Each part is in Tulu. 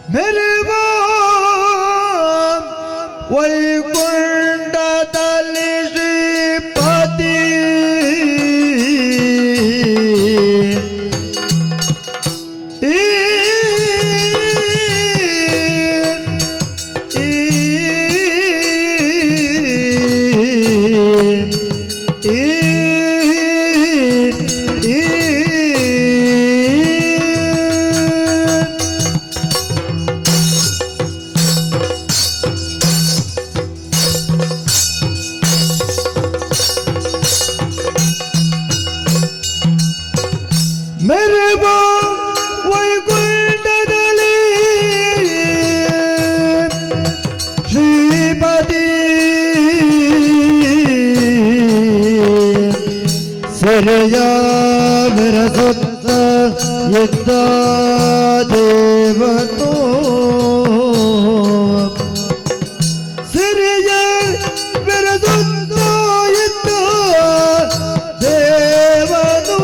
ಮೆರೆವ ವೈಕುಂಠದಲ್ಲಿ ಶ್ರೀಪತಿ ಮೆರೆವ ವೈಕುಂಠದಲ್ಲಿ ಶ್ರೀಪತಿ ಸೆರೆಯ ವಿರಸುತ್ತ ಇದ್ದ ದೇವತೋ ಸಿರಿಯ ವಿರಸುತ್ತ ಇದ್ದ ದೇವನು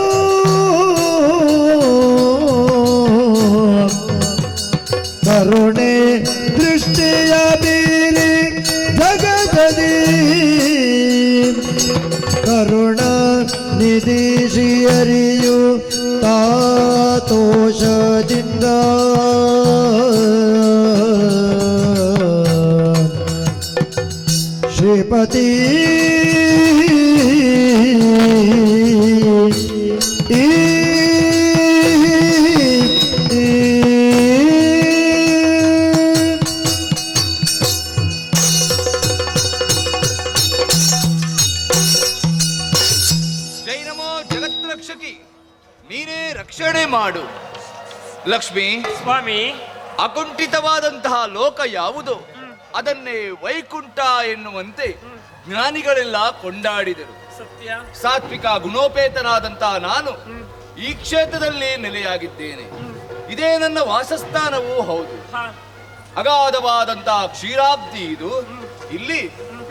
ಕರುಣೆ ದೃಷ್ಟಿಯ ಬೀರಿ ಜಗದದಿ ಕರುಣ ನಿಧಿ ಶ್ರೀಯರಿಯು ತಾತೋಷದಿಂದ ಶ್ರೀಪತಿ ಈ ಜೈ ನಮೋ ಜಗತ್ರಕ್ಷಕಿ, ನೀನೇ ರಕ್ಷಣೆ ಮಾಡು. ಲಕ್ಷ್ಮಿ ಸ್ವಾಮಿ, ಅಕುಂಠಿತವಾದಂತಹ ಲೋಕ ಯಾವುದು ಅದನ್ನೇ ವೈಕುಂಠ ಎನ್ನುವಂತೆ ಜ್ಞಾನಿಗಳೆಲ್ಲ ಕೊಂಡಾಡಿದರು. ಸತ್ಯ. ಸಾತ್ವಿಕ ಗುಣೋಪೇತನಾದಂತಹ ನಾನು ಈ ಕ್ಷೇತ್ರದಲ್ಲಿ ನೆಲೆಯಾಗಿದ್ದೇನೆ. ಇದೇ ನನ್ನ ವಾಸಸ್ಥಾನವೂ ಹೌದು. ಅಗಾಧವಾದಂತಹ ಕ್ಷೀರಾಬ್ಧಿ ಇದು. ಇಲ್ಲಿ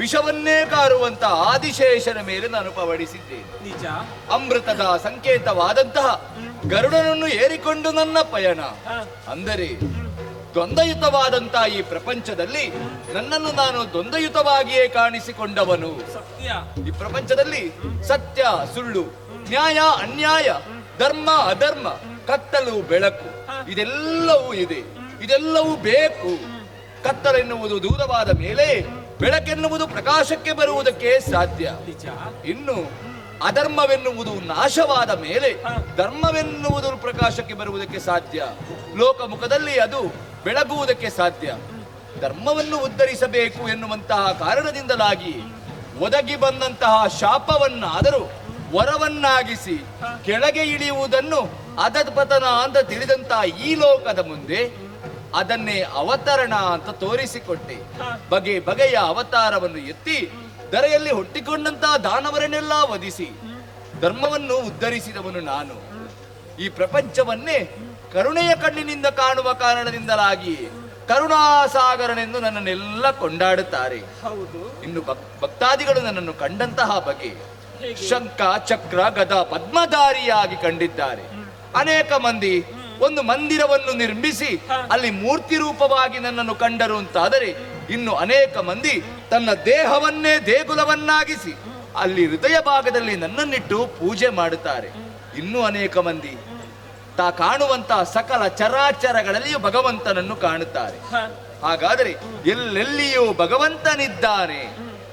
ವಿಷವನ್ನೇ ಕಾರುವಂತಹ ಆದಿಶೇಷನ ಮೇಲೆ ನಾನು ಪವಡಿಸಿದ್ದೇನೆ. ನಿಜ. ಅಮೃತದ ಸಂಕೇತವಾದಂತಹ ಗರುಡನನ್ನು ಏರಿಕೊಂಡು ನನ್ನ ಪಯಣ. ಅಂದರೆ ದ್ವಂದ್ವಯುತವಾದಂತಹ ಈ ಪ್ರಪಂಚದಲ್ಲಿ ನನ್ನನ್ನು ನಾನು ದ್ವಂದ್ವಯುತವಾಗಿಯೇ ಕಾಣಿಸಿಕೊಂಡವನು. ಸತ್ಯ. ಈ ಪ್ರಪಂಚದಲ್ಲಿ ಸತ್ಯ ಸುಳ್ಳು, ನ್ಯಾಯ ಅನ್ಯಾಯ, ಧರ್ಮ ಅಧರ್ಮ, ಕತ್ತಲು ಬೆಳಕು ಇದೆಲ್ಲವೂ ಇದೆ. ಇದೆಲ್ಲವೂ ಬೇಕು. ಕತ್ತಲೆನ್ನುವುದು ದೂರವಾದ ಮೇಲೆ ಬೆಳಕೆನ್ನುವುದು ಪ್ರಕಾಶಕ್ಕೆ ಬರುವುದಕ್ಕೆ ಸಾಧ್ಯ. ನಿಜ. ಇನ್ನು ಅಧರ್ಮವೆನ್ನುವುದು ನಾಶವಾದ ಮೇಲೆ ಧರ್ಮವೆನ್ನುವುದು ಪ್ರಕಾಶಕ್ಕೆ ಬರುವುದಕ್ಕೆ ಸಾಧ್ಯ. ಲೋಕಮುಖದಲ್ಲಿ ಅದು ಬೆಳಗುವುದಕ್ಕೆ ಸಾಧ್ಯ. ಧರ್ಮವನ್ನು ಉದ್ಧರಿಸಬೇಕು ಎನ್ನುವಂತಹ ಕಾರಣದಿಂದಲಾಗಿ ಒದಗಿ ಬಂದಂತಹ ಶಾಪವನ್ನಾದರೂ ವರವನ್ನಾಗಿಸಿ ಕೆಳಗೆ ಇಳಿಯುವುದನ್ನು ಅಧಪತನ ಅಂತ ತಿಳಿದಂತಹ ಈ ಲೋಕದ ಮುಂದೆ ಅದನ್ನೇ ಅವತರಣ ಅಂತ ತೋರಿಸಿಕೊಟ್ಟೆ. ಬಗೆ ಬಗೆಯ ಅವತಾರವನ್ನು ಎತ್ತಿ ಧರೆಯಲ್ಲಿ ಹುಟ್ಟಿಕೊಂಡಂತಹ ದಾನವರನ್ನೆಲ್ಲ ವಧಿಸಿ ಧರ್ಮವನ್ನು ಉದ್ಧರಿಸಿದವನು ನಾನು. ಈ ಪ್ರಪಂಚವನ್ನೇ ಕರುಣೆಯ ಕಣ್ಣಿನಿಂದ ಕಾಣುವ ಕಾರಣದಿಂದಲಾಗಿ ಕರುಣಾಸಾಗರನೆಂದು ನನ್ನನ್ನೆಲ್ಲ ಕೊಂಡಾಡುತ್ತಾರೆ. ಹೌದು. ಇನ್ನು ಭಕ್ತಾದಿಗಳು ನನ್ನನ್ನು ಕಂಡಂತಹ ಬಗೆ ಹೇಗೆ? ಶಂಖ ಚಕ್ರ ಗದ ಪದ್ಮಧಾರಿಯಾಗಿ ಕಂಡಿದ್ದಾರೆ. ಅನೇಕ ಮಂದಿ ಒಂದು ಮಂದಿರವನ್ನು ನಿರ್ಮಿಸಿ ಅಲ್ಲಿ ಮೂರ್ತಿ ರೂಪವಾಗಿ ನನ್ನನ್ನು ಕಂಡರು ಅಂತಾದರೆ, ಇನ್ನು ಅನೇಕ ಮಂದಿ ತನ್ನ ದೇಹವನ್ನೇ ದೇಗುಲವನ್ನಾಗಿಸಿ ಅಲ್ಲಿ ಹೃದಯ ಭಾಗದಲ್ಲಿ ನನ್ನನ್ನಿಟ್ಟು ಪೂಜೆ ಮಾಡುತ್ತಾರೆ. ಇನ್ನೂ ಅನೇಕ ಮಂದಿ ತಾ ಕಾಣುವಂತಹ ಸಕಲ ಚರಾಚರಗಳಲ್ಲಿಯೂ ಭಗವಂತನನ್ನು ಕಾಣುತ್ತಾರೆ. ಹಾಗಾದರೆ ಎಲ್ಲೆಲ್ಲಿಯೂ ಭಗವಂತನಿದ್ದಾನೆ.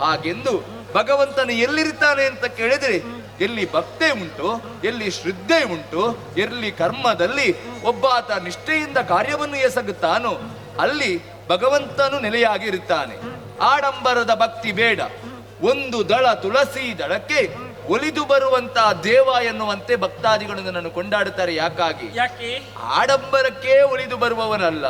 ಹಾಗೆಂದು ಭಗವಂತನು ಎಲ್ಲಿರ್ತಾನೆ ಅಂತ ಕೇಳಿದರೆ, ಎಲ್ಲಿ ಭಕ್ತಿ ಉಂಟು, ಎಲ್ಲಿ ಶ್ರದ್ಧೆ ಉಂಟು, ಎಲ್ಲಿ ಕರ್ಮದಲ್ಲಿ ಒಬ್ಬಾತ ನಿಷ್ಠೆಯಿಂದ ಕಾರ್ಯವನ್ನು ಎಸಗುತ್ತಾನೋ ಅಲ್ಲಿ ಭಗವಂತನು ನೆಲೆಯಾಗಿ ಇರುತ್ತಾನೆ. ಆಡಂಬರದ ಭಕ್ತಿ ಬೇಡ. ಒಂದು ದಳ ತುಳಸಿ ದಳಕ್ಕೆ ಒಲಿದು ಬರುವಂತಹ ದೇವ ಎನ್ನುವಂತೆ ಭಕ್ತಾದಿಗಳು ನನ್ನನ್ನು ಕೊಂಡಾಡುತ್ತಾರೆ. ಯಾಕಾಗಿ? ಯಾಕೆ? ಆಡಂಬರಕ್ಕೆ ಒಲಿದು ಬರುವವನಲ್ಲ.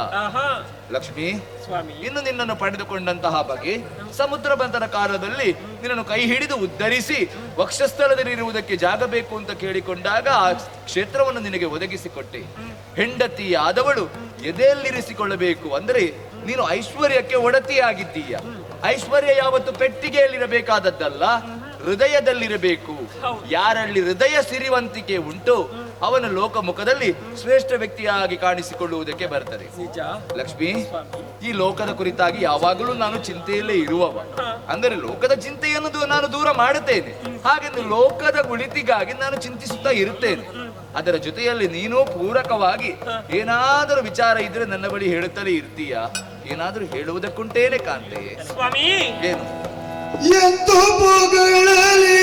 ಲಕ್ಷ್ಮಿ ಸ್ವಾಮಿ, ಇನ್ನು ನಿನ್ನನ್ನು ಪಡೆದುಕೊಂಡಂತಹ ಬಗೆ ಸಮುದ್ರ ಬಂಧನ ಕಾಲದಲ್ಲಿ ನಿನ್ನನ್ನು ಕೈ ಹಿಡಿದು ಉದ್ಧರಿಸಿ ವಕ್ಷಸ್ಥಳದಲ್ಲಿರುವುದಕ್ಕೆ ಜಾಗ ಬೇಕು ಅಂತ ಕೇಳಿಕೊಂಡಾಗ ಆ ಕ್ಷೇತ್ರವನ್ನು ನಿನಗೆ ಒದಗಿಸಿಕೊಟ್ಟೆ. ಹೆಂಡತಿ ಆದವಳು ಎದೆಯಲ್ಲಿರಿಸಿಕೊಳ್ಳಬೇಕು ಅಂದರೆ ನೀನು ಐಶ್ವರ್ಯಕ್ಕೆ ಒಡತಿಯಾಗಿದ್ದೀಯ. ಐಶ್ವರ್ಯ ಯಾವತ್ತು ಪೆಟ್ಟಿಗೆಯಲ್ಲಿರಬೇಕಾದದ್ದಲ್ಲ, ಹೃದಯದಲ್ಲಿರಬೇಕು. ಯಾರಲ್ಲಿ ಹೃದಯ ಸಿರಿವಂತಿಕೆ ಉಂಟು ಅವನ ಲೋಕ ಮುಖದಲ್ಲಿ ಶ್ರೇಷ್ಠ ವ್ಯಕ್ತಿಯಾಗಿ ಕಾಣಿಸಿಕೊಳ್ಳುವುದಕ್ಕೆ ಬರ್ತದೆ. ಲಕ್ಷ್ಮಿ, ಈ ಲೋಕದ ಕುರಿತಾಗಿ ಯಾವಾಗಲೂ ನಾನು ಚಿಂತೆಯಲ್ಲೇ ಇರುವವ. ಅಂದರೆ ಲೋಕದ ಚಿಂತೆಯನ್ನು ನಾನು ದೂರ ಮಾಡುತ್ತೇನೆ, ಹಾಗೆಂದು ಲೋಕದ ಉಳಿತಿಗಾಗಿ ನಾನು ಚಿಂತಿಸುತ್ತಾ ಇರುತ್ತೇನೆ. ಅದರ ಜೊತೆಯಲ್ಲಿ ನೀನು ಪೂರಕವಾಗಿ ಏನಾದರೂ ವಿಚಾರ ಇದ್ರೆ ನನ್ನ ಬಳಿ ಹೇಳುತ್ತಲೇ ಇರ್ತೀಯ. ಏನಾದರೂ ಹೇಳುವುದಕ್ಕುಂಟೇನೆ ಕಾಂತೆ. ಸ್ವಾಮಿ, ಏನು ಎಂದು ಪೊಗಳಲಿ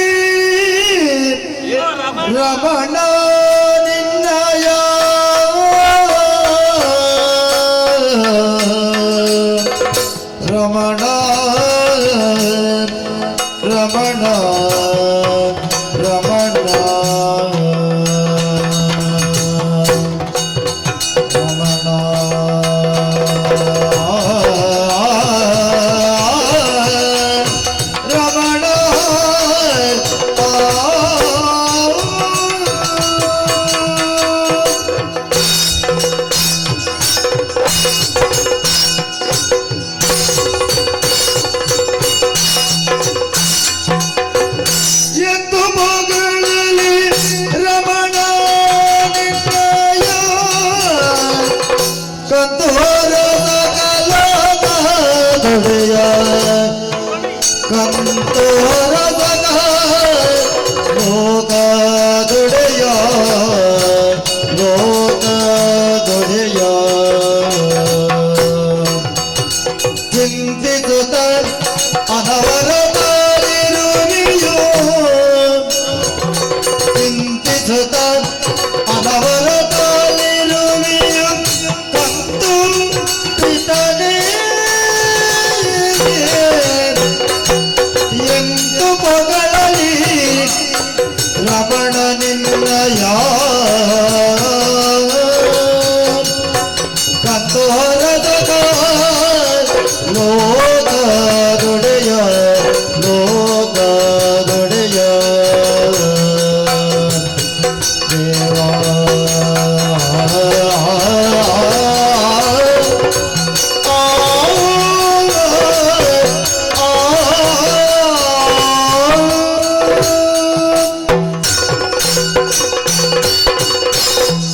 ರಮಣ ನಿನ್ನಯ ರಮಣ ರಮಣ ರಮಣ ರಮಣ ರಮಣ ಎಂದು ಮಗಳಲ್ಲಿ ರಮಣ ನಿನ್ನಯ ಕಂದೋರ ಸಕಲ ಕಂದೋರ ಲೋಕ ದೊಡೆಯ ಲೋಕ ದೊಡೆಯ ಚಿಂತಿಸುತ್ತ ಅನವರತಾರಿರುವಿಯೋ ಚಿಂತಿಸುತ್ತ ಅನವರತಾರಿರುವಿಯೋ ಕಂತು ಪಿತನೇ ಎಂದು ಪೊಗಳಲಿ ರಮಣ ನಿನ್ನಯ ಕಂತೋರದ ಲೋಕದೊಡೆಯ ಲೋಕದೊಡೆಯ ದೇವಾ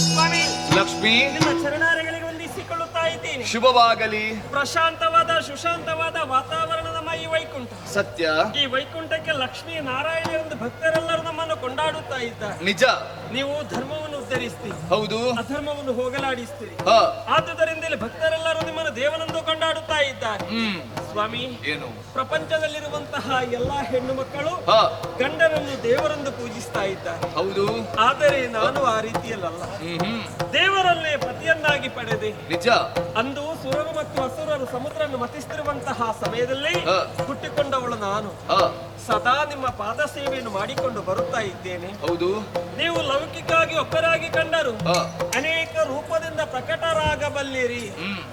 ಸ್ವಾಮಿ, ಲಕ್ಷ್ಮಿ, ನಿಮ್ಮ ಚರಣಾರಗಳಿಗೆ ವಂದಿಸಿಕೊಳ್ಳುತ್ತಾ ಇದ್ದೀನಿ. ಶುಭವಾಗಲಿ. ಪ್ರಶಾಂತವಾದ ಸುಶಾಂತವಾದ ವಾತಾವರಣ ನಮ್ಮ ಈ ವೈಕುಂಠ. ಸತ್ಯ. ಈ ವೈಕುಂಠಕ್ಕೆ ಲಕ್ಷ್ಮೀ ನಾರಾಯಣ ಎಂದು ಭಕ್ತರೆಲ್ಲರೂ ನಮ್ಮನ್ನು ಕೊಂಡಾಡುತ್ತಾ ಇದ್ದಾರೆ. ನಿಜ. ನೀವು ಧರ್ಮವನ್ನು ಉದ್ಧರಿಸ್ತೀರಿ, ಹೌದು, ಅಧರ್ಮವನ್ನು ಹೋಗಲಾಡಿಸ್ತೀರಿ. ಹ. ಆದುದರಿಂದ ಇಲ್ಲಿ ಭಕ್ತರೆಲ್ಲರೂ ನಿಮ್ಮನ್ನು ದೇವನೆಂದು ಕೊಂಡಾಡುತ್ತಾ ಇದ್ದಾರೆ. ಸ್ವಾಮಿ, ಏನು ಪ್ರಪಂಚದಲ್ಲಿರುವಂತಹ ಎಲ್ಲಾ ಹೆಣ್ಣು ಮಕ್ಕಳು ಹ. ಗಂಡನನ್ನು ದೇವರೆಂದು ಪೂಜಿಸ್ತಾ ಇದ್ದಾರೆ. ಹೌದು. ಆದರೆ ನಾನು ಆ ರೀತಿಯಲ್ಲ. ದೇವರಲ್ಲೇ ಪತಿಯನ್ನಾಗಿ ಪಡೆದೆ. ನಿಜ. ಅಂದು ಸುರರು ಮತ್ತು ಅಸುರರು ಸಮುದ್ರವನ್ನು ಮತಿಸುತ್ತಿರುವಂತಹ ಸಮಯದಲ್ಲಿ ಹ. ಹುಟ್ಟಿಕೊಂಡವಳು ನಾನು. ಹ. ಸದಾ ನಿಮ್ಮ ಪಾದ ಸೇವೆಯನ್ನು ಮಾಡಿಕೊಂಡು ಬರುತ್ತಾ ಇದ್ದೇನೆ. ಹೌದು. ನೀವು ಲೌಕಿಕವಾಗಿ ಒಬ್ಬರಾಗಿ ಕಂಡರು ಹ. ಅನೇಕ ರೂಪದಿಂದ ಪ್ರಕಟರಾಗಬಲ್ಲಿರಿ.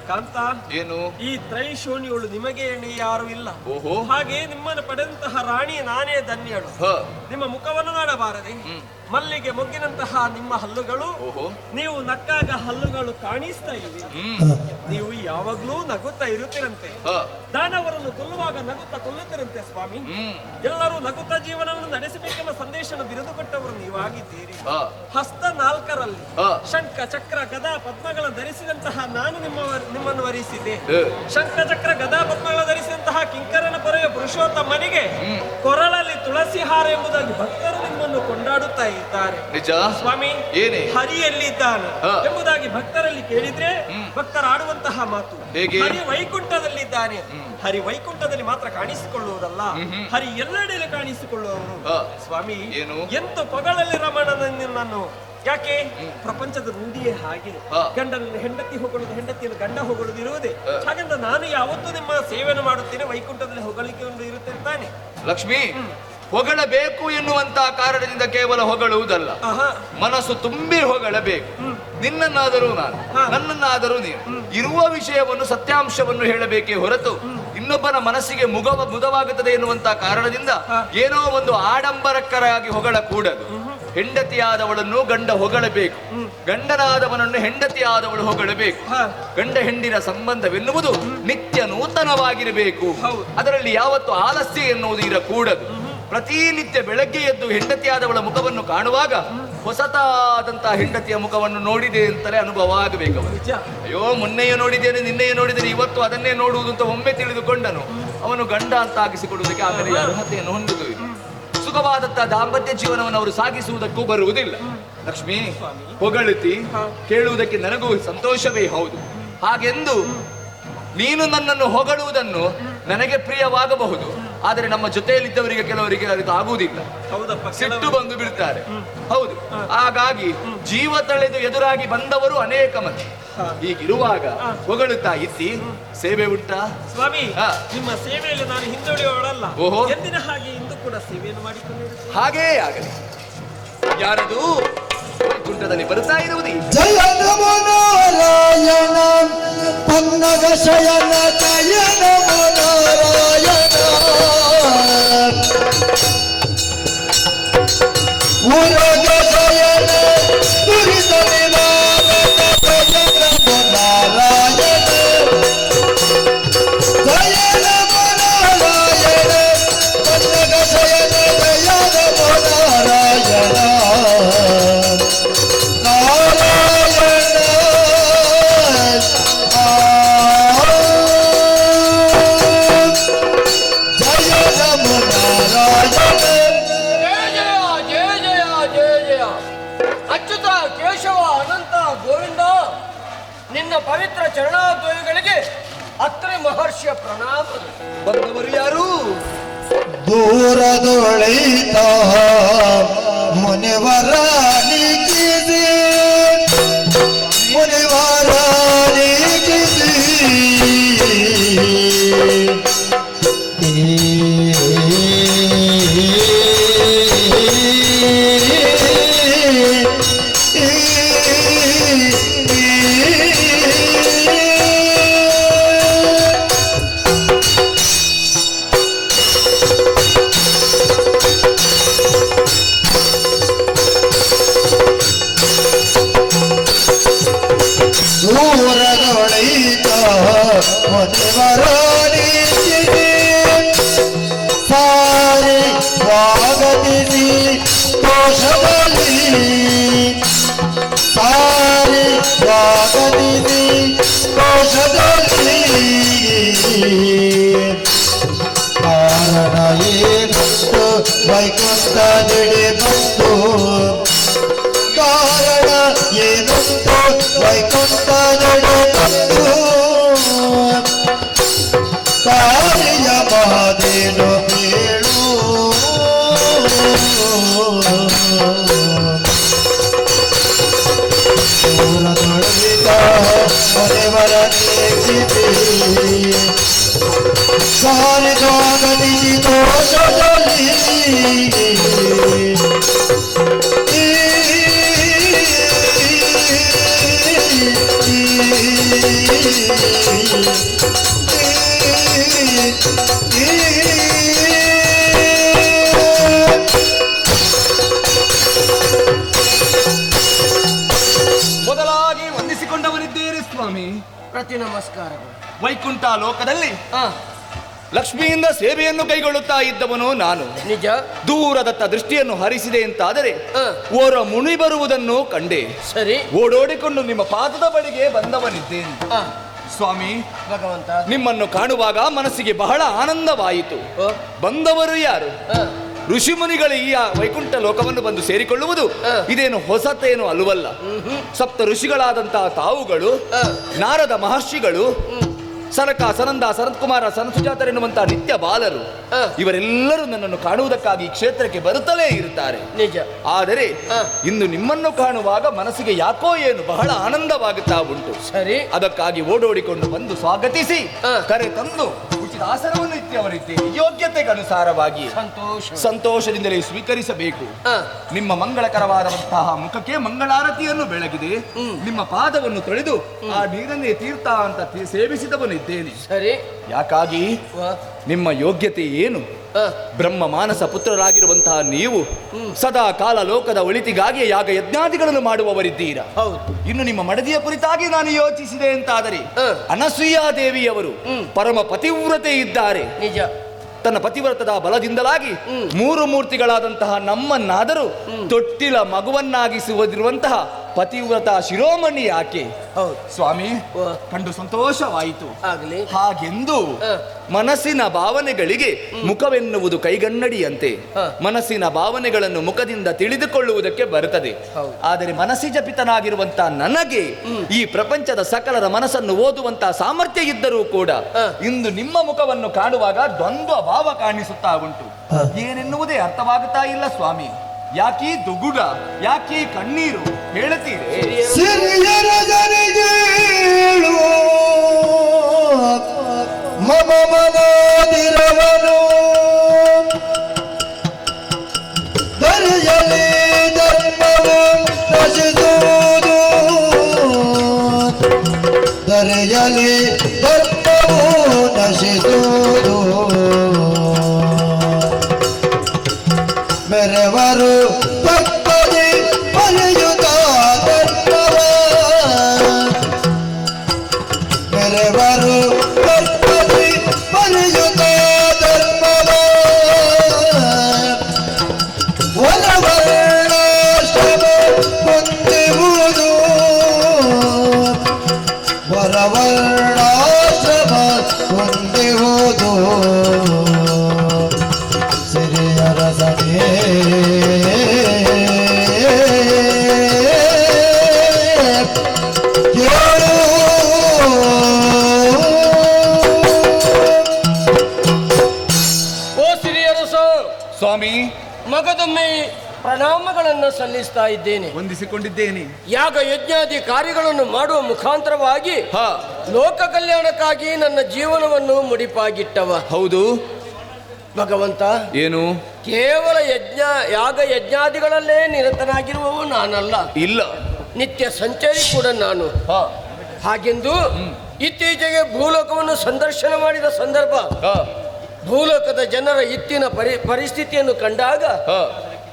ಕಾಂತ, ಏನು ಈ ತ್ರೈಶೋಣಿಗಳು ನಿಮಗೆ ಎಣೆ ಯಾರು ಇಲ್ಲ. ಓಹೋ. ಹಾಗೆ ನಿಮ್ಮನ್ನು ಪಡೆದಂತಹ ರಾಣಿ ನಾನೇ ಧನ್ಯಳು. ಹ. ನಿಮ್ಮ ಮುಖವನ್ನು ನೋಡಬಾರದೆ. ಮಲ್ಲಿಗೆ ಮೊಗ್ಗಿನಂತಹ ನಿಮ್ಮ ಹಲ್ಲುಗಳು, ಓಹೋ. ನೀವು ನಕ್ಕಾಗ ಹಲ್ಲುಗಳು ಕಾಣಿಸ್ತಾ ಇವೆ. ನೀವು ಯಾವಾಗ್ಲೂ ನಗುತ್ತಾ ಇರುತ್ತೀರಂತೆ. ಹ. ದಾನವರನ್ನು ಕೊಲ್ಲುವಾಗ ನಗುತ್ತಾ ಕೊಲ್ಲುತ್ತೀರಂತೆ ಸ್ವಾಮಿ. ಎಲ್ಲರೂ ನಗುತ್ತಾ ಜೀವನವನ್ನು ನಡೆಸಬೇಕೆಂಬ ಸಂದೇಶವನ್ನು ಬಿರುದು ಕೊಟ್ಟವರು ನೀವಾಗಿದ್ದೀರಿ. ಹ. ಹಸ್ತ ನಾಲ್ಕರಲ್ಲಿ ಹ. ಶಂಖ ಚಕ್ರ ಗದಾ ಪದ್ಮಗಳನ್ನು ಧರಿಸಿದಂತಹ ನಾನು ನಿಮ್ಮನ್ನು ವರಿಸಿದೆ. ಹ. ಶಂಖ ಚಕ್ರ ಗದಾ ಪದ್ಮಗಳನ್ನು ಧರಿಸಿದಂತಹ ಕಿಂಕರನ ಪೊರೆಯ ಪುರುಷೋತ್ತಮನಿಗೆ ಕೊರಳಲ್ಲಿ ತುಳಸಿ ಹಾರ ಎಂಬುದಾಗಿ ಭಕ್ತರು ನಿಮ್ಮನ್ನು ಕೊಂಡಾಡುತ್ತಾ ಇದ್ದಾರೆ. ನಿಜ. ಸ್ವಾಮಿ, ಏನೇ? ಹರಿ ಎಲ್ಲಿದ್ದಾನೆ ಹ. ಎಂಬುದಾಗಿ ಭಕ್ತರಲ್ಲಿ ಕೇಳಿದ್ರೆ ಭಕ್ತರಾಡುವಂತಹ ಮಾತು ಹೇಗೆ? ಹರಿ ವೈಕುಂಠದಲ್ಲಿದ್ದಾನೆ. ಹರಿ ವೈಕುಂಠದಲ್ಲಿ ಮಾತ್ರ ಕಾಣಿಸಿಕೊಳ್ಳುವುದಲ್ಲ, ಹರಿ ಎಲ್ಲೆಡೆಯಲ್ಲಿ ಕಾಣಿಸಿಕೊಳ್ಳುವವರು. ಹ. ಸ್ವಾಮಿ, ಏನು? ಎಂತ ಪೊಗಳಲ್ಲಿ ರಮಣನನ್ನು ಯಾಕೆ? ಪ್ರಪಂಚದ ರೂಢಿಯೇ ಹಾಗೆ. ಹ. ಗಂಡನನ್ನು ಹೆಂಡತಿ ಹೊಗಳುದು, ಹೆಂಡತಿಯನ್ನು ಗಂಡ ಹೊಗಳುದು ಇರುವುದೇ. ಹಾಗಂತ ನಾನು ಯಾವತ್ತೂ ನಿಮ್ಮ ಸೇವೆಯನ್ನು ಮಾಡುತ್ತೇನೆ, ವೈಕುಂಠದಲ್ಲಿ ಹೊಗಳಿಕೆ ಒಂದು ಇರುತ್ತೆ ತಾನೆ. ಲಕ್ಷ್ಮಿ, ಹೊಗಳಬೇಕು ಎನ್ನುವಂತಹ ಕಾರಣದಿಂದ ಕೇವಲ ಹೊಗಳುವುದಲ್ಲ, ಆಹಾ. ಮನಸ್ಸು ತುಂಬಿ ಹೊಗಳಬೇಕು. ನಿನ್ನನ್ನಾದರೂ ನಾನು, ನನ್ನನ್ನಾದರೂ ನೀನು, ಇರುವ ವಿಷಯವನ್ನು ಸತ್ಯಾಂಶವನ್ನು ಹೇಳಬೇಕೇ ಹೊರತು ಇನ್ನೊಬ್ಬನ ಮನಸ್ಸಿಗೆ ಮುದವಾಗುತ್ತದೆ ಎನ್ನುವಂತಹ ಕಾರಣದಿಂದ ಏನೋ ಒಂದು ಆಡಂಬರಕ್ಕರಾಗಿ ಹೊಗಳಕೂಡದು. ಹೆಂಡತಿಯಾದವಳನ್ನು ಗಂಡ ಹೊಗಳಬೇಕು, ಗಂಡನಾದವನನ್ನು ಹೆಂಡತಿಯಾದವಳು ಹೊಗಳಬೇಕು. ಗಂಡ ಹೆಂಡಿನ ಸಂಬಂಧವೆನ್ನುವುದು ನಿತ್ಯ ನೂತನವಾಗಿರಬೇಕು. ಅದರಲ್ಲಿ ಯಾವತ್ತು ಆಲಸ್ಯ ಎನ್ನುವುದು ಇರಕೂಡದು. ಪ್ರತಿನಿತ್ಯ ಬೆಳಗ್ಗೆ ಎದ್ದು ಹೆಂಡತಿಯಾದವಳ ಮುಖವನ್ನು ಕಾಣುವಾಗ ಹೊಸತಾದಂತಹ ಹೆಂಡತಿಯ ಮುಖವನ್ನು ನೋಡಿದೆ ಅಂತಲೇ ಅನುಭವ ಆಗಬೇಕು ಅವನು. ಅಯ್ಯೋ, ಮೊನ್ನೆಯೂ ನೋಡಿದ್ದೇನೆ, ನಿನ್ನೆಯೂ ನೋಡಿದ್ದೇನೆ, ಇವತ್ತು ಅದನ್ನೇ ನೋಡುವುದು ಅಂತ ಒಮ್ಮೆ ತಿಳಿದುಕೊಂಡನು ಅವನು ಗಂಡ ಅಂತ ಆಗಿಸಿಕೊಳ್ಳುವುದಕ್ಕೆ ಆಮೇಲೆ ಅರ್ಹತೆಯನ್ನು ಹೊಂದುವುದು. ಸುಖವಾದಂತಹ ದಾಂಪತ್ಯ ಜೀವನವನ್ನು ಅವರು ಸಾಗಿಸುವುದಕ್ಕೂ ಬರುವುದಿಲ್ಲ. ಲಕ್ಷ್ಮಿ, ಹೊಗಳುತ್ತಿ ಕೇಳುವುದಕ್ಕೆ ನನಗೂ ಸಂತೋಷವೇ ಹೌದು. ಹಾಗೆಂದು ನೀನು ನನ್ನನ್ನು ಹೊಗಳುವುದನ್ನು ನನಗೆ ಪ್ರಿಯವಾಗಬಹುದು, ಆದರೆ ನಮ್ಮ ಜೊತೆಯಲ್ಲಿದ್ದವರಿಗೆ ಕೆಲವರಿಗೆ ಅದಕ್ಕೆ ಆಗುವುದಿಲ್ಲ, ಸಿಟ್ಟು ಬಂದು ಬಿಡ್ತಾರೆ. ಹೌದು, ಹಾಗಾಗಿ ಜೀವ ತಳೆದು ಎದುರಾಗಿ ಬಂದವರು ಅನೇಕ ಮಂದಿ. ಹೀಗಿರುವಾಗ ಹೊಗಳುತ್ತಾ ಇತ್ತಿ ಸೇವೆ ಉಂಟಾ ಸ್ವಾಮಿ? ನಿಮ್ಮ ಸೇವೆಯಲ್ಲಿ ನಾನು ಹಿಂದುಳಿಯವಳಲ್ಲ. ಎಂದಿನ ಹಾಗೆ ಇಂದು ಕೂಡ ಸೇವೆಯನ್ನು ಮಾಡಿಕೊಂಡಿರುತ್ತೇನೆ. ಹಾಗೇ ಆಗಲಿ. ಯಾರದು ವೈಕುಂಠದಲ್ಲಿ ಬರುತ್ತಾ ಇರುವುದು? ಜಯ ನಮೋ ನಾರಾಯಣ ಪನ್ನಗ ಶಯನ, ಜಯ ನಮೋ ನಾರಾಯಣ ಉರಗ ಶಯನ ದುರಿತ ನಿವಾರಣ, ಜಯ ನಮೋ ನಾರಾಯಣ, ಜಯ ನಮೋ ನಾರಾಯಣ ಪನ್ನಗ ಶಯನ, ಜಯ ನಮೋ ನಾರಾಯಣ ನಾರಾಯಣ ಜಯ ನಮೋ ನಾರಾಯಣ. ಜಯ ಜಯ ಜಯ ಜಯ ಜಯ ಜಯ ಅಚ್ಯುತ ಕೇಶವ ಅನಂತ ಗೋವಿಂದ, ನಿನ್ನ ಪವಿತ್ರ ಚರಣಾದ್ವಯಗಳಿಗೆ ಅತ್ರಿ ಮಹರ್ಷಿಯ ಪ್ರಣಾಮ. ಬಂದವರು ಯಾರು? ದೂರದೊಳಿತ ಮುನಿವರ ನೀಕಿಸಿ, ಮುನಿವರ ನೀಕಿಸಿ, ದೂರದೊಳಿತ ಮುನಿವರ ನೀಕಿಸಿ, ಸಾರಿ ಸ್ವಾಗತಿಸಿ ದೋಷದಲ್ಲಿ, ಸಾರಿ ಸ್ವಾಗತಿಸಿ ದೋಷದಲ್ಲಿ, ಕಾರಣ ಏನುಂಟು ವೈಕುಂಠದೆಡೆ ಬಂತು, ಕಾರಣ ಏನುಂಟು ವೈಕುಂಠದೆಡೆ ಬಂತು, ಕಾರ್ಯ ಮಹದೇನು ಕೇಳು. ದೂರದೊಳಗಿದ ಮುನಿವರ ನೀಕಿಸಿ, ಸಾರಿ ಸ್ವಾಗತಿಸಿ ದೋಷದಲ್ಲಿ, ಮೊದಲಾಗಿ ವಂದಿಸಿಕೊಂಡವರಿದ್ದೀರಿ ಸ್ವಾಮಿ. ಪ್ರತಿ ನಮಸ್ಕಾರಗಳು. ವೈಕುಂಠ ಲೋಕದಲ್ಲಿ ಲಕ್ಷ್ಮಿಯಿಂದ ಸೇವೆಯನ್ನು ಕೈಗೊಳ್ಳುತ್ತಾ ಇದ್ದವನು ನಾನು. ನಿಜ. ದೂರದತ್ತ ದೃಷ್ಟಿಯನ್ನು ಹರಿಸಿದೆ ಅಂತಾದರೆ ಓರ ಮುನಿ ಬರುವುದನ್ನು ಕಂಡೆ. ಸರಿ. ಓಡೋಡಿಕೊಂಡು ನಿಮ್ಮ ಪಾದದ ಬಳಿಗೆ ಬಂದವನಿದ್ದೇನೆ ಸ್ವಾಮಿ. ಭಗವಂತ, ನಿಮ್ಮನ್ನು ಕಾಣುವಾಗ ಮನಸ್ಸಿಗೆ ಬಹಳ ಆನಂದವಾಯಿತು. ಬಂದವರು ಯಾರು? ಋಷಿಮುನಿಗಳು ಈ ವೈಕುಂಠ ಲೋಕವನ್ನು ಬಂದು ಸೇರಿಕೊಳ್ಳುವುದು ಇದೇನು ಹೊಸತೇನು ಅಲ್ಲವಲ್ಲ. ಸಪ್ತ ಋಷಿಗಳಾದಂತಹ ತಾವುಗಳು, ನಾರದ ಮಹರ್ಷಿಗಳು, ಸನಕ, ಸನಂದ, ಸನತ್ಕುಮಾರ, ಸನಸುಜಾತರೆನ್ನುವಂತಹ ನಿತ್ಯ ಬಾಲರು, ಇವರೆಲ್ಲರೂ ನನ್ನನ್ನು ಕಾಣುವುದಕ್ಕಾಗಿ ಕ್ಷೇತ್ರಕ್ಕೆ ಬರುತ್ತಲೇ ಇರುತ್ತಾರೆ. ನಿಜ. ಆದರೆ ಇಂದು ನಿಮ್ಮನ್ನು ಕಾಣುವಾಗ ಮನಸ್ಸಿಗೆ ಯಾಕೋ ಏನು ಬಹಳ ಆನಂದವಾಗುತ್ತಾ ಉಂಟು. ಸರಿ. ಅದಕ್ಕಾಗಿ ಓಡೋಡಿಕೊಂಡು ಬಂದು ಸ್ವಾಗತಿಸಿ ಕರೆ ತಂದು ಉಚಿತ ಆಸನವನ್ನು ಇತ್ಯವರಿದ್ದೇನೆ. ಯೋಗ್ಯತೆಗನುಸಾರವಾಗಿ ಸಂತೋಷದಿಂದಲೇ ಸ್ವೀಕರಿಸಬೇಕು. ನಿಮ್ಮ ಮಂಗಳಕರವಾದಂತಹ ಮುಖಕ್ಕೆ ಮಂಗಳಾರತಿಯನ್ನು ಬೆಳಗಿದೆ. ನಿಮ್ಮ ಪಾದವನ್ನು ತೊಳೆದು ಆ ನೀರನ್ನೇ ತೀರ್ಥ ಅಂತ ಸೇವಿಸಿದವನಿದ್ದೇನೆ. ಸರಿ. ಯಾಕಾಗಿ? ನಿಮ್ಮ ಯೋಗ್ಯತೆ ಏನು? ಬ್ರಹ್ಮ ಮಾನಸ ಪುತ್ರರಾಗಿರುವಂತಹ ನೀವು ಸದಾ ಕಾಲ ಲೋಕದ ಒಳಿತಿಗಾಗಿ ಯಾಗ ಯಜ್ಞಾದಿಗಳನ್ನು ಮಾಡುವವರಿದ್ದೀರಾ. ಇನ್ನು ನಿಮ್ಮ ಮಡದಿಯ ಕುರಿತಾಗಿ ನಾನು ಯೋಚಿಸಿದೆ ಅಂತಾದರೆ ಅನಸೂಯಾ ದೇವಿಯವರು ಪರಮ ಪತಿವ್ರತೆ ಇದ್ದಾರೆ. ನಿಜ. ತನ್ನ ಪತಿವ್ರತದ ಬಲದಿಂದಲಾಗಿ ಮೂರು ಮೂರ್ತಿಗಳಾದಂತಹ ನಮ್ಮನ್ನಾದರೂ ತೊಟ್ಟಿಲ ಮಗುವನ್ನಾಗಿಸುವುದಿರುವಂತಹ ಪತಿವ್ರತ ಶಿರೋಮಣಿ ಆಕೆ. ಸ್ವಾಮಿ, ಕಂಡು ಸಂತೋಷವಾಯಿತು. ಹಾಗೆಂದು ಮನಸ್ಸಿನ ಭಾವನೆಗಳಿಗೆ ಮುಖವೆನ್ನುವುದು ಕೈಗನ್ನಡಿಯಂತೆ. ಮನಸ್ಸಿನ ಭಾವನೆಗಳನ್ನು ಮುಖದಿಂದ ತಿಳಿದುಕೊಳ್ಳುವುದಕ್ಕೆ ಬರುತ್ತದೆ. ಆದರೆ ಮನಸ್ಸಿಜಪಿತನಾಗಿರುವಂತಹ ನನಗೆ ಈ ಪ್ರಪಂಚದ ಸಕಲರ ಮನಸ್ಸನ್ನು ಓದುವಂತಹ ಸಾಮರ್ಥ್ಯ ಇದ್ದರೂ ಕೂಡ ಇಂದು ನಿಮ್ಮ ಮುಖವನ್ನು ಕಾಣುವಾಗ ದ್ವಂದ್ವ ಭಾವ ಕಾಣಿಸುತ್ತಾ ಉಂಟು. ಏನೆನ್ನುವುದೇ ಅರ್ಥವಾಗುತ್ತಾ ಇಲ್ಲ ಸ್ವಾಮಿ. ಯಾಕೀ ದುಗುಡ, ಯಾಕೀ ಕಣ್ಣೀರು ಹೇಳುತ್ತೀರೇ? ಸಿರಿಯರ ಜನಗೇಳು ಮಮ ಮನದಿರವನು ದರೆಯಲಿ ಧರ್ಮವು ನಶಿಸುವುದು, ದರೆಯಲಿ ಧರ್ಮವು ನಶಿಸುವುದು. ಮೆರವರು ತಪ್ಪದೆ ಬರೆಯುತ್ತ ಧರ್ಮವ, ಮೆರವರು ತಪ್ಪದೆ ಬರೆಯುತ್ತ ಧರ್ಮವ. ವರವರ್ಣಾಶ್ರಮ ಹೊಂದಿರುವುದು, ವರವರ್ಣಾಶ್ರಮ ಹೊಂದಿರುವುದು. ಓ ಸಿರಿಯರಸ ಸ್ವಾಮಿ, ಮಗದೊಮ್ಮೆ ಪ್ರಣಾಮಗಳನ್ನು ಸಲ್ಲಿಸ್ತಾ ಇದ್ದೇನೆ, ವಂದಿಸಿಕೊಂಡಿದ್ದೇನೆ. ಯಾಗ ಯಜ್ಞಾದಿ ಕಾರ್ಯಗಳನ್ನು ಮಾಡುವ ಮುಖಾಂತರವಾಗಿ ಲೋಕ ಕಲ್ಯಾಣಕ್ಕಾಗಿ ನನ್ನ ಜೀವನವನ್ನು ಮುಡಿಪಾಗಿಟ್ಟವ. ಹೌದು ಭಗವಂತ. ಏನು ಕೇವಲ ಯಜ್ಞ ಯಾಗ ಯಜ್ಞಾದಿಗಳಲ್ಲೇ ನಿರತನಾಗಿರುವವು ನಾನಲ್ಲ, ಇಲ್ಲ, ನಿತ್ಯ ಸಂಚಾರಿ ಕೂಡ ನಾನು. ಹಾಗೆಂದು ಇತ್ತೀಚೆಗೆ ಭೂಲೋಕವನ್ನು ಸಂದರ್ಶನ ಮಾಡಿದ ಸಂದರ್ಭ ಭೂಲೋಕದ ಜನರ ಇತ್ತಿನ ಪರಿಸ್ಥಿತಿಯನ್ನು ಕಂಡಾಗ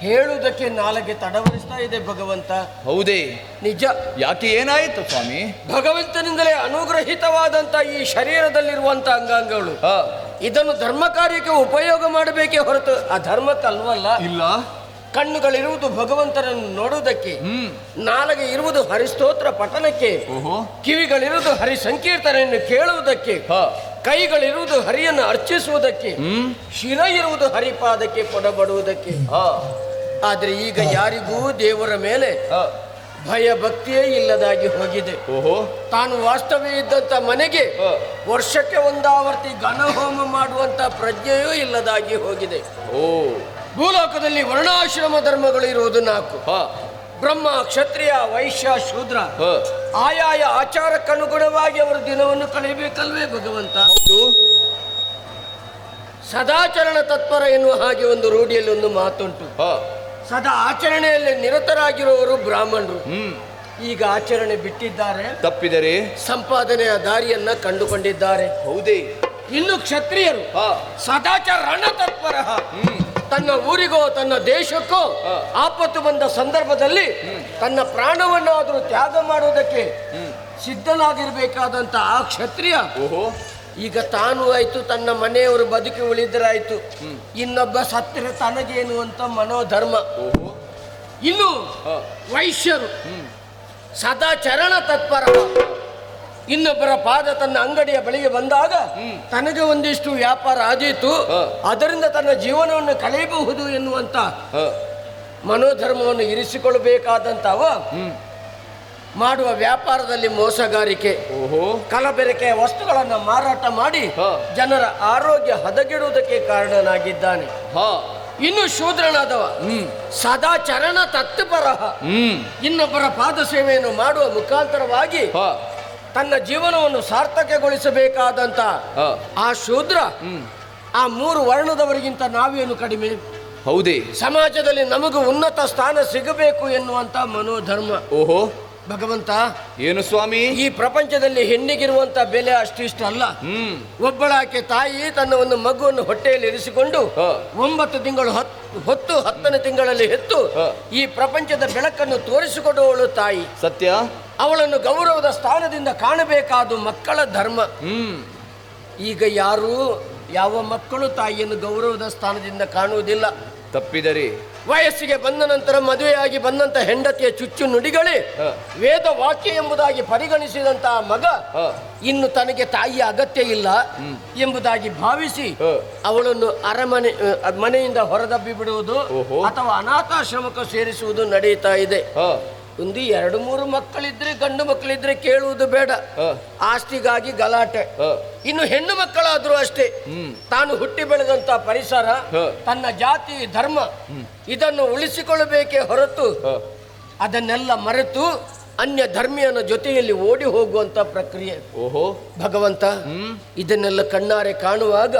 ಹೇಳುವುದಕ್ಕೆ ನಾಲಿಗೆ ತಡವರಿಸ್ತಾ ಇದೆ ಭಗವಂತ. ಹೌದೇ? ನಿಜ. ಯಾಕೆ, ಏನಾಯಿತು ಸ್ವಾಮಿ? ಭಗವಂತನಿಂದಲೇ ಅನುಗ್ರಹಿತವಾದಂತ ಈ ಶರೀರದಲ್ಲಿರುವಂತ ಅಂಗಾಂಗಗಳು ಇದನ್ನು ಧರ್ಮ ಕಾರ್ಯಕ್ಕೆ ಉಪಯೋಗ ಮಾಡಬೇಕೇ ಹೊರತು ಅಧರ್ಮಕ್ಕಲ್ವಲ್ಲ. ಇಲ್ಲ. ಕಣ್ಣುಗಳಿರುವುದು ಭಗವಂತನನ್ನು ನೋಡುವುದಕ್ಕೆ, ನಾಲಿಗೆ ಇರುವುದು ಹರಿಸ್ತೋತ್ರ ಪಠನಕ್ಕೆ, ಕಿವಿಗಳಿರುವುದು ಹರಿ ಸಂಕೀರ್ತನೆಯನ್ನು ಕೇಳುವುದಕ್ಕೆ, ಕೈಗಳಿರುವುದು ಹರಿಯನ್ನು ಅರ್ಚಿಸುವುದಕ್ಕೆ, ಶಿರ ಇರುವುದು ಹರಿಪಾದಕ್ಕೆ ಪೊಡಬಡುವುದಕ್ಕೆ. ಆದರೆ ಈಗ ಯಾರಿಗೂ ದೇವರ ಮೇಲೆ ಭಯ ಭಕ್ತಿಯೇ ಇಲ್ಲದಾಗಿ ಹೋಗಿದೆ. ತಾನು ವಾಸ್ತವ್ಯ ಇದ್ದಂತ ಮನೆಗೆ ವರ್ಷಕ್ಕೆ ಒಂದಾವರ್ತಿ ಘನಹೋಮ ಮಾಡುವಂತ ಪ್ರಜ್ಞೆಯೂ ಇಲ್ಲದಾಗಿ ಹೋಗಿದೆ. ಭೂಲೋಕದಲ್ಲಿ ವರ್ಣಾಶ್ರಮ ಧರ್ಮಗಳು ಇರುವುದು 4: ಬ್ರಹ್ಮ, ಕ್ಷತ್ರಿಯ, ವೈಶ್ಯ, ಶೂದ್ರ. ಆಯಾಯ ಆಚಾರಕ್ಕನುಗುಣವಾಗಿ ಅವರು ದಿನವನ್ನು ಕಳೆಯಬೇಕಲ್ವೇ ಭಗವಂತ? ಸದಾಚರಣ ತತ್ಪರ ಎನ್ನುವ ಹಾಗೆ ಒಂದು ರೂಢಿಯಲ್ಲಿ ಒಂದು ಮಾತುಂಟು. ಸದಾ ಆಚರಣೆಯಲ್ಲಿ ನಿರತರಾಗಿರುವವರು ಬ್ರಾಹ್ಮಣರು. ಈಗ ಆಚರಣೆ ಬಿಟ್ಟಿದ್ದಾರೆ, ತಪ್ಪಿದರೆ ಸಂಪಾದನೆಯ ದಾರಿಯನ್ನ ಕಂಡುಕೊಂಡಿದ್ದಾರೆ. ಹೌದೇ? ಇನ್ನು ಕ್ಷತ್ರಿಯರು ಸದಾಚರಣ ತತ್ಪರ, ತನ್ನ ಊರಿಗೋ ತನ್ನ ದೇಶಕ್ಕೋ ಆಪತ್ತು ಬಂದ ಸಂದರ್ಭದಲ್ಲಿ ತನ್ನ ಪ್ರಾಣವನ್ನಾದರೂ ತ್ಯಾಗ ಮಾಡುವುದಕ್ಕೆ ಸಿದ್ಧನಾಗಿರ್ಬೇಕಾದಂತ ಆ ಕ್ಷತ್ರಿಯ ಈಗ ತಾನು ಆಯ್ತು, ತನ್ನ ಮನೆಯವರು ಬದುಕಿ ಉಳಿದರಾಯ್ತು, ಇನ್ನೊಬ್ಬ ಸತ್ತರೆ ತನಗೇನು ಅಂತ ಮನೋಧರ್ಮ. ಇನ್ನು ವೈಶ್ಯರು ಸದಾಚರಣ ತತ್ಪರ, ಇನ್ನೊಬ್ಬರ ಪಾದ ತನ್ನ ಅಂಗಡಿಯ ಬಳಿಗೆ ಬಂದಾಗ ತನಗೆ ಒಂದಿಷ್ಟು ವ್ಯಾಪಾರ ಆದೀತು, ಅದರಿಂದ ತನ್ನ ಜೀವನವನ್ನು ಕಳೆಯಬಹುದು ಎನ್ನುವಂತ ಮನೋಧರ್ಮವನ್ನು ಇರಿಸಿಕೊಳ್ಳಬೇಕಾದಂತವ ಮಾಡುವ ವ್ಯಾಪಾರದಲ್ಲಿ ಮೋಸಗಾರಿಕೆ, ಕಲಬೆರಕೆಯ ವಸ್ತುಗಳನ್ನು ಮಾರಾಟ ಮಾಡಿ ಜನರ ಆರೋಗ್ಯ ಹದಗೆಡುವುದಕ್ಕೆ ಕಾರಣನಾಗಿದ್ದಾನೆ. ಇನ್ನು ಶೂದ್ರನಾದವ ಸದಾಚರಣ ತತ್ಪರ, ಇನ್ನೊಬ್ಬರ ಪಾದ ಸೇವೆಯನ್ನು ಮಾಡುವ ಮುಖಾಂತರವಾಗಿ ತನ್ನ ಜೀವನವನ್ನು ಸಾರ್ಥಕಗೊಳಿಸಬೇಕಾದಂತ ಆ ಶೂದ್ರ ಆ 3 ವರ್ಣದವರಿಗಿಂತ ನಾವೇನು ಕಡಿಮೆ? ಹೌದೇ? ಸಮಾಜದಲ್ಲಿ ನಮಗೂ ಉನ್ನತ ಸ್ಥಾನ ಸಿಗಬೇಕು ಎನ್ನುವಂತ ಮನೋಧರ್ಮ. ಓಹೋ ಭಗವಂತ. ಏನು ಸ್ವಾಮಿ? ಈ ಪ್ರಪಂಚದಲ್ಲಿ ಹೆಣ್ಣಿಗಿರುವಂತ ಬೆಲೆ ಅಷ್ಟಿಷ್ಟ ಅಲ್ಲ. ಒಬ್ಬಳಾಕೆ ತಾಯಿ ತನ್ನ ಒಂದು ಮಗುವನ್ನು ಹೊಟ್ಟೆಯಲ್ಲಿ ಇರಿಸಿಕೊಂಡು 9 ತಿಂಗಳು ಹೊತ್ತು 10ನೇ ತಿಂಗಳಲ್ಲಿ ಹೆತ್ತು ಈ ಪ್ರಪಂಚದ ಬೆಳಕನ್ನು ತೋರಿಸಿಕೊಡುವವಳು ತಾಯಿ. ಸತ್ಯ. ಅವಳನ್ನು ಗೌರವದ ಸ್ಥಾನದಿಂದ ಕಾಣಬೇಕಾದ ಮಕ್ಕಳ ಧರ್ಮ. ಈಗ ಯಾರೂ ಯಾವ ಮಕ್ಕಳು ತಾಯಿಯನ್ನು ಗೌರವದ ಸ್ಥಾನದಿಂದ ಕಾಣುವುದಿಲ್ಲ. ತಪ್ಪಿದರೆ ವಯಸ್ಸಿಗೆ ಬಂದ ನಂತರ ಮದುವೆಯಾಗಿ ಬಂದಂತ ಹೆಂಡತಿಯ ಚುಚ್ಚು ನುಡಿಗಳೇ ವೇದ ವಾಕ್ಯ ಎಂಬುದಾಗಿ ಪರಿಗಣಿಸಿದಂತಹ ಮಗ ಇನ್ನು ತನಗೆ ತಾಯಿಯ ಅಗತ್ಯ ಇಲ್ಲ ಎಂಬುದಾಗಿ ಭಾವಿಸಿ ಅವಳನ್ನು ಅರಮನೆ ಮನೆಯಿಂದ ಹೊರದಬ್ಬಿ ಬಿಡುವುದು ಅಥವಾ ಅನಾಥಾಶ್ರಮಕ್ಕೆ ಸೇರಿಸುವುದು ನಡೆಯುತ್ತಾ ಇದೆ. ಒಂದು ಎರಡು ಮೂರು ಮಕ್ಕಳಿದ್ರೆ, ಗಂಡು ಮಕ್ಕಳಿದ್ರೆ ಕೇಳುವುದು ಬೇಡ, ಆಸ್ತಿಗಾಗಿ ಗಲಾಟೆ. ಇನ್ನು ಹೆಣ್ಣು ಮಕ್ಕಳಾದ್ರೂ ಅಷ್ಟೇ, ತಾನು ಹುಟ್ಟಿ ಬೆಳೆದಂತ ಪರಿಸರ, ತನ್ನ ಜಾತಿ ಧರ್ಮ ಇದನ್ನು ಉಳಿಸಿಕೊಳ್ಳಬೇಕೇ ಹೊರತು ಅದನ್ನೆಲ್ಲ ಮರೆತು ಅನ್ಯ ಧರ್ಮೀಯನ ಜೊತೆಯಲ್ಲಿ ಓಡಿ ಹೋಗುವಂತ ಪ್ರಕ್ರಿಯೆ. ಓಹೋ ಭಗವಂತ, ಇದನ್ನೆಲ್ಲ ಕಣ್ಣಾರೆ ಕಾಣುವಾಗ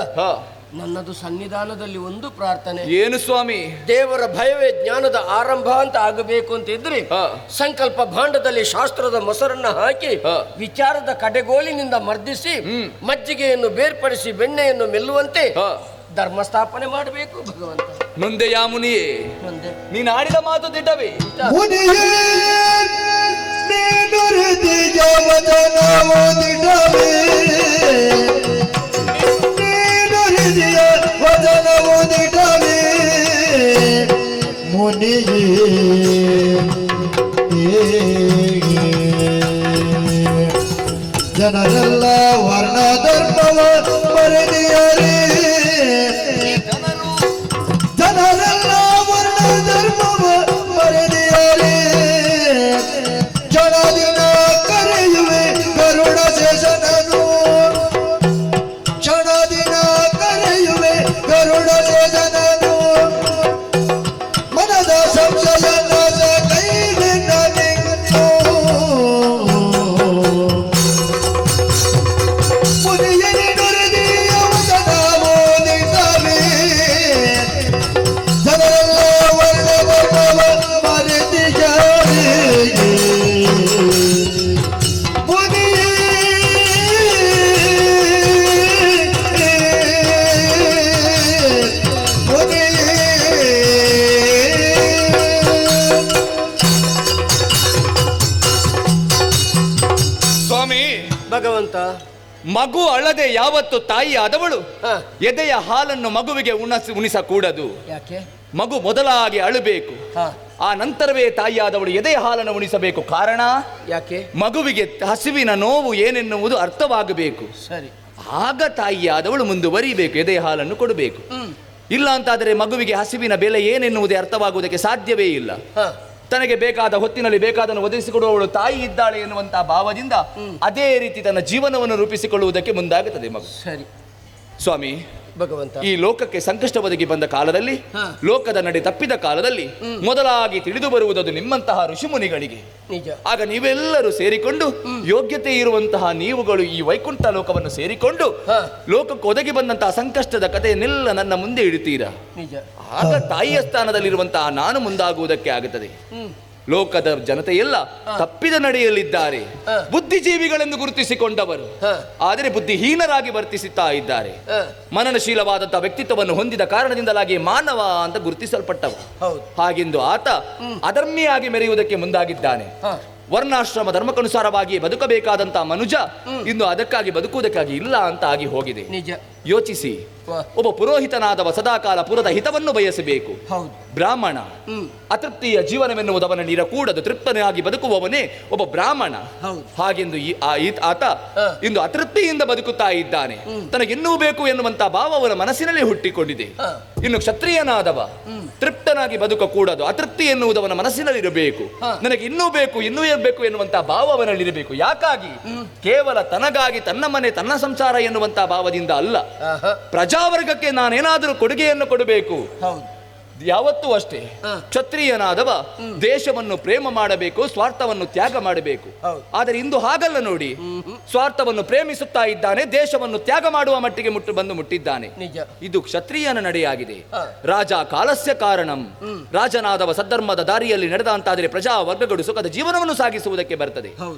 ನನ್ನದು ಸನ್ನಿಧಾನದಲ್ಲಿ ಒಂದು ಪ್ರಾರ್ಥನೆ. ಏನು ಸ್ವಾಮಿ? ದೇವರ ಭಯವೇ ಜ್ಞಾನದ ಆರಂಭ ಅಂತ ಆಗಬೇಕು ಅಂತ ಇದ್ರೆ ಸಂಕಲ್ಪ ಭಾಂಡದಲ್ಲಿ ಶಾಸ್ತ್ರದ ಮೊಸರನ್ನ ಹಾಕಿ ವಿಚಾರದ ಕಡೆಗೋಲಿನಿಂದ ಮರ್ದಿಸಿ ಮಜ್ಜಿಗೆಯನ್ನು ಬೇರ್ಪಡಿಸಿ ಬೆಣ್ಣೆಯನ್ನು ಮೆಲ್ಲುವಂತೆ ಧರ್ಮ ಸ್ಥಾಪನೆ ಮಾಡಬೇಕು ಭಗವಂತ. ಮುಂದೆ ಯಾ ಮುನಿಯೇ, ನೀನು ಆಡಿದ ಮಾತು ದಿಟ್ಟವೇ. ಜನರೆಲ್ಲ ವರ್ಣ ಧರ್ಮವ ಮರೆದಿಯರೇ, ಜನರೆಲ್ಲ ವರ್ಣ ಧರ್ಮವ ಮರೆದಿಯರೇ. ಕ್ಷಣದಿನ ಕರೆಯುವೆ ಕರುಣ ಶೇಷನನು, ಕ್ಷಣದಿನ ಕರೆಯುವೆ ಕರುಣ ಶೇಷನನು. ಮನದ ಸಂಶಯ ನಾಶ ಕೈವಿನ ನಿನ್ನು, ಮುನಿಯನಿ ನುರಿದಿಯ ವಚನವೋದಿತವೇ. ಜನರೆಲ್ಲ ವರ್ಣ ಧರ್ಮವ ಮರೆತಿದ್ದಾರೆ. ಮುನಿಯೇ ಮುನಿಯೇ. ಸ್ವಾಮಿ ಭಗವಂತ, ಮಗು ಅಳದೆ ಯಾವತ್ತು ತಾಯಿ ಆದವಳು ಎದೆಯ ಹಾಲನ್ನು ಮಗುವಿಗೆ ಉಣಿಸಕೂಡದು. ಯಾಕೆ? ಮಗು ಮೊದಲಾಗಿ ಅಳಬೇಕು, ಆ ನಂತರವೇ ತಾಯಿಯಾದವಳು ಎದೆಯ ಹಾಲನ್ನು ಉಣಿಸಬೇಕು. ಕಾರಣ ಯಾಕೆ? ಮಗುವಿಗೆ ಹಸಿವಿನ ನೋವು ಏನೆನ್ನುವುದು ಅರ್ಥವಾಗಬೇಕು. ಸರಿ, ಆಗ ತಾಯಿಯಾದವಳು ಮುಂದುವರಿಬೇಕು, ಎದೆಯ ಹಾಲನ್ನು ಕೊಡಬೇಕು. ಇಲ್ಲ ಅಂತಾದರೆ ಮಗುವಿಗೆ ಹಸಿವಿನ ಬೆಲೆ ಏನೆನ್ನುವುದೇ ಅರ್ಥವಾಗುವುದಕ್ಕೆ ಸಾಧ್ಯವೇ ಇಲ್ಲ. ತನಗೆ ಬೇಕಾದ ಹೊತ್ತಿನಲ್ಲಿ ಬೇಕಾದನ್ನು ಒದಗಿಸಿಕೊಡುವವಳು ತಾಯಿ ಇದ್ದಾಳೆ ಎನ್ನುವಂತಹ ಭಾವದಿಂದ ಅದೇ ರೀತಿ ತನ್ನ ಜೀವನವನ್ನು ರೂಪಿಸಿಕೊಳ್ಳುವುದಕ್ಕೆ ಮುಂದಾಗುತ್ತದೆ ಮಗು. ಸರಿ ಸ್ವಾಮಿ ಭಗವಂತ, ಈ ಲೋಕಕ್ಕೆ ಸಂಕಷ್ಟ ಒದಗಿ ಬಂದ ಕಾಲದಲ್ಲಿ, ಲೋಕದ ನಡೆ ತಪ್ಪಿದ ಕಾಲದಲ್ಲಿ ಮೊದಲಾಗಿ ತಿಳಿದು ಬರುವುದದು ನಿಮ್ಮಂತಹ ಋಷಿಮುನಿಗಳಿಗೆ. ನಿಜ. ಆಗ ನೀವೆಲ್ಲರೂ ಸೇರಿಕೊಂಡು ಯೋಗ್ಯತೆ ಇರುವಂತಹ ನೀವುಗಳು ಈ ವೈಕುಂಠ ಲೋಕವನ್ನು ಸೇರಿಕೊಂಡು ಲೋಕಕ್ಕೆ ಒದಗಿ ಬಂದಂತಹ ಸಂಕಷ್ಟದ ಕಥೆಯನ್ನೆಲ್ಲ ನನ್ನ ಮುಂದೆ ಇಡುತ್ತೀರಾ. ನಿಜ. ಆಗ ತಾಯಿಯ ಸ್ಥಾನದಲ್ಲಿರುವಂತಹ ನಾನು ಮುಂದಾಗುವುದಕ್ಕೆ ಆಗುತ್ತದೆ. ಲೋಕದ ಜನತೆಯೆಲ್ಲ ತಪ್ಪಿದ ನಡೆಯಲ್ಲಿದ್ದಾರೆ, ಬುದ್ಧಿಜೀವಿಗಳೆಂದು ಗುರುತಿಸಿಕೊಂಡವರು, ಆದರೆ ಬುದ್ಧಿಹೀನರಾಗಿ ವರ್ತಿಸುತ್ತಾ ಇದ್ದಾರೆ. ಮನನಶೀಲವಾದಂತಹ ವ್ಯಕ್ತಿತ್ವವನ್ನು ಹೊಂದಿದ ಕಾರಣದಿಂದಲಾಗಿ ಮಾನವ ಅಂತ ಗುರುತಿಸಲ್ಪಟ್ಟವ. ಹಾಗೆಂದು ಆತ ಅಧರ್ಮಿಯಾಗಿ ಮೆರೆಯುವುದಕ್ಕೆ ಮುಂದಾಗಿದ್ದಾನೆ. ವರ್ಣಾಶ್ರಮ ಧರ್ಮಕ್ಕನುಸಾರವಾಗಿ ಬದುಕಬೇಕಾದಂತಹ ಮನುಜ ಇಂದು ಅದಕ್ಕಾಗಿ ಬದುಕುವುದಕ್ಕಾಗಿ ಇಲ್ಲ ಅಂತ ಆಗಿ ಹೋಗಿದೆ. ನಿಜ. ಯೋಚಿಸಿ, ಒಬ್ಬ ಪುರೋಹಿತನಾದವ ಸದಾಕಾಲ ಪುರದ ಹಿತವನ್ನು ಬಯಸಬೇಕು. ಬ್ರಾಹ್ಮಣ ಅತೃಪ್ತಿಯ ಜೀವನವೆನ್ನುವುದು ಅವನಲ್ಲಿ ಇರಕೂಡದು. ತೃಪ್ತನಾಗಿ ಬದುಕುವವನೇ ಒಬ್ಬ ಬ್ರಾಹ್ಮಣ. ಹಾಗೆಂದು ಆತ ಇಂದು ಅತೃಪ್ತಿಯಿಂದ ಬದುಕುತ್ತಾ ಇದ್ದಾನೆ. ತನಗಿನ್ನೂ ಬೇಕು ಎನ್ನುವಂತಹ ಭಾವ ಅವನ ಮನಸ್ಸಿನಲ್ಲಿ ಹುಟ್ಟಿಕೊಂಡಿದೆ. ಇನ್ನು ಕ್ಷತ್ರಿಯನಾದವ ತೃಪ್ತನಾಗಿ ಬದುಕಕೂಡದು. ಅತೃಪ್ತಿ ಎನ್ನುವುದು ಅವನ ಮನಸ್ಸಿನಲ್ಲಿ ಇರಬೇಕು. ನನಗೆ ಇನ್ನೂ ಬೇಕು, ಇನ್ನೂ ಇರಬೇಕು ಎನ್ನುವಂತಹ ಭಾವ ಅವನಲ್ಲಿರಬೇಕು. ಯಾಕಾಗಿ? ಕೇವಲ ತನಗಾಗಿ, ತನ್ನ ಮನೆ, ತನ್ನ ಸಂಸಾರ ಎನ್ನುವಂತಹ ಭಾವದಿಂದ ಅಲ್ಲ. ಪ್ರಜಾವರ್ಗಕ್ಕೆ ನಾನೇನಾದರೂ ಕೊಡುಗೆಯನ್ನು ಕೊಡಬೇಕು. ಯಾವತ್ತೂ ಅಷ್ಟೇ ಕ್ಷತ್ರಿಯನಾದವ ದೇಶವನ್ನು ಪ್ರೇಮ ಮಾಡಬೇಕು, ಸ್ವಾರ್ಥವನ್ನು ತ್ಯಾಗ ಮಾಡಬೇಕು. ಆದರೆ ಇಂದು ಹಾಗಲ್ಲ ನೋಡಿ, ಸ್ವಾರ್ಥವನ್ನು ಪ್ರೇಮಿಸುತ್ತಾ ಇದ್ದಾನೆ, ದೇಶವನ್ನು ತ್ಯಾಗ ಮಾಡುವ ಮಟ್ಟಿಗೆ ಬಂದು ಮುಟ್ಟಿದ್ದಾನೆ. ಇದು ಕ್ಷತ್ರಿಯನ ನಡೆಯಾಗಿದೆ. ರಾಜ ಕಾಲಸ್ಯ ಕಾರಣಂ. ರಾಜನಾದವ ಸದ್ಧರ್ಮದ ದಾರಿಯಲ್ಲಿ ನಡೆದ ಅಂತಾದರೆ ಪ್ರಜಾ ವರ್ಗಗಳು ಸುಖದ ಜೀವನವನ್ನು ಸಾಗಿಸುವುದಕ್ಕೆ ಬರ್ತದೆ.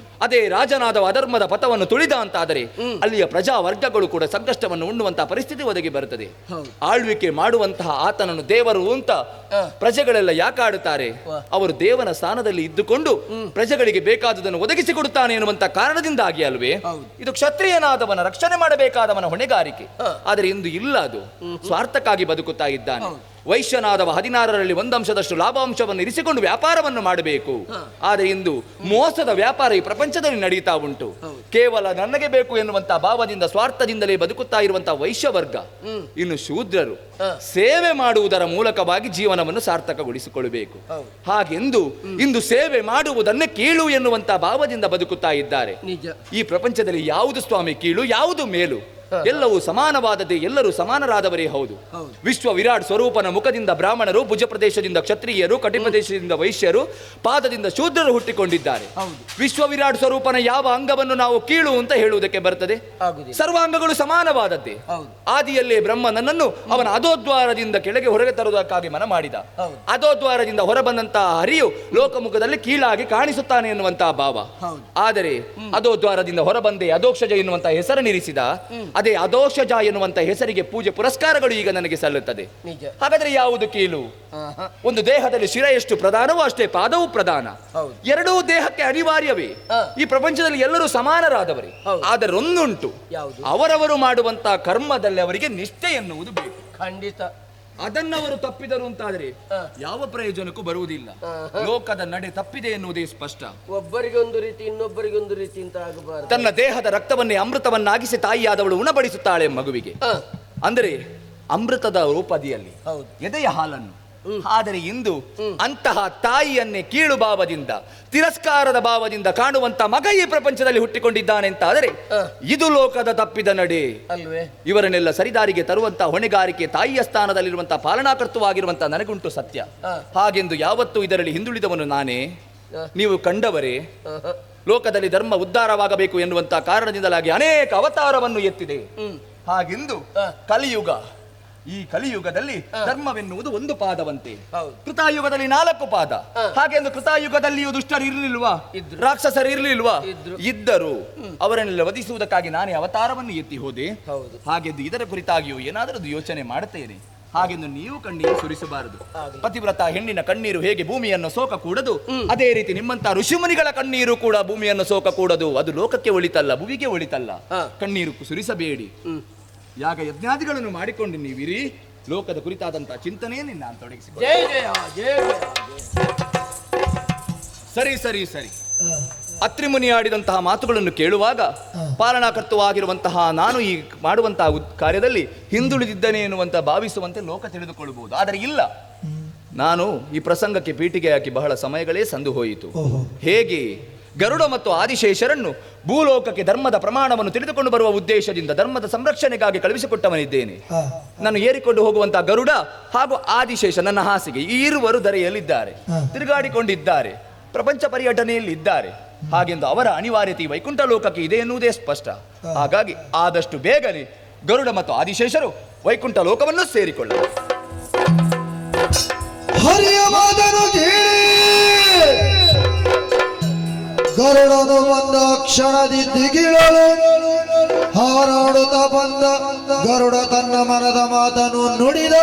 ಅದೇ ರಾಜನಾದವ ಅಧರ್ಮದ ಪಥವನ್ನು ತುಳಿದ ಅಂತಾದರೆ ಅಲ್ಲಿಯ ಪ್ರಜಾ ವರ್ಗಗಳು ಕೂಡ ಸಂಕಷ್ಟವನ್ನು ಉಣ್ಣುವಂತಹ ಪರಿಸ್ಥಿತಿ ಒದಗಿ ಬರುತ್ತದೆ. ಆಳ್ವಿಕೆ ಮಾಡುವಂತಹ ಆತನನ್ನು ದೇವರು ಅಂತ ಪ್ರಜೆಗಳೆಲ್ಲ ಯಾಕಾಡುತ್ತಾರೆ? ಅವರು ದೇವನ ಸ್ಥಾನದಲ್ಲಿ ಇದ್ದುಕೊಂಡು ಪ್ರಜೆಗಳಿಗೆ ಬೇಕಾದುದನ್ನು ಒದಗಿಸಿಕೊಡುತ್ತಾನೆ ಎನ್ನುವಂತ ಕಾರಣದಿಂದಾಗಿ ಅಲ್ವೇ? ಇದು ಕ್ಷತ್ರಿಯನಾದವನ ರಕ್ಷಣೆ ಮಾಡಬೇಕಾದವನ ಹೊಣೆಗಾರಿಕೆ. ಆದರೆ ಇಂದು ಇಲ್ಲ, ಅದು ಸ್ವಾರ್ಥಕ್ಕಾಗಿ ಬದುಕುತ್ತಾ ಇದ್ದಾನೆ. ವೈಶ್ಯನಾದವ 16ರಲ್ಲಿ ಒಂದಂಶದಷ್ಟು ಲಾಭಾಂಶವನ್ನು ಇರಿಸಿಕೊಂಡು ವ್ಯಾಪಾರವನ್ನು ಮಾಡಬೇಕು. ಆದರೆ ಇಂದು ಮೋಸದ ವ್ಯಾಪಾರ ಈ ಪ್ರಪಂಚದಲ್ಲಿ ನಡೀತಾ ಉಂಟು. ಕೇವಲ ನನಗೆ ಬೇಕು ಎನ್ನುವಂತಹ ಭಾವದಿಂದ ಸ್ವಾರ್ಥದಿಂದಲೇ ಬದುಕುತ್ತಾ ಇರುವಂತಹ ವೈಶ್ಯವರ್ಗ. ಇನ್ನು ಶೂದ್ರರು ಸೇವೆ ಮಾಡುವುದರ ಮೂಲಕವಾಗಿ ಜೀವನವನ್ನು ಸಾರ್ಥಕಗೊಳಿಸಿಕೊಳ್ಳಬೇಕು. ಹಾಗೆಂದು ಇಂದು ಸೇವೆ ಮಾಡುವುದನ್ನೇ ಕೀಳು ಎನ್ನುವಂತಹ ಭಾವದಿಂದ ಬದುಕುತ್ತಾ ಇದ್ದಾರೆ. ಈ ಪ್ರಪಂಚದಲ್ಲಿ ಯಾವುದು ಸ್ವಾಮಿ ಕೀಳು, ಯಾವುದು ಮೇಲು? ಎಲ್ಲವೂ ಸಮಾನವಾದದ್ದೇ, ಎಲ್ಲರೂ ಸಮಾನರಾದವರೇ ಹೌದು. ವಿಶ್ವ ವಿರಾಟ್ ಸ್ವರೂಪನ ಮುಖದಿಂದ ಬ್ರಾಹ್ಮಣರು, ಭುಜ ಪ್ರದೇಶದಿಂದ ಕ್ಷತ್ರಿಯರು, ಕಟಿ ಪ್ರದೇಶದಿಂದ ವೈಶ್ಯರು, ಪಾದದಿಂದ ಶೂದ್ರರು ಹುಟ್ಟಿಕೊಂಡಿದ್ದಾರೆ. ವಿಶ್ವ ವಿರಾಟ್ ಸ್ವರೂಪನ ಯಾವ ಅಂಗವನ್ನು ನಾವು ಕೀಳು ಅಂತ ಹೇಳುವುದಕ್ಕೆ ಬರ್ತದೆ? ಸರ್ವಾಂಗಗಳು ಸಮಾನವಾದದ್ದೇ. ಆದಿಯಲ್ಲೇ ಬ್ರಹ್ಮ ನನ್ನನ್ನು ಅವನ ಅಧೋದ್ವಾರದಿಂದ ಕೆಳಗೆ ಹೊರಗೆ ತರುವುದಕ್ಕಾಗಿ ಮನ ಮಾಡಿದ. ಅಧೋದ್ವಾರದಿಂದ ಹೊರಬಂದಂತಹ ಹರಿಯು ಲೋಕಮುಖದಲ್ಲಿ ಕೀಳಾಗಿ ಕಾಣಿಸುತ್ತಾನೆ ಎನ್ನುವಂತಹ ಭಾವ. ಆದರೆ ಅಧೋದ್ವಾರದಿಂದ ಹೊರಬಂದೆ ಅಧೋಕ್ಷಜ ಎನ್ನುವಂತಹ ಹೆಸರನ್ನಿರಿಸಿದ. ಅದೇ ಅಧೋಕ್ಷಜ ಎನ್ನುವಂತ ಹೆಸರಿಗೆ ಪೂಜೆ ಪುರಸ್ಕಾರಗಳು ಈಗ ನನಗೆ ಸಲ್ಲುತ್ತದೆ. ಹಾಗಾದ್ರೆ ಯಾವುದು ಕೀಳು? ಒಂದು ದೇಹದಲ್ಲಿ ಶಿರ ಎಷ್ಟು ಪ್ರಧಾನವೋ ಅಷ್ಟೇ ಪಾದವೂ ಪ್ರಧಾನ. ಎರಡೂ ದೇಹಕ್ಕೆ ಅನಿವಾರ್ಯವೇ. ಈ ಪ್ರಪಂಚದಲ್ಲಿ ಎಲ್ಲರೂ ಸಮಾನರಾದವರೇ. ಆದರೆ ಒಂದುಂಟು, ಅವರವರು ಮಾಡುವಂತಹ ಕರ್ಮದಲ್ಲಿ ಅವರಿಗೆ ನಿಷ್ಠೆ ಎನ್ನುವುದು ಬೇಕು. ಖಂಡಿತ. ಅದನ್ನವರು ತಪ್ಪಿದರು ಅಂತಾದರೆ ಯಾವ ಪ್ರಯೋಜನಕ್ಕೂ ಬರುವುದಿಲ್ಲ. ಲೋಕದ ನಡೆ ತಪ್ಪಿದೆ ಎನ್ನುವುದೇ ಸ್ಪಷ್ಟ. ಒಬ್ಬರಿಗೊಂದು ರೀತಿ ಇನ್ನೊಬ್ಬರಿಗೊಂದು ರೀತಿ ಅಂತ ಆಗಬಾರದು. ತನ್ನ ದೇಹದ ರಕ್ತವನ್ನೇ ಅಮೃತವನ್ನಾಗಿಸಿ ತಾಯಿಯಾದವಳು ಉಣಬಡಿಸುತ್ತಾಳೆ ಮಗುವಿಗೆ. ಅಂದರೆ ಅಮೃತದ ರೂಪದಿಯಲ್ಲಿ ಎದೆಯ ಹಾಲನ್ನು. ಆದರೆ ಇಂದು ಅಂತಹ ತಾಯಿಯನ್ನೇ ಕೀಳು ಭಾವದಿಂದ, ತಿರಸ್ಕಾರದ ಭಾವದಿಂದ ಕಾಣುವಂತ ಮಗ ಈ ಪ್ರಪಂಚದಲ್ಲಿ ಹುಟ್ಟಿಕೊಂಡಿದ್ದಾನೆ ಅಂತ ಆದರೆ ಇದು ಲೋಕದ ತಪ್ಪಿದ ನಡೆ ಅಲ್ವೇ? ಇವರನ್ನೆಲ್ಲ ಸರಿದಾರಿಗೆ ತರುವಂತಹ ಹೊಣೆಗಾರಿಕೆ ತಾಯಿಯ ಸ್ಥಾನದಲ್ಲಿರುವಂತಹ ಪಾಲನಾಕರ್ತವಾಗಿರುವಂತಹ ನನಗುಂಟು ಸತ್ಯ. ಹಾಗೆಂದು ಯಾವತ್ತೂ ಇದರಲ್ಲಿ ಹಿಂದುಳಿದವನು ನಾನೇ, ನೀವು ಕಂಡವರೇ. ಲೋಕದಲ್ಲಿ ಧರ್ಮ ಉದ್ಧಾರವಾಗಬೇಕು ಎನ್ನುವಂತಹ ಕಾರಣದಿಂದಲಾಗಿ ಅನೇಕ ಅವತಾರವನ್ನು ಎತ್ತಿದೆ. ಹಾಗೆಂದು ಕಲಿಯುಗ, ಈ ಕಲಿಯುಗದಲ್ಲಿ ಧರ್ಮವೆನ್ನುವುದು ಒಂದು ಪಾದವಂತೆ, ಕೃತಾಯುಗದಲ್ಲಿ 4 ಪಾದ. ಹಾಗೆಂದು ಕೃತಾಯುಗದಲ್ಲಿಯೂ ದುಷ್ಟರು ಇರಲಿಲ್ವಾ? ರಾಕ್ಷಸರು ಇರಲಿಲ್ವಾ? ಇದ್ದರು. ಅವರನ್ನೆಲ್ಲ ವಧಿಸುವುದಕ್ಕಾಗಿ ನಾನೇ ಅವತಾರವನ್ನು ಎತ್ತಿ ಹೋದೆ. ಹಾಗೆಂದು ಇದರ ಕುರಿತಾಗಿಯೂ ಏನಾದರೂ ಯೋಚನೆ ಮಾಡುತ್ತೇನೆ. ಹಾಗೆಂದು ನೀವು ಕಣ್ಣೀರು ಸುರಿಸಬಾರದು. ಪತಿವ್ರತ ಹೆಣ್ಣಿನ ಕಣ್ಣೀರು ಹೇಗೆ ಭೂಮಿಯನ್ನು ಸೋಕ ಕೂಡದು, ಅದೇ ರೀತಿ ನಿಮ್ಮಂತ ಋಷಿಮುನಿಗಳ ಕಣ್ಣೀರು ಕೂಡ ಭೂಮಿಯನ್ನು ಸೋಕ ಕೂಡದು. ಅದು ಲೋಕಕ್ಕೆ ಒಳಿತಲ್ಲ, ಭುವಿಗೆ ಒಳಿತಲ್ಲ. ಕಣ್ಣೀರು ಸುರಿಸಬೇಡಿ. ಯಾಗ ಯಜ್ಞಾದಿಗಳನ್ನು ಮಾಡಿಕೊಂಡು ನೀವಿರಿ. ಲೋಕದ ಕುರಿತಾದಂತಹ ಚಿಂತನೆಯನ್ನು ನಾನು ತೊಡಗಿಸಿಕೊಳ್ಳಿ. ಸರಿ ಸರಿ ಸರಿ. ಅತ್ರಿಮುನಿ ಆಡಿದಂತಹ ಮಾತುಗಳನ್ನು ಕೇಳುವಾಗ ಪಾಲನಾಕರ್ತವಾಗಿರುವಂತಹ ನಾನು ಈ ಮಾಡುವಂತಹ ಕಾರ್ಯದಲ್ಲಿ ಹಿಂದುಳಿದಿದ್ದೇನೆ ಎನ್ನುವಂತಹ ಭಾವಿಸುವಂತೆ ಲೋಕ ತಿಳಿದುಕೊಳ್ಳಬಹುದು. ಆದರೆ ಇಲ್ಲ, ನಾನು ಈ ಪ್ರಸಂಗಕ್ಕೆ ಪೀಠಿಗೆ ಹಾಕಿ ಬಹಳ ಸಮಯಗಳೇ ಸಂದು ಹೋಯಿತು. ಹೇಗೆ ಗರುಡ ಮತ್ತು ಆದಿಶೇಷರನ್ನು ಭೂಲೋಕಕ್ಕೆ ಧರ್ಮದ ಪ್ರಮಾಣವನ್ನು ತಿಳಿದುಕೊಂಡು ಬರುವ ಉದ್ದೇಶದಿಂದ ಧರ್ಮದ ಸಂರಕ್ಷಣೆಗಾಗಿ ಕಳುಹಿಸಿಕೊಟ್ಟವನಿದ್ದೇನೆ. ನಾನು ಏರಿಕೊಂಡು ಹೋಗುವಂತಹ ಗರುಡ ಹಾಗೂ ಆದಿಶೇಷ ನನ್ನ ಹಾಸಿಗೆ, ಈ ಇರುವರು ಧರೆಯಲ್ಲಿದ್ದಾರೆ, ತಿರುಗಾಡಿಕೊಂಡಿದ್ದಾರೆ, ಪ್ರಪಂಚ ಪರ್ಯಟನೆಯಲ್ಲಿ ಇದ್ದಾರೆ. ಹಾಗೆಂದು ಅವರ ಅನಿವಾರ್ಯತೆ ವೈಕುಂಠ ಲೋಕಕ್ಕೆ ಇದೆ ಎನ್ನುವುದೇ ಸ್ಪಷ್ಟ. ಹಾಗಾಗಿ ಆದಷ್ಟು ಬೇಗನೆ ಗರುಡ ಮತ್ತು ಆದಿಶೇಷರು ವೈಕುಂಠ ಲೋಕವನ್ನು ಸೇರಿಕೊಳ್ಳ. ಗರುಡನು ಬಂದ ಕ್ಷಣದಿ ದಿಗಿಳಲು ಹಾರಾಡುತ್ತ ಬಂದ ಗರುಡ ತನ್ನ ಮನದ ಮಾತನ್ನು ನುಡಿದ.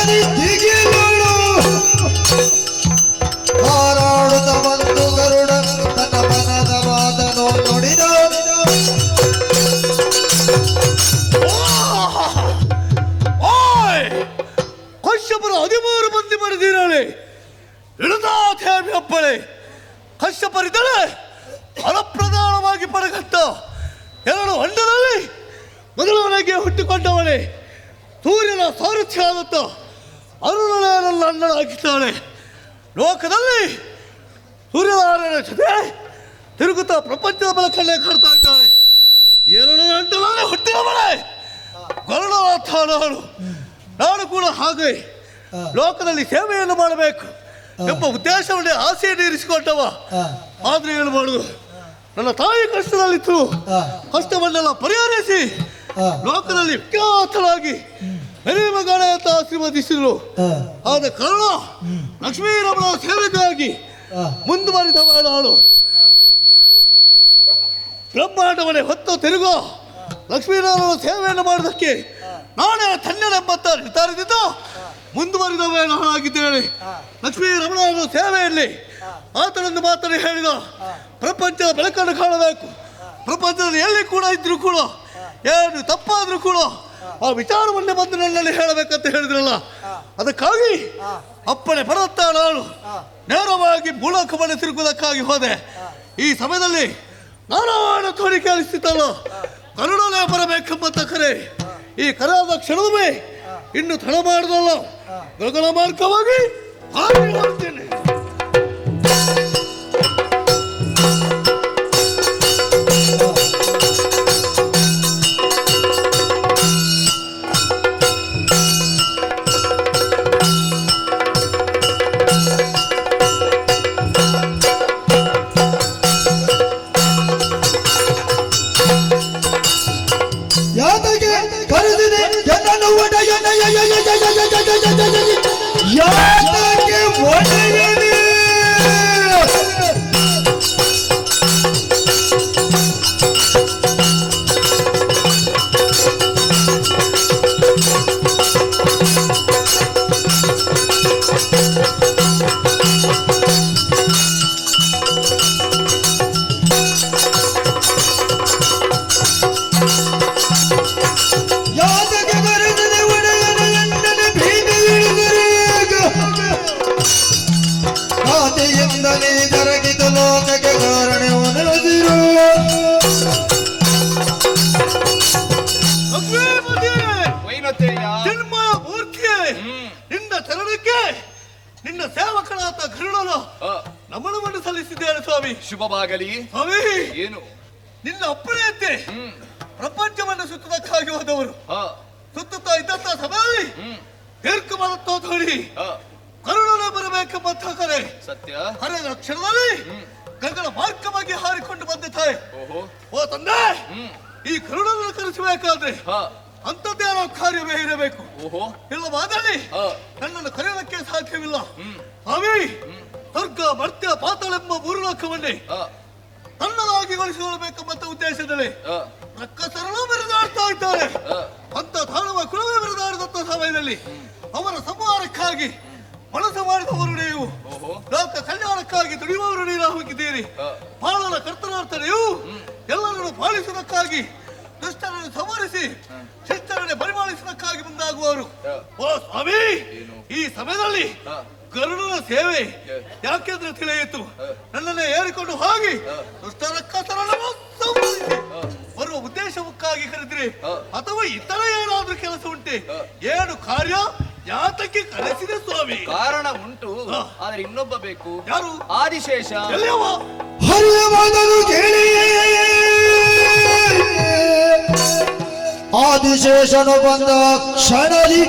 ಕ್ಷಣದಿ ದಿಗಿಲುಳು ಹಾರಾಡುತ್ತ ಬಂದು ಗರುಡ ತನ್ನ ಮನದ ಮಾತನು ನುಡಿದ. ಓಯ್, ಕಶ್ಯಪರು 13 ಮಂದಿ ಮಡಿದಿರಾಳೆ ಇಳಿದಾಥೇಮಿ ಅಪ್ಪಳೆ. ಕಶ್ಯಪರಿದ್ದಳೆ ಫಲಪ್ರಧಾನವಾಗಿ ಪಡಗತ್ತ 2 ಅಂಡದಲ್ಲಿ ಮೊದಲವನಿಗೆ ಹುಟ್ಟಿಕೊಂಡವಳೆ. ಸೂರ್ಯನ ಸಾರಥ್ಯ ಆದತ್ತ ಅರುಣನೇ ನನ್ನ ಅಣ್ಣನಾಗಿದ್ದಾಳೆ. ಲೋಕದಲ್ಲಿ ಸೂರ್ಯನಾರಾಯಣ ಜೊತೆ ತಿರುಗುತ್ತಾ ಪ್ರಪಂಚದ ಬೆಳಕಲ್ಲೇ ಕಾಡ್ತಾ ಇದ್ದಾಳೆ. 2 ಅಂಡದಲ್ಲಿ ಹುಟ್ಟಿದವಳೆ ಗರುಡನಾಥ ನಾನು. ನಾನು ಕೂಡ ಹಾಗೆ ಲೋಕದಲ್ಲಿ ಸೇವೆಯನ್ನು ಮಾಡಬೇಕು ಎಂಬ ಉದ್ದೇಶವನ್ನೇ ಆಸೆಯನ್ನು ಇರಿಸಿಕೊಂಡವ. ಆದ್ರೆ ಏನು ಮಾಡುದು, ನನ್ನ ತಾಯಿ ಕಷ್ಟದಲ್ಲಿತ್ತು. ಕಷ್ಟವನ್ನೆಲ್ಲ ಪರಿಹರಿಸಿ ಲೋಕದಲ್ಲಿ ವಿಖ್ಯಾತನಾಗಿ ಮಗನೇ ಅಂತ ಆಶೀರ್ವದಿಸಿದರು. ಆದ ಕಾರಣ ಲಕ್ಷ್ಮೀರಮಣ ಸೇವೆಗಾಗಿ ಮುಂದುವರಿದವ ನಾನು. ಬ್ರಹ್ಮಾಂಡವನ್ನೇ ಹೊತ್ತು ತಿರುಗೋ ಲಕ್ಷ್ಮೀನಾರಾಯಣ ಸೇವೆಯನ್ನು ಮಾಡೋದಕ್ಕೆ ನಾನೇ ಧನ್ಯನೆಂಬಂತ ನಿರ್ಧಾರದಿಂದ ಮುಂದುವರಿದವೇ ನಾನಾಗಿದ್ದೇನೆ. ಲಕ್ಷ್ಮೀ ರಮಣನ ಸೇವೆಯಲ್ಲಿ ಆತನನ್ನು ಮಾತ್ರ ಹೇಳಿದ ಪ್ರಪಂಚದ ಬೆಳಕನ್ನು ಕಾಣಬೇಕು. ಪ್ರಪಂಚದಲ್ಲಿ ಎಲ್ಲಿ ಕೂಡ ಇದ್ರೂ ಕೂಡ ಏನು ತಪ್ಪಾದರೂ ಕೂಡ ಆ ವಿಚಾರವನ್ನೇ ಬಂದು ನನ್ನಲ್ಲಿ ಹೇಳಬೇಕಂತ ಹೇಳಿದ್ರಲ್ಲ, ಅದಕ್ಕಾಗಿ ಅಪ್ಪಣೆ ಪಡೆದತ್ತ ನಾನು ನೇರವಾಗಿ ಮೂಲಕವನ್ನು ತಿರುಗುವುದಕ್ಕಾಗಿ ಹೋದೆ. ಈ ಸಮಯದಲ್ಲಿ ನಾರಾಯಣ ಧ್ವನಿ ಕೇಳಿಸ್ತಿತ್ತಲ್ಲ, ಕರುಣನೇ ಬರಬೇಕೆಂಬಂತ ಕರೆ. ಈ ಕರಾದ ಕ್ಷಣವೇ ಇನ್ನು ತಡ ಮಾಡುದಲ್ಲ, ಗಗನ ಮಾರ್ಗವಾಗಿ ಹಾರಿ ಹೋಗ್ತೇನೆ. ಯಾತಗೆ ಕರೆದಿದೆ ನನ್ನನ್ನು ಒಡೆಯನ, ಯಾತಕ್ಕೆ ಒಡೆಯನೇ? ಯಾತಕ್ಕೆ ಕರೆದಿದೆ ಒಡೆಯನ ಎನ್ನನೆ ಭೀತಿ ಇಳಿದಿರೀಗ. ಕಾತಿಯಿಂದಲೇ ಜರಗಿತು ಲೋಕಕ್ಕೆ ಕಾರಣವು ನೆಲೆಸಿರು. ಲಕ್ಷ್ಮೀಪತಿಯೇ, ವೈನತೆಯ ಚಿನ್ಮಯ ಮೂರ್ತಿಯೇ, ನಿನ್ನ ಚರಣಕ್ಕೆ ನಿನ್ನ ಸೇವಕನಾದ ಗರುಡನು ನಮನವನ್ನು ಸಲ್ಲಿಸಿದ್ದೇನೆ ಸ್ವಾಮಿ. ಶುಭವಾಗಲಿ ಸ್ವಾಮಿ. ಏನು? ನಿನ್ನ ಅಪ್ಪಣೆಯಂತೆ ಪ್ರಪಂಚವನ್ನು ಸುತ್ತದಕ್ಕಾಗಿ ಹೋದವರು ಸುತ್ತುತ್ತಾ ಇದ್ದಂತ ಸಮಯದಲ್ಲಿ ದೀರ್ಘವಾದ ಧ್ವನಿ ಕರುಣನೆ ಬರಬೇಕೆಂಬಂತ ಕರೆ. ಸತ್ಯ. ಕರೆದ ಕ್ಷಣದಲ್ಲಿ ಗಂಗನ ಮಾರ್ಗವಾಗಿ ಹಾರಿಕೊಂಡು ಬಂದ ತಾಯಿ. ಓಹೋ. ಓ ತಂದೆ, ಈ ಕರುಣನನ್ನು ಕರೆಸಬೇಕಾದ್ರೆ ಅಂತದ್ದೇನೋ ಕಾರ್ಯವೇ ಇರಬೇಕು. ಓಹೋ. ಇಲ್ಲವಾದಲ್ಲಿ ನನ್ನನ್ನು ಕರೆಯೋದಕ್ಕೆ ಸಾಧ್ಯವಿಲ್ಲ ಸ್ವಾಮಿ. ಸ್ವರ್ಗ ಮರ್ತ್ಯ ಪಾತಾಳೆಂಬ ಮೂರು ಲೋಕವನ್ನೇ ತನ್ನದಾಗಿ ಗೊಳಿಸಿಕೊಳ್ಳಬೇಕೆಂಬಂತ ಉದ್ದೇಶದಲ್ಲಿ ರಕ್ಕಸರಳು ಮೆರೆದಾಡ್ತಾ ಇದ್ದಾರೆ. ಅಂತ ದಾನವ ಕುಲವೇ ಮೆರೆದಾಡಿದಂತ ಸಮಯದಲ್ಲಿ ಅವರ ಸಂಹಾರಕ್ಕಾಗಿ ಮನಸ್ಸು ಮಾಡಿದವರು ನೀವು, ಲೋಕ ಕಲ್ಯಾಣಕ್ಕಾಗಿ ದುಡಿಯುವವರು ನೀರಾಗಿದ್ದೀರಿ. ಪಾಲನ ಕರ್ತನಾರ್ಥ ನೀವು ಎಲ್ಲರನ್ನು ಪಾಲಿಸುವುದಕ್ಕಾಗಿ, ದುಷ್ಟರನ್ನು ಸಂಹರಿಸಿ ಶಿಷ್ಟರನ್ನೇ ಪರಿಪಾಲಿಸುವುದಕ್ಕಾಗಿ ಮುಂದಾಗುವವರು. ಓ ಸ್ವಾಮಿ, ಈ ಸಮಯದಲ್ಲಿ ಗರುಡನ ಸೇವೆ ಯಾಕೆಂದ್ರೆ ತಿಳಿಯಿತು. ನನ್ನನ್ನೇ ಏರಿಕೊಂಡು ಹೋಗಿ ದುಷ್ಟರಕ್ಕಸರನ್ನು ಸಂಹರಿಸಿ ಬರುವ ಉದ್ದೇಶಕ್ಕಾಗಿ ಕರೆದ್ರಿ ಅಥವಾ ಇತರ ಏನಾದ್ರೂ ಕೆಲಸ ಉಂಟೆ? ಏನು ಕಾರ್ಯ ಯಾತಕ್ಕೆ ಕರೆಸಿದೆ ಸ್ವಾಮಿ? ಕಾರಣ ಉಂಟು, ಆದ್ರೆ ಇನ್ನೊಬ್ಬ ಬೇಕು. ಯಾರು? ಆದಿಶೇಷ. ಎಲ್ಲಿಯವ? ಹರಿಯ ಮಾತನು ಕೇಳಿ ಆದಿಶೇಷನು ಬಂದ ಕ್ಷಣದಿ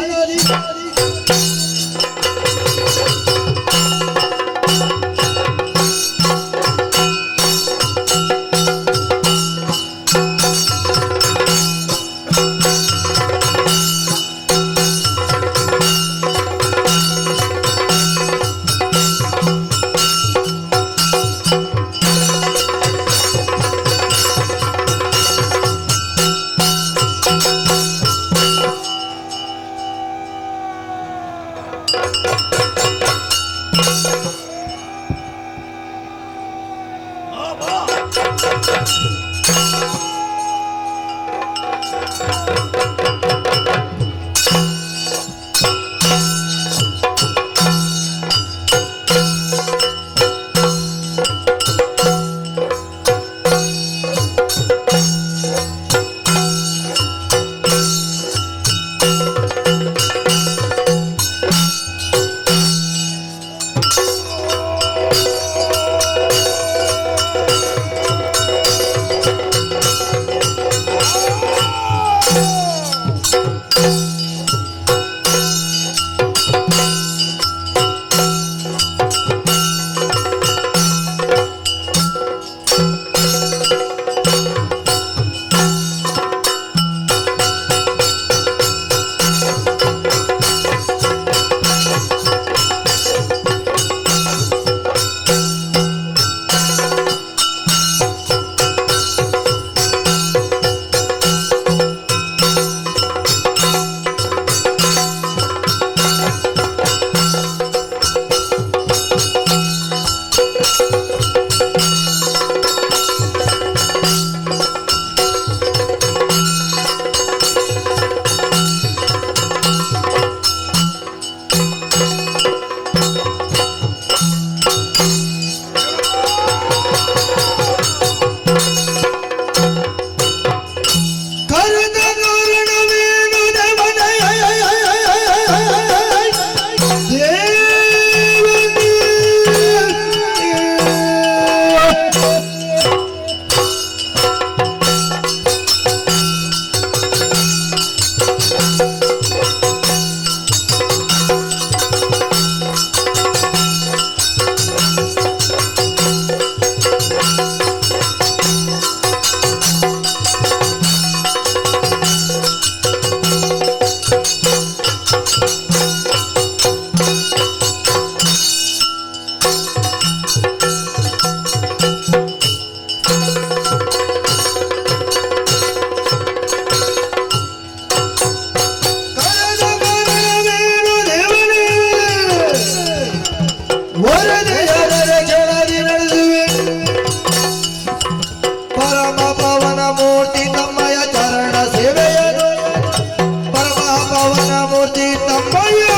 ಧರ್ಮಾದಿ ತಮ್ಮಯ್ಯ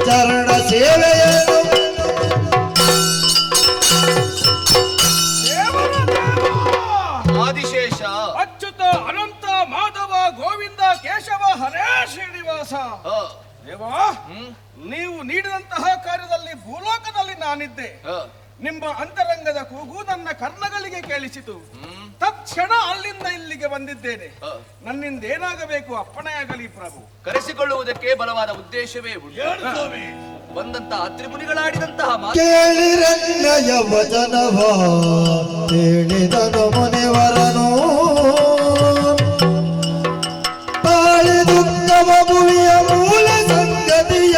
ಚರಣ ಸೇವೆಯನ್ನು ಆದಿಶೇಷ ಅಚ್ಯುತ ಅನಂತ ಮಾಧವ ಗೋವಿಂದ ಕೇಶವ ಹರೇ ಶ್ರೀನಿವಾಸ. ದೇವಾ, ನೀವು ನೀಡಿದಂತಹ ಕಾರ್ಯದಲ್ಲಿ ಭೂಲೋಕದಲ್ಲಿ ನಾನಿದ್ದೆ. ನಿಮ್ಮ ಅಂತರಂಗದ ಕೂಗು ನನ್ನ ಕರ್ಣಗಳಿಗೆ ಕೇಳಿಸಿತು. ತತ್ಕ್ಷಣ ಅಲ್ಲಿಂದ ಇಲ್ಲಿಗೆ ಬಂದಿದ್ದೇನೆ. ನನ್ನಿಂದ ಏನಾಗಬೇಕು ಅಪ್ಪಣೆಯಾಗಲಿ ಪ್ರಭು. ಕರೆಸಿಕೊಳ್ಳುವುದಕ್ಕೆ ಬಲವಾದ ಉದ್ದೇಶವೇ ಉಂಟು. ಬಂದಂತಹ ತ್ರಿಮುನಿಗಳಾಡಿದಂತಹ ಮಾತು ಕೇಳಿರನ್ನಯ ವಚನವ ಹೇಳಿದನು ಮುನಿವರನು ತಾಳಿದುತ್ತಮ ಭುವಿಯ ಮೂಲ ಸಂಗತಿಯ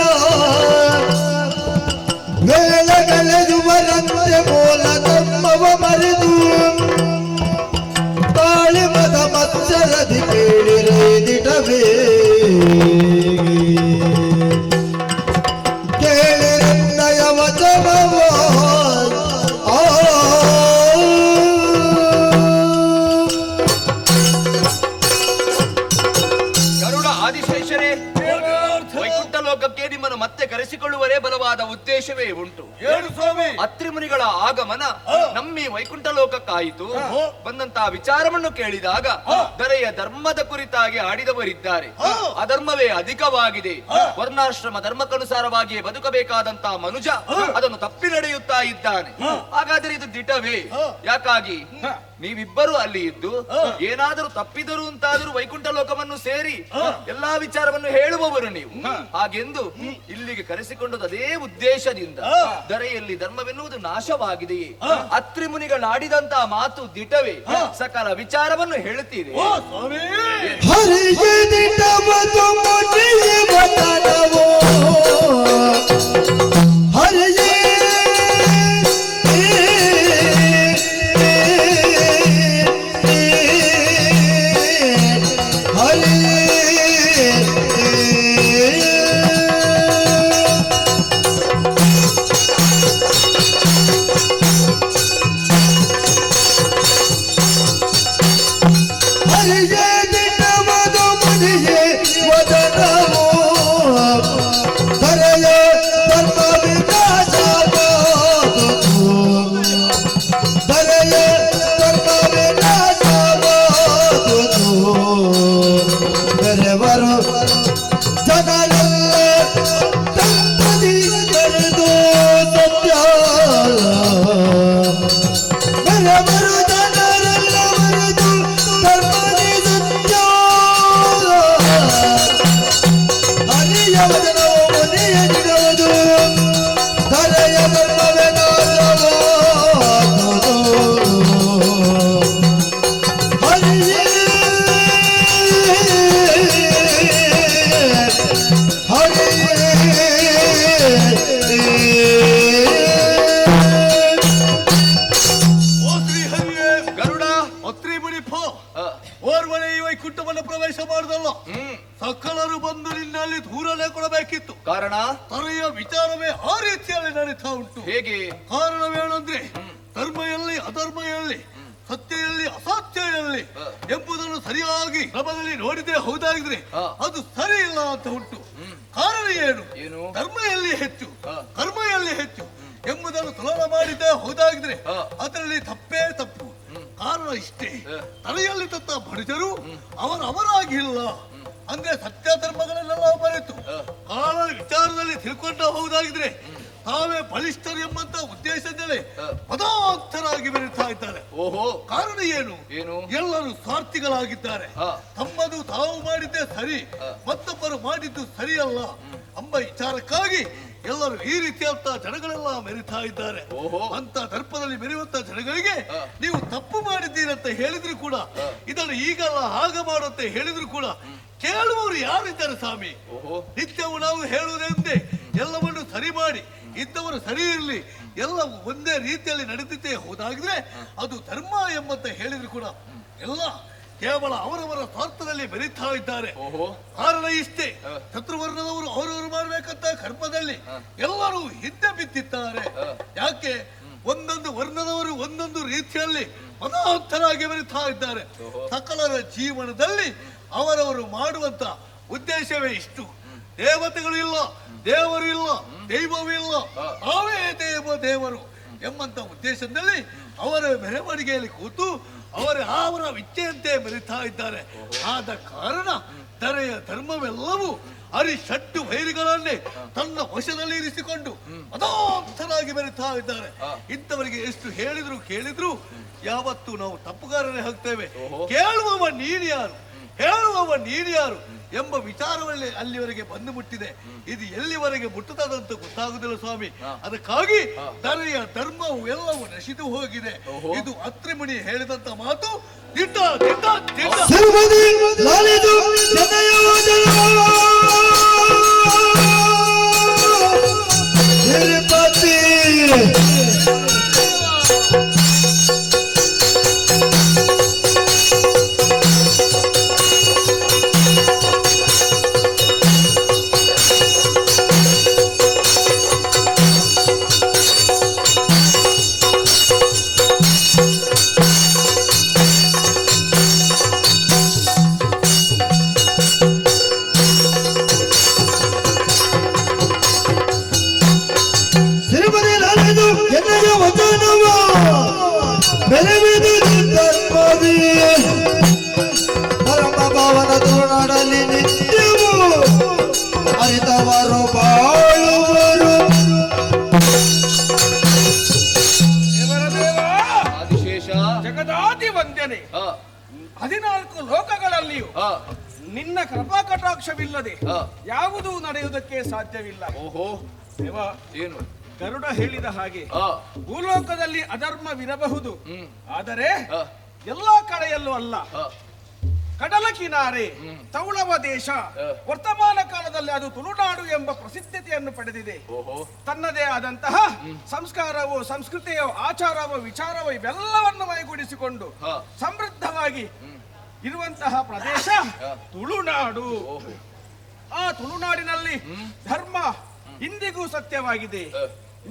ವೇಳೆಗಳೆದುವರಂತೆ ಮೂಲ ಧರ್ಮವ ಮರೆತು ತಾಳಿ ಮದ ಮತ್ಸರದಿ ಕೇಳಿರೈದಿಟವೇ ಕೇಳಿರನ್ನಯ ವಚನವ ಆ. ಗರುಡ ಆದಿಶೇಷರೇ, ವೈಕುಂಠ ಲೋಕಕ್ಕೆ ನಿಮ್ಮನ್ನು ಮತ್ತೆ ಕರೆಸಿಕೊಳ್ಳುವರೇ ಬಲವಾದ ಉದ್ದೇಶವೇ ಉಂಟು. ಅತ್ರಿಮುನಿಗಳ ಆಗಮನ ನಮ್ಮಿ ವೈಕುಂಠ ಲೋಕಕ್ಕಾಯಿತು. ಬಂದಂತಹ ವಿಚಾರವನ್ನು ಕೇಳಿದಾಗ ದರೆಯ ಧರ್ಮದ ಕುರಿತಾಗಿ ಆಡಿದವರಿದ್ದಾರೆ. ಅಧರ್ಮವೇ ಅಧಿಕವಾಗಿದೆ. ವರ್ಣಾಶ್ರಮ ಧರ್ಮಕ್ಕನುಸಾರವಾಗಿಯೇ ಬದುಕಬೇಕಾದಂತಹ ಮನುಜ ಅದನ್ನು ತಪ್ಪಿ ನಡೆಯುತ್ತಾ ಇದ್ದಾನೆ. ಹಾಗಾದರೆ ಇದು ದಿಟವೇ? ಯಾಕಾಗಿ ನೀವಿಬ್ಬರು ಅಲ್ಲಿ ಇದ್ದು ಏನಾದರೂ ತಪ್ಪಿದರು ಅಂತಾದರೂ ವೈಕುಂಠ ಲೋಕವನ್ನು ಸೇರಿ ಎಲ್ಲಾ ವಿಚಾರವನ್ನು ಹೇಳುವವರು ನೀವು. ಹಾಗೆಂದು ಇಲ್ಲಿಗೆ ಕರೆಸಿಕೊಂಡದ್ದು ಅದೇ ಉದ್ದೇಶದಿಂದ. ದರೆಯಲ್ಲಿ ಧರ್ಮವೆನ್ನುವುದು ನಾಶವಾಗಿದೆಯೇ? ಅತ್ರಿಮುನಿಗಳಾಡಿದಂತಹ ಮಾತು ದಿಟವೇ? ಸಕಲ ವಿಚಾರವನ್ನು ಹೇಳುತ್ತೀರಿ. ಹರಿಗೆ ದಿಟವದು ಮುನಿಯ ವಚನವೋ ಹರಿಯೇ ಹರಿಯೇ ದಿಟವದು ಮುನಿಯೇ ವಚನವೋ ಧರೆಯ ಧರ್ಮ ವಿನಾಶವಾದುದು ಧರೆಯ ಧರ್ಮ ವಿನಾಶವಾದುದು ಬೆರೆವರು ಜನರೆಲ್ಲ ತಂಪದಿ ಕರೆದು ಸತ್ಯ ಬೆರೆವರು ಜನರೆಲ್ಲ ಮರೆತು ಧರ್ಮದಿ ಸತ್ಯ ಹರಿಯ ವಚನವು ಮುನಿಯ ದಿನವದು ಧರೆಯ ಧರ್ಮವೇ ನಾಶವಾದುದು. ಹರಿಯೇ ಹರಿಯೇ ಓ ಶ್ರೀ ಹರಿಯೇ ಗರುಡ ಅತ್ರಿಮುನಿ ಫೋ ಓರ್ವನೇ ಈ ವೈಕುಂಠವನ್ನು ಪ್ರವೇಶ ಮಾಡುದಲ್ಲ. ಸಕಲರು ಬಂದು ನಿನ್ನಲ್ಲಿ ದೂರಲೇ ಕೊಡಬೇಕಿತ್ತು. ಕಾರಣ ತರೆಯ ವಿಚಾರವೇ ಆ ರೀತಿಯಲ್ಲಿ ನಡೀತಾ ಉಂಟು. ಹೇಗೆ? ಕಾರಣವೇನೆಂದ್ರೆ ಧರ್ಮ ಎಲ್ಲಿ ಅಧರ್ಮ ಎಲ್ಲಿ ಸತ್ಯ ಎಲ್ಲಿ ಅಸತ್ಯ ಎಲ್ಲಿ ಎಂಬುದನ್ನು ಸರಿಯಾಗಿ ಕ್ರಮದಲ್ಲಿ ನೋಡಿದ್ರೆ ಹೌದಾಗಿದ್ರೆ ಅದು ಸರಿ ಇಲ್ಲ ಅಂತ ಉಂಟು. ಕಾರಣ ಏನು? ಏನು? ಧರ್ಮ ಎಲ್ಲಿ ಹೆಚ್ಚು ಕರ್ಮ ಎಲ್ಲಿ ಹೆಚ್ಚು ಎಂಬುದನ್ನು ತುಲನ ಮಾಡಿದ್ದೆ ಹೌದಾಗಿದ್ರೆ ಅದರಲ್ಲಿ ತಪ್ಪೇ ತಪ್ಪು. ಕಾರಣ ಇಷ್ಟೇ, ತಲೆಯಲ್ಲಿ ತತ್ತ ಮನುಜರು ಅವರವರಾಗಿಲ್ಲ. ಅಂದ್ರೆ ಸತ್ಯ ಧರ್ಮಗಳನ್ನೆಲ್ಲ ಮರೆತು ಕಾಲ ವಿಚಾರದಲ್ಲಿ ತಿಳ್ಕೊಂಡ ಹೌದಾಗಿದ್ರೆ ತಾವೇ ಬಲಿಷ್ಠರು ಎಂಬಂತ ಉದ್ದೇಶದಿಂದಲೇ ಪದಾರ್ಥರಾಗಿ ಬೆರೀತಾ ಇದ್ದಾರೆ. ಓಹೋ, ಕಾರಣ ಏನು? ಏನು? ಎಲ್ಲರೂ ಸ್ವಾರ್ಥಿಗಳಾಗಿದ್ದಾರೆ. ತಮ್ಮದು ತಾವು ಮಾಡಿದ್ದೇ ಸರಿ, ಮತ್ತೊಬ್ಬರು ಮಾಡಿದ್ದು ಸರಿಯಲ್ಲ ಎಂಬ ವಿಚಾರಕ್ಕಾಗಿ ಎಲ್ಲರೂ ಈ ರೀತಿಯಂತ ಜನಗಳೆಲ್ಲ ಮೆರಿತಾ ಇದ್ದಾರೆ. ಓಹೋ. ಅಂತ ದರ್ಪದಲ್ಲಿ ಮೆರೆಯುವಂತ ಜನಗಳಿಗೆ ನೀವು ತಪ್ಪು ಮಾಡಿದ್ದೀರಂತ ಹೇಳಿದ್ರು ಕೂಡ, ಇದನ್ನು ಈಗಲ್ಲ ಹಾಗ ಮಾಡುವಂತ ಹೇಳಿದ್ರು ಕೂಡ ಕೇಳುವವರು ಯಾರಿದ್ದಾರೆ ಸ್ವಾಮಿ? ಓಹೋ. ನಿತ್ಯವೂ ನಾವು ಹೇಳುವುದೆಂದೇ ಎಲ್ಲವನ್ನು ಸರಿ ಮಾಡಿ, ಇದ್ದವರು ಸರಿ ಇರಲಿ, ಎಲ್ಲ ಒಂದೇ ರೀತಿಯಲ್ಲಿ ನಡೆದಿದ್ದೇ ಹೋದಾಗಿದ್ರೆ ಅದು ಧರ್ಮ ಎಂಬಂತ ಹೇಳಿದ್ರು ಕೂಡ ಎಲ್ಲ ಕೇವಲ ಅವರವರ ಸ್ವಾರ್ಥದಲ್ಲಿ ಬೆರೀತಾ ಇದ್ದಾರೆ. ಓಹೋ. ಕಾರಣ ಇಷ್ಟೇ, ಚತುರ್ವರ್ಣದವರು ಅವರವರು ಮಾಡಬೇಕಂತ ಕರ್ಮದಲ್ಲಿ ಎಲ್ಲರೂ ಹಿಂದೆ ಬಿದ್ದಿದ್ದಾರೆ. ಯಾಕೆ? ಒಂದೊಂದು ವರ್ಣದವರು ಒಂದೊಂದು ರೀತಿಯಲ್ಲಿ ಮತಾಂತರಾಗಿ ಬೆರೀತಾ ಇದ್ದಾರೆ. ಸಕಲರ ಜೀವನದಲ್ಲಿ ಅವರವರು ಮಾಡುವಂತ ಉದ್ದೇಶವೇ ಇಷ್ಟು. ದೇವತೆಗಳು ಇಲ್ಲ, ದೇವರು ಇಲ್ಲ, ದೈವವೂ ಇಲ್ಲ, ತಾವೇ ದೇವ ದೇವರು ಎಂಬಂತ ಉದ್ದೇಶದಲ್ಲಿ ಅವರ ಮೆರವಣಿಗೆಯಲ್ಲಿ ಕೂತು ಅವರ ಅವರ ಇಚ್ಛೆಯಂತೆ ಮೆರಿತಾ ಇದ್ದಾರೆ. ಆದ ಕಾರಣ ಧರೆಯ ಧರ್ಮವೆಲ್ಲವೂ ಅರಿಷಡ್ಡು ವೈರಿಗಳನ್ನೇ ತನ್ನ ವಶದಲ್ಲಿ ಇರಿಸಿಕೊಂಡು ಅದಾಂತರಾಗಿ ಮೆರಿತಾ ಇದ್ದಾರೆ. ಇಂಥವರಿಗೆ ಎಷ್ಟು ಹೇಳಿದ್ರು ಕೇಳಿದ್ರು ಯಾವತ್ತೂ ನಾವು ತಪ್ಪುಗಾರರೇ ಹೋಗ್ತೇವೆ. ಕೇಳುವವ ನೀನು ಯಾರು, ಹೇಳುವವ ನೀನು ಯಾರು ಎಂಬ ವಿಚಾರವಲ್ಲಿ ಅಲ್ಲಿವರೆಗೆ ಬಂದು ಮುಟ್ಟಿದೆ. ಇದು ಎಲ್ಲಿವರೆಗೆ ಮುಟ್ಟುತ್ತದಂತ ಗೊತ್ತಾಗುದಿಲ್ಲ ಸ್ವಾಮಿ. ಅದಕ್ಕಾಗಿ ಧರೆಯ ಧರ್ಮವು ಎಲ್ಲವೂ ನಶಿದು ಹೋಗಿದೆ. ಇದು ಅತ್ರಿಮುನಿ ಹೇಳಿದಂತ ಮಾತು ದಿಟ್ಟ ದಿಟ್ಟ ದಿಟ್ಟ. ಜಗದಾದಿ ವಂದನೆ. 14 ಲೋಕಗಳಲ್ಲಿಯೂ ನಿನ್ನ ಕೃಪಾ ಕಟಾಕ್ಷವಿಲ್ಲದೆ ಯಾವುದೂ ನಡೆಯುವುದಕ್ಕೆ ಸಾಧ್ಯವಿಲ್ಲ. ಓಹೋ ದೇವ, ಏನು ಗರುಡ ಹೇಳಿದ ಹಾಗೆ ಭೂಲೋಕದಲ್ಲಿ ಅಧರ್ಮವಿರಬಹುದು, ಆದರೆ ಎಲ್ಲಾ ಕಡೆಯಲ್ಲೂ ಅಲ್ಲ. ಕಡಲ ಕಿನಾರೆ ತೌಳವ ದೇಶ ವರ್ತಮಾನ ಕಾಲದಲ್ಲಿ ಅದು ತುಳುನಾಡು ಎಂಬ ಪ್ರಸಿದ್ಧತೆಯನ್ನು ಪಡೆದಿದೆ. ತನ್ನದೇ ಆದಂತಹ ಸಂಸ್ಕಾರವು, ಸಂಸ್ಕೃತಿಯೋ, ಆಚಾರವೋ, ವಿಚಾರವೋ ಇವೆಲ್ಲವನ್ನು ಮೈಗೂಡಿಸಿಕೊಂಡು ಸಮೃದ್ಧವಾಗಿ ಇರುವಂತಹ ಪ್ರದೇಶ ತುಳುನಾಡು. ಆ ತುಳುನಾಡಿನಲ್ಲಿ ಧರ್ಮ ಇಂದಿಗೂ ಸತ್ಯವಾಗಿದೆ.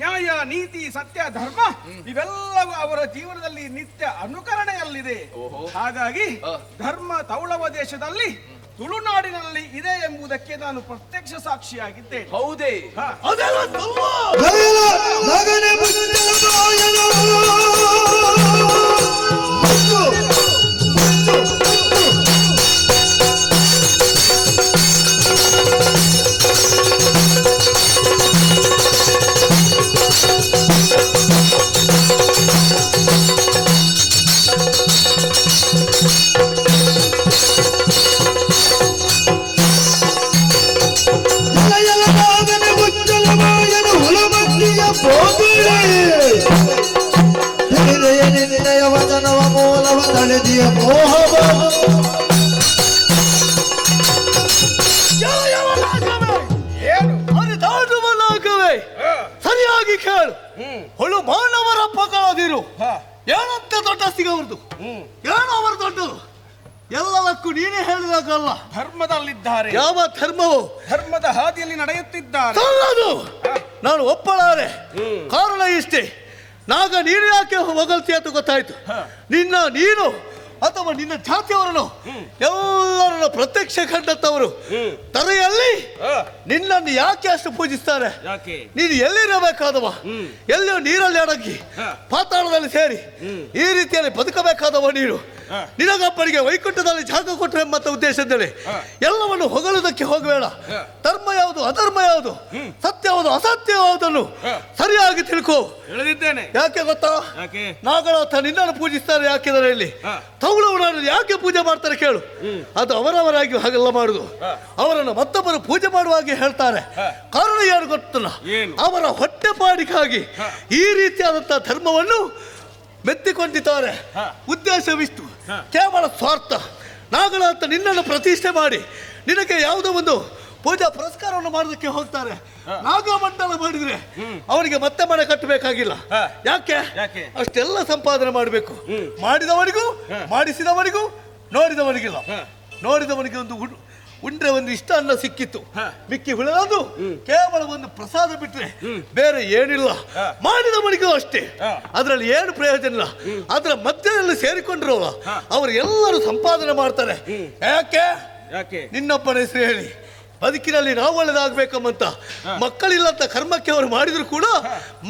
ನ್ಯಾಯ, ನೀತಿ, ಸತ್ಯ, ಧರ್ಮ ಇವೆಲ್ಲವೂ ಅವರ ಜೀವನದಲ್ಲಿ ನಿತ್ಯ ಅನುಕರಣೆಯಲ್ಲಿದೆ. ಹಾಗಾಗಿ ಧರ್ಮ ತೌಳವ ದೇಶದಲ್ಲಿ ತುಳುನಾಡಿನಲ್ಲಿ ಇದೆ ಎಂಬುದಕ್ಕೆ ನಾನು ಪ್ರತ್ಯಕ್ಷ ಸಾಕ್ಷಿಯಾಗಿದ್ದೇನೆ. ಹೌದೇ? ಸರಿಯಾಗಿ ಕೇಳು, ಹೊಳು ಮಾನವರ ಪಗಳದಿರು. ಏನಂತ ದೊಡ್ಡ ಸಿಗವರದು, ಏನೋ ಅವರು ದೊಡ್ಡದು, ಎಲ್ಲದಕ್ಕೂ ನೀನೇ ಹೇಳಿದಾಗಲ್ಲ. ಧರ್ಮದಲ್ಲಿದ್ದಾರೆ, ಯಾವ ಧರ್ಮವು ಧರ್ಮದ ಹಾದಿಯಲ್ಲಿ ನಡೆಯುತ್ತಿದ್ದಾರೆ. ನಾನು ಒಪ್ಪಲಾರೆ. ಕಾರಣ ಇಷ್ಟೇ, ನಾಗ ನೀನು ಯಾಕೆ ಹೊಗಲ್ತಿ ಅಂತ ಗೊತ್ತಾಯ್ತು. ನಿನ್ನ ನೀನು ಅಥವಾ ನಿನ್ನ ಜಾತಿಯವರನ್ನು ಎಲ್ಲರನ್ನು ಪ್ರತ್ಯಕ್ಷ ಕಂಡಂತವರು ತರೆಯಲ್ಲಿ ನಿನ್ನನ್ನು ಯಾಕೆ ಅಷ್ಟು ಪೂಜಿಸ್ತಾರೆ? ನೀನು ಎಲ್ಲಿರಬೇಕಾದವ, ಎಲ್ಲಿಯೋ ನೀರಲ್ಲಿ ಅಡಗಿ ಪಾತಾಳದಲ್ಲಿ ಸೇರಿ ಈ ರೀತಿಯಲ್ಲಿ ಬದುಕಬೇಕಾದವ ನೀನು. ನಿನಗಪ್ಪನಿಗೆ ವೈಕುಂಠದಲ್ಲಿ ಜಾಗ ಕೊಟ್ಟರು ಎಂಬಂತ ಉದ್ದೇಶದಲ್ಲಿ ಎಲ್ಲವನ್ನು ಹೊಗಳುವುದಕ್ಕೆ ಹೋಗಬೇಡ. ಧರ್ಮ ಯಾವುದು, ಅಧರ್ಮ ಯಾವುದು, ಸತ್ಯ ಯಾವುದು, ಅಸತ್ಯ ಯಾವುದನ್ನು ಸರಿಯಾಗಿ ತಿಳ್ಕೋ. ಹೇಳಿದ್ದೇನೆ. ಯಾಕೆ ಗೊತ್ತಾ? ನಾಗನಾಥ ನಿನ್ನನ್ನು ಪೂಜಿಸ್ತಾರೆ ಯಾಕೆಂದರೆ ಇಲ್ಲಿ ತೌಳವರನ್ನು ಯಾಕೆ ಪೂಜೆ ಮಾಡ್ತಾರೆ ಕೇಳು. ಅದು ಅವರವರಾಗಿ ಹಾಗೆಲ್ಲ ಮಾಡುದು, ಅವರನ್ನು ಮತ್ತೊಬ್ಬರು ಪೂಜೆ ಮಾಡುವ ಹಾಗೆ ಹೇಳ್ತಾರೆ. ಕಾರಣ ಏನು ಗೊತ್ತಲ್ಲ, ಅವರ ಹೊಟ್ಟೆಪಾಡಿಗಾಗಿ ಈ ರೀತಿಯಾದಂತಹ ಧರ್ಮವನ್ನು ಮೆತ್ತಿಕೊಂಡಿದ್ದಾರೆ. ಉದ್ದೇಶವಿಷ್ಟು, ಕೇವಲ ಸ್ವಾರ್ಥ. ನಾಗನಾಥ ನಿನ್ನನ್ನು ಪ್ರತಿಷ್ಠೆ ಮಾಡಿ ನಿನಗೆ ಯಾವುದೋ ಒಂದು ಪೂಜಾ ಪುರಸ್ಕಾರವನ್ನು ಮಾಡೋದಕ್ಕೆ ಹೋಗ್ತಾರೆ. ನಾಗಮಂಡಲ ಮಾಡಿದ್ರೆ ಅವನಿಗೆ ಮತ್ತೆ ಮನೆ ಕಟ್ಟಬೇಕಾಗಿಲ್ಲ. ಯಾಕೆ? ಅಷ್ಟೆಲ್ಲ ಸಂಪಾದನೆ ಮಾಡಬೇಕು. ಮಾಡಿದವನಿಗೂ, ಮಾಡಿಸಿದವನಿಗೂ, ನೋಡಿದವನಿಗಿಲ್ಲ. ನೋಡಿದವನಿಗೆ ಒಂದು ಉಂಡ್ರೆ ಒಂದು ಇಷ್ಟ ಅನ್ನ ಸಿಕ್ಕಿತ್ತು, ಮಿಕ್ಕಿ ಹುಳದು ಕೇವಲ ಒಂದು ಪ್ರಸಾದ ಬಿಟ್ಟರೆ ಬೇರೆ ಏನಿಲ್ಲ. ಮಾಡಿದವನಿಗೂ ಅಷ್ಟೇ, ಅದರಲ್ಲಿ ಏನು ಪ್ರಯೋಜನ ಇಲ್ಲ. ಅದರ ಮಧ್ಯದಲ್ಲಿ ಸೇರಿಕೊಂಡಿರೋಲ್ಲ ಅವರು ಎಲ್ಲರೂ ಸಂಪಾದನೆ ಮಾಡ್ತಾರೆ. ಯಾಕೆ? ಯಾಕೆ? ನಿನ್ನಪ್ಪನ ಹೆಸರು ಹೇಳಿ ಬದುಕಿನಲ್ಲಿ ನಾವು ಒಳ್ಳೆದಾಗಬೇಕಂತ ಮಕ್ಕಳಿಲ್ಲಂತ ಕರ್ಮಕ್ಕೆ ಅವರು ಮಾಡಿದ್ರು ಕೂಡ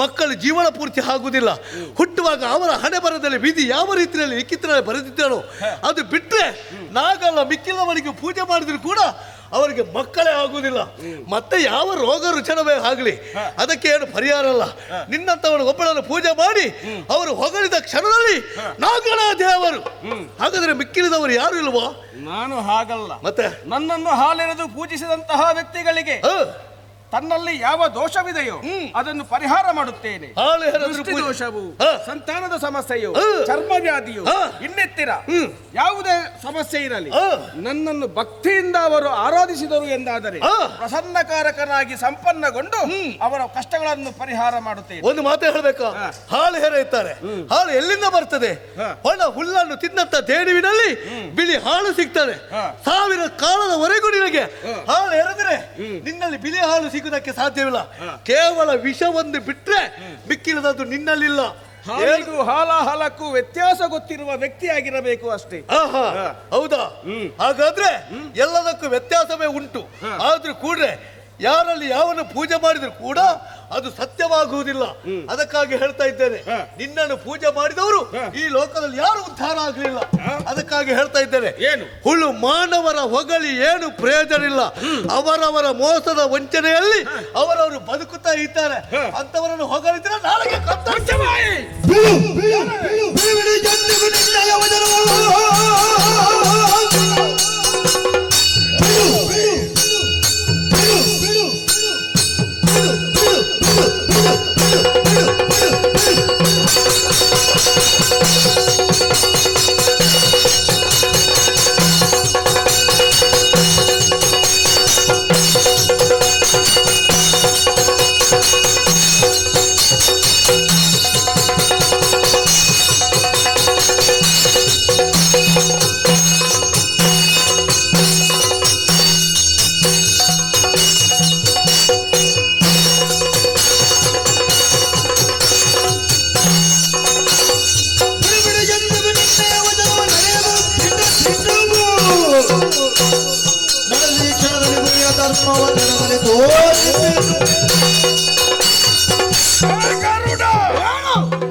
ಮಕ್ಕಳು ಜೀವನ ಪೂರ್ತಿ ಆಗುವುದಿಲ್ಲ. ಹುಟ್ಟುವಾಗ ಅವರ ಹಣೆ ಬರದಲ್ಲಿ ವಿಧಿ ಯಾವ ರೀತಿಯಲ್ಲಿ ಲಿಖಿತನಲ್ಲಿ ಬರೆದಿದ್ದಾರೋ ಅದು ಬಿಟ್ಟರೆ ನಾಗಲ್ಲ ಮಿಕ್ಕಿಲ್ಲವರಿಗೆ ಪೂಜೆ ಮಾಡಿದ್ರು ಕೂಡ ಅವರಿಗೆ ಮಕ್ಕಳೇ ಆಗುವುದಿಲ್ಲ. ಮತ್ತೆ ಯಾವ ರೋಗ ರುಚನವೇ ಆಗಲಿ ಅದಕ್ಕೆ ಏನು ಪರಿಹಾರ ಅಲ್ಲ. ನಿನ್ನಂತವನು ಒಬ್ಬಳನ್ನು ಪೂಜೆ ಮಾಡಿ ಅವರು ಹೊಗಳಿದ ಕ್ಷಣದಲ್ಲಿ ನಾಗಣ ದೇವರು. ಹಾಗಾದ್ರೆ ಮಿಕ್ಕಿಳಿದವರು ಯಾರು ಇಲ್ವಾ? ನಾನು ಹಾಗಲ್ಲ. ಮತ್ತೆ ನನ್ನನ್ನು ಹಾಲೆರೆದು ಪೂಜಿಸಿದಂತಹ ವ್ಯಕ್ತಿಗಳಿಗೆ ತನ್ನಲ್ಲಿ ಯಾವ ದೋಷವಿದೆಯೋ ಅದನ್ನು ಪರಿಹಾರ ಮಾಡುತ್ತೇನೆ. ದೋಷವು, ಸಂತಾನದ ಸಮಸ್ಯೆಯು, ಚರ್ಮ ವ್ಯಾಧಿಯು, ಇನ್ನಿತರ ಯಾವುದೇ ಸಮಸ್ಯೆ ಇರಲಿ, ನನ್ನನ್ನು ಭಕ್ತಿಯಿಂದ ಅವರು ಆರಾಧಿಸಿದರು ಎಂದಾದರೆ ಪ್ರಸನ್ನಕಾರಕನಾಗಿ ಸಂಪನ್ನಗೊಂಡು ಅವರ ಕಷ್ಟಗಳನ್ನು ಪರಿಹಾರ ಮಾಡುತ್ತೇನೆ. ಒಂದು ಮಾತು ಹೇಳಬೇಕಾ? ಹಾಲು ಹೆರೆಯುತ್ತಾರೆ. ಹಾಲು ಎಲ್ಲಿಂದ ಬರ್ತದೆ? ಒಣ ಹುಲ್ಲನ್ನು ತಿನ್ನಂತ ದೇಡುವಿನಲ್ಲಿ ಬಿಳಿ ಹಾಲು ಸಿಗ್ತದೆ. 1000 ಕಾಲದವರೆಗೂ ನಿನಗೆ ಹಾಲು ಎರೆದ್ರೆ ನಿನ್ನಲ್ಲಿ ಬಿಳಿ ಹಾಲು ಸಿಗುವುದಕ್ಕೆ ಸಾಧ್ಯವಿಲ್ಲ. ಕೇವಲ ವಿಷ ಒಂದು ಬಿಟ್ರೆ ಮಿಕ್ಕಿರದದ್ದು ನಿನ್ನಲ್ಲಿಲ್ಲ. ಹಾಲ ಹಾಲಕ್ಕೂ ವ್ಯತ್ಯಾಸ ಗೊತ್ತಿರುವ ವ್ಯಕ್ತಿಯಾಗಿರಬೇಕು ಅಷ್ಟೇ. ಹೌದಾ? ಹಾಗಾದ್ರೆ ಎಲ್ಲದಕ್ಕೂ ವ್ಯತ್ಯಾಸವೇ ಉಂಟು. ಆದ್ರೂ ಕೂಡ ಯಾರಲ್ಲಿ ಯಾವನ್ನು ಪೂಜೆ ಮಾಡಿದ್ರು ಕೂಡ ಅದು ಸತ್ಯವಾಗುವುದಿಲ್ಲ. ಅದಕ್ಕಾಗಿ ಹೇಳ್ತಾ ಇದ್ದೇನೆ, ನಿನ್ನನ್ನು ಪೂಜೆ ಮಾಡಿದವರು ಈ ಲೋಕದಲ್ಲಿ ಯಾರು ಉದ್ಧಾರ ಆಗಲಿಲ್ಲ. ಅದಕ್ಕಾಗಿ ಹೇಳ್ತಾ ಇದ್ದೇನೆ, ಹುಳು ಮಾನವರ ಹೊಗಳಿ ಏನು ಪ್ರಯೋಜನ ಇಲ್ಲ. ಅವರವರ ಮೋಸದ ವಂಚನೆಯಲ್ಲಿ ಅವರವರು ಬದುಕುತ್ತಾ ಇದ್ದಾರೆ. ಅಂತವರನ್ನು ಹೊಗಳಿದ್ರೆ ನಾಳೆಗೆ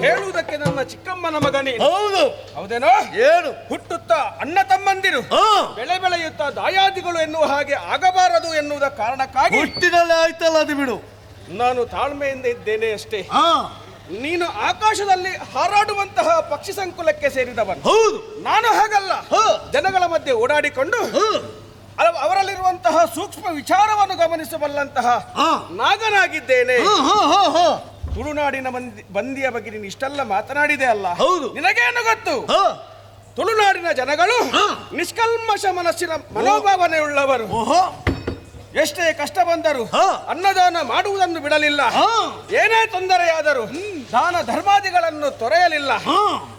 ಹೇಳುವುದಕ್ಕೆ ನನ್ನ ಚಿಕ್ಕಮ್ಮನ ಮಗನೇ. ಹೌದು, ಹೌದೇನೋ? ಏನು ಹುಟ್ಟುತ್ತಾ ಅಣ್ಣ ತಮ್ಮಂದಿರು, ಬೆಳೆ ಬೆಳೆಯುತ್ತಾ ದಾಯಾದಿಗಳು ಎನ್ನುವ ಹಾಗೆ ಆಗಬಾರದು ಎನ್ನುವುದ ಕಾರಣಕ್ಕಾಗಿ ಹುಟ್ಟಿನಲ್ಲೇ ಆಯ್ತಲ್ಲ, ಅದು ಬಿಡು. ನಾನು ತಾಳ್ಮೆಯಿಂದ ಇದ್ದೇನೆ ಅಷ್ಟೇ. ನೀನು ಆಕಾಶದಲ್ಲಿ ಹಾರಾಡುವಂತಹ ಪಕ್ಷಿ ಸಂಕುಲಕ್ಕೆ ಸೇರಿದವನು. ಹೌದು, ನಾನು ಹಾಗಲ್ಲ. ಜನಗಳ ಮಧ್ಯೆ ಓಡಾಡಿಕೊಂಡು ಅವರಲ್ಲಿರುವಂತಹ ಸೂಕ್ಷ್ಮ ವಿಚಾರವನ್ನು ಗಮನಿಸಬಲ್ಲಂತಹ ನಾಗನಾಗಿದ್ದೇನೆ. ತುಳುನಾಡಿನ ಬಂದಿಯ ಬಗ್ಗೆ ನೀನು ಇಷ್ಟೆಲ್ಲ ಮಾತನಾಡಿದೆ ಅಲ್ಲ? ಹೌದು. ನಿನಗೇನು ಗೊತ್ತು? ತುಳುನಾಡಿನ ಜನಗಳು ನಿಷ್ಕಲ್ಮಶ ಮನಸ್ಸಿನ ಮನೋಭಾವನೆ ಉಳ್ಳವರು. ಎಷ್ಟೇ ಕಷ್ಟ ಬಂದರೂ ಅನ್ನದಾನ ಮಾಡುವುದನ್ನು ಬಿಡಲಿಲ್ಲ. ಏನೇ ತೊಂದರೆಯಾದರೂ ದಾನ ಧರ್ಮಾದಿಗಳನ್ನು ತೊರೆಯಲಿಲ್ಲ.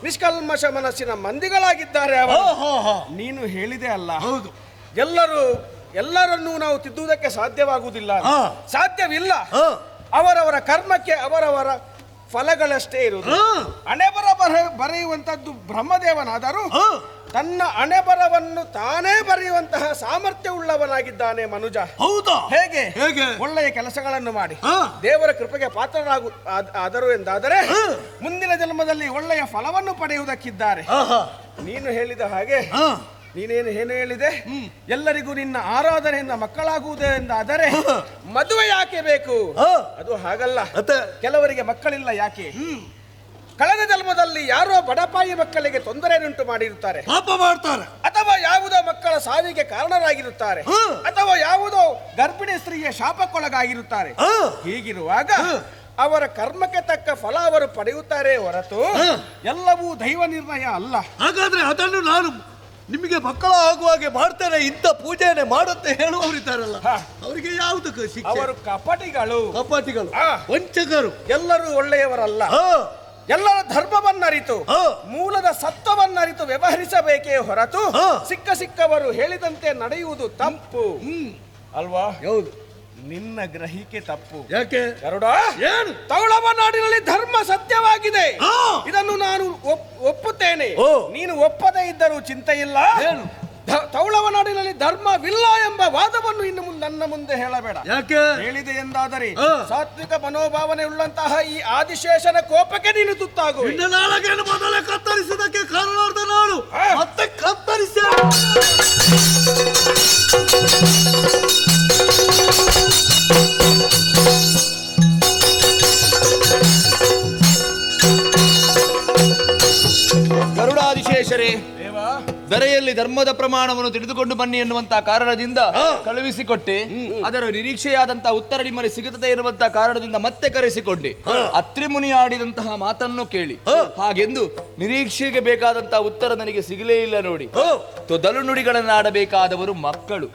ನಿಷ್ಕಲ್ಮಶ ಮನಸ್ಸಿನ ಮಂದಿಗಳಾಗಿದ್ದಾರೆ ಅವರು. ನೀನು ಹೇಳಿದೆ ಅಲ್ಲ? ಹೌದು. ಎಲ್ಲರನ್ನೂ ನಾವು ತಿದ್ದುವುದಕ್ಕೆ ಸಾಧ್ಯವಾಗುವುದಿಲ್ಲ, ಸಾಧ್ಯವಿಲ್ಲ. ಅವರವರ ಕರ್ಮಕ್ಕೆ ಅವರವರ ಫಲಗಳಷ್ಟೇ ಇರುವುದು. ಹಣೆಬರ ಬರೆಯುವಂತದ್ದು ಬ್ರಹ್ಮದೇವನಾದರೂ ತನ್ನ ಹಣೆಬರವನ್ನು ತಾನೇ ಬರೆಯುವಂತಹ ಸಾಮರ್ಥ್ಯ ಉಳ್ಳವನಾಗಿದ್ದಾನೆ ಮನುಜ. ಹೌದಾ? ಹೇಗೆ? ಹೇಗೆ? ಒಳ್ಳೆಯ ಕೆಲಸಗಳನ್ನು ಮಾಡಿ ದೇವರ ಕೃಪೆಗೆ ಪಾತ್ರರಾಗು ಆದರು ಎಂದಾದರೆ ಮುಂದಿನ ಜನ್ಮದಲ್ಲಿ ಒಳ್ಳೆಯ ಫಲವನ್ನು ಪಡೆಯುವುದಕ್ಕಿದ್ದಾರೆ. ನೀನು ಹೇಳಿದ ಹಾಗೆ ನೀನೇನು ಏನು ಹೇಳಿದೆ? ಎಲ್ಲರಿಗೂ ನಿನ್ನ ಆರಾಧನೆಯಿಂದ ಮಕ್ಕಳಾಗುವುದೇ ಎಂದಾದರೆ ಮದುವೆ ಯಾಕೆ ಬೇಕು? ಅದು ಹಾಗಲ್ಲ. ಕೆಲವರಿಗೆ ಮಕ್ಕಳಿಲ್ಲ ಯಾಕೆ? ಕಳೆದ ಜನ್ಮದಲ್ಲಿ ಯಾರೋ ಬಡಪಾಯಿ ಮಕ್ಕಳಿಗೆ ತೊಂದರೆಯನ್ನುಂಟು ಮಾಡಿರುತ್ತಾರೆ, ಪಾಪ ಮಾಡ್ತಾರೆ, ಅಥವಾ ಯಾವುದೋ ಮಕ್ಕಳ ಸಾವಿಗೆ ಕಾರಣರಾಗಿರುತ್ತಾರೆ, ಅಥವಾ ಯಾವುದೋ ಗರ್ಭಿಣಿ ಸ್ತ್ರೀಯ ಶಾಪಕ್ಕೊಳಗಾಗಿರುತ್ತಾರೆ. ಹೀಗಿರುವಾಗ ಅವರ ಕರ್ಮಕ್ಕೆ ತಕ್ಕ ಫಲ ಅವರು ಪಡೆಯುತ್ತಾರೆ ಹೊರತು ಎಲ್ಲವೂ ದೈವ ನಿರ್ಣಯ ಅಲ್ಲ. ಹಾಗಾದ್ರೆ ಅದನ್ನು ನಾನು ನಿಮಗೆ ಮಕ್ಕಳ ಆಗುವ ಹಾಗೆ ಮಾಡ್ತೇನೆ, ಇಂಥ ಪೂಜೆಯನ್ನೇ ಮಾಡುತ್ತೆ ಹೇಳುವವರಿದ್ದಾರಲ್ಲ, ಅವರಿಗೆ ಯಾವುದು ಶಿಕ್ಷೆ? ಅವರು ಕಪಟಿಗಳು, ಕಪಟಿಗಳು, ವಂಚಕರು. ಎಲ್ಲರೂ ಒಳ್ಳೆಯವರಲ್ಲ. ಎಲ್ಲರ ಧರ್ಮವನ್ನರಿತು ಮೂಲದ ಸತ್ವವನ್ನರಿತು ವ್ಯವಹರಿಸಬೇಕೇ ಹೊರತು ಸಿಕ್ಕ ಸಿಕ್ಕವರು ಹೇಳಿದಂತೆ ನಡೆಯುವುದು ತಪ್ಪು ಅಲ್ವಾ? ಹೌದು. ನಿನ್ನ ಗ್ರಹಿಕೆ ತಪ್ಪು. ಯಾಕೆ ಗರುಡ? ಏನು? ತೌಳವ ನಾಡಿನಲ್ಲಿ ಧರ್ಮ ಸತ್ಯವಾಗಿದೆ, ಇದನ್ನು ನಾನು ಒಪ್ಪುತ್ತೇನೆ. ನೀನು ಒಪ್ಪದೇ ಇದ್ದರೂ ಚಿಂತೆ ಇಲ್ಲ. ತೌಳವ ನಾಡಿನಲ್ಲಿ ಧರ್ಮವಿಲ್ಲ ಎಂಬ ವಾದವನ್ನು ಇನ್ನು ನನ್ನ ಮುಂದೆ ಹೇಳಬೇಡ. ಯಾಕೆ ಹೇಳಿದೆ ಎಂದಾದರೆ ಸಾತ್ವಿಕ ಮನೋಭಾವನೆ ಉಳ್ಳಂತಹ ಈ ಆದಿಶೇಷನ ಕೋಪಕ್ಕೆ ನೀನು ತುತ್ತಾಗುವೆ. ನಿನ್ನ ನಾಳಗೆಯನ್ನು ಮೊದಲೇ ಕತ್ತರಿಸಿದಕ್ಕೆ ಕಾರಣಾರ್ಥ ನಾನು ಮತ್ತೆ ಕತ್ತರಿಸಿ. ಗರುಡಾದಿಶೇಷರೇ, ದರೆಯಲ್ಲಿ ಧರ್ಮದ ಪ್ರಮಾಣವನ್ನು ತಿಳಿದುಕೊಂಡು ಬನ್ನಿ ಎನ್ನುವಂತಹ ಕಾರಣದಿಂದ ಕಳುಹಿಸಿಕೊಟ್ಟೆ. ಅದರ ನಿರೀಕ್ಷೆಯಾದಂತಹ ಉತ್ತರ ನಿಮ್ಮಲ್ಲಿ ಸಿಗುತ್ತದೆ ಎನ್ನುವಂತಹ ಕಾರಣದಿಂದ ಮತ್ತೆ ಕರೆಸಿಕೊಂಡೆ. ಅತ್ರಿಮುನಿ ಆಡಿದಂತಹ ಮಾತನ್ನು ಕೇಳಿ ಹಾಗೆಂದು ನಿರೀಕ್ಷೆಗೆ ಬೇಕಾದಂತಹ ಉತ್ತರ ನನಗೆ ಸಿಗಲೇ ಇಲ್ಲ ನೋಡಿ. ತೊದಲು ನುಡಿಗಳನ್ನು ಆಡಬೇಕಾದವರು ಮಕ್ಕಳು.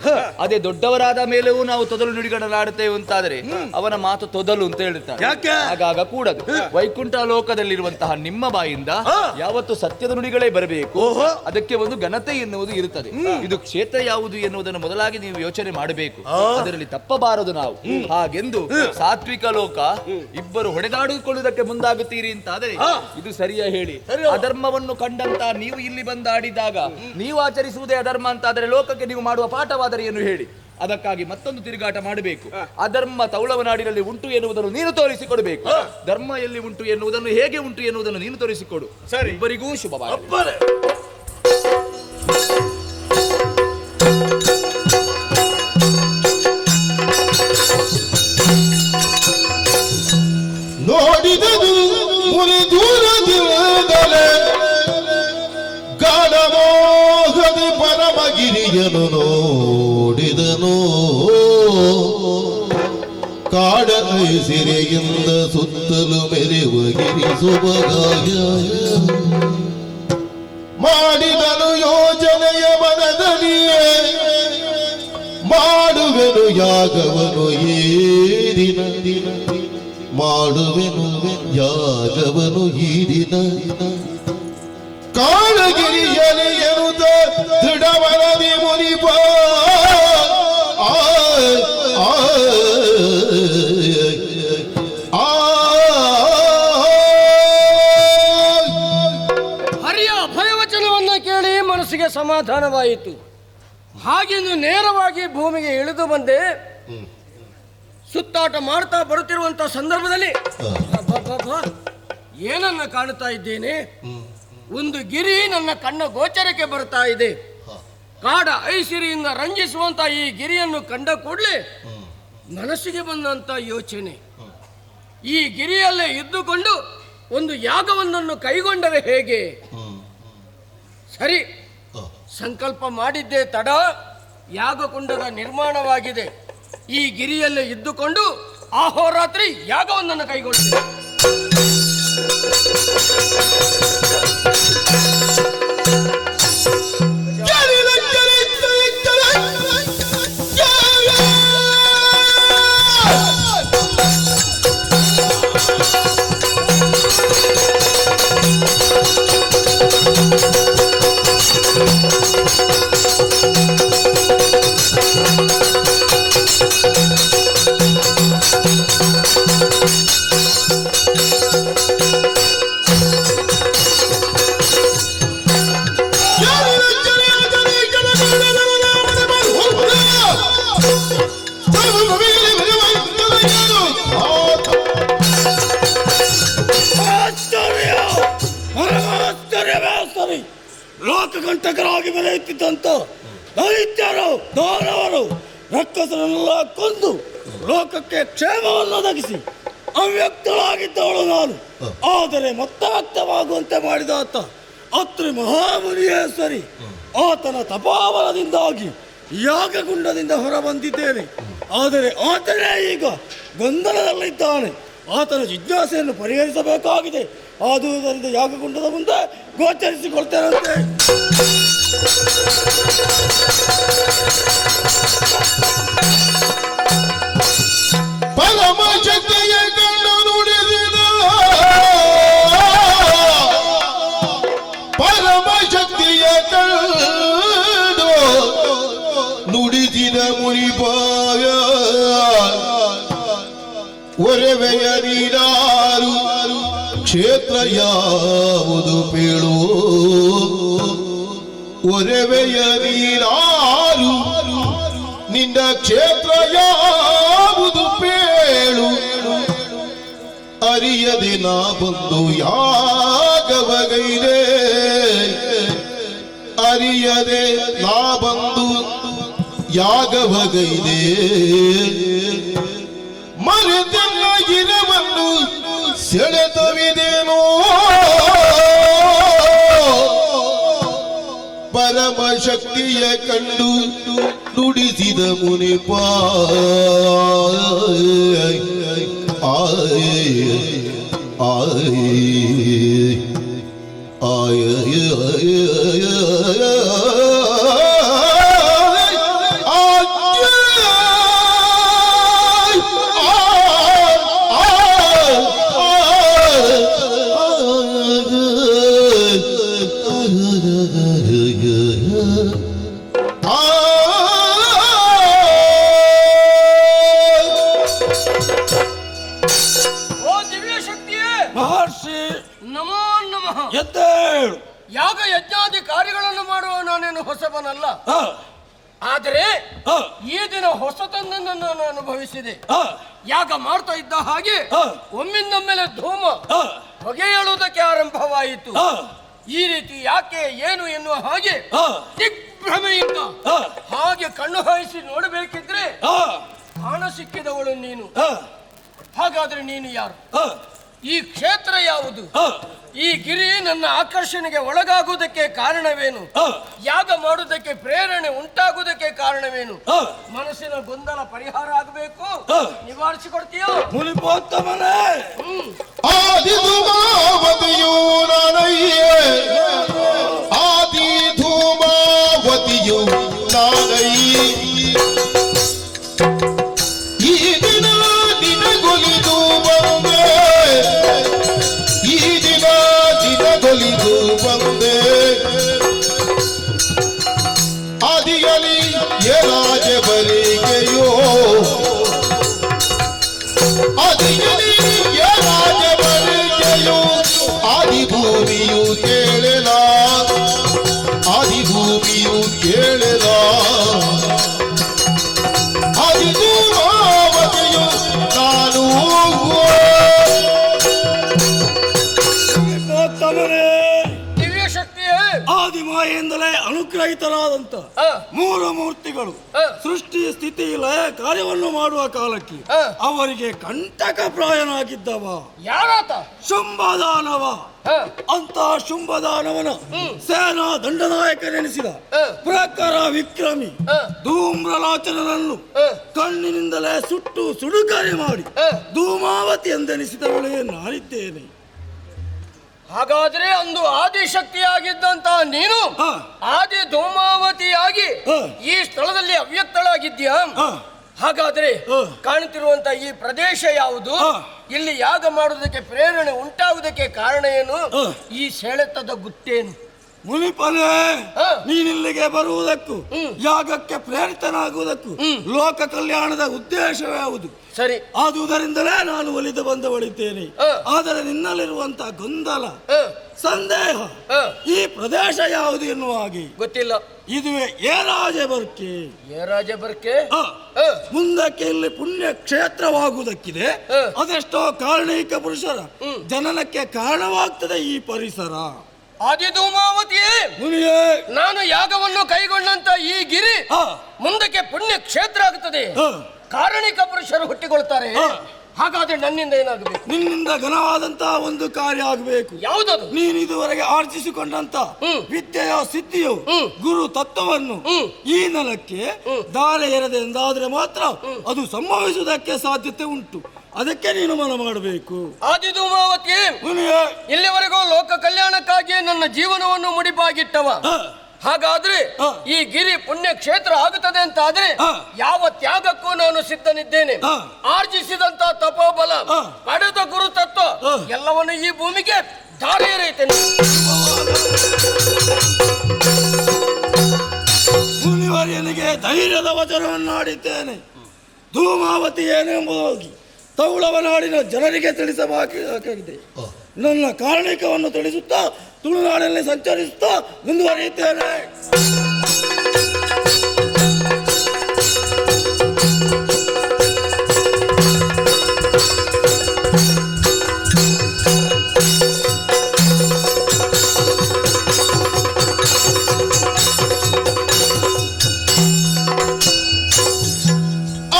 ಅದೇ ದೊಡ್ಡವರಾದ ಮೇಲೆಯೂ ನಾವು ತೊದಲು ನುಡಿಗಳನ್ನು ಆಡುತ್ತೇವೆ ಅಂತಾದರೆ ಅವನ ಮಾತು ತೊದಲು ಅಂತ ಹೇಳುತ್ತಾರೆ. ಆಗಾಗ ಕೂಡದು. ವೈಕುಂಠ ಲೋಕದಲ್ಲಿರುವಂತಹ ನಿಮ್ಮ ಬಾಯಿಂದ ಯಾವತ್ತು ಸತ್ಯದ ನುಡಿಗಳೇ ಬರಬೇಕು. ಅದಕ್ಕೆ ಒಂದು ಘನತೆ ಎನ್ನುವುದು ಇರುತ್ತದೆ. ಇದು ಕ್ಷೇತ್ರ ಯಾವುದು ಎನ್ನುವುದನ್ನು ಮೊದಲಾಗಿ ನೀವು ಯೋಚನೆ ಮಾಡಬೇಕು. ಅದರಲ್ಲಿ ತಪ್ಪಬಾರದು ನಾವು. ಹಾಗೆಂದು ಸಾತ್ವಿಕ ಲೋಕ ಇಬ್ಬರು ಹೊಡೆದಾಡಿಕೊಳ್ಳುವುದಕ್ಕೆ ಮುಂದಾಗುತ್ತೀರಿ ಅಂತಾದರೆ ಇದು ಸರಿಯಾ ಹೇಳಿ? ಅಧರ್ಮವನ್ನು ಕಂಡಂತ ನೀವು ಇಲ್ಲಿ ಬಂದಾಡಿದಾಗ ನೀವು ಆಚರಿಸುವುದೇ ಅಧರ್ಮ ಅಂತಾದರೆ ಲೋಕಕ್ಕೆ ನೀವು ಮಾಡುವ ಪಾಠವಾದರೆ ಏನು ಹೇಳಿ? ಅದಕ್ಕಾಗಿ ಮತ್ತೊಂದು ತಿರುಗಾಟ ಮಾಡಬೇಕು. ಅಧರ್ಮ ತೌಳವನಾಡಿನಲ್ಲಿ ಉಂಟು ಎನ್ನುವುದನ್ನು ನೀನು ತೋರಿಸಿಕೊಡಬೇಕು. ಧರ್ಮ ಎಲ್ಲಿ ಉಂಟು ಎನ್ನುವುದನ್ನು, ಹೇಗೆ ಉಂಟು ಎನ್ನುವುದನ್ನು ನೀನು ತೋರಿಸಿಕೊಡು. ಇಬ್ಬರಿಗೂ ಶುಭವಾಗಲಿ. ನೋಡಿದನು ಮುನಿ ದೂರದಿಂದಲೇ ಗಾಢಮೋಹದಿ ಪರಮಗಿರಿಯನು ನೋಡಿದನು. ಕಾಡ ಐಸಿರೆಯಿಂದ ಸುತ್ತಲೂ ಮೆರೆವ ಗಿರಿ ಸೊಬಗಾಯ ಮಾಡಿದನು ಯೋಜನೆಯ ಮನದಲ್ಲಿಯೇ ಮಾಡುವೆನು ಯಾಗವನು ಈ ದಿನ, ಮಾಡುವೆನು ಯಾಗವನು ಈ ದಿನ. ಕಾಳಗಿರಿಯಲಿ ಎನ್ನುತ್ತ ದೃಢವನದಿ ಮುನಿಪ ಆ ಆ ಹರಿಯ ಅಭಯವಚನವನ್ನು ಕೇಳಿ ಮನಸ್ಸಿಗೆ ಸಮಾಧಾನವಾಯಿತು. ಹಾಗೆಂದು ನೇರವಾಗಿ ಭೂಮಿಗೆ ಇಳಿದು ಬಂದೆ. ಸುತ್ತಾಟ ಮಾಡ್ತಾ ಬರುತ್ತಿರುವಂತಹ ಸಂದರ್ಭದಲ್ಲಿ ಏನನ್ನ ಕಾಣುತ್ತಾ ಇದ್ದೇನೆ? ಒಂದು ಗಿರಿ ನನ್ನ ಕಣ್ಣ ಗೋಚರಕ್ಕೆ ಬರ್ತಾ ಇದೆ. ಕಾಡ ಐಸಿರಿಯಿಂದ ರಂಜಿಸುವಂತ ಈ ಗಿರಿಯನ್ನು ಕಂಡ ಕೂಡಲೇ ಮನಸ್ಸಿಗೆ ಬಂದಂತ ಯೋಚನೆ, ಈ ಗಿರಿಯಲ್ಲೇ ಇದ್ದುಕೊಂಡು ಒಂದು ಯಾಗವೊಂದನ್ನು ಕೈಗೊಂಡರೆ ಹೇಗೆ? ಸರಿ, ಸಂಕಲ್ಪ ಮಾಡಿದ್ದೇ ತಡ, ಯಾಗಕುಂಡದ ನಿರ್ಮಾಣವಾಗಿದೆ. ಈ ಗಿರಿಯಲ್ಲೇ ಇದ್ದುಕೊಂಡು ಆಹೋರಾತ್ರಿ ಯಾಗವೊಂದನ್ನು ಕೈಗೊಂಡಿದೆ. ಲೋಕಕಂಟಕರಾಗಿ ಬೆಳೆಯುತ್ತಿದ್ದಂತ ದೈತ್ಯರು ದಾನವರು ರಕ್ಕಸರನ್ನೆಲ್ಲ ಕೊಂದು ಲೋಕಕ್ಕೆ ಕ್ಷೇಮವನ್ನು ಒದಗಿಸಿ ಅವ್ಯಕ್ತಳಾಗಿದ್ದವಳು ನಾನು. ಆದರೆ ಮತ್ತೆ ವ್ಯಕ್ತವಾಗುವಂತೆ ಮಾಡಿದ ಆತ ಅತ್ರಿ ಮಹಾಮುನಿಯೇ ಸರಿ. ಆತನ ತಪಾಬಲದಿಂದಾಗಿ ಯಾಗಗುಂಡದಿಂದ ಹೊರಬಂದಿದ್ದೇನೆ. ಆದರೆ ಆತನೇ ಈಗ ಗೊಂದಲದಲ್ಲಿದ್ದಾನೆ. ಆತನ ಜಿಜ್ಞಾಸೆಯನ್ನು ಪರಿಹರಿಸಬೇಕಾಗಿದೆ. ಆದುದರಿಂದ ಯಾಗಗುಂಡದ ಮುಂದೆ ಗೋಚರಿಸಿಕೊಳ್ತೇನಂತೆ. ಪರಮ ಶಕ್ತಿಯ ಕಂಡು ನುಡಿದಿದ, ಪರಮ ಶಕ್ತಿಯ ಕಂಡು ನುಡಿಸಿದ ಮುನಿಪಾಯ ಒರೆವೆಯ ನೀರಾರು ಕ್ಷೇತ್ರ ಯಾವುದು ಪೇಳು. ಒರೆವೆಯ ನೀನಾರು, ನಿನ್ನ ಕ್ಷೇತ್ರ ಯಾವುದು ಪೇಳು, ಅರಿಯದೆ ನಾ ಬಂದು ಯಾಗವಗೈದೆ, ಅರಿಯದೆ ನಾ ಬಂದು ಯಾಗವಗೈದೆ, ಮರೆತೆಲ್ಲ ಇರವನ್ನು ಸೆಳೆತವಿದೇನೋ, ಪರಮಶಕ್ತಿಯ ಕಂಡು ನುಡಿಸಿದ ಮುನಿಪ ಆಯ ಆಯ ಆಯ. ಓ ದಿವ್ಯ ಶಕ್ತಿಯೇ ಮಹರ್ಷಿ ನಮೋ ನಮಃ. ಎದ್ದೇಳು. ಯಾಗ ಯಜ್ಞಾದಿ ಕಾರ್ಯಗಳನ್ನು ಮಾಡುವ ನಾನೇನು ಹೊಸಬನಲ್ಲ, ಆದರೆ ಈ ದಿನ ಹೊಸತನ್ನು ನಾನು ಅನುಭವಿಸಿದೆ. ಯಾಗ ಮಾಡ್ತಾ ಇದ್ದ ಹಾಗೆ ಒಮ್ಮಿಂದೊಮ್ಮೆಲೆ ಧೂಮ ಹೊಗೆ ಹೇಳುವುದಕ್ಕೆ ಆರಂಭವಾಯಿತು. ಈ ರೀತಿ ಯಾಕೆ ಏನು ಎನ್ನುವ ಹಾಗೆ ದಿಗ್ಭ್ರಮೆಯಿಂದ ಹಾಗೆ ಕಣ್ಣು ಹಾಯಿಸಿ ನೋಡಬೇಕಿದ್ರೆ ಹಣ ಸಿಕ್ಕಿದವಳು ನೀನು. ಹಾಗಾದ್ರೆ ನೀನು ಯಾರು? ಈ ಕ್ಷೇತ್ರ ಯಾವುದು? ಈ ಗಿರಿ ನನ್ನ ಆಕರ್ಷಣೆಗೆ ಒಳಗಾಗುವುದಕ್ಕೆ ಕಾರಣವೇನು? ಯಾಗ ಮಾಡುವುದಕ್ಕೆ ಪ್ರೇರಣೆ ಉಂಟಾಗುವುದಕ್ಕೆ ಕಾರಣವೇನು? ಮನಸ್ಸಿನ ಗೊಂದಲ ಪರಿಹಾರ ಆಗಬೇಕು, ನಿವಾರಿಸಿಕೊಡ್ತೀಯೋ? ಮುನಿಪೋತ್ತಮನೇ, ಆದಿ ಧೂಮಾವತಿಯು ನಾನಯ್ಯೇ, ಆದಿ ಧೂಮಾವತಿಯು ನಾನಯ್ಯೇ, ಈ ದಿನ ದಿನಗೊಲಿದು ಬಂದೆ, ಈ ದಿನ ದಿನಗೊಲಿದು ಬಂದೆ, ಆದಿಯಲಿ ಎರಾಜ ಬರಿಗೆಯೋ, ಆದಿಯಲಿ ಎರಾಜ ಬರಿಗೆಯೋ, ಆದಿಭೂಮಿಯು ಕೇಳಲ, ಆದಿಭೂಮಿಯು ಕೇಳಲ, ಆದಿಧೂಮಾವತಿಯು ನಾನು. ಮುನಿಪೋತ್ತಮನೇ, ದಿವ್ಯ ಶಕ್ತಿಯೇ, ಆದಿಮಾಯಿಂದಲೇ ಅನುಗ್ರಹಿತರಾದಂತ ಮೂರು ಮೂರ್ತಿಗಳು ಸೃಷ್ಟಿ ಸ್ಥಿತಿ ಲಯ ಕಾರ್ಯವನ್ನು ಮಾಡುವ ಕಾಲಕ್ಕೆ ಅವರಿಗೆ ಕಂಟಕ ಪ್ರಾಯನಾಗಿದ್ದವ ಯಾರಾತ? ಶುಂಭದಾನವ. ಅಂತ ಶುಂಭದಾನವನ ಸೇನಾ ದಂಡನಾಯಕನೆನಿಸಿದ ಪ್ರಖರ ವಿಕ್ರಮಿ ಧೂಮ್ರಲಾಚನನನ್ನು ಕಣ್ಣಿನಿಂದಲೇ ಸುಟ್ಟು ಸುಡುಗಾರಿ ಮಾಡಿ ಧೂಮಾವತಿ ಎಂದೆನಿಸಿದವಳೇ ನಾನಿದ್ದೇನೆ. ಹಾಗಾದ್ರೆ ಅಂದು ಆದಿಶಕ್ತಿಯಾಗಿದ್ದಂತ ನೀನು ಆದಿ ಧೂಮಾವತಿಯಾಗಿ ಈ ಸ್ಥಳದಲ್ಲಿ ಅವ್ಯಕ್ತಳಾಗಿದ್ದೀಯಾ? ಹಾಗಾದ್ರೆ ಕಾಣುತ್ತಿರುವಂತ ಈ ಪ್ರದೇಶ ಯಾವುದು? ಇಲ್ಲಿ ಯಾಗ ಮಾಡುವುದಕ್ಕೆ ಪ್ರೇರಣೆ ಉಂಟಾಗುವುದಕ್ಕೆ ಕಾರಣ ಏನು? ಈ ಸೆಳೆತದ ಗುಟ್ಟೇನು? ಮುನಿಪನೇ, ನೀನಿಲ್ಲಿಗೆ ಬರುವುದಕ್ಕೂ ಯಾಗಕ್ಕೆ ಪ್ರೇರಿತನಾಗುವುದಕ್ಕೂ ಲೋಕ ಕಲ್ಯಾಣದ ಉದ್ದೇಶವೇ ಯಾವುದು? ಸರಿ, ಆದುದರಿಂದಲೇ ನಾನು ಒಲಿದು ಬಂದವಳಿದ್ದೇನೆ. ಆದರೆ ನಿನ್ನಲ್ಲಿರುವಂತಹ ಗೊಂದಲ, ಸಂದೇಹ, ಈ ಪ್ರದೇಶ ಯಾವುದು ಎನ್ನುವ ಹಾಗೆ ಗೊತ್ತಿಲ್ಲ. ಇದುವೇ ಏರಾಜೆ ಬರ್ಕೆ. ಏರಾಜೆ ಬರ್ಕೆ ಮುಂದಕ್ಕೆ ಇಲ್ಲಿ ಪುಣ್ಯ ಕ್ಷೇತ್ರವಾಗುವುದಕ್ಕಿದೆ. ಅದೆಷ್ಟೋ ಕಾರಣೀಕ ಪುರುಷರ ಜನನಕ್ಕೆ ಕಾರಣವಾಗ್ತದೆ ಈ ಪರಿಸರ. ಆದಿಧೂಮಾವತಿಯೇ, ನಾನು ಯಾಗವನ್ನು ಕೈಗೊಂಡಂತ ಈ ಗಿರಿ ಮುಂದಕ್ಕೆ ಪುಣ್ಯ ಕ್ಷೇತ್ರ ಆಗುತ್ತದೆ, ಕಾರಣಿಕ ಪುರುಷರು ಹುಟ್ಟಿಕೊಳ್ತಾರೆ. ಹಾಗಾದ್ರೆ ನನ್ನಿಂದ ಏನಾಗಬೇಕು? ನಿನ್ನಿಂದ ಘನವಾದಂತಹ ಒಂದು ಕಾರ್ಯ ಆಗಬೇಕು. ಯಾವುದದು? ನೀನು ಇದುವರೆಗೆ ಆರ್ಜಿಸಿಕೊಂಡಂತ ವಿದ್ಯೆಯ ಸಿದ್ಧಿಯು ಗುರು ತತ್ವವನ್ನು ಈ ನೆಲಕ್ಕೆ ದಾರೆ ಎರೆದೆ ಎಂದಾದ್ರೆ ಮಾತ್ರ ಅದು ಸಂಭವಿಸುವುದಕ್ಕೆ ಸಾಧ್ಯತೆ ಉಂಟು. ಅದಕ್ಕೆ ನೀನು ಮನ ಮಾಡಬೇಕು. ಆದಿಧೂಮಾವತಿ, ಇಲ್ಲಿವರೆಗೂ ಲೋಕ ಕಲ್ಯಾಣಕ್ಕಾಗಿ ನನ್ನ ಜೀವನವನ್ನು ಮುಡಿಪಾಗಿಟ್ಟವ. ಹಾಗಾದ್ರೆ ಈ ಗಿರಿ ಪುಣ್ಯ ಕ್ಷೇತ್ರ ಆಗುತ್ತದೆ ಅಂತ ಆದ್ರೆ ಯಾವ ತ್ಯಾಗಕ್ಕೂ ನಾನು ಸಿದ್ಧನಿದ್ದೇನೆ. ಆರ್ಜಿಸಿದಂತ ತಪೋಬಲ, ಪಡೆದ ಗುರು ತತ್ವ ಎಲ್ಲವನ್ನು ಈ ಭೂಮಿಗೆ ಧಾರೆ ಎರೆಯುತ್ತೇನೆ. ಮುನಿವರ್ಯನಿಗೆ ಧೈರ್ಯದ ವಚನವನ್ನು ಆಡಿದ್ದೇನೆ. ಧೂಮಾವತಿ ಏನೆಂಬುದಾಗಿ ತೌಳವ ನಾಡಿನ ಜನರಿಗೆ ತಿಳಿಸಬೇಕಾಗಿದೆ. ನನ್ನ ಕಾರಣಿಕವನ್ನು ತಿಳಿಸುತ್ತಾ ತುಳುನಾಡಲ್ಲಿ ಸಂಚರಿಸುತ್ತಾ ಮುಂದುವರಿಯುತ್ತೇನೆ.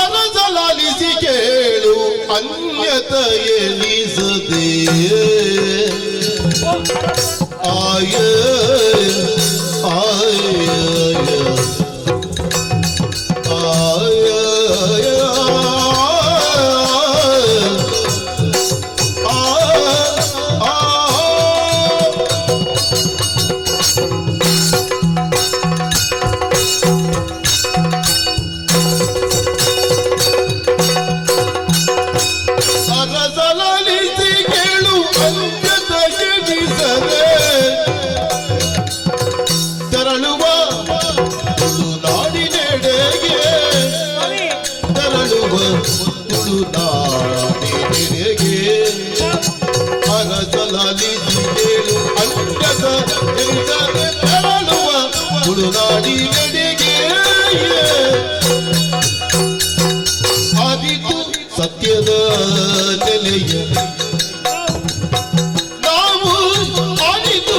ಅರಸಲಾಲಿಸಿ ಕೇಳು ಅನ್ಯತ ಎನಿಸದೆ ಆಯ ಆಯ ಆಯ ಆ ಅರಸಲಾಲಿಸಿ ಕೇಳು ಅನ್ಯತ ಎನಿಸದೆ ತೆರಳುವ ತುಳುನಾಡಿನೆಡೆಗೆ ತೆರಳುವ ತುಳುನಾಡಿನೆಡೆಗೆ ಅರಸಲಾಲಿಸಿ ಕೇಳು ಅನ್ಯತ ಎನಿಸದೆ ತೆರಳುವ ತುಳುನಾಡಿನೆಡೆಗೆ ಅರಿತು ಸತ್ಯದ ನೆಲೆಯ ನಾವು ಅರಿತು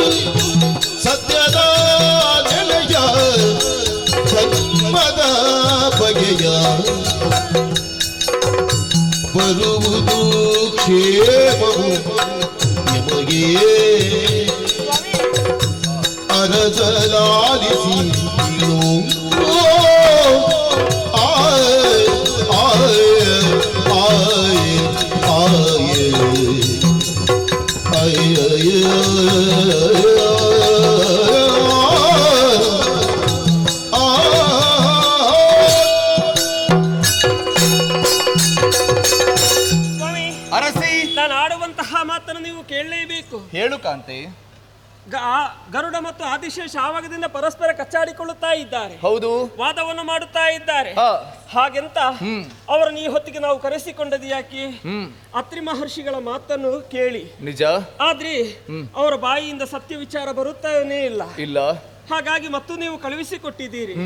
ಸತ್ಯದ ನೆಲೆಯ ಧರ್ಮದ ಬಗೆಯ ಬರುವುದು ಕ್ಷೇಮವು ನಿಮಗೆ ಅರಸಲಾಲಿಸಿ ಆಯ್ ಆಯ್ ಆಯ್ ಆಯ್ ಸ್ವಾಮಿ, ಅರಸಿ, ನಾನು ಆಡುವಂತಹ ಮಾತನ್ನು ನೀವು ಕೇಳಲೇಬೇಕು. ಹೇಳು ಕಾಂತೆ. ಗರುಡ ಮತ್ತು ಆದಿಶೇಷ ಆವಾಗದಿಂದ ಪರಸ್ಪರ ಕಚ್ಚಾಡಿಕೊಳ್ಳುತ್ತಾ ಇದ್ದಾರೆ. ಹೌದು, ವಾದವನ್ನು ಮಾಡುತ್ತಾ ಇದ್ದಾರೆ. ಹಾಗೆಂತ ಅವರನ್ನು ಈ ಹೊತ್ತಿಗೆ ನಾವು ಕರೆಸಿಕೊಂಡದ್ದು ಯಾಕೆ? ಅತ್ರಿ ಮಹರ್ಷಿಗಳ ಮಾತನ್ನು ಕೇಳಿ. ನಿಜ. ಆದ್ರೆ ಅವರ ಬಾಯಿಯಿಂದ ಸತ್ಯ ವಿಚಾರ ಬರುತ್ತಾನೇ ಇಲ್ಲ. ಇಲ್ಲ. ಹಾಗಾಗಿ ಮತ್ತು ನೀವು ಕಳುಹಿಸಿಕೊಟ್ಟಿದ್ದೀರಿ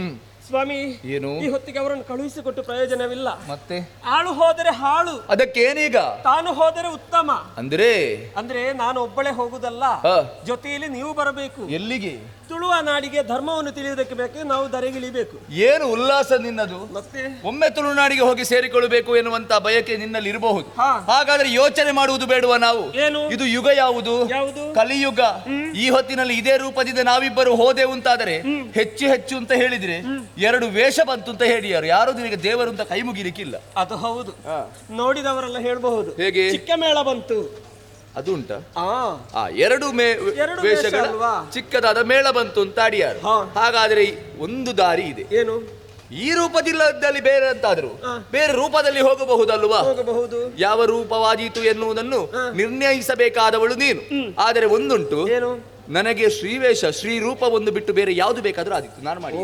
ಸ್ವಾಮಿ. ಏನು? ಈ ಹೊತ್ತಿಗೆ ಅವರನ್ನು ಕಳುಹಿಸಿಕೊಟ್ಟು ಪ್ರಯೋಜನವಿಲ್ಲ. ಮತ್ತೆ ಆಳು ಹೋದರೆ ಹಾಳು, ಅದಕ್ಕೇನೀಗ? ತಾನು ಹೋದರೆ ಉತ್ತಮ. ಅಂದ್ರೆ ಅಂದ್ರೆ ನಾನು ಒಬ್ಬಳೇ ಹೋಗುದಲ್ಲ, ಜೊತೆಯಲ್ಲಿ ನೀವು ಬರಬೇಕು. ಎಲ್ಲಿಗೆ? ತುಳುವ ನಾಡಿಗೆ. ಧರ್ಮವನ್ನು ತಿಳಿಯುವುದಕ್ಕೆ ಬೇಕು ನಾವು ಧರೆಗಿಳಿಬೇಕು. ಏನು ಉಲ್ಲಾಸ ನಿನ್ನದು! ಮತ್ತೆ ಒಮ್ಮೆ ತುಳುನಾಡಿಗೆ ಹೋಗಿ ಸೇರಿಕೊಳ್ಳಬೇಕು ಎನ್ನುವಂತ ಬಯಕೆ ನಿನ್ನಲ್ಲಿ ಇರಬಹುದು. ಹಾಗಾದ್ರೆ ಯೋಚನೆ ಮಾಡುವುದು ಬೇಡುವ ನಾವು? ಏನು? ಇದು ಯುಗ ಯಾವುದು? ಯಾವುದು? ಕಲಿಯುಗ. ಈ ಹೊತ್ತಿನಲ್ಲಿ ಇದೇ ರೂಪದಿಂದ ನಾವಿಬ್ಬರು ಹೋದೆವು ಅಂತಾದರೆ ಹೆಚ್ಚು ಹೆಚ್ಚು ಅಂತ ಹೇಳಿದ್ರೆ ಎರಡು ವೇಷ ಬಂತು ಅಂತ ಹೇಳಿ ಯಾರು ನಿನಗೆ ದೇವರು ಅಂತ ಕೈ ಮುಗಿಲಿಕ್ಕಿಲ್ಲ. ಅದು ಹೌದು, ನೋಡಿದವರೆಲ್ಲ ಹೇಳಬಹುದು. ಹೇಗೆ? ಚಿಕ್ಕ ಮೇಳ ಬಂತು. ಅದು ಉಂಟಾ? ಎರಡು ವೇಷಗಳ ಚಿಕ್ಕದಾದ ಮೇಳ ಬಂತು ಅಂತ ಅಡಿಯಾರು. ಹಾಗಾದ್ರೆ ಒಂದು ದಾರಿ ಇದೆ. ಏನು? ಈ ರೂಪದಿಲ್ಲದಲ್ಲಿ ಬೇರೆ ಅಂತಾದ್ರು ಬೇರೆ ರೂಪದಲ್ಲಿ ಹೋಗಬಹುದಲ್ವಾ? ಹೋಗಬಹುದು. ಯಾವ ರೂಪವಾದೀತು ಎನ್ನುವುದನ್ನು ನಿರ್ಣಯಿಸಬೇಕಾದವಳು ನೀನು. ಆದರೆ ಒಂದುಂಟು, ನನಗೆ ಶ್ರೀವೇಷ ಶ್ರೀರೂಪ ಒಂದು ಬಿಟ್ಟು ಬೇರೆ ಯಾವುದು ಬೇಕಾದ್ರೂ ಆದಿತ್ತು ನಾನು ಮಾಡಿ.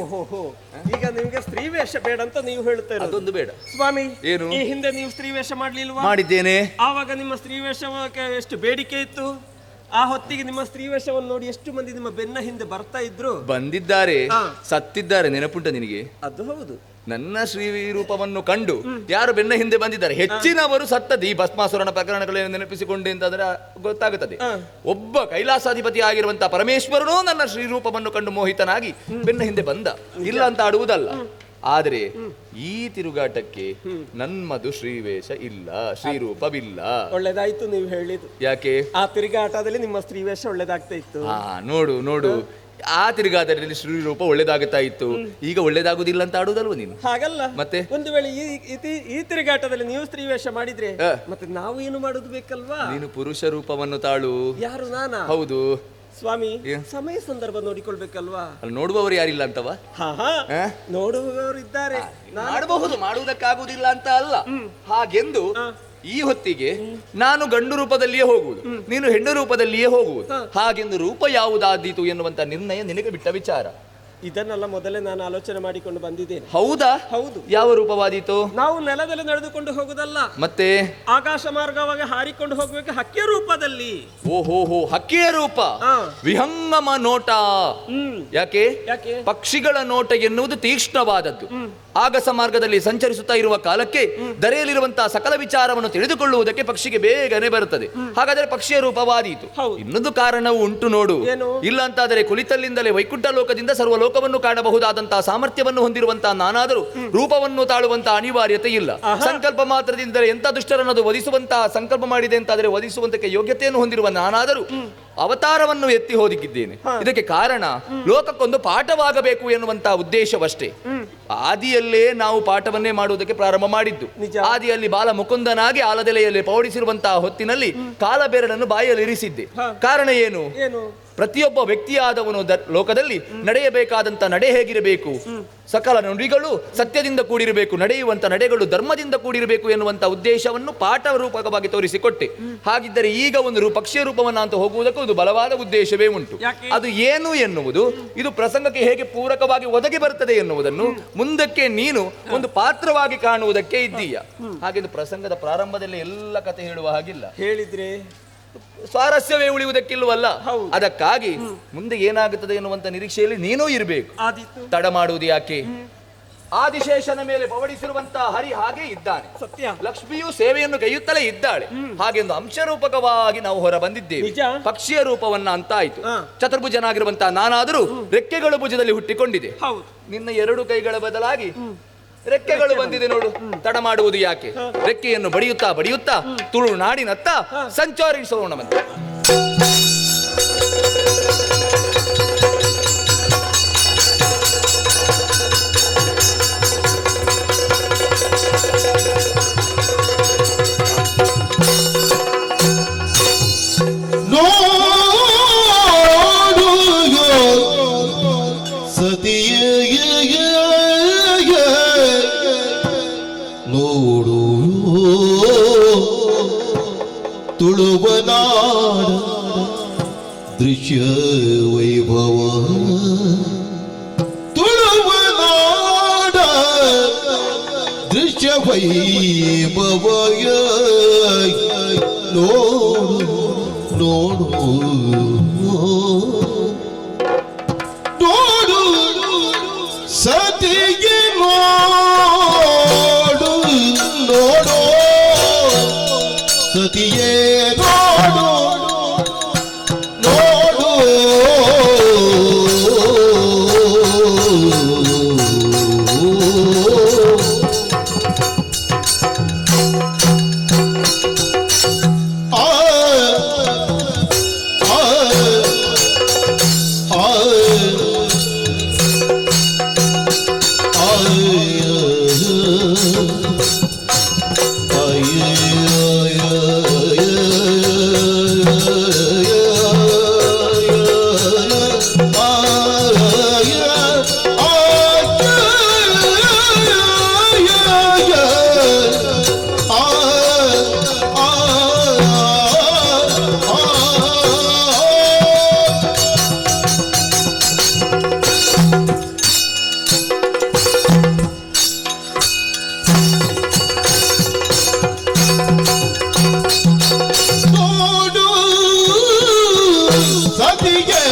ಈಗ ನಿಮಗೆ ಸ್ತ್ರೀವೇಷ ಬೇಡ ಅಂತ ನೀವು ಹೇಳ್ತಾ ಇರೋದು? ಅದೊಂದು ಬೇಡ ಸ್ವಾಮಿ. ಏನು? ಈ ಹಿಂದೆ ನೀವು ಸ್ತ್ರೀವೇಷ ಮಾಡ್ಲಿಲ್ವಾ? ಮಾಡಿದ್ದೇನೆ. ಆವಾಗ ನಿಮ್ಮ ಸ್ತ್ರೀವೇಷಕ್ಕೆ ಎಷ್ಟು ಬೇಡಿಕೆ ಇತ್ತು. ಆ ಹೊತ್ತಿಗೆ ನಿಮ್ಮ ಸ್ತ್ರೀವೇಷವನ್ನು ನೋಡಿ ಎಷ್ಟು ಮಂದಿ ನಿಮ್ಮ ಬೆನ್ನ ಹಿಂದೆ ಬರ್ತಾ ಇದ್ರು. ಬಂದಿದ್ದಾರೆ, ಸತ್ತಿದ್ದಾರೆ. ನೆನಪುಂಟ ನಿನಗೆ? ಅದು ಹೌದು. ನನ್ನ ಶ್ರೀರೂಪವನ್ನು ಕಂಡು ಯಾರು ಬೆನ್ನ ಹಿಂದೆ ಬಂದಿದ್ದಾರೆ, ಹೆಚ್ಚಿನವರು ಸತ್ತದ್ದು. ಈ ಭಸ್ಮಾಸುರನ ಪ್ರಕರಣಗಳನ್ನು ನೆನಪಿಸಿಕೊಂಡೆ ಅಂತಾದ್ರೆ ಗೊತ್ತಾಗುತ್ತದೆ. ಒಬ್ಬ ಕೈಲಾಸಾಧಿಪತಿ ಆಗಿರುವಂತಹ ಪರಮೇಶ್ವರನೂ ನನ್ನ ಶ್ರೀರೂಪವನ್ನು ಕಂಡು ಮೋಹಿತನಾಗಿ ಬೆನ್ನ ಹಿಂದೆ ಬಂದ, ಇಲ್ಲ ಅಂತ ಆಡುವುದಲ್ಲ. ಆದರೆ ಈ ತಿರುಗಾಟಕ್ಕೆ ನಮ್ಮದು ಶ್ರೀವೇಷ ಇಲ್ಲ, ಶ್ರೀರೂಪವಿಲ್ಲ. ಒಳ್ಳೇದಾಯ್ತು ನೀವು ಹೇಳಿದ್ದು. ಯಾಕೆ? ಆ ತಿರುಗಾಟದಲ್ಲಿ ನಿಮ್ಮ ಸ್ತ್ರೀವೇಷ ಒಳ್ಳೇದಾಗ್ತಾ ಇತ್ತು. ನೋಡು ನೋಡು, ಆ ತಿರುಗಾಟದಲ್ಲಿ ಶ್ರೀರೂಪ ಒಳ್ಳೇದಾಗುತ್ತಾ ಇತ್ತು. ಈಗ ಒಳ್ಳೇದಾಗುದಿಲ್ಲ ಅಂತ ಆಡುದಲ್ವ ನೀನು? ಹಾಗಲ್ಲ. ಮತ್ತೆ ಒಂದು ವೇಳೆ ಈ ತಿರುಗಾಟದಲ್ಲಿ ನೀವು ಸ್ತ್ರೀವೇಷ ಮಾಡಿದ್ರೆ ಮತ್ತೆ ನಾವು ಏನು ಮಾಡುದು ಬೇಕಲ್ವಾ? ನೀನು ಪುರುಷ ರೂಪವನ್ನು ತಾಳು. ಯಾರು, ನಾನಾ? ಹೌದು ಸ್ವಾಮಿ, ಸಮಯ ಸಂದರ್ಭ ನೋಡಿಕೊಳ್ಬೇಕಲ್ವಾ? ಅಲ್ಲಿ ನೋಡುವವರು ಯಾರಿಲ್ಲ ಅಂತವಾ? ನೋಡುವವರು ಇದ್ದಾರೆ. ಮಾಡಬಹುದು, ಮಾಡುವುದಕ್ಕಾಗುವುದಿಲ್ಲ ಅಂತ ಅಲ್ಲ. ಹಾಗೆಂದು ಈ ಹೊತ್ತಿಗೆ ನಾನು ಗಂಡು ರೂಪದಲ್ಲಿಯೇ ಹೋಗುವುದು, ನೀನು ಹೆಣ್ಣು ರೂಪದಲ್ಲಿಯೇ ಹೋಗುವುದು. ಹಾಗೆಂದು ರೂಪ ಯಾವುದಾದೀತು ಎನ್ನುವಂತ ನಿರ್ಣಯ ನಿನಗೆ ಬಿಟ್ಟ ವಿಚಾರ. ಇದನ್ನೆಲ್ಲ ಮೊದಲೇ ನಾನು ಆಲೋಚನೆ ಮಾಡಿಕೊಂಡು ಬಂದಿದ್ದೇನೆ. ಹೌದಾ? ಹೌದು. ಯಾವ ರೂಪವಾದೀತು? ನಾವು ನೆಲದಲ್ಲಿ ನಡೆದುಕೊಂಡು ಹೋಗುದಲ್ಲ, ಮತ್ತೆ ಆಕಾಶ ಮಾರ್ಗವಾಗಿ ಹಾರಿಕೊಂಡು ಹೋಗಬೇಕು ಹಕ್ಕಿಯ ರೂಪದಲ್ಲಿ. ಓಹೋ ಹೋ, ಹಕ್ಕಿಯ ರೂಪ, ವಿಹಂಗಮ ನೋಟ. ಯಾಕೆ? ಯಾಕೆ? ಪಕ್ಷಿಗಳ ನೋಟ ಎನ್ನುವುದು ತೀಕ್ಷ್ಣವಾದದ್ದು. ಆಗಸ ಮಾರ್ಗದಲ್ಲಿ ಸಂಚರಿಸುತ್ತಾ ಇರುವ ಕಾಲಕ್ಕೆ ದರೆಯಲ್ಲಿರುವಂತಹ ಸಕಲ ವಿಚಾರವನ್ನು ತಿಳಿದುಕೊಳ್ಳುವುದಕ್ಕೆ ಪಕ್ಷಿಗೆ ಬೇಗನೆ ಬರುತ್ತದೆ. ಹಾಗಾದರೆ ಪಕ್ಷಿಯ ರೂಪವಾದೀತು. ಇನ್ನೊಂದು ಕಾರಣವೂ ಉಂಟು ನೋಡು. ಇಲ್ಲ ಅಂತಾದರೆ ಕುಳಿತಲ್ಲಿಂದಲೇ ವೈಕುಂಠ ಲೋಕದಿಂದ ಸರ್ವ ಲೋಕವನ್ನು ಕಾಣಬಹುದಾದಂತಹ ಸಾಮರ್ಥ್ಯವನ್ನು ಹೊಂದಿರುವಂತಹ ನಾನಾದರೂ ರೂಪವನ್ನು ತಾಳುವಂತಹ ಅನಿವಾರ್ಯತೆ ಇಲ್ಲ. ಸಂಕಲ್ಪ ಮಾತ್ರದಿಂದಲೇ ಎಂಥ ದುಷ್ಟರನ್ನದು ವಧಿಸುವಂತಹ ಸಂಕಲ್ಪ ಮಾಡಿದೆ ಅಂತಾದರೆ ವಧಿಸುವಂತಕ್ಕೆ ಯೋಗ್ಯತೆಯನ್ನು ಹೊಂದಿರುವ ನಾನಾದರೂ ಅವತಾರವನ್ನು ಎತ್ತಿ ಹೋದಿಕ್ಕಿದ್ದೇನೆ. ಇದಕ್ಕೆ ಕಾರಣ ಲೋಕಕ್ಕೊಂದು ಪಾಠವಾಗಬೇಕು ಎನ್ನುವಂತಹ ಉದ್ದೇಶವಷ್ಟೇ. ಆದಿಯಲ್ಲೇ ನಾವು ಪಾಠವನ್ನೇ ಮಾಡುವುದಕ್ಕೆ ಪ್ರಾರಂಭ ಮಾಡಿದ್ದು. ಆದಿಯಲ್ಲಿ ಬಾಲ ಮುಕುಂದನಾಗಿ ಆಲದೆಲೆಯಲ್ಲಿ ಪೌಡಿಸಿರುವಂತಹ ಹೊತ್ತಿನಲ್ಲಿ ಕಾಲಬೆರಡನ್ನು ಬಾಯಲ್ಲಿ ಇರಿಸಿದ್ದೆ. ಕಾರಣ ಏನು? ಪ್ರತಿಯೊಬ್ಬ ವ್ಯಕ್ತಿಯಾದವನು ಲೋಕದಲ್ಲಿ ನಡೆಯಬೇಕಾದಂತ ನಡೆ ಹೇಗಿರಬೇಕು, ಸಕಲ ನುಡಿಗಳು ಸತ್ಯದಿಂದ ಕೂಡಿರಬೇಕು, ನಡೆಯುವಂತ ನಡೆಗಳು ಧರ್ಮದಿಂದ ಕೂಡಿರಬೇಕು ಎನ್ನುವಂತ ಉದ್ದೇಶವನ್ನು ಪಾಠ ರೂಪಕವಾಗಿ ತೋರಿಸಿಕೊಟ್ಟೆ. ಹಾಗಿದ್ದರೆ ಈಗ ಒಂದು ಪಕ್ಷಿಯ ರೂಪವನ್ನು ಅಂತ ಹೋಗುವುದಕ್ಕೂ ಒಂದು ಬಲವಾದ ಉದ್ದೇಶವೇ ಉಂಟು. ಅದು ಏನು ಎನ್ನುವುದು, ಇದು ಪ್ರಸಂಗಕ್ಕೆ ಹೇಗೆ ಪೂರಕವಾಗಿ ಒದಗಿ ಬರುತ್ತದೆ ಎನ್ನುವುದನ್ನು ಮುಂದಕ್ಕೆ ನೀನು ಒಂದು ಪಾತ್ರವಾಗಿ ಕಾಣುವುದಕ್ಕೆ ಇದ್ದೀಯ. ಹಾಗೆಂದು ಪ್ರಸಂಗದ ಪ್ರಾರಂಭದಲ್ಲಿ ಎಲ್ಲ ಕತೆ ಹೇಳುವ ಹಾಗಿಲ್ಲ. ಹೇಳಿದ್ರೆ ಸ್ವಾರಸ್ಯವೇ ಉಳಿಯುವುದಕ್ಕಿಲ್ವಲ್ಲ. ಅದಕ್ಕಾಗಿ ಮುಂದೆ ಏನಾಗುತ್ತದೆ ಎನ್ನುವಂತ ನಿರೀಕ್ಷೆಯಲ್ಲಿ ನೀನೂ ಇರಬೇಕು. ತಡ ಮಾಡುವುದು ಯಾಕೆ? ಆದಿಶೇಷನ ಮೇಲೆ ಪವಡಿಸಿರುವಂತಹ ಹರಿ ಹಾಗೆ ಇದ್ದಾನೆ. ಸತ್ಯ. ಲಕ್ಷ್ಮಿಯು ಸೇವೆಯನ್ನು ಕೈಯುತ್ತಲೇ ಇದ್ದಾಳೆ. ಹಾಗೆಂದು ಅಂಶರೂಪಕವಾಗಿ ನಾವು ಹೊರ ಬಂದಿದ್ದೇವೆ. ಪಕ್ಷಿಯ ರೂಪವನ್ನ ಅಂತ ಆಯ್ತು. ಚತುರ್ಭುಜನಾಗಿರುವಂತಹ ನಾನಾದರೂ ರೆಕ್ಕೆಗಳು ಭುಜದಲ್ಲಿ ಹುಟ್ಟಿಕೊಂಡಿದೆ. ನಿನ್ನ ಎರಡು ಕೈಗಳ ಬದಲಾಗಿ ರೆಕ್ಕೆಗಳು ಬಂದಿದೆ ನೋಡು. ತಡ ಮಾಡುವುದು ಯಾಕೆ? ರೆಕ್ಕೆಯನ್ನು ಬಡಿಯುತ್ತಾ ಬಡಿಯುತ್ತಾ ತುಳುನಾಡಿನತ್ತ ಸಂಚರಿಸೋಣವಂತೆ. ತುಳುವನಾಡ ದೃಶ್ಯ ವೈಭವ, ತುಳುವನಾಡ ದೃಶ್ಯ ವೈಭವ ನೋಡು ನೋಡು ನೋಡು ಸತಿಗೆ ನೋಡು ನೋಡು ಸತಿಯೇ ನೋಡು ನೋಡು ಆ ಆ ಆ ನೋಡು ಸತಿಗೆ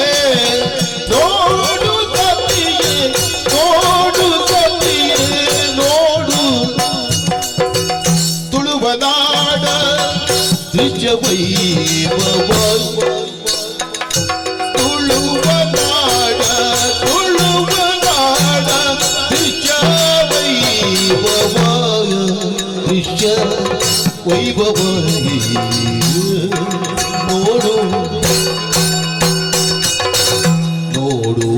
ನೋಡು ಸತಿಗೆ ನೋಡು ಸತಿಗೆ ನೋಡು ತುಳುವನಾಡ ದೃಶ್ಯ ವೈಭವ, ತುಳುವನಾಡ ತುಳುವನಾಡ ದೃಶ್ಯ ವೈಭವ, ದೃಶ್ಯ ವೈಭವ ನೋಡು ನೋಡು.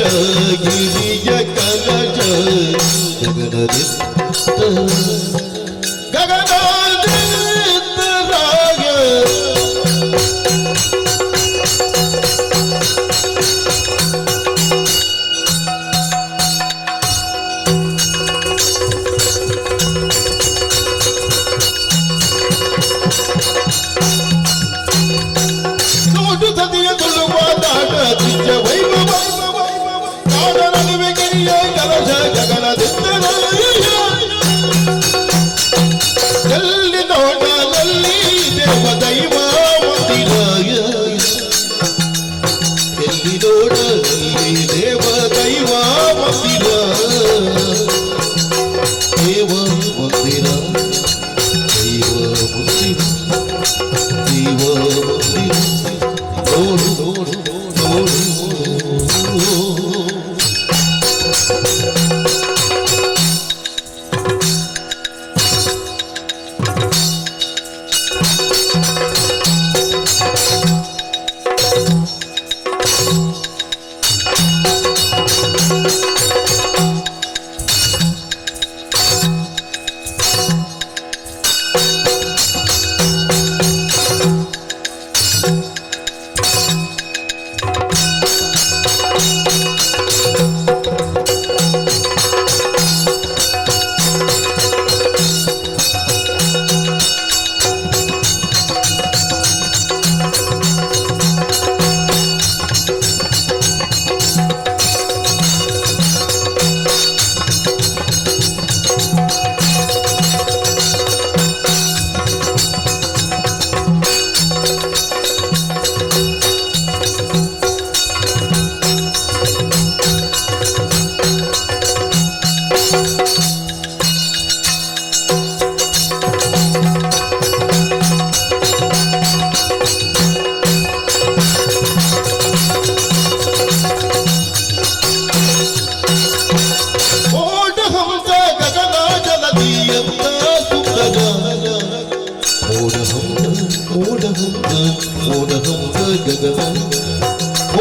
ಕಲಶ ಗಿರಿಯ ಕಲಶ ಗಗನದಿತ್ತ ಗಗನದಿತ್ತ ರಾಗ. ನೋಡು ಸತಿಯ ತುಳುವ ದಾಟ ದಿವ್ಯ ವೈಭವ ಕಾಡ ನಡುವೆ ಗಿರಿಯ ಕಲಶ ಗಗನದಿತ್ತ. ಎಲ್ಲಿ ನೋಡಲಲ್ಲಿ ದೇವ ದೈವ ಮಂದಿರ, ಎಲ್ಲಿ ನೋಡಲಲ್ಲಿ ದೇವ ದೈವ ಮಂದಿರ, ದೇವ ಮಂದಿರ, ದೈವ ಮಂದಿರ, ದೇವ ಮಂದಿರ. ನೋಡು ನೋಡು ನೋಡು. ಓಡಹಂಸ ಗಗನ ಜಲದಿಯಂತ ಸುಂದರ, ಓಡಹಂಸ ಓಡಹಂಸ ಓಡಹಂಸ ಗಗನ,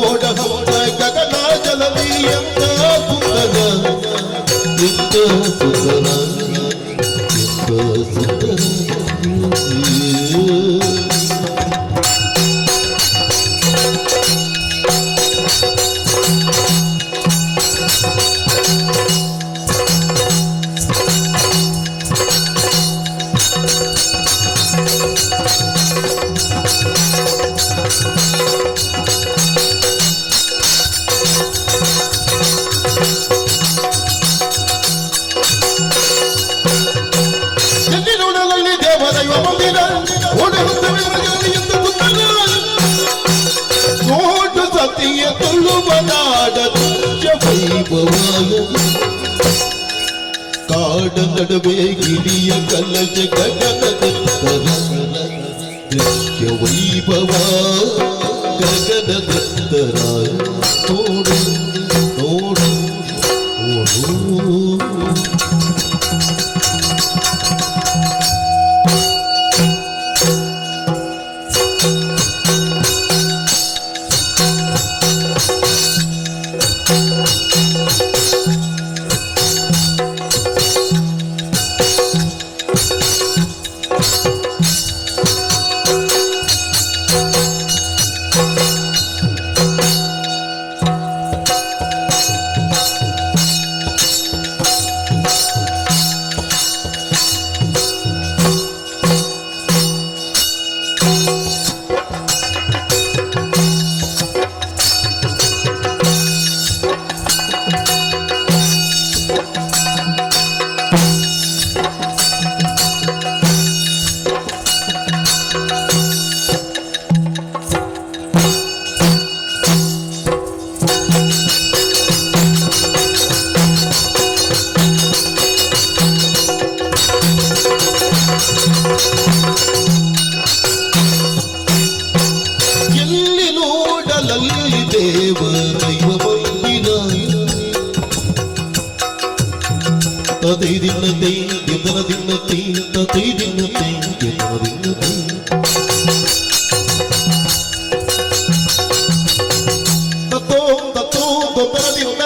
ಓಡಹಂಸ ಗಗನ ಜಲದಿಯಂತ ಸುಂದರ, ಎಂತ ಸುಂದರ, ಎಂತ ಸುಂದರ. ಎಲ್ಲಿ ನೋಡಲಲ್ಲಿ ದೇವ ದೈವ ಮಂದಿರ, ಓಡಹಂಸ ಎಂದು ಸುಂದರ, ನೋಡು ಸತಿಯ ತುಳುವ ನಾಡ ದೃಶ್ಯ ವೈಭವ. ಕಾಡ ನಡುವೆ ಗಿರಿಯ ಕಲಶ ಗಗನದತ್ತರ ದೃಶ್ಯ ವೈಭವ ಗಗನದತ್ತರ. ನೋಡು ನೋಡು ನೋಡು. ಎಲ್ಲಿ ನೋಡಲಲ್ಲಿ ದೇವ ದೈವ ಮಂದಿರ, ತದೈ ದಿನತೆ ದಿನ ದಿನತೆ ತದೈ ದಿನತೆ ದಿನ ದಿನತೆ. ತತ್ತೋ ತತ್ತೋ ತೊಂದರ ದಿನ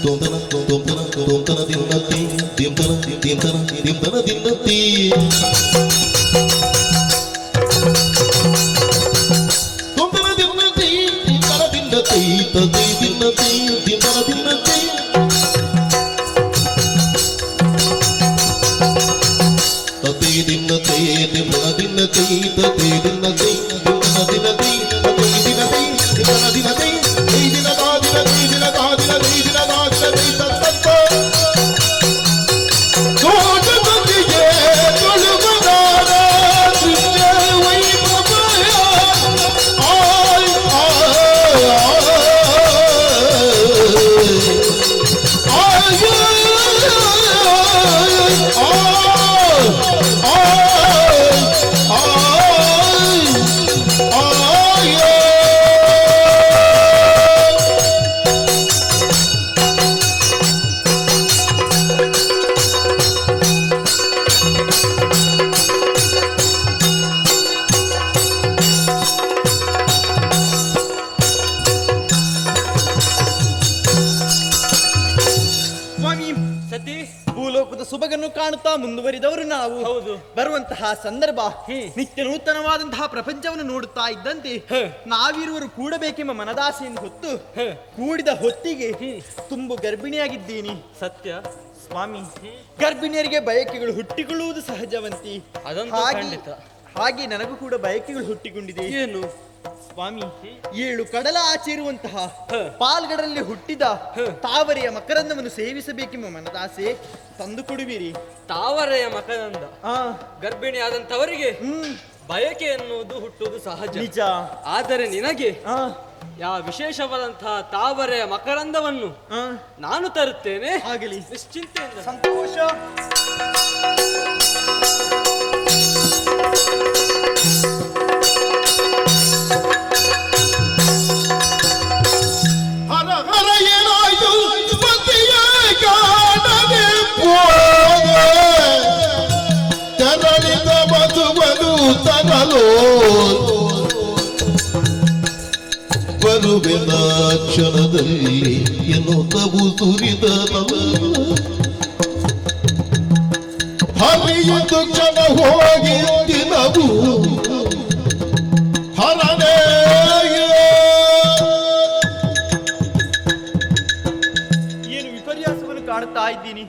ತೊಂದನ ತೊಂದನ ತೊಂದನ ದಿನ್ನತಿ ದಿಂತನ ದಿಂತನ ದಿಂತನ ದಿನ್ನತಿ ತೊಂದನ ದಿನ್ನತಿ ದಿಂತನ ದಿನ್ನತಿ ತದಿ ದಿನ್ನತಿ ದಿಂತನ ದಿನ್ನತಿ ತದಿ ದಿನ್ನತಿ ದಿಂತನ ದಿನ್ನತಿ ತದಿ ದಿನ್ನತಿ ದಿಂತನ ದಿನ್ನತಿ ತದಿ ದಿನ್ನತಿ ದಿಂತನ ದಿನ್ನತಿ ದಿನ ದಿನ ದಿನ ದಿನ ದಿನ ದಿನ ತತ್ತ ತೋಟದೊಂದಿಗೆ ತುಳುವನಾದ ದೃಶ್ಯ ವೈಭವ ಆಯ್ ಆಯ್ ಆಯ್ ಆಯ್. ಸ್ವಾಮಿ ಸತಿ, ಭೂಲೋಕದ ಸುಬಗನ್ನು ಕಾಣುತ್ತಾ ಮುಂದುವರಿದವರು ನಾವು. ಹೌದು. ಬರುವಂತಹ ಸಂದರ್ಭ ನಿತ್ಯ ನೂತನವಾದಂತಹ ಪ್ರಪಂಚವನ್ನು ನೋಡುತ್ತಾ ಇದ್ದಂತೆ ನಾವಿರುವರು ಕೂಡಬೇಕೆಂಬ ಮನದಾಸೆಯನ್ನು ಹೊತ್ತು ಕೂಡಿದ ಹೊತ್ತಿಗೆ ತುಂಬು ಗರ್ಭಿಣಿಯಾಗಿದ್ದೀನಿ. ಸತ್ಯ ಸ್ವಾಮಿ, ಗರ್ಭಿಣಿಯರಿಗೆ ಬಯಕೆಗಳು ಹುಟ್ಟಿಕೊಳ್ಳುವುದು ಸಹಜವಂತಿ. ಅದಂತೂ ಖಂಡಿತ. ಹಾಗೆ ನನಗೂ ಕೂಡ ಬಯಕೆಗಳು ಹುಟ್ಟಿಕೊಂಡಿದೆ. ಏನು ಸ್ವಾಮಿ, ಏಳು ಕಡಲ ಆಚೆರುವಂತಹ ಪಾಲ್ಗಡಲ್ಲಿ ಹುಟ್ಟಿದ ತಾವರೆಯ ಮಕರಂದವನ್ನು ಸೇವಿಸಬೇಕೆಂಬ ಮನದಾಸೆ ತಂದು ಕೊಡುವಿರಿ. ತಾವರೆಯ ಮಕರಂದ? ಗರ್ಭಿಣಿ ಆದಂತವರಿಗೆ ಬಯಕೆ ಎನ್ನುವುದು ಹುಟ್ಟುವುದು ಸಹಜ. ನಿಜ. ಆದರೆ ನಿನಗೆ ಯಾವ ವಿಶೇಷವಾದಂತಹ ತಾವರೆಯ ಮಕರಂದವನ್ನು ನಾನು ತರುತ್ತೇನೆ. ಆಗಲಿ, ನಿಶ್ಚಿಂತೆಯಿಂದ. ಸಂತೋಷ. ಹರ ಹರ ಏನಾಯ್ತು ಪತಿಯ ಕಾಣದೆ ಹೋದೆ ತೆರಳಿದ ಮಧುವನು ತರಲು ಬರುವೆನ ಕ್ಷಣದಲ್ಲಿ ಎನ್ನುತ್ತವು ಸುರಿದ ಹರಿಯಿತು ಕ್ಷಣ ಹೋಗಿ ದಿನವು ಹರನೇ. ಏನು ವಿಪರ್ಯಾಸವನ್ನು ಕಾಣುತ್ತಾ ಇದ್ದೀನಿ.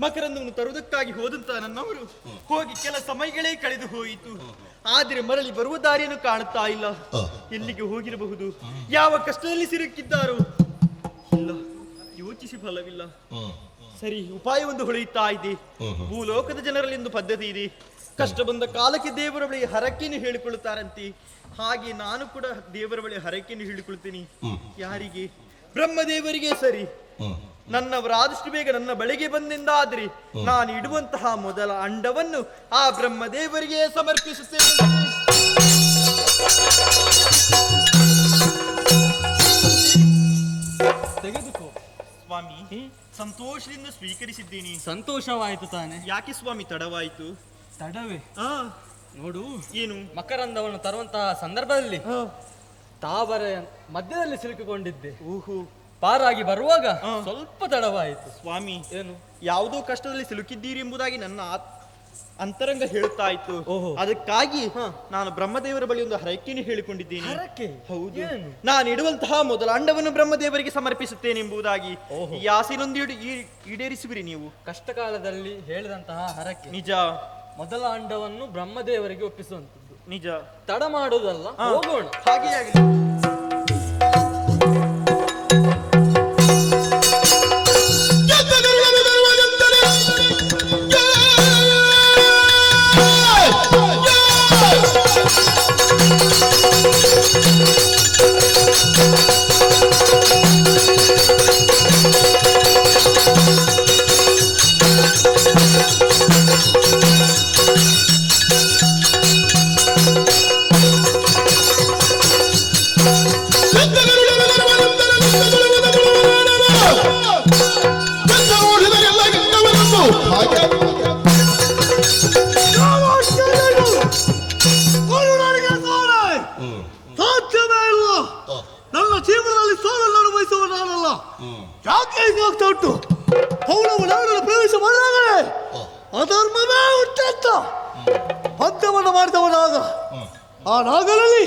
ಮಕರಂದವನ್ನು ತರುವುದಕ್ಕಾಗಿ ಹೋದಂತ ನನ್ನವರು ಹೋಗಿ ಕೆಲ ಸಮಯಗಳೇ ಕಳೆದು ಹೋಯಿತು. ಆದರೆ ಮರಳಿ ಬರುವ ದಾರಿಯನ್ನು ಕಾಣುತ್ತಾ ಇಲ್ಲ. ಎಲ್ಲಿಗೆ ಹೋಗಿರಬಹುದು? ಯಾವ ಕಷ್ಟದಲ್ಲಿ ಸಿಲುಕಿದ್ದಾರೋ? ಇಲ್ಲ, ಯೋಚಿಸಿ ಫಲವಿಲ್ಲ. ಸರಿ, ಉಪಾಯವೊಂದು ಹೊಳೆಯುತ್ತಾ ಇದೆ. ಭೂಲೋಕದ ಜನರಲ್ಲಿ ಒಂದು ಪದ್ಧತಿ ಇದೆ. ಕಷ್ಟ ಬಂದ ಕಾಲಕ್ಕೆ ದೇವರ ಬಳಿ ಹರಕೆಯನ್ನು ಹೇಳಿಕೊಳ್ಳುತ್ತಾರಂತೆ. ಹಾಗೆ ನಾನು ಕೂಡ ದೇವರ ಬಳಿ ಹರಕೆಯನ್ನು ಹೇಳಿಕೊಳ್ಳುತ್ತೇನೆ. ಯಾರಿಗೆ? ಬ್ರಹ್ಮದೇವರಿಗೆ. ಸರಿ, ನನ್ನವರ ಆದಷ್ಟು ಬೇಗ ನನ್ನ ಬಳಿಗೆ ಬಂದಿಂದಾದ್ರೆ ನಾನು ಇಡುವಂತಹ ಮೊದಲ ಅಂಡವನ್ನು ಆ ಬ್ರಹ್ಮದೇವರಿಗೆ ಸಮರ್ಪಿಸುತ್ತೇನೆ. ತೆಗೆದುಕೋ ಸ್ವಾಮಿ, ಸಂತೋಷದಿಂದ ಸ್ವೀಕರಿಸಿದ್ದೀನಿ. ಸಂತೋಷವಾಯಿತು ತಾನೆ? ಯಾಕೆ ಸ್ವಾಮಿ ತಡವಾಯಿತು? ತಡವೇ? ನೋಡು, ಏನು? ಮಕರಂದವನ್ನು ತರುವಂತಹ ಸಂದರ್ಭದಲ್ಲಿ ತಾವರೆಯ ಮಧ್ಯದಲ್ಲಿ ಸಿಲುಕಿಕೊಂಡಿದ್ದೆ. ಓಹೋ. ಪಾರಾಗಿ ಬರುವಾಗ ಸ್ವಲ್ಪ ತಡವಾಯಿತು. ಸ್ವಾಮಿ, ಏನು? ಯಾವುದೋ ಕಷ್ಟದಲ್ಲಿ ಸಿಲುಕಿದ್ದೀರಿ ಎಂಬುದಾಗಿ ನನ್ನ ಅಂತರಂಗ ಹೇಳುತ್ತಾ ಇತ್ತು. ಅದಕ್ಕಾಗಿ ನಾನು ಬ್ರಹ್ಮದೇವರ ಬಳಿ ಒಂದು ಹರಕೆಯನ್ನು ಹೇಳಿಕೊಂಡಿದ್ದೇನೆ. ಹರಕೆ? ಹೌದು, ನಾನು ಇಡುವಂತಹ ಮೊದಲ ಅಂಡವನ್ನು ಬ್ರಹ್ಮದೇವರಿಗೆ ಸಮರ್ಪಿಸುತ್ತೇನೆ ಎಂಬುದಾಗಿ. ಈ ಆಸೆನೊಂದು ಈಡೇರಿಸುವಿರಿ ನೀವು. ಕಷ್ಟ ಕಾಲದಲ್ಲಿ ಹೇಳಿದಂತಹ ಹರಕೆ. ನಿಜ. ಮೊದಲ ಅಂಡವನ್ನು ಬ್ರಹ್ಮದೇವರಿಗೆ ಒಪ್ಪಿಸುವಂತದ್ದು. ನಿಜ. ತಡ ಮಾಡುವುದಲ್ಲ, ಹೋಗೋಣ. ಹಾಗೆ ಆಗಲಿ. ಯಾಕೆ ಹೀಗೆ ಆಗ್ತಾ ಉಂಟು? ಪೌರವ ನಾಡನ್ನು ಪ್ರವೇಶ ಮಾಡಿದಾಗಲೇ ಅಧರ್ಮವೇ ಉಂಟಂತ ಪಂಥವನ್ನು ಮಾಡಿದವನಾಗ ಆ ನಾಗರಲ್ಲಿ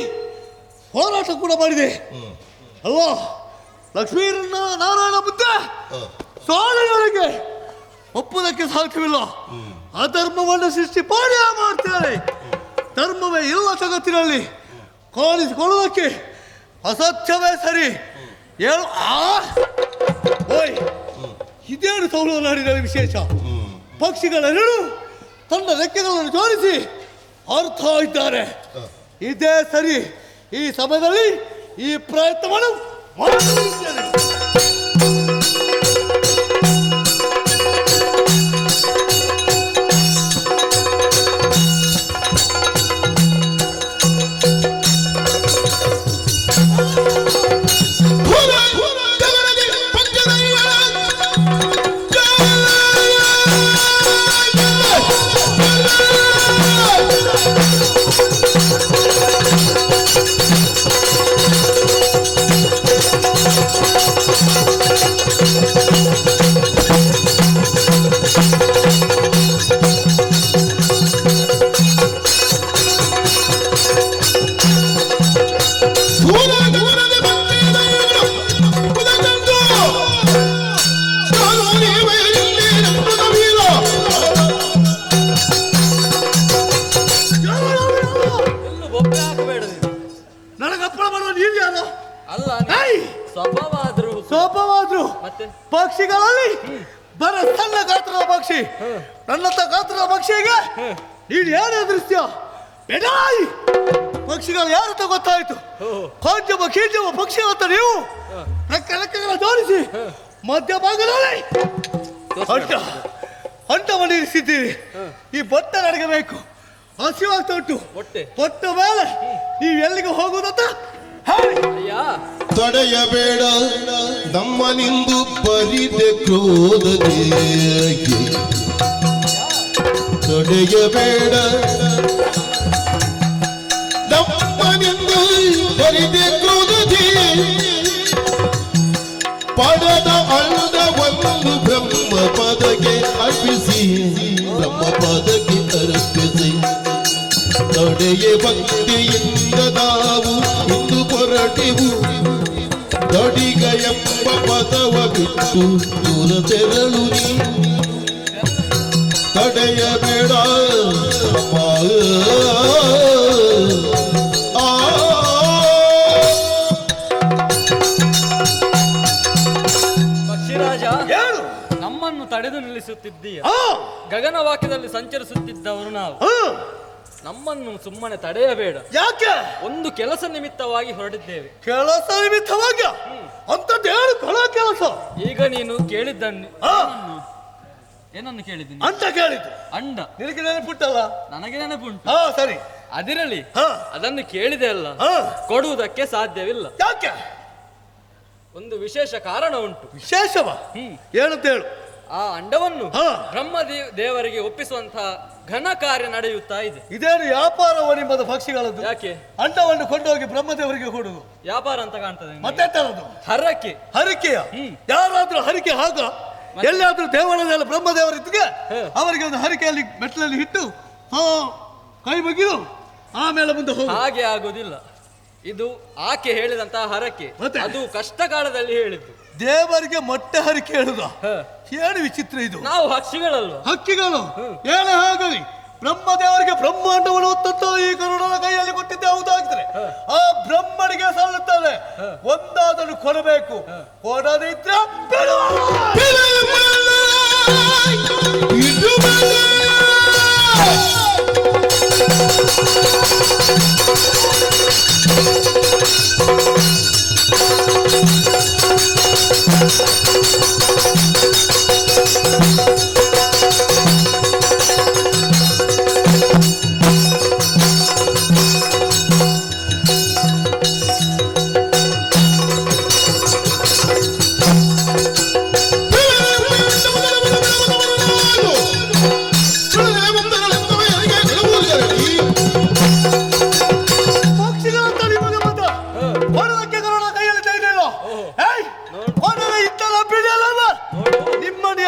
ಹೋರಾಟ ಕೂಡ ಮಾಡಿದೆ ಅಲ್ವಾ? ಲಕ್ಷ್ಮೀ ನಾರಾಯಣ ಬುದ್ಧ ಸ್ವಾಮಿಗಳಿಗೆ ಒಪ್ಪುವುದಕ್ಕೆ ಸಾಧ್ಯವಿಲ್ಲ. ಅಧರ್ಮವನ್ನು ಸೃಷ್ಟಿ ಪಾಡ್ಯ ಮಾಡ್ತಾರೆ. ಧರ್ಮವೇ ಇಲ್ಲ ಜಗತ್ತಿನಲ್ಲಿ ಕಾಣಿಸಿಕೊಳ್ಳುವುದಕ್ಕೆ ಅಸತ್ಯವೇ ಸರಿ. ಹೇಳು. ಆ ಓಯ್, ಇದೇನು ಸೌಲಭ ನಾಡಿನ ವಿಶೇಷ? ಪಕ್ಷಿಗಳೆರಡು ತನ್ನ ರೆಕ್ಕೆಗಳನ್ನು ಜೋಡಿಸಿ ಅರ್ಥ ಇದ್ದಾರೆ. ಇದೇ ಸರಿ. ಈ ಸಮಯದಲ್ಲಿ ಈ ಪ್ರಯತ್ನವನ್ನು ಮಾಡುತ್ತಿದ್ದೇನೆ. ಪಕ್ಷಿಗಳಲ್ಲಿ ಬರ ಸಣ್ಣ ಗಾತ್ರದ ಪಕ್ಷಿ, ನನ್ನಂತ ಗಾತ್ರದ ಪಕ್ಷಿಗೆ ನೀನು ಯಾರು ಎದುರಿಸ್ತೀಯ? ಬೆಡಾಯಿ ಪಕ್ಷಿಗಳು ಯಾರು ಅಂತ ಗೊತ್ತಾಯ್ತು. ಕಾಂಜಮ ಕೀಂಜಮ ಪಕ್ಷಿ ಅಂತ ನೀವು ರೆಕ್ಕೆ ರೆಕ್ಕೆಗಳ ಜೋಡಿಸಿ ಮಧ್ಯಭಾಗದಲ್ಲಿ ಅಂಟವನ್ನು ಇರಿಸಿದ್ದೀರಿ. ಈ ಬೊಟ್ಟ ನನಗೆ ಬೇಕು, ಹಸಿವಾಗ್ತಾ ಉಂಟು. ಬೊಟ್ಟ ಮೇಲೆ ನೀವು ಎಲ್ಲಿಗೆ ಹೋಗುವುದಂತ ಹೇಳಿ. ತಡೆಯಬೇಡ ನಮ್ಮನಿಂದು ಬರಿದೆ ಕ್ರೋಧದೆ, ತಡೆಯಬೇಡ ನಮ್ಮನಿಂದು ಬರಿದೆ ಕ್ರೋಧದೆ, ಪಡೆದ ಅಳ್ದ ಒಂದು ಬ್ರಹ್ಮ ಪದಕ್ಕೆ ಅರ್ಪಿಸಿ, ಬ್ರಹ್ಮ ಪದಕ್ಕೆ ಅರ್ಪಿಸಿ, ತಡೆಯ ಭಕ್ತಿಯಿಂದ ನಾವು ಇಂದು ಹೊರಟಿವು, ದಡಿಗ ಎಂಬ ಪದವ ಬಿಟ್ಟು ದೂರ ತೆರಳು ನೀ, ತಡೆಯಬೇಡ ಪಕ್ಷಿರಾಜ, ನಮ್ಮನ್ನು ತಡೆದು ನಿಲ್ಲಿಸುತ್ತಿದ್ದೀಯ. ಗಗನವಾಕ್ಯದಲ್ಲಿ ಸಂಚರಿಸುತ್ತಿದ್ದವರು ನಾವು, ನಮ್ಮನ್ನು ಸುಮ್ಮನೆ ತಡೆಯಬೇಡ. ಯಾಕೆ? ಒಂದು ಕೆಲಸ ನಿಮಿತ್ತವಾಗಿ ಹೊರಟಿದ್ದೇವೆ. ಕೆಲಸ ನಿಮಿತ್ತವಾಗಿ? ಅಂತದ್ದು ಏನು ಕೆಲಸ? ಈಗ ನೀನು ಕೇಳಿದ್ದನ್ನು ಏನನ್ನು ಕೇಳಿದ್ದೀನಿ ಅಂತ ಕೇಳಿದ್ದು ಅಂಡ ನಿನಗೆ ನೆನಪುಂಟಲ್ಲ? ನನಗೆ ನೆನಪುಂಟು. ಹಾ ಸರಿ, ಅದಿರಲಿ. ಅದನ್ನು ಕೇಳಿದೆ ಅಲ್ಲ, ಕೊಡುವುದಕ್ಕೆ ಸಾಧ್ಯವಿಲ್ಲ. ಯಾಕೆ? ಒಂದು ವಿಶೇಷ ಕಾರಣ ಉಂಟು. ವಿಶೇಷವಾ? ಏನಂತ ಹೇಳು. ಆ ಅಂಡವನ್ನು ಬ್ರಹ್ಮ ದೇವರಿಗೆ ಒಪ್ಪಿಸುವಂತಹ ಘನ ಕಾರ್ಯ ನಡೆಯುತ್ತಾ ಇದೆ. ಇದೇನು ವ್ಯಾಪಾರವ ನಿಮ್ಮದು ಪಕ್ಷಿಗಳದ್ದು? ಯಾಕೆ ಅಂಡವನ್ನು ಕೊಂಡೋಗಿ ಬ್ರಹ್ಮದೇವರಿಗೆ ಕೊಡುವುದು ವ್ಯಾಪಾರ ಅಂತ ಕಾಣ್ತದೆ? ಮತ್ತೆ ತರದು ಹರಕೆ. ಹರಕೆಯ? ಯಾರಾದ್ರೂ ಹರಕೆ ಹಾಗ ಎಲ್ಲಾದ್ರೂ ದೇವಾಲಯದಲ್ಲಿ ಬ್ರಹ್ಮದೇವರಿದ್ದಿಗೆ ಅವರಿಗೆ ಒಂದು ಹರಕೆಯಲ್ಲಿ ಮೆಟ್ಲಲ್ಲಿ ಇಟ್ಟು ಕೈ ಮುಗಿದು ಆಮೇಲೆ ಮುಂದೆ ಹೋಗಿ ಹಾಗೆ ಆಗುದಿಲ್ಲ. ಇದು ಆಕೆ ಹೇಳಿದಂತಹ ಹರಕೆ, ಅದು ಕಷ್ಟ ಕಾಲದಲ್ಲಿ ಹೇಳಿದ್ದು. ದೇವರಿಗೆ ಮೊಟ್ಟೆ ಹರಕೆ ಹೇಳುದ ಏನು ವಿಚಿತ್ರ ಇದು. ನಾವು ಹಕ್ಕಿಗಳಲ್ವ? ಹಕ್ಕಿಗಳು ಏನೇ ಆಗಲಿ ಬ್ರಹ್ಮದೇವರಿಗೆ ಬ್ರಹ್ಮಾಂಡವನ್ನು ಹೊತ್ತಂತ ಈ ಗರುಡನ ಕೈಯಲ್ಲಿ ಕೊಟ್ಟಿದ್ದೆ ಹೌದಾಗಿದ್ರೆ ಆ ಬ್ರಹ್ಮನಿಗೆ ಸಲ್ಲುತ್ತದೆ. ಒಂದಾದನ್ನು ಕೊಡಬೇಕು, ಕೊಡದಿದ್ರೆ Thank you.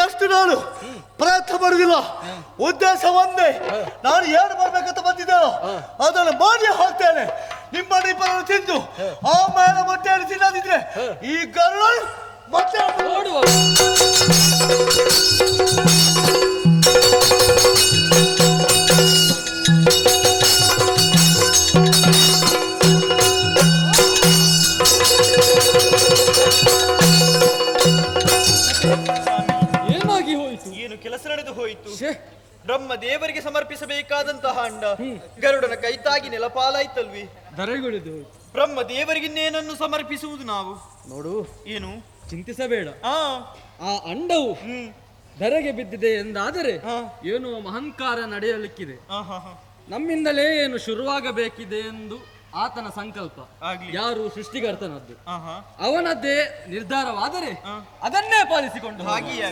ಅಷ್ಟು ನಾನು ಪ್ರಯತ್ನ ಮಾಡುವುದಿಲ್ಲ. ಉದ್ದೇಶ ಒಂದೇ, ನಾನು ಏನು ಮಾಡ್ಬೇಕಂತ ಬಂದಿದ್ದೇನೋ ಅದನ್ನು ಮಾಡಿ ಹಾಕ್ತೇನೆ. ನಿಮ್ಮ ಇಬ್ಬರನ್ನು ತಿಂದು ಆಮೇಲೆ ಮೊಟ್ಟೆಯನ್ನು ತಿನ್ನದಿದ್ರೆ ಈ ಗರುಡ ಮತ್ತೆ ನೋಡುವ. ಏನಾಗಿ ಹೋಯಿತು? ಏನು ಕೆಲಸ ನಡೆದು ಹೋಯಿತು? ಬ್ರಹ್ಮ ದೇವರಿಗೆ ಸಮರ್ಪಿಸಬೇಕಾದಂತಹ ಅಂಡ ಗರುಡನ ಕೈತಾಗಿ ನೆಲಪಾಲಾಯ್ತಲ್ವಿ, ಧರೆಗುಳಿದು ಹೋಯಿತು. ಬ್ರಹ್ಮ ದೇವರಿಗಿನ್ನೇನನ್ನು ಸಮರ್ಪಿಸುವುದು ನಾವು? ನೋಡು, ಏನು ಚಿಂತಿಸಬೇಡ. ಆ ಅಂಡವು ಧರೆಗೆ ಬಿದ್ದಿದೆ ಎಂದಾದರೆ ಏನು ಅಹಂಕಾರ ನಡೆಯಲಿಕ್ಕಿದೆ. ನಮ್ಮಿಂದಲೇ ಏನು ಶುರುವಾಗಬೇಕಿದೆ ಎಂದು ಆತನ ಸಂಕಲ್ಪ. ಯಾರು ಸೃಷ್ಟಿಕರ್ತನದ್ದು, ಅವನದ್ದೇ ನಿರ್ಧಾರವಾದರೆ ಅದನ್ನೇ ಪಾಲಿಸಿಕೊಂಡು ಹಾಗೆಯೇ.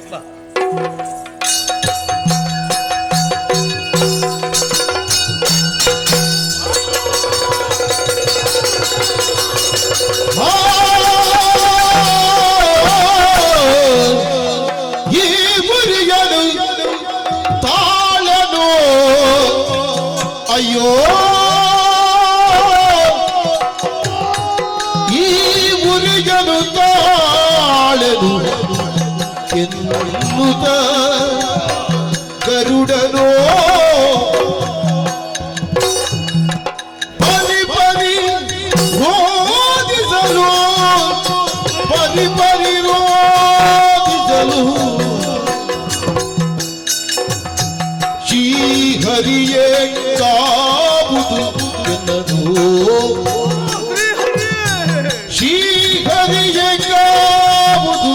ಈ ಮುರಿಯನು ತಾಳನು ಅಯ್ಯೋ, ಈ ಮುರಿಯನು ತಾಳನು ಎನ್ನುತ್ತ ಗರುಡನೋ ಪರಿ ಪರಿ ರೋದಿಸಲು, ಪರಿ ಪರಿ ರೋದಿಸಲು ಶ್ರೀಹರಿಯೇ ಕಾಬುದು ಎನ್ನನು, ಶ್ರೀಹರಿಯೇ ಕಾಬುದು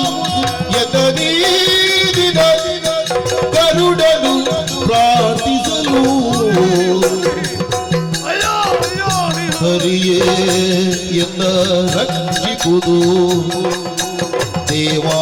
ಎನ್ನೀದಿನ ಗರುಡನು ಪ್ರಾರ್ಥಿಸಲು ಹರಿಯೇ ಎನ್ನ ರಕ್ಷಿಪುದು ದೇವಾ.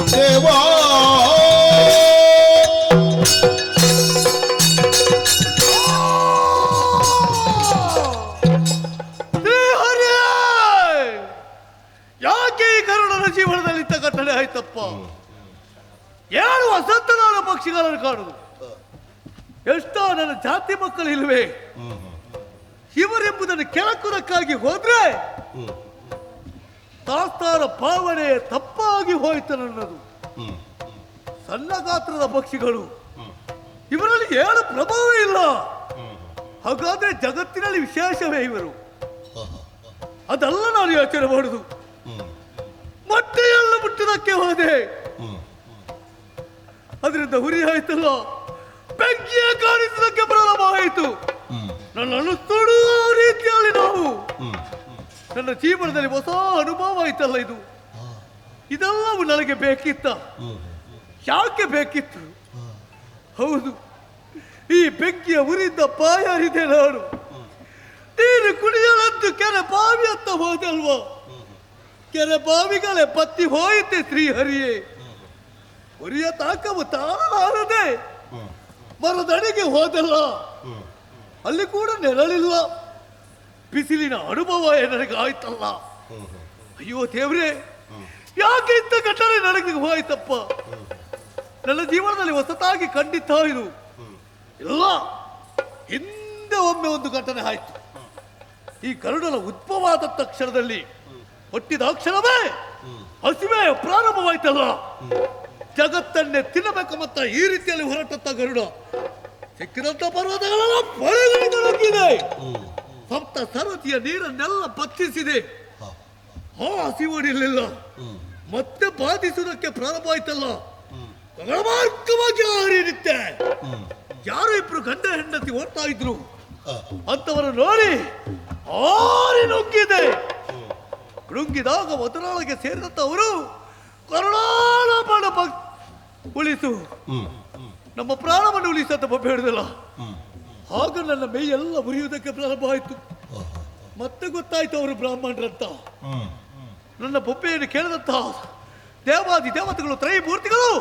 ದೇವಾ. ಯಾಕೆ ಈ ಗರುಡನ ಜೀವನದಲ್ಲಿ ಇಂಥ ಘಟನೆ ಆಯ್ತಪ್ಪ? ಏಳು ವಸಂತನಾದ ಪಕ್ಷಿಗಳನ್ನು ಕಾಣುದು, ಎಷ್ಟೋ ನನ್ನ ಜಾತಿ ಮಕ್ಕಳು ಇಲ್ವೇ? ಇವರೆಂಬುದನ್ನು ಕೆಳಕುರಕ್ಕಾಗಿ ಹೋದ್ರೆ ತಾಸ್ತಾರ ಭಾವನೆ ತಪ್ಪಾಗಿ ಹೋಯ್ತು ನನ್ನದು. ಸಣ್ಣ ಗಾತ್ರದ ಪಕ್ಷಿಗಳು, ಇವರಲ್ಲಿ ಏನು ಪ್ರಭಾವ ಇಲ್ಲ. ಹಾಗಾದ್ರೆ ಜಗತ್ತಿನಲ್ಲಿ ವಿಶೇಷವೇ ಇವರು? ಅದೆಲ್ಲ ನಾನು ಯೋಚನೆ ಮಾಡುದು. ಮೊಟ್ಟೆಯೆಲ್ಲ ಮುಟ್ಟುವುದಕ್ಕೆ ಹೋದೆ, ಅದರಿಂದ ಹುರಿ ಆಯ್ತಲ್ಲ, ಬೆಂಕಿಯ ಕಾಣಿಸುವುದಕ್ಕೆ ಪ್ರಾರಂಭ ಆಯಿತು. ನನ್ನನ್ನು ಸುಡುವ ರೀತಿಯಲ್ಲಿ ನಾವು ನನ್ನ ಜೀವನದಲ್ಲಿ ಹೊಸ ಅನುಭವ ಆಯ್ತಲ್ಲ ಇದು. ಇದೆಲ್ಲವೂ ನನಗೆ ಬೇಕಿತ್ತ? ಯಾಕೆ ಬೇಕಿತ್ತು? ಹೌದು, ಈ ಬೆಂಕಿಯ ಉರಿಯಿಂದ ಬಾಯಾರಿದೆ ನಾನು. ನೀರು ಕುಡಿಯಲಂತೂ ಕೆರೆ ಬಾವಿ ಅಂತ ಹೋದಲ್ವಾ? ಕೆರೆ ಬಾವಿಗಳೇ ಬತ್ತಿ ಹೋಯಿತೆ ಶ್ರೀಹರಿಯೇ. ಉರಿಯ ತಾಕವು ತಾಳಲಾರದೆ ಮರದಡಿಗೆ ಹೋದಲ್ಲ, ಅಲ್ಲಿ ಕೂಡ ನೆರಳಿಲ್ಲ. ಬಿಸಿಲಿನ ಅನುಭವ ನನಗೆ ಆಯ್ತಲ್ಲ. ಅಯ್ಯೋ ದೇವ್ರೇ, ಯಾಕೆ ಇಂಥ ಘಟನೆ ನನಗೆ ಹೋಯ್ತಪ್ಪ? ನನ್ನ ಜೀವನದಲ್ಲಿ ಹೊಸತಾಗಿ ಖಂಡಿತ ಇದು ಇಲ್ಲ. ಹಿಂದೆ ಒಮ್ಮೆ ಒಂದು ಘಟನೆ ಆಯ್ತು. ಈ ಗರುಡನ ಉದ್ಭವ ಆದ ತಕ್ಷಣದಲ್ಲಿ ಹುಟ್ಟಿದ ಕ್ಷಣವೇ ಹಸಿವೆ ಪ್ರಾರಂಭವಾಯ್ತಲ್ಲ. ಜಗತ್ತನ್ನೇ ತಿನ್ನಬೇಕು ಮತ್ತ ಈ ರೀತಿಯಲ್ಲಿ ಹೊರಟಂತ ಗರುಡ ಸಿಕ್ಕಿದಂತ ಪರ್ವತಗಳೆಲ್ಲ ಬಳಿಗಳಿದೆ, ಸಪ್ತ ಸರತಿಯ ನೀರನ್ನೆಲ್ಲ ಬತ್ತಿಸಿದೆ. ಆ ಹಸಿವು ಇರಲಿಲ್ಲ, ಮತ್ತೆ ಬಾಧಿಸುವುದಕ್ಕೆ ಪ್ರಾರಂಭ ಆಯ್ತಲ್ಲ. ಮಾರ್ಗವಾಗಿ ಹರಿಯುತ್ತೆ. ಯಾರೋ ಇಬ್ರು ಗಂಡ ಹೆಂಡತಿ ಓಡ್ತಾ ಇದ್ರು, ಅಂತವರ ನೋಡಿ ಆರಿ ನುಗ್ಗಿದೆ. ನುಗ್ಗಿದಾಗ ಮೊದಲೊಳಗೆ ಸೇರಿದಂತವರು ಕರುಣಾಳ ಉಳಿಸು, ನಮ್ಮ ಪ್ರಾಣವನ್ನು ಉಳಿಸಂತ ಬೇಡದಲ್ಲ. ಆಗ ನನ್ನ ಮೈಯೆಲ್ಲ ಉರಿಯುವುದಕ್ಕೆ ಪ್ರಾರಂಭ ಆಯಿತು. ಮತ್ತೆ ಗೊತ್ತಾಯ್ತು ಅವರು ಬ್ರಾಹ್ಮಣರಂತ. ನನ್ನ ಬೊಬ್ಬೆಯನ್ನು ಕೇಳಿದಂತಹ ದೇವಾದಿ ದೇವತೆಗಳು, ತ್ರೈಮೂರ್ತಿಗಳು,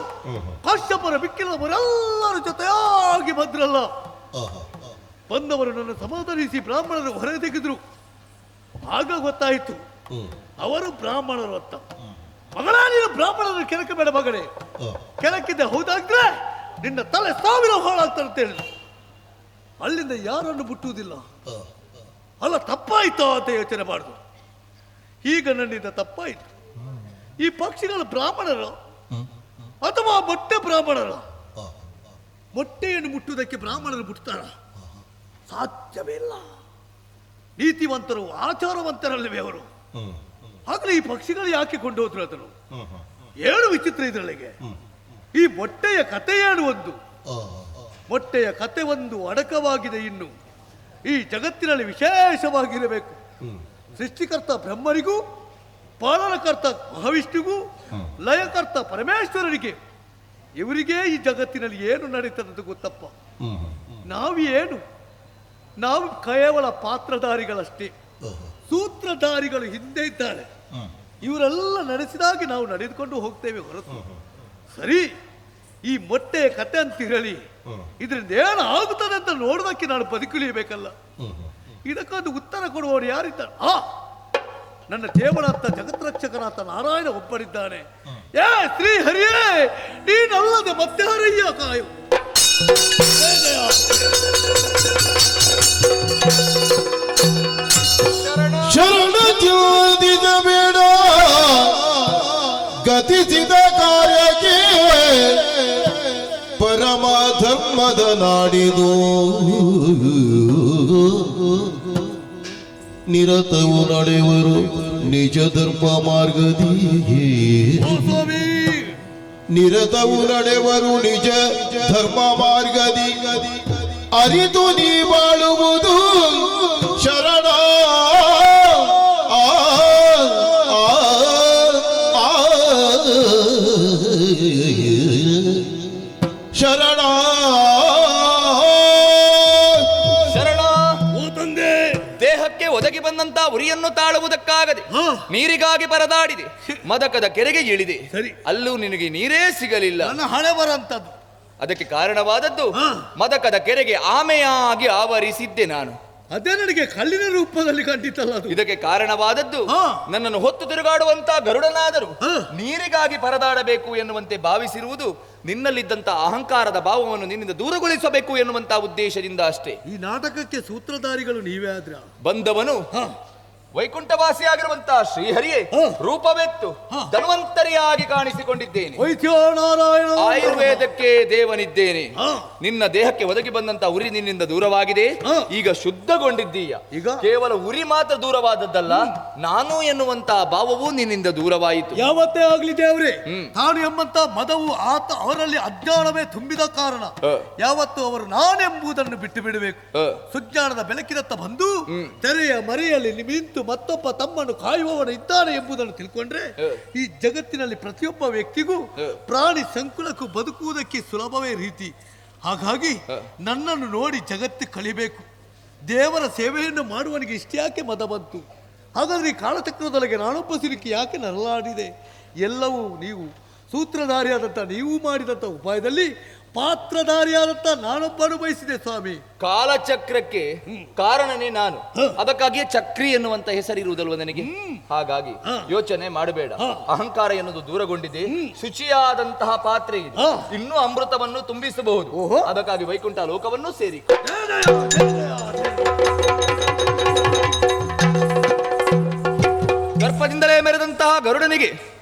ಕಾಶ್ಯಪರ ಬಿಕ್ಕಿಲ್ಲವರೆಲ್ಲರ ಜೊತೆಯಾಗಿ ಬಂದ್ರಲ್ಲ. ಬಂದವರು ನನ್ನ ಸಮಾಧಾನಿಸಿ ಬ್ರಾಹ್ಮಣರು ಹೊರಗೆ ತೆಗೆದ್ರು. ಆಗ ಗೊತ್ತಾಯಿತು ಅವರು ಬ್ರಾಹ್ಮಣರು ಅಂತ. ಮಗಳೇ, ನೀನು ಬ್ರಾಹ್ಮಣರು ಕೆಳಕ್ಕೆ ಬೇಡ ಮಗಳೇ, ಕೆಳಕ್ಕಿದ್ದೆ ಹೌದಾದ್ರೆ ನಿನ್ನ ತಲೆ ಸಾವಿರ ಹಾಳಾಗ್ತಾರೆ ಅಂತ ಹೇಳಿದ್ರು. ಅಲ್ಲಿಂದ ಯಾರನ್ನು ಮುಟ್ಟುವುದಿಲ್ಲ. ಅಲ್ಲ, ತಪ್ಪಾಯ್ತು ಅಂತ ಯೋಚನೆ ಮಾಡುದು. ಈಗ ನನ್ನಿಂದ ತಪ್ಪಾಯಿತು. ಈ ಪಕ್ಷಿಗಳು ಬ್ರಾಹ್ಮಣರು ಅಥವಾ ಮೊಟ್ಟೆ ಬ್ರಾಹ್ಮಣರು? ಮೊಟ್ಟೆಯನ್ನು ಮುಟ್ಟುವುದಕ್ಕೆ ಬ್ರಾಹ್ಮಣರು ಮುಟ್ತಾರ? ಸಾಧ್ಯವೇ ಇಲ್ಲ. ನೀತಿವಂತರು, ಆಚಾರವಂತರಲ್ಲವೇ ಅವರು. ಆಗಲೇ ಈ ಪಕ್ಷಿಗಳು ಯಾಕೆ ಕೊಂಡು ಹೋದ್ರು ಅದನ್ನು? ಏನು ವಿಚಿತ್ರ ಇದರೊಳಗೆ. ಈ ಮೊಟ್ಟೆಯ ಕಥೆ ಏನು ಒಂದು, ಮೊಟ್ಟೆಯ ಕಥೆ ಒಂದು ಅಡಕವಾಗಿದೆ. ಇನ್ನು ಈ ಜಗತ್ತಿನಲ್ಲಿ ವಿಶೇಷವಾಗಿರಬೇಕು. ಸೃಷ್ಟಿಕರ್ತ ಬ್ರಹ್ಮನಿಗೂ, ಪಾಲನಕರ್ತ ಮಹಾವಿಷ್ಣುಗೂ, ಲಯಕರ್ತ ಪರಮೇಶ್ವರನಿಗೆ, ಇವರಿಗೇ ಈ ಜಗತ್ತಿನಲ್ಲಿ ಏನು ನಡೀತದಂತ ಗೊತ್ತಪ್ಪ. ನಾವು ಏನು, ನಾವು ಕೇವಲ ಪಾತ್ರಧಾರಿಗಳಷ್ಟೇ. ಸೂತ್ರಧಾರಿಗಳು ಹಿಂದೆ ಇದ್ದಾರೆ. ಇವರೆಲ್ಲ ನಡೆಸಿದಾಗೆ ನಾವು ನಡೆದುಕೊಂಡು ಹೋಗ್ತೇವೆ ಹೊರತು. ಸರಿ, ಈ ಮೊಟ್ಟೆಯ ಕತೆ ಅಂತಿರಲಿ, ಇದರಿಂದ ಏನು ಆಗುತ್ತದೆ ಅಂತ ನೋಡೋದಕ್ಕೆ ನಾನು ಬದುಕುಳಿಯಬೇಕಲ್ಲ. ಇದಕ್ಕೊಂದು ಉತ್ತರ ಕೊಡುವವರು ಯಾರಿದ್ದಾರೆ? ಆ ನನ್ನ ದೇವನಾಥ ಜಗತ್ರಕ್ಷಕನಾಥ ನಾರಾಯಣ ಒಬ್ಬರಿದ್ದಾನೆ. ಏ ಶ್ರೀ ಹರಿಯೇ, ನೀನಲ್ಲದೆ ಮತ್ತೆ ಹರಿಯ ಕಾಯು. ಶರಣ ಜ್ಯೋತಿದ ಬೇಡ ಗತಿಸಿದ ಕಾರ್ಯಕ್ಕೆ ಪರಮ ಧರ್ಮದ ನಾಡಿದು ನಿರತವು ನಡೆವರು ನಿಜ ಧರ್ಮ ಮಾರ್ಗದಿ, ನಿರತವು ನಡೆವರು ನಿಜ ಧರ್ಮ ಮಾರ್ಗದಿ, ಅರಿತು ನೀ ಬಾಳುವುದು ಶರಣ. ಶರಣ ಶರಣ. ತಂದೆ, ದೇಹಕ್ಕೆ ಒದಗಿ ಬಂದಂತ ಉರಿಯನ್ನು ತಾಳುವುದಕ್ಕಾಗದೆ ನೀರಿಗಾಗಿ ಪರದಾಡಿದೆ, ಮದಕದ ಕೆರೆಗೆ ಇಳಿದೆ. ಅಲ್ಲೂ ನಿನಗೆ ನೀರೇ ಸಿಗಲಿಲ್ಲ. ಹಣೆ ಬರಂತದ್ದು. ಅದಕ್ಕೆ ಕಾರಣವಾದದ್ದು ಮದಕದ ಕೆರೆಗೆ ಆಮೆಯಾಗಿ ಆವರಿಸಿದ್ದೆ ನಾನು. ಅದೇ ನನಗೆ ಕಲ್ಲಿನ ರೂಪದಲ್ಲಿ ಕಂಡಿತಲ್ಲ. ಇದಕ್ಕೆ ಕಾರಣವಾದದ್ದು ನನ್ನನ್ನು ಹೊತ್ತು ತಿರುಗಾಡುವಂತ ಗರುಡನಾದರೂ ನೀರಿಗಾಗಿ ಪರದಾಡಬೇಕು ಎನ್ನುವಂತೆ ಭಾವಿಸಿರುವುದು ನಿನ್ನಲ್ಲಿದ್ದಂತಹ ಅಹಂಕಾರದ ಭಾವವನ್ನು ನಿನ್ನಿಂದ ದೂರಗೊಳಿಸಬೇಕು ಎನ್ನುವಂತಹ ಉದ್ದೇಶದಿಂದ ಅಷ್ಟೇ. ಈ ನಾಟಕಕ್ಕೆ ಸೂತ್ರಧಾರಿಗಳು ನೀವೇ ಆದ್ರ. ಬಂದವನು ವೈಕುಂಠವಾಸಿಯಾಗಿರುವಂತಹ ಶ್ರೀಹರಿಯೇ ರೂಪವೆತ್ತು ಧನ್ವಂತರಿಯಾಗಿ ಕಾಣಿಸಿಕೊಂಡಿದ್ದೇನೆ. ಆಯುರ್ವೇದಕ್ಕೆ ದೇವನಿದ್ದೇನೆ. ನಿನ್ನ ದೇಹಕ್ಕೆ ಒದಗಿ ಬಂದಂತಹ ಉರಿ ನಿನ್ನಿಂದ ದೂರವಾಗಿದೆ. ಈಗ ಶುದ್ಧಗೊಂಡಿದ್ದೀಯ. ಈಗ ಕೇವಲ ಉರಿ ಮಾತ್ರ ದೂರವಾದದ್ದಲ್ಲ, ನಾನು ಎನ್ನುವಂತಹ ಭಾವವೂ ನಿನ್ನಿಂದ ದೂರವಾಯಿತು. ಯಾವತ್ತೇ ಆಗ್ಲಿ ದೇವರೇ, ತಾನು ಎಂಬಂತ ಮದವು ಆತ ಅವರಲ್ಲಿ ಅಜ್ಞಾನವೇ ತುಂಬಿದ ಕಾರಣ ಯಾವತ್ತು ಅವರು ನಾನೆಂಬುದನ್ನು ಬಿಟ್ಟು ಬಿಡಬೇಕು. ಸುಜ್ಞಾನದ ಬೆಳಕಿನತ್ತ ಬಂದು ತೆರೆಯ ಮರೆಯಲ್ಲಿ ನಿಂತು ಮತ್ತೊಬ್ಬ ತಮ್ಮನ್ನು ಕಾಯುವವನು ಇದ್ದಾನೆ ಎಂಬುದನ್ನು ತಿಳ್ಕೊಂಡ್ರೆ ಈ ಜಗತ್ತಿನಲ್ಲಿ ಪ್ರತಿಯೊಬ್ಬ ವ್ಯಕ್ತಿಗೂ ಪ್ರಾಣಿ ಸಂಕುಲಕ್ಕೂ ಬದುಕುವುದಕ್ಕೆ ಸುಲಭವೇ ರೀತಿ. ಹಾಗಾಗಿ ನನ್ನನ್ನು ನೋಡಿ ಜಗತ್ತು ಕಲಿಬೇಕು. ದೇವರ ಸೇವೆಯನ್ನು ಮಾಡುವನಿಗೆ ಇಷ್ಟ್ಯಾಕೆ ಮದ ಬಂತು? ಹಾಗಾದ್ರೆ ಈ ಕಾಲಚಕ್ರದೊಳಗೆ ನಾನೊಬ್ಬ ಸಿಲುಕಿ ಯಾಕೆ ನರಳಾಡಿದೆ? ಎಲ್ಲವೂ ನೀವು ಸೂತ್ರಧಾರಿಯಾದಂಥ ನೀವು ಮಾಡಿದಂಥ ಉಪಾಯದಲ್ಲಿ ಪಾತ್ರಧಾರಿಯಾದಂಥ ನಾನೊಬ್ಬ ಅನುಭವಿಸಿದೆ ಸ್ವಾಮಿ. ಕಾಲಚಕ್ರಕ್ಕೆ ಕಾರಣನೇ ನಾನು, ಅದಕ್ಕಾಗಿಯೇ ಚಕ್ರಿ ಎನ್ನುವಂತ ಹೆಸರಿರುವುದಲ್ವ ನನಗೆ. ಹಾಗಾಗಿ ಯೋಚನೆ ಮಾಡಬೇಡ. ಅಹಂಕಾರ ಎನ್ನುವುದು ದೂರಗೊಂಡಿದೆ. ಶುಚಿಯಾದಂತಹ ಪಾತ್ರೆ ಇದೆ, ಇನ್ನೂ ಅಮೃತವನ್ನು ತುಂಬಿಸಬಹುದು. ಅದಕ್ಕಾಗಿ ವೈಕುಂಠ ಲೋಕವನ್ನು ಸೇರಿ. ಗರ್ಭದಿಂದಲೇ ಮೆರೆದಂತಹ ಗರುಡನಿಗೆ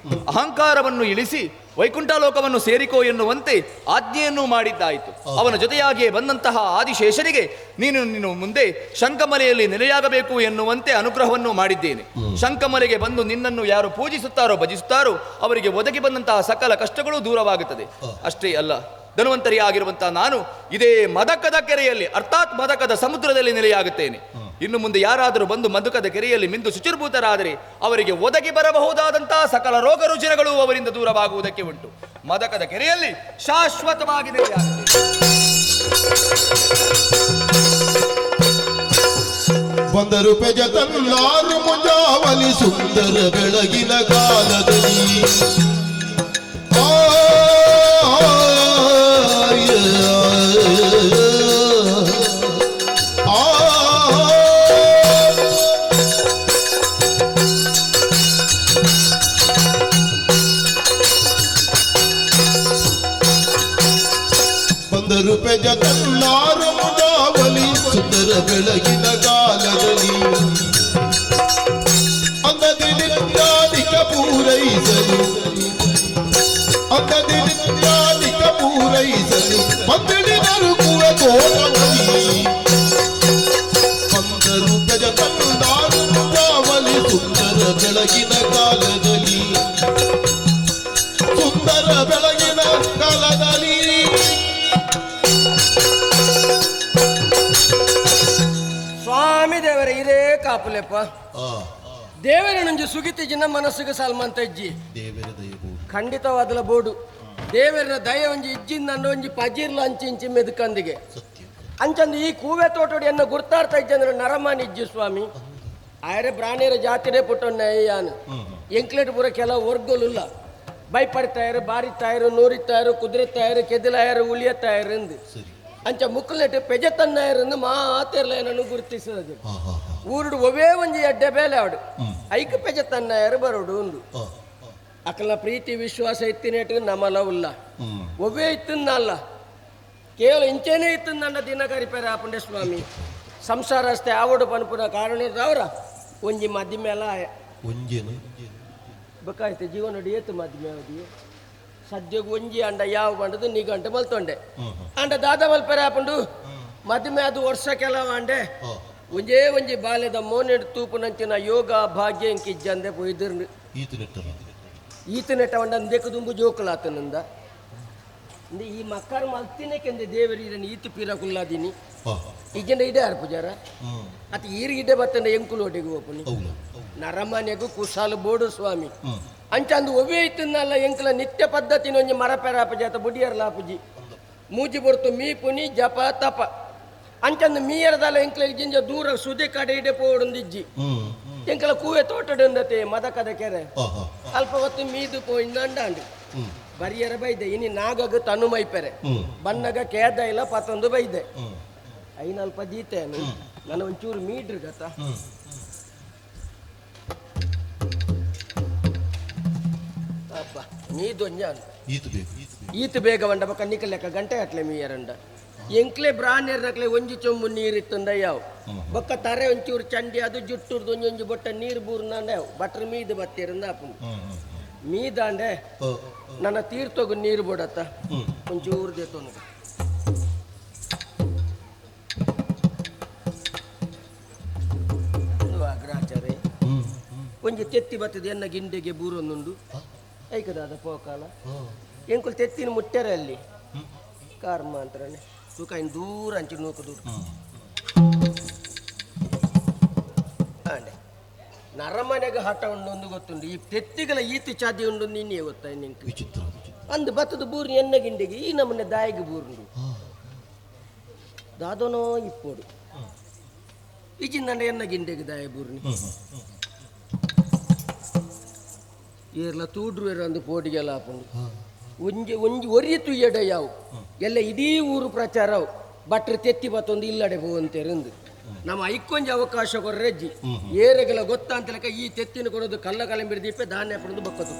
ಅಹಂಕಾರವನ್ನು ಇಳಿಸಿ ವೈಕುಂಠ ಲೋಕವನ್ನು ಸೇರಿಕೋ ಎನ್ನುವಂತೆ ಆಜ್ಞೆಯನ್ನು ಮಾಡಿದ್ದಾಯಿತು. ಅವನ ಜೊತೆಯಾಗಿಯೇ ಬಂದಂತಹ ಆದಿಶೇಷನಿಗೆ ನೀನು ನಿನ್ನ ಮುಂದೆ ಶಂಕಮಲೆಯಲ್ಲಿ ನೆಲೆಯಾಗಬೇಕು ಎನ್ನುವಂತೆ ಅನುಗ್ರಹವನ್ನು ಮಾಡಿದ್ದೇನೆ. ಶಂಕಮಲೆಗೆ ಬಂದು ನಿನ್ನನ್ನು ಯಾರು ಪೂಜಿಸುತ್ತಾರೋ ಭಜಿಸುತ್ತಾರೋ ಅವರಿಗೆ ಒದಗಿ ಬಂದಂತಹ ಸಕಲ ಕಷ್ಟಗಳು ದೂರವಾಗುತ್ತದೆ. ಅಷ್ಟೇ ಅಲ್ಲ, ಧನ್ವಂತರಿಯಾಗಿರುವಂತಹ ನಾನು ಇದೇ ಮದಕದ ಕೆರೆಯಲ್ಲಿ, ಅರ್ಥಾತ್ ಮದಕದ ಸಮುದ್ರದಲ್ಲಿ ನೆಲೆಯಾಗುತ್ತೇನೆ. ಇನ್ನು ಮುಂದೆ ಯಾರಾದರೂ ಬಂದು ಮದಕದ ಕೆರೆಯಲ್ಲಿ ಮಿಂದು ಶುಚಿರ್ಭೂತರಾದರೆ ಅವರಿಗೆ ಒದಗಿ ಬರಬಹುದಾದಂತಹ ಸಕಲ ರೋಗ ರುಜಿನಗಳು ಅವರಿಂದ ದೂರವಾಗುವುದಕ್ಕೆ ಉಂಟು. ಮದಕದ ಕೆರೆಯಲ್ಲಿ ಶಾಶ್ವತವಾಗಿ ನೆಲೆಯಾಗುತ್ತೇನೆ. ಬಂದರು ಪೆಜ ತನ್ನಾರು ಮುಂಜಾವಲಿ ಸುಂದರ ಬೆಳಗಿನ ಕಾಲದಲ್ಲಿ. ಬಂದರು ಪೆಜ ತನ್ನಾರು ಮುಂಜಾವಲಿ ಸುಂದರ ಬೆಳಗಿನ ಕಾಲದಲ್ಲಿ. ಅಂಗದಿಲಿಂದಾಲಿಕ ಪೂರೈಸಲು, ಅಂಗದಿಲಿಂದಾಲಿಕ ಪೂರೈಸಲು ಬಂದಿಳಿದರು ಕೂಡ ತೋಟದಲ್ಲಿ. ಬಂದರು ಗಜ ತಂದಾರು ಮುಂಜಾವಲಿ ಸುಂದರ ಬೆಳಗಿನ ಕಾಲದಲ್ಲಿ, ಸುಂದರ ಬೆಳಗಿನ ಕಾಲದಲ್ಲಿ. ಸ್ವಾಮಿ ದೇವರೇ ಇರೇ ಕಾಪುಲೆಪ್ಪ. ದೇವರ ನಂಜು ಸುಗಿತಿ ಜಿನ ಮನಸ್ಸಿಗೆ ಸಲ್ಮಂತ ಇಜ್ಜಿ ಖಂಡಿತವಾದಲ ಬೋಡು. ದೇವರ ದಯ ಒಂಜಿ ಇಜ್ಜಿಂದ ಒಂಜಿ ಪಜಿರ್ಲ ಅಂಚಿ ಇಂಚಿ ಮೆದುಕಂದಿಗೆ ಅಂಚಂದು ಈ ಕೂವೆ ತೋಟೋಡಿ ಎನ್ನ ಗುರ್ತಾರ್ತ ಇಜ್ಜಂದ್ರೆ ನರಮಾನ್ ಇಜ್ಜಿ ಸ್ವಾಮಿ. ಆಯರೆ ಬ್ರಾಣಿಯರ ಜಾತಿರೇ ಪುಟ್ಟೊನ್ನ ಯಾನು ಎಂಕ್ಲೆಟ್ ಪೂರ ಕೆಲವು ವರ್ಗಲುಲ್ಲ ಬೈಪಡಿತಾಯರು, ಬಾರಿತಾಯರು, ನೂರಿತಾಯರು, ಕುದುರೆತಾಯರು, ಕೆದಿಲಾಯರು, ಉಳಿಯತಾಯರು ಎಂದು ಅಂಚ ಮುಕ್ಕಲೆಟ್ ಪೆಜತನ್ನಾಯರನ್ನು ಮಾತಿರ್ಲ ಏನನ್ನು ಗುರುತಿಸೋದು. ಊರುಡು ಒವೇ ಒಂಜಿ ಅಡ್ಡೆ ಬೇಲೆ ಅವಡು ಐಕ ಪೆಜತನ್ನಾಯರು ಬರೋಡು ಉಂಡು. ಅಕಲ ಪ್ರೀತಿ ವಿಶ್ವಾಸ ಇತ್ತಿನೇಟು ನಮಲ ಉಲ್ಲ ಒವ್ವೇ ಇತ್ತನ್ನಲ್ಲ, ಕೇವಲ ಇಂಚೇನೆ ಇತ್ತಂದ ದಿನ ಕರಿಪೇರೆ ಆಪುಂಡೆ ಸ್ವಾಮಿ. ಸಂಸಾರ ಅಷ್ಟೇ ಆವಡು ಪನ್ಪುನ ಕಾರಣ ಅವರ ಒಂಜಿ ಮದ್ಮೆಲ ಬೇಕಾಯ್ತು ಜೀವನ ಏತು ಮದ್ಮೆ ಅವಧಿ ಸದ್ಯಕ್ಕೆ ಒಂಜಿ ಅಂಡ ಯಾವ ಬಂಡದು ನಿಗಂಟೆ ಮಲ್ತೊಂಡೆ ಅಂಡ ದಾದ ಮಲ್ಪೆರೆ ಆಪುಂಡು ಮದ್ಮೆ ಅದು ವರ್ಷ ಕೆಲವು ಅಂಡೆ ಒಂಜೇ ಒಂಜಿ ಬಾಲ್ಯದ ಮೋನೆಡ್ ತೂಪುನಂಚಿನ ಯೋಗ ಭಾಗ್ಯ ಇಂಕಿಜ್ಜಂದೆ ಪೊಯ್ದಿರ್ನು ಈತ ನೆಟ್ಟ ಒಂಡ ಅಂದೆಕ್ ದುಂಬು ಜೋಕುಲಾತನಂದ ಈ ಮಕ್ಕಳ ಮಲ್ತಿನಕ್ಕೆಂದೆ ದೇವರಿ ಈತ ಪೀರ ಕುಲ್ಲಾದಿನಿ ಈಗಿಂದ ಇಡೆ ಯಾರು ಪೂಜಾರ ಅತ ಈರು ಇಡೆ ಬತ್ತಂಡ ಎಂಕುಲು ಒಟ್ಟಿಗೆ ಓಪನಿ ನರಮನೆಗೂ ಕುಸಾಲು ಬೋಡು ಸ್ವಾಮಿ. ಅಂಚಂದು ಒವ್ವೇ ಇತ್ತನ್ನಲ್ಲ ಎಂಕುಲ ನಿತ್ಯ ಪದ್ಧತಿನ ಒಂಜಿ ಮರ ಪೆರಾಪುಜಿ ಅತ ಬುಡಿಯರ್ಲಾಪುಜಿ ಮೂಜಿ ಬೊರ್ತು ಮೀ ಪುನಿ ಜಪ ತಪ ಅಂಚಂದು ಮೀಯರದಲ್ಲ ಎಂಕುಲ ಜಿಂಜ ದೂರ ಸುದೆ ಕಡೆ ಇಡೆ ಪೋಡೊಂದಿಜ್ಜಿ ಎಂಕಲ ಕೂವೆ ತೋಟಡುಂದತೆ ಮದಕದ ಕೆರೆ ಅಲ್ಪ ಹೊತ್ತು ಮೀದು ಪೋಯಿಂದ ಅಂಡಾಂಡು ಬರಿಯರ ಬೈದೆ ಇನಿ ನಾಗಗ ತನು ಮೈಪೆರೆ ಬನ್ನಗ ಕೇದ ಇಲ್ಲ ಪತ್ತೊಂದು ಬೈದೆ ಐನಲ್ಪ ದೀತೇನು ನನ್ನ ಒಂಚೂರು ಮೀಡ್ರು ಗತ ಅಪ್ಪ ಮೀದೊಂಜ ಈತ ಬೇಗ వంಡ ಬಕ್ಕ ನಿಕಲೆಕ್ಕ ಗಂಟೆ ಅಟ್ಲೆ ಮೀಯರಂಡ ಎಂಕ್ಲೆ ಬ್ರಾಣ್ಯರ್ನಕ್ಲೆ ಒಂಜಿ ಚೊಂಬು ನೀರಿತ್ತಂದ ಯಾವ ಬೊಕ್ಕ ತರೆ ಒಂಚೂರು ಚಂಡಿ ಅದು ಜುಟ್ಟುರ್ದು ಒಂಜೊಂಜಿ ಬೊಟ್ಟ ನೀರು ಬೂರ್ನಾಂಡ ಯಾವ ಬಟ್ರ್ ಮೀದು ಬತ್ತೀರಂದ ಅಪ್ಪು ಮೀದಾಂಡೆ ನನ್ನ ತೀರ್ಥೋಗು ನೀರು ಬೋಡತ್ತ ಒಂಚೂರು ದೇತೋನು ಅಗ್ರಾಚಾರ್ಯ ಒಂಜಿ ತೆತ್ತಿ ಬತ್ತದ ಎನ್ನ ಗಿಂಡೆಗೆ ಬೂರೊಂದುಂಡು ಐಕದಾದ ಪೋಕಾಲ ಎಂಕುಲು ತೆತ್ತಿನ ಮುಟ್ಟೆರೆ ಅಲ್ಲಿ ಕಾರ್ಮ ಅಂತಾನೆ ತೂಕ ಇನ್ನು ದೂರ ಅಂಚಿ ನೂಕು ದೂರ ಆಂಡೆ ನರಮನೆಗೆ ಹಠ ಉಂಡು ಗೊತ್ತುಂಡು ಈ ತೆತ್ತಿಗಳ ಈತಿ ಚಾದಿ ಉಂಡು ನಿನ್ನೆ ಗೊತ್ತಾ ನಿಂಗೆ ಅಂದು ಬತ್ತದ ಬೂರ್ನಿ ಎನ್ನ ಗಿಂಡೆಗೆ ಈ ನಮ್ಮನೆ ದಾಯಿಗೆ ಬೂರುಂಡು ದಾದನೋ ಇಪ್ಪೋಡು ಈಜಿಂದಂಡ ಎನ್ನ ಗಿಂಡೆಗೆ ದಾಯ ಬೂರ್ನಿ ಏರ್ಲ ತೂಡ್ರು ಅಂದು ಪೋಡಿಗೆಲ್ಲ ಹಾಪುಂಡು ಒಂಜಿ ಒಂಜಿ ಒರಿ ತುಯ್ಯಡ ಯಾವು ಎಲ್ಲ ಇಡೀ ಊರು ಪ್ರಚಾರವು ಬಟ್ರು ತೆತ್ತಿ ಬತ್ತೊಂದು ಇಲ್ಲಡೆ ಹೋವಂತೇರಿಂದು ನಮ್ಮ ಐಕ್ಕೊಂಜಿ ಅವಕಾಶ ಕೊರ್ರೆಜ್ಜಿ ಏರೆಗೆಲ್ಲ ಗೊತ್ತಾಂತಲಕ ಈ ತೆತ್ತಿನ ಕೊಡೋದು ಕಲ್ಲ ಕಲಂಬಿರ ದೀಪೆ ಧಾನ್ಯ ಪಡೆದು ಬಕ್ಕದು.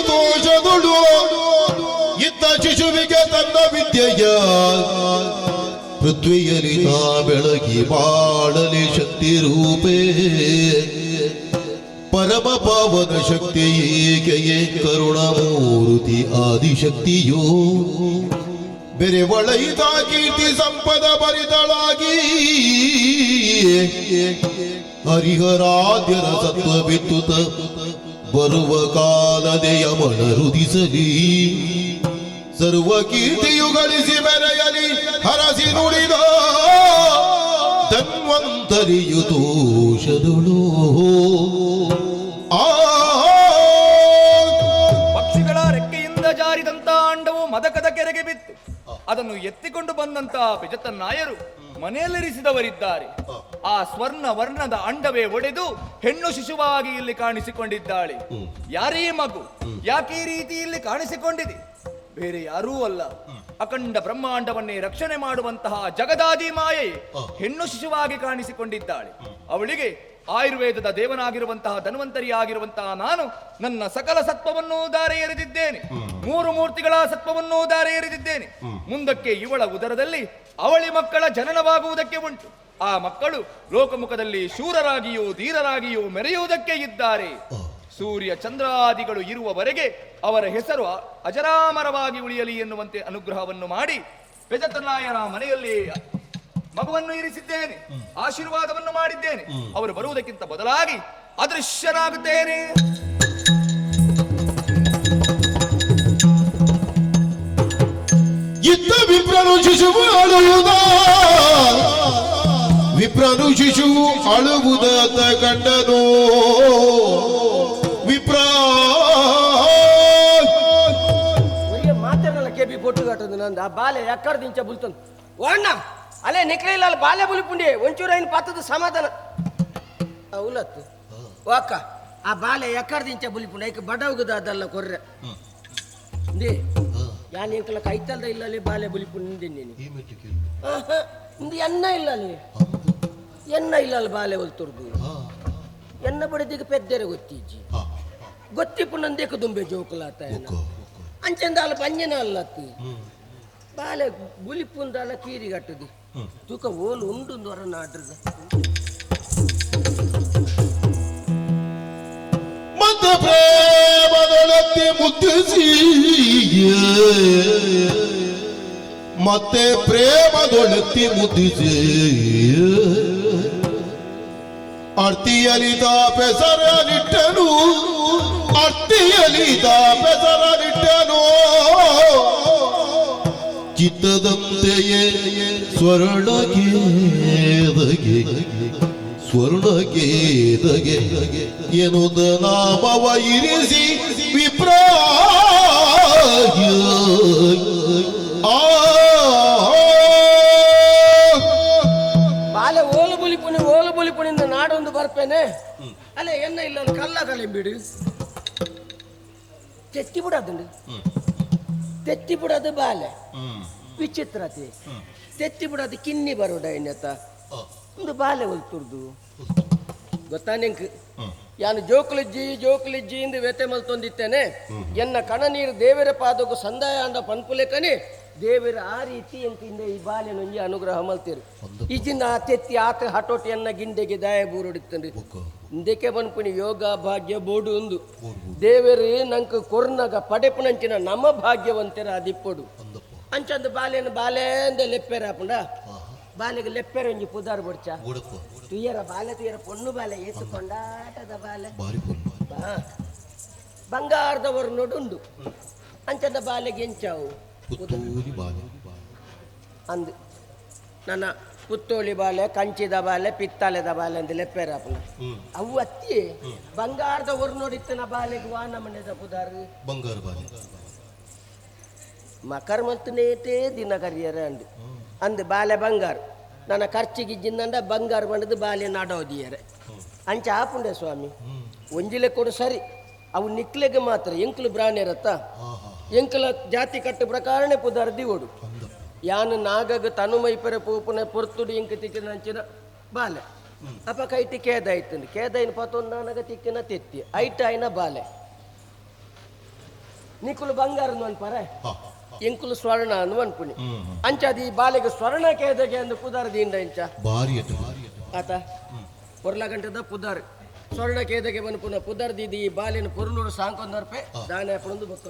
ದೋಷದೊಳು ಇತ್ತ ಶಿಶುವಿಗೆ ತನ್ನ ವಿದ್ಯೆಯ ಪೃಥ್ವಿಯಲಿ ತಾ ಬೆಳಗಿ ಬಾಳಲಿ ಶಕ್ತಿ ರೂಪೇ ಪರಮ ಪಾವನ ಶಕ್ತಿ ಏಕೆಯೇ ಕರುಣಮೂರ್ತಿ ಆದಿಶಕ್ತಿಯೋ ಬೆರೆವಳೈತ ಕೀರ್ತಿ ಸಂಪದ ಬರಿದಳಾಗಿ ಹರಿಹರಾದ್ಯರ ಸತ್ವ ಬಿತ್ತುತ ಬರುವ ಕಾಲದೆ ಯಮನ ರುದಿಸಲಿ. ಸರ್ವ ಕೀರ್ತಿಯು ಗಳಿಸಿ ಮೆರೆಯಲಿ ಹರಸಿ ನುಡಿದ ಧನ್ವಂತರಿಯು ದೋಷದಳು. ಆ ಪಕ್ಷಿಗಳ ರೆಕ್ಕೆಯಿಂದ ಜಾರಿದಂತ ಅಂಡವು ಮದಕದ ಕೆರೆಗೆ ಬಿತ್ತು. ಅದನ್ನು ಎತ್ತಿಕೊಂಡು ಬಂದಂತ ನಾಯರು ಮನೆಯಲ್ಲಿರಿಸಿದವರಿದ್ದಾರೆ. ಆ ಸ್ವರ್ಣ ವರ್ಣದ ಅಂಡವೇ ಒಡೆದು ಹೆಣ್ಣು ಶಿಶುವಾಗಿ ಇಲ್ಲಿ ಕಾಣಿಸಿಕೊಂಡಿದ್ದಾಳೆ. ಯಾರೇ ಮಗು, ಯಾಕೆ ಈ ರೀತಿ ಇಲ್ಲಿ ಕಾಣಿಸಿಕೊಂಡಿದೆ? ಬೇರೆ ಯಾರೂ ಅಲ್ಲ, ಅಖಂಡ ಬ್ರಹ್ಮಾಂಡವನ್ನೇ ರಕ್ಷಣೆ ಮಾಡುವಂತಹ ಜಗದಾದಿ ಮಾಯೆ ಹೆಣ್ಣು ಶಿಶುವಾಗಿ ಕಾಣಿಸಿಕೊಂಡಿದ್ದಾಳೆ. ಅವಳಿಗೆ ಆಯುರ್ವೇದದ ದೇವನಾಗಿರುವಂತಹ ಧನ್ವಂತರಿಯಾಗಿರುವಂತಹ ನಾನು ನನ್ನ ಸಕಲ ಸತ್ವವನ್ನು ದಾರೆ ಎರೆದಿದ್ದೇನೆ. ಮೂರು ಮೂರ್ತಿಗಳ ಸತ್ವವನ್ನು ದಾರೆ ಎರೆದಿದ್ದೇನೆ. ಮುಂದಕ್ಕೆ ಇವಳ ಉದರದಲ್ಲಿ ಅವಳಿ ಮಕ್ಕಳ ಜನನವಾಗುವುದಕ್ಕೆ ಉಂಟು. ಆ ಮಕ್ಕಳು ಲೋಕಮುಖದಲ್ಲಿ ಶೂರರಾಗಿಯೂ ಧೀರರಾಗಿಯೂ ಮೆರೆಯುವುದಕ್ಕೆ ಇದ್ದಾರೆ. ಸೂರ್ಯ ಚಂದ್ರಾದಿಗಳು ಇರುವವರೆಗೆ ಅವರ ಹೆಸರು ಅಜರಾಮರವಾಗಿ ಉಳಿಯಲಿ ಎನ್ನುವಂತೆ ಅನುಗ್ರಹವನ್ನು ಮಾಡಿ ಪೆಜತನಾಯರ ಮನೆಯಲ್ಲಿ ಮಗುವನ್ನು ಇರಿಸಿದ್ದೇನೆ, ಆಶೀರ್ವಾದವನ್ನು ಮಾಡಿದ್ದೇನೆ. ಅವರು ಬರುವುದಕ್ಕಿಂತ ಬದಲಾಗಿ ಅದೃಶ್ಯನಾಗುತ್ತೇನೆ. ಇದ್ದ ವಿಪ್ರನು ಶಿಶುವು ಅಳುವುದ, ವಿಪ್ರನು ಶಿಶುವು ಅಳುವುದ ಕಂಡನು ವಿಪ್ರ. ಮಾತಾಡಲ್ಲ ಕೆಬಿ ಪೊಟ್ಟು ನಂದು ಆ ಬಾಲೆ ಎಕ್ಕಡ ದಿಂಚ ಬುಲ್ತಂದು ಓಣ್ಣ ಅಲ್ಲೇ ನಿಕ್ಲಿಲ್ಲ ಅಲ್ಲಿ ಬಾಲೆ ಬುಲಿಪುಂಡಿ ಒಂಚೂರು ಐನ್ ಪಾತದ ಸಮಾಧಾನ ಅವಲತ್ತು ವಾಕ ಆ ಬಾಲೆ ಎಕ್ಕಡ ದಿಂಚ ಬುಲಿಪುಂಡಿ ಐಕ ಬಡವುಗದ ಅದಲ್ಲ ಕೊರ್ರೆ ಇಂದಿ ಯಾನ್ ಎಂಕಲ ಕೈತಲ್ದ ಇಲ್ಲ ಅಲ್ಲಿ ಬಾಲೆ ಬುಲಿಪುಂಡಿ ನೀನು ಇಂದು ಎನ್ನ ಇಲ್ಲ ಅಲ್ಲಿ ಎನ್ನ ಇಲ್ಲ ಅಲ್ಲಿ ಬಾಲೆ ಒಲ್ತುರ್ದು ಎನ್ನ ಬಡಿದಿಗೆ ಪೆದ್ದೆರೆ ಗೊತ್ತಿಜ್ಜಿ ಗೊತ್ತಿಪ್ಪು ನಂದೇಕ ದುಂಬೆ ಜೋಕುಲಾತ ಅಂಚೆಂದ ಅಲ್ಲ ಪಂಜನ ಅಲ್ಲತ್ತಿ ಬಾಲೆ ಬುಲಿಪುಂದಲ್ಲ ಕೀರಿ ಕಟ್ಟದು ತೂಕ ಓಲು ಉಂಡು ಹೊರ ನಾಡ್ರದ ಮತ್ತೆ ಪ್ರೇಮದೊಳತ್ತೆ ಮುದ್ದಿಸಿ ಮತ್ತೆ ಪ್ರೇಮದೊಳತ್ತಿ ಮುದ್ದಿಸಿ ಅರ್ತಿಯಲಿದ ಪೆಸರಲಿಟ್ಟನು ಅರ್ತಿಯಲಿದ ಪೆಸರಲಿಟ್ಟನು ಚಿತ್ತದಂತೆಯೇ ಸ್ವರ್ಣಗೇದಗೆ ಸ್ವರ್ಣಗೇದಗೆ ಎನ್ನುತ್ತ ನಾಮವ ಇರಿಸಿ ವಿಪ್ರ ಆ ಬಾಲೆ ಓಲು ಬುಲಿಪುನಿ ಓಲು ಬುಲಿಪುನಿಂದ ನಾಡೊಂದು ಬರ್ಪೇನೆ ಅಲ್ಲ ಎನ್ನ ಇಲ್ಲ ಕಲ್ಲ ಕಲೆಂಬಿಡು ತೆತ್ತಿ ಬಿಡೋದುಂಡು ತೆತ್ತಿ ಬಿಡೋದು ಬಾಲೆ ವಿಚಿತ್ರತೆ ತೆತ್ತಿ ಬಿಡೋದು ಕಿನ್ನಿ ಬರೋಡ ಎನ್ನತ ಒಂದು ಬಾಲೆ ಒಲ್ತುರ್ದು ಗೊತ್ತಾ ನಿಂಕ್ ಯಾನು ಜೋಕುಲಿಜ್ಜಿ ಜೋಕುಲಿಜ್ಜಿ ಇಂದು ವ್ಯತೆ ಮಲ್ತೊಂದಿತ್ತೇನೆ ಎನ್ನ ಕಣ ನೀರು ದೇವರ ಪಾದಕ್ಕೂ ಸಂದಾಯ ಅಂದ ಪನ್ಪುಲೆಕನೆ ದೇವರ ಆ ರೀತಿ ಎಂತಿಂದ ಈ ಬಾಲೆನೊಂಜಿ ಅನುಗ್ರಹ ಮಲ್ತೀರು ಈಜಿನ ಆ ತೆತ್ತಿ ಆತ ಹಟೋಟಿಯನ್ನ ಗಿಂಡೆಗೆ ದಾಯ ಬೂರುಡಿತ್ತಂಡ್ರಿ ಇಂದಕ್ಕೆ ಬನ್ಪುನಿ ಯೋಗ ಭಾಗ್ಯ ಬೋಡು ಒಂದು ದೇವರು ನಂಗೆ ಕೊರ್ನಗ ಪಡೆಪುನಂಚಿನ ನಮ್ಮ ಭಾಗ್ಯವಂತರ ಅದಿಪ್ಪಡು ಅಂಚಂದು ಬಾಲೆನ ಬಾಲೆ ಅಂದ ಲೆಪ್ಪೆರ ಹಾಪುಂಡ ಬಾಲೆಗೆ ಲೆಪ್ಪೆರ ಒಂಜಿ ಪುದಾರ್ ಬೊಡ್ಚ ತುಯ್ಯರ ಬಾಲೆ ತುಯ್ಯರ ಪೊಣ್ಣು ಬಾಲೆ ಏತು ಕೊಂಡಾಟದ ಬಾಲೆ ಬಂಗಾರದವರು ನೋಡುಂಡು ಅಂಚದ ಬಾಲೆಗೆ ಎಂಚಾವು ಅಂದು ನನ್ನ ಪುತ್ತೋಳಿ ಬಾಲೆ ಕಂಚಿದ ಬಾಲೆ ಪಿತ್ತಾಲೆದ ಬಾಲೆ ಅಂದ ಲೆಪ್ಪೆರ ಹಾಪುಂಡ ಅವು ಅತ್ತಿ ಬಂಗಾರದವರು ನೋಡಿತ್ತನ ಬಾಲೆಗೆ ವಾನ ಮನೆದ ಪುದಾರು ಬಂಗಾರ ಬಾಲೆ ಮಕರ್ ಮಲ್ತನೇಟೇ ದಿನ ಕರಿಯರ ಅಂದು ಅಂದು ಬಾಲೆ ಬಂಗಾರ ನನ್ನ ಖರ್ಚಿಗೆ ಬಂಗಾರ ಬಂಡದು ಬಾಲೆ ನಾಡೋದಿಯರೆ ಅಂಚ ಆಪುಂಡೆ ಸ್ವಾಮಿ ಒಂಜಿಲೆ ಕೊಡು ಸರಿ ಅವು ನಿಕ್ಲೆಗೆ ಮಾತ್ರ ಎಂಕ್ಲು ಬ್ರಾಣ್ಯರತ್ತ ಎಂಕಲ ಜಾತಿ ಕಟ್ಟು ಪ್ರಕಾರನೇ ಪುದಾರ್ ದಿವೋಡು ಯಾನು ನಾಗಗ ತನುಮೈಪೆರೆ ಪೂಪುನ ಪೊರ್ತುಡು ಎಂಕ ತಿಕ್ಕಿನ ಅಂಚಿನ ಬಾಲೆ ಅಪ್ಪ ಕೈಟಿ ಕೇದಾಯ್ತು ಕೇದಾಯಿನ ಪತೊಂದು ನಾನಗ ತಿಕ್ಕಿನ ತೆತ್ತಿ ಐಟ ಆಯ್ನ ಬಾಲೆ ನಿಕುಲು ಬಂಗಾರ ಅನ್ಪರೆ ಎಂಕುಲು ಸ್ವರ್ಣ ಅನ್ನು ಅನ್ಪುನಿ ಅಂಚಾದಿ ಬಾಲೆಗೆ ಸ್ವರ್ಣ ಕೇದಗೆ ಅಂದು ಪುದಾರ್ ದಿಂಡ ಇಂಚ ಆತ ಪೊರ್ಲ ಗಂಟದ ಪುದಾರ್ ಸ್ವರ್ಣ ಕೇದಗೆ ಬನ್ಪುನ ಪುದಾರ್ ದೀದಿ ಈ ಬಾಲಿನ ಪೊರ್ಲೂರು ಸಾಂಕೊಂದರ್ಪೆ ದಾನೆ ಪುಣಂದು ಬೊಕ್ಕ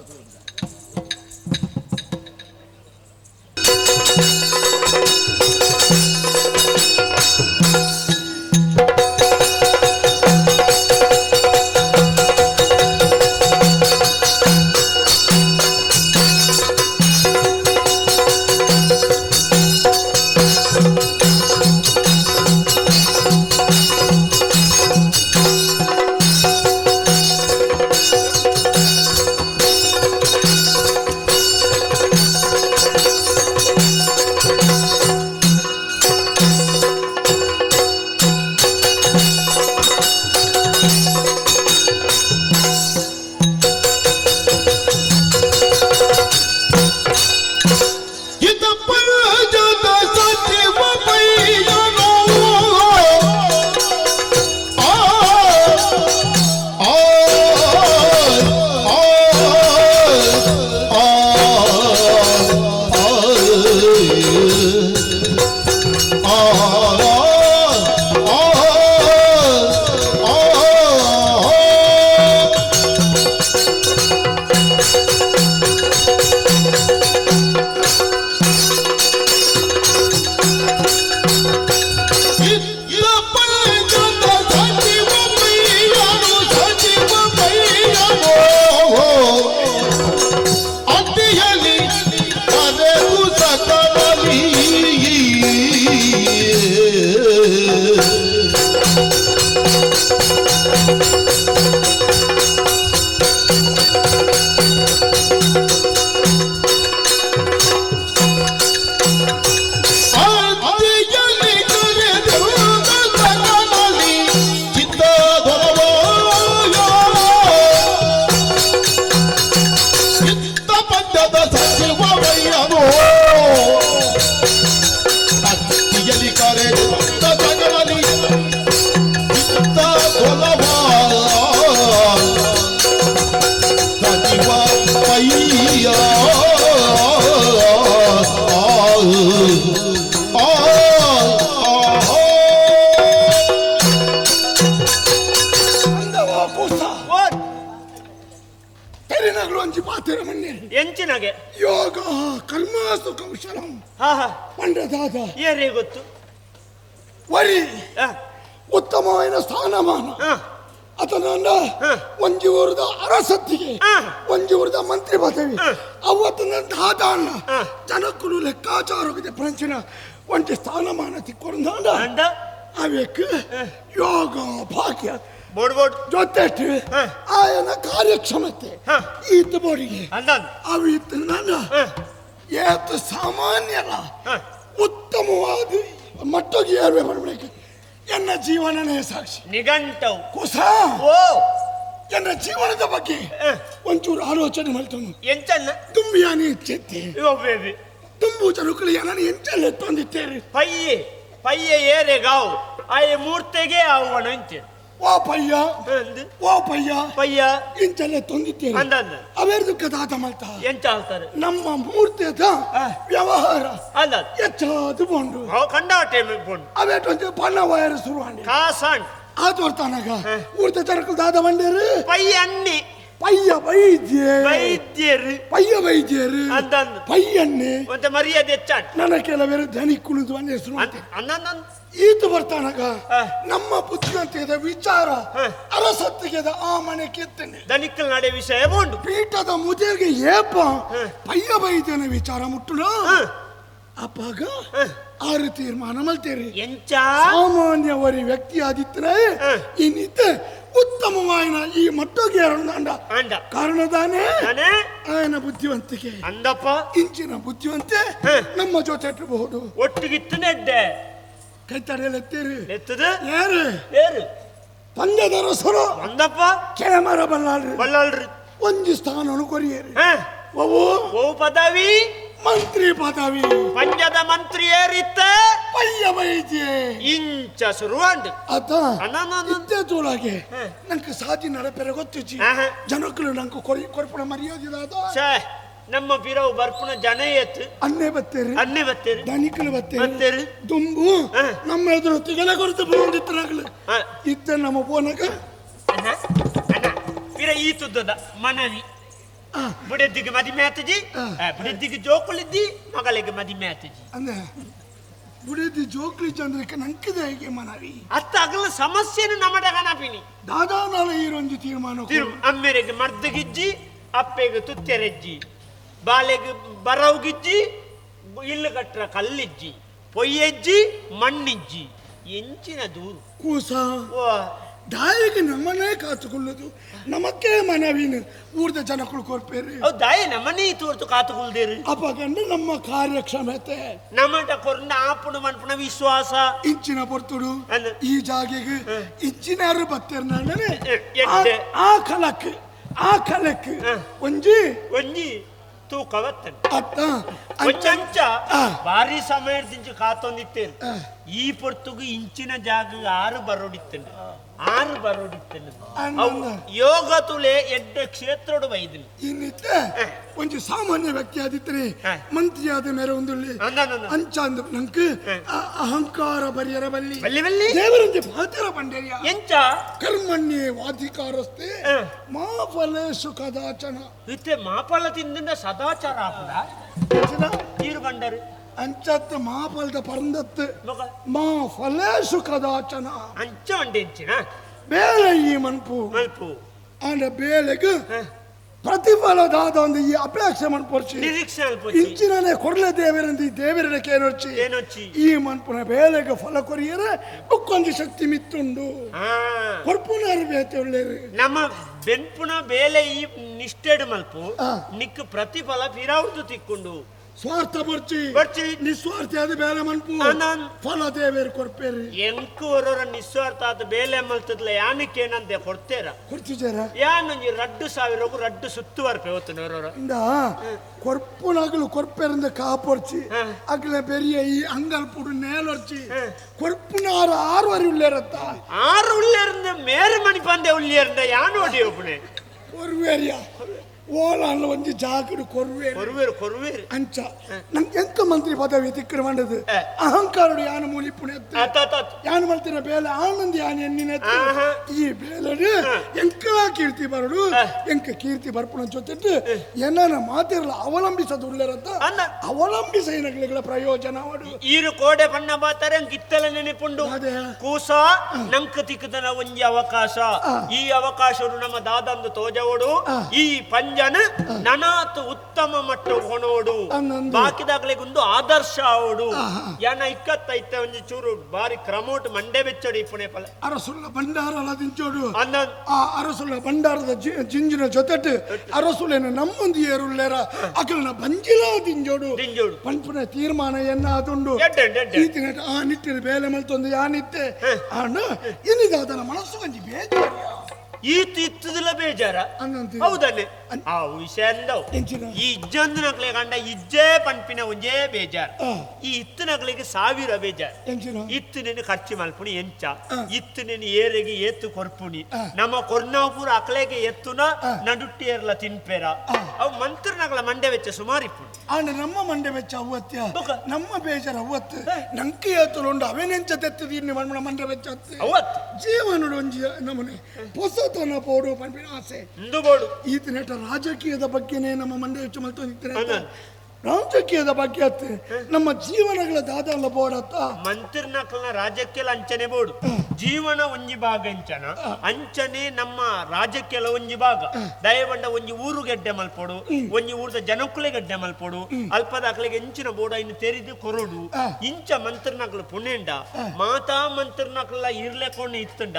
ವಾಸ್ತು ಕೌಶಲಂ ಪಂಡದಾದ ಏರೇ ಗೊತ್ತು ವರಿ ಉತ್ತಮವಾದ ಸ್ಥಾನಮಾನ ಅತನನ್ನ ಒಂಜಿ ಊರದ ಅರಸತ್ತಿಗೆ ಒಂಜಿ ಊರದ ಮಂತ್ರಿ ಪದವಿ ಅವತ್ತನ ದಾದಾನ ಜನಕ್ಕೂ ಲೆಕ್ಕಾಚಾರವಿದೆ ಪ್ರಂಚಿನ ಒಂಜಿ ಸ್ಥಾನಮಾನ ತಿಕ್ಕೊಂಡ ಅವೇಕ್ ಯೋಗ ಭಾಗ್ಯ ಜೊತೆ ಆಯನ ಕಾರ್ಯಕ್ಷಮತೆ ಈತ ಬೋಡಿಗೆ ಅವು ಇತ್ತು ನನ್ನ ಏತ ಸಾಮಾನ್ಯರ ಉತ್ತಮವಾದ ಮಟ್ಟಗೆ ಏರ್ವೆ ಮಾಡಬೇಕು. ಎನ್ನ ಜೀವನನೇ ಸಾಕ್ಷಿ ನಿಘಂಟವು ಕುಸ ಎನ್ನ ಜೀವನದ ಬಗ್ಗೆ ಒಂಚೂರು ಆಲೋಚನೆ ಮಾಡ್ತಾನು ಎಂಚನ್ನ ತುಂಬಿಯಾನಿ ಇಚ್ಛೆತ್ತೆ ತುಂಬು ಜನಕ್ಕಳು ಏನನ್ನ ಎಂಚಲ್ಲ ಎತ್ತೊಂದಿತ್ತೇರಿ ಪಯ್ಯೆ ಪಯ್ಯೆ ಏರೆ ಗಾವು ಆಯೆ ಮೂರ್ತೆಗೆ ಆವಣ ಅಂಚೆ ಓ ಪಯ್ಯ ಓ ಪಯ್ಯ ಪಯ್ಯ ಇಂಚಲ್ಲ ತೊಂದಿತ್ತೇರಿ ಅವೇರ್ದು ಕದಾತ ಮಾಡ್ತಾ ಎಂಚ ಹೇಳ್ತಾರೆ ನಮ್ಮ ಮೂರ್ತಿದ ವ್ಯವಹಾರ ಹೆಚ್ಚಾದು ಬೋಂಡು ಕಂಡಾಟೆ ಬೋಂಡು ಅವೇಟೊಂದು ಪಣ್ಣ ವಯರ್ ಶುರುವಾಂಡಿ ಕಾಸಾಂಡ್ ಆತೋರ್ತಾನಾಗ ಊರ್ತ ಚರಕಲ್ ದಾದ ಬಂಡೇರು ಪಯ್ಯ ಅನ್ನಿ ಪಯ್ಯ ವೈದ್ಯ ವೈದ್ಯರು ಪಯ್ಯ ವೈದ್ಯರು ಪಯ್ಯಣ್ಣೆ ಮತ್ತೆ ಮರ್ಯಾದೆ ಹೆಚ್ಚಾಂಡ್ ನನ್ನ ಕೆಲವರು ಧನಿ ಕುಳಿದು ಅನ್ನೆ ಹೆಸರು ಈತ ಬರ್ತಾನಾಗ ನಮ್ಮ ಬುದ್ಧಿವಂತಿಕೆದ ವಿಚಾರ ಅರಸತ್ತಿಗೆದ ಆ ಮನೆ ಕೆತ್ತನೆ ದನಿಕ್ಕಲ್ ನಡೆ ವಿಷಯ ಬೋಂಡು ಪೀಠದ ಮುದೆಗೆ ಏಪ ಪಯ್ಯ ವೈದ್ಯನ ವಿಚಾರ ಮುಟ್ಟುನು ಅಪ್ಪಾಗ ಆರು ತೀರ್ಮಾನ ಮಲ್ತೇರಿ ಎಂಚ ಸಾಮಾನ್ಯವರಿ ವ್ಯಕ್ತಿ ಆದಿತ್ತರೆ ಇನ್ನಿತ್ತ ಉತ್ತಮವಾಯಿನ ಈ ಮಟ್ಟಗೆ ಎರಡಂಡ ಕಾರಣದಾನೆ ಆಯನ ಬುದ್ಧಿವಂತಿಕೆ ಅಂದಪ್ಪ ಇಂಚಿನ ಬುದ್ಧಿವಂತೆ ನಮ್ಮ ಜೊತೆ ಇಟ್ಟಬಹುದು ಒಟ್ಟಿಗಿತ್ತು ನೆಡ್ಡೆ ಕೈ ತಡೆಯಲೆತ್ತೀರಿ ಎತ್ತದ ಯಾರು ಯಾರು ಪಂದ್ಯದರಸರು ಅಂದಪ್ಪ ಕೆಳಮರ ಬಲ್ಲಾಳ್ರಿ ಬಲ್ಲಾಳ್ರಿ ಒಂಜಿ ಸ್ಥಾನನು ಕೊರಿಯರಿ ಓ ಓ ಪದವಿ ಮಂತ್ರಿ ಪದವಿ ಪಂಜದ ಮಂತ್ರಿ ಏರಿತ್ತ ಪಯ್ಯ ವೈದ್ಯ ಇಂಚ ಶುರುವಾಂಡ್ ಆತ ಇದ್ದೇ ತೋಳಾಗೆ ನಂಗೆ ಸಾಧಿ ನಡಪೆರೆ ಗೊತ್ತಿಜ್ಜಿ ಜನಕ್ಕಳು ನಂಗೆ ಕೊರ್ಪಣ ಮರ್ಯಾದೆ ಛೇ ನಮ್ಮ ಬಿರವು ಬರ್ಪುಣ ಜನ ಏತ್ ಅನ್ನೇ ಬತ್ತೇರಿ ಅನ್ನೇ ಬತ್ತೇರಿ ದನಿಕಲು ಬತ್ತೇರಿ ಬತ್ತೇರಿ ದುಂಬು ನಮ್ಮ ಎದುರು ತಿಗಲೆ ಕೊರತೆ ಬಂದಿತ್ತರಾಗಲು ಇದ್ದ ನಮ್ಮ ಪೋನಕ ಪಿರ ಈ ತುದ್ದದ ಮನವಿ ಬುಡೆದ್ದಿಗೆ ಮದಿಮೆ ಆತಜಿ ಬುಡೆದ್ದಿಗೆ ಜೋಕುಲಿದ್ದಿ ಮಗಳಿಗೆ ಮದಿಮೆ ಆತಜಿ ಅಂದ್ರೆ ಬುಡೆದ್ದಿ ಜೋಕ್ಲಿ ಚಂದ್ರಕ್ಕೆ ನಂಕಿದೆ ಹೇಗೆ ಮನವಿ ಅತ್ತ ಅಗಲ ಸಮಸ್ಯೆನು ನಮಡ ಗಣಪಿನಿ ದಾದಾ ನಾಳೆ ಈರೊಂದು ತೀರ್ಮಾನ ಅಮ್ಮೆರೆಗೆ ಮರ್ದಗಿಜ್ಜಿ ಅಪ್ಪೆಗೆ ತುತ್ತೆರೆಜ್ಜಿ ಬಾಲೆಗೆ ಬರವುಗಿಜ್ಜಿ ಇಲ್ಲು ಕಟ್ರ ಕಲ್ಲಿಜ್ಜಿ ಪೊಯ್ಯೆಜ್ಜಿ ಮಣ್ಣಿಜ್ಜಿ ಎಂಚಿನ ದೂರು ಕೂಸ ದಾಯಿಗೆ ನಮ್ಮನೇ ಕಾತುಕೊಳ್ಳುದು ನಮಕ್ಕೆ ಮನವಿನ ಊರ್ದ ಜನಗಳು ಕೊರ್ಪೇರಿ ದಾಯಿ ನಮ್ಮನೇ ತೋರ್ತು ಕಾತುಕೊಳ್ದೇರಿ ಅಪಗಂಡು ನಮ್ಮ ಕಾರ್ಯಕ್ಷಮತೆ ನಮ್ಮಟ ಕೊರ್ನ ಆಪುಣ ಮನ್ಪುಣ ವಿಶ್ವಾಸ ಇಂಚಿನ ಪೊರ್ತುಡು ಈ ಜಾಗೆಗೆ ಇಂಚಿನಾರು ಬತ್ತೇರ್ನಾಡನೆ ಆ ಕಲಕ್ ಆ ಕಲಕ್ ಒಂಜಿ ಒಂಜಿ ತೂಕ ಬತ್ತನೆ ಅತ್ತ ಒಂಚಂಚ ಭಾರಿ ಸಮಯದಿಂಚು ಕಾತೊಂದಿತ್ತೇನೆ ಈ ಪೊರ್ತುಗು ಇಂಚಿನ ಜಾಗ ಆರು ಬರೋಡಿತ್ತೇನೆ ಆರು ಬರೋಡಿತ್ತೇನೆ ಯೋಗ ತುಲೆ ಎಡ್ಡ ಕ್ಷೇತ್ರೋಡು ಬೈದಿನಿ ಇನ್ನಿತ್ತೆ ಒಂಜಿ ಸಾಮಾನ್ಯ ವ್ಯಕ್ತಿ ಆದಿತ್ತರೆ ಮಂತ್ರಿ ಆದ ಮೇರೆ ಒಂದುಳ್ಳಿ ಅಂಚ ಅಂದ ನಂಕ್ ಅಹಂಕಾರ ಬರಿಯರ ಬಲ್ಲಿ ಬಲ್ಲಿ ದೇವರಂತೆ ಪಾತ್ರ ಬಂಡೇರಿಯ ಎಂಚ ಕರ್ಮಣ್ಯೇ ವಾಧಿಕಾರಸ್ತೆ ಮಾ ಫಲೇಶು ಕದಾಚನ ಇತ್ತೆ ಮಾಫಲ ತಿಂದ ಸದಾಚಾರ ಆಪುಡ ನೀರು ಬಂಡರು ಅಂಚತ್ತ ಮಾಫಲದ ಪರಂದತ್ತು ಮಾ ಫಲೇಶು ಕದಾಚನ ಅಂಚ ಅಂಡೆಂಚಿನ ಬೇಳೆ ಈ ಮನ್ಪು ಮನ್ಪು ಆಂಡ ಬೇಳೆಗ್ ಪ್ರತಿಫಲದಾದ ಒಂದು ಈ ಅಪೇಕ್ಷೆ ಮನ್ಪೊರ್ಚಿ ನಿರೀಕ್ಷೆ ಇಂಚಿನನೆ ಕೊರ್ಲೆ ದೇವರಂದ ಈ ದೇವರನ ಕೇನೊರ್ಚಿ ಈ ಮನ್ಪುನ ಬೇಳೆಗೆ ಫಲ ಕೊರಿಯರೆ ಬುಕ್ಕೊಂದು ಶಕ್ತಿ ಮಿತ್ತುಂಡು ಕೊರ್ಪುನಾರು ಬೇತೆ ಒಳ್ಳೇರು ನಮ್ಮ ಬೆನ್ಪುನ ಬೇಲೆ ಈ ನಿಷ್ಠೆಡು ಮಲ್ಪು ನಿಕ್ ಪ್ರತಿಫಲ ಫಿರಾವ್ದು ತಿಕ್ಕೊಂಡು ಸ್ವಾರ್ಥ ಬರ್ಚಿ ಬರ್ಚಿ ನಿಸ್ವಾರ್ಥ ಆದ ಬೇಲೆ ಮನ್ಪು ಫಲ ದೇವೇರು ಕೊರ್ಪೇರಿ ಎಂಕು ಒರೊರ ನಿಸ್ವಾರ್ಥ ಆದ ಬೇಲೆ ಮಲ್ತದ್ಲ ಯಾನಕ್ಕೇನಂದೆ ಕೊಡ್ತೇರ ಕೊಡ್ತಿದ್ದಾರ ಯಾನೊಂಜಿ ರಡ್ಡು ಸಾವಿರಕ್ಕೂ ರಡ್ಡು ಸುತ್ತು ಬರ್ಪೆ ಹೊತ್ತು ಒರೊರ ಇಂದ ಕೊರ್ಪುನಾಗಲು ಕೊರ್ಪೇರಿಂದ ಕಾಪೊರ್ಚಿ ಅಗ್ಲ ಬೆರಿಯ ಈ ಅಂಗಲ್ಪುಡು ನೇಲೊರ್ಚಿ ಕೊರ್ಪುನಾರು ಆರು ವರಿ ಉಳ್ಳೇರತ್ತ ಆರು ಉಳ್ಳೇರಿಂದ ಮೇರು ಮಣಿಪಂದೆ ಉಳ್ಳೇರಿಂದ ಯಾನು ಒಡಿಯೋಪುಣೆ ಒರ್ವೇರಿಯ ಓಲಾನ್ಲ ಒಂಜಿ ಜಾಗಡು ಕೊರ್ವೇರು ಕೊರ್ವೇರು ಕೊರ್ವೇರು ಅಂಚ ನಂಗೆ ಎಂತ ಮಂತ್ರಿ ಪದವಿ ತಿಕ್ಕರು ಮಂಡದು ಅಹಂಕಾರಡು ಯಾನು ಮೂಲಿಪುಣೆ ಯಾನು ಮಲ್ತಿನ ಬೇಲೆ ಆನಂದ್ ಯಾನು ಎನ್ನಿನ ಈ ಬೇಲೆಡು ಎಂಕಲ ಕೀರ್ತಿ ಬರಡು ಎಂಕ ಕೀರ್ತಿ ಬರ್ಪುಣ ಜೊತೆ ಏನನ್ನ ಮಾತಿರಲ್ಲ ಅವಲಂಬಿಸದುಳ್ಳರಂತ ಅವಲಂಬಿಸ ಏನಗಳ ಪ್ರಯೋಜನ ಈರು ಕೋಡೆ ಬಣ್ಣ ಬಾತಾರೆ ಇತ್ತಲ ನೆನಪುಂಡು ಕೂಸ ನಂಕ ತಿಕ್ಕದನ ಒಂಜಿ ಅವಕಾಶ ಈ ಅವಕಾಶರು ನಮ್ಮ ದಾದಂದು ತೋಜವಡು ಈ ಪಂಜನ ನನಾತ್ ಉತ್ತಮ ಮಟ್ಟ ಹೊಣೋಡು ಬಾಕಿದಾಗಲಿಗೊಂದು ಆದರ್ಶ ಅವಡು ಯಾನ ಇಕ್ಕತ್ತೈತೆ ಒಂಜಿ ಚೂರು ಬಾರಿ ಕ್ರಮೋಟ್ ಮಂಡೆ ಬೆಚ್ಚಡಿ ಪುಣೆ ಪಲ ಅರಸುಲ್ಲ ಭಂಡಾರ ದಿಂಚೋಡು ಆ ಅರಸುಲ್ಲ ಭಂಡಾರದ ಜಿಂಜಿನ ಜೊತೆಟ್ ಅರಸುಲೇನ ನಮ್ಮೊಂದು ಏರುಲ್ಲೇರ ಅಕಲ್ನ ಬಂಜಿಲ ದಿಂಜೋಡು ದಿಂಜೋಡು ಪನ್ಪುನ ತೀರ್ಮಾನ ಎನ್ನ ಅದುಂಡು ಈ ಆ ನಿಟ್ಟಿನ ಬೇಲೆ ಮಲ್ತೊಂದು ಯಾನಿತ್ತೆ ಆಂಡ ಇನಿದಾದನ ಮನಸ್ಸು ಒಂಜಿ ಬೇಜಾರ ಈತು ಇತ್ತದಿಲ್ಲ ಬೇಜಾರ ಹೌದನ್ನೆ ಆ ವಿಷಯ ಅಂದವು ಈ ಇಜ್ಜಂದನಕ್ಲೆ ಕಂಡ ಇಜ್ಜೆ ಪನ್ಪಿನ ಒಂಜೇ ಬೇಜಾರ್ ಈ ಇತ್ತನಕ್ಲೆಗೆ ಸಾವಿರ ಬೇಜಾರ್ ಇತ್ತು ನೆನು ಖರ್ಚು ಮಲ್ಪುಣಿ ಎಂಚ ಇತ್ತು ನೆನು ಏರೆಗೆ ಏತ್ತು ಕೊರ್ಪುಣಿ ನಮ್ಮ ಕೊರ್ನಾವ್ ಪೂರ ಅಕ್ಲೆಗೆ ಎತ್ತುನ ನಡುಟ್ಟಿ ಏರ್ಲ ತಿನ್ಪೇರ ಅವು ಮಂತ್ರನಗಳ ಮಂಡೆ ವೆಚ್ಚ ಸುಮಾರು ಇಪ್ಪು ಆಂಡ ನಮ್ಮ ಮಂಡೆ ವೆಚ್ಚ ಅವತ್ಯ ನಮ್ಮ ಬೇಜಾರ ಅವತ್ತು ನಂಗೆ ಏತುಲುಂಡು ಅವೇನೆಂಚ ತೆತ್ತದಿ ಮಂಡೆ ವೆಚ್ಚ ಅವತ್ತು ಜೀವನಡು ಒಂಜಿ ನಮನೆ ಪೊಸತನ ಪೋಡು ಪನ್ಪಿನ ಆಸೆ ಬೋಡು ಈತನೆಟ ರಾಜಕೀಯದ ಬಗ್ಗೆನೇ ನಮ್ಮ ಮಂಡೆ ಹೆಚ್ಚು ಮಲ್ತೊಂದಿದ್ದಾರೆ ರಾಜಕೀಯದ ಬಗ್ಗೆ ಅತ್ತೆ ನಮ್ಮ ಜೀವನಗಳ ದಾದಲ್ಲ ಬೋಡತ್ತ ಮಂತ್ರಿನಕ್ಲನ ರಾಜಕೀಯ ಅಂಚನೆ ಬೋಡು ಜೀವನ ಒಂಜಿ ಭಾಗ ಅಂಚನ ಅಂಚನೆ ನಮ್ಮ ರಾಜಕೀಯ ಒಂಜಿ ಭಾಗ ದಯವಂಡ ಒಂಜಿ ಊರು ಗೆಡ್ಡೆ ಮಲ್ಪೋಡು ಒಂಜಿ ಊರದ ಜನಕ್ಕುಲೆ ಗೆಡ್ಡೆ ಮಲ್ಪೋಡು ಅಲ್ಪದಾಕ್ಲೆಗೆ ಎಂಚಿನ ಬೋಡ ಇನ್ನು ತೆರಿದು ಕೊರಡು ಇಂಚ ಮಂತ್ರಿನಕ್ಲು ಪುಣೆಂಡ ಮಾತಾ ಮಂತ್ರಿನಕ್ಲ ಇರ್ಲೆಕೊಂಡು ಇತ್ತಂಡ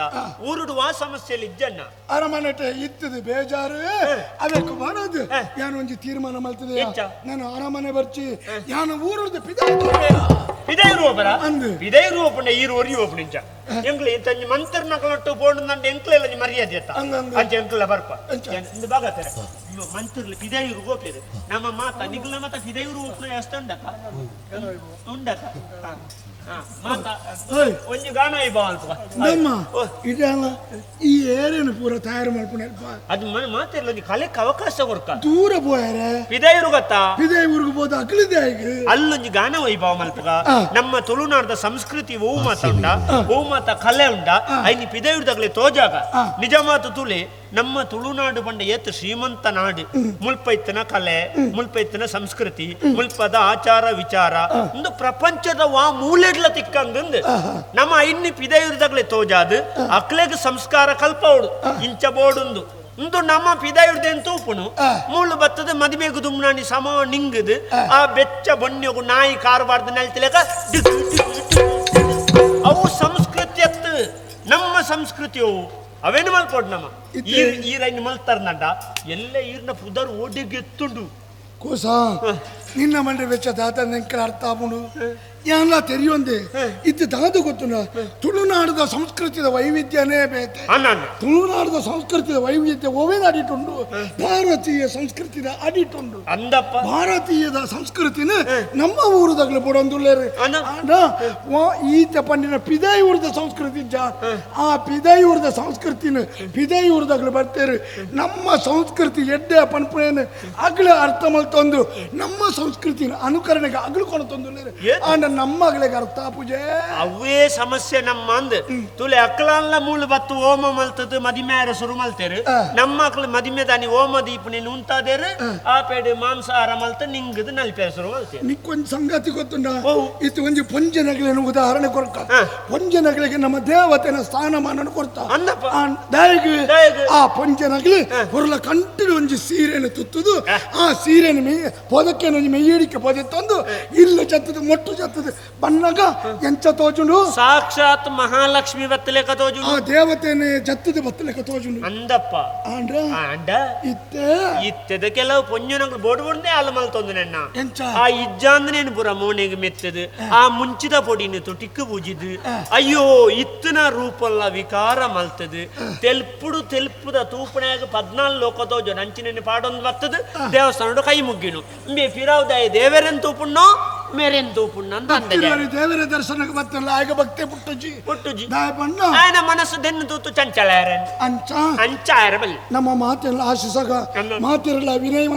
ಊರುಡು ವಾ ಸಮಸ್ಯೆಯಲ್ಲಿ ಇಜ್ಜಣ್ಣ ಅರಮನೆಟೆ ಇತ್ತದು ಬೇಜಾರು ಅದಕ್ಕೆ ಬರೋದು ಯಾನು ಒಂಜಿ ತೀರ್ಮಾನ ಮಲ್ತದೆ ನಾನು ಅರಮನೆ ಬರ್ಚಿ ಯಾನು ಊರುದ ಪಿದೈರುವಪರ ಪಿದೈರುವಪುಂಡ ಈರು ಒರಿಯುವಪು ನಿಂಚ ಎಂಕ್ಲೆ ಇಂತಂಜಿ ಮಂತ್ರನಕಲೊಟ್ಟು ಬೋಂಡು ನಂಡ ಎಂಕ್ಲೆಲ್ಲ ನೀ ಮರ್ಯಾದೆ ಅತ್ತ ಅಂಚ ಎಂಕ್ಲ ಬರ್ಪ ಇಂದು ಬಾಗತ್ತಾರೆ ಮಂತ್ರಲು ಪಿದೈರು ಗೋಪೇರು ನಮ್ಮ ಮಾತ ನಿಗ್ಲ ಮಾತ ಪಿದೈರು ಓಪುನ ಎಷ್ಟ ಉಂಡಕ ಉಂಡಕ ಮಾತ ಒಂಜಿ ಗಾನ ನಮ್ಮ ಇದೆಲ್ಲ ಈ ಏರೇನು ಪೂರ ತಯಾರು ಮಾಡ್ಕೊಂಡು ಅದು ಮಾತಿರ್ಲ ಒಂಜಿ ಕಲೆಕ್ ಅವಕಾಶ ಕೊಡ್ಕ ದೂರ ಪೋಯಾರೆ ಪಿದೈರು ಗೊತ್ತಾ ಪಿದೈಊರಿಗೆ ಹೋದ ಅಕ್ಲಿದೆ ಅಲ್ಲೊಂಜಿ ಗಾನ ವೈಭವ ಮಲ್ಪಗ ನಮ್ಮ ತುಳುನಾಡದ ಸಂಸ್ಕೃತಿ ಓ ಮಾತ ಉಂಡ ಓ ಮಾತ ಕಲೆ ಉಂಡ ಐನಿ ಪಿದೈರುದಾಗಲೇ ತೋಜಾಗ ನಿಜ ಮಾತು ತುಳಿ ನಮ್ಮ ತುಳುನಾಡು ಬಂಡ ಏತ್ ಶ್ರೀಮಂತ ನಾಡು ಮುಲ್ಪೈತನ ಕಲೆ ಮುಲ್ಪೈತನ ಸಂಸ್ಕೃತಿ ಮುಲ್ಪದ ಆಚಾರ ವಿಚಾರ ಒಂದು ಪ್ರಪಂಚದ ವಾ ಮೂಲೆಡ್ಲ ತಿಕ್ಕಂದು ನಮ್ಮ ಐನಿ ಪಿದೈರುದಾಗಲೇ ತೋಜಾದು ಅಕ್ಲೆಗ್ ಸಂಸ್ಕಾರ ಕಲ್ಪವಡು ಇಂಚ ಬೋಡುಂದು ಇಂದು ನಮ್ಮ ಪಿದಾಯುಡ್ದೇನು ತೂಪುನು ಮೂಳು ಬತ್ತದ ಮದುವೆಗು ದುಮ್ನಾಣಿ ಸಮ ನಿಂಗದು ಆ ಬೆಚ್ಚ ಬೊಣ್ಣೆಗು ನಾಯಿ ಕಾರಬಾರ್ದು ನೆಲ್ತಿಲೇಕ ಅವು ಸಂಸ್ಕೃತಿ ಅತ್ತು ನಮ್ಮ ಸಂಸ್ಕೃತಿಯವು ಅವೇನು ಮಲ್ಪೋಡು ನಮ್ಮ ಈರೈನ್ ಮಲ್ತಾರ ನಂಡ ಎಲ್ಲ ಈರ್ನ ಪುದರ್ ಓಡಿಗೆತ್ತುಂಡು ಕೋಸ ನಿನ್ನ ಮಂಡ್ರೆ ವೆಚ್ಚ ದಾತ ನೆಂಕಲ ಅರ್ಥ ಆಪುಂಡು ಯಾನ್ಲ ತೆರಿಯೊಂದೆ ಇತ್ತು ದಾದ ಗೊತ್ತುಂಡ ತುಳುನಾಡದ ಸಂಸ್ಕೃತಿದ ವೈವಿಧ್ಯನೇ ಬೇತೆ ತುಳುನಾಡದ ಸಂಸ್ಕೃತಿದ ವೈವಿಧ್ಯ ಓವೇನ ಅಡಿಟುಂಡು ಭಾರತೀಯ ಸಂಸ್ಕೃತಿದ ಅಡಿಟುಂಡು ಅಂದಪ್ಪ ಭಾರತೀಯದ ಸಂಸ್ಕೃತಿನ ನಮ್ಮ ಊರುದಾಗಲೂ ಬುಡೊಂದುಲ್ಲೇರು ಈತ ಪಂಡಿನ ಪಿದೈ ಊರದ ಸಂಸ್ಕೃತಿ ಆ ಪಿದೈ ಊರದ ಸಂಸ್ಕೃತಿನ ಪಿದೈ ಊರುದಾಗಲೂ ಬರ್ತೇರು ನಮ್ಮ ಸಂಸ್ಕೃತಿ ಎಡ್ಡೆ ಪನ್ಪುನೇನು ಅಗ್ಲ ಅರ್ಥ ಮಲ್ತೊಂದು ನಮ್ಮ ಸಂಸ್ಕೃತಿನ ಅನುಕರಣೆಗೆ ಅಗ್ಲು ಕೊಣತೊಂದುಲ್ಲೇರು ಆಂಡ ನಮ್ಮಗಳಿಗೆ ಅರ್ಥ ಪೂಜೆ ಅವೇ ಸಮಸ್ಯೆ ನಮ್ಮ ಅಂದ್ ತುಲೆ ಅಕ್ಲಲ್ಲ ಮೂಳು ಬತ್ತು ಓಮ ಮಲ್ತದ ಮದಿಮ್ಯಾರ ಶುರು ಮಲ್ತೇರು ನಮ್ಮ ಅಕ್ಲ ಮದಿಮೆ ದಾನಿ ಓಮ ದೀಪ ನೀನು ಉಂತಾದೇರು ಆ ಪೇಡು ಮಾಂಸಾಹಾರ ಮಲ್ತ ನಿಂಗದು ನಲ್ಪೇರು ಶುರು ಮಲ್ತೇರು ನಿಕ್ಕೊಂದು ಸಂಗತಿ ಗೊತ್ತುಂಡ ಇದು ಒಂಜಿ ಪೊಂಜನಗಳೇನು ಉದಾಹರಣೆ ಕೊರ್ಕ ಪೊಂಜನಗಳಿಗೆ ನಮ್ಮ ದೇವತೆನ ಸ್ಥಾನಮಾನ ಕೊರ್ತ ಆ ಪೊಂಜನಗಲಿ ಹೊರಲ ಕಂಟಿನ ಒಂಜಿ ಸೀರೆಯನ್ನು ತುತ್ತುದು ಆ ಸೀರೆನ ಮೇ ಪೊದಕ್ಕೆ ಒಂಜಿ ಮೆಯ್ಯಿಡಿಕೆ ಪೊದೆ ತಂದು ಇಲ್ಲ ಚತ್ತದು ಮೊಟ್ಟು ಚತ್ತದು ಬನ್ನಗ ಎಂಚ ತೋಜುಂಡು ಸಾಕ್ಷಾತ್ ಮಹಾಲಕ್ಷ್ಮಿ ಬತ್ತಲೇಕ ತೋಜುಂಡು ಆ ದೇವತೆನೆ ಜತ್ತದ ಬತ್ತಲೇಕ ತೋಜುಂಡು ಅಂದಪ್ಪ ಆಂಡ್ರ ಆಂಡ ಇತ್ತೆ ಇತ್ತೆದ ಕೆಲವು ಪೊಂಜನಗಳು ಬೋಡು ಬೋಡ್ದೆ ಅಲ್ಲ ಮಲ್ತೊಂದು ನೆನ್ನ ಎಂಚ ಆ ಇಜ್ಜಾಂದನೇನು ಪೂರ ಮೋನೆಗೆ ಮೆತ್ತದು ಆ ಮುಂಚಿದ ಪೊಡಿನ ತುಟಿಕ್ಕು ಪೂಜಿದು ಅಯ್ಯೋ ಇತ್ತನ ರೂಪಲ್ಲ ವಿಕಾರ ಮಲ್ತದು ತೆಲ್ಪುಡು ತೆಲ್ಪುದ ತೂಪಣೆಯಾಗ 14 ಲೋಕ ತೋಜು ನಂಚಿನ ಪಾಡೊಂದು ಬತ್ತದು ದೇವಸ್ಥಾನಡು ಕೈ ಮುಗ್ಗಿನು ಇಂಬೆ ಫಿರಾವ್ದಾಯ ದೇವರನ್ ತೂಪುಣ್ಣೋ ಮೇರೆನ್ ತೂಪುಂಡು ದೇವರ ದರ್ಶನಕ್ಕೆ ಬತ್ತಲ್ಲ ಆಗ ಭಕ್ತಿ ಪುಟ್ಟುಜಿ ಪುಟ್ಟುಜಿ ದಾಯ ಪಂಡ ಆಯನ ಮನಸ್ಸು ದೆನ್ನು ತೂತು ಚಂಚಲ ಅಂಚ ಅಂಚ ಆಯರ ಬಲ್ಲಿ ನಮ್ಮ ಮಾತೆಲ್ಲ ಆಶಿಸಗ ಮಾತಿರಲ್ಲ ವಿನಯ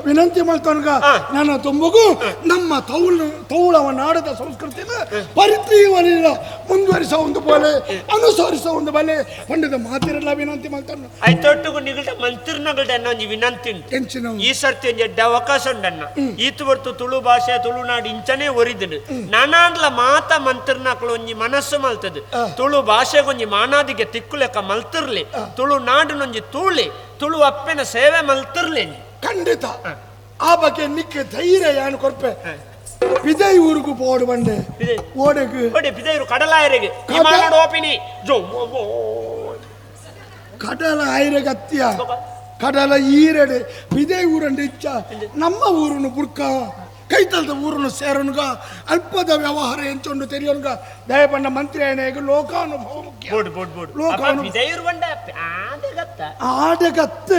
ವಿನಂತಿ ಮಾಡ್ತವನ್ಗ ನನ್ನ ತುಂಬಗೂ ನಮ್ಮ ತೌಳು ತೌಳವ ನಾಡದ ಸಂಸ್ಕೃತಿನ ಪರಿತ್ರೀವನಿಲ್ಲ ಮುಂದುವರಿಸ ಒಂದು ಬಲೆ ಅನುಸರಿಸ ಒಂದು ಬಲೆ ಪಂಡಿತ ಮಾತಿರಲ್ಲ ವಿನಂತಿ ಮಾಡ್ತಾನ ಐತೊಟ್ಟಿಗೂ ನಿಗಲ್ಟ ಮಂತಿರ್ನಗಲ್ಟ ಒಂಜಿ ವಿನಂತಿ ಉಂಟು ಈ ಸರ್ತಿ ಒಂಜಿ ಎಡ್ಡೆ ಅವಕಾಶ ಉಂಡನ್ನ ಈತು ಹೊರ್ತು ತುಳು ಭಾಷೆ ತುಳುನಾಡು ಇಂಚನೇ ಒರಿದನು ನಾನಾಂಡ್ಲ ಮಾತ ಮಂತಿರ್ನಕ್ಲು ಒಂಜಿ ಮನಸ್ಸು ಮಲ್ತದು ತುಳು ಭಾಷೆಗೊಂಜಿ ಮಾನಾದಿಗೆ ತಿಕ್ಕುಲೆಕ್ಕ ಮಲ್ತಿರ್ಲಿ ತುಳು ನಾಡಿನೊಂಜಿ ತೂಳಿ ತುಳು ಅಪ್ಪೆನ ಸೇವೆ ಮಲ್ತಿರ್ಲಿ. ಖಂಡಿತ ಆ ಬಗ್ಗೆ ನಿಕ್ಕೆ ಧೈರ್ಯ ಯಾನು ಕೊರ್ಪೆ ಪಿದೈ ಊರುಗು ಪೋಡು ಬಂಡೆ ಓಡೆಗು ಓಡೆ ಪಿದೈರು ಕಡಲಾಯರಿಗೆ ವಿಮಾನಡ್ ಓಪಿನಿ ಜೋ ಕಡಲ ಆಯಿರೆಗೆ ಅತ್ತಿಯ ಕಡಲ ಈರಡೆ ಪಿದೈ ಊರಂಡೆ ಇಚ್ಚ ನಮ್ಮ ಊರುನು ಬುರ್ಕ ಕೈತಲ್ದ ಊರುನು ಸೇರನುಗ ಅಲ್ಪದ ವ್ಯವಹಾರ ಎಂಚೊಂಡು ತೆರಿಯೋನುಗ ದಯಪಂಡ ಮಂತ್ರಿ ಆಯನೆಗೆ ಲೋಕಾನುಭವ ಮುಖ್ಯ. ಆಡೆಗತ್ತು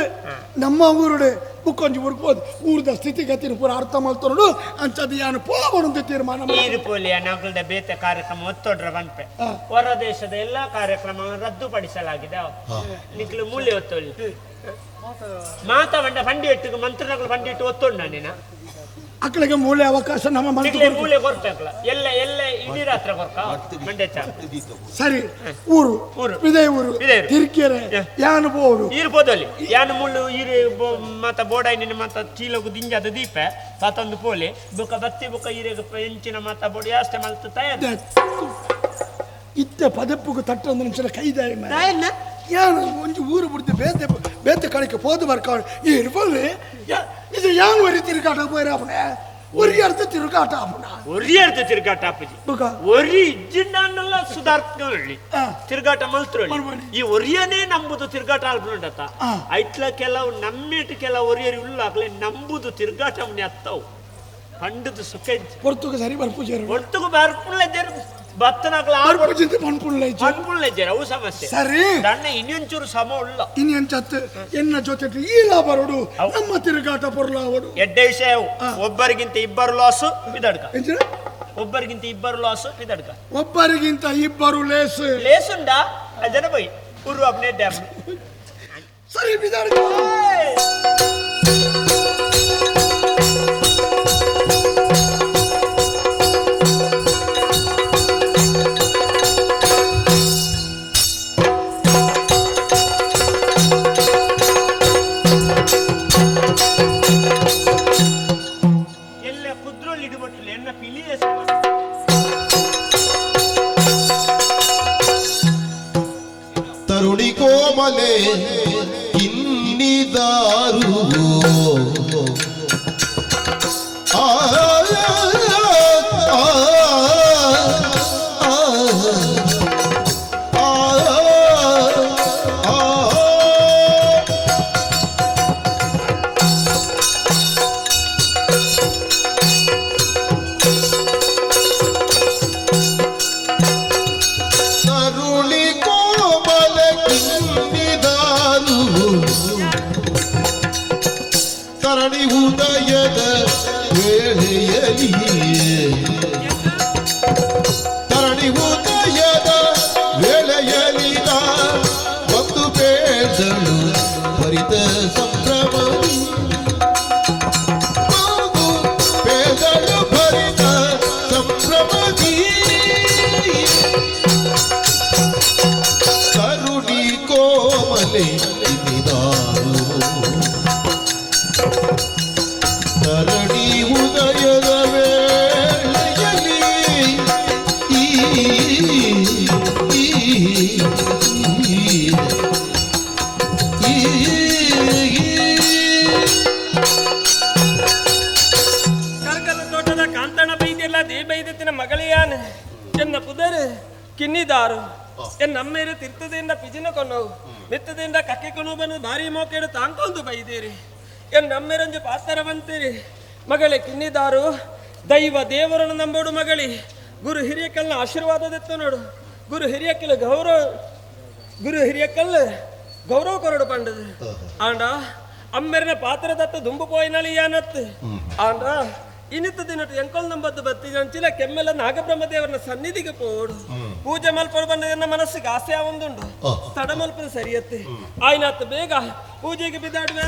ನಮ್ಮ ಊರುಡೆ ಬುಕ್ಕೊಂಜಿ ಊರ್ಬೋದು ಊರದ ಸ್ಥಿತಿಗತಿನ ಪೂರ ಅರ್ಥ ಮಾಡ್ತಾರೋಡು ಅಂಚದು ಯಾನು ಪೋವಣಂತ ತೀರ್ಮಾನ ನೀರು ಪೋಲಿಯ ನಗಲ್ದ ಬೇತೆ ಕಾರ್ಯಕ್ರಮ ಒತ್ತೊಡ್ರ ಬನ್ಪೆ ಹೊರ ದೇಶದ ಎಲ್ಲಾ ಕಾರ್ಯಕ್ರಮವನ್ನು ರದ್ದುಪಡಿಸಲಾಗಿದೆ. ನಿಕ್ಲು ಮೂಲೆ ಒತ್ತೊಳ್ಳಿ ಮಾತಾ ಬಂಡ ಬಂಡಿ ಇಟ್ಟು ಮಂತ್ರಿನಗಳು ಬಂಡಿ ಇಟ್ಟು ಒತ್ತೊಂಡ ನೀನ ಅಕ್ಕಳಿಗೆ ಮೂಲೆ ಅವಕಾಶ ನಮ್ಮ ಮೂಲೆ ಕೊರ್ಬೇಕಲ್ಲ ಎಲ್ಲ ಎಲ್ಲ ಇಡೀ ರಾತ್ರಿ ಕೊರ್ಕ ಮಂಡ್ಯ ಸರಿ ಊರು ಇದೇ ಊರು ತಿರ್ಕೆರೆ ಯಾನು ಬೋಡು ಇರ್ಬೋದಲ್ಲಿ ಯಾನು ಮುಳ್ಳು ಇರು ಮಾತ ಬೋಡಾಯಿ ನಿನ್ನ ಮಾತ ಚೀಲಗು ದಿಂಜಾದ ದೀಪ ತಾತೊಂದು ಪೋಲೆ ಬುಕ್ಕ ಬತ್ತಿ ಬುಕ್ಕ ಇರೆಗ ಎಂಚಿನ ಮಾತ ಬೋಡಿ ಅಷ್ಟೇ ಮಲ್ತು ತಯಾರು ಇತ್ತ ಪದಪ್ಪುಗು ತಟ್ಟೊಂದು ನಿಮಿಷ ಕೈದಾರಿ ಯಾನು ಒಂಜಿ ಊರು ಬಿಡ್ದು ಬೇತೆ ಬೇತೆ ಕಡೆಗೆ ಪೋದು ಬರ್ಕ ಇರ್ಬೋದು ಇದು ಯಾನು ಒರಿ ತಿರುಗಾಟ ಪೋಯಿರಾಪುಣ ಒರಿ ಅರ್ಥ ತಿರುಗಾಟ ಆಪುಣ ಒರಿ ಅರ್ಥ ತಿರುಗಾಟ ಆಪುಜಿ ಒರಿ ಇಜ್ಜಿಂಡನ್ನೆಲ್ಲ ಸುಧಾರ್ಕೊಳ್ಳಿ ತಿರುಗಾಟ ಮಲ್ತ್ರೊಳ್ಳಿ ಈ ಒರಿಯನೇ ನಂಬುದು ತಿರುಗಾಟ ಆಲ್ಪುಂಡತ್ತ ಐಟ್ಲ ಕೆಲವು ನಮ್ಮಿಟ್ಟು ಕೆಲವು ಒರಿಯರಿ ಉಳ್ಳಾಗ್ಲೆ ನಂಬುದು ತಿರುಗಾಟ ಅವನಿ ಅತ್ತವು ಪಂಡದು ಸುಖ ಹೊರ್ತುಗು ಸರಿ ಬರ್ಪುಜರು ಹೊರ್ತುಗು ಬರ್ಪುಳ್ಳ ಬತ್ತನಾಗ್ಲ ಪನ್ಪುಳ್ಳ ಅವು ಸಮಸ್ಯೆ ಸರಿ ದಣ್ಣ ಇನ್ನೊಂಚೂರು ಸಮ ಉಳ್ಳ ಇನ್ನೊಂಚತ್ತು ಎನ್ನ ಜೊತೆ ಈಲ ಬರೋಡು ನಮ್ಮ ತಿರುಗಾಟ ಪೊರ್ಲಾವಡು ಎಡ್ಡೆ ವಿಷಯ ಒಬ್ಬರಿಗಿಂತ ಇಬ್ಬರು ಲಾಸು ಬಿದಡ್ಕ ಒಬ್ಬರಿಗಿಂತ ಇಬ್ಬರು ಲಾಸು ಬಿದಡ್ಕ ಒಬ್ಬರಿಗಿಂತ ಇಬ್ಬರು ಲೇಸು ಲೇಸುಂಡ ಜನ ಬೈ ಉರು ಅಪ್ನೆ ಡ್ಯಾಮ್ ಸರಿ ಬಿದಡ್ಕ. ತರುಣಿ ಕೋಮಲೆ ಕಿನ್ನಿದಾರು ಆ ಆ ಆ ತರುಣಿ ಕೋಮಲ ಕಿನ್ನಿದಾರು ತರಣಿ ಉದಯದ ವೇಳೆಯಲಿ ತರಣಿ ಉದಯದ ವೇಳೆಯಲಿದ ಒಂದು ಬೇಡಳು ಭರಿತ ಸಂಭ್ರಮದಿ ಒಂದು ಬೇಡಳು ಭರಿತ ಸಂಭ್ರಮದಿ ತರುಣಿ ಕೋಮಲೆ ಕಿನ್ನಿದಾರು ತರಣಿ ಉದಯದ ವೇಳೆಯಲ್ಲಿ ಈ ಈ ಈ ಕರ್ಕಲ ತೋಟದ ಕಾಂತಣ ಬೈದಿಲ್ಲ they ಬೈದತ್ತಿನ ಮಗಳಿಯಾನ ಎನ್ನ ಪುದರ್ ಕಿನ್ನಿದಾರು ಎನ್ನಮ್ಮೇರು ತಿರ್ತದಿಂದ ಪಿಜಿನ ಕೊನ್ನವು ಮಿತ್ತದಿಂದ ಕಕ್ಕೆ ಕೊನು ಭಾರಿ ಮೋಕೇಡು ತಾಂಕೊಂದು ಬೈದೇರಿ ಎನ್ನಮ್ಮೇರೊಂಜು ಪಾತ್ರ ಬಂತೀರಿ ಮಗಳೇ ಕಿನ್ನಿದಾರು ದೈವ ದೇವರನ್ನು ನಂಬೋಡು ಮಗಳಿ ಗುರು ಹಿರಿಯಕಲ್ನ ಆಶೀರ್ವಾದದತ್ತ ನೋಡು ಗುರು ಹಿರಿಯಕ್ಕಲ ಗೌರವ ಗುರು ಹಿರಿಯಕ್ಕಲ್ಲ ಗೌರವ ಕೊರಡು ಪಂಡದು ಆಂಡ ಅಮ್ಮೆರಿನ ಪಾತ್ರದತ್ತ ದುಂಬು ಪೋಯಿನಳಿ ಯಾನತ್ತು ಆಂಡ ಇನ್ನಿತ್ತ ದಿನ ಎಂಕೊಲ್ ನಂಬದ್ದು ಬತ್ತಿನ ಕೆಮ್ಮೆಲ್ಲ ನಾಗಬ್ರಹ್ಮ ದೇವರನ ಸನ್ನಿಧಿಗೆ ಪೋಡು ಪೂಜೆ ಮಲ್ಪಡು ಬಂದ ಎನ್ನ ಮನಸ್ಸಿಗೆ ಆಸೆ ಒಂದುಂಡು ತಡ ಮಲ್ಪದ ಸರಿಯತ್ತೆ ಆಯ್ನಾತ್ ಬೇಗ ಪೂಜೆಗೆ ಬಿದ್ದಾಡುವೆ.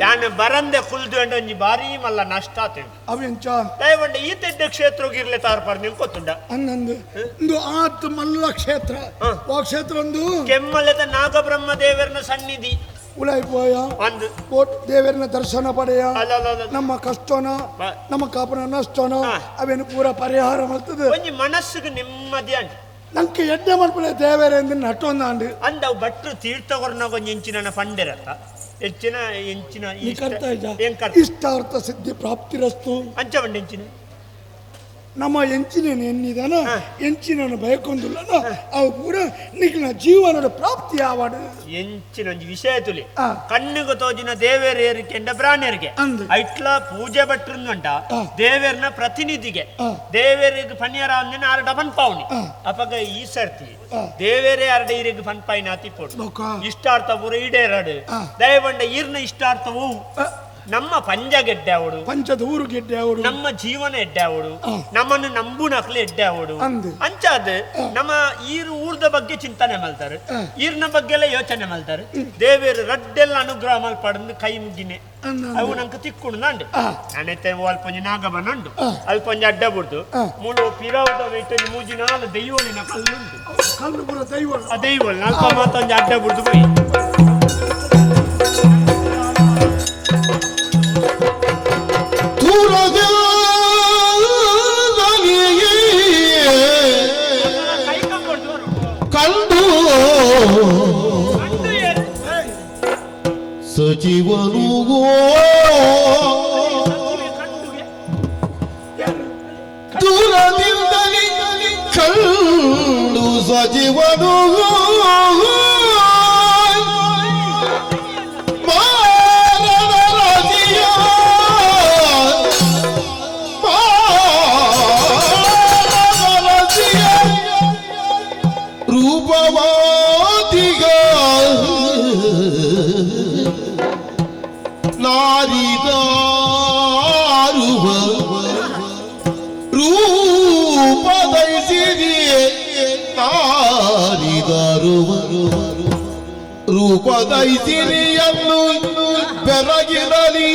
ಯಾನ್ ಬರಂದೆ ಕುಲ್ದು ಒಂಜಿ ಬಾರಿ ಮಲ್ಲ ನಷ್ಟ ಆತು ಅವೆಂಚ ದಯವಂಡ ಈ ತೆಡ್ಡ ಕ್ಷೇತ್ರಗಿರ್ಲೆ ತಾರ್ಪಾರ್ ನಿಂಗೆ ಗೊತ್ತುಂಡ ಅನ್ನಂದು ಒಂದು ಆತ್ ಮಲ್ಲ ಕ್ಷೇತ್ರ ಆ ಕ್ಷೇತ್ರ ಒಂದು ಕೆಮ್ಮಲದ ನಾಗಬ್ರಹ್ಮ ದೇವರನ ಸನ್ನಿಧಿ ಉಳಾಯ್ಪೋಯ ಒಂದು ದೇವರನ ದರ್ಶನ ಪಡೆಯ ನಮ್ಮ ಕಷ್ಟನ ನಮ್ಮ ಕಾಪನ ನಷ್ಟನ ಅವೇನು ಪೂರ ಪರಿಹಾರ ಮಾಡ್ತದೆ ಒಂಜಿ ಮನಸ್ಸಿಗೆ ನೆಮ್ಮದಿ ಅಂಡ್ ನಂಗೆ ಎಡ್ಡೆ ಮಲ್ಪನೆ ದೇವರೇ ನಟ್ಟೊಂದಾಂಡು ಅಂದವು ಭಟ್ರು ತೀರ್ಥಕೊರ್ನ ಒಂಜಿ ಇಂಚಿನ ಫಂಡಿರತ್ತ ಹೆಚ್ಚಿನ ಎಂಚಿನ ಇಷ್ಟಾರ್ಥ ಸಿದ್ಧಿ ಪ್ರಾಪ್ತಿರಸ್ತು ಅಂಚ ಬಂಡ ಎಂಚಿನ ನಮ್ಮ ಎಂಚಿನ ಎನ್ನಿದನ ಎಂಚಿನ ಬಯಕೊಂದುಲ್ಲನ ಅವು ಪೂರ ನಿಖಿನ ಜೀವನದ ಪ್ರಾಪ್ತಿ ಆವಾಡು ಎಂಚಿನ ಒಂಜಿ ವಿಷಯ ತುಲಿ ಕಣ್ಣಿಗೆ ತೋಜಿನ ದೇವೇರಿಗೆ ಎಂಡ ಬ್ರಾಣ್ಯರಿಗೆ ಐಟ್ಲ ಪೂಜೆ ಭಟ್ರುಂಟ ದೇವೇರ್ನ ಪ್ರತಿನಿಧಿಗೆ ದೇವೇರಿಗೆ ಪನ್ಯಾರ ಅಂದಿನ ಆರಡ ಪನ್ಪಾವಣಿ ಅಪಗ ಈ ಸರ್ತಿ ದೇವೇರೇ ಅರಡ ಈರಿಗೆ ಪನ್ಪಾಯಿನ ಅತಿಪೋಡು ಇಷ್ಟಾರ್ಥ ಪೂರ ಈಡೇರಡು ದಯವಂಡ ಈರ್ನ ಇಷ್ಟಾರ್ಥವು ನಮ್ಮ ಪಂಜ ಗೆಡ್ಡೆ ಅವಡು ಪಂಚದ ಊರು ಗೆಡ್ಡೆ ಅವಡು ನಮ್ಮ ಜೀವನ ಎಡ್ಡೆ ಅವಡು ನಮ್ಮನ್ನು ನಂಬುನಕ್ಲೆ ಎಡ್ಡೆ ಅವಡು ಅಂಚಾದ ನಮ್ಮ ಈರು ಊರ್ದ ಬಗ್ಗೆ ಚಿಂತನೆ ಮಾಡ್ತಾರೆ ಈರ್ನ ಬಗ್ಗೆ ಎಲ್ಲ ಯೋಚನೆ ಮಾಡ್ತಾರೆ ದೇವೇರು ರಡ್ಡೆಲ್ಲ ಅನುಗ್ರಹ ಮಲ್ಪಡಂದು ಕೈ ಮುಗಿನೆ ಅವು ನಂಗೆ ತಿಕ್ಕೊಂಡು ನಂಡು ನಾನೈತೆ ಅಲ್ಪ ಒಂಜಿ ನಾಗಬನ ಉಂಡು ಅಲ್ಪ ಒಂಜಿ ಅಡ್ಡ ಬಿಡ್ದು ಮೂಳು ಪಿರಾವುದ ಇಟ್ಟೊಂಜಿ ಮೂಜಿ ನಾಲ್ ದೈವಳಿನ ಕಲ್ಲುಂಡು ಕಲ್ಲು ಪೂರ ದೈವ ದೈವಳು ಅಲ್ಪ ಮಾತೊಂಜಿ ಅಡ್ಡ ಬಿಡ್ದು ಪೋಯಿ ಕಂಡು ಸಚಿವನುಗೋ ದೂರದಿಂದಲೇ ಕಂಡು ಸಚಿವನುಗೋ ರೂಪವಾದಿಗ ನಾರಿದಾರುವ ರೂಪದೈಸಿರಿ ನಾರಿದಾರುವ ರೂಪದೈಸಿರಿಯನ್ನು ಬೆರಗಿರಲಿ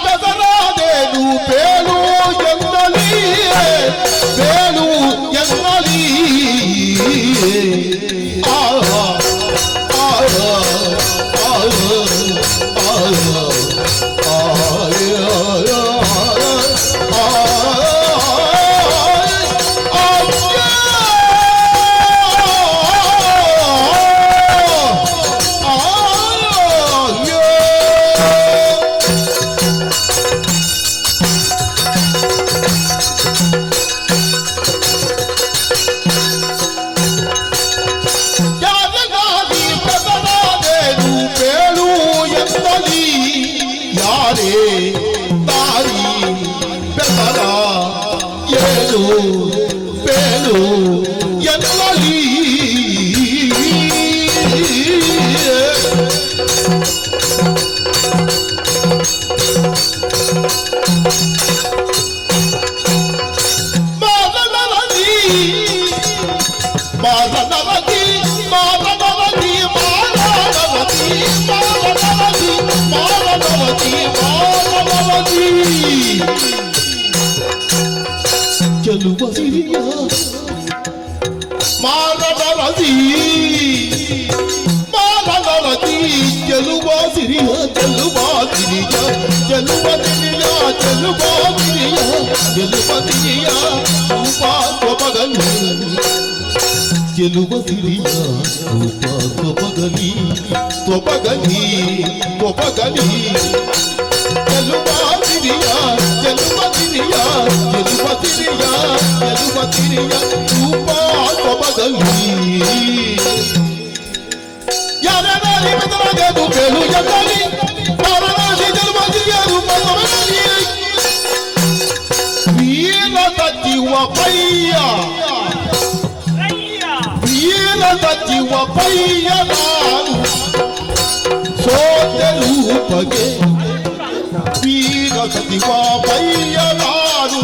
ಬೆಸರಾದೇನು ಬೇಳು ಎನ್ನಲಿ ಬೇಳು ಎನ್ನಲಿ ಆ ಆ ಆ ಚೆಲುವ ಸಿರಿಯ ಮಾರನರಸಿ ಮಾರನರಸಿ ಚೆಲುವ ಸಿರಿಯ ಚೆಲುವ ಸಿರಿಯ ಚೆಲುವ ಸಿರಿಯ ಚೆಲುವ ಸಿರಿಯ ಚೆಲುವ ಸಿರಿಯ ರೂಪ ಸ್ವಪಗಲಿ ಚೆಲುವ ಸಿರಿಯ ರೂಪ ಸ್ವಪಗಲಿ ಸ್ವಪಗಲಿ ಸ್ವಪಗಲಿ ಚೆಲುವ ಸಿರಿಯ ಚೆಲುವ ಸಿರಿಯ ಚೆಲುವ ಸಿರಿಯ ಚೆಲುವ ಸಿರಿಯ. ಗಿರಿಯ ರೂಪ ಸೊಬಗಲಿ ಯಾರನಾರಿ ಬದಲಾಗದು ಕೇಳು ಎಂದಲಿ ವಾರಣಾಸಿ ಜನ್ಮಗಿರಿಯ ರೂಪ ಸೊಬಗಲಿ ವೀರ ಸಚಿವ ಪಯ್ಯ ವೀರ ಸಚಿವ ಪಯ್ಯ ನಾನು ಸೋತೆ ರೂಪಗೆ ವೀರ ಸಚಿವ ಪಯ್ಯ ನಾನು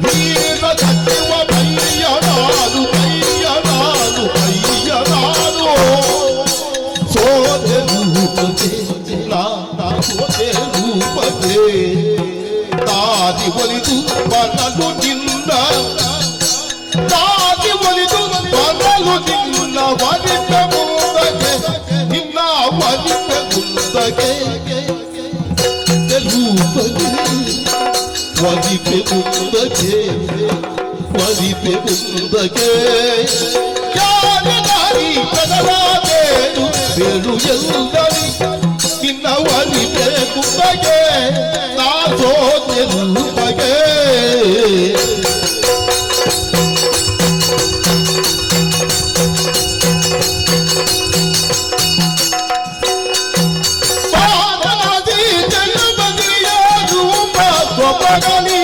ವೀರ ಸಚಿವ ಪಯ್ಯ ನಾನು ಪಯ್ಯ ನಾನು ಪಯ್ಯ ನಾನು ಸೋತೆ ರೂಪಗೆ ಸೋತೆ ರೂಪಗೆ ತಾದಿ ಒಲಿದು ಬರಲು ನಿನ್ನ ತಾದಿ ಒಲಿದು ಬರಲು ನಿನ್ನ ವನಿತ ಮುಂದಕ್ಕೆ ನಿನ್ನ ವನಿತ ಮುಂದಕ್ಕೆ ರೂಪಗೆ ವನಿಪೆ ಮುಂದಕ್ಕೆ ವನಿಪೆ ಮುಂದಕ್ಕೆ ಯಾರಿ ದಾರಿ ಬದಲಾದೇನು ಬೇಡು ಎಲ್ಲರಿ ನಿನ್ನ ವನಿಪೆ ಮುಂದಕ್ಕೆ ನಾ ಸೋತೆ ರೂಪಗೆ ಸೊಬಗಲಿ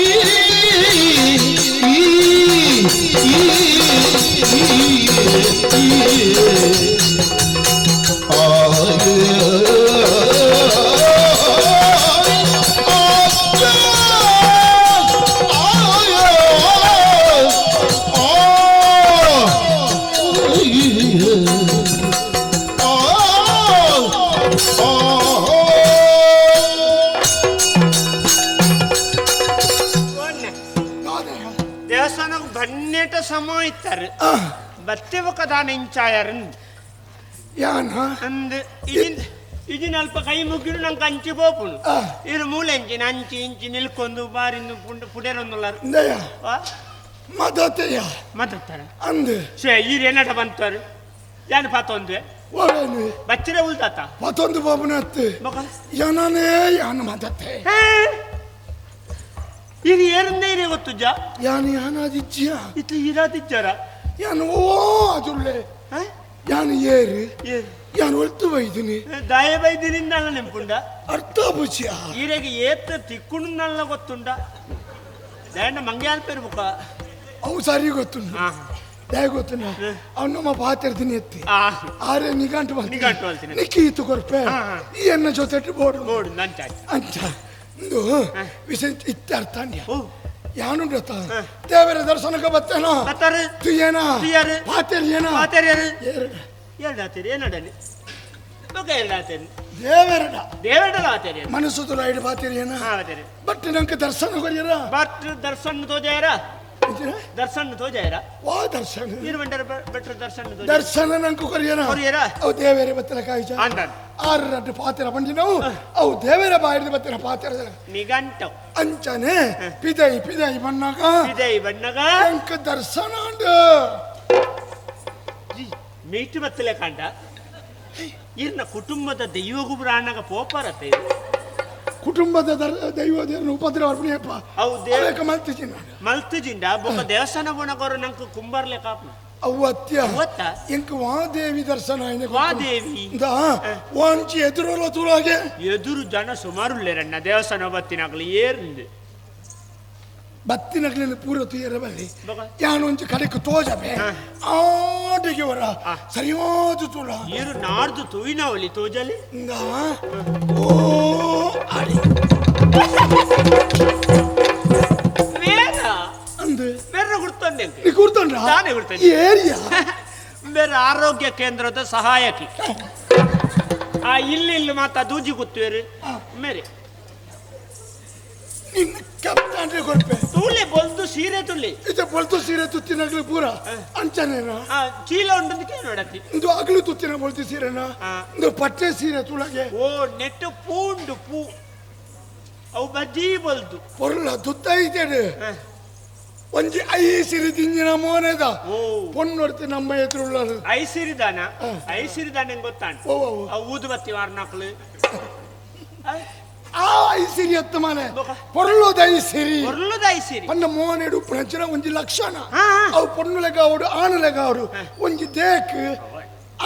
ದೇವಸ್ಥಾನಕ್ಕೆ ಬನ್ನೇಟ ಸಮ ಇತ್ತಾರೆ ಬತ್ತೆವಕ ದಾನ ಇಂಚಾಯರ್ ಯಾನ ಅಂದ್ ಇದಿನ್ ಇದಿನ ಅಲ್ಪ ಕೈ ಮುಗಿರು ನಂಗೆ ಅಂಚಿ ಬೋಪುನು ಇರು ಮೂಲೆಂಚಿನ ಅಂಚಿ ಇಂಚಿ ನಿಲ್ಕೊಂಡು ಬಾರಿಂದು ಪುಂಡ ಪುಡೇರೊಂದುಲ್ಲಾರ ಇಂದಯ್ಯ ಮದತೆಯ ಮದತ್ತಾರ ಅಂದ್ ಶೇ ಈರ್ ಏನಟ ಬಂತಾರೆ ಯಾನ್ ಪಾತೊಂದು ಒವೇನು ಬಚ್ಚಿರ ಉಲ್ದಾತ ಮತ್ತೊಂದು ಬಾಬುನ ಅತ್ತೆ ಯಾನೇ ಯಾನ ಮದತೆ ಇದು ಏರಿಂದ ಏನೇ ಗೊತ್ತುಜ್ಜ ಯಾನು ಯಾನಾದಿಜ್ಜ ಇತ್ತು ಇರಾದಿಜ್ಜಾರ ಯಾನು ಓ ಅದುಳ್ಳೆ ಯಾನು ಏರು ಯಾನು ಒಳ್ತು ಬೈದಿನಿ ದಾಯ ಬೈದಿನಿಂದ ನೆಂಪುಂಡ ಅರ್ಥ ಬುಚಿಯ ಈರೆಗೆ ಏತ ತಿಕ್ಕುಂಡಲ್ಲ ಗೊತ್ತುಂಡ ದಾಯಣ್ಣ ಮಂಗ್ಯಾಲ್ ಪೇರು ಬುಕ್ಕ ಅವು ಸರಿ ಗೊತ್ತುಂಡು ದಯ ಗೊತ್ತುಂಡ ಅವ್ನು ನಮ್ಮ ಪಾತಿರ್ತೀನಿ ಎತ್ತಿ ಆರೆ ನಿಗಂಟು ನಿಘಂಟು ಮಲ್ತೀನಿ. ನಿಕ್ಕಿ ಇತ್ತು ಕೊರ್ಪೆ ಈ ಎನ್ನ ಜೊತೆ ಬೋಡು ಬೋಡು ನಂಚಾಚ್ ಅಂಚ ಇಂದು ವಿಷಯ ಇತ್ತೆ ಅರ್ಥಾಂಡ್ಯ ಯಾನುಂಡತ್ತ ದೇವರ ದರ್ಶನಕ್ಕೆ ಬತ್ತೇನೋ ಬತ್ತಾರೆ ತುಯ್ಯೇನ ತುಯ್ಯಾರು. ಪಾತೆರ್ಯೇನ ಪಾತೆರ್ಯರು. ಎರಡು ಎರಡಾತೇರಿ ಏನಡಲಿ ಬೊಕ ಎರಡಾತೇರಿ ದೇವರಡ ದೇವರಡಲ ಆತೇರಿ ಮನಸ್ಸು ತುಲಾಯಿಡು ಪಾತೆರ್ಯೇನ ಆತೇರಿ ಬಟ್ ನಂಗೆ ದರ್ಶನ ಕೊರಿಯರ ಬಟ್ ದರ್ಶನ ತೋಜಾಯರ ದರ್ಶನ ತೋಜಾಯರ ವಾ ದರ್ಶನ ನೀರು ಬಂಡರ ಬೆಟ್ರ ದರ್ಶನ ತೋಜಾಯರ. ದರ್ಶನ ನಂಗೆ ಕೊರಿಯರ ಕೊರಿಯರ? ಅವು ದೇವರ ಬತ್ತಲ ಕಾಯಿಜ ಅಂದನ್. ಆರು ರಡ್ಡು ಪಾತೆರ ಬಂಡಿ ನಾವು ಅವು ದೇವರ ಬಾಯಿಡ್ದು ಬತ್ತಿನ ಪಾತೆರ ನಿಘಂಟು ಅಂಚನೆ ಪಿದೈ ಪಿದೈ ಬಣ್ಣಗ ಪಿದೈ ಬಣ್ಣಗ ಅಂಕ ದರ್ಶನ ಉಂಡು ಮೀಟು ಬತ್ತಲೆ ಕಂಡ ಇರ್ನ ಕುಟುಂಬದ ದೈವಗೂ ಪ್ರಾಣಗ ಪೋಪಾರತ್ತೆ ಕುಟುಂಬದ ದೈವ ದೇವರ ಉಪದ್ರವ ಅರ್ಪಣೆಯಪ್ಪ ಅವು ದೇವ ಅವೇಕ ಮಲ್ತಿಜಿನ ಮಲ್ತುಜಿಂಡ ಬೊಕ್ಕ ದೇವಸ್ಥಾನ ಬೋಣಕೋರು ನಂಗೆ ಕುಂಬಾರ್ಲೆ ಕಾಪು ಅವು ಅತ್ಯ ಅವತ್ತ ಇಂಕ ವಾದೇವಿ ದರ್ಶನ ಆಯ್ನೆ ವಾದೇವಿ ವಾಂಚಿ ಎದುರೋಲ ತೂರಾಗೆ ಎದುರು ಜನ ಸುಮಾರುಲ್ಲೇರಣ್ಣ ದೇವಸ್ಥಾನ ಬತ್ತಿನಾಗ್ಲಿ ಏರ್ಂದು ಬತ್ತಿನಗ್ಲಿನ ಪೂರ ತುಯ್ಯರ ಬಲ್ಲಿ ಯಾನೊಂಚು ಕಡೆಕ್ ತೋಜಬೆ ಆಟಿಗೆ ವರ ಸರಿಯಾದ ತೂಳ ಏರು ನಾಡ್ದು ತೂಯಿನವಲಿ ತೋಜಲಿ ಇಂದ ಓ ಆಡಿ ಮೇರ ಅಂದು ಬೇರೆ ಗುರ್ತೊಂಡೆ ನೀ ಕೂರ್ತೊಂಡ್ರಾ? ತಾನೇ ಗುರ್ತೊಂಡೆ. ಏರಿಯಾ ಬೇರೆ ಆರೋಗ್ಯ ಕೇಂದ್ರದ ಸಹಾಯಕಿ ಆ ಇಲ್ಲಿ ಇಲ್ಲಿ ಮಾತ ದೂಜಿ ಗುತ್ತುವೇರು ಮೇರೆ ನಿನ್ನ ಕಪ್ತಾಂಡ್ರೆ ಕೊರ್ಪೆ ತೂಲೆ ಬೊಲ್ದು ಸೀರೆ ತುಲಿ ಇದು ಬೊಲ್ತು ಸೀರೆ ತುತ್ತಿನಗ್ಲು ಪೂರ ಅಂಚನೇನಾ ಆ ಚೀಲ ಉಂಡದಕ್ಕೆ ನೋಡತಿ ಇಂದು ಅಗಲು ತುತ್ತಿನ ಬೊಲ್ತು ಸೀರೆನಾ ಇಂದು ಪಟ್ಟೆ ಸೀರೆ ತುಳಗೆ ಓ ನೆಟ್ಟು ಪೂಂಡು ಪೂ ಅವು ಬಜ್ಜಿ ಬೊಲ್ದು ಪೊರ್ಲ ತುತ್ತ ಐತೇಡು ಒಂಜಿ I ಸಿರಿ ದಿಂಜಿನ ಮೋನೆದ ಪೊಣ್ಣೊಡ್ತಿ ನಮ್ಮ ಎದುರುಳ್ಳರು ಐಸಿರಿದಾನ ಐಸಿರಿದಾನ ಹೆಂಗ್ ಗೊತ್ತಾಂಡ್ ಓ, ಓ, ಓ. ಅವು ಊದುಬತ್ತಿ ವಾರ್ನಾಕ್ಲು ಆ ಐಸಿರಿ ಅತ್ತ ಮಾನೆ ಪೊರ್ಲುದ ಐಸಿರಿ ಪೊರ್ಲುದ ಐಸಿರಿ ಪನ್ನ ಮೋನೆಡು ಉಪ್ಪುನಂಚಿನ ಒಂಜಿ ಲಕ್ಷಣ ಅವು ಪೊಣ್ಣುಲೆಗಾವಡು ಆಣುಲೆಗಾವಡು ಒಂಜಿ ದೇಕ್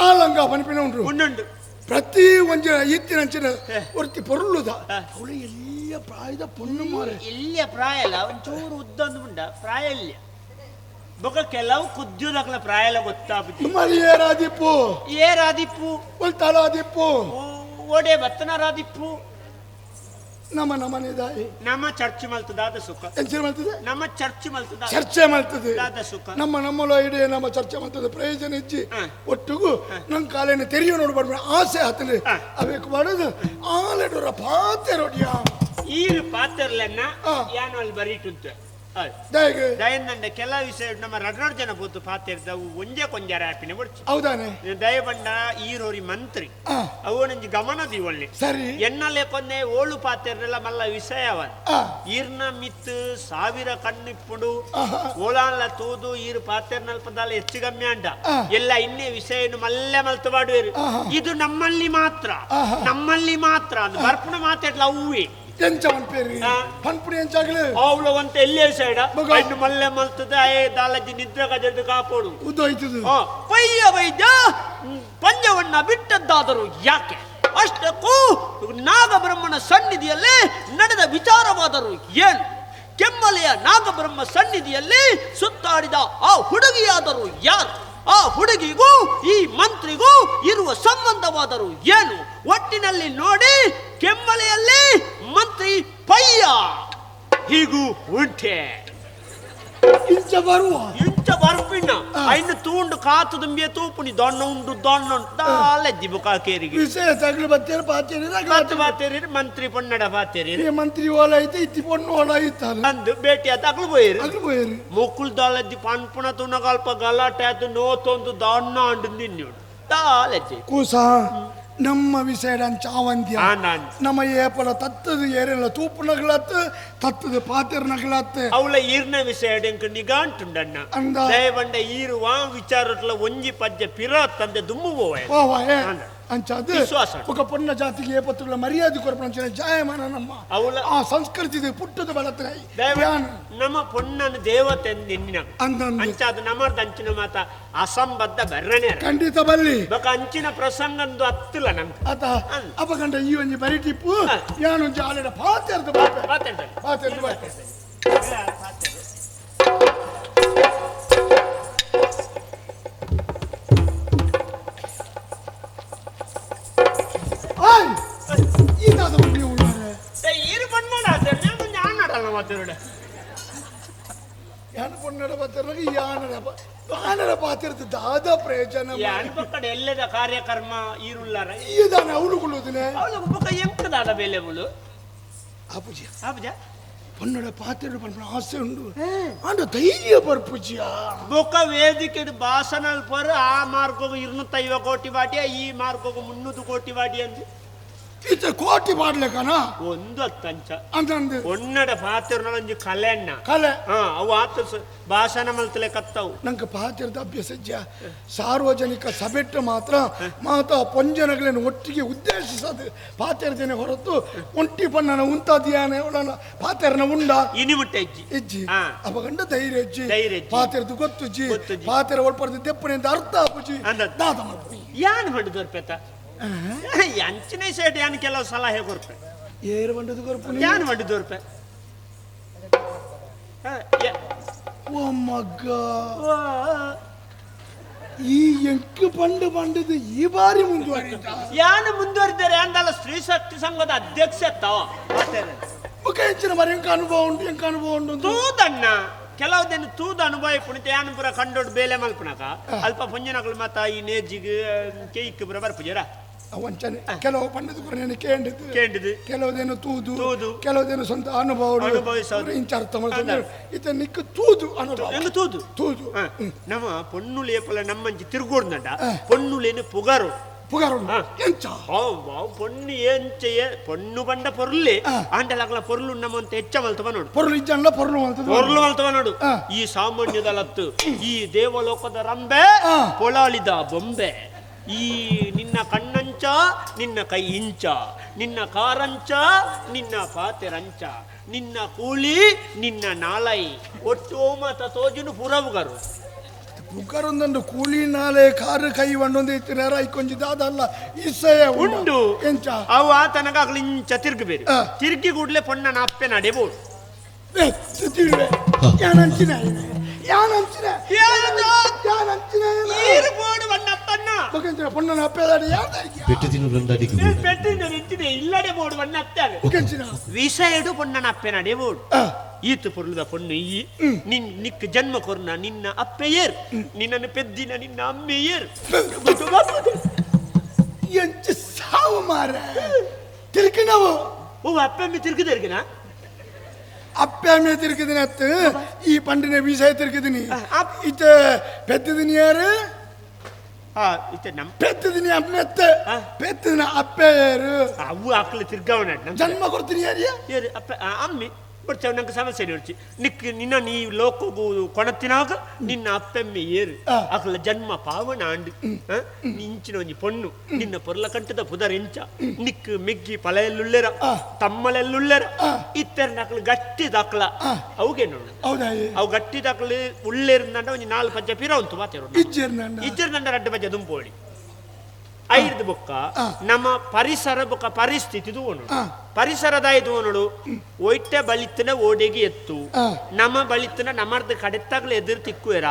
ಆಲಂಗ ಪನ್ಪಿನ ಉಂಡು ಉಂಡುಂಡು ಪ್ರತಿ ಒಂಜಿ ಇತ್ತಿನಂಚಿನ ಒರ್ತಿ ಪೊರ್ಲುದ ಅವಳು ಎಲ್ಲಿಯ ಪ್ರಾಯದ ಪೊಣ್ಣು ಮಾರೆ ಎಲ್ಲಿಯ ಪ್ರಾಯ ಅಲ್ಲ ಒಂಚೂರು ಉದ್ದೊಂದು ಉಂಡ ಪ್ರಾಯ ಇಲ್ಲ ಬೊಕ ಕೆಲವು ಕುದ್ಯುದಕ್ಲ ಪ್ರಾಯ ಎಲ್ಲ ಗೊತ್ತಾಪುಜಿ ಮರಿ ಏರಾದಿಪ್ಪು ಏರಾದಿಪ್ಪು ಒಲ್ತಾಲಾದಿಪ್ಪು ಓಡೆ ಬತ್ತನರಾದಿಪ್ಪು ನಮ್ಮ ನಮನೆ ದಾಯಿ ನಮ್ಮ ಚರ್ಚ್ ಮಲ್ತದಾದ ಸುಖ ಎಂಚಿನ ಮಲ್ತದೆ ನಮ್ಮ ಚರ್ಚ್ ಮಲ್ತದ ಚರ್ಚೆ ಮಲ್ತದೆ ದಾದ ಸುಖ ನಮ್ಮ ನಮ್ಮಲ ಇಡೀ ನಮ್ಮ ಚರ್ಚೆ ಮಲ್ತದೆ ಪ್ರಯೋಜನ ಇಜ್ಜಿ ಒಟ್ಟಿಗೂ ನಮ್ಮ ಕಾಲೇನ ತೆರಿಯೋ ನೋಡ್ಬಾರ್ದು ಆಸೆ ಆತನೆ ಅವೇಕು ಮಾಡೋದು ಆಲೆಡೋರ ಪಾತೆ ರೋಡಿಯ ಈರು ಪಾತೆರ್ಲೆನ್ನ ಯಾನು ಅಲ್ಲಿ ಬರೀಟುಂತೆ ದಯಂದಂಡ ಕೆಲ ವಿಷಯ ನಮ್ಮ ರಡ್ರಡ್ ಜನ ಪೋತು ಪಾತೆರ್ದವು ಒಂಜೆ ಕೊಂಜಾರ ಆಪಿನ ಬಡ್ಚಿ ಹೌದಾನೆ ದಯಬಂಡ ಈರೋರಿ ಮಂತ್ರಿ ಅವು ನಂಜಿ ಗಮನ ದೀವಳ್ಳಿ ಸರಿ ಎನ್ನಲೆ ಕೊನ್ನೆ ಓಳು ಪಾತೆರ್ನೆಲ್ಲ ಮಲ್ಲ ವಿಷಯವ ಈರ್ನ ಮಿತ್ ಸಾವಿರ ಕಣ್ಣಿಪ್ಪುಡು ಓಳಾನ್ಲ ತೂದು ಈರು ಪಾತೆರ್ನಲ್ಪದಾಲ ಹೆಚ್ಚು ಗಮ್ಯ ಅಂಡ ಎಲ್ಲ ಇನ್ನೇ ವಿಷಯನು ಮಲ್ಲೆ ಮಲ್ತು ಮಾಡುವೇರು ಇದು ನಮ್ಮಲ್ಲಿ ಮಾತ್ರ ನಮ್ಮಲ್ಲಿ ಮಾತ್ರ ಅದು ಬರ್ಪುಣ ಮಾತಾಡ್ಲ ಹೂವೆ ಎಂಚ ಪನ್ಪೇರಿ ಪನ್ಪುಡಿ ಎಂಚಾಗಲು ಅವಳು ಅಂತ ಎಲ್ಲೇ ಸೈಡ ಕಣ್ಣು ಮಲ್ಲೆ ಮಲ್ತದೆ ಅಯ್ಯ ದಾಲಜ್ಜಿ ನಿದ್ರೆ ಗಜದ ಕಾಪೋಡು ಉದ್ದೋಯ್ತದು ಪಯ್ಯ ವೈದ್ಯ ಪಂಜವನ್ನ ಬಿಟ್ಟದ್ದಾದರೂ ಯಾಕೆ ಅಷ್ಟಕ್ಕೂ ನಾಗಬ್ರಹ್ಮನ ಸನ್ನಿಧಿಯಲ್ಲಿ ನಡೆದ ವಿಚಾರವಾದರೂ ಏನು ಕೆಮ್ಮಲೆಯ ನಾಗಬ್ರಹ್ಮ ಸನ್ನಿಧಿಯಲ್ಲಿ ಸುತ್ತಾಡಿದ ಆ ಹುಡುಗಿಯಾದರೂ ಯಾರು ಆ ಹುಡುಗಿಗೂ ಈ ಮಂತ್ರಿಗೂ ಇರುವ ಸಂಬಂಧವಾದರೂ ಏನು ಒಟ್ಟಿನಲ್ಲಿ ನೋಡಿ ಕೆಮ್ಮಲೆಯಲ್ಲಿ ಮಂತ್ರಿ ಪಯ್ಯ ಹೀಗೂ ಉಂಟೆ ಇಂಚ ಬರುವ ಇಂಚ ಬರ್ಪಿನ ಐನು ತೂಂಡು ಕಾತು ದುಂಬಿಯ ತೂಪುನಿ ದೊಣ್ಣ ಉಂಡು ದೊಣ್ಣ ಉಂಡು ದಾಲಜ್ಜಿ ಬುಕಾಕೇರಿಗೆ ವಿಷಯ ತಗಲು ಬತ್ತೇರು ಪಾತೇರಿ ಮಾತು ಪಾತೇರಿ ಮಂತ್ರಿ ಪೊನ್ನಡ ಪಾತೇರಿ ಈ ಮಂತ್ರಿ ಓಲ ಐತೆ ಇತ್ತಿ ಪೊಣ್ಣು ಓಲ ಐತಾನೆ ಅಂದು ಭೇಟಿ ಆತ ಅಗ್ಲು ಪೋಯಿರು ಅಗ್ಲು ಪೋಯಿರು ಮೊಕ್ಕುಲ್ ದಾಲಜ್ಜಿ ಪನ್ಪುಣ ತುಣಗಲ್ಪ ಗಲಾಟೆ ಆತು ನೋತೊಂದು ದೊಣ್ಣ ಉಂಡು ನಿನ್ನುಡು ದಾಲಜ್ಜಿ ಕೂಸ ನಮ್ಮ ವಿಷಯ ಚಾವಂದ್ಯ ನಮ್ಮ ಏಪಲ ತತ್ತದು ಏರೆಲ್ಲ ತೂಪುನಗಳತ್ತ ತತ್ತದು ಪಾತೆರ್ನಗಳತ್ತ ಅವಳ ಈರ್ನ ವಿಷಯ ಎಂಕ್ ನಿಗಾಂಟುಂಡಣ್ಣ ದಯವಂಡ ಈರುವ ವಿಚಾರಟ್ಲ ಒಂಜಿ ಪಜ್ಜೆ ಪಿರಾತ್ ತಂದೆ ದುಮ್ಮು ಪೋವೆ ಓ ಅಂಚಾದ ఒక ಪೊಣ್ಣ ಜಾತಿಗೆ ಏಪತ್ತುಗಳ ಮರ್ಯಾದೆ ಕೊರಪಣ ಜಾಯಮಾನ ನಮ್ಮ ಅವಳ ಆ ಸಂಸ್ಕೃತಿ ಪುಟ್ಟದ ಬಳತ್ರ ನಮ್ಮ ಪೊಣ್ಣನ ದೇವತೆ ನಿನ್ನ ಅಂಚಾದ ನಮ್ಮರ್ದ ಅಂಚಿನ ಮಾತ ಅಸಂಬದ್ಧ ಬರ್ರಣೆ ಖಂಡಿತ ಬಲ್ಲಿ ಬೊಕ ಅಂಚಿನ ಪ್ರಸಂಗಂದು ಹತ್ತಿಲ್ಲ ನಮ್ಗೆ ಆತ ಅಪಗಂಡ ಈ ಒಂಜಿ ಬರಿ ಟಿಪ್ಪು ಯಾನೊಂಜಿ ಆಲೆಡ ಪಾತೆರ್ದು ಪಾತೆರ್ದು ಪಾತೆರ್ದು ಬಾತೆ ದಾದ ಪ್ರಯೋಜನ ಎಲ್ಲದ ಕಾರ್ಯಕ್ರಮ ಈರುಲ್ಲಾರ ಈದಾನೆ ಅವಳು ಕೊಲ್ಲುವುದಿಲ್ಲ ಅವಳು ಬೊಕ ಎಂಕದಾದ ಬೇಲೆ ಅವಳು ಆಪುಜಿ ಆಪುಜ ಪೊನ್ನಡ ಪಾತೆರ್ಡು ಪನ್ಪುನ ಆಸೆ ಉಂಡು ಆಂಡ ಧೈರ್ಯ ಬರ್ಪುಜಿಯ ಬೊಕ ವೇದಿಕೆ ಭಾಷಣ ಪರ್ ಆ ಮಾರ್ಗೋಗು 250 ಕೋಟಿ ಬಾಟಿಯ ಈ ಮಾರ್ಗೋಗು 300 ಕೋಟಿ ಬಾಟಿ ಅಂದು ಈತ ಕೋಟಿ ಮಾಡ್ಲಿಕ್ಕನ ಒಂದು ಹತ್ತಂಚ ಅಂತಂದು ಒನ್ನಡ ಪಾತೆರ್ನ ಕಲೆ ಅಣ್ಣ ಕಲೆ ಅವು ಆತ ಭಾಷಣ ಮಲ್ತಲೆ ಕತ್ತವು ನಂಗೆ ಪಾತೆರ್ದ ಅಭ್ಯಾಸ ಸಾರ್ವಜನಿಕ ಸಭೆಟ್ಟು ಮಾತ್ರ ಮಾತಾ ಪೊಂಜನಗಳನ್ನು ಒಟ್ಟಿಗೆ ಉದ್ದೇಶಿಸದು ಪಾತೆರ್ದೇನೆ ಹೊರತು ಒಂಟಿ ಪಣ್ಣನ ಉಂತಾದಿಯಾನೆ ಒಳನ ಪಾತೆರ್ನ ಉಂಡ ಇನಿ ಮುಟ್ಟ ಇಜ್ಜಿ ಇಜ್ಜಿ ಅಪಗಂಡ ಧೈರ್ಯ ಇಜ್ಜಿ ಧೈರ್ಯ ಪಾತೆರ್ದು ಗೊತ್ತುಜ್ಜಿ ಪಾತೆರ ಒಳ್ಪರ್ದು ದೆಪ್ಪನೆ ಅಂತ ಅರ್ಥ ಆಪುಜಿ ದಾದ ಮಾಡ್ಪುನಿ ಯಾನ್ ಹೊಡೆದು ಪೆತ್ತ ಅಂಚಿನ ಸೈಡ್ ಯಾನ್ ಕೆಲವು ಸಲಹೆ ಕೊರ್ಪೆ ಏರು ಬಂಡದು ಕೊರ್ಪು ಯಾನ್ ಬಂಡದು ಕೊರ್ಪೆ ಓ ಮಗ್ಗ ಈ ಎಂಕು ಪಂಡು ಬಂಡದು ಈ ಬಾರಿ ಮುಂದುವರಿದ ಯಾನು ಮುಂದುವರಿದ್ದಾರೆ ಅಂದಲ್ಲ ಸ್ತ್ರೀ ಶಕ್ತಿ ಸಂಘದ ಅಧ್ಯಕ್ಷ ತಾವ ಹೆಚ್ಚಿನ ಮರಿ ಎಂಕ ಅನುಭವ ಉಂಟು ಎಂಕ ಅನುಭವ ಉಂಟು ತೂದಣ್ಣ ಕೆಲವುದೇನು ತೂದ ಅನುಭವ ಪುಣಿತ ಯಾನು ಪುರ ಕಂಡೋಡ್ ಬೇಲೆ ಮಲ್ಪುನಕ ಅಲ್ಪ ಪುಂಜನಗಳು ಮಾತ ಈ ನೇಜಿಗ್ ಕೇಕ್ ಪುರ ಬರ್ಪುಜರ ವಂಚನೆ ಕೆಲವು ಪಂಡದ ಕೊರನೇನು ಕೇಂಡಿದ್ದು ಕೇಂಡಿದ್ದು ಕೆಲವುದೇನು ತೂದು ತೂದು ಕೆಲವುದೇನು ಸ್ವಂತ ಅನುಭವ ಅನುಭವಿಸೋದು ಇಂಚ ಅರ್ಥ ಮಾಡ್ತಾರೆ ಇತ ನಿಕ್ಕ ತೂದು ಅನುಭವ ಎಂಗ ತೂದು ತೂದು ನಮ್ಮ ಪೊಣ್ಣುಲೇಪಲ ನಮ್ಮಂಚಿ ತಿರುಗೋಡ್ನಡ ಪೊಣ್ಣುಲೇನು ಪುಗಾರು ಪುಗಾರು ಎಂಚ ಪೊಣ್ಣು ಎಂಚೆಯೇ ಪೊಣ್ಣು ಬಂಡ ಪೊರ್ಲೆ ಆಂಡಲಾಗ್ಲ ಪೊರ್ಲು ನಮ್ಮಂತ ಹೆಚ್ಚ ಮಲ್ತವ ನೋಡು ಪೊರ್ಲು ಇಜ್ಜಂಡ ಪೊರ್ಲು ಮಲ್ತದ ಪೊರ್ಲು ಮಲ್ತವ ನೋಡು ಈ ಸಾಮಾನ್ಯದಲತ್ತು ಈ ದೇವಲೋಕದ ರಂಬೆ ಪೊಳಾಳಿದ ಬೊಂಬೆ ಈ ನಿನ್ನ ಕಣ್ಣಂಚಿನ ಅಂಚ ನಿನ್ನ ಕೈ ಇಂಚ ನಿನ್ನ ಕಾರಂಚ ನಿನ್ನ ಪಾತೆರಂಚ ನಿನ್ನ ಕೂಲಿ ನಿನ್ನ ನಾಲೈ ಒಟ್ಟು ಮಾತ ತೋಜುನು ಪುರವುಗರು ಪುಗರೊಂದೊಂದು ಕೂಲಿ ನಾಲೆ ಕಾರು ಕೈ ಒಂದೊಂದು ಇತ್ತಿನ ಐಕೊಂಜಿ ದಾದಲ್ಲ ಇಸಯ ಉಂಡು ಎಂಚ ಅವು ಆತನಗ ಅಗಲು ಇಂಚ ತಿರುಗಬೇರು ತಿರುಗಿ ಕೂಡ್ಲೆ ಪೊಣ್ಣನ ಅಪ್ಪೆ ನಡೆಬೋದು ಯಾನಂಚಿನ ಯಾನಂಚಿನ ಯಾನಂಚಿನ ಪೊಣ್ಣನ ಅಪ್ಪೆದಾಡಿ ಪೆಟ್ಟು ರಂಡಾಡಿಗೆ ಪೆಟ್ಟಿನ ನಿಂತಿದೆ ಇಲ್ಲಡೆ ಬೋಡು ಬಣ್ಣ ಅತ್ತಾವೆ ವಿಷಯಡು ಪೊಣ್ಣನ ಅಪ್ಪೆ ನಡೆಬೋಡು ಈತ ಪೊರ್ಲುದ ಪೊಣ್ಣು ಈ ನಿನ್ ನಿಕ್ ಜನ್ಮ ಕೊರ್ನ ನಿನ್ನ ಅಪ್ಪೆಯೇರ್ ನಿನ್ನನ್ನು ಪೆದ್ದಿನ ನಿನ್ನ ಅಮ್ಮೆಯೇರ್ ಎಂಚ ಸಾವು ಮಾರ ತಿರುಕಿನವು ಓ ಅಪ್ಪೆಮ್ಮೆ ತಿರುಗಿದರ್ಗಿನ ಅಪ್ಪೆಮ್ಮೆ ತಿರುಗಿದಿನ ಅತ್ತು ಈ ಪಂಡಿನ ವಿಷಯ ತಿರುಗಿದಿನಿ ಈತ ಪೆದ್ದಿದಿನಿ ಯಾರು ಪೆದ್ದಿದಿನಿ ಅಮ್ಮೆತ್ತ ಪೆದ್ದಿನ ಅಪ್ಪೆಯರು ಅವು ಆಕಳು ತಿರ್ಗಾವಣ ಜನ್ಮ ಕೊಡ್ತೀನಿ ಯಾರಿಯ ಯಾರು ಅಪ್ಪ ಅಮ್ಮೆ ಬಟ್ ನಂಗೆ ಸಮಸ್ಯೆ ನೋಡ್ಚಿ ನಿಕ್ ನಿನ್ನ ನೀ ಲೋಕಗೂ ಕೊಣತಿನಾಗ ನಿನ್ನ ಅಪ್ಪೆಮ್ಮೆ ಏರು ಅಕಲ ಜನ್ಮ ಪಾವನ ಆಂಡು ಇಂಚಿನ ಒಂಜಿ ಪೊಣ್ಣು ನಿನ್ನ ಪೊರ್ಲ ಕಂಠದ ಪುದರ್ ಎಂಚ ನಿಕ್ ಮೆಗ್ಗಿ ಪಲೆಯಲ್ಲುಳ್ಳೆರ ತಮ್ಮಲೆಲ್ಲುಳ್ಳೆರ ಇತ್ತರ ನಕಲು ಗಟ್ಟಿ ದಾಖಲ ಅವುಗೆ ನೋಡು ಅವು ಗಟ್ಟಿ ದಾಖಲು ಉಳ್ಳೇರ್ನಂಡ ಒಂಜಿ ನಾಲ್ ಪಂಚ ಪಿರ ಉಂಟು ಮಾತೇರು ಇಜ್ಜೆರ್ನಂಡ ರಡ್ಡು ಪಂಚ ದುಂಪೋಳಿ ಐರ್ದು ಬೊಕ್ಕ ನಮ್ಮ ಪರಿಸರ ಬೊಕ್ಕ ಪರಿಸ್ಥಿತಿ ದೂವನು ಪರಿಸರದ ದೂವನುಡು ಒಯ್ಟೆ ಬಳಿತನ ಓಡೆಗೆ ಎತ್ತು ನಮ್ಮ ಬಳಿತನ ನಮ್ಮರ್ದ ಕಡೆತ್ತಾಗ್ಲ ಎದುರು ತಿಕ್ಕುವೆರ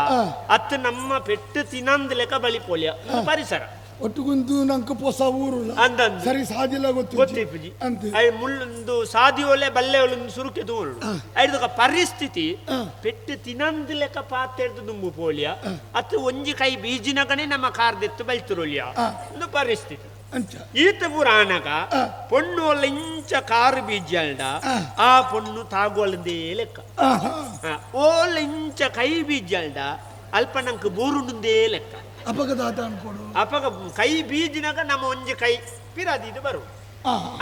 ಅತ್ತು ನಮ್ಮ ಪೆಟ್ಟು ತಿನ್ನಂದ್ ಲೆಕ್ಕ ಬಳಿ ಪೋಲಿಯ ಪರಿಸರ ಒಟ್ಟುಗುಂದು ನಂಗೆ ಪೊಸ ಊರು ಸರಿ ಸಾದಿಲ್ಲ ಗೊತ್ತು ಗೊತ್ತಿಪ್ಪುಜಿ I ಮುಳ್ಳೊಂದು ಸಾದಿಯೋಲೆ ಬಲ್ಲೆ ಒಲೊಂದು ಸುರುಕೆ ದೂವನುಡು ಐರ್ದೊಕ ಪರಿಸ್ಥಿತಿ ಪೆಟ್ಟು ತಿನ್ನಂದ್ ಲೆಕ್ಕ ಪಾತೆರ್ದು ದುಂಬು ಪೋಲಿಯ ಅತ್ತು ಒಂಜಿ ಕೈ ಬೀಜಿನಗನೆ ನಮ್ಮ ಕಾರ್ದೆತ್ತು ಬಲ್ತಿರೋಲಿಯ ಒಂದು ಪರಿಸ್ಥಿತಿ ಈತ ಪುರಾಣಗ ಪೊಣ್ಣು ಒಲ್ಲ ಇಂಚ ಕಾರು ಬೀಜಲ್ಡ ಆ ಪೊಣ್ಣು ತಾಗೋಲಂದೇ ಲೆಕ್ಕ ಓಲ ಇಂಚ ಕೈ ಬೀಜಲ್ಡ ಅಲ್ಪ ನಂಗೆ ಬೂರುಂದೇ ಲೆಕ್ಕ ಅಪಗದಾತ ಅನ್ಕೊಡು ಅಪಗ ಕೈ ಬೀಜಿನಾಗ ನಮ್ಮ ಒಂಜಿ ಕೈ ಪಿರಾದಿದು ಬರು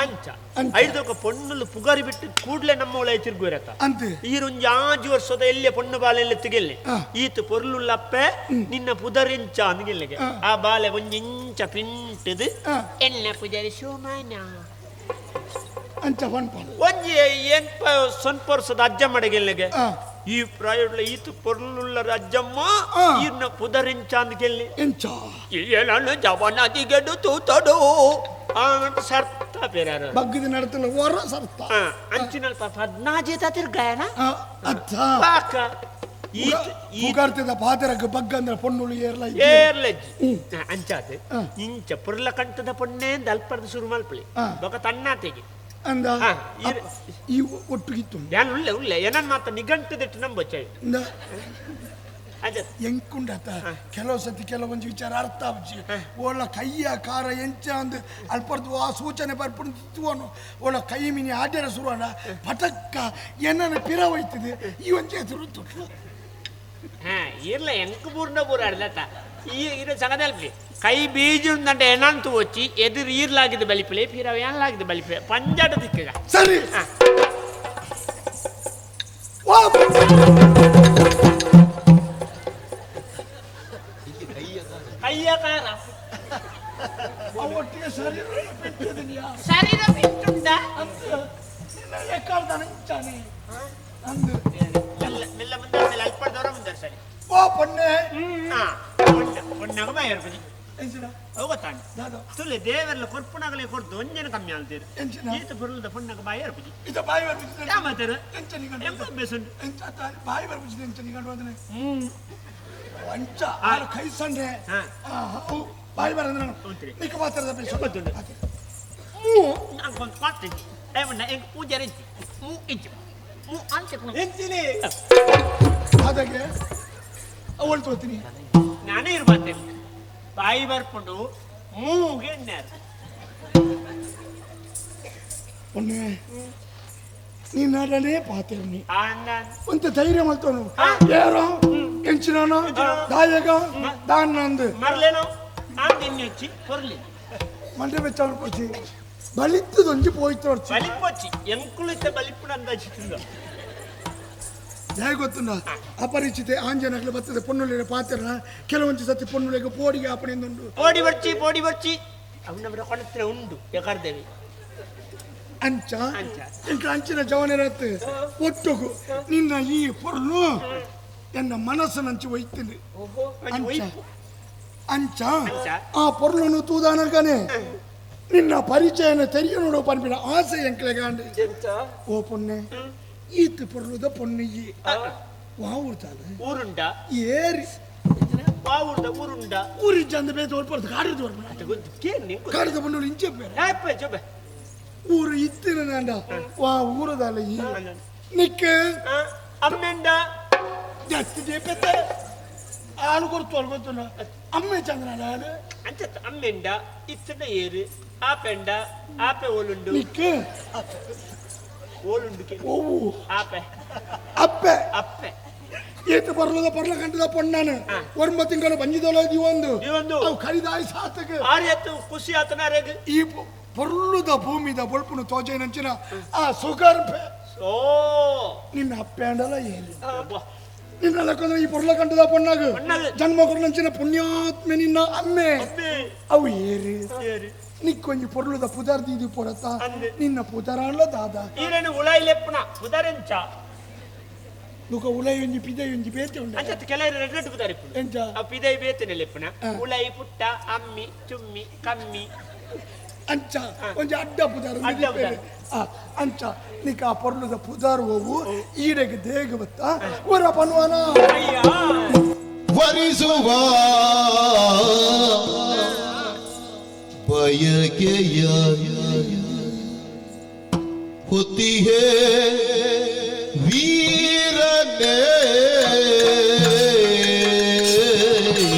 ಅಂಚ ಐದೊಕ ಪೊಣ್ಣುಲು ಪುಗರಿ ಬಿಟ್ಟು ಕೂಡ್ಲೆ ನಮ್ಮ ಒಳ ತಿರುಗುರತ ಈರೊಂಜಿ ಆಜು ವರ್ಷದ ಎಲ್ಲಿಯ ಪೊಣ್ಣು ಬಾಲೆ ಎಲ್ಲ ತಿಗೆಲ್ಲೆ ಈತ ಪೊರ್ಲುಲ್ಲಪ್ಪೆ ನಿನ್ನ ಪುದರೆಂಚ ಅಂದ್ಗೆಲ್ಲೆಗೆ ಆ ಬಾಲೆ ಒಂಜಿ ಇಂಚ ಪಿಂಟದು ಎನ್ನ ಪುಜಾರಿ ಶೋಮಾನ ಅಂಚ ಒಂಜಿ ಎಂಪ ಸ್ವಲ್ಪ ವರ್ಷದ ಅಜ್ಜ ಮಡಗೆಲ್ಲೆಗೆ ಈ ಪ್ರಾಯುಡ್ಲ ಈತ ಪೊರ್ಲುಲ್ಲ ಅಜ್ಜಮ್ಮ ಈರ್ನ ಪುದರೆಂಚ ಅಂದ್ಗೆಲ್ಲಿ ಎಂಚ ಏನನ್ನು ಜವನದಿಗೆಡು ತೂತಡು ಸರ್ತ ಬೇರೆ ಬಗ್ಗದ ನಡತಲ್ಲ ಹೊರ ಸರ್ತ ಅಂಚಿನಲ್ಪ ಪದ್ನಾಜೇತ ತಿರ್ಗಾಯನ ಅರ್ಥ ಪುಗಾರ್ತಿದ ಪಾತೆರಗ್ ಬಗ್ಗ ಅಂದ್ರೆ ಪೊಣ್ಣುಳು ಏರ್ಲ ಏರ್ಲಜ್ಜಿ ಅಂಚಾತೆ ಇಂಚ ಪೊರ್ಲ ಕಂಠದ ಪೊಣ್ಣೆ ಅಲ್ಪರ್ದ ಶುರು ಮಲ್ಪಳಿ ಬೊಕ ತನ್ನಾತೆಗೆ ಅಂದ ಈ ಒಟ್ಟುಗಿತ್ತು ಯಾನ್ ಉಳ್ಳೆ ಉಳ್ಳೆ ಏನನ್ ಮಾತ ನಿಘಂಟದಿಟ್ಟು ನಂಬೊಚ್ಚ ಎಂಕುಂಡತ ಕೆಲವು ಸತಿ ಕೆಲವೊಂದು ವಿಚಾರ ಅರ್ಥ ಆವಜಿ ಓಳ ಕೈಯ ಕಾರ ಎಂಚ ಅಂದ್ ಅಲ್ಪರ್ದು ಆ ಸೂಚನೆ ಬರ್ಪುಂಡು ತಿವನು ಓಳ ಕೈ ಮಿನಿ ಆಡ್ಯರ ಸುರುವಣ ಪಟಕ್ಕ ಏನನ್ನ ಪಿರ ಹೋಯ್ತದೆ ಈ ಒಂಜಿ ಎದುರು ತುಟ್ಲು ಇರ್ಲ ಎಂಕ್ ಪೂರ್ಣ ಪೂರ ಅಡ್ಲತ್ತ ಈ ಇರೋ ಸಂಗದಲ್ಪಿ ಕೈ ಬೀಜ ಉಂದಂಟ ಏನಂತ వచ్చಿ ಎದುರು ಈರ್ಲಾಗಿದೆ ಬಲಿಪಲೆ ಪಿರವ ಏನ್ಲಾಗಿದೆ ಬಲಿಪಲೆ ಪಂಜಾಟ ದಿಕ್ಕಗ ಸರಿ ಕೈಯ ಕಾರ ಒಟ್ಟಿಗೆ ಶರೀರ ಬಿಟ್ಟಿದೀನಿಯಾ ಶರೀರ ಬಿಟ್ಟುಂಡ ಅಂದು ಮೆಲ್ಲ ಮುಂದೆ ಮೇಲೆ ಅಲ್ಪಡ್ದವರ ಮುಂದೆ ಸರಿ ಓ ಪೊಣ್ಣೆ ಪೊಣ್ಣಗ ಬಾಯರ್ಪುಜಿ ಅವು ಗೊತ್ತಾಂಡ ತುಲೆ ದೇವರ್ಲ ಕೊರ್ಪುನಗಲೇ ಕೊರ್ದು ಒಂಜನ ಕಮ್ಮಿ ಆಲ್ತೀರು ಈತ ಪೊರ್ಲದ ಪೊಣ್ಣಗ ಬಾಯರ್ಪುಜಿ ಇದ ಬಾಯಿ ಬರ್ಪುಜಿ ಯಾ ಮಾತಾರು ಎಂಚ ಎಂಪ ಅಭ್ಯಾಸ ಉಂಟು ಎಂಚ ಬಾಯಿ ಬರ್ಪುಜಿ ಎಂಚ ನಿಗಂಡು ಅದನೆ ಅಂಚ ಆರು ಕೈ ಸಣ್ಣ ಬಾಯಿ ಬರಂದ್ರೆ ನಿಕ್ಕ ಮಾತಾಡದ ಅಭ್ಯಾಸ ಗೊತ್ತುಂಡು ಮೂ ಅಂಕೊಂದು ಪಾತ್ರೆ ಏಮಣ್ಣ ಎಂಕ್ ಪೂಜಾರಿ ಮೂ ಇಂಚು ಮೂ ಅಂಚೆ ಎಂಚಿನಿ ಅದಾಗೆ ಅವಳು ತೋತೀನಿ ನಾನೇ ಇರ್ಬಾರ್ದೆ ಬಾಯಿ ಬರ್ಕೊಂಡು ಮೂಗೆ ಎಣ್ಣೆ ಪೊಣ್ಣೆ ನೀನಾಡಲೇ ಪಾತೆರ್ನಿ ಒಂತ ಧೈರ್ಯ ಮಲ್ತೋನು ಏರೋ ಎಂಚಿನಾನೋ ದಾಯಗ ದಾನ್ನಂದು ಮರ್ಲೇನೋ ಆಂದಿನ್ಯೊಚ್ಚಿ ಪೊರ್ಲಿ ಮಂಡೆ ಬೆಚ್ಚವನು ಕೊಡ್ಸಿ ಬಲಿತ್ತದೊಂಜಿ ಪೋಯ್ತು ಬಲಿಪೊಚ್ಚಿ ಎಂಕುಳಿತ ಬಲಿಪುಣ ಅಂದಾಜಿತ್ತು ಹೇಗೆ ಗೊತ್ತುಂಡ ಅಪರಿಚಿತೆ ಆಂಜನಗಳು ಬರ್ತದೆ ಪೊನ್ನುಳಿನ ಪಾತ್ರನ ಕೆಲವೊಂದು ಸತಿ ಪೊನ್ನುಳಿಗೆ ಪೋಡಿಗೆ ಅಪಣೆಂದುಂಡು ಪೋಡಿ ಬರ್ಚಿ ಪೋಡಿ ಬರ್ಚಿ ಅವನ ಕೊಣತ್ರ ಉಂಡು ಎಕರ್ದೇವಿ ಅಂಚ ಇಂಕ ಅಂಚಿನ ಜವನರತ್ತು ಒಟ್ಟುಗು ನಿನ್ನ ಈ ಪೊರ್ಲು ಎನ್ನ ಮನಸ್ಸಿನಂಚು ಒಯ್ತೀನಿ ಅಂಚ ಅಂಚ ಆ ಪೊರ್ಲನ್ನು ತೂದಾನಕನೆ ನಿನ್ನ ಪರಿಚಯನ ತೆರಿಯ ನೋಡು ಪನ್ಪಿನ ಆಸೆ ಎಂಕ್ಲೆಗಾಂಡು ಓ ಪೊನ್ನೆ ಈತ್ ಪೊರ್ಲುದ ಪೊನ್ನೆ ಈ ವಾವುರ್ತಾನೆ ಊರುಂಡ ಏರಿ ವಾವುರ್ದ ಊರುಂಡ ಊರಿ ಚಂದ ಬೇತ ಒಲ್ಪರ್ದು ಕಾಡಿದ ಕಾಡಿದ ಪೊಣ್ಣು ಇಂಚೆ ಬೇರೆ ಊರು ಇತ್ತಿನ ನಾಂಡ ವಾ ಊರದಲ್ಲ ಈ ನಿಕ್ಕ ಅಮ್ಮೆಂಡ ಜಾಸ್ತಿ ಜೇಪೆತ್ತೆ ಆಳು ಕೊರ್ತು ಅಳು ಗೊತ್ತುಂಡ ಅಮ್ಮೆ ಚಂದ್ರನ ಆಳು ಅಂಚ ಅಮ್ಮೆಂಡ ಇತ್ತಿನ ಏರು ಆಪೆಂಡ ಆಪೆ ಓಲುಂಡು ನಿಕ್ಕ ಓಲುಂಡು ಓವು ಆಪೆ ಅಪ್ಪೆ ಅಪ್ಪೆ ಏತು ಪರ್ಲದ ಪರ್ಲ ಕಂಡದ ಪೊಣ್ಣಾನು ಒರ್ಮ ತಿಂಗಳು ಬಂಜಿದೊಳ ದಿವೊಂದು ಅವು ಕರಿದಾಯಿ ಸಾತಕ ಆರ್ಯತ್ತು ಖುಷಿ ಆತನಾರೆಗ್ ಈ ಪೊರ್ಲುದ ಭೂಮಿದ ಬೊಳ್ಪುನು ತೋಜೈನಂಚಿನ ಆ ಸುಗರ್ಭೆ ಓ ನಿನ್ನ ಅಪ್ಪೆ ಅಂಡಲ ಏನು ನಿನ್ನ ಲಕ್ಕಂದ್ರೆ ಈ ಪೊರ್ಲ ಕಂಡದ ಪೊಣ್ಣಾಗ ಜನ್ಮ ಕೊರ್ಲಂಚಿನ ಪುಣ್ಯಾತ್ಮೆ ನಿನ್ನ ಅಮ್ಮೆ ಅವು ಏರಿ ನಿಕ್ಕೊಂಜಿ ಪೊರ್ಲುದ ಪುದರ್ ದೀದಿ ಪೊರತ ನಿನ್ನ ಪುದರಾಂಡ್ಲ ದಾದ ಈರೇನು ಉಳಾಯಿಲೆಪ್ಪನ ಪುದರೆಂಚ ನುಕ ಉಲೈ ಒಂಜಿ ಪಿದೈ ಒಂಜಿ ಬೇತೆ ಉಂಡು ಅಂಚ ಕೆಲವರು ರೆಡ್ ರೆಡ್ ಪುದರ್ ಇಪ್ಪುಂಡು ಎಂಚ ಆ ಪಿದೈ ಬೇತೆನೆ ಲೆಪ್ಪುನ ಉಲೈ ಪುಟ್ಟ ಅಮ್ಮಿ ಚುಮ್ಮಿ ಕಮ್ಮಿ ಅಂಚ ಒಂಜಿ ಅಡ್ಡ ಪುದರ್ ಅಂಚ ನಿಕ ಆ ಪೊರ್ಲುದ ಪುದರ್ ಹೋವು ಈಡೆಗೆ ದೇಗ ಬತ್ತ ವರ ಪನ್ವನ ವರಿಸುವ ಬಯಕೆಯ ಹೊತ್ತಿಹೇ ವೀರನೇ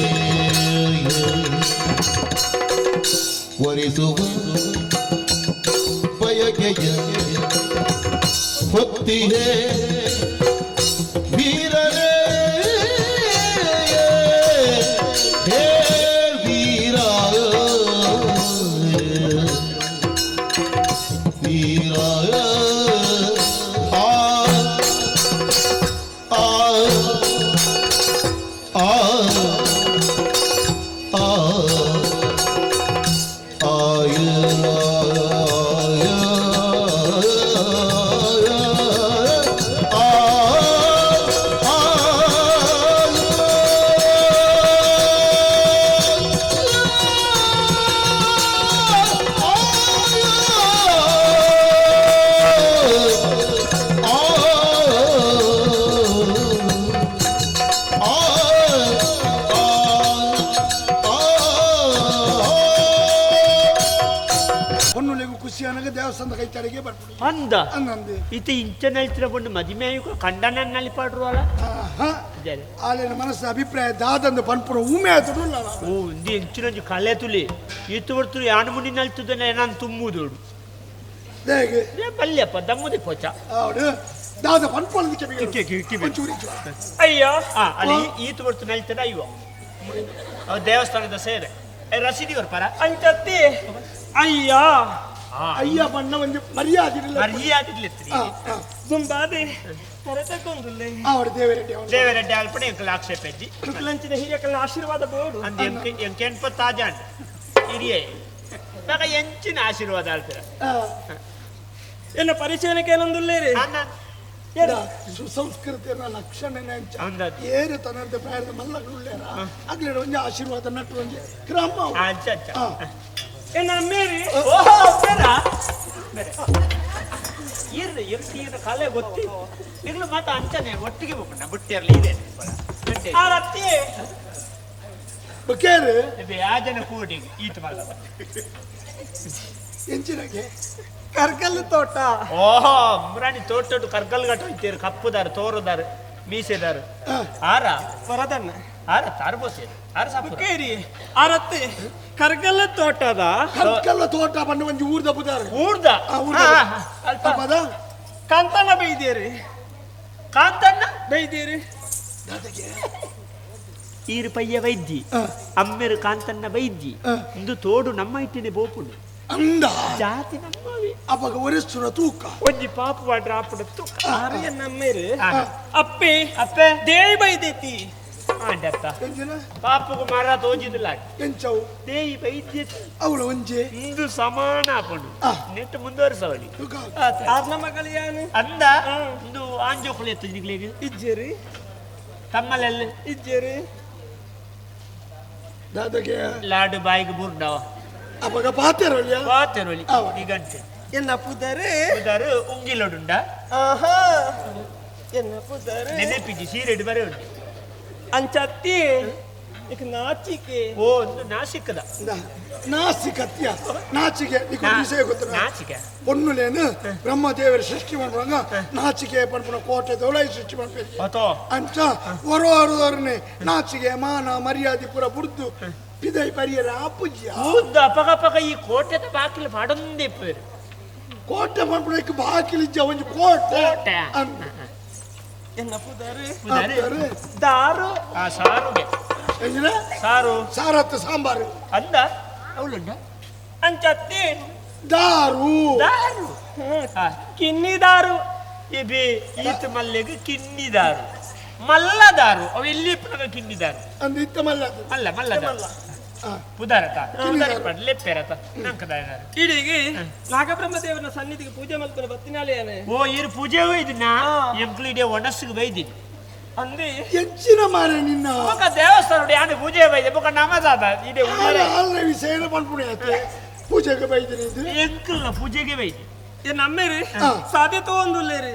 ವರಿಸುವ ಬಯಕೆಯ ಹೊತ್ತಿಹೇ ವೀರನೇ ಹೇ ವೀರ ವೀರ ಆ ಆ ಆ ಆ ಆಯ ಹೊನ್ನುಲೆಗೂ ಖುಷಿ ಅನಗ ದೇವಸ್ಥಾನದ ಕೈ ತಡೆಗೆ ಬರ್ಪುಡಿ ಅಂದ ಅಂದಂದೆ ಇತ ಇಂಚ ನಲ್ತಿರ ಬೊಂಡು ಮದಿಮೆ ಕಂಡನ ನಲಿಪಾಡ್ರು ಅಲ್ಲ ಆಲೆನ ಮನಸ್ಸಿನ ಅಭಿಪ್ರಾಯ ದಾದಂದು ಪನ್ಪುರ ಉಮೆ ಆತುಲ್ಲ ಓ ಇಂದು ಎಂಚಿನೊಂಜಿ ಕಲೆ ತುಲಿ ಈತು ಬರ್ತರು ಯಾನು ಮುನಿ ನಲ್ತುದನೆ ನಾನು ತುಮ್ಮುದೋಡು ದೇಗೆ ಬಲ್ಯಪ್ಪ ದಮ್ಮುದಿ ಪೋಚ ಹೌದು ದಾದ ಪನ್ಪೊಳದ ಕೆಬಿಗೆ ಅಯ್ಯೋ ಅಲ್ಲಿ ಈತು ಬರ್ತು ನಲ್ತದ ಅಯ್ಯೋ ಅವ್ ದೇವಸ್ಥಾನದ ಸೇರೆ ರಸೀದಿ ಬರ್ಪಾರ ಅಂಚತ್ತಿ ಅಯ್ಯ ಅಯ್ಯ ಬಣ್ಣ ಒಂದು ಮರ್ಯಾದೆ ಮರ್ಯಾದೆ ದುಂಬಾದೆ ಕರೆತಕೊಂದುಲ್ಲೆ ಅವರು ದೇವರೆಡ್ಡಿ ದೇವರೆಡ್ಡಿ ಅಲ್ಪಣೆ ಎಂಕಲ್ ಆಕ್ಷೇಪ ಹೆಜ್ಜಿ ಲಂಚಿನ ಹಿರಿಯಕಲ್ನ ಆಶೀರ್ವಾದ ಬೋಡು ಅಂದ್ ಎಂಕ ಎಂಕೆನ್ಪ ತಾಜಾಂಡ್ ಹಿರಿಯೇ ಬಾಕ ಎಂಚಿನ ಆಶೀರ್ವಾದ ಅಲ್ಪಿರ ಎನ್ನ ಪರಿಚಯನಕ್ಕೆ ಏನೊಂದುಲ್ಲೇರಿ ಸುಸಂಸ್ಕೃತಿಯ ಲಕ್ಷಣನೇ ಅಂಚ ಏರು ತನ್ನಂತೆ ಪ್ರಾಯದ ಮಲ್ಲಗಳುಳ್ಳೇರ ಅಗ್ಲೇರ ಒಂಜಿ ಆಶೀರ್ವಾದ ನಟ್ಟು ಒಂಜಿ ಕ್ರಮ ಅಂಚ ಅಂಚ ಎನ್ನ ಅಮ್ಮೇರಿ ಓಹೋ ಬೇರ ಬೇರೆ ಇರ್ರಿ ಎಂತ ಈರ ಕಲೆ ಗೊತ್ತಿ ಈಗಲೂ ಮಾತ ಅಂಚನೆ ಒಟ್ಟಿಗೆ ಹೋಗೋಣ ಬುಟ್ಟಿಯರ್ಲಿ ಇದೆ ಆರತ್ತಿ ಬಕೇರು ಯಾಜನ ಕೂಡಿ ಈತ ಮಲ್ಲ ಎಂಚಿನಗೆ ಕರ್ಕಲ್ ತೋಟ ಓಹೋ ಮುರಾಣಿ ತೋಟಡು ಕರ್ಕಲ್ ಗಟ್ಟ ಹೋಯ್ತೀರು ಕಪ್ಪುದಾರು ತೋರುದಾರು ಮೀಸೆದಾರು ಆರ ವರದನ್ನ ಆರ ತಾರ್ಬೋಸೇರು ಆರ ಸಾಪುರ ಬುಕ್ಕೇರಿ ಆರತ್ತಿ ಕರ್ಗಲ್ಲ ತೋಟದ ಕರ್ಕಲ್ಲ ತೋಟ ಬಣ್ಣ ಒಂಜಿ ಊರ್ದ ಬುದಾರು ಊರ್ದ ಊರ್ದ ಅಲ್ಪ ಪದ ಕಾಂತಣ್ಣ ಬೈದೇರಿ ಕಾಂತಣ್ಣ ಬೈದೇರಿ ಈರು ಪಯ್ಯ ವೈದ್ಯಿ ಅಮ್ಮೆರು ಕಾಂತಣ್ಣ ವೈದ್ಯಿ ಇಂದು ತೋಡು ನಮ್ಮ ಇಟ್ಟಿನ ಬೋಪುಂಡು ಅಂದ ಜಾತಿ ನಮ್ಮವೇ ಅಪಗ ಒರೆಸುನ ತೂಕ ಒಂಜಿ ಪಾಪು ವಾಡ್ರ ಆಪುಡ ತೂಕ ಆರ್ಯ ನಮ್ಮೇರು ಆ. ಅಪ್ಪೆ ಅಪ್ಪೆ ದೇವಿ ಬೈದೇತಿ ಆಂಡತ್ತ ಪಾಪುಗು ಮರ ತೋಜಿದಿಲ್ಲ ಎಂಚವು ದೇಯಿ ವೈದ್ಯ ಅವಳು ಒಂಜೆ ಇಂದು ಸಮಾನ ಆಪುಂಡು ನೆಟ್ಟು ಮುಂದುವರಿಸವಳಿ ಆರ್ನ ಮಗಳು ಯಾನು ಅಂದ ಇಂದು ಆಂಜೋಕುಲು ಎತ್ತು ನಿಗ್ಲಿಗೆ ಇಜ್ಜೇರಿ ತಮ್ಮಲೆಲ್ಲ ಇಜ್ಜೇರಿ ದಾದಗೆ ಲಾಡು ಬಾಯಿಗೆ ಬುರ್ಡವ ಅಪಗ ಪಾತೆರೊಲಿಯ ಪಾತೆರೊಲಿ ಈ ಗಂಟೆ ಎನ್ನ ಪುದರೆ ಪುದರು ಉಂಗಿಲೊಡುಂಡ ಆಹಾ ಎನ್ನ ಪುದರೆ ನೆನಪಿಜಿ ಸೀರೆಡು ಬರೆ ಉಂಟು ಅಂಚತ್ತಿ ಇಕ್ ನಾಚಿಕೆ ಓ ಒಂದು ನಾಸಿಕದ ನಾಸಿಕತ್ಯ ನಾಚಿಕೆ ನಿಕ್ಕೊಂದು ವಿಷಯ ಗೊತ್ತು ನಾಚಿಕೆ ಪೊನ್ನುಲೇನು ಬ್ರಹ್ಮದೇವರ ಸೃಷ್ಟಿ ಮಾಡ್ಬಂಗ ನಾಚಿಕೆ ಪನ್ಪುನ ಕೋಟೆ ದೊಳೈ ಸೃಷ್ಟಿ ಮಾಡ್ಬೇಕು ಅಂಚ ಒರೋರ್ನೆ ನಾಚಿಕೆ ಮಾನ ಮರ್ಯಾದೆ ಪೂರ ಬುಡ್ದು ಪಿದೈ ಪರಿಯರ ಅಪ್ಪುಜ್ಯ ಉದ್ದ ಅಪಗ ಅಪಗ ಈ ಕೋಟೆದ ಬಾಕಿಲು ಮಾಡೊಂದೇ ಪೇರು ಕೋಟೆ ಪನ್ಪುನಕ್ಕೆ ಬಾಕಿಲಿಜ್ಜ ಒಂಜಿ ಕೋಟೆ ಕೋಟೆ ಎನ್ನ ಪುದರೆ ಪುದರೆ ದಾರು ಆ ಸಾರುಗೆ ಎಂಜಿನ ಸಾರು ಸಾರತ್ತು ಸಾಂಬಾರು ಅಂದ ಅವಳುಂಡ ಅಂಚತ್ತಿ ದಾರು ದಾರು ಕಿನ್ನಿದಾರು ಇಬಿ ಈತ ಮಲ್ಲೆಗ್ ಕಿನ್ನಿದಾರು ಮಲ್ಲದಾರು ಅವು ಎಲ್ಲಿ ಇಪ್ಪುನಗ ಕಿನ್ನಿದಾರು ಅಂದ್ ಇತ್ತ ಮಲ್ಲ ಮಲ್ಲ ಮಲ್ಲದಾರು ಪುದಾರತ ಪುದಾರಿ ಪಡ್ಲೆ ಪೆರತ ನಂಕದಾರು ಇಡೀ ನಾಗಬ್ರಹ್ಮದೇವನ ಸನ್ನಿಧಿಗೆ ಪೂಜೆ ಮಲ್ಪನ ಬತ್ತಿನಾಲೇನೆ ಓ ಇರು ಪೂಜೆ ಒಯ್ದಿನ ಎಂಕ್ಲು ಇಡೀ ಒಣಸ್ಸಿಗೆ ಬೈದಿನಿ ಅಂದಿ ಹೆಚ್ಚಿನ ಮಾರೆ ನಿನ್ನ ಬೊಕ ದೇವಸ್ಥಾನ ಯಾನು ಪೂಜೆ ಬೈದೆ ಬೊಕ ನಮದಾದ ಇಡೀ ಆಲ್ರೆ ವಿಷಯ ಪನ್ಪುಣೆ ಆಯ್ತು ಪೂಜೆಗೆ ಬೈದಿನಿ ಎಂಕಲ್ನ ಪೂಜೆಗೆ ಬೈದಿ ನಮ್ಮೇರಿ ಸಾಧ್ಯತೆ ಒಂದುಲ್ಲೇರಿ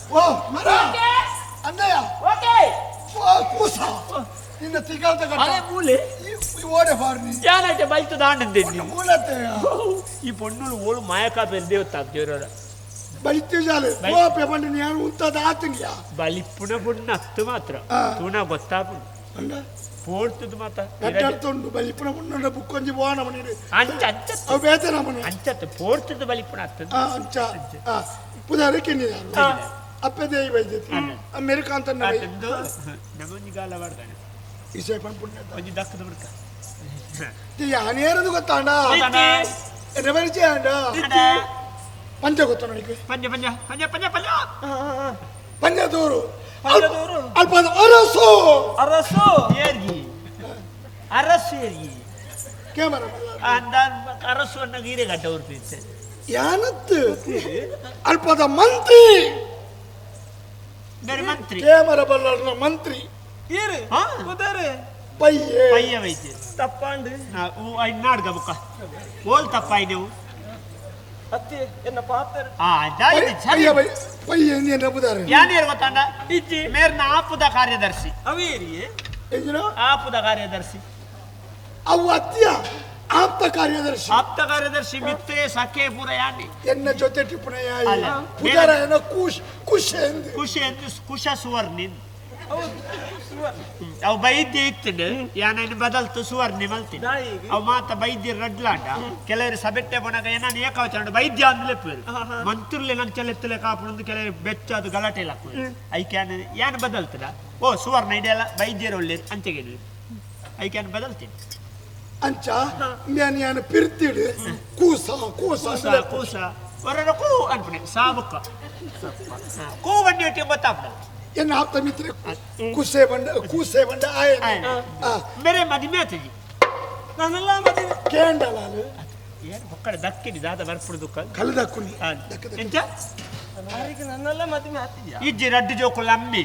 ಓ ಮರ ಅಣ್ಣಯ್ಯ ಓಕೆ ಓ ಕೂಸ ನಿನ್ನ ತಿಗಾಲ್ತ ಕಟ್ಟ ಅರೆ ಮೂಲೆ ಈ ಓಡೆ ಫಾರ್ನಿ ಯಾನೈತೆ ಬೈತು ದಾಂಡಂದೆ ಮೂಲತೆ ಈ ಪೊಣ್ಣುಲು ಓಳು ಮಾಯಕ ಬೆಲ್ದೇವತ್ತ ದೇವರ ಬಲಿತ್ಯ ಜಾಲೆ ಓ ಪೆಪಂಡಿ ನಾನು ಉಂತಾದ ಆತಂಗಿಯ ಬಲಿಪುನ ಪುಣ್ಣ ಅತ್ತು ಮಾತ್ರ ತುಣ ಗೊತ್ತಾಪುಂಡು ಅಂಡ ಪೋಡ್ತದ ಮಾತ ಗಡ್ಡರ್ತುಂಡು ಬಲಿಪುನ ಪುಣ್ಣ ಬುಕ್ಕೊಂಜಿ ಬೋಣ ಮನಿ ಅಂಚ ಅಂಚ ಅವು ಬೇತನ ಮನಿ ಅಂಚತ್ತು ಪೋಡ್ತದ ಬಲಿಪುನ ಅತ್ತದ ಅಂಚ ಪುದಾರೆ ಕೆನ್ನಿದಾರು ಅಪ್ಪೆ ದೇವಿ ಬೈದೈತಿ ಅಮೆರಿಕ ಅಂತ ನಮೊಂಜಿ ಗಾಲ ಬಾಡ್ದಾನೆ ಇಸೆ ಪನ್ಪುಣ್ಣ ಒಂಜಿ ದಕ್ಕದ ಬುಡ್ಕ ಯಾನೇರದು ಗೊತ್ತಾಂಡ ಎನ್ನ ಪರಿಚಯ ಅಂಡ ಪಂಚ ಗೊತ್ತ ನನಗೆ ಪಂಜ ಪಂಜ ಪಂಜ ಪಂಜ ಪಂಜ ಪಂಜದೂರು ಅಲ್ಪ ಅರಸು ಅರಸು ಏರ್ಗಿ ಅರಸು ಏರ್ಗಿ ಕ್ಯಾಮರಾ ಅಂದ ಅರಸು ಅನ್ನ ಗೀರೆ ಗಡ್ಡ ಉರ್ಪಿತ್ತೆ ಯಾನತ್ತು ಅಲ್ಪದ ಮಂತ್ರಿ ಬೇರೆ ಮಂತ್ರಿ ಕ್ಯಾಮರಾ ಬಲ್ಲನ ಮಂತ್ರಿ ಏರು ಉದಾರೆ ಪಯ್ಯೆ ಪಯ್ಯ ವೈದ್ಯ ತಪ್ಪಾಂಡು ನಾಡ್ಗ ಬುಕ್ಕ ಓಲ್ ತಪ್ಪಾಯ್ ನೀವು ಅತ್ತಿ ಎನ್ನ ಪಾತ್ರ ಆ ದಾಯಿ ಸರಿ ಪಯ್ಯೆ ಎಂದ ಬುದಾರೆ ಯಾನೇರು ಗೊತ್ತಾಂಡ ಇಜ್ಜಿ ಮೇರ್ನ ಆಪುದ ಕಾರ್ಯದರ್ಶಿ ಅವೇರಿಯೇ ಎಂಜಿನ ಆಪುದ ಕಾರ್ಯದರ್ಶಿ ಅವು ಅತ್ಯ ಆಪ್ತ ಕಾರ್ಯದರ್ಶಿ ಆಪ್ತ ಕಾರ್ಯದರ್ಶಿ ಮಿತ್ತೆ ಸಖೆ ಪೂರ ಯಾನಿ ಎನ್ನ ಜೊತೆ ಟಿಪ್ಪಣಿಯ ಪುದಾರ ಎನ್ನ ಕುಶ್ ಕುಶ್ ಎಂದು ಕುಶ್ ಎಂದು ಕುಶ ಸುವರ್ಣಿ ಅವು ಬೈದ್ಯ ಇತ್ತು ಯಾನ ಬದಲ್ತು ಸುವರ್ಣಿ ಮಲ್ತೀನಿ ಅವು ಮಾತ ಬೈದ್ಯ ರಡ್ಲಾಂಡ ಕೆಲವರು ಸಬೆಟ್ಟೆ ಬಣಗ ಏನಾನ ಏಕಾವಚನ ಬೈದ್ಯ ಅಂದ್ಲೆ ಪೇರು ಮಂತ್ರುಲೆ ನನ್ ಚೆಲೆತ್ತಲೆ ಕಾಪುಂದು ಕೆಲವರು ಬೆಚ್ಚ ಅದು ಗಲಾಟೆ ಇಲ್ಲ ಐಕ್ಯಾನ್ ಯಾನ್ ಬದಲ್ತದ ಓ ಸುವರ್ಣ ಇದೆಲ್ಲ ಬೈದ್ಯರು ಒಳ್ಳೆ ಅಂಚೆಗೆ ಐಕ್ಯಾನ್ ಬದಲ್ತೀನಿ ಅಂಚ ನಾನು ಯಾನ ಪಿರ್ತಿಡು ಕೂಸ ಕೂಸ ಕೂಸ ಹೊರಡ ಕೂ ಅನ್ಪಣೆ ಸಾಬುಕ್ಕ ಕೂ ಬಂಡಿ ಒಟ್ಟಿಗೆ ಗೊತ್ತಾಪಡ ಎನ್ನ ಆಪ್ತ ಮಿತ್ರ ಕುಸೆ ಬಂಡ ಕೂಸೆ ಬಂಡ ಆಯ ಬೇರೆ ಮದಿಮೆ ಆತಜಿ ನಾನೆಲ್ಲ ಮದಿಮೆ ಕೇಂಡಲಾಲು ಏನು ಹೊಕ್ಕಡೆ ದಕ್ಕಿನಿ ದಾದ ಬರ್ಪುಡು ದುಕ್ಕ ಕಲ್ದಕ್ಕುನಿ ಎಂಚ ಅವರಿಗೆ ನನ್ನೆಲ್ಲ ಮದಿಮೆ ಆತಿದ್ಯಾ ಇಜ್ಜಿ ರಡ್ಡು ಜೋಕುಲ ಅಮ್ಮಿ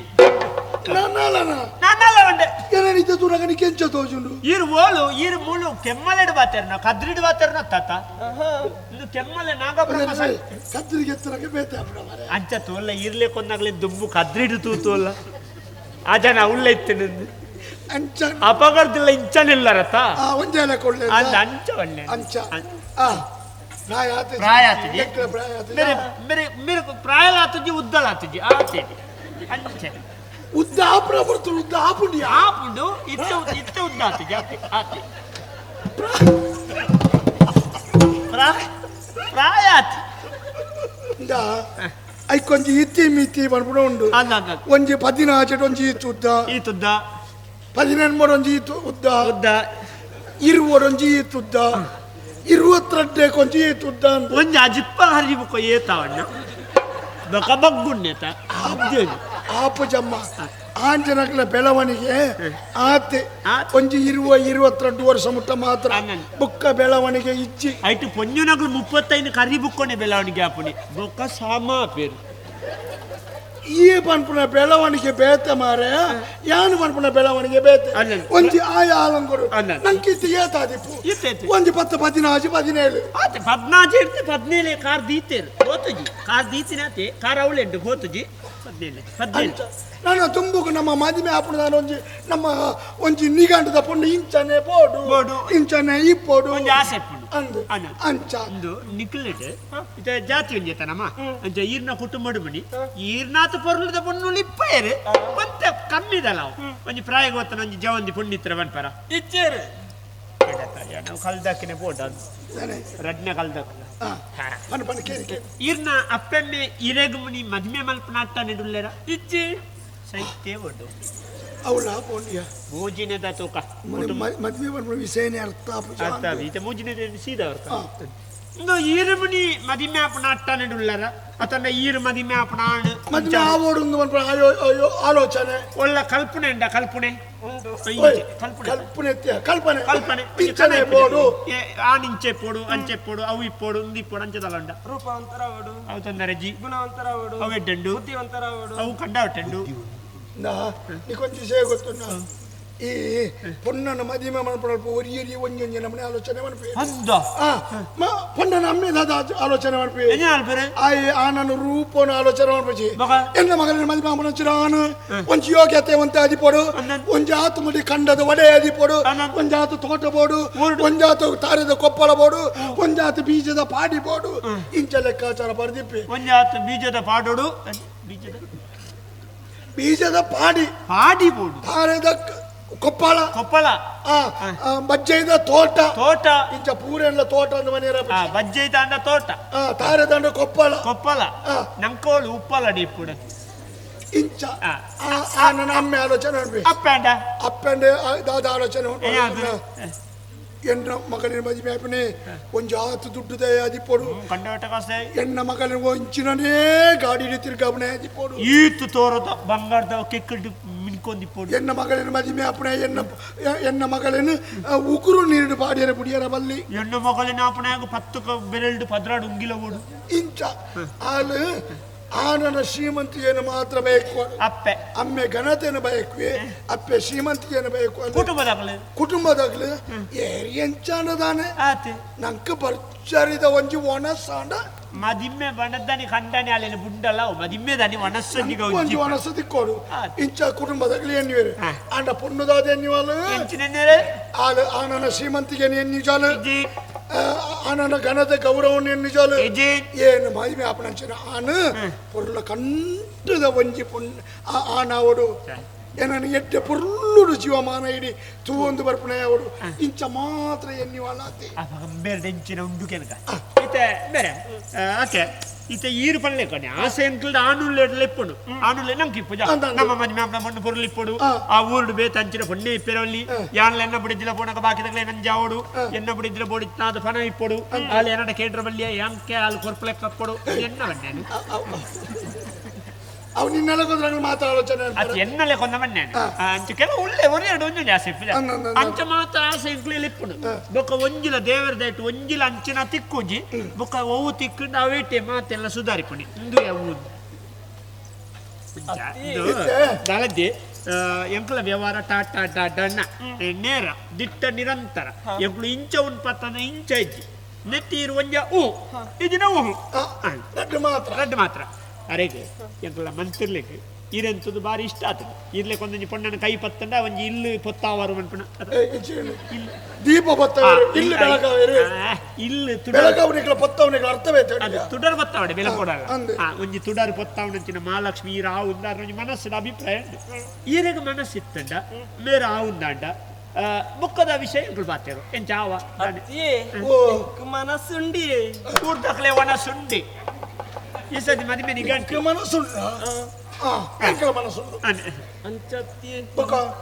ನನ್ನಲ್ಲನ ನನ್ನಲ್ಲ ಬಂಡೆ ಏನಿದ್ದ ದೂರಗನಿ ಕೆಂಚ ತೋಜುಂಡು ಈರು ಓಳು ಈರು ಮೂಳು ಕೆಮ್ಮಲೆಡು ಬಾತೇರ್ನ ಕದ್ರಿಡು ಬಾತೇರ್ನ ತಾತ ಇದು ಕೆಮ್ಮಲೆ ನಾಗಬ್ರಹ್ಮ ಕದ್ರಿಗೆ ಎತ್ತರಕ್ಕೆ ಬೇತೆ ಅಪ್ಪಡ ಮಾರೆ ಅಂಚ ತೋಲ್ಲ ಇರ್ಲೆ ಕೊಂದಾಗ್ಲೆ ದುಂಬು ಕದ್ರಿಡು ತೂತೋಲ್ಲ ಆ ಜನ ಉಳ್ಳ ಇತ್ತು ಅಂಚ ಅಪಗರ್ದಿಲ್ಲ ಇಂಚನಿಲ್ಲ ರಥ ಆ ಒಂಜಾಲೆ ಕೊಳ್ಳೆ ಅಂದ ಅಂಚ ಒಳ್ಳೆ ಅಂಚ ಆ ಪ್ರಾಯ ಆತಜಿ ಪ್ರಾಯ ಆತಜಿ. ಎಕ್ಕಲ ಪ್ರಾಯ ಆತಜಿ ಮೇರೆ ಮೇರೆ ಮೇರೆ ಪ್ರಾಯ ಆತಜಿ ಉದ್ದಲ ಆತಜಿ ಆತಜಿ ಅಂಚೆ ಉದ್ದ ಆಪುರ ಬರ್ತುಂಡು ಉದ್ದ ಆಪುಂಡಿ ಆಪುಂಡು ಇತ್ತ ಇತ್ತ ಉದ್ದ ಆತಜಿ ಆತೆ ಆತೆ ಪ್ರಾಯ ಆತಿ ಇಂದ ಐಕೊಂಜಿ ಇತ್ತಿ ಮಿತಿ ಪನ್ಪುಣ ಉಂಡು ಒಂಜಿ ಪದಿನಾಚೆಟ್ ಒಂಜಿ ಇತ್ತು ಉದ್ದ ಈತುದ್ದ ಪದಿನೆಂಬಡ್ ಒಂಜಿ ಇತ್ತು ಉದ್ದ ಉದ್ದ ಇರುವಡೊಂಜಿ ಇತ್ತು ಉದ್ದ ಇರುವತ್ತೆರಡಕ್ಕೆ ಒಂಜಿ ಇತ್ತು ಉದ್ದ ಅಂದ್ ಒಂಜಿ ಅಜಿಪ್ಪ ಹರಿಬುಕ್ಕ ಏತಾವಣ್ಣ ಬೊಕ ಬಗ್ಗುಣ್ಣೆತ ಆಪುಜಮ್ಮ ಆಂಜನಕಲ ಬೆಳವಣಿಗೆ ಆತೆ ಒಂಜಿ 20-22 ವರ್ಷ ಮುಟ್ಟ ಮಾತ್ರ ಬುಕ್ಕ ಬೆಳವಣಿಗೆ ಇಚ್ಚಿ ಐಟು ಪೊಂಜುನಕಲು 35 ಕರಿ ಬುಕ್ಕೊನೆ ಬೆಳವಣಿಗೆ ಆಪುನಿ ಬೊಕ್ಕ ಸಾಮ ಪೇರು ಈ ಪನ್ಪುನ ಬೆಳವಣಿಗೆ ಬೇತೆ ಮಾರೆ ಯಾನು ಪನ್ಪುನ ಬೆಳವಣಿಗೆ ಬೇತೆ ಒಂಜಿ ಆಯ ಆಲಂಗೊಡು ನಂಕಿತ್ತು ಏತಾದಿಪ್ಪು ಒಂಜಿ 10 14 17 ಆತೆ 14 ಇರ್ತೆ 17 ಕಾರ್ ದೀತೇರು ಗೋತುಜಿ ಕಾರ್ ದೀತಿನಾತೆ ಕಾರ್ ಅವಳೆಂಟು ಗೋತುಜಿ 17 17 ನಾನು ತುಂಬುಕು ನಮ್ಮ ಮದಿಮೆ ಆಪುಣ ನಾನು ಒಂಜಿ ನಮ್ಮ ಒಂಜಿ ನಿಗಂಟದ ಪೊಣ್ಣು ಇಂಚನೆ ಬೋಡು ಬೋಡು ಇಂಚನೆ ಇಪ್ಪೋಡು ಒಂಜಿ ಆಸೆ ಇಪ್ಪುಂಡು ಅಂದು ಅಂಚ ಇಂದು ನಿಕ್ಲೆಟ್ ಇತ್ತೆ ಜಾತಿ ಒಂಜೆತ ನಮ್ಮ ಅಂಚ ಈರ್ನ ಕುಟುಂಬಡು ಬಣಿ ಈರ್ನಾಥ ಪೊರ್ಲುದ ಪೊಣ್ಣು ಇಪ್ಪೇರು ಒಂತೆ ಕಮ್ಮಿದಲ್ಲ ಒಂಜಿ ಪ್ರಾಯ ಗೊತ್ತನ ಒಂಜಿ ಜವಂದಿ ಪೊಣ್ಣಿತ್ರ ಬನ್ಪರ ಇಚ್ಚೇರು ನಾವು ಕಲ್ದಾಕಿನೆ ಬೋಡ ರಡ್ನೆ ಕಲ್ದಾಕಿನ ಈರ್ನ ಅಪ್ಪೆಮ್ಮೆ ಇರೆಗು ಮುನಿ ಮದ್ಮೆ ಮಲ್ಪನ ಅಟ್ಟನೆ ಡುಲ್ಲೆರ ಇಚ್ಚಿ ಸೈತೆ ಬೋಡು ಅವಳ ಪೋಂಡಿಯ ಮೂಜಿನೆದ ತೂಕ ಮದ್ವೆ ಪನ್ಪುನ ವಿಷಯನೇ ಅರ್ಥ ಅರ್ಥ ಈತ ಮೂಜಿನೆದ ಸೀದಾ ಅರ್ಥ ಇಂದು ಈರುಮುನಿ ಮದಿಮೆ ಆಪುನ ಅಟ್ಟನೆ ಡುಲ್ಲೆರ ಅತನ ಈರು ಮದಿಮೆ ಆಪುನ ಆಣ್ ಮದ್ವೆ ಆವೋಡು ಪನ್ಪುನ ಆಲೋಚನೆ ಒಳ್ಳ ಕಲ್ಪನೆ ಉಂಡ ಕಲ್ಪನೆ ಕಲ್ಪನೆ ಕಲ್ಪನೆ ಕಲ್ಪನೆ ಪಿಂಚನೆ ಬೋಡು ಆನಿಂಚೆ ಪೋಡು ಅಂಚೆ ಪೋಡು ಅವು ಇಪ್ಪೋಡು ಉಂದು ಇಪ್ಪೋಡು ಅಂಚದಲ್ಲ ಉಂಡ ರೂಪವಂತರಾವಡು ಅವು ತೊಂದರೆ ಜಿ ಗುಣವಂತರಾವಡು ಅವು ಎಡ್ಡಂಡು ಬುದ್ಧಿವಂತರಾವಡು ಅವು ಕಂಡವಟ್ಟಂಡು ನೀಕೊಂಚ ವಿಷಯ ಗೊತ್ತುಂಡ ಈ ಪೊಣ್ಣನ ಮದಿಮೆ ಮನ್ಪುನ ಒರಿಯರಿ ಒಂಜೊಂಜಿ ನಮ್ಮನೆ ಆಲೋಚನೆ ಮನ್ಪೆ ಪೊಣ್ಣನ ಅಮ್ಮೆದಾದ ಆಲೋಚನೆ ಮನ್ಪೆ ಆಯ್ ಆನನ ರೂಪನ ಆಲೋಚನೆ ಮನ್ಪುಜಿ ಎನ್ನ ಮಗನ ಮದಿಮೆ ಮನ್ಪುನ ಆನು ಒಂಜಿ ಯೋಗ್ಯತೆ ಒಂತೆ ಅದಿಪೋಡು ಒಂಜಿ ಆತು ಮುಡಿ ಕಂಡದ ಒಡೆ ಅದಿಪೋಡು ಒಂಜಾತು ತೋಟ ಬೋಡು ಒಂಜಾತು ತಾರದ ಕೊಪ್ಪಳ ಬೋಡು ಒಂಜಾತು ಬೀಜದ ಪಾಡಿ ಬೋಡು ಇಂಚ ಲೆಕ್ಕಾಚಾರ ಬರ್ದಿಪ್ಪಿ ಒಂಜಾತು ಬೀಜದ ಪಾಡೋಡು ಬೀಜದ ಪಾಡಿ ಪಾಡಿ ಬೋಡು ತಾರದ ಕೊಪ್ಪಳ ಕೊಪ್ಪಳ ಬಜ್ಜೈದ ತೋಟ ತೋಟ ಇಂಚ ಪೂರೆಲ್ಲ ತೋಟ ಅಂದ ಮನೆಯ ಬಜ್ಜೈದ ಅಂಡ ತೋಟ ತಾರದಂಡ ಕೊಪ್ಪಳ ಕೊಪ್ಪಳ ನಂಕೋಳು ಉಪ್ಪಳ ಡಿಪ್ಪುಡ ಇಂಚ ನನ್ನ ಅಮ್ಮೆ ಆಲೋಚನೆ ಅಪ್ಪಂಡ ಅಪ್ಪಂಡ ದಾದ ಆಲೋಚನೆ ಎನ್ನ ಮಗಲಿನ ಮದುವೆ ಆಪನೆ ಒಂಜು ಆತು ದುಡ್ಡು ಅದಿಪೋಡು ಎನ್ನ ಮಗಲಿನ ಒಂಚಿನೇ ಗಾಡಿ ತಿರ್ಗಾಪನೆ ಅದಿಪೋಡು ಈತು ತೋರದ ಬಂಗಾರದ ಕೆಕ್ಕಡು ಮಿನ್ಕೊಂದಿಪ್ಪೋಡು ಎನ್ನ ಮಗಲಿನ ಮದುವೆ ಆಪನೆ ಎನ್ನ ಎನ್ನ ಮಗಲಿನ ಉಗುರು ನೀರು ಬಾಡಿಯರ ಬುಡಿಯರ ಬಲ್ಲಿ ಎನ್ನ ಮಗಲಿನ ಆಪನೆ 10 ಬೆರಳು 12 ಉಂಗಿಲ ಓಡು ಇಂಚ ಆಲು ಆನನ ಶ್ರೀಮಂತಿಯನ್ನು ಮಾತ್ರ ಬೇಕು ಅಪ್ಪೆ ಅಮ್ಮೆ ಘನತೆಯನ್ನು ಬಯಕುವೆ ಅಪ್ಪೆ ಶ್ರೀಮಂತಿಯನ್ನು ಬೇಕು ಕುಟುಂಬದಾಗಲಿ ಕುಟುಂಬದಾಗಲಿ ಎಂಚಾನದಾನೆ ನಂಕ ಬರ್ಚರಿದ ಒಂಜಿ ಒಣಸಾಂಡ ಮದಿಮ್ಮೆ ಬಣದ್ದಾನಿ ಕಂಡಾನಿ ಅಲ್ಲೇನು ಬುಂಡಲ್ಲ ಮದಿಮ್ಮೆ ದಾನಿ ಒಣಸ್ಸೊಂಜಿಗೆ ಒಂಜಿ ಒಣಸು ತಿಕ್ಕೋಡು ಇಂಚ ಕುಟುಂಬದಾಗಲಿ ಎನ್ನುವೇರು ಆಂಡ ಪೊಣ್ಣುದಾದ ಎನ್ನುವಲು ಆಲು ಆನನ ಶ್ರೀಮಂತಿಗೆ ಎನ್ನುಜಾಲು ಆನನ ಘನತೆ ಗೌರವನ ಎನ್ನುಜಾಲು ಏನು ಮದಿಮೆ ಆಪಣಂಚಿನ ಆನು ಪೊರ್ಲ ಕಂಠದ ಒಂಜಿ ಪೊಣ್ಣು ಆನಾವಡು ಏನನ್ನು ಎಡ್ಡೆ ಪೊರ್ಲುಡು ಜೀವಮಾನ ಇಡಿ ತೂವೊಂದು ಬರ್ಪಣೆ ಅವಡು ಇಂಚ ಮಾತ್ರ ಎನ್ನುವಲಾತಿ ಬೇರೆ ಎಂಚಿನ ಉಂಡು ಕೆನಕ ಇತ್ತೆ ಬೇರೆ ಓಕೆ ಇತ್ತೆ ಈರು ಪಲ್ಲೆ ಕೊನೆ ಆಸೆ ಅಂಕಲ್ದ ಆನುಲ್ಲೆ ಲೆಪ್ಪುಂಡು ಆನುಲ್ಲೆ ನಂಗೆ ಇಪ್ಪು ನಮ್ಮ ಮದ್ಮೆ ಆಪನ ಪೊಣ್ಣು ಪೊರ್ಲು ಇಪ್ಪೊಡು ಆ ಊರುಡು ಬೇತ ಅಂಚಿನ ಪೊಣ್ಣೆ ಇಪ್ಪೆರವಲ್ಲಿ ಯಾನ್ಲ ಎನ್ನ ಬಿಡಿದಿಲ್ಲ ಪೋಣಕ ಬಾಕಿದಗ್ಲೆ ನಂಜಾವಡು ಎನ್ನ ಬಿಡಿದಿಲ್ಲ ಬೋಡಿ ತಾದ ಫನ ಇಪ್ಪೊಡು ಅಲ್ಲಿ ಏನಡ ಕೇಂದ್ರ ಬಲ್ಲಿಯ ಯಾಂಕೆ ಅಲ್ಲಿ ಕೊರ್ಪಲೆ ಕಪ್ಪೊಡು ಎನ್ನ ಬಣ್ಣೆ ಅವು ನಿನ್ನೆಲ್ಲ ಕೊಂದ್ರೆ ಮಾತ್ರ ಆಲೋಚನೆ ಅದು ಎನ್ನಲೆ ಕೊಂದ ಮಣ್ಣೆ ಅಂಚ ಕೆಲವು ಉಳ್ಳೆ ಒರೆಯಡು ಒಂಜಿ ಆಸೆ ಇಪ್ಪುಜ ಅಂಚ ಮಾತ್ರ ಆಸೆ ಇಂಕ್ಲೆಲ್ ಇಪ್ಪುಂಡು ಬೊಕ್ಕ ಒಂಜಿಲ ದೇವರ ದಯಟು ಒಂಜಿಲ ಅಂಚಿನ ತಿಕ್ಕುಜಿ ಬೊಕ್ಕ ಒವು ತಿಕ್ಕುಂಡು ಅವೇಟೆ ಮಾತೆಲ್ಲ ಸುಧಾರಿಪುಣಿ ಇಂದು ಅವು ದಾಲದ್ದೆ ಎಂಕಲ ವ್ಯವಹಾರ ಟಾಟಾ ಡಣ್ಣ ನೇರ ದಿಟ್ಟ ನಿರಂತರ ಎಂಕಲು ಇಂಚ ಉನ್ಪತ್ತನ ಇಂಚ ಇಜ್ಜಿ ನೆತ್ತೀರು ಒಂಜ ಹೂ ಇದಿನ ಹೂ ರಡ್ಡು ಮಾತ್ರ ರಡ್ಡು ಮಾತ್ರ ಅರೆಗೆ ಎಂಕಲ ಮಂತಿರ್ಲಿಕ್ಕೆ ಇರೆಂತದ್ದು ಬಾರಿ ಇಷ್ಟ ಆತದೆ ಇರ್ಲಿಕ್ಕೆ ಒಂದೊಂಜಿ ಪೊಣ್ಣನ ಕೈ ಪತ್ತಂಡ ಒಂಜಿ ಇಲ್ಲು ಪೊತ್ತಾವಾರು ಮನ್ಪಣ ದೀಪ ಪೊತ್ತವರು ಇಲ್ಲು ಬೆಳಗಾವೇರು ಇಲ್ಲು ಬೆಳಗಾವನಿಗಳ ಪೊತ್ತವನಿಗಳ ಅರ್ಥವೇ ತುಡರ್ ಬತ್ತಾವಡೆ ಬೆಳಕೊಡಲ್ಲ ಒಂಜಿ ತುಡರ್ ಪೊತ್ತಾವನಂಚಿನ ಮಹಾಲಕ್ಷ್ಮಿ ಈರ ಆವುಂದಾರ ಒಂಜಿ ಮನಸ್ಸಿನ ಅಭಿಪ್ರಾಯ ಉಂಟು ಈರೆಗ ಮನಸ್ಸಿತ್ತಂಡ ಮೇರ ಆವುಂದಾಂಡ ಬುಕ್ಕದ ವಿಷಯ ಎಂಕುಲು ಬಾತೇರು ಎಂಚ ಆವ ಮನಸ್ಸುಂಡಿ ಕೂಡ್ದಕ್ಲೆ ಒಣಸುಂಡಿ ಈ ಸತಿ ಮದಿಮೆ ನಿಗಂಟು ಮನಸ್ಸುಂಡ ಮನಸ್ಸುಂಡು ಅಂಚತ್ತಿ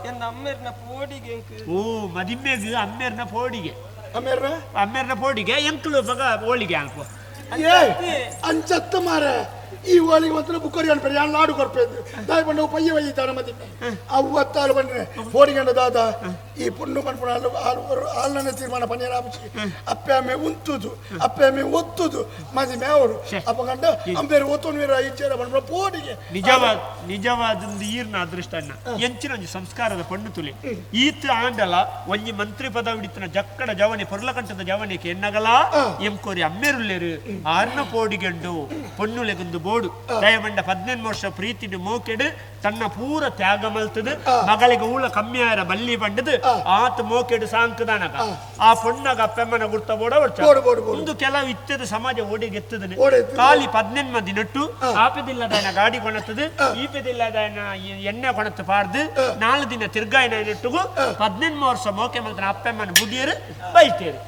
ಎನ್ನ ಅಮ್ಮೇರ್ನ ಪೋಡಿಗೆ ಓ ಮದಿಮ್ಮೆಗ್ ಅಮ್ಮೇರ್ನ ಪೋಡಿಗೆ ಅಮ್ಮೇರ್ನ ಅಮ್ಮೇರ್ನ ಪೋಡಿಗೆ ಎಂಕುಲು ಬಗ ಹೋಳಿಗೆ ಅನ್ಕೋ ಅಂಚತ್ತ ಮಾರೆ ಈ ವಾಳಿಗೆ ಮಾತ್ರ ಬುಕ್ಕರಿ ಅನ್ಪೇರೆ ಯಾನ್ ಲಾಡು ಕೊರ್ಪೇಂದು ದಾಯ ಪಂಡ ಪಯ್ಯ ವಯ್ಯ ತಾನ ಮದಿಮೆ ಅವು ಅತ್ತಾಳು ಬಂದ್ರೆ ಫೋಡಿಗಂಡ ದಾದ ಈ ಪೊಣ್ಣು ಪನ್ಪುಣ ಆಲು ಆಲು ಆಲ್ನನೆ ತೀರ್ಮಾನ ಪನ್ಯರ ಆಪುಜಿ ಅಪ್ಪೆ ಅಮ್ಮೆ ಉಂತುದು ಅಪ್ಪೆ ಅಮ್ಮೆ ಒತ್ತುದು ಮದಿಮೆ ಅವರು ಅಪ್ಪಗಂಡ ಅಂಬೇರು ಒತ್ತೊನ್ವೇರ ಇಚ್ಚೇರ ಪನ್ಪುಣ ಪೋಡಿಗೆ ನಿಜವಾದ ನಿಜವಾದ ಈರ್ನ ಅದೃಷ್ಟ ಅಣ್ಣ ಎಂಚಿನ ಒಂಜಿ ಸಂಸ್ಕಾರದ ಪಣ್ಣು ತುಲಿ ಈತ ಆಂಡಲ ಒಂಜಿ ಮಂತ್ರಿ ಪದ ಹಿಡಿತನ ಜಕ್ಕಡ ಜವನಿ ಪೊರ್ಲಕಂಠದ ಜವನಿಗೆ ಎನ್ನಗಲ ಎಂಕೋರಿ ಅಮ್ಮೇರುಲ್ಲೇರು ಆರ್ನ ಪೋಡಿಗೆಂಡು ಪೊನ್ನುಲೆಗೊಂದು ಬೋಡು ದಯಮಂಡ 18 ವರ್ಷ ಪ್ರೀತಿಡು ಮೋಕೆಡು ತನ್ನ ಪೂರ ತ್ಯಾಗ ಮಲ್ತದು ಮಗಳಿಗೆ ಊಳ ಕಮ್ಮಿ ಆಯರ ಬಲ್ಲಿ ಬಂಡದು ಆತ ಮೋಕೆಡು ಸಾಂಕದಾನಗ ಆ ಪೊಣ್ಣಗ ಅಪ್ಪೆಮ್ಮನ ಗುರ್ತ ಬೋಡ ಒಂದು ಕೆಲವು ಇತ್ತದ ಸಮಾಜ ಓಡಿಗೆತ್ತದನೆ ಖಾಲಿ 18 ಮಂದಿ ನಟ್ಟು ಆಪೆದಿಲ್ಲದಾಯನ ಗಾಡಿ ಕೊಣತದು ಈಪೆದಿಲ್ಲದಾಯನ ಎಣ್ಣೆ ಕೊಣತು ಪಾರ್ದು 4 ದಿನ ತಿರ್ಗಾಯನ ನೆಟ್ಟುಗು 18 ವರ್ಷ ಮೋಕೆ ಮಲ್ತನ ಅಪ್ಪೆಮ್ಮನ ಬುಡಿಯರು ಬೈತೇರು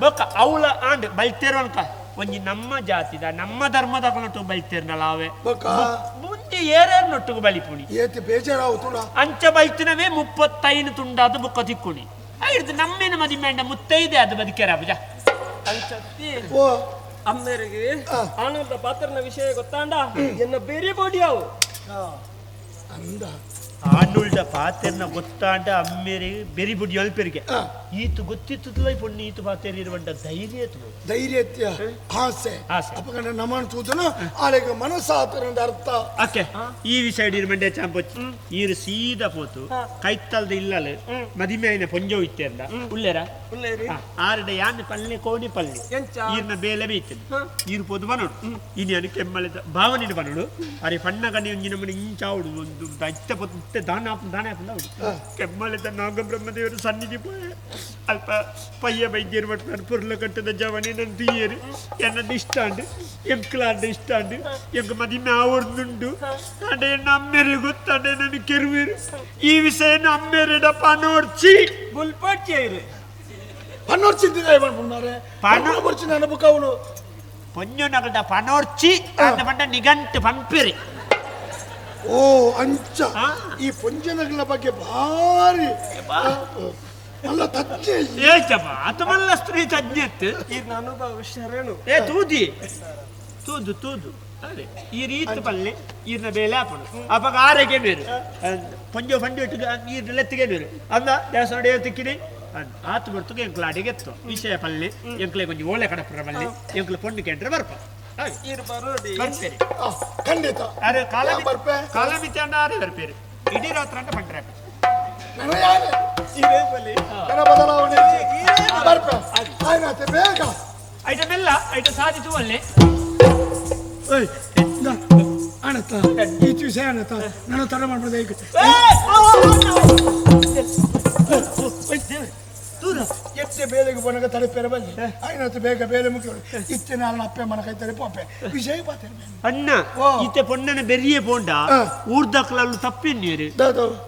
ಬೊಕ್ಕ ಅವಳ ಆಂಡ್ ಬೈತೇರು ಅನ್ಕ ಒಂಜಿ ನಮ್ಮ ಜಾತಿದ ನಮ್ಮ ಧರ್ಮದ ನೊಟ್ಟು ಬೈತೇರ್ನಲ್ಲ ಅವೆ ಮುಂದೆ ಏರೇರು ನೊಟ್ಟುಗು ಬಲಿಪುಣಿ ಏತಿ ಬೇಜಾರಾವು ಅಂಚ ಬೈತಿನವೇ 35 ತುಂಡಾದ ಬುಕ್ಕ ತಿಕ್ಕುಣಿ ಐದು ನಮ್ಮೇನ ಮದಿಮೇಂಡ ಮುತ್ತೈದೆ ಅದು ಬದುಕೇರ ಅಬುಜ ಅಮ್ಮೇರಿಗೆ ಆನಂದ ಪಾತ್ರನ ವಿಷಯ ಗೊತ್ತಾಂಡ ಎನ್ನ ಬೇರೆ ಬೋಡಿಯಾವು ಅಂದ ಆನುಳ್ದ ಪಾತೆರ್ನ ಗೊತ್ತಾಂಡ ಅಮ್ಮೇರಿಗೆ ಬೆರಿ ಬುಡಿ ಅಲ್ಪೆರಿಗೆ ಈತು ಗೊತ್ತಿತ್ತದಲ್ಲ ಪೊಣ್ಣು ಈತು ಪಾತೆರ್ ಇರುವಂಡ ಧೈರ್ಯ ಧೈರ್ಯ ಆಸೆ ಆಸೆ ಅಪ್ಪಗಂಡ ನಮ್ಮನ್ನು ತೂದನು ಆಳೆಗೆ ಮನಸ್ಸಾತರಂದ ಅರ್ಥ ಅಕ್ಕೆ ಈ ವಿಷಯ ಇರುವಂಡೆ ಚಾಂಪೊಚ್ಚಿ ಈರು ಸೀದಾ ಪೋತು ಕೈತಲ್ದ ಇಲ್ಲಲು ಮದಿಮೆಯಿನ ಪೊಂಜೋ ಇತ್ತೆಂದ ಉಲ್ಲೇರ ಆರಡ ಯಾನ್ ಪಲ್ಲೆ ಕೋಣಿ ಪಲ್ಲೆ ಈರ್ನ ಬೇಲೆ ಬೀತದೆ ಈರು ಪೋದು ಬನೋಡು ಇನ್ಯಾನು ಕೆಮ್ಮಲೆದ ಭಾವನಿಡು ಬನೋಡು ಅರೆ ಪಣ್ಣ ಗಣಿ ಒಂಜಿ ನಮ್ಮನೆ ಇಂಚಾವುಡು ಒಂದು ಇತ್ತೆ ಪೊತ್ತು ಇತ್ತೆ ದಾನ ದಾನ ಹಾಪುಂಡು ಕೆಮ್ಮಲೆದ ನಾಗಬ್ರಹ್ಮದೇವರು ಸನ್ನಿಧಿ ಪೋಯೆ ಅಲ್ಪ ಪಯ್ಯ ಬೈದ್ಯರು ಪಟ್ಟಾರು ಪುರ್ಲ ಕಟ್ಟದ ಜವನಿ ನನ್ನ ತೀಯರು ಎನ್ನದು ಇಷ್ಟ ಅಂಡು ಎಂಕ್ಲಾಂಡ ಇಷ್ಟ ಅಂಡು ಎಂಕ ಮದಿಮೆ ಆವರ್ದುಂಡು ಅಂಡೆ ಎನ್ನ ಅಮ್ಮೇರು ಗೊತ್ತಾಂಡೆ ನನ್ನ ಕೆರುವೇರು ಈ ವಿಷಯನ ಅಮ್ಮೇರೆಡ ಪನೋರ್ಚಿ ಗುಲ್ಪಟ್ಟಿ ಪನ್ನೋರ್ಚಿದ್ದಿದೆ ಪನ್ನೋರ್ಚಿ ನನ್ನ ಬುಕ್ಕವನು ಪೊಂಜೊನಗದ ಪನೋರ್ಚಿ ಅಂದ ಪಂಡ ನಿಗಂಟು ಪಂಪಿರಿ ಓ ಅಂಚ ಈ ಪೊಂಜನಗಳ ಬಗ್ಗೆ ಭಾರಿ ಅಲ್ಲ ತಜ್ಞೆ ಏಚಪ್ಪ ಆತಮಲ್ಲ ಸ್ತ್ರೀ ತಜ್ಞೆತ್ತು ಈರ್ನ ಅನುಭವ ಶರಣು ಏ ತೂದಿ ತೂದು ತೂದು ಅದೇ ಈ ರೀತಿ ಪಲ್ಲೆ ಈರ್ನ ಬೇಲೆ ಹಾಪುನು ಅಪ್ಪಾಗ ಆರೆಗೆ ಬೇರು ಪೊಂಜೋ ಪಂಡು ಇಟ್ಟು ಈರ್ನ ಲೆತ್ತಿಗೆ ಬೇರು ಅಂದ ದೇವಸ್ಥಾನ ತಿಕ್ಕಿನಿ ಆತು ಬರ್ತುಗೆ ಎಂಕ್ಲ ಅಡಿಗೆತ್ತು ವಿಷಯ ಪಲ್ಲೆ ಎಂಕ್ಲೆ ಕೊಂಚ ಓಲೆ ಕಡಪುರ ಪಲ್ಲೆ ಎಂಕ್ಲ ಪೊಣ್ಣು ಕೇಂದ್ರ ಬರ್ಪ ಬರ್ಪೇರಿ ಖಂಡಿತ ಅರೆ ಕಾಲ ಕಾಲಮಿತಿ ಅಂಡ ಆರೆ ಬರ್ಪೇರಿ ಇಡೀ ರಾತ್ರಿ ಅಂಡ ಪಂಡ್ರೆ ಬದಲಾವಣೆ ಬರ್ಪೆ ಆಯ್ನಾತೆ ಬೇಗ ಐಟಮ್ ಎಲ್ಲ ಐಟಮ್ ಸಾಧಿತು ಅಲ್ಲೇ ಅಣತ ಈ ವಿಷಯ ಅಣತ ನಾನು ತಡ ಮಾಡ್ಬೋದು ಈಗ ಎತ್ತೆ ಬೇಲೆಗೆ ಪೋನಾಗ ತಡೆ ಬಲ್ಲಿ ಆಯ್ನಾತು ಬೇಗ ಬೇಲೆ ಮುಖ್ಯ ಇತ್ತೆ ನಾನು ಅಪ್ಪೆ ಮನ ಕೈತಾರೆ ಪೋಪೆ ವಿಷಯ ಪಾತೆ ಅಣ್ಣ ಇತ್ತೆ ಪೊಣ್ಣನ ಬೆರಿಯೇ ಪೋಂಡ ಊರ್ದಕ್ಲಲ್ಲು ತಪ್ಪಿನ್ನೇರು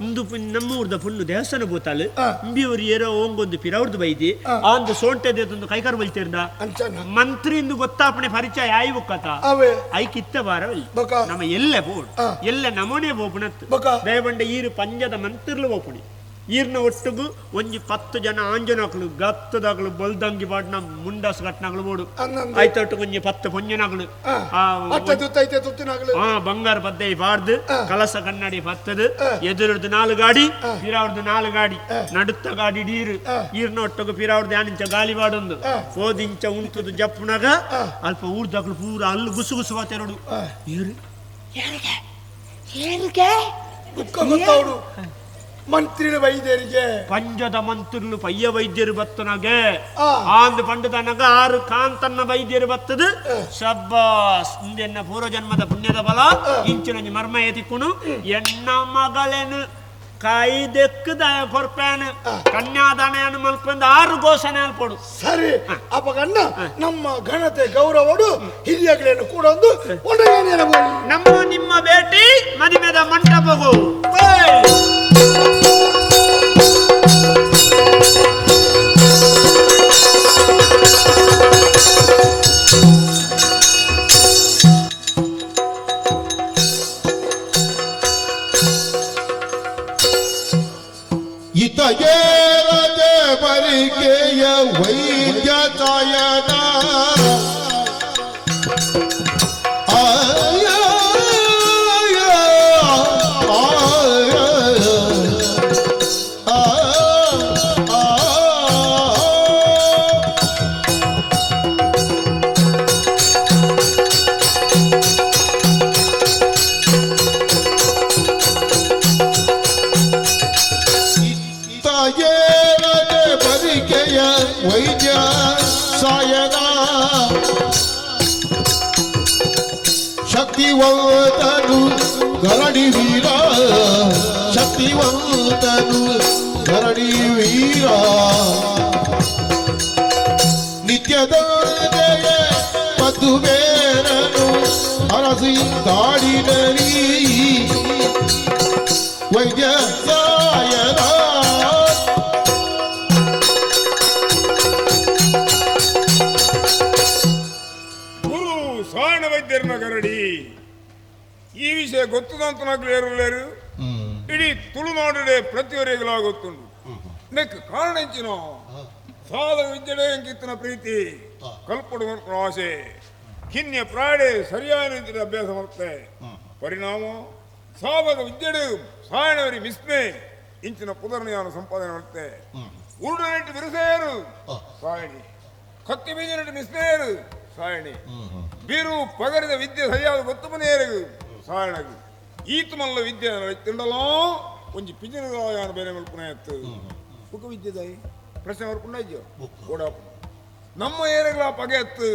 ಇಂದು ನಮ್ಮ ಊರ್ದ ಪೊಣ್ಣು ದೇವಸ್ಥಾನ ಬೋತಾಲು ಇಂಬಿಯವರು ಏರೋ ಓಂಗೊಂದು ಪಿರವ್ರದ್ದು ಬೈದಿ ಆಂದು ಸೋಂಟೆದೊಂದು ಕೈಕಾರು ಬಲ್ತಿರ್ದ ಮಂತ್ರಿ ಇಂದು ಗೊತ್ತಾಪಣೆ ಪರಿಚಯ ಆಯಿ ಬುಕ್ಕತ ಐಕಿತ್ತ ಬಾರವಲ್ಲಿ ನಮ್ಮ ಎಲ್ಲೆ ಬೋಡು ಎಲ್ಲೆ ನಮೋನೆ ಬೋಪುಣತ್ತು ದಯಬಂಡ ಈರು ಪಂಜದ ಮಂತ್ರಿಲು ಬೋಪುಣಿ ಈರ್ನ ಒಟ್ಟುಗು ಒಂಜಿ 10 ಜನ ಆಂಜನಾಕ್ಲು ಗತ್ತದಾಗ್ಲು ಬಲ್ದಂಗಿ ಬಾಡ್ನ ಮುಂಡಾಸ್ ಗಟ್ನಾಗ್ಲು ಬೋಡು ಆಯ್ತೊಟ್ಟುಗು ಒಂಜಿ 10 ಪೊಂಜನಾಗ್ಲು ಬಂಗಾರ ಪದ್ದೈ ಬಾರ್ದು ಕಲಸ ಕನ್ನಡಿ ಪತ್ತದು ಎದುರದ್ದು 4 ಗಾಡಿ ಪಿರಾವ್ರದ್ದು 4 ಗಾಡಿ ನಡುತ್ತ ಗಾಡಿ ಡೀರು ಈರ್ನ ಒಟ್ಟುಗು ಪಿರಾವ್ರದ್ದು ಯಾನಿಂಚ ಗಾಲಿ ಬಾಡೊಂದು ಹೋದಿಂಚ ಉಂಟುದು ಜಪ್ಪುನಾಗ ಅಲ್ಪ ಊರ್ದಾಗ್ಲು ಪೂರ ಅಲ್ಲು ಗುಸು ಗುಸು ಬಾತೆರಡು ಏರು ಏರಿಗೆ ಗೊತ್ತವಡು ಮಂತ್ರಿ ವೈದ್ಯರಿಗೆ ಪಂಜದ ಮಂತ್ರಿಲು ಪಯ್ಯ ವೈದ್ಯರು ಬತ್ತನಾಗೆ ಆಂದು ಪಂಡದನಗ ಆರು ಕಾಂತನ್ನ ವೈದ್ಯರು ಬತ್ತದು ಶಬ್ಬಾಸ್ ಇಂದೆನ್ನ ಪೂರ್ವಜನ್ಮದ ಪುಣ್ಯದ ಬಲ ಇಂಚಿನ ಮರ್ಮ ಎತಿಕ್ಕುನು ಎನ್ನ ಮಗಳೇನು ಕಾಯ್ದೆಕ್ಕದ ಕೊರ್ಪೇನು ಕನ್ಯಾದಾನ ಮಲ್ಪಂದು 6 ಘೋಷಣೆ ಅಲ್ಪಡು ಸರಿ ಅಪಗಣ್ಣ ನಮ್ಮ ಘನತೆ ಗೌರವಡು ಹಿರಿಯಗಳೇನು ಕೂಡ ಒಂದು ನಮ್ಮ ನಿಮ್ಮ ಭೇಟಿ ಮದಿಮೆದ ಮಂಟಪಗೂ ಬರಿಕೆಯ ವೈದ್ಯ ತಾಯನ ಆಯ. ಕಾಡಿನಲಿ ವೈದ್ಯ ಸಾಯನ. ಗುರು ಸಾಯಣ ವೈದ್ಯರನ್ನ ಗರಡಿ ಈ ವಿಷಯ ಗೊತ್ತದಂತ ನಾಕ್ಲೇರು ಇಡೀ ತುಳುನಾಡಿಡೆ ಪ್ರತಿಯೊರಿಗಲ ಗೊತ್ತುಂಟು. ನೆಕ್ ಕಾರಣ ಹೆಚ್ಚಿನ ಸಾಧಕ ವಿದ್ಯೆಡೆ ಅಂಕಿತ್ತನ ಪ್ರೀತಿ ಕಲ್ಪಡುವ ಆಸೆ ಕಿನ್ಯ ಪ್ರಾಡೆ ಸರಿಯಾದ ರೀತಿಯಲ್ಲಿ ಅಭ್ಯಾಸ ಮಾಡ್ತೆ. ಪರಿಣಾಮ ಸಾಧಕ ವಿದ್ಯೆಡೆ ಸಾಯಣವರಿ ಮಿಸ್ಮೆ ಇಂಚಿನ ಪುದರ್ನಿಯನ್ನು ಸಂಪಾದನೆ ಮಾಡುತ್ತೆ. ಉರುಡನೆಟ್ಟು ಬಿರುಸೇರು ಸಾಯಣಿ, ಕತ್ತಿ ಬೀಜನೆಟ್ಟು ಮಿಸ್ಮೇರು ಸಾಯಣಿ, ಬೀರು ಪಗರಿದ ವಿದ್ಯೆ ಸರಿಯಾದ ಗೊತ್ತು ಮನೆಯರಿಗು ಸಾಯಣಗು ಈತು ಮಲ್ಲ ವಿದ್ಯೆ ತಿಂಡಲೋ ಒಂಜಿ ಪಿಜಿನ ಬೇರೆ ಮಲ್ಪುನ ಎತ್ತು ಬುಕ್ಕ ವಿದ್ಯೆದಾಯಿ ಪ್ರಶ್ನೆ ಬರ್ಪುಂಡಾಯ್ಯೋ ಓಡಾಪು ನಮ್ಮ ಏರೆಗಳ ಪಗೆ ಎತ್ತು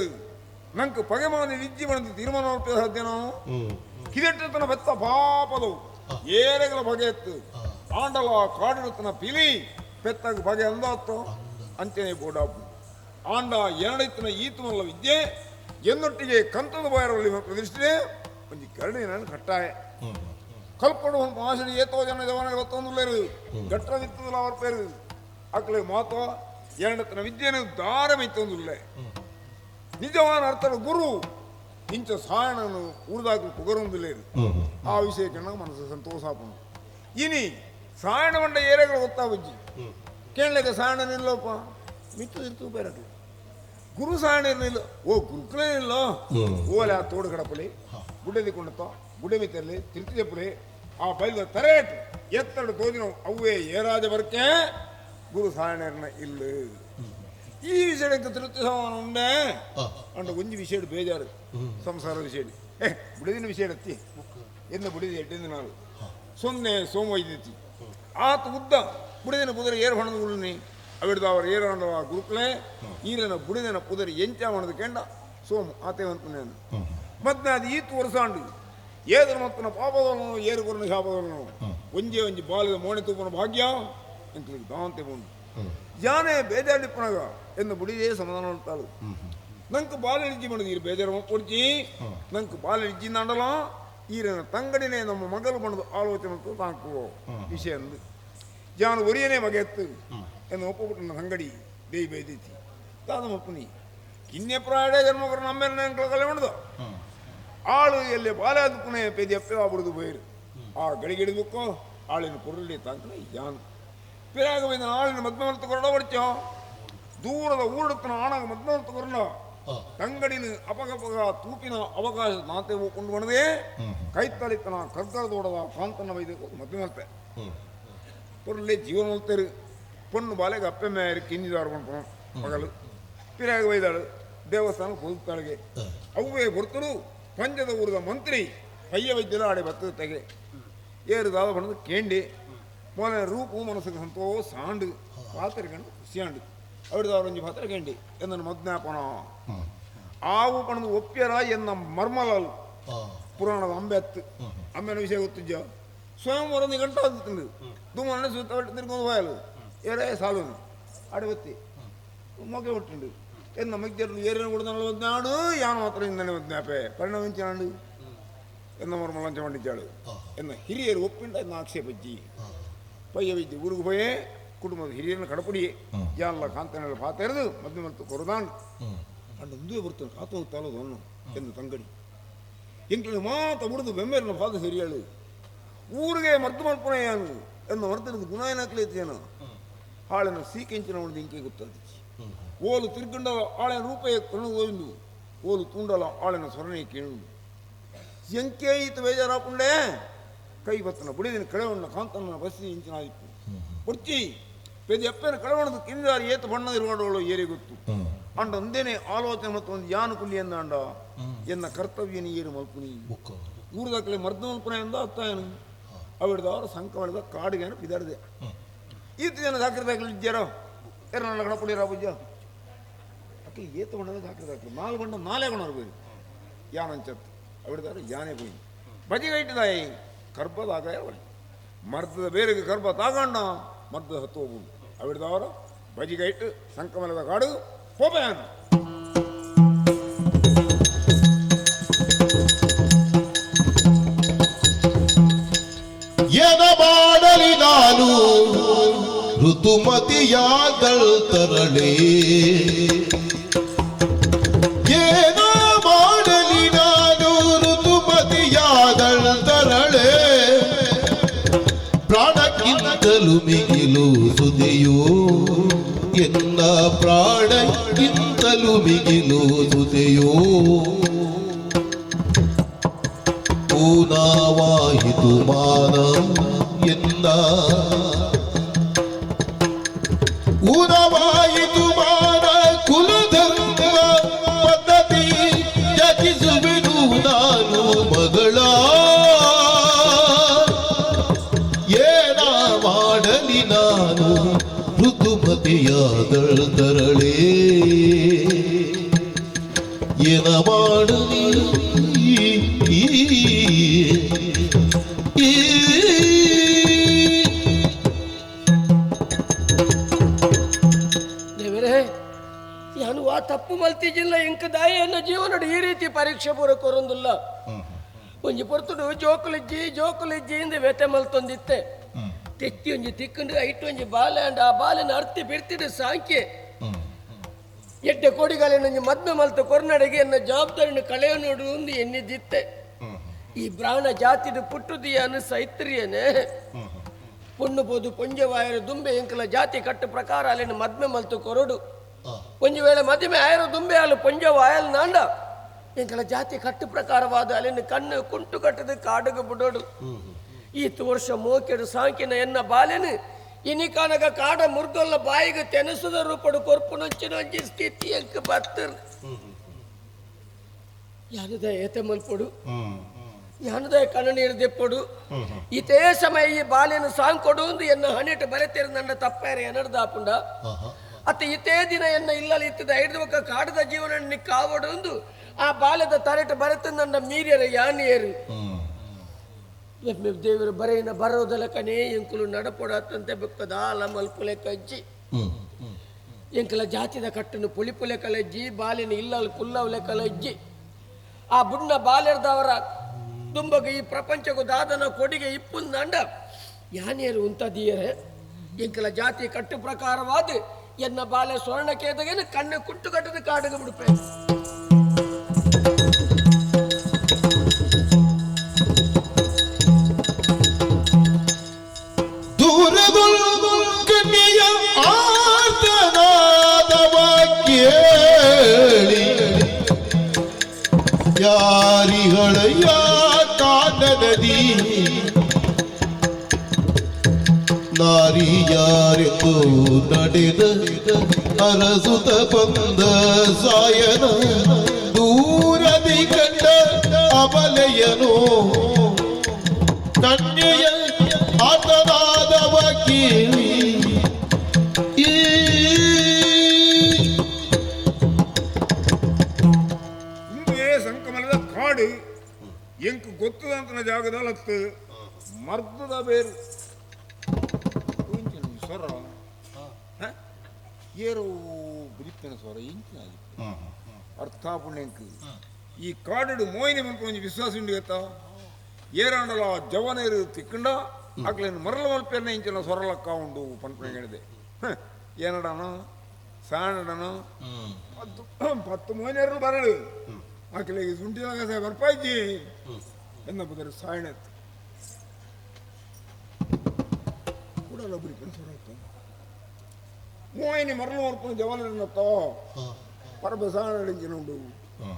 ನಂಗೆ ಪಗೆ ಮಾನಿ ವಿದ್ಯೆ ಬಂದು ತೀರ್ಮಾನ ಮಾಡ್ತೇ ಸಾಧ್ಯ ನಾವು ಕಿದೆಟ್ಟತನ ಬೆತ್ತ ಪಾಪದವು ಏರೆಗಳ ಬಗೆ ಎತ್ತು ಆಂಡಲ ಕಾಡಿನತನ ಪಿಲಿ ಪೆತ್ತಾಗ ಬಗೆ ಅಂದಾತ್ತೋ ಅಂಚನೆ ಬೋಡಾಪು ಆಂಡ ಎರಡೈತನ ಈತು ಮಲ್ಲ ವಿದ್ಯೆ ಎನ್ನೊಟ್ಟಿಗೆ ಕಂತದ ಬಾಯರಲ್ಲಿ ಪ್ರತಿಷ್ಠೆ ಒಂಜಿ ಕರಡಿ ನಾನು ಕಟ್ಟಾಯ ಕಲ್ಪಡು ಮಾಸಡಿ ಏತೋ ಜನ ಜವನ ಗೊತ್ತೊಂದುಲ್ಲೇರು ಗಟ್ರ ವಿತ್ತದಲ್ಲ ಅವರ ಪೇರು ಅಕ್ಲೆ ಮಾತೋ ಎರಡತನ ವಿದ್ಯೆನ ದಾರ ಮೆತ್ತೊಂದುಲ್ಲೆ ನಿಜವಾದ ಅರ್ಥದ ಗುರು ಇಂಚ ಸಾಯಣನು ಉಳಿದಾಕಲು ಪುಗರೊಂದುಲ್ಲೇರು. ಆ ವಿಷಯಕ್ಕೆ ಮನಸ್ಸು ಸಂತೋಷ ಆಪುಂಡು. ಇನಿ ಸಾಯಣ ಮಂಡ ಏರೆಗಳು ಗೊತ್ತಾಬುಜ್ಜಿ ಕೇಳಲಿಕ್ಕೆ ಸಾಯಣ ನಿಲ್ಲೋಪ್ಪ ಮಿತ್ತು ಇರ್ತು ಬೇರೆ ಗುರು ಸಾಯಣ ಇರಲಿಲ್ಲ ಓ ಗುರುಕುಲೇ ಇಲ್ಲ ಓಲೆ ಆ ತೋಡು ಕಡಪಲಿ ಗುಡ್ಡೆ ಕೊಂಡತ್ತೋ ಗುಡ್ಡೆ ಮಿತ್ತಲ್ಲಿ ತಿರುತಿದೆಪ್ಪಲಿ ಆ ಬೈದ ತರೇಟ್ ಎತ್ತಡು ತೋದಿನ ಅವ್ವೇ ಏರಾಜ ಬರ್ಕೆ ಗುರು ಸಾಯಣರ್ನ ಇಲ್ಲ. ಈ ವಿಷಯಕ್ಕೆ ತೃಪ್ತಿ ಸಮಾನ ಉಂಡೆ ಅಂಡ ಒಂಜಿ ವಿಷಯ ಬೇಜಾರು ಸಂಸಾರ ವಿಷಯ ಬುಡಿದಿನ ವಿಷಯ ಎತ್ತಿ ಎನ್ನ ಬುಡಿದ ಎಡ್ಡಿಂದ ನಾಳು ಸೊನ್ನೆ ಸೋಮ ಐದೈತಿ ಆತ ಉದ್ದ ಬುಡಿದಿನ ಕುದುರೆ ಏರು ಹೊಣದ ಉಳ್ಳಿ ಅವಿಡ್ದ ಅವರು ಏರು ಹೊಣದ ಗುರುಕುಲೇ ಈರನ ಬುಡಿದಿನ ಕುದುರೆ ಎಂಚ ಹೊಣದ ಕೆಂಡ ಸೋಮ ಆತೇ ಅಂತ ಮತ್ತೆ ಅದು ಈತು ವರ್ಷಾಂಡು ಏದರ ಮತ್ತನ ಪಾಪದವನು ಏರು ಕೊರನ ಶಾಪದವನು ಒಂಜೆ ಒಂಜಿ ಬಾಲದ ಮೋಣೆ ತೂಪನ ಭಾಗ್ಯ ಅಂತ ದಾಂತೆ ಬಂದು ಜಾನೆ ಬೇಜಾರಿಪ್ಪನಾಗ ಎಂದು ಬುಡಿದೇ ಸಮಾಧಾನ ఉంటాడు. ನಂಗೆ ಬಾಲರಿಜ್ಜಿ ಮಾಡಿದ ಈ ಬೇಜಾರು ಕೊಡ್ಚಿ ನಂಗೆ ಬಾಲರಿಜ್ಜಿ ನಾಡಲ ಈರನ ತಂಗಡಿನೇ ನಮ್ಮ ಮಗಳು ಬಣ್ಣದ ಆಲೋಚನೆ ತಾಕು ವಿಷಯ ಅಂದು ಜಾನು ಒರಿಯನೇ ಮಗ ಎತ್ತು ಎಂದು ಒಪ್ಪಬಿಟ್ಟು ನನ್ನ ತಂಗಡಿ ದೇವಿ ಬೈದೈತಿ ತಾದ ಮಪ್ಪನಿ ಕಿನ್ಯ ಪ್ರಾಯಡೆ ಜನ್ಮ ನಮ್ಮೇಲೆ ಕಲೆ ಮಾಡಿದ ಆಳು ಎಲ್ಲಿ ಬಾಲೆ ಅದಕ್ಕೂ ಪೇದಿ ಅಪ್ಪೆ ಬಿಡುದು ಬೈರು ಆ ಗಡಿಗಿಡಿದಕ್ಕೋ ಆಳಿನ ಕೊರಲಿ ತಾಂಕನ ಯಾನು ಪಿರಾಗ ಬೈದ ಆಳಿನ ಮದ್ಮವಂತ ಕೊರಡ ಹೊಡಿಚೋ ದೂರದ ಊರಡುತ್ತನ ಆಣಾಗ ಮದ್ಮವಂತ ಕೊರಡ ತಂಗಡಿನ ಅಪಗಪಗ ತೂಪಿನ ಅವಕಾಶ ನಾತೆ ಕೊಂಡು ಬಣದೆ ಕೈತಳಿತನ ಕರ್ಗದೋಡದ ಕಾಂತನ ಬೈದ ಮದ್ಮಲ್ತೆ பொருளே ஜீவனத்தரு பொண்ணு ಬಾಲೆಗೆ ಅಪ್ಪೆ ಮೇರಿ ಕಿಂಜಿದಾರು ಕೊಂಡ್ಕೊಣ ಮಗಳು ಪಿರಾಗ ಬೈದಾಳು ದೇವಸ್ಥಾನ ಪೊದುತ್ತಾಳಿಗೆ ಅವ್ವೇ ಹೊರ್ತರು ಪಂಜದ ಊರದ ಮಂತ್ರಿ ಪಯ್ಯ ವೈದ್ಯರು ಆಡೆ ಬತ್ತದ ತೆಗೆ ಏರುದಾದ ಬಣ್ಣದ ಕೇಂಡಿ ಮೊದಲ ರೂಪು ಮನಸ್ಸಿಗೆ ಸಂತೋಷ ಆಂಡು ಪಾತ್ರೆ ಕಂಡು ಖುಷಿಯಾಂಡು ಅವರಿದವರೊಂಜಿ ಪಾತ್ರೆ ಕೇಂಡಿ ಎಂದನು ಮಜ್ಞಾಪನ ಆವು ಪಣದು ಒಪ್ಪ್ಯರ ಎನ್ನ ಮರ್ಮಲಲ್ ಪುರಾಣದ ಅಂಬೆ ಅತ್ತು ಅಂಬೆನ ವಿಷಯ ಗೊತ್ತಿದ್ಯೋ ಸ್ವಯಂವರ ನಿಘಂಟು ಆಗುತ್ತದೆ ದುಮ್ಮನೆ ಸುತ್ತ ತಿರ್ಕೊಂಡು ಹೋಯಲು ಏರೇ ಸಾಲುನು ಆಡೆ ಬತ್ತಿ ಮೊಗೆ ಒಟ್ಟುಂಡು ಎನ್ನ ಮಗ್ಜರು ಏರಿನ ಕೂಡ ನಾಡು ಯಾನು ಮಾತ್ರ ಇಂದನೆ ಜ್ಞಾಪೆ ಪರಿಣಮಿಂಚಾಡು ಎನ್ನ ಮರ್ಮಲಂಚ ಮಂಡಿಚಾಳು ಎನ್ನ ಹಿರಿಯರು ಒಪ್ಪಿಂಡ ಎನ್ನ ಆಕ್ಷೇಪಜ್ಜಿ ಪಯ್ಯ ವಿದ್ಯೆ ಊರಿಗೆ ಪೋಯೆ ಕುಟುಂಬದ ಹಿರಿಯರನ್ನ ಕಡಪುಡಿ ಯಾಲ್ಲ ಕಾಂತನೆಲ್ಲ ಪಾತೆರೆದು ಮದ್ದು ಮತ್ತು ಕೊರದಾಂಡು ಅಂಡ ಒಂದೇ ಬರ್ತದೆ ಕಾತು ತಾಲೋದು ಅನ್ನು ಎಂದು ತಂಗಡಿ ಎಂಕ್ಲಿನ ಮಾತ ಬುಡಿದು ಬೆಮ್ಮೇರಿನ ಪಾದ ಹಿರಿಯಳು ಊರಿಗೆ ಮದ್ದು ಮಲ್ಪುಣ ಏನು ಎನ್ನ ಮರ್ದಿನದು ಗುಣ ಏನಾಗ್ಲೈತೇನು ಹಾಳಿನ ಸೀಕೆಂಚಿನ ಉಳಿದು ಇಂಕೆ ಗೊತ್ತಾದಿಚ್ಚಿ ಓಲು ತಿರ್ಗಂಡ ಆಳಿನ ರೂಪೇ ಕಣ್ಣು ಓಲು ತುಂಡಲ ಆಳಿನ ಸ್ವರಣೆ ಕೇಳು ಎಂಕೆ ಈತ ಬೇಜಾರಾಪುಂಡೆ ಕೈ ಬತ್ತನ ಬುಡಿದಿನ ಕಳೆವಣ್ಣ ಕಾಂತನ ಬಸ್ಸಿ ಇಂಚಿನ ಆಯಿತು ಬುಡ್ಚಿ ಪೆದಿ ಅಪ್ಪನ ಕಳವಣದ ಕಿಂದಾರಿ ಏತ ಬಣ್ಣದ ಇರುವಾಡೋಳು ಏರಿ ಗೊತ್ತು ಅಂಡ ಒಂದೇನೆ ಆಲೋಚನೆ ಮತ್ತು ಒಂದು ಯಾನು ಕುಲಿ ಎಂದಾಂಡ ಎನ್ನ ಕರ್ತವ್ಯನ ಏರು ಮಲ್ಪುನಿ ಊರದಾಕಲೆ ಮರ್ದ ಮಲ್ಪುನ ಎಂದ ಅತ್ತಾಯನು ಅವಿಡ್ದವರು ಸಂಕವಳಿದ ಕಾಡಿಗೆ ಬಿದಾಡಿದೆ ಈತ ಜನ ಸಾಕಿರ್ದಾಕಲಿ ಇದ್ದಾರೋ ಎರಡ ಗಣಪುಡಿರ ಪೂಜ ಅಕ್ಕಿ ಏತ ಬಣ್ಣದ ಸಾಕಿರ್ದಾಕಲಿ ನಾಲ್ ಬಣ್ಣ ನಾಲೇ ಗಣರು ಬೋಯಿ ಯಾನಂಚತ್ತು ಅವಿಡ್ದವರು ಯಾನೇ ಪೋಯಿ ಬಜಿಗೈಟಿದಾಯಿ ಕರ್ಬದಾಗ ಮರ್ದದ ಬೇರೆಗೆ ಕರ್ಬ ತಾಗಣ್ಣ ಮರ್ದ ಹತ್ತು ಹೋಗುದು ಅವಿಡ್ದವರು ಬಜಿಗೈಟು ಸಂಕಮಲದ ಕಾಡು ಹೋಬಯಾನು. ಋತುಮತಿಯಾದಳ್ ತರಳೆ ಏನ ಮಾಡಲಿ ನಾನು ಋತುಮತಿಯಾದಳ್ ತರಳೆ ಪ್ರಾಣಕ್ಕಿಂತಲೂ ಮಿಗಿಲು ಸುದೆಯೋ ಎನ್ನ ಪ್ರಾಣಕ್ಕಿಂತಲೂ ಮಿಗಿಲು ಸುದೆಯೋ ಊನಾವಾಯಿತು ಮಾನ ಎನ್ನ ಊನವಾಯಿತು ಮಾನ ಕುಲಧರ್ಮ ಪದ್ಧತಿ ತ್ಯಜಿಸುವೆನು ನಾನು ಮಗಳ ಏನ ಮಾಡಲಿ ನಾನು ಋತುಮತಿಯಾದಳ್ ತರಳೇ ಏನ ಮಾಡಲಿ ದೇವರೇ, ಯಾನು ಆ ತಪ್ಪು ಮಲ್ತಿಜಿಲ್ಲ ಇಂಕ ದಾಯಿಯನ್ನು ಜೀವನಡು ಈ ರೀತಿ ಪರೀಕ್ಷೆ ಪೂರ ಕೊರೊಂದಿಲ್ಲ. ಒಂಜಿ ಪೊರ್ತುಡು ಜೋಕುಲಿಜ್ಜಿ ಜೋಕುಲಿಜ್ಜಿ ಇಂದ ವ್ಯತೆ ಮಲ್ತೊಂದಿತ್ತೆ. ತೆತ್ತಿ ಒಂಜಿ ತಿಕ್ಕಂಡು ಐಟು ಒಂಜಿ ಬಾಲೆ ಅಂಡ್ ಆ ಬಾಲೆನ ಅರ್ತಿ ಬಿರ್ತಿಡು ಸಾಂಕೆ ಎಡ್ಡೆ ಕೋಡಿಗಾಲಿನ ಒಂಜಿ ಮದ್ಮೆ ಮಲ್ತ ಕೊರ್ನಡೆಗೆ ಎನ್ನ ಜವಾಬ್ದಾರಿನ ಕಳೆಯ ನೋಡು ಒಂದು ಎನ್ನಿದ್ದಿತ್ತೆ. ಈ ಬ್ರಾಹ್ಮಣ ಜಾತಿದು ಪುಟ್ಟುದಿಯಾನು ಸೈತ್ರಿಯನೇ ಪೊಣ್ಣು ಪೋದು ಪೊಂಜವಾಯರು ದುಂಬೆ ಎಂಕಲ ಜಾತಿ ಕಟ್ಟು ಪ್ರಕಾರ ಅಲ್ಲಿನ ಮದ್ಮೆ ಮಲ್ತು ಕೊರಡು. ಒಂಜಿ ವೇಳೆ ಮದುವೆ ಆಯರು ದುಂಬೆ ಅಲ್ಲ ಪೊಂಜವಾಯಲ್ ನಾಂಡ ಎಂಕಲ ಜಾತಿ ಕಟ್ಟು ಪ್ರಕಾರವಾದ ಅಲ್ಲಿನ ಕಣ್ಣು ಕುಂಟು ಕಟ್ಟದ ಕಾಡುಗ ಬಿಡೋಡು. ಈತು ವರ್ಷ ಮೋಕೆಡು ಸಾಂಕಿನ ಎನ್ನ ಬಾಲೆನು ಇನಿಕಾನಗ ಕಾಡ ಮುರ್ಗೊಲ್ಲ ಬಾಯಿಗೆ ತೆನಸುದ ರೂಪಡು ಕೊರ್ಪು ನೊಂಚಿನೊಂಜಿ ಸ್ಥಿತಿ ಎಂಕ ಬತ್ತರ್. ಯಾನದ ಏತೆ ಮಲ್ಪೊಡು, ಯಾನದ ಕಣ್ಣು ನೀರು ದೆಪ್ಪೊಡು. ಇತೇ ಸಮಯ ಈ ಬಾಲೆನು ಸಾಂಕೊಡು ಒಂದು ಎನ್ನ ಹಣಿಟ್ಟು ಬರೆತೇರು ನನ್ನ ತಪ್ಪಾರೆ ಎನರ್ದಾಪುಂಡ. ಅತ್ತ ಇತೇ ದಿನ ಎನ್ನ ಇಲ್ಲಲ್ಲಿ ಇತ್ತದ ಐದು ಒಕ್ಕ ಕಾಡದ ಜೀವನ ನಿಕ್ಕಾವಡು ಒಂದು ಆ ಬಾಲ್ಯದ ತರೆಟ ಬರೆತ ನನ್ನ ಮೀರಿಯರ ಯಾನಿಯರು. ದೇವರು ಬರೆಯಿನ ಬರೋದಲಕನೇ ಎಂಕುಲು ನಡಪೊಡತ್ತಂತೆ ಬೆಕ್ಕದಾಲ ಮಲ್ಪುಲೆ ಕಜ್ಜಿ ಎಂಕಲ ಜಾತಿದ ಕಟ್ಟನು ಪುಳಿಪುಲೆ ಕಲಜ್ಜಿ ಬಾಲಿನ ಇಲ್ಲಲ್ ಕುಲ್ಲವಲೆ ಕಲಜ್ಜಿ ಆ ಬುಣ್ಣ ಬಾಲ್ಯದವರ ದುಂಬಗ ಈ ಪ್ರಪಂಚಕ್ಕೂ ದಾದನ ಕೊಡಿಗೆ ಇಪ್ಪುಂದಂಡ ಯಾನೇರು ಉಂತದೀಯರೆ ಎಂಕಲ ಜಾತಿ ಕಟ್ಟು ಪ್ರಕಾರವಾದ ಎನ್ನ ಬಾಲ್ಯ ಸ್ವರ್ಣಕೇತಗೇನು ಕಣ್ಣು ಕುಟ್ಟು ಕಟ್ಟದ ಕಾಡುಗೆ ಬಿಡುಪೆ. ದೂರದೊಳಗನೆಯ ಆರ್ತನಾದವ ಕೇಳಿ ಯಾರಿಗಳಯ್ಯ ಕಾನನದಿ ನಾರಿ ಯಾರೆಂದು ನಡೆದ ಅರಸುತ ಬಂದ ಸಾಯನ ದೂರದಿ ಕಂಡ ಅಬಲೆಯನು ಕನ್ಯೆಯ ಆತನಾದವ ಕೇಳಿ ಇಂದುವೇ ಸಂಕಮಲದ ಕಾಡು ಎಂಕು ಗೊತ್ತದಂತನ ಜಾಗದಲ್ಲತ್ತು ಮರ್ದದ ಬೇರು ಸ್ವರ ಏರು ಬುಲಿಪ್ಪನ ಸ್ವರ ಇಂಚಿನ ಅರ್ಥ ಪುಣ್ಯಂಕ್ ಈ ಕಾಡು ಮೋಯಿನಿ ಮನ್ಪು ಒಂಜಿ ವಿಶ್ವಾಸ ಉಂಡು ಗೊತ್ತಾ ಏರಾಂಡಲ ಜವನೇರು ತಿಕ್ಕಂಡ ಅಕ್ಲೇನು ಮರಳ ಮಲ್ಪೆರ್ನ ಇಂಚಿನ ಸ್ವರಲಕ್ಕ ಉಂಡು ಪನ್ಪುಣ ಹೇಳಿದೆ. ಏನಡನು ಸಾಣಡನು 10 ಮೋಯಿನೇರು ಬರಳು ಅಕ್ಲಿಗೆ ಸುಂಟಿದಾಗ ಬರ್ಪಾಯ್ಜಿ ಎನ್ನ ಬದಲು ಸಾಯಣತ್ತು ಕೂಡಲ ಬುಲಿಪ್ಪನ ಸ್ವರ ಮೋಯಿನಿ ಮರಳು ಮಲ್ಪುನ ಜವನರನ್ನತ್ತೋ ಪರಬ ಸಾಣಡಿಂಚಿನ ಉಂಡು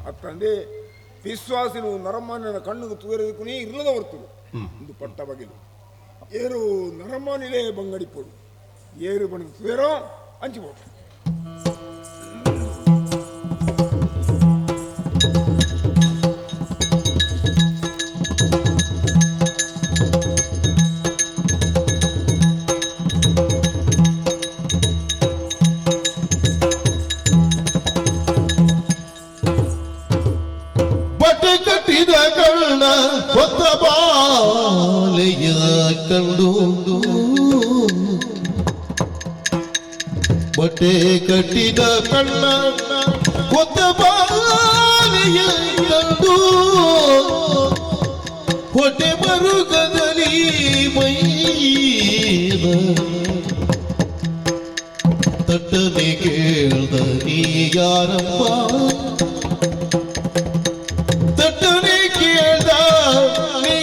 ಅತ್ತಂದೆ ವಿಶ್ವಾಸಿನು ನರಮಾನ್ಯನ ಕಣ್ಣುಗೆ ತುಗರದಕ್ಕೂ ಇರ್ಲದ ಹೊರ್ತರು ಒಂದು ಪಟ್ಟ ಬಗೆಲು ಏರು ನರಮಾನಿಲೇ ಬಂಗಡಿಪೊಡು ಏರು ಬಣ್ಣ ತುವೇರೋ ಅಂಚಿಬೋದು. ಕಟ್ಟಿದ ಕಣ್ಣ ಹೊತ್ತ ಬಾಲೆಯ ಕಂಡು ಬಟ್ಟೆ ಕಟ್ಟಿದ ಕಣ್ಣ ಹೊತ್ತ ಬಾಲೆಯ ಕಂಡು ಹೊಟ್ಟೆ ಮರುಗದಲ್ಲಿ ಮೈದ ಯಾರಮ್ಮ ತಟ್ಟನೆ ಕೇಳ್ದ ನೀ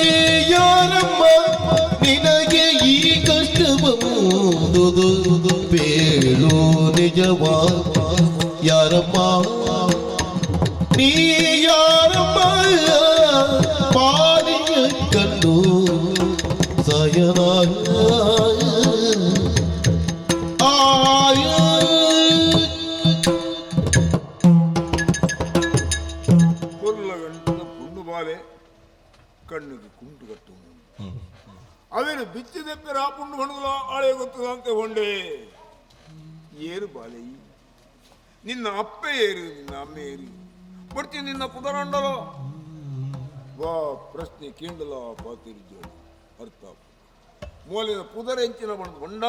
ಯಾರಮ್ಮ ನಿನಗೆ ಈ ಕಷ್ಟ ಬಂದುದು ಬೇಳು ನಿಜವ ಯಾರಮ್ಮ ನೀ ಯಾರಮ್ಮ ಪಾಲಿಯ ಕಂಡು ಸಯನ ಆಯ ಕೊಲ್ಲಗಂಟದ ಪುಂಡು ಬಾಲೆ ಕಣ್ಣಿಗೆ ಕುಂಟು ಕಟ್ಟು ಅವೇನು ಬಿಚ್ಚಿದೆಪ್ಪರ ಪುಂಡು ಹೊಣಗಲ ಆಳೆ ಗೊತ್ತದಂತೆ ಹೊಂಡೆ ಏರು ಬಾಲೆ ನಿನ್ನ ಅಪ್ಪೆ ಏರು ನಿನ್ನ ಅಮ್ಮೆ ಏರು ಬರ್ತೀನಿ ನಿನ್ನ ಪುದರಂಡಲ ವಾ ಪ್ರಶ್ನೆ ಕೇಂಡಲ ಪಾತಿರಿ ಜೋಡಿ ಅರ್ಥ ಮೂಲಿನ ಪುದರ ಹೆಂಚಿನ ಬಣ್ಣದ ಹೊಂಡ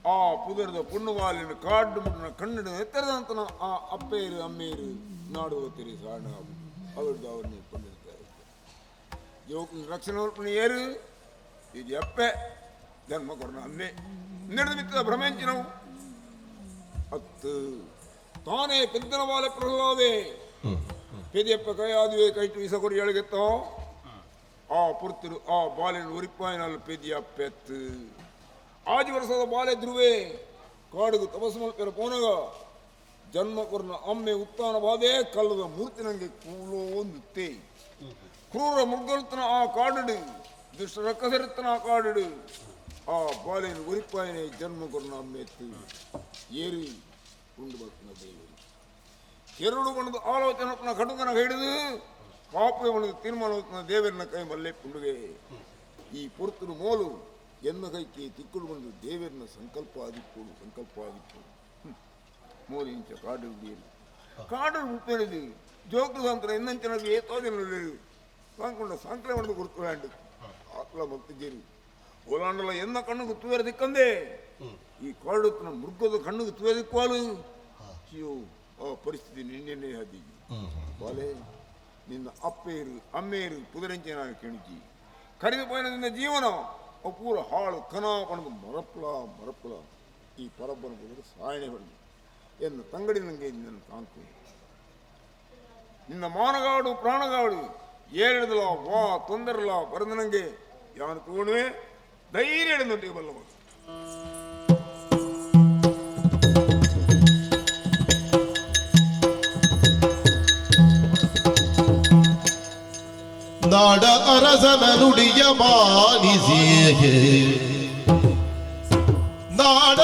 ಆ ಪುದರದ ಪುಣ್ಣುವಾಲಿನ ಕಾಡು ಮುಟ್ಟಿನ ಕನ್ನಡ ಎತ್ತರದಂತನ ಆ ಅಪ್ಪೇರು ಅಮ್ಮೇರು ನಾಡು ತಿರಿ ಸಾಣ ಅವರದ್ದು ಅವರನ್ನೇ ಕೊಂಡಿರ್ತಾರೆ ಜೋಕಿನ ರಕ್ಷಣೆ ಏರು ಇದು ಅಪ್ಪೆ ಜನ್ಮ ಕೊರಣ ಅಮ್ಮೆ ನಡೆದು ಬಿತ್ತದ ಭ್ರಮೆಂಚಿನವು ಅತ್ತು ತಾನೇ ಪೆದ್ದನ ಬಾಲೆ ಪ್ರಹ್ಲಾದೆ ಪೆದಿಯಪ್ಪ ಕೈಯಾದುವೆ ಕೈಟು ಇಸಕೊರಿ ಎಳಗೆತ್ತೋ ಆ ಪುರ್ತರು ಆ ಬಾಲಿನ ಉರಿಪಾಯಿನಲ್ಲಿ ಪೆದಿಯಪ್ಪೆತ್ತು ಆಜಿ ವರ್ಷದ ಬಾಲೆ ಧ್ರುವೆ ಕಾಡುಗು ತಪಸ್ಸು ಮಲ್ಪೆರ ಪೋನಗ ಜನ್ಮ ಕೊರ್ನ ಅಮ್ಮೆ ಉತ್ತಾನ ಬಾದೆ ಕಲ್ಲದ ಮೂರ್ತಿ ನಂಗೆ ಕೂಲೋ ಒಂದು ತೇ ಕ್ರೂರ ಮುಗ್ಗಲ್ತನ ಆ ಕಾಡುಡು ದುಷ್ಟ ರಕ್ಕಸರುತ್ತನ ಆ ಕಾಡುಡು ಆ ಬಾಲಿನ ಉರಿಪಾಯನೆ ಜನ್ಮ ಕೊರ್ನ ಅಮ್ಮೆ ಎತ್ತು ಏರಿ ಉಂಡು ಬರ್ತನ ದೇವರು ಎರಡು ಬಣ್ಣದ ಆಲೋಚನೆ ಕಟುಕನ ಹಿಡಿದು ಕಾಪು ಬಣ್ಣದ ತೀರ್ಮಾನ ದೇವರನ್ನ ಕೈ ಮಲ್ಲೆ ಪುಂಡುಗೆ ಈ ಪುರ್ತನು ಮೋಲು ಎನ್ನ ಕೈಗೆ ತಿಕ್ಕುಳು ಬಂದು ದೇವರನ್ನ ಸಂಕಲ್ಪ ಆದಿಪ್ಪೋಡು ಸಂಕಲ್ಪ ಆದಿಪ್ಪೋಡು ಮೋಲು ಇಂಚ ಕಾಡು ಹಿಡಿಯಲು ಕಾಡು ಹುಟ್ಟಿಳಿದು ಜೋಗದ ಅಂತ ಇನ್ನಂಚಿನ ಏತೋ ಜನ ಸಾಂಕೊಂಡ ಸಾಂಕ್ಲೆ ಹೊಡೆದು ಕೊಡ್ತು ಆತ್ಲ ಭಕ್ತಿಜೇರಿ ಓಲಾಂಡಲ ಎನ್ನ ಕಣ್ಣಿಗೆ ತುವೇರ ದಿಕ್ಕಂದೆ ಈ ಕಾಡು ಮೃಗದ ಕಣ್ಣಿಗೆ ತುವೆ ದಿಕ್ವಾಲು ಅಯ್ಯೋ ಆ ಪರಿಸ್ಥಿತಿ ನಿನ್ನೆನ್ನೇ ಹದಿ ಬಾಲೆ ನಿನ್ನ ಅಪ್ಪೇರು ಅಮ್ಮೇರು ಕುದುರೆಂಚಿನ ಕೆಣಕಿ ಕರಿದು ಪೋಯಿನ ನಿನ್ನ ಜೀವನ ಪೂರ ಹಾಳು ಕನ ಪಣದು ಮರಪ್ಲ ಮರಪ್ಲ ಈ ಪರಬ್ಬನ ಕುದುರೆ ಸಾಯಣೆ ಹೊಡೆದು ಎನ್ನ ತಂಗಡಿ ನನಗೆ ನಿನ್ನ ತಾಂಕು ನಿನ್ನ ಮಾನಗಾಡು ಪ್ರಾಣಗಾಡು ಏರಿಡದಲ ವಾ ತೊಂದರಲ ಬರೆದ ನನಗೆ ಯಾನು ತೋಣುವೆ ಧೈರ್ಯ ಹಿಡಿದೊಟ್ಟಿಗೆ ಬಲ್ಲ ಮಗ. ನಾಡ ಅರಸನ ನುಡಿಯ ಮಾನಿಸಿ ನಾಡ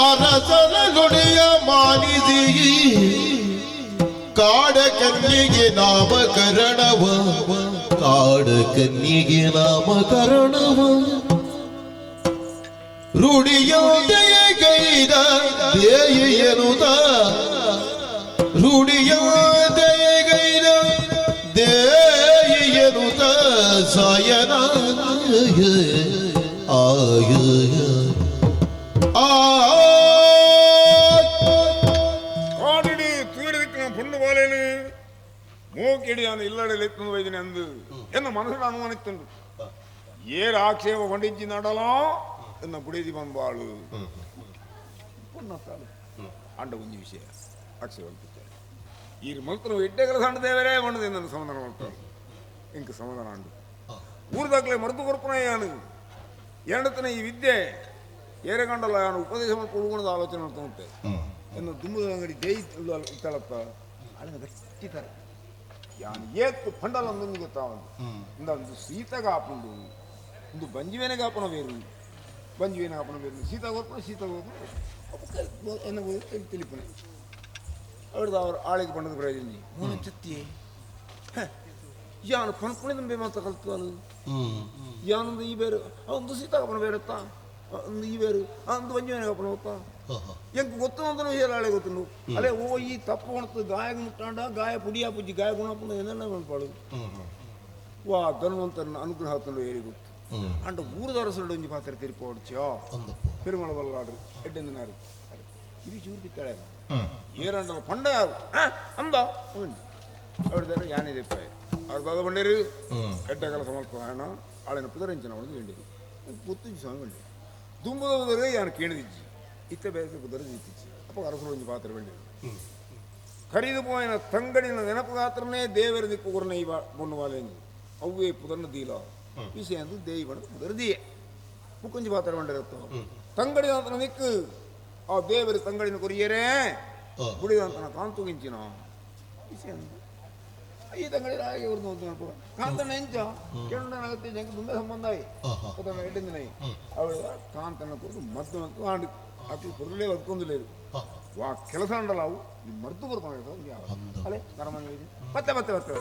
ಅರಸನ ನುಡಿಯ ಮಾನಿಸಿ ಕಾಡ ಕನ್ನಿಗೆ ನಾಮಕರಣವ ಕಾಡ ಕನ್ನಿಗೆ ನಾಮಕರಣವ ರೂಢಿಯಂತೆಯೇ ಗೈದ ದೇಯಿಯನುತ ರೂಢಿಯಂತೆಯೇ ಗೈದ ದೇಯಿಯನುತ ಸಾಯನ ಆಯ ಆ ಕಾಡಿಡಿ ತೂರಿದಕ್ಕೆ ನಾನು ಪುಂಡು ಬಾಲೇನು ಮೂಕಿಡಿ ನಾನು ಇಲ್ಲಡೆ ಎತ್ತುಂದು ವೈದಿನಿ ಅಂದು ಎನ್ನ ಮನಸ್ಸು ಅನುಮಾನಿತ್ತುಂಡು ಏರ್ ಆಕ್ಷೇಪ ಕೊಂಡಿಜ್ಜಿ ನಡಲ ಎನ್ನ ಬುಡೇದಿ ಬಂಬಾಳು ಪುಣ್ಣತ್ತಾಳು ಅಂಡ ಒಂದು ವಿಷಯ ಆಕ್ಷೇಪ ಅಲ್ಪಿತ್ತಾರೆ ಈ ಮಲ್ತನು ಎಡ್ಡೆಗಲ ಸಣ್ಣ ದೇವರೇ ಬಂಡದೆ ನನ್ನ ಸಮಾಧಾನ ಮಾಡ್ತಾಳು ಇಂಕ ಸಮಾಧಾನ ಅಂಡು ಊರ್ದಾಗ್ಲೇ ಮರೆತು ಕೊರ್ಪುನ ಯಾನು ಎರಡತನ ಈ ವಿದ್ಯೆ ಏರಗಂಡಲ್ಲ ಯಾನು ಉಪದೇಶ ಕೊಡುಗುಣದ ಆಲೋಚನೆ ಮಾಡ್ತಾವಂತೆ ಎನ್ನು ದುಮ್ಮದ ಅಂಗಡಿ ದೇಯಿ ಇತ್ತಳಪ್ಪ ಅಳನ ಗಟ್ಟಿತಾರೆ ಯಾನು ಏತ್ತು ಪಂಡಲ ಒಂದು ಗೊತ್ತಾವಂದು ಇಂದ ಒಂದು ಸೀತಗಾಪುಂಡು ಒಂದು ಬಂಜಿವೇನಗಾಪನ ಬೇರು ಬಂಜಿವೇನಗಾಪನ ಬೇರು ಸೀತಾಗೋಪನ ಸೀತಾಗೋಪನ ಎನ್ನ ತಿಳಿಪನೆ ಅವ್ರದ್ದು ಅವ್ರ ಆಳಿಗೆ ಬಣ್ಣದ ಪ್ರಯೋಜನ ಮೂನು ಚತ್ತಿ ಯಾನು ಪಣಪುಣಿದಂಬೆ ಮಾತ ಕಲ್ತಲು ಯಾನೊಂದು ಈ ಬೇರು ಒಂದು ಸೀತಾಗಪನ ಬೇರತ್ತಾ ಒಂದು ಈ ಬೇರು ಒಂದು ಬಂಜಿವೇನಗಾಪನ ಹೋಗ್ತಾ ಎಂಕ್ ಗೊತ್ತು ಅಂತ ಹೇಳಾಳೆ ಗೊತ್ತು ಅಲ್ಲೇ ಓ ಈ ತಪ್ಪು ಹೊಣತು ಗಾಯ ಮುಟ್ಟಾಂಡ ಗಾಯ ಪುಡಿಯ ಪುಜ್ಜಿ ಗಾಯ ಗುಣಪುಣ ಏನೆಲ್ಲ ಮಲ್ಪಾಳು ವಾ ಧನ್ವಂತರನ ಅನುಗ್ರಹ ತಂದು ಏರಿ ಗೊತ್ತು ಅಂಡ ಊರದರಸರು ಒಂಜಿ ಪಾತ್ರ ತಿರುಪೋಡ್ಚೋ ಪೆರುಮಳ ಬಲ್ಲಾಡ್ರು ಎಡ್ಡೆಂದನಾರು ಇವಿ ಚೂರು ಬಿತ್ತಾಳೆ ಏರಂಡಲ ಪಂಡ ಯಾರು ಅಂದ ಅವ್ರದ್ದಾರ ಯಾನಿದೆ ಅವ್ರ ದಾದ ಬಂಡೇರು ಎಡ್ಡಗಲ ಸಮರ್ಪ ಹಣ ಆಳಿನ ಪುದರಂಚನ ಅವಳು ವೇಂಡಿರು ಗೊತ್ತು ಸ್ವಾಮಿ ಬಂಡಿ ದುಂಬದ ಯಾನು ಕೇಳಿದಿಜ್ಜಿ ಇತ್ತ ಬೇರೆ ಕುದುರೆ ನಿಂತಿಚ್ಚಿ ಅಪ್ಪ ಅಪ್ಪ ಅರಸರು ಒಂಜಿ ಪಾತ್ರ ಬಂಡಿ ಖರೀದು ಪೋಯಿನ ತಂಗಡಿನ ನೆನಪುಗಾತ್ರನೇ ದೇವರ ದಿಕ್ಕು ಕೊರ್ನ ಈ ಬೊಣ್ಣು ಬಾಲೆಂಜಿ ಅವ್ವೇ ಪುದರ್ನ ದೀಲ ವಿಷಯ ಅಂದು ದೇವಿ ಬಣ್ಣ ಪುದರ್ ದಿಯೆ ಮುಕ್ಕುಂಜಿ ಪಾತ್ರ ಬಂಡಿರತ್ತು ತಂಗಡಿನ ದಿಕ್ಕು ಆ ದೇವರು ತಂಗಡಿನ ಕೊರಿಯರೇ ಬುಡಿದಂತನ ಕಾಂತು ಗಿಂಚಿನ ವಿಷಯ ಈ ತಂಗಡಿನ ಹಾಗೆ ಇವ್ರದ್ದು ಕಾಂತನ ಎಂಚ ಕೆಂಡನಾಗತ್ತೆ ಜಂಕ ತುಂಬ ಸಂಬಂಧ ಆಯಿ ಎಡ್ಡಿಂದಿನ ಅವಳು ಕಾಂತನ ಕೊರದು ಮದ್ದು ಅಂತ ಆಂಡು ಆಕೆ ಕೊರಲೇ ಬದುಕೊಂದಿಲ್ಲ ಇದು ವಾ ಕೆಲಸ ಅಂಡಲ್ಲ ಅವು ಮರ್ದು ಬರ್ಕೊಂಡು ಅಲ್ಲೇ ನರಮನೆ ಮತ್ತೆ ಮತ್ತೆ ಮತ್ತೆ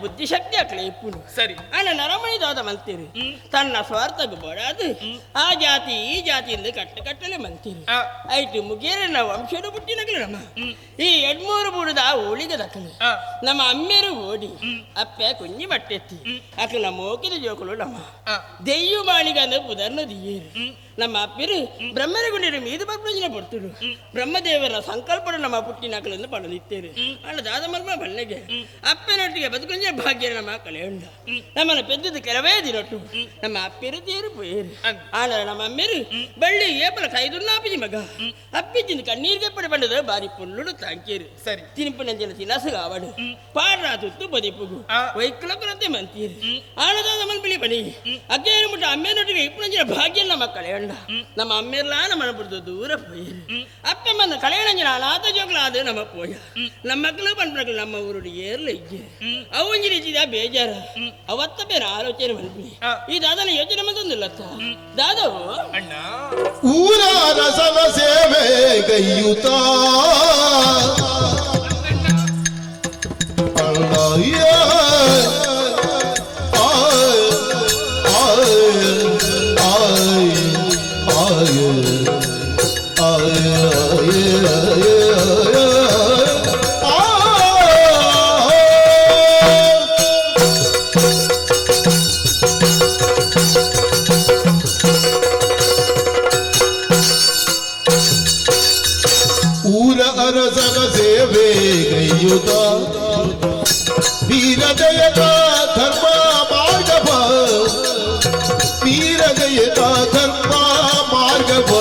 ಬುದ್ಧಿಶಕ್ತಿ ಅಕಲೆ ಇಪ್ಪುಡು ಸರಿ ಅಣ್ಣ ನರಮಣಿ ದಾದ ಮಲ್ತೀರಿ ತನ್ನ ಸ್ವಾರ್ಥಕ್ಕೆ ಬೋಡಾದು ಆ ಜಾತಿ ಈ ಜಾತಿಯಿಂದ ಕಟ್ಟ ಕಟ್ಟಲೆ ಮಲ್ತೀರಿ ಆಯ್ತು ಮುಗೇರನ ವಂಶದ ಬುಟ್ಟಿನಗಲು ನಮ್ಮ ಈ ಎಡ್ಮೂರು ಬುಡದ ಓಳಿಗೆ ದಕ್ಕಲು ನಮ್ಮ ಅಮ್ಮೇರು ಓಡಿ ಅಪ್ಪೆ ಕುಂಜಿ ಬಟ್ಟೆತ್ತಿ ಅಕಲ ಮೋಕಿದ ಜೋಕುಲು ನಮ್ಮ ದೆಯ್ಯು ಮಾಣಿಗಂದು ಪುದರ್ನ ದಿಯ್ಯೇರು ನಮ್ಮ ಅಪ್ಪಿರು ಬ್ರಹ್ಮರಗುಂಡಿರು ಮೀದು ಬರ್ಪಂಜಿನ ಪಡ್ತುಡು ಬ್ರಹ್ಮದೇವರ ಸಂಕಲ್ಪಡು ನಮ್ಮ ಪುಟ್ಟಿನ ಅಕಲನ್ನು ಪಡೆದಿತ್ತೇರು ಅಣ್ಣ ದಾದ ಮಲ್ಮ ಬಲ್ಲೆಗೆ ಅಪ್ಪನೊಟ್ಟಿಗೆ ಬದುಕುಂಜೆ ಭಾಗ್ಯ ನಮ್ಮ ಕಲೆ ಉಂಡ ನಮ್ಮನ್ನು ಪೆದ್ದದ್ದು ಕೆಲವೇ ದಿನೊಟ್ಟು ನಮ್ಮ ಅಪ್ಪಿರು ತೀರು ಪೋಯೇರು ಆನರ ನಮ್ಮ ಅಮ್ಮೇರು ಬಳ್ಳಿ ಏಪಲ ಕೈದುನ್ನಾಪಿಜಿ ಮಗ ಅಪ್ಪಿಜಿನ ಕಣ್ಣೀರಿಗೆ ಪಡೆ ಬಂಡದ ಬಾರಿ ಪುಳ್ಳುಡು ತಾಂಕೇರು ಸರಿ ತಿನಿಪು ನಂಜಿನ ತಿನಸು ಆವಡು ಪಾಡ್ರಾ ತುತ್ತು ಬದಿಪುಗು ವೈಕ್ಲಕರಂತೆ ಮಂತೀರು ಆನದಾದ ಮಲ್ಪಿಲಿ ಬಲಿ ಅಗ್ಗೇರು ಮುಟ್ಟ ಅಮ್ಮೇನೊಟ್ಟಿಗೆ ಇಪ್ಪುನಂಜಿನ ಭಾಗ್ಯ ನಮ್ಮ ಕಲೆ ಉಂಡ ನಮ್ಮ ಅಮ್ಮೇರ್ಲ ನಮ್ಮ ಬಿಡ್ದು ದೂರ ಪೋಯೇರು ಅಪ್ಪಮ್ಮನ ಕಳೆಯಣಂಜಿನ ಅನಾಥ ಜೋಗ್ಲಾದ ನಮ್ಮ ಪೋಯ ನಮ್ಮ ಮಕ್ಕಳು ಬಂದ್ಬಿಡಕ್ಳು ನಮ್ಮ ಊರುಡು ಏರ್ಲ ಇಜ್ಜೆ ಅವು ಒಂಜಿ ರೀತಿದ ಬೇಜಾರ ಅವತ್ತ ಬೇರೆ ಆಲೋಚನೆ ಮಲ್ಪಿ ಈ ದಾದನ ಯೋಚನೆ ಮತ್ತೊಂದಿಲ್ಲತ್ತ ದಾದವು ಅಣ್ಣ ಊರ ರಸನ ಸೇವೆ ಗೈಯುತ ಅರಸನ ಸೇವೆ ಕೈಯುತ ವೀರಜಯತ ಧರ್ಮ ಮಾರ್ಗವ ವೀರಜಯತ ಧರ್ಮ ಮಾರ್ಗವ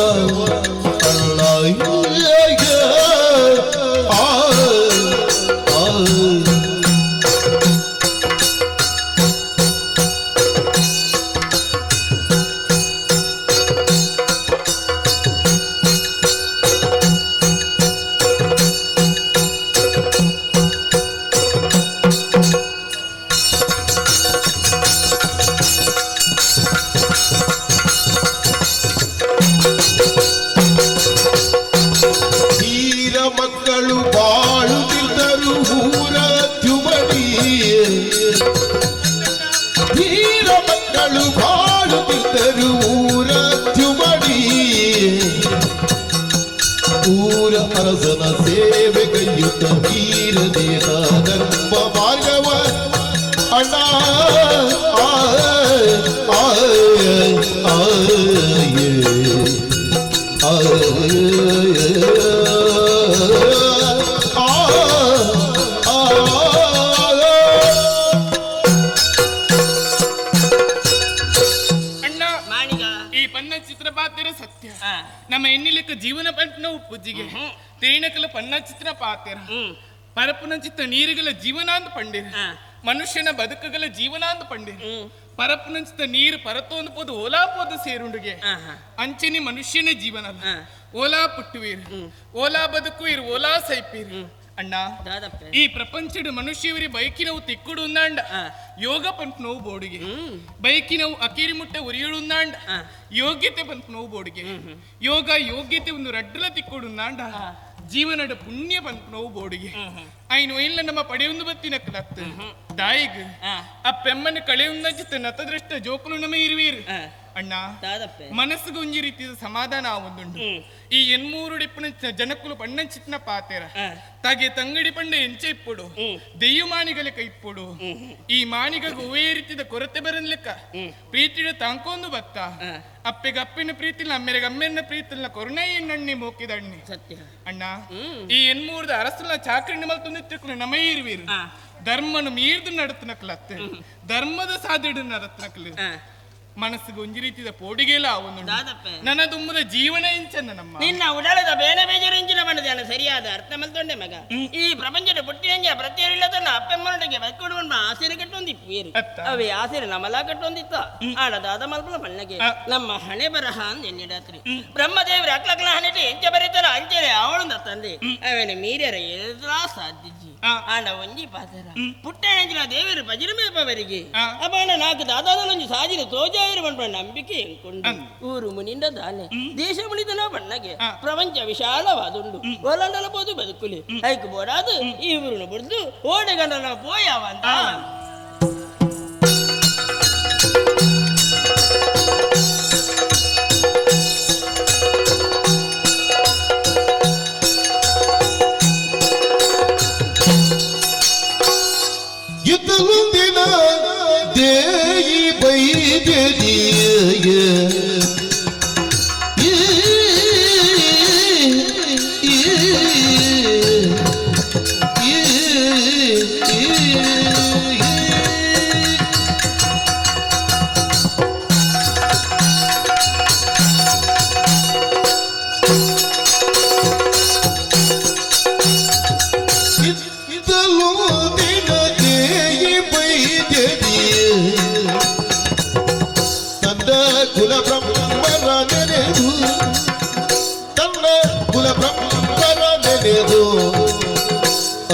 ಮಕ್ಕಳು ಬಾಳುತ್ತಿದ್ದರು ಊರ ತ್ಯುಮಡಿ ಧೀರ ಮಕ್ಕಳು ಬಾಳುತ್ತಿದ್ದರು ಊರ ತ್ಯುಮಡಿ ಊರ ಅರಸನ ಸೇವೆ ಕೈಯುತ್ತ ವೀರ ದೇಹ ಧರ್ಮ ಮಾರ್ಗವ ಅಣ್ಣ ಆ ಆ ಆ ಸತ್ಯ ನಮ್ಮ ಎನ್ನಿಲಿಕ್ಕ ಜೀವನ ಪಂಪ್ನವು ಪೂಜಿಗೆ ತೇಣಕಲ ಪನ್ನ ಚಿತ್ರ ಪಾತೆರ ಪರಪುನ ಚಿತ್ತ ನೀರುಗಳ ಜೀವನ ಅಂತ ಪಂಡಿರ ಮನುಷ್ಯನ ಬದುಕುಗಳ ಜೀವನ ಅಂತ ಪಂಡಿರ ಪರಪುನ ಚಿತ್ತ ನೀರು ಪರತೋಂದು ಪೋದು ಓಲಾ ಪೋದು ಸೇರುಂಡುಗೆ ಅಂಚನೆ ಮನುಷ್ಯನ ಜೀವನ ಓಲಾ ಪುಟ್ಟುವೀರು ಓಲಾ ಬದುಕುವೀರು ಓಲಾ ಸೈಪೀರು ಅಣ್ಣ ಈ ಪ್ರಪಂಚದ ಮನುಷ್ಯವರಿ ಬೈಕಿನವು ತಿಕ್ಕುಡು ಉಂದಾಂಡ ಯೋಗ ಪಂಪ್ ನೋವು ಬೋಡಿಗೆ ಬೈಕಿನವು ಅಕೀರಿ ಮುಟ್ಟೆ ಉರಿಯುಡು ಉಂದಾಂಡ ಯೋಗ್ಯತೆ ಪಂಪ್ ನೋವು ಬೋಡಿಗೆ ಯೋಗ ಯೋಗ್ಯತೆ ಒಂದು ರಡ್ಡಲ ತಿಕ್ಕುಡು ಉಂದಾಂಡ ಜೀವನದ ಪುಣ್ಯ ಪಂಪ್ ನೋವು ಬೋಡಿಗೆ ಐನು ಇಲ್ಲ ನಮ್ಮ ಪಡೆಯೊಂದು ಬತ್ತಿನಕ್ಕಲತ್ತು ದಾಯಿಗ್ ಆ ಪೆಮ್ಮನ ಕಳೆಯುಂದಂಚಿತ್ತ ನತದೃಷ್ಟ ಜೋಕುಲು ನಮ್ಮ ಇರುವೀರು ಅಣ್ಣ ಮನಸ್ಸಿಗೆ ಒಂಜಿ ರೀತಿಯ ಸಮಾಧಾನ ಆವೊಂದುಂಡು ಈ ಎನ್ಮೂರು ಡಿಪ್ಪನ ಜನಕುಲು ಪಣ್ಣಂಚಿತ್ನ ಪಾತೆರ ತಾಗೆ ತಂಗಡಿ ಪಂಡ ಎಂಚೆ ಇಪ್ಪುಡು ದೆಯ್ಯು ಮಾಣಿಗಲೆ ಕೈಪ್ಪುಡು ಈ ಮಾಣಿಗ ಒವೇ ರೀತಿದ ಕೊರತೆ ಬರನ್ಲೆಕ್ಕ ಪ್ರೀತಿಡ ತಾಂಕೊಂದು ಬತ್ತ ಅಪ್ಪೆಗೆ ಅಪ್ಪಿನ ಪ್ರೀತಿಲ್ಲ ಅಮ್ಮೆರೆಗೆ ಅಮ್ಮೆನ್ನ ಪ್ರೀತಿಲ್ಲ ಕೊರುಣೆ ಎಣ್ಣಿ ಮೋಕಿದಣ್ಣಿ ಸತ್ಯ ಅಣ್ಣ ಈ ಎನ್ಮೂರ್ದ ಅರಸುಲ ಚಾಕರಣಿ ಮಲ್ತೊಂದಿತ್ತಿಕ್ಕಲು ನಮೇ ಇರುವೀರು ಧರ್ಮನು ಮೀರ್ದು ನಡತನಕ್ಲತ್ತೆ ಧರ್ಮದ ಸಾದಿಡು ನಡತನಕ್ಲು ಮನಸ್ಸಿಗೆ ಒಂಜಿ ರೀತಿಯ ಪೋಡಿಗೆಲ್ಲ ಒಂದು ನನ್ನ ತುಂಬದ ಜೀವನ ಇಂಚನ್ನ ನಮ್ಮ ನಿನ್ನ ಉಡಲದ ಬೇನೆ ಬೇಜಾರು ಇಂಚಿನ ಬಣ್ಣದ ಸರಿಯಾದ ಅರ್ಥ ಮಲ್ತೊಂಡೆ ಮಗ ಈ ಪ್ರಪಂಚದ ಪುಟ್ಟಿಯಂಜ ಪ್ರತಿಯೊರಿಲ್ಲ ತನ್ನ ಅಪ್ಪೆಮ್ಮನೊಟ್ಟಿಗೆ ಬದುಕೊಡುವ ಆಸೆನ ಕಟ್ಟೊಂದಿಪ್ಪು ಅವೇ ಆಸೆನ ನಮಲ ಕಟ್ಟೊಂದಿತ್ತ ಆಡ ದಾದ ಮಲ್ಪನ ಬಣ್ಣಗೆ ನಮ್ಮ ಹಣೆ ಬರಹ ಎನ್ನಿಡತ್ರಿ ಬ್ರಹ್ಮದೇವರ ಅಕ್ಲಕ್ಲ ಹಣೆಟೆ ಎಂಚ ಬರೀತಾರ ಅಂಚೆರೆ ಅವಳು ತಂದೆ ಅವನ ಮೀರ್ಯರ ಎಲ್ಲಾ ಸಾಧ್ಯಜಿ ಆಂಡ ಒಂಜಿ ಪಾತ್ರ ಪುಟ್ಟಣಂಚಿನ ದೇವರು ಬಜಿರಮೇಪವರಿಗೆ ಅಪಾಣ ನಾಲ್ಕು ದಾದಾದಲೊಂಜಿ ಸಾಜಿನ ತೋಜಾಯ ನಂಬಿಕೆ ಎಂಕೊಂಡು ಊರು ಮುನಿಂದ ದಾನೆ ದೇಶ ಮುನಿದನ ಬಣ್ಣಗೆ ಪ್ರಪಂಚ ವಿಶಾಲವಾದುಂಡು ಒಲಂಡಲ ಬೋದು ಬದುಕುಲಿ ಐಕು ಬೋಡಾದು ಈ ಊರುನ ಬುಡ್ದು ಓಡೆಗಂಡನ ಪೋಯಾವಂತ ದಿನ ದೇಯಿ ಬೈದೆದಿಯ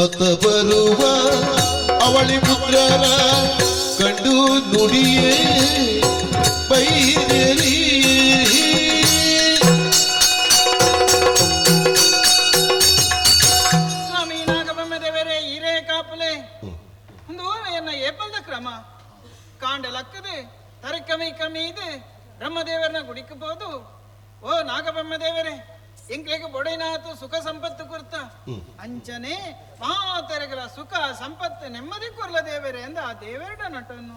ಅತ ಬರುವ ಅವಳಿ ಪುತ್ರರ ಕಂಡು ನುಡಿಯೇ ಬೈದೇರಿ ಸ್ವಾಮಿ ನಾಗಬೊಮ್ಮದೇವರೇ ಹಿರೇ ಕಾಪಲೆ ಒಂದು ಎನ್ನ ಏಪಲ್ದ ಕ್ರಮ ಕಾಂಡ ಲಕ್ಕದೆ ತರಕಮಿ ಕಮ್ಮಿ ಇದೆ ಬ್ರಹ್ಮದೇವರನ್ನ ಗುಡಿಕಬಹುದು ಓ ನಾಗಬೊಮ್ಮದೇವರೇ ಎಂಕ್ಲೆಗ್ ಬೊಡೆನಾತು ಸುಖ ಸಂಪತ್ತು ಕುರ್ತ ಅಂಚನೆ ಮಾತೆರಗಲ ಸುಖ ಸಂಪತ್ತು ನೆಮ್ಮದಿ ಕೊರ್ಲ ದೇವರೇ ಅಂದ ಆ ದೇವರಡ ನಟನ್ನು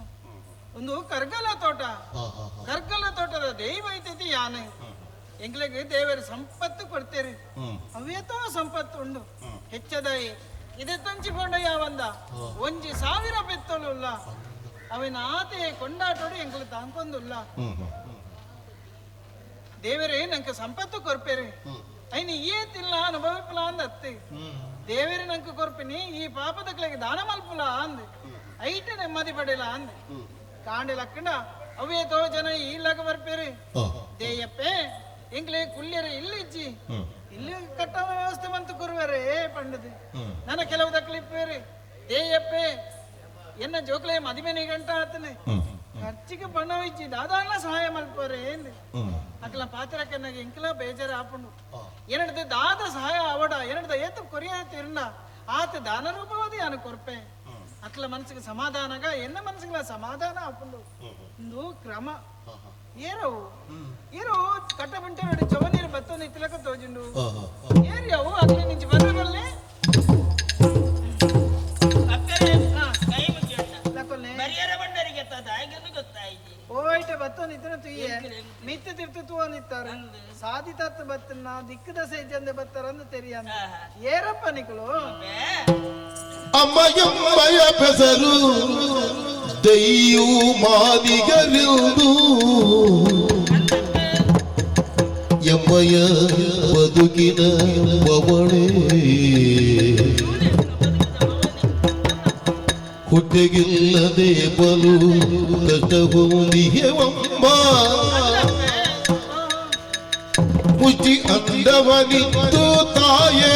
ಒಂದು ಕರ್ಗಲ ತೋಟ ಕರ್ಗಲ ತೋಟದ ದೈವ ಐತೈತಿ ಯಾನೆ ಎಂಗ್ಲೆಗ್ ದೇವರು ಸಂಪತ್ತು ಕೊಡ್ತೇರಿ ಅವೇತೋ ಸಂಪತ್ತು ಉಂಡು ಹೆಚ್ಚದಾಯಿ ಇದೆ ತಂಚಿ ಕೊಂಡ ಯಾವಂದ ಒಂಜಿ ಸಾವಿರ ಪೆತ್ತೊಳುಲ್ಲ ಅವಿನ ಆತೆ ಕೊಂಡಾಟೋಡು ಎಂಗ್ಲು ತಾಂಕೊಂದುಲ್ಲ ದೇವರೇ ನಂಗೆ ಸಂಪತ್ತು ಕೊರ್ಪೇರಿ ಐನ ಏತಿಲ್ಲ ಅನುಭವಿಪಲ ಅಂದ ಅತ್ತೆ ದೇವರೇ ನಂಗೆ ಕೊರ್ಪಿನಿ ಈ ಪಾಪದಕ್ಲೆಗೆ ದಾನ ಮಲ್ಪುಲ ಅಂದ್ ಐಟ ನೆಮ್ಮದಿ ಪಡೆಯಲ ಅಂದ್ ಕಾಂಡೆ ಲಕ್ಕಂಡ ಅವೇ ತೋ ಜನ ಇಲ್ಲಾಗ ಬರ್ಪೇರಿ ದೇಯಪ್ಪೆ ಎಂಗ್ಲೆ ಕುಲ್ಯರ ಇಲ್ಲಿಜ್ಜಿ ಇಲ್ಲಿ ಕಟ್ಟ ವ್ಯವಸ್ಥೆ ಬಂತು ಕುರುವರೇ ಪಂಡದು ನನ್ನ ಕೆಲವು ತಕ್ಲಿಪ್ಪೇರಿ ದೇಯಪ್ಪೆ ಎನ್ನ ಜೋಕ್ಲೆ ಮದಿಮೆನೆ ಗಂಟ ಆತನೆ ಖರ್ಚಿಗೆ ಪಣವಿಜ್ಜಿ ದಾದಾನ ಸಹಾಯ ಮಲ್ಪರೆ ಅಕ್ಲ ಪಾತ್ರಕ್ಕನ್ನಾಗ ಎಂಕಲ ಬೇಜಾರ ಆಪುಂಡು ಏನಡ್ದ ದಾದ ಸಹಾಯ ಅವಡ ಏನಡ್ದ ಏತ ಕೊರಿಯ ತಿರ್ನ ಆತ ದಾನ ರೂಪವಾದಿ ಅನು ಕೊರ್ಪೆ ಅಕ್ಲ ಮನಸ್ಸಿಗೆ ಸಮಾಧಾನಗ ಎನ್ನ ಮನಸ್ಸಿಗೆ ಸಮಾಧಾನ ಆಪುಂಡು ಒಂದು ಕ್ರಮ ಏರವು ಏರೋ ಕಟ್ಟ ಬಿಂಟೆ ಚವನೀರು ಬತ್ತೋ ನಿತ್ತಿಲಕ ತೋಜುಂಡು ಏರಿಯವು ಅಕ್ಲೆ ನಿಂಚಿ ಬರಬಲ್ಲೆ ಓಯ್ಟ ಬತ್ತೋ ನಿತ್ತನ ತುಯ್ಯೆ ಮಿತ್ತ ತಿರ್ತು ತೂವ ನಿತ್ತಾರೆ ಸಾದಿ ತತ್ತು ಬತ್ತನ್ನ ದಿಕ್ಕದ ಸೇಜಂದೆ ಬತ್ತಾರಂದು ತೆರಿಯ ಏರಪ್ಪ ನಿಕಲು ಅಮ್ಮಯಮ್ಮಯ ಪೆಸರು ದೈಯು ಮಾದಿಗರಿಲ್ದು ಎಮ್ಮಯ ಬದುಕಿನ ಬವಣೆ ಹುಟ್ಟೆಗಿಲ್ಲದೆ ಬಲು ಕಷ್ಟ ಹೊಂದಿಯವಮ್ಮ ಮುಚ್ಚಿ ಅಂದವನಿತ್ತು ತಾಯೇ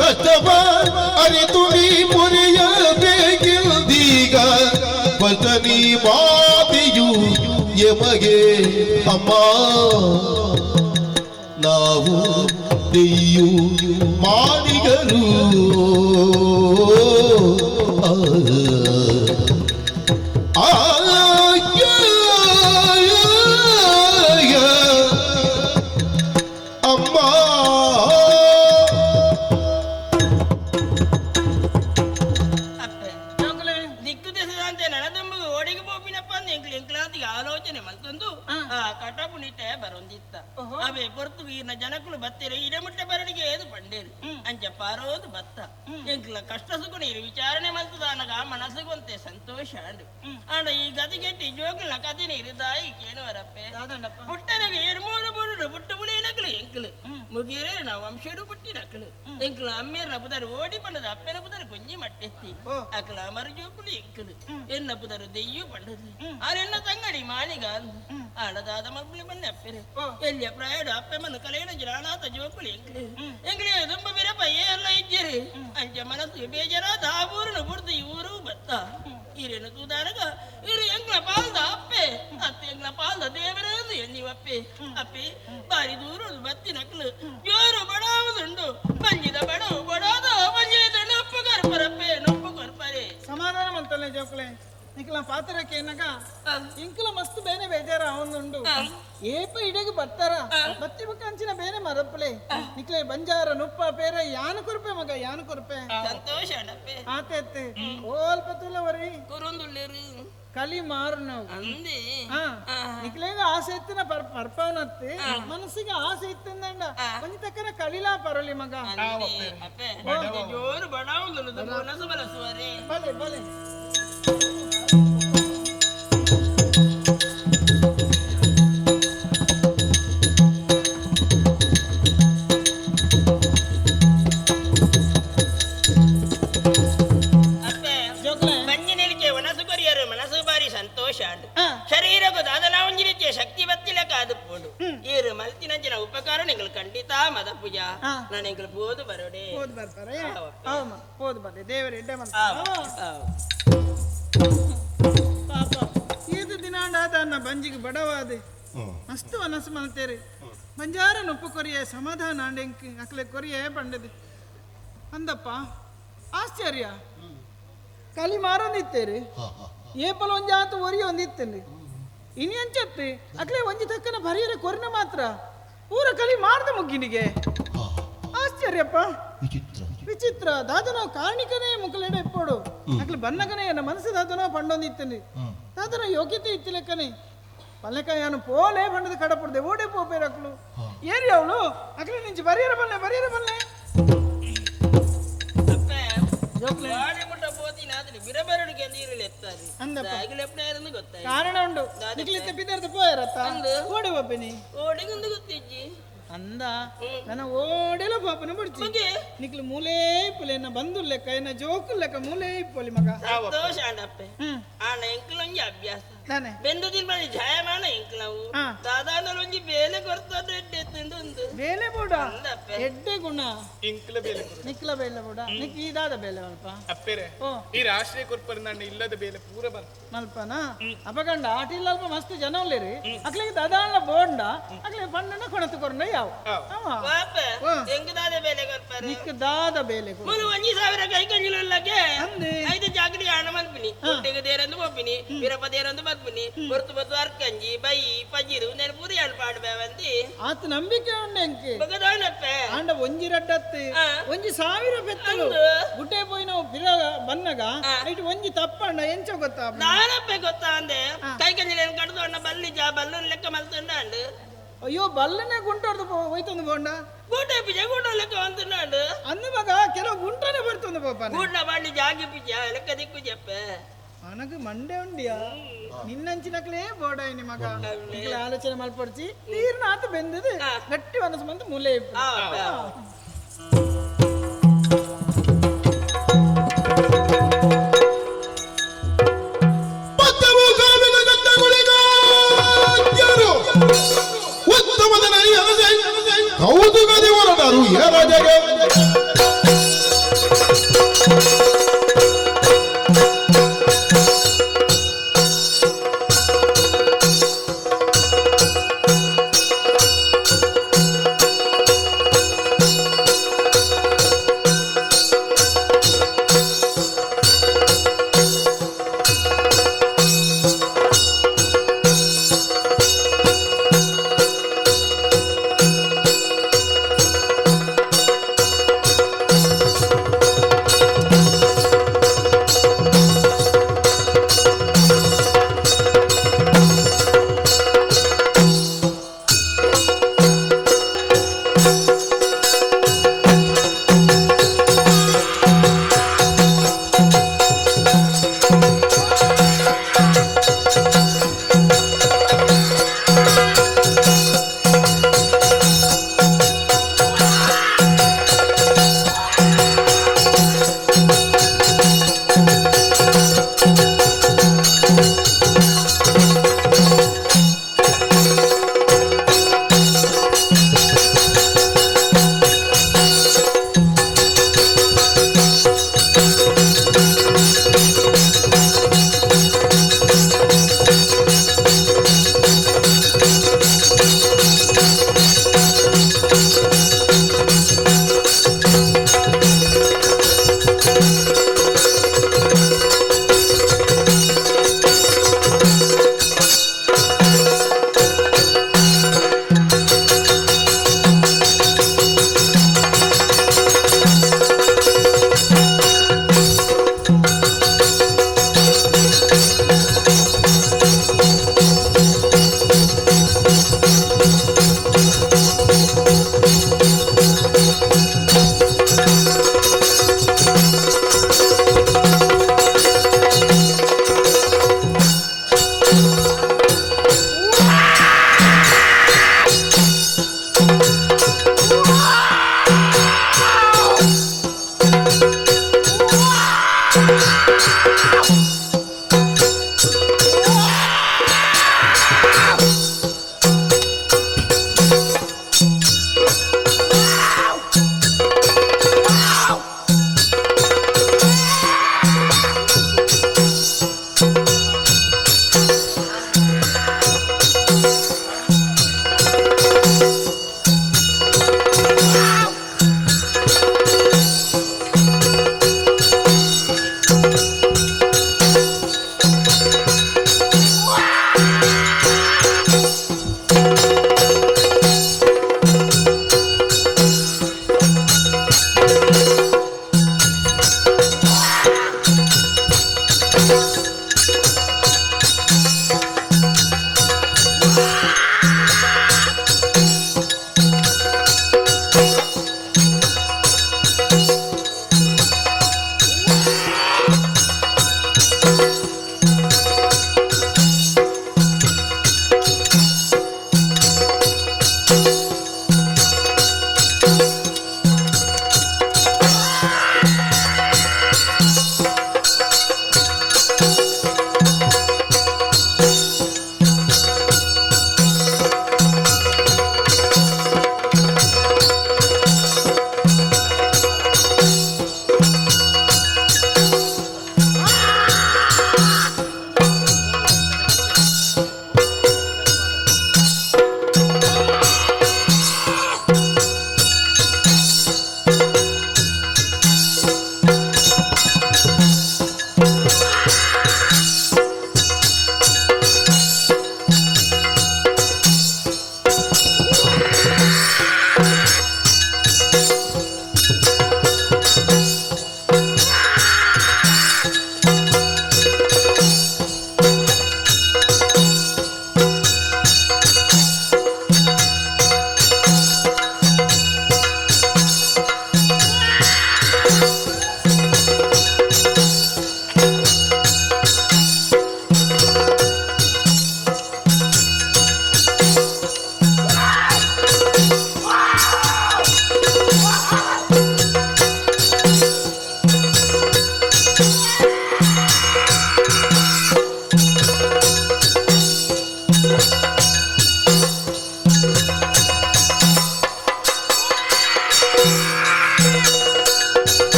ಕಷ್ಟವ ಅರಿತು ನೀ ಮುರಿಯಬೇಕಿಲ್ದೀಗ ವಚನಿ ಮಾತಿಯು ಎಮಗೆ ಅಮ್ಮ ನಾವು ದೆಯ್ಯು ಮಾದಿಗರು ಅಮ್ಮ ದಿಕ್ಕು ದೆಸದಂತೆ ನನದಂಬು ಓಡಿಗೆ ಪೋಪಿನಪ್ಪ ಅಂದ್ ಎಂಕ್ಲು ಎಂಕ್ಲಾತಿಗೆ ಆಲೋಚನೆ ಮಲ್ತೊಂದು ಆ ಕಟಪುನಿಟೆ ಬರೊಂದಿತ್ತ ಅವೇ ಪೊರ್ತು ಈರ್ನ ಜನಕುಲು ಬತ್ತೆರೆ ಇಡಮುಟ್ಟೆ ಬರಡಿಗೆ ಏದು ಪಂಡೇರು ಅಂಚ ಪಾರೋದು ಬತ್ತ ಎಂಕ್ಲ ಕಷ್ಟ ಸುಖ ನೀರು ವಿಚಾರಣೆ ಮಲ್ತದಾನಗ ಮನಸ್ಸುಗೊಂತೆ ಸಂತೋಷ ಅಂಡು ಆಂಡ ಈ ಗತಿಗೆಟ್ಟಿ ಜೋಕುಲ ಕತೆ ನೀರು ತಾಯಿ ಕೇಳುವರಪ್ಪೆ ಪುಟ್ಟನಿಗೆ ಏಳು ಮೂರು ಮೂರು ಪುಟ್ಟ ಪುಳಿ ನಕಲು ಎಂಕ್ಲು ಮುಗಿಯರೇ ನಾವು ವಂಶಡು ಪುಟ್ಟಿ ನಕಲು ಎಂಕ್ಲು ಅಮ್ಮೇರ ಪುದರ್ ಓಡಿ ಪಂಡದ ಅಪ್ಪೆನ ಪುದರ್ ಕೊಂಜಿ ಮಟ್ಟೆತ್ತಿ ಅಕಲ ಅಮರ ಜೋಕುಲು ಎಂಕ್ಲು ಎನ್ನ ಪುದರ್ ದೆಯ್ಯು ಪಂಡದು ಆರೆನ್ನ ತಂಗಡಿ ಮಾಣಿಗ ಆಡದಾದ ಮಗ್ಳು ಬನ್ನಿ ಅಪ್ಪೆರೆ ಎಲ್ಲಿಯ ಪ್ರಾಯಡು ಅಪ್ಪೆ ಮನ ಕಲೆಯನ ಜಿರಾಣಾತ ಜೋಕುಲು ಎಂಕ್ಲು ಎಂಕ್ಲೆ ತುಂಬ ಬಿರಪ್ಪ ಎಲ್ಲ ಇಜ್ಜಿರಿ ಅಂಚ ಮನಸ್ಸು ಬೇಜಾರಾದ ಆ ಊರನ್ನು ಬುಡ್ದು ಈ ಊರು ಬತ್ತ ಈರೇನು ತೂದಾರಗ ಇರು ಎಂಗ್ಲ ಪಾಲ್ದ ಅಪ್ಪೆ ಅತ್ತೆ ಎಂಗ್ಲ ಪಾಲ್ದ ದೇವರದು ಎನ್ನಿವಪ್ಪೆ ಅಪ್ಪೆ ಬಾರಿ ದೂರ ಬತ್ತಿ ನಕ್ಲು ಜೋರು ಬಡಾವುದುಂಡು ಬಂಜಿದ ಬಡವು ಬಡಾದ ಬಂಜಿದ ನೊಪ್ಪು ಕೊರ್ಪರಪ್ಪೆ ನೊಪ್ಪು ಕೊರ್ಪರೆ ಸಮಾಧಾನ ಮಂತಲ್ಲ ಜೋಕ್ಲೆ ನಿಕ್ಲ ಪಾತ್ರಕ್ಕೆ ಏನಕ ಇಂಕ್ಲ ಮಸ್ತ್ ಬೇನೆ ಬೇಜಾರ ಅವನುಂಡು ಏಪ ಇಡಗೆ ಬರ್ತಾರ ಬತ್ತಿ ಬಕ್ಕ ಅಂಚಿನ ಬೇನೆ ಮರಪ್ಲೆ ನಿಕ್ಲೆ ಬಂಜಾರ ನುಪ್ಪ ಪೇರ ಯಾನು ಕೊರ್ಪೆ ಮಗ ಯಾನು ಕೊರ್ಪೆ ಸಂತೋಷ ಅಣ್ಣಪ್ಪೆ ಆತೆ ಓಲ್ಪ ತುಲವರಿ ಕುರುಂದುಲ್ಲೇರು ಕಲಿ ಮಾರು ನಾವು ಅಂದೆ ನಿಕ್ಲೇಗ ಆಸೆ ಇತ್ತಿನ ಪರ್ಪವನತ್ತಿ ಮನಸ್ಸಿಗೆ ಆಸೆ ಇತ್ತಂದಂಡ ಒಂಜಿ ತಕ್ಕನ ಕಲಿಲಾ ಪರಲಿ ಮಗ ಅಪ್ಪೆ ಜೋರು ಬಡಾವುದುಂಡು ಮನಸ್ಸು ಬಲಸುವರೆ ಬಲೆ ಬಲೆ ಶರೀರಕ್ಕೂ ದಾದನ ಒಂಜಿ ರೀತಿಯ ಶಕ್ತಿ ಬತ್ತಿಲಕ ಅದು ಪೋಂಡು ಏರು ಮಲ್ತಿನಂಚಿನ ಉಪಕಾರ ನಿಂಗಳು ಖಂಡಿತ ಮದ ಪೂಜಾ ನಾನು ಎಂಗಳು ಬೋದು ಬರೋಡೆ போது ಬರ್ತಾರೆ ಆಮ போது ಬರ್ರಿ ದೇವರು ಎಡ್ಡೆ ಪಾಪ ಇದು ದಿನಾಂಡ ತನ್ನ ಬಂಜಿಗೆ ಬಡವಾದೆ ಮಸ್ತು ಮನಸ್ಸು ಮಲ್ತೇರಿ ಬಂಜಾರ ನೊಪ್ಪು ಕೊರಿಯ ಸಮಾಧಾನ ಅಂಡೆಂಕ್ ಅಕ್ಲೆ ಕೊರಿಯ ಪಂಡದೆ ಅಂದಪ್ಪ ಆಶ್ಚರ್ಯ ಕಲಿ ಮಾರೊಂದಿತ್ತೇರಿ ಏಪಲ ಒಂಜಿ ಆತ ಒರಿ ಒಂದಿತ್ತೇನೆ ಇನಿ ಅಂಚತ್ತಿ ಅಕ್ಲೆ ಒಂಜಿ ತಕ್ಕನ ಬರಿಯರೆ ಕೊರಿನ ಮಾತ್ರ ಊರ ಕಲಿ ಮಾರ್ದ ಮುಗ್ಗಿನಿಗೆ ಆಶ್ಚರ್ಯಪ್ಪ ವಿಚಿತ್ರ. ವಿಚಿತ್ರ ದಾದನ ಕಾರ್ಣಿಕನೇ ಮುಕಲೆಡೆ ಇಪ್ಪೋಡು ಅಕ್ಲು ಬನ್ನಗನೇ ಎನ್ನ ಮನಸ್ಸು ದಾದನೋ ಪಂಡೊಂದಿತ್ತನೆ ದಾದನ ಯೋಗ್ಯತೆ ಇತ್ತಿಲೆಕ್ಕನೆ ಪಲ್ಲಕಾಯನು ಪೋಲೆ ಬಂಡದ ಕಡಪುಡ್ದೆ ಓಡೆ ಪೋಪೇರು ಅಕ್ಲು ಏರಿ ಅವಳು ಅಕ್ಲು ನಿಂಚಿ ಬರಿಯರ ಬಲ್ಲೆ ಬರಿಯರ ಬಲ್ಲೆ ಕಾರಣ ಉಂಡು ನಿಕ್ಲಿತ್ತೆ ಪಿದರ್ದು ಪೋಯರತ್ತ ಓಡೆ ಪೋಪೆನಿ ಓಡಿಗೊಂದು ಗೊತ್ತಿಜ್ಜಿ ಅಂದ ನನ್ನ ಓಡೆಲ ಪಾಪನ ಬಡ್ಚಿ ನಿಕ್ಲು ಮೂಲೆ ಇಪ್ಪಲೆ ಎನ್ನ ಬಂದು ಲೆಕ್ಕ ಎನ್ನ ಜೋಕು ಲೆಕ್ಕ ಮೂಲೆ ಇಪ್ಪಲಿ ಮಗ ಸಂತೋಷ ಆಂಡಪ್ಪೆ ಆಣ ಎಂಕ್ಲೊಂಜಿ ಅಭ್ಯಾಸ ನಾನೇ ಬೆಂದು ತಿನ್ಬಾರಿ ಜಾಯಮಾನ ಎಂಕ್ಲವು ದಾದಾನಲೊಂಜಿ ಬೇಲೆ ಕೊರ್ತದ ಎಡ್ಡೆ ತಿಂದು ಬೇಲೆ ಬೋಡ ಎಡ್ಡೆ ಗುಣ ಇಂಕ್ಲ ಬೇಲೆ ನಿಕ್ಲ ಬೇಲೆ ಬೋಡ ನಿಕ್ ಈದಾದ ಬೇಲೆ ಮಲ್ಪ ಅಪ್ಪೆರೆ ಈ ರಾಷ್ಟ್ರೀಯ ಕೊರ್ಪರ್ ನನ್ನ ಇಲ್ಲದ ಬೇಲೆ ಪೂರ ಬಂತು ಮಲ್ಪನ ಅಪಗಂಡ ಆಟಿಲ್ಲ ಅಲ್ಪ ಮಸ್ತ್ ಜನ ಉಲ್ಲೇರಿ ಅಕ್ಲಿಗೆ ದಾದಾನ ಬೋಂಡ ಅಕ್ಲಿಗೆ ಪಣ್ಣನ ಕೊಣತು ಕೊರಂಡ ಯಾವ ಎಂಕ್ ದಾದ ಬೇಲೆ ಕೊರ್ಪರ್ ನಿಕ್ ದಾದ ಬೇಲೆ ಮುನು ಒಂಜಿ ಸಾವಿರ ಕೈ ಕಂಜಿಲುಲ್ಲಗೆ ಐದು ಜಾಗಡಿ ಹಣ ಮಲ್ಪಿನಿ ಹೊಟ್ಟೆಗೆ ದೇರಂದು ಪೋಪಿನಿ ವೀರಪ್ಪ ದೇರಂದು ಬರ್ಪಿನಿ ಹೊರ್ತು ಬತ್ತು ಅರ್ಕಂಜಿ ಬೈ ಪಜಿರು ನೆನ ಪೂರಿ ಹಣ ಪಾಡ್ಬೇವಂತಿ ಆತ ನಂಬಿಕೆ ಉಂಡು ಎಂಕೆ ಬಗದಾನಪ್ಪೆ ಆಂಡ ಒಂಜಿ ರಡ್ಡತ್ತೆ ಒಂಜಿ ಸಾವಿರ ಪೆತ್ತಲು ಗುಡ್ಡೆ ಪೋಯಿ ನಾವು ಬಿರ ಬನ್ನಗ ಐಟ್ ಒಂಜಿ ತಪ್ಪಂಡ ಎಂಚ ಗೊತ್ತಾ ನಾನಪ್ಪೆ ಗೊತ್ತಾ ಅಂದೆ ಕೈ ಕಂಜಿಲೇನು ಕಡ್ದು ಅಣ್ಣ ಬಲ್ಲಿ ಜಾ ಬಲ್ಲನ್ ಲೆಕ್ಕ ಮಲ್ತುಂಡ ಅಂಡು ಅಯ್ಯೋ ಬಲ್ಲನೆ ಗುಂಟೋರ್ದು ಹೋಯ್ತಂದು ಬೋಂಡ ಗೂಟೆ ಪಿಜ ಗೂಟ ಲೆಕ್ಕ ಅಂತುಂಡು ಅಂದು ಮಗ ಕೆಲವು ಗುಂಟನೆ ಬರ್ತಂದು ಪಾಪ ಗೂಟ ಬಾಂಡಿ ಜಾಗಿ ಪಿಜ ಲೆಕ್ಕ ದಿಕ್ಕು ಜಪ್ಪೆ ಅನಗ ಮಂಡೆ ಉಂಡಿಯಾ ನಿನ್ನಂಚಿನಕ್ಲೇ ಬೋಡಾಯಿನಿ ಮಗ ಈಗಲೇ ಆಲೋಚನೆ ಮಲ್ಪಡ್ಚಿ ತೀರ್ನ ಆತ ಬೆಂದದು ಗಟ್ಟಿ ಮನಸ್ಸು ಬಂದು ಮೂಲೆ ಕೌತುಕದಿ ಹೊರಟರು ರಾಜಗೆ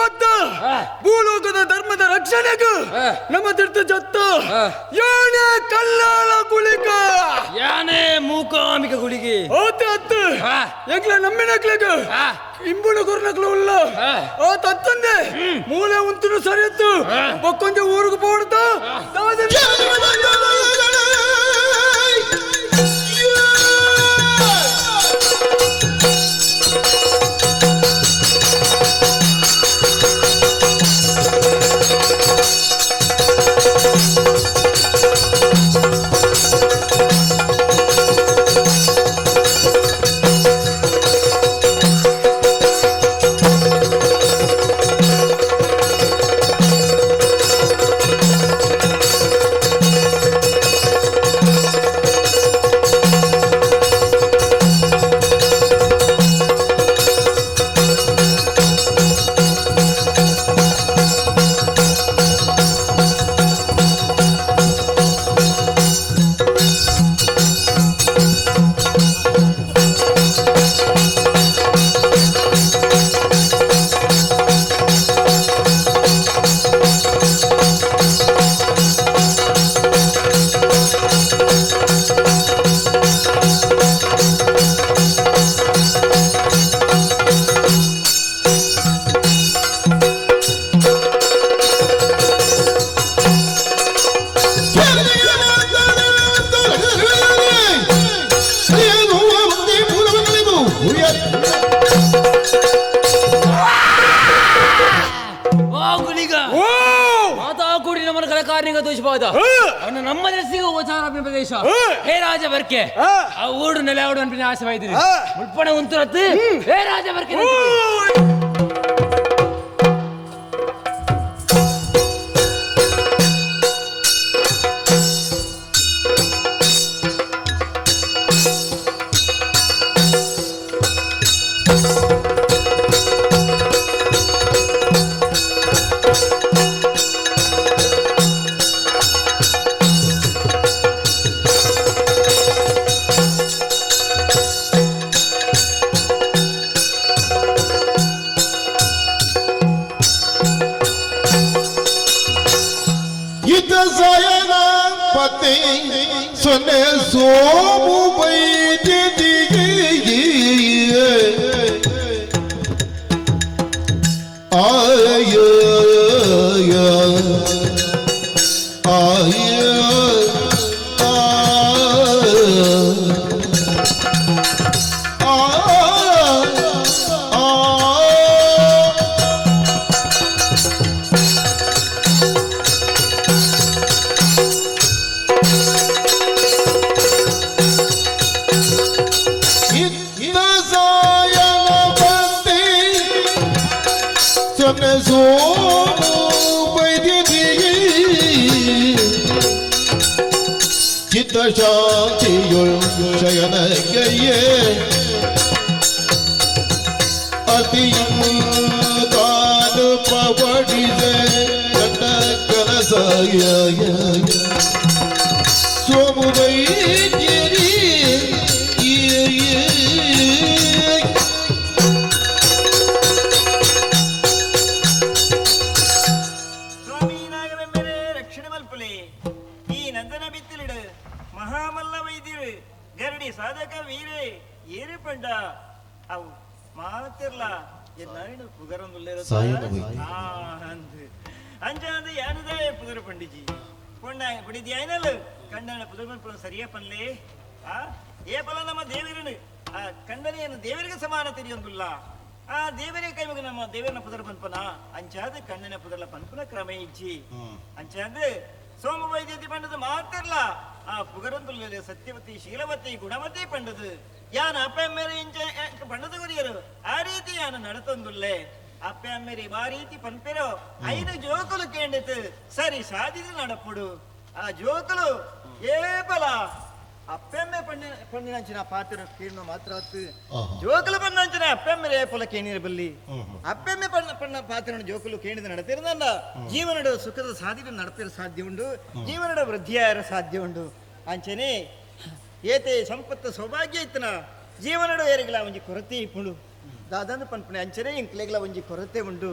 ಅತ್ತ ಭೂಲೋಕದ ಧರ್ಮದ ರಕ್ಷಣೆಗೆ ನಮ್ಮ ತೀರ್ಥ ಜತ್ತ ಯಾನೆ ಕಲ್ಲಾಳ ಗುಳಿಕ ಯಾನೆ ಮೂಕಾಂಬಿಕ ಗುಳಿಗೆ ಆತ ಅತ್ತ ಎಂಗ್ಲ ನಮ್ಮಿನಕ್ಲೆಗ ಇಂಬುಣ ಗುರುನಕ್ಲು ಉಲ್ಲ ಆತ ಅತ್ತಂದೆ ಮೂಲೆ ಉಂತುನು ಸರಿಯತ್ತು ಬಕ್ಕೊಂಜೆ ಊರಿಗೆ ಪೋಡ್ತಾ ಪ್ರದೇಶ ಹೇ ರಾಜ ಬರ್ಕೆ ಆ ಊಡು ನೆಲೆ ಆಡು ಅನ್ಪಿನ ಆಸೆ ವಾಯ್ದಿರಿ ಮುಲ್ಪಣ ಉಂತುರತ್ತು ಹೇ ರಾಜ ಬರ್ಕೆ ಸೊನ್ನೆ ಸೋಮು ವೈದ್ಯದಿಗೆ ಆಯ ಆಯ ಚಿತ್ತಶಾಂತಿಯುಳ್ ಶಯನಗೆಯೇ ಅತಿಯು ತಾನು ಪವಡಿದೆ ಕಂಡ ಕನಸಾಯ ಸೋಮು ವೈದ್ಯರಿ ಸ್ವಾಮಿ ನಾಗವೆಂಬರೇ ರಕ್ಷಣೆ ಮಲ್ಪುಲೆ ಈ ನಂದನ ಬಿತ್ತಿಲಿಡು ಮಹಾಮಲ್ಲ ವೈದ್ಯರು ಗರಡಿ ಸಾಧಕ ವೀರೇ ಏರು ಪಂಡ ಅವು ಮಾತಿರ್ಲ ಎನ್ನಾಯಿನ ಪುಗರೊಂದುಲ್ಲೇರ ಸಾಯನ ವೈದ್ಯ. ಅಂಜಾಂದು ಯಾನದಾಯ ಪುಗರ ಪಂಡಿಜಿ ಪೊಂಡ ಪುಡಿದಿ ಆಯ್ನಲ್ ಕಂಡನ ಪುದರ್ ಪುರ ಸರಿಯ ಪನ್ಲೆ ಆ ಏಪಲ ನಮ್ಮ ದೇವರನು ಆ ಕಂಡನೆಯನ್ನು ದೇವರಿಗೆ ಸಮಾನ ತಿಳಿಯೊಂದುಲ್ಲ ಆ ದೇವರೇ ಕೈಮಗ ನಮ್ಮ ದೇವರನ ಪುದರ್ ಪನ್ಪನ ಅಂಚಾದ ಕಣ್ಣನ ಪುದರ್ಲ ಪನ್ಪನ ಕ್ರಮ ಇಜ್ಜಿ ಅಂಚಾದ ಸೋಮ ವೈದ್ಯತಿ ಪಂಡದು ಮಾತಿರ್ಲ ಆ ಪುಗರಂದುಲ್ಲ ಸತ್ಯವತಿ ಶೀಲವತಿ ಗುಣವತಿ ಪಂಡದು ಯಾನ ಅಪ್ಪ ಅಮ್ಮೇರೆ ಇಂಚ ಪಂಡದು ಗುರಿಯರು ಆ ರೀತಿ ಯಾನ ನಡತೊಂದುಲ್ಲೆ ಅಪ್ಪ ಅಮ್ಮೇರಿ ಆ ರೀತಿ ಪನ್ಪೆರೋ ಐದು ಜೋಕುಲು ಕೇಂಡಿತು ಸರಿ ಸಾಧಿಸಿ ನಡಪುಡು ಆ ಜೋಕುಲು ಏಪಲ ಅಪ್ಪೆಮ್ಮೆ ಪಣ್ಣಿನ ಪಣ್ಣಿನಂಚಿನ ಪಾತ್ರ ಕೀರ್ಣ ಮಾತ್ರ ಆತು ಜೋಕುಲು ಬಂದಂಚಿನ ಅಪ್ಪೆಮ್ಮೆ ಏಪಲ ಕೇಣಿರ ಬಲ್ಲಿ ಅಪ್ಪೆಮ್ಮೆ ಪಣ್ಣ ಪಣ್ಣ ಪಾತ್ರನ ಜೋಕುಲು ಕೇಣಿದ ನಡತಿರದಲ್ಲ ಜೀವನದ ಸುಖದ ಸಾಧನೆ ನಡಪಿರ ಸಾಧ್ಯ ಉಂಡು ಜೀವನದ ವೃದ್ಧಿಯಾರ ಸಾಧ್ಯ ಉಂಡು ಅಂಚನೆ ಏತೆ ಸಂಪತ್ತು ಸೌಭಾಗ್ಯ ಇತ್ತನ ಜೀವನದ ಏರಿಗಳ ಒಂಜಿ ಕೊರತೆ ಇಪ್ಪುಂಡು. ದಾದಾಂದು ಪನ್ಪುನೆ ಅಂಚನೆ ಎಂಕ್ಲೆಗ್ಲ ಒಂಜಿ ಕೊರತೆ ಉಂಡು.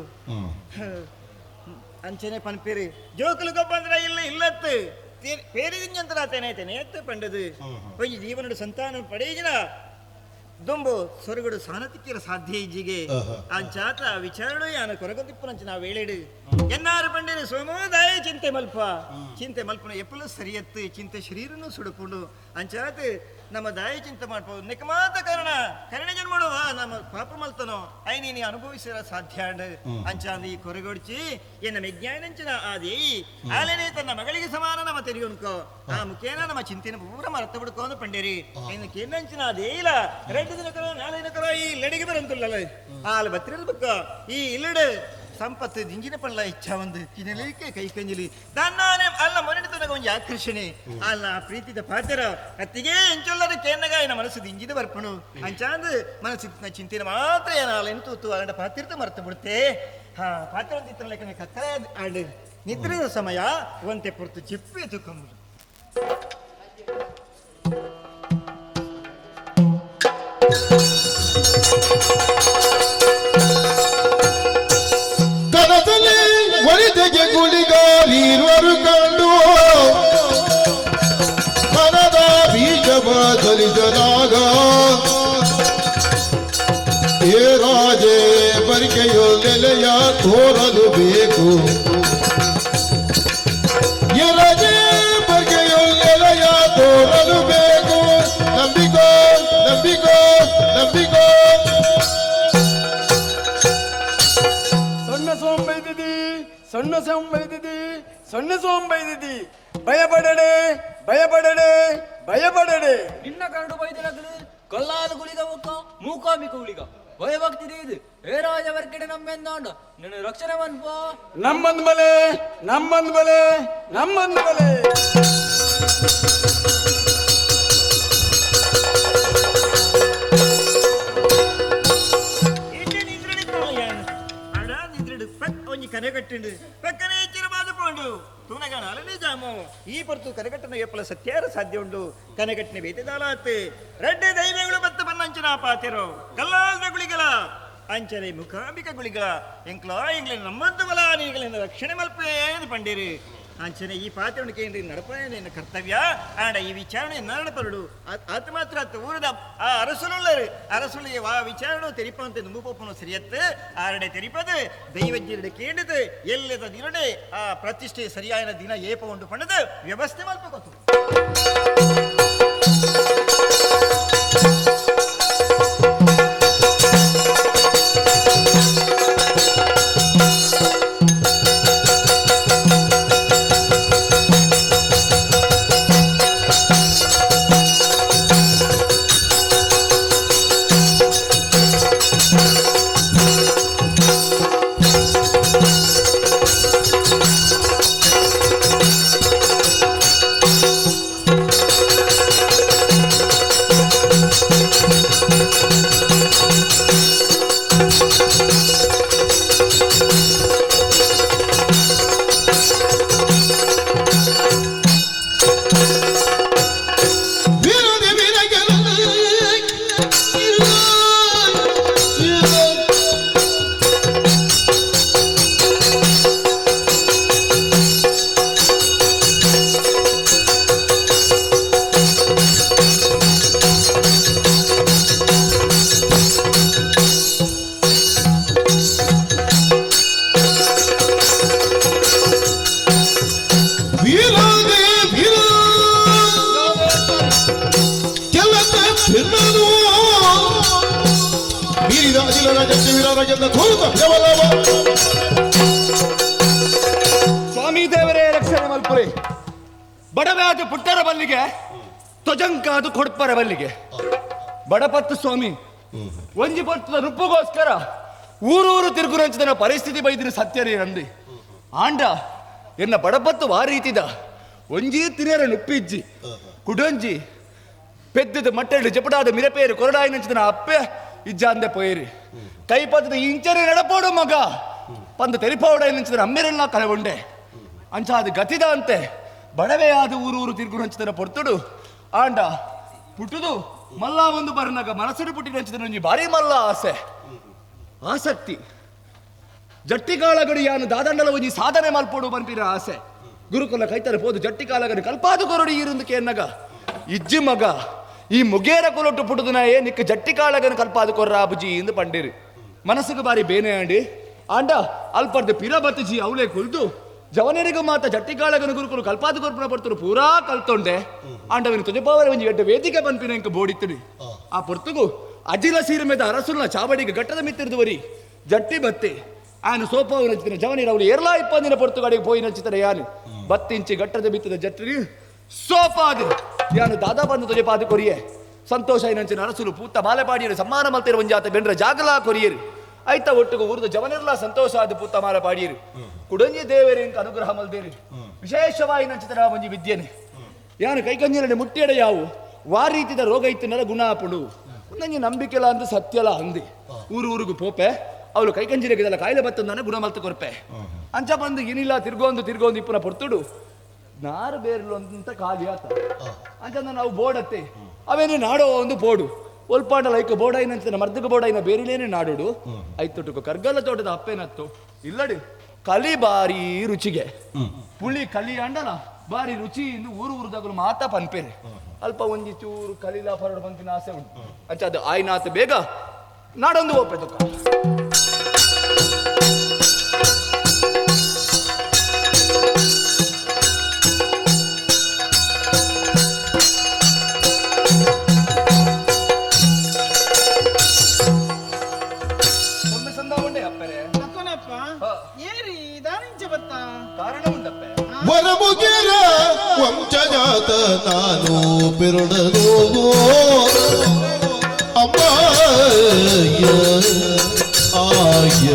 ಅಂಚನೆ ಪನ್ಪೇರಿ ಜೋಕುಲು ಗೊಬ್ಬಂದ್ರ ಇಲ್ಲ ಇಲ್ಲತ್ತು ಪೇರಿದಿಂಜಂತರ ತೇನೆ ತೇನೆ ಎತ್ತು ಪಂಡದು ಒಂಜಿ ಜೀವನಡು ಸಂತಾನ ಪಡೆಯಿನ ದುಂಬು ಸೊರಗಡು ಸಾನತಿಕ್ಕಿರ ಸಾಧ್ಯ ಇಜ್ಜಿಗೆ ಅಂಚಾತ ವಿಚಾರಣೆ ಯಾನ ಕೊರಗದಿಪ್ಪುನಂಚಿನ ವೇಳೆಡು ಎನ್ನಾರು ಪಂಡೇರಿ ಸೋಮೋದಾಯ ಚಿಂತೆ ಮಲ್ಪ ಚಿಂತೆ ಮಲ್ಪನ ಎಪ್ಪಲು ಸರಿಯತ್ತು ಚಿಂತೆ ಶರೀರನು ಸುಡುಪುಂಡು ಅಂಚಾತ ನಮ್ಮ ದಾಯ ಚಿಂತೆ ಮಾಡ್ಬೋದು ನಿಕಮಾತ ಕಾರಣ ಕರುಣೆ ಜನ್ಮಡುವ ನಮ್ಮ ಪಾಪ ಮಲ್ತನೋ I ನೀನು ಅನುಭವಿಸಿರ ಸಾಧ್ಯ ಅಂಚಾಂದು ಈ ಕೊರಗೊಡ್ಚಿ ಎನ್ನ ವಿಜ್ಞಾನಂಚಿನ ಆ ದೇಯಿ ಆಲೇನೆ ತನ್ನ ಮಗಳಿಗೆ ಸಮಾನ ನಮ್ಮ ತೆರಿಯುನ್ಕೋ ಆ ಮುಖೇನ ನಮ್ಮ ಚಿಂತೆನ ಪೂರ ಮರತ ಬಿಡ್ಕೋ ಅಂದು ಪಂಡೇರಿ ಇನ್ನು ಕೇನಂಚಿನ ಆ ದೇಯಿಲ 2 ದಿನಕರೋ 4 ದಿನಕರೋ ಈ ಇಲ್ಲಡಿಗೆ ಬರಂತುಲ್ಲಲ್ಲ ಆಲ್ ಬತ್ತಿರಲ್ಬೇಕ ಈ ಇಲ್ಲಡು ಸಂಪತ್ತು ದಿಂಜಿನ ಪಳ್ಳ ಇಚ್ಛಾ ಒಂದು ಕಿನಲೇಕೆ ಕೈ ಕಂಜಲಿ ದಾನ್ನಾನೆ ಅಲ್ಲ ಮೊನ್ನೆ ತನಕ ಒಂಜಿ ಆಕರ್ಷಣೆ ಅಲ್ಲ ಪ್ರೀತಿದ ಪಾತ್ರ ಅತ್ತಿಗೆ ಎಂಚೊಲ್ಲದ ಕೇನಗಾಯನ ಮನಸ್ಸು ದಿಂಜಿದ ಬರ್ಪಣು ಅಂಚಾಂದು ಮನಸ್ಸು ಚಿಂತೆನ ಮಾತ್ರ ಏನಾಲ ತೂತು ಅಲ್ಲ ಪಾತಿರ್ತ ಮರ್ತು ಬಿಡುತ್ತೆ. ಹಾ ಪಾತ್ರ ಒಂದಿತ್ತ ಲೆಕ್ಕನೆ ಕತ್ತಲೆ ಆಡು ನಿದ್ರೆಯ ಸಮಯ ಒಂತೆ ಪುರ್ತು ಚಿಪ್ಪೆ ತುಕ್ಕಂಬುದು. ಕನಸಲಿ ಒಳಿತೆಗೆ ಗುಳಿಗಾರಿರುವರು ಕಂಡು ಮನದ ಬೀಜವ ಧರಿಸದಾಗ ಏ ರಾಜೇ ಬರಿಕೆಯು ನೆಲೆಯ ತೋರಲು ಬೇಕು, ಏ ರಾಜೇ ಬರಿಕೆಯು ನೆಲೆಯ ತೋರಲು ಬೇಕು, ನಂಬಿಕೋ ನಂಬಿಕೋ ನಂಬಿಕೋ. ಸಣ್ಣ ಸೋಂಬೈದಿದಿ ಸಣ್ಣ ಸೋಂಬೈದಿದಿ ಭಯಪಡಡೆ ಭಯಪಡಡೆ ಭಯಪಡಡೆ. ನಿನ್ನ ಕರಡು ಬೈದಿರಗಲು ಕೊಲ್ಲಾಲು ಗುಳಿಗ ಮುಖ ಮೂಕಾಂಬಿಕ ಗುಳಿಗ ಭಯಭಕ್ತಿದೆ ಇದು ಹೇ ರಾಜ ವರ್ಕೆಡೆ ನಮ್ಮೆಂದಾಂಡ ನಿನ್ನ ರಕ್ಷಣೆ ಮನ್ಪ ನಮ್ಮಂದ್ ಬಲೆ ನಮ್ಮಂದ್ ಬಲೆ ನಮ್ಮಂದ್ ಬಲೆ. ಕನೆಗಟ್ಟಿಂಡು ಪಕ್ಕನೆ ಚಿರವಾದ ಪೋಂಡು ತೂನಗಾಣ ಅಲನೇ ಜಾಮು ಈ ಪರ್ತು ಕನೆಗಟ್ಟನ ಎಪ್ಪಲ ಸತ್ಯಾರ ಸಾಧ್ಯ ಉಂಡು ಕನೆಗಟ್ಟಿನ ಬೇತೆದಾಲಾತ್ ರಡ್ಡೆ ದೈವಗಳು ಮತ್ತು ಬನ್ನಂಚನ ಪಾತೆರೋ ಕಲ್ಲಾಲ್ದ ಗುಳಿಗಳ ಅಂಚನೆ ಮುಖಾಂಬಿಕ ಗುಳಿಗಳ ಎಂಕ್ಲಾ ಎಂಗ್ಲ ನಮ್ಮಂದು ಬಲ ನೀಗಳಿಂದ ರಕ್ಷಣೆ ಮಲ್ಪೇ ಪಂಡೇರಿ ಅಂಚನೆ ಈ ಪಾತ್ರೆ ಕೇಂದ್ರ ನಡಪನೆ ಕರ್ತವ್ಯ ಆಂಡ ಈ ವಿಚಾರಣೆ ನಡಪರುಡು ಆತ ಮಾತ್ರ ಆತ ಊರದ ಆ ಅರಸುಲುಳ್ಳರು ಅರಸುಳಿಗೆ ವಾ ವಿಚಾರಣೆ ತೆರಿಪಂತೆ ನುಂಬುಪೋಪನು ಸರಿಯತ್ತು ಆರಡೆ ತೆರಿಪದು ದೈವಜ್ಞരുടെ ಕೇಂದ್ರದು ಎಲ್ಲದ ದಿನಡೆ ಆ ಪ್ರತಿಷ್ಠೆ ಸರಿಯಾದ ದಿನ ಏಪ ಉಂಟು ಪಂಡದು ವ್ಯವಸ್ಥೆ ಮಲ್ಪ ಗೊತ್ತು. ಸ್ವಾಮಿ ದೇವರೇ ರಕ್ಷಣೆ ಮಲ್ಪುರೆ. ಬಡವ್ಯಾದ ಪುಟ್ಟರ ಬಲ್ಲಿಗೆ ತ್ವಜಂಕಾದು ಕೊಡ್ಪರ ಬಲ್ಲಿಗೆ ಬಡಪತ್ತು ಸ್ವಾಮಿ ಒಂಜಿ ಪಟ್ಟದ ರುಪ್ಪುಗೋಸ್ಕರ ಊರೂರು ತಿರುಗುರಂಚಿದನ ಪರಿಸ್ಥಿತಿ ಬೈದಿನ ಸತ್ಯನೇ ನಂದಿ ಆಂಡ ಎನ್ನ ಬಡಪತ್ತು ವಾರೀತಿದ ಒಂಜಿ ತಿರಿಯರ ನುಪ್ಪಿಜ್ಜಿ ಕುಡೊಂಜಿ ಪೆದ್ದದ ಮಟ್ಟೆಡು ಜಪಡಾದ ಮಿರಪೇರು ಕೊರಡಾಯಿನಂಚಿದನ ಅಪ್ಪೆ ಇಜ್ಜಾಂದೆ ಪೋಯಿರಿ ಕೈಪತ್ತದ ಇಂಚನೆ ನಡಪೋಡು ಮಗ ಪಂದ ತೆರಿಪೋಡ ನಂಚಿದನ ಅಮ್ಮಿರೆಲ್ಲ ಕಳಗೊಂಡೆ ಅಂಚಾದ ಗತಿದ ಅಂತೆ ಬಡವೆ ಆದ ಊರೂರು ತಿರುಗುರಂಚಿದನ ಪೊರ್ತುಡು ಆಂಡ ಪುಟ್ಟುದು ಮಲ್ಲ ಒಂದು ಬರ್ನಗ ಮನಸ್ಸುಡು ಪುಟ್ಟಿನಂಚಿದನ ಒಂಜಿ ಭಾರಿ ಮಲ್ಲ ಆಸೆ ಆಸಕ್ತಿ. ಜಟ್ಟಿಕಾಳಗಡು ಯಾನು ದಾದಂಡಲ ಒಂಜಿ ಸಾಧನೆ ಮಲ್ಪೊಡು ಪನ್ಪಿನ ಆಸೆ. ಗುರುಕುಲ ಕೈತರೆ ಪೋದು ಜಟ್ಟಿಕಾಳಗಡು ಕಲ್ಪಾದು ಕೊರಡು ಈರುಂದು ಕೇನ್ನಗ ಇಜ್ಜಿ ಮಗ ಈ ಮುಗೇರ ಕೊಲೊಟ್ಟು ಪುಡುದನಾಯೇ ನಿಕ್ಕ ಜಟ್ಟಿಕಾಳಗನು ಕಲ್ಪಾದು ಕೊರ್ರ ಅಬುಜಿ ಎಂದು ಪಂಡಿರು. ಮನಸ್ಸುಗೆ ಬಾರಿ ಬೇನೆ ಆಂಡಿ ಆಂಡ ಅಲ್ಪರ್ದು ಪಿರ ಬತ್ತಿಜಿ ಅವಲೇ ಕುಲ್ದು ಜವನರಿಗೂ ಮಾತ ಜಟ್ಟಿಕಾಳಗನು ಗುರುಕುಲು ಕಲ್ಪಾದು ಕೊರ್ಪುನ ಪಡ್ತರು ಪೂರಾ ಕಲ್ತೊಂಡೆ. ಆಂಡವಿನ ತುಜಪಾವರ ಒಂಜಿ ಎಡ್ಡೆ ವೇದಿಕೆ ಪನ್ಪಿನ ಇಂಕ ಬೋಡಿತ್ತುಡಿ. ಆ ಪೊರ್ತುಗು ಅಜಿಲ ಸೀರೆ ಮೇದ ಅರಸುಲ್ನ ಚಾವಡಿಗೆ ಘಟ್ಟದ ಮಿತ್ತಿರ್ದುವರಿ ಜಟ್ಟಿ ಬತ್ತಿ ಆನು ಸೋಪಾವು ನಚ್ಚಿನ ಜವನಿರ ಅವಳು ಏರ್ಲಾ ಇಪ್ಪಂದಿನ ಪೊರ್ತು ಗಾಡಿಗೆ ಪೋಯಿ ನಚ್ಚಿತಾರೆ ಯಾನು ಬತ್ತಿಂಚಿ ಘಟ್ಟದ ಬಿತ್ತದ ಜಟ್ಟಿ ಸೋಪಾದು ಯಾನು ದಾದಾ ಬಂದು ತುಜಪಾದು ಕೊರಿಯೆ ಸಂತೋಷ ಏನಂಚಿನ ಅರಸುಲು ಪೂತ ಮಾಲೆಪಾಡಿಯರು ಸಮ್ಮಾನ ಮಲ್ತಿರ ಒಂಜಾತ ಬೆಂಡ್ರ ಜಾಗಲಾ ಕೊರಿಯರು. ಐತ ಒಟ್ಟುಗು ಊರ್ದ ಜವನಿರ್ಲ ಸಂತೋಷ ಆದ ಪೂತ ಮಾಲೆ ಪಾಡಿಯರು. ಕುಡಂಜಿ ದೇವರಿಂಕ ಅನುಗ್ರಹ ಮಲ್ದೇರಿ ವಿಶೇಷವಾಗಿ ನಂಚಿತರ ಒಂಜಿ ವಿದ್ಯೆನೆ ಯಾನು ಕೈಕಂಜಿನಲ್ಲಿ ಮುಟ್ಟಿಯಡ ಯಾವು ವಾ ರೀತಿದ ರೋಗ ಇತ್ತಿನಲ್ಲ ಗುಣ ಆಪುಡು ನಂಗೆ ನಂಬಿಕೆಲ ಅಂದು ಸತ್ಯಲ ಅಂದಿ ಊರು ಊರಿಗೂ ಪೋಪೆ ಅವಳು ಕೈಕಂಜಿರಗಿದಲ್ಲ ಕಾಯಿಲೆ ಬತ್ತಂದಾನೆ ಗುಣ ಮಲ್ತು ಕೊರ್ಪೆ. ಅಂಚ ಬಂದು ಏನಿಲ್ಲ ತಿರ್ಗೊಂದು ತಿರ್ಗೊಂದು ಇಪ್ಪನ ಪೊರ್ತುಡು ನಾರು ಬೇರ್ಲು ಅಂತ ಖಾಲಿ ಆತ. ಅಂಚ ನಾವು ಬೋಡತ್ತೆ ಅವೇನು ನಾಡೋ ಒಂದು ಬೋಡು ಒಲ್ಪಾಂಡ ಲೈಕ್ ಬೋಡಾಯಿನಂತ ಮರ್ದಕ ಬೋಡಾಯಿನ ಬೇರಿಲೇನೆ ನಾಡೋಡು ಐತೊಟ್ಟುಕು ಕರ್ಗಲ್ಲ ತೋಟದ ಅಪ್ಪೇನತ್ತು ಇಲ್ಲಡಿ ಕಲಿ ಬಾರಿ ರುಚಿಗೆ ಪುಳಿ ಕಲಿ ಅಂಡಲ ಬಾರಿ ರುಚಿ ಇಂದು ಊರು ಊರುದಾಗಲು ಮಾತಾ ಪನ್ಪೇರೆ. ಅಲ್ಪ ಒಂಜಿ ಚೂರು ಕಲಿಲ ಪರಡು ಪಂಪಿನ ಆಸೆ ಉಂಟು. ಅಂಚ ಅದು ಆಯ್ನಾತ ಬೇಗ ನಾಡೊಂದು ಒಪ್ಪೆ ತುಕ. ವರಮುಗಿರ ವಂಶಜಾತ ನಾನು ಬಿರುಡನು ಅಮ್ಮ ಆಯ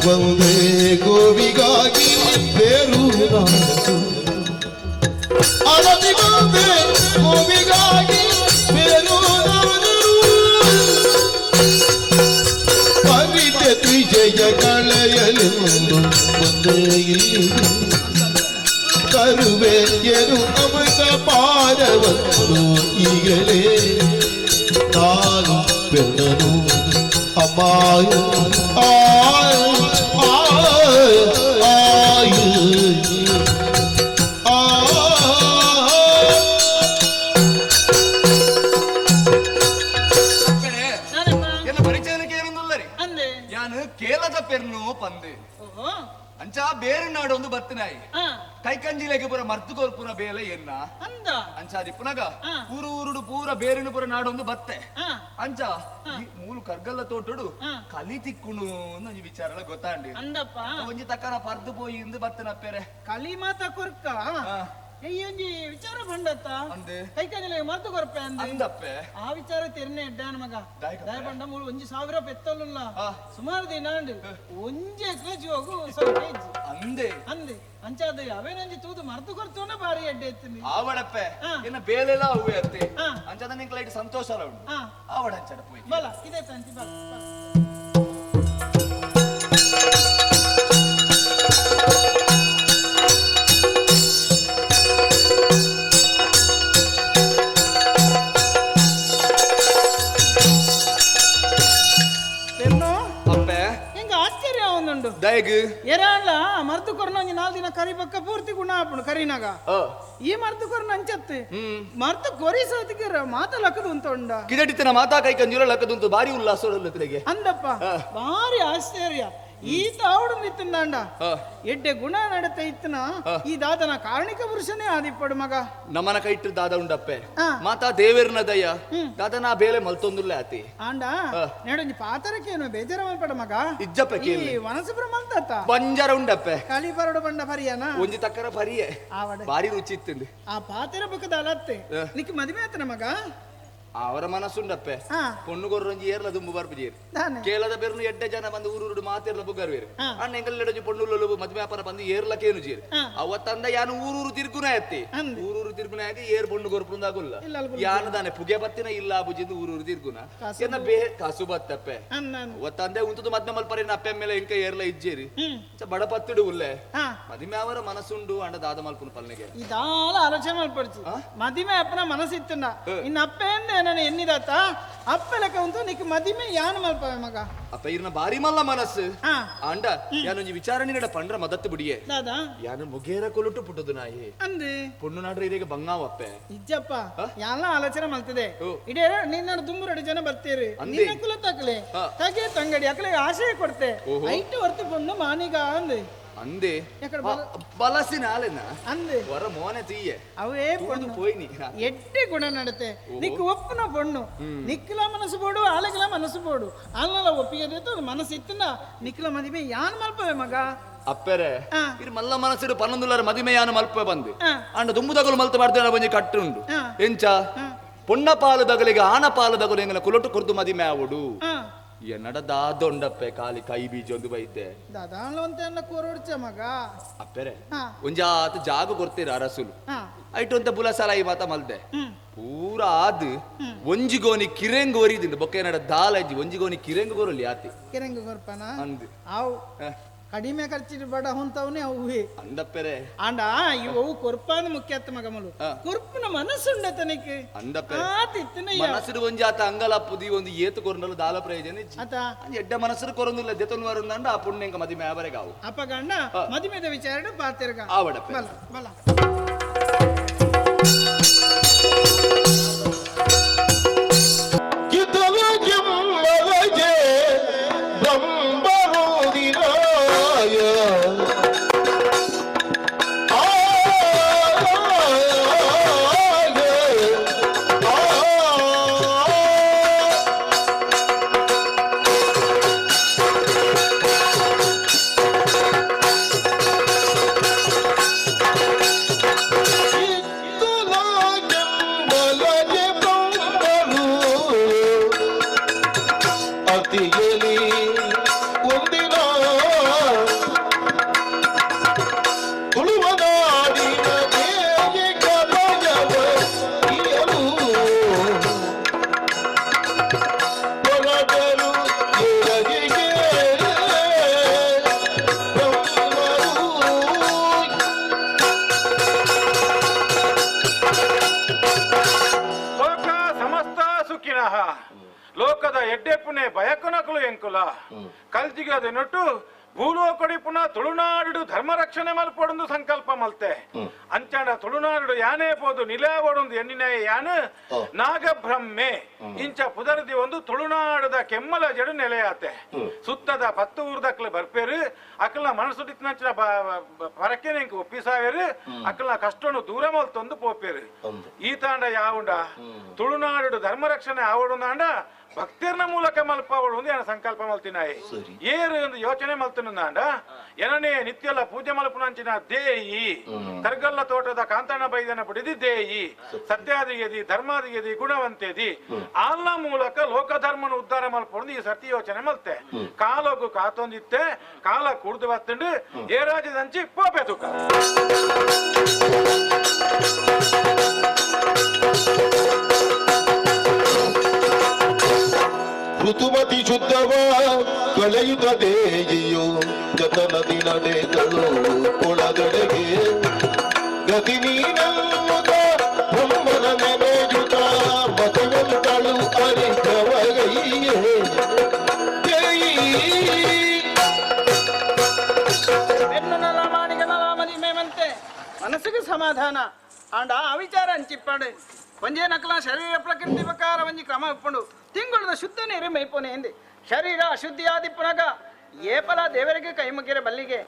ಬಂದೆ ಗೋವಿಗಾಗಿ ಬೇರು ಅರಸಿ ಬಂದೆ ಗೋವಿಗಾಗಿ ಬೇರು ಪರಿತೆ ತ್ರಿಜಯ ಕಳೆಯಲೆಂದು ಬಂದೆ ಇಲ್ಲಿ ಕರುವೆ ಎರು ಅಮೃತ ಪಾರವನ್ನು ಈಗಲೇ ನಾನು ಬೆನ್ನನು ಅಮ್ಮಾಯ ಆಯ ಆಯ ಎನ್ನ ಪರಿಚಯನಕ್ಕೆ ಏನೊಂದುಲ್ಲರಿ ಯಾನು ಕೇಲದ ಪೆರ್ನು ಪಂದೆ ಅಂಚ ಬೇರೆ ನಾಡೊಂದು ಬತ್ತಿನಾಯಿ ಕೈಕಂಜಿಲೆಗೆ ಪೂರ ಮರ್ದುಕೋರ್ಪುರ ಬೇಲೆ ಎನ್ನ ಅಂಚ ಪುನಗ ಊರು ಊರುಡು ಪೂರ ಬೇರಿನ ಪೂರ ನಾಡೊಂದು ಬತ್ತೆ. ಅಂಚ ಮೂಲು ಕರ್ಗಲ್ಲ ತೋಟಡು ಕಲಿ ತಿಕ್ಕುಣು ಒಂಜಿ ವಿಚಾರ ಗೊತ್ತಾಂಡಿ ಒಂಜಿ ತಕ್ಕನ ಪರ್ದು ಪೋಯಿ ಇಂದು ಬತ್ತನ ಪೇರೆ ಕಲಿ ಮಾತ ಕೊರ್ಕ ಒಂಜಿ ವಿಚಾರ ಬಂಡತ್ತ ಕೈಕಂಜಿಲೆ ಮರ್ದು ಕೊರ್ಪೆ ಅಂದಪ್ಪೆ ಆ ವಿಚಾರ ತೆರ್ನೆ ಎಡ್ಡಾನ ಮಗ ದಯಪಂಡ ಮೂಲು ಒಂಜಿ ಸಾವಿರ ಪೆತ್ತಲುಲ್ಲ ಸುಮಾರು ದಿನ ಒಂಜಿ ಎಕ್ಲೆ ಹೋಗು ಅಂದೆ ಅಂದೆ ಅಂಚಾದ ಅವೇನಂಜಿ ತೂದು ಮರ್ದು ಕೊರ್ತೋನ ಬಾರಿ ಎಡ್ಡೆ ಎತ್ತೀನಿ ಆವಡಪ್ಪೆ ಇನ್ನ ಬೇಲೆಲ್ಲ ಹೂವೆ ಅತ್ತೆ ಅಂಚಾದ ನಿಂಗೆ ಲೈಟ್ ಸಂತೋಷ ಅಲ್ಲ ಉಂಟು ಆವಡ ಅಂಚಾಡ ಪೋಯಿ ಬಲ ಇದೇ ತಂತಿ ಬಲ. ಏರಾಂಡ್ಲ ಮರ್ದು ಕೊರ್ನ ಒಂಜಿ ನಾಲ್ ದಿನ ಕರಿ ಪಕ್ಕ ಪೂರ್ತಿ ಗುಣ ಆಪುಂಡು ಕರಿನಾಗ ಈ ಮರ್ದು ಕೊರ್ನ ಅಂಚತ್ತೆ ಮರ್ದು ಕೊರಿ ಸೋತಿಗೆ ಮಾತ ಲಕ್ಕದು ಉಂತ ಉಂಡ ಕಿದಟಿತನ ಮಾತಾ ಕೈ ಕಂಜೂರ ಲಕ್ಕದುಂತು ಬಾರಿ ಉಲ್ಲಾಸ ಅಂದಪ್ಪ ಬಾರಿ ಆಶ್ಚರ್ಯ ಈ ತಾವಡು ನಿತ್ತಂದಾಂಡ ಎಡ್ಡೆ ಗುಣ ನಡತ ಇತ್ತನ ಈ ದಾದನ ಕಾರಣಿಕ ಪುರುಷನೇ ಆದಿಪ್ಪಡು ಮಗ ನಮನ ಕೈಟ್ಟು ದಾದ ಉಂಡಪ್ಪೆ ಮಾತಾ ದೇವೇರ್ನ ದಯ ದಾದನ ಬೇಲೆ ಮಲ್ತೊಂದುಲ್ಲ ಆತಿ ಆಂಡ ನೆಡೊಂಜಿ ಪಾತರಕ್ಕೇನು ಬೇಜಾರ ಮಲ್ಪಡ ಮಗ ಇಜ್ಜಪ್ಪೆ ಈ ವನಸುಬ್ರ ಮಲ್ತತ್ತ ಬಂಜಾರ ಉಂಡಪ್ಪೆ ಕಲಿ ಬರಡು ಬಂಡ ಪರಿಯನ ಒಂಜಿ ತಕ್ಕರ ಪರಿಯೆ ಬಾರಿ ರುಚಿ ಇತ್ತಂದು ಆ ಪಾತರ ಬಕ್ಕದ ಅಲತ್ತೆ ನಿಕ್ ಮದುವೆ ಆತನ ಮಗ. ಅವರ ಮನಸ್ಸುಂಡಪ್ಪೆ ಪೊಣ್ಣು ಕೊರ್ರೊಂಜಿ ಏರ್ಲ ದುಂಬು ಬರ್ಪುಜೇರು ಕೇಳದ ಬೆರ್ನು ಎಡ್ಡೆ ಜನ ಬಂದು ಊರೂರು ಮಾತೆರ್ಲ ಬುಗರ್ವೇರು ಅಣ್ಣ ಎಂಗಲ್ಲೆಡಜಿ ಪೊಣ್ಣುಲ್ಲೊಲು ಮದ್ವೆ ವ್ಯಾಪಾರ ಬಂದು ಏರ್ಲ ಕೇನು ಜೇರು ಅವ ತಂದ ಯಾನು ಊರೂರು ತಿರ್ಗುನ ಎತ್ತಿ ಊರೂರು ತಿರ್ಗುನ ಆಗಿ ಏರ್ ಪೊಣ್ಣು ಕೊರ್ಪುಂದಾಗುಲ್ಲ ಯಾನು ದಾನೆ ಪುಗೆ ಬತ್ತಿನ ಇಲ್ಲ ಬುಜಿಂದು ಊರೂರು ತಿರ್ಗುನ ಎನ್ನ ಬೇ ಕಾಸು ಬತ್ತಪ್ಪೆ ಅವ ತಂದೆ ಉಂತದು ಮದ್ವೆ ಮಲ್ಪರಿನ ಅಪ್ಪೆ ಮೇಲೆ ಇಂಕ ಏರ್ಲ ಇಜ್ಜೇರಿ ಬಡ ಪತ್ತಿಡು ಉಲ್ಲೆ ಮದಿಮೆ ಅವರ ಮನಸ್ಸುಂಡು ಅಂಡ ದಾದ ಮಲ್ಪುನ ಪಲ್ನೆಗೆ ಇದಾಲ ಆಲೋಚನೆ ಮಲ್ಪಡ್ಚಿ ಮದಿಮೆ ಅಪ್ಪನ ಮನಸ್ಸಿತ್ತಂಡ ಇನ್ನು ಅಪ್ಪೆ ನಾನು ಎನ್ನಿದಾತ ಅಪ್ಪಲಕ ಉಂಟು ನಿಕ್ ಮದಿಮೆ ಯಾನು ಮಲ್ಪವೆ ಮಗ ಅಪ್ಪ ಇರ್ನ ಬಾರಿ ಮಲ್ಲ ಮನಸ್ಸು ಅಂಡ ಯಾನೊಂಜಿ ವಿಚಾರಣೆ ನಡ ಪಂಡ್ರ ಮದತ್ತು ಬಿಡಿಯೆ ದಾದಾ ಯಾನು ಮುಗೇರ ಕೊಲುಟು ಪುಟ್ಟದು ನಾಯಿ ಅಂದೆ ಪೊಣ್ಣು ನಾಡ್ರೆ ಇದೀಗ ಬಂಗಾವಪ್ಪೆ ಇಜ್ಜಪ್ಪ ಯಾನ ಆಲೋಚನೆ ಮಲ್ತದೆ ಇಡೇ ನಿನ್ನ ದುಂಬುರಡು ಜನ ಬರ್ತೀರಿ ನಿನ್ನ ಕುಲ ತಕಲೆ ತಗೆ ತಂಗಡಿ ಅಕಲೆ ಆಶಯ ಕೊಡ್ತೆ ಐಟು ಹೊರ್ತು ಪೊಣ್ಣು ಮಾನಿಗ ಅಂದೆ ಅಂದೆ ಬಲಸಿನ ಆಲೆನ ಅಂದೆ ವರ ಮೋನೆ ತೀಯೆ ಅವೇ ಪೊಣ್ಣು ಪೋಯ್ನಿ ಎಟ್ಟೆ ಗುಣ ನಡತೆ ನಿಕ್ ಒಪ್ಪುನ ಪೊಣ್ಣು ನಿಕ್ಲ ಮನಸ್ಸು ಬೋಡು ಆಲೆಗ್ಲ ಮನಸ್ಸು ಬೋಡು ಅಲ್ಲಲ್ಲ ಒಪ್ಪಿಗೆ ಮನಸ್ಸು ಇತ್ತನ ನಿಕ್ಲ ಮದಿಮೆ ಯಾನ್ ಮಲ್ಪವೆ ಮಗ ಅಪ್ಪೆರೆ ಇರ್ ಮಲ್ಲ ಮನಸ್ಸಿಡು ಪನ್ನೊಂದುಲ್ಲರ ಮದಿಮೆ ಯಾನು ಮಲ್ಪೆ ಬಂದು ಅಂಡ ದುಂಬುದಗಲು ಮಲ್ತ ಮಾಡ್ತೇನೆ ಬಂಜಿ ಕಟ್ಟುಂಡು ಎಂಚ ಪೊಣ್ಣ ಪಾಲು ದಗಲಿಗೆ ಆನ ಪಾಲು ದಗಲು ಎಂಗನ ಕುಲೊಟ್ಟು ಕೊರ್ದು ಮದಿಮೆ ಆವಡು ಎನ್ನಡ ದಾದೊಂಡಪ್ಪೆ ಕಾಲಿ ಕೈ ಬೀಜ ಒಂದು ಬೈತೆ ಮಗ ಅಪ್ಪೆರೆ ಒಂಜಾತ ಜಾಗ ಕೊಡ್ತೀರ ಅರಸುಲು ಐಟು ಅಂತ ಬುಲಸಲ ಈ ಮಾತ ಮಲ್ದೆ ಪೂರ ಆದ್ ಒಂಜಿಗೋನಿ ಕಿರೆಂಗ್ ಒರಿದಿಂಡು ಬೊಕ್ಕ ಎನ್ನಡ ದಾಲಜ್ಜಿ ಒಂಜಿಗೋನಿ ಕಿರೆಂಗ್ ಗೊರಲಿ ಆತಿ ಕಿರೆಂಗ್ ಗೊರ್ಪನ ಅಂದ್ ಆವು ಕಡಿಮೆ ಖರ್ಚಿನ ಬಡ ಹೊಂತವನೇ ಅವು ಅಂದಪ್ಪೆರೆ ಅಂಡ ಇವು ಕೊರ್ಪಾದ ಮುಖ್ಯತ್ತ ಮಗಮಲು ಕೊರ್ಪುನ ಮನಸ್ಸುಂಡ ತನಕ್ಕೆ ಅಂದಪ್ಪೆ ಮನಸ್ಸುಡು ಒಂಜಾತ ಅಂಗಲಪ್ಪುದಿ ಒಂದು ಏತು ಕೊರ್ನಲು ದಾಲ ಪ್ರಯೋಜನ ಆತ ಎಡ್ಡ ಮನಸ್ಸು ಕೊರೊಂದಿಲ್ಲ ದೆತೊನ್ ವರುಂದಂಡ ಆ ಪುಣ್ಯಂಕ ಮದಿಮೆ ಆವರೆಗಾವು ಅಪ್ಪ ಗಂಡ ಮದಿಮೆದ ವಿಚಾರ ಪಾತಿರ್ಗ ಆವಡಪ್ಪೆ ಬಲ ಬಲ ಬಯಕನಕಲು ಎಂಕುಲ ಕಲ್ಜಿಗದ ನೊಟ್ಟು ಭೂಲೋಕಡಿ ಪುನಃ ತುಳುನಾಡು ಧರ್ಮ ರಕ್ಷಣೆ ಮಲ್ಪೊಡೊಂದು ಸಂಕಲ್ಪ ಮಲ್ತೆ ಅಂಚಾಂಡ ತುಳುನಾಡು ಯಾನೇ ಪೋದು ನಿಲಾವಡೊಂದು ಎಣ್ಣಿನ ಯಾನು ನಾಗಬ್ರಹ್ಮೆ ಇಂಚ ಪುದರ್ದಿ ಒಂದು ತುಳುನಾಡದ ಕೆಮ್ಮಲ ಜಡು ನೆಲೆಯಾತೆ ಸುತ್ತದ ಪತ್ತು ಊರ್ದಕ್ಲ ಬರ್ಪೇರು ಅಕಲ್ನ ಮನಸ್ಸುಡಿತ್ನಂಚಿನ ಪರಕೆನೆ ಇಂಕ್ ಒಪ್ಪಿಸಾವೇರು ಅಕಲ್ನ ಕಷ್ಟನು ದೂರ ಮಲ್ತೊಂದು ಪೋಪೇರು ಈ ತಾಂಡ ಯಾವುಂಡ ತುಳುನಾಡು ಧರ್ಮ ರಕ್ಷಣೆ ಆವಡುಂದಾಂಡ ಭಕ್ತಿರ್ನ ಮೂಲಕ ಮಲ್ಪವಳು ಒಂದು ಏನ ಸಂಕಲ್ಪ ಮಲ್ತಿನಾಯಿ ಏರು ಒಂದು ಯೋಚನೆ ಮಲ್ತಿನಾಂಡ ಏನನೇ ನಿತ್ಯಲ ಪೂಜೆ ಮಲ್ಪುನಂಚಿನ ದೇಯಿ ಕರ್ಗಲ್ಲ ತೋಟದ ಕಾಂತಣ್ಣ ಬೈದನ ಬಿಡಿದಿ ದೇಯಿ ಸತ್ಯಾದಿಗೆದಿ ಧರ್ಮಾದಿಗೆದಿ ಗುಣವಂತೇದಿ ಆಲ್ನ ಮೂಲಕ ಲೋಕಧರ್ಮನ ಉದ್ಧಾರ ಮಲ್ಪೊಂದು ಈ ಸರ್ತಿ ಯೋಚನೆ ಮಲ್ತೆ ಕಾಲೋಗು ಕಾತೊಂದಿತ್ತೆ ಕಾಲ ಕುಡ್ದು ಬತ್ತಂಡು ಏ ರಾಜ್ಯದಂಚಿ ಪೋಪೆ ತುಕ ಋತುಮತಿ ಶುದ್ಧವ ಕಳೆಯುತ್ತ ದೇಯಿಯು ಜತನದಿ ನಡೆದಳು ಒಳಗಡೆಗೆ ಗತಿ ನೀನನ್ನುತ ಬ್ರಹ್ಮನ ನೆನೆಯುತ ಮತವಂತಳು ಅರಿತವಗೈಯೇ ಮನಸ್ಸಿಗೆ ಸಮಾಧಾನ ಆಂಡ ಆ ವಿಚಾರ ಅಂಚಿಪ್ಪಾಡು ಒಂಜೇ ನಕಲ ಶರೀರ ಪ್ರಕೃತಿ ಪ್ರಕಾರ ಒಂಜಿ ಕ್ರಮ ಇಪ್ಪುಂಡು ತಿಂಗಳದ ಶುದ್ಧ ನೀರು ಮೈಪೋನೆ ಎಂದೆ ಶರೀರ ಅಶುದ್ಧಿ ಆದಿಪ್ಪುನಗ ಏಪಲ ದೇವರಿಗೆ ಕೈ ಮುಗಿರ ಬಲ್ಲಿಗೆ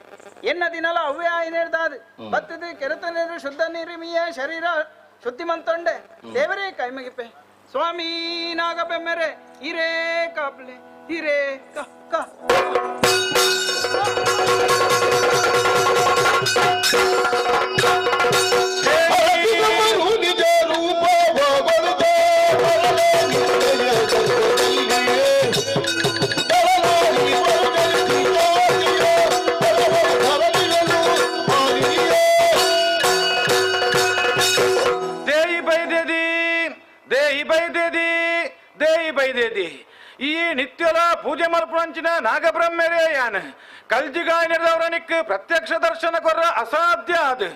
ಎನ್ನ ದಿನಲ ಅವ್ವೇ ಆಯ್ನೇರ್ದಾದು ಬತ್ತದು ಕೆರೆತ ನೀರು ಶುದ್ಧ ನೀರು ಮೀಯ ಶರೀರ ಶುದ್ಧಿ ಮಂತೊಂಡೆ ದೇವರೇ ಕೈ ಮುಗಿಪೆ ಸ್ವಾಮಿ ನಾಗಬೆಮ್ಮೆರೆ ಹಿರೇ ಕಾಪ್ಲೆ ಹಿರೇ ಕ ಕ ನಿಜ ರೂಪ ಬರುತ್ತ ಬರಲೇ ದೇಯಿ ಬೈದೇದಿ ದೇಯಿ ಬೈದೇದಿ ದೇಯಿ ಬೈದೇದಿ ಈ ನಿತ್ಯಲ ಪೂಜೆ ಮಲ್ಪುಣಂಚಿನ ನಾಗಬ್ರಹ್ಮರೇ ಯಾನ್ ಕಲ್ಜಿಗಾಯನದವರನಿಕ್ ಪ್ರತ್ಯಕ್ಷ ದರ್ಶನ ಕೊರ್ರ ಅಸಾಧ್ಯ ಅದು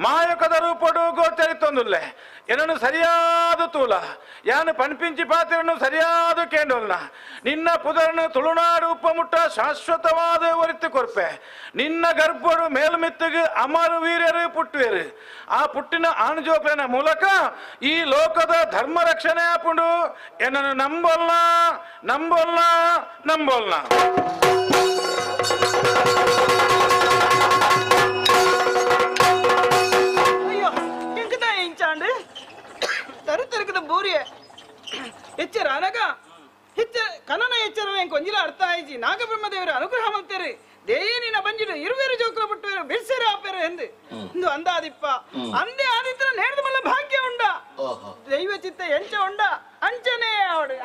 ಮಾಯಕದ ರೂಪಡು ಗೋಚರಿತೊಂದುಲ್ಲೆ ಏನನ್ನು ಸರಿಯಾದ ತೂಲ ಯಾನು ಪನ್ಪಿಂಚಿ ಪಾತ್ರನು ಸರಿಯಾದ ಕೇಂಡೋಲ್ನ ನಿನ್ನ ಪುದರನು ತುಳುನಾಡು ಉಪ್ಪಮುಟ್ಟ ಶಾಶ್ವತವಾದ ಒರಿತು ಕೊರ್ಪೆ ನಿನ್ನ ಗರ್ಭಡು ಮೇಲ್ಮಿತ್ತಿಗೆ ಅಮರು ವೀರ್ಯರು ಪುಟ್ಟುವೇರು ಆ ಪುಟ್ಟಿನ ಆಣಜೋಕ್ರನ ಮೂಲಕ ಈ ಲೋಕದ ಧರ್ಮ ರಕ್ಷಣೆ ಆಪುಂಡು ಏನನ್ನು ನಂಬೋಲ್ನ ನಂಬೋಲ್ನ ನಂಬೋಲ್ನ. ಅಯ್ಯೋ ಎಂಕದ ಇಂಚಾಂಡು ತರು ಬೂರಿಯೆ ಎಚ್ಚರ ಅನಗ ಹೆಚ್ಚ ಕನನ ಎಚ್ಚರ ಕೊಂಜಿಲ ಅರ್ಥ ಆಯ್ಜಿ ನಾಗಬ್ರಹ್ಮದೇವರ ಅನುಗ್ರಹ ಮಂತೇರಿ ದೇಯಿನ ಬಂಜಿಡು ಇರುವೇರು ಜೋಕ್ರ ಬಿಟ್ಟುವೇರು ಬಿರ್ಸೇರು ಆಪೇರು ಎಂದು ಇಂದು ಅಂದಾದಿಪ್ಪ ಅಂದೇ ಆದಿತ್ರ ನೇರ್ದ ಮಲ್ಲ ಭಾಗ್ಯ ಉಂಡ ದೈವ ಚಿತ್ತ ಎಂಚ ಉಂಡ ಅಂಚನೆ ಅವಡು.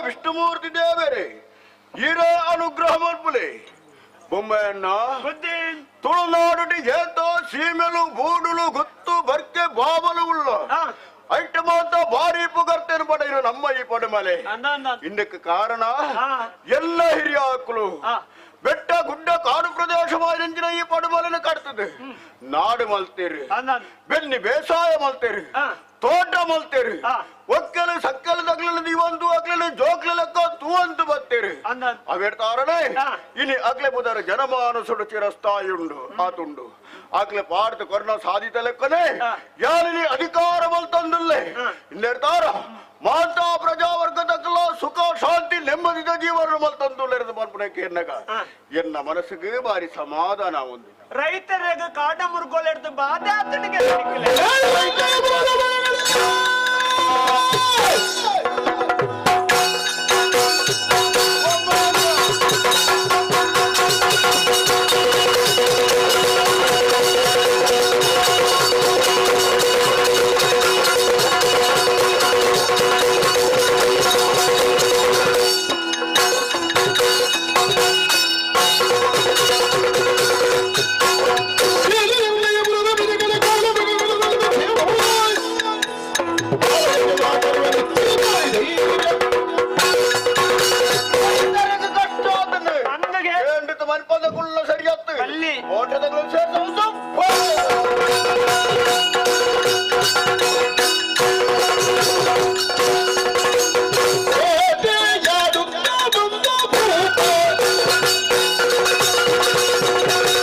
ವಿಷ್ಣುಮೂರ್ತಿ ದೇವರೇ ಇರ ಅನುಗ್ರಹ ಮಲ್ಪುಲೆ ಬೊಂಬೆಯನ್ನ ತುಳುನಾಡು ಏತೋ ಸೀಮೆಲು ಬೂಡುಲು ಗುತ್ತು ಬರ್ಕೆ ಬಾಬಲು ಉಳ್ಳ ಐಟ ಮಾತ ಭಾರಿ ಪುಗರ್ತೇನು ಪಡೆಯಿರು ನಮ್ಮ ಈ ಪಡಮಲೆ. ಇದಕ್ಕೆ ಕಾರಣ ಎಲ್ಲ ಹಿರಿಯ ಆಕಳು ಬೆಟ್ಟ ಗುಡ್ಡ ಕಾಡು ಪ್ರದೇಶವಾದ ಈ ಪಡಮಲೆಯನ್ನು ಕಟ್ತದೆ. ನಾಡು ಮಲ್ತೇರಿ, ಬೆನ್ನಿ ಬೇಸಾಯ ಮಲ್ತೇರಿ, ತೋಟ ಮಲ್ತೇರಿ, ಒಕ್ಕಲು ಸಕ್ಕಲು ತಗ್ಲಲು ದಿವಂತು ಅಗ್ಲಲು ಜೋಕ್ಲ ಲೆಕ್ಕ ತೂವಂತು ಬತ್ತೀರಿ. ಅವೇರ್ತಾರನೆ ಇನಿ ಅಗ್ಲೆ ಬುದರ ಜನಮಾನಸುಡು ಚಿರಸ್ಥಾಯುಂಡು ಆತುಂಡು ಆಗ್ಲೆ ಪಾಡ್ದು ಕೊರ್ನ ಸಾಧಿತ ಲೆಕ್ಕನೆ ಯಾರಿನಿ ಅಧಿಕಾರ ಮಲ್ತಂದುಲ್ಲೆ. ಇನ್ನೇರ್ತಾರ ಮಾತಾ ಪ್ರಜಾವರ್ಗ ತಕ್ಕಲ ಸುಖ ಶಾಂತಿ ನೆಮ್ಮದಿದ ಜೀವನ ಮಲ್ತಂದುಲ್ಲೆರೆದು ಮಲ್ಪುಣಕ್ಕೆ ಎನ್ನಗ ಎನ್ನ ಮನಸ್ಸಿಗೆ ಬಾರಿ ಸಮಾಧಾನ ಒಂದು. ರೈತರಿಗೆ ಕಾಡ ಮುರ್ಗೋಲೆಡ್ದು ಬಾಧೆ ಆತನಿಗೆ. Thank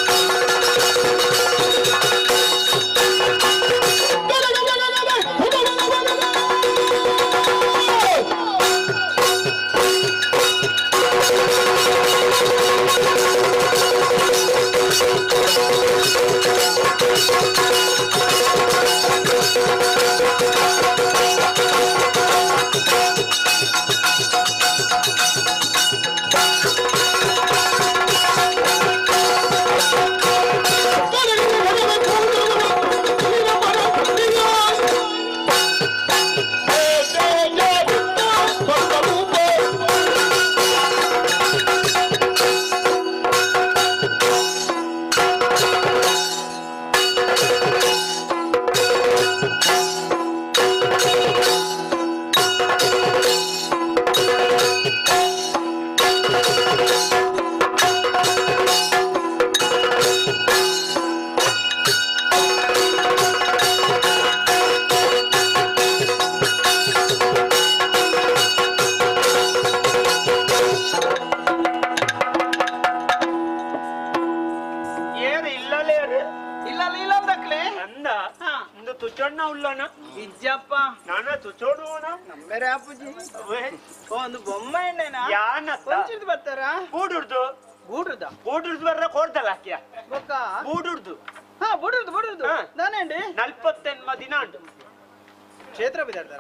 you.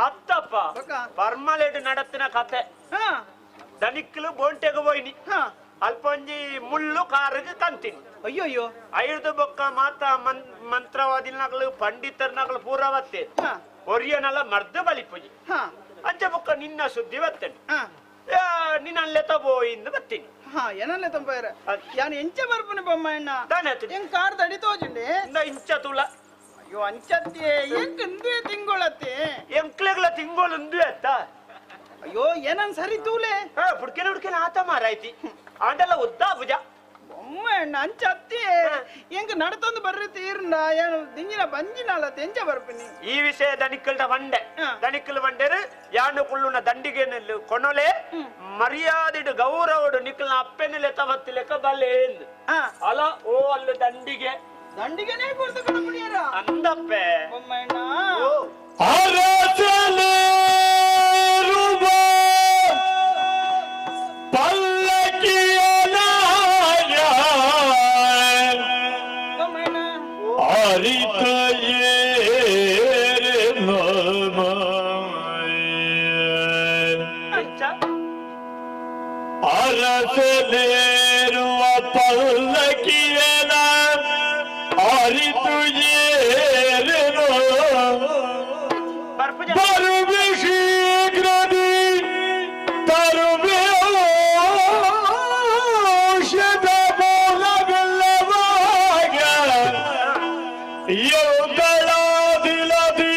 ಅತ್ತಪ್ಪ ಪರ್ಮಲೇಟ್ ನಡತ್ತಿನ ಕತೆ ದನಿಕ್ಲು ಬೋಂಟೆಗೆ ಹೋಯ್ನಿ ಅಲ್ಪೊಂಜಿ ಮುಳ್ಳು ಕಾರಿಗೆ ಕಂತೀನಿ. ಅಯ್ಯೋ ಅಯ್ಯೋ ಐದು ಬೊಕ್ಕ ಮಾತಾ ಮಂತ್ರವಾದಿನಗಳು ಪಂಡಿತರ್ನಗಳು ಪೂರ ಬತ್ತೆ ಒರಿಯನಲ್ಲ ಮರ್ದು ಬಲಿಪುಜಿ ಅಂಚೆ ಬೊಕ್ಕ ನಿನ್ನ ಸುದ್ದಿ ಬತ್ತೇನೆ ನಿನ್ನಲ್ಲೇ ತಗೋಯಿಂದ ಬತ್ತೀನಿ. ಏನಲ್ಲೇ ತಂಪಾರ ಯಾನ್ ಎಂಚ ಬರ್ಪುನಿ ಬೊಮ್ಮಣ್ಣ ಹೆಂಗ್ ಕಾರ್ ತಡಿ ತೋಜುಂಡೆ ಇಂಚ ತುಳ. ಅಯ್ಯೋ ಅಂಚತ್ತೆ ಎಂಕ್ ಇಂದುವೆ ತಿಂಗಳತ್ತೆ ಎಂಕ್ಲೆಗಳ ತಿಂಗಳು ಇಂದುವೆ ಅತ್ತ. ಅಯ್ಯೋ ಏನನ್ ಸರಿ ತೂಲೆ ಹುಡ್ಕೆನ ಹುಡ್ಕೆನ ಆತ ಮಾರಾಯ್ತಿ ಆಂಡಲ್ಲ ಉದ್ದ ಭುಜ ಬೊಮ್ಮಣ್ಣ ಅಂಚತ್ತೆ ಎಂಕ್ ನಡತೊಂದು ಬರ್ರಿ ತೀರ್ನ ಏನು ದಿಂಜಿನ ಬಂಜಿನಲ್ಲ ತೆಂಚ ಬರ್ಪಿನಿ. ಈ ವಿಷಯ ದನಿಕ್ಕಲ್ದ ಬಂಡೆ ದನಿಕ್ಕಲ್ ಬಂಡೇರು ಯಾನು ಕುಳ್ಳುನ ದಂಡಿಗೆ ಕೊನೊಲೆ ಮರ್ಯಾದಿಡು ಗೌರವಡು ನಿಕ್ಕಲ್ನ ಅಪ್ಪೆನಲೆ ತವತ್ತಿ ಲೆಕ್ಕ ಬಲ್ಲೆ ಅಲ ಓ ಅಲ್ಲ ದಂಡಿಗೆ ದಂಡಿಗೆನೇ ಕೊಡ್ತು ಕಣಪುಡಿಯರ ಅಂದಪ್ಪೆ ಬೊಮ್ಮಣ್ಣ. ಅರಸನೇರುವ ಪಲ್ಲಕ್ಕಿಯನಾಯ ಅರಿತಯೇರೆನೋ ಅರಸನೇರುವ ಪಲ್ಲಕ್ಕಿಯನ ಅರಿತು ಏರೆನೋ ಬರುವೆ ಶೀಘ್ರದಿ ತರುವೆ ಔಷಧ ಮೂಲವಿಲ್ಲವಾಗ ಯೌಗಳಾದಿಲದಿ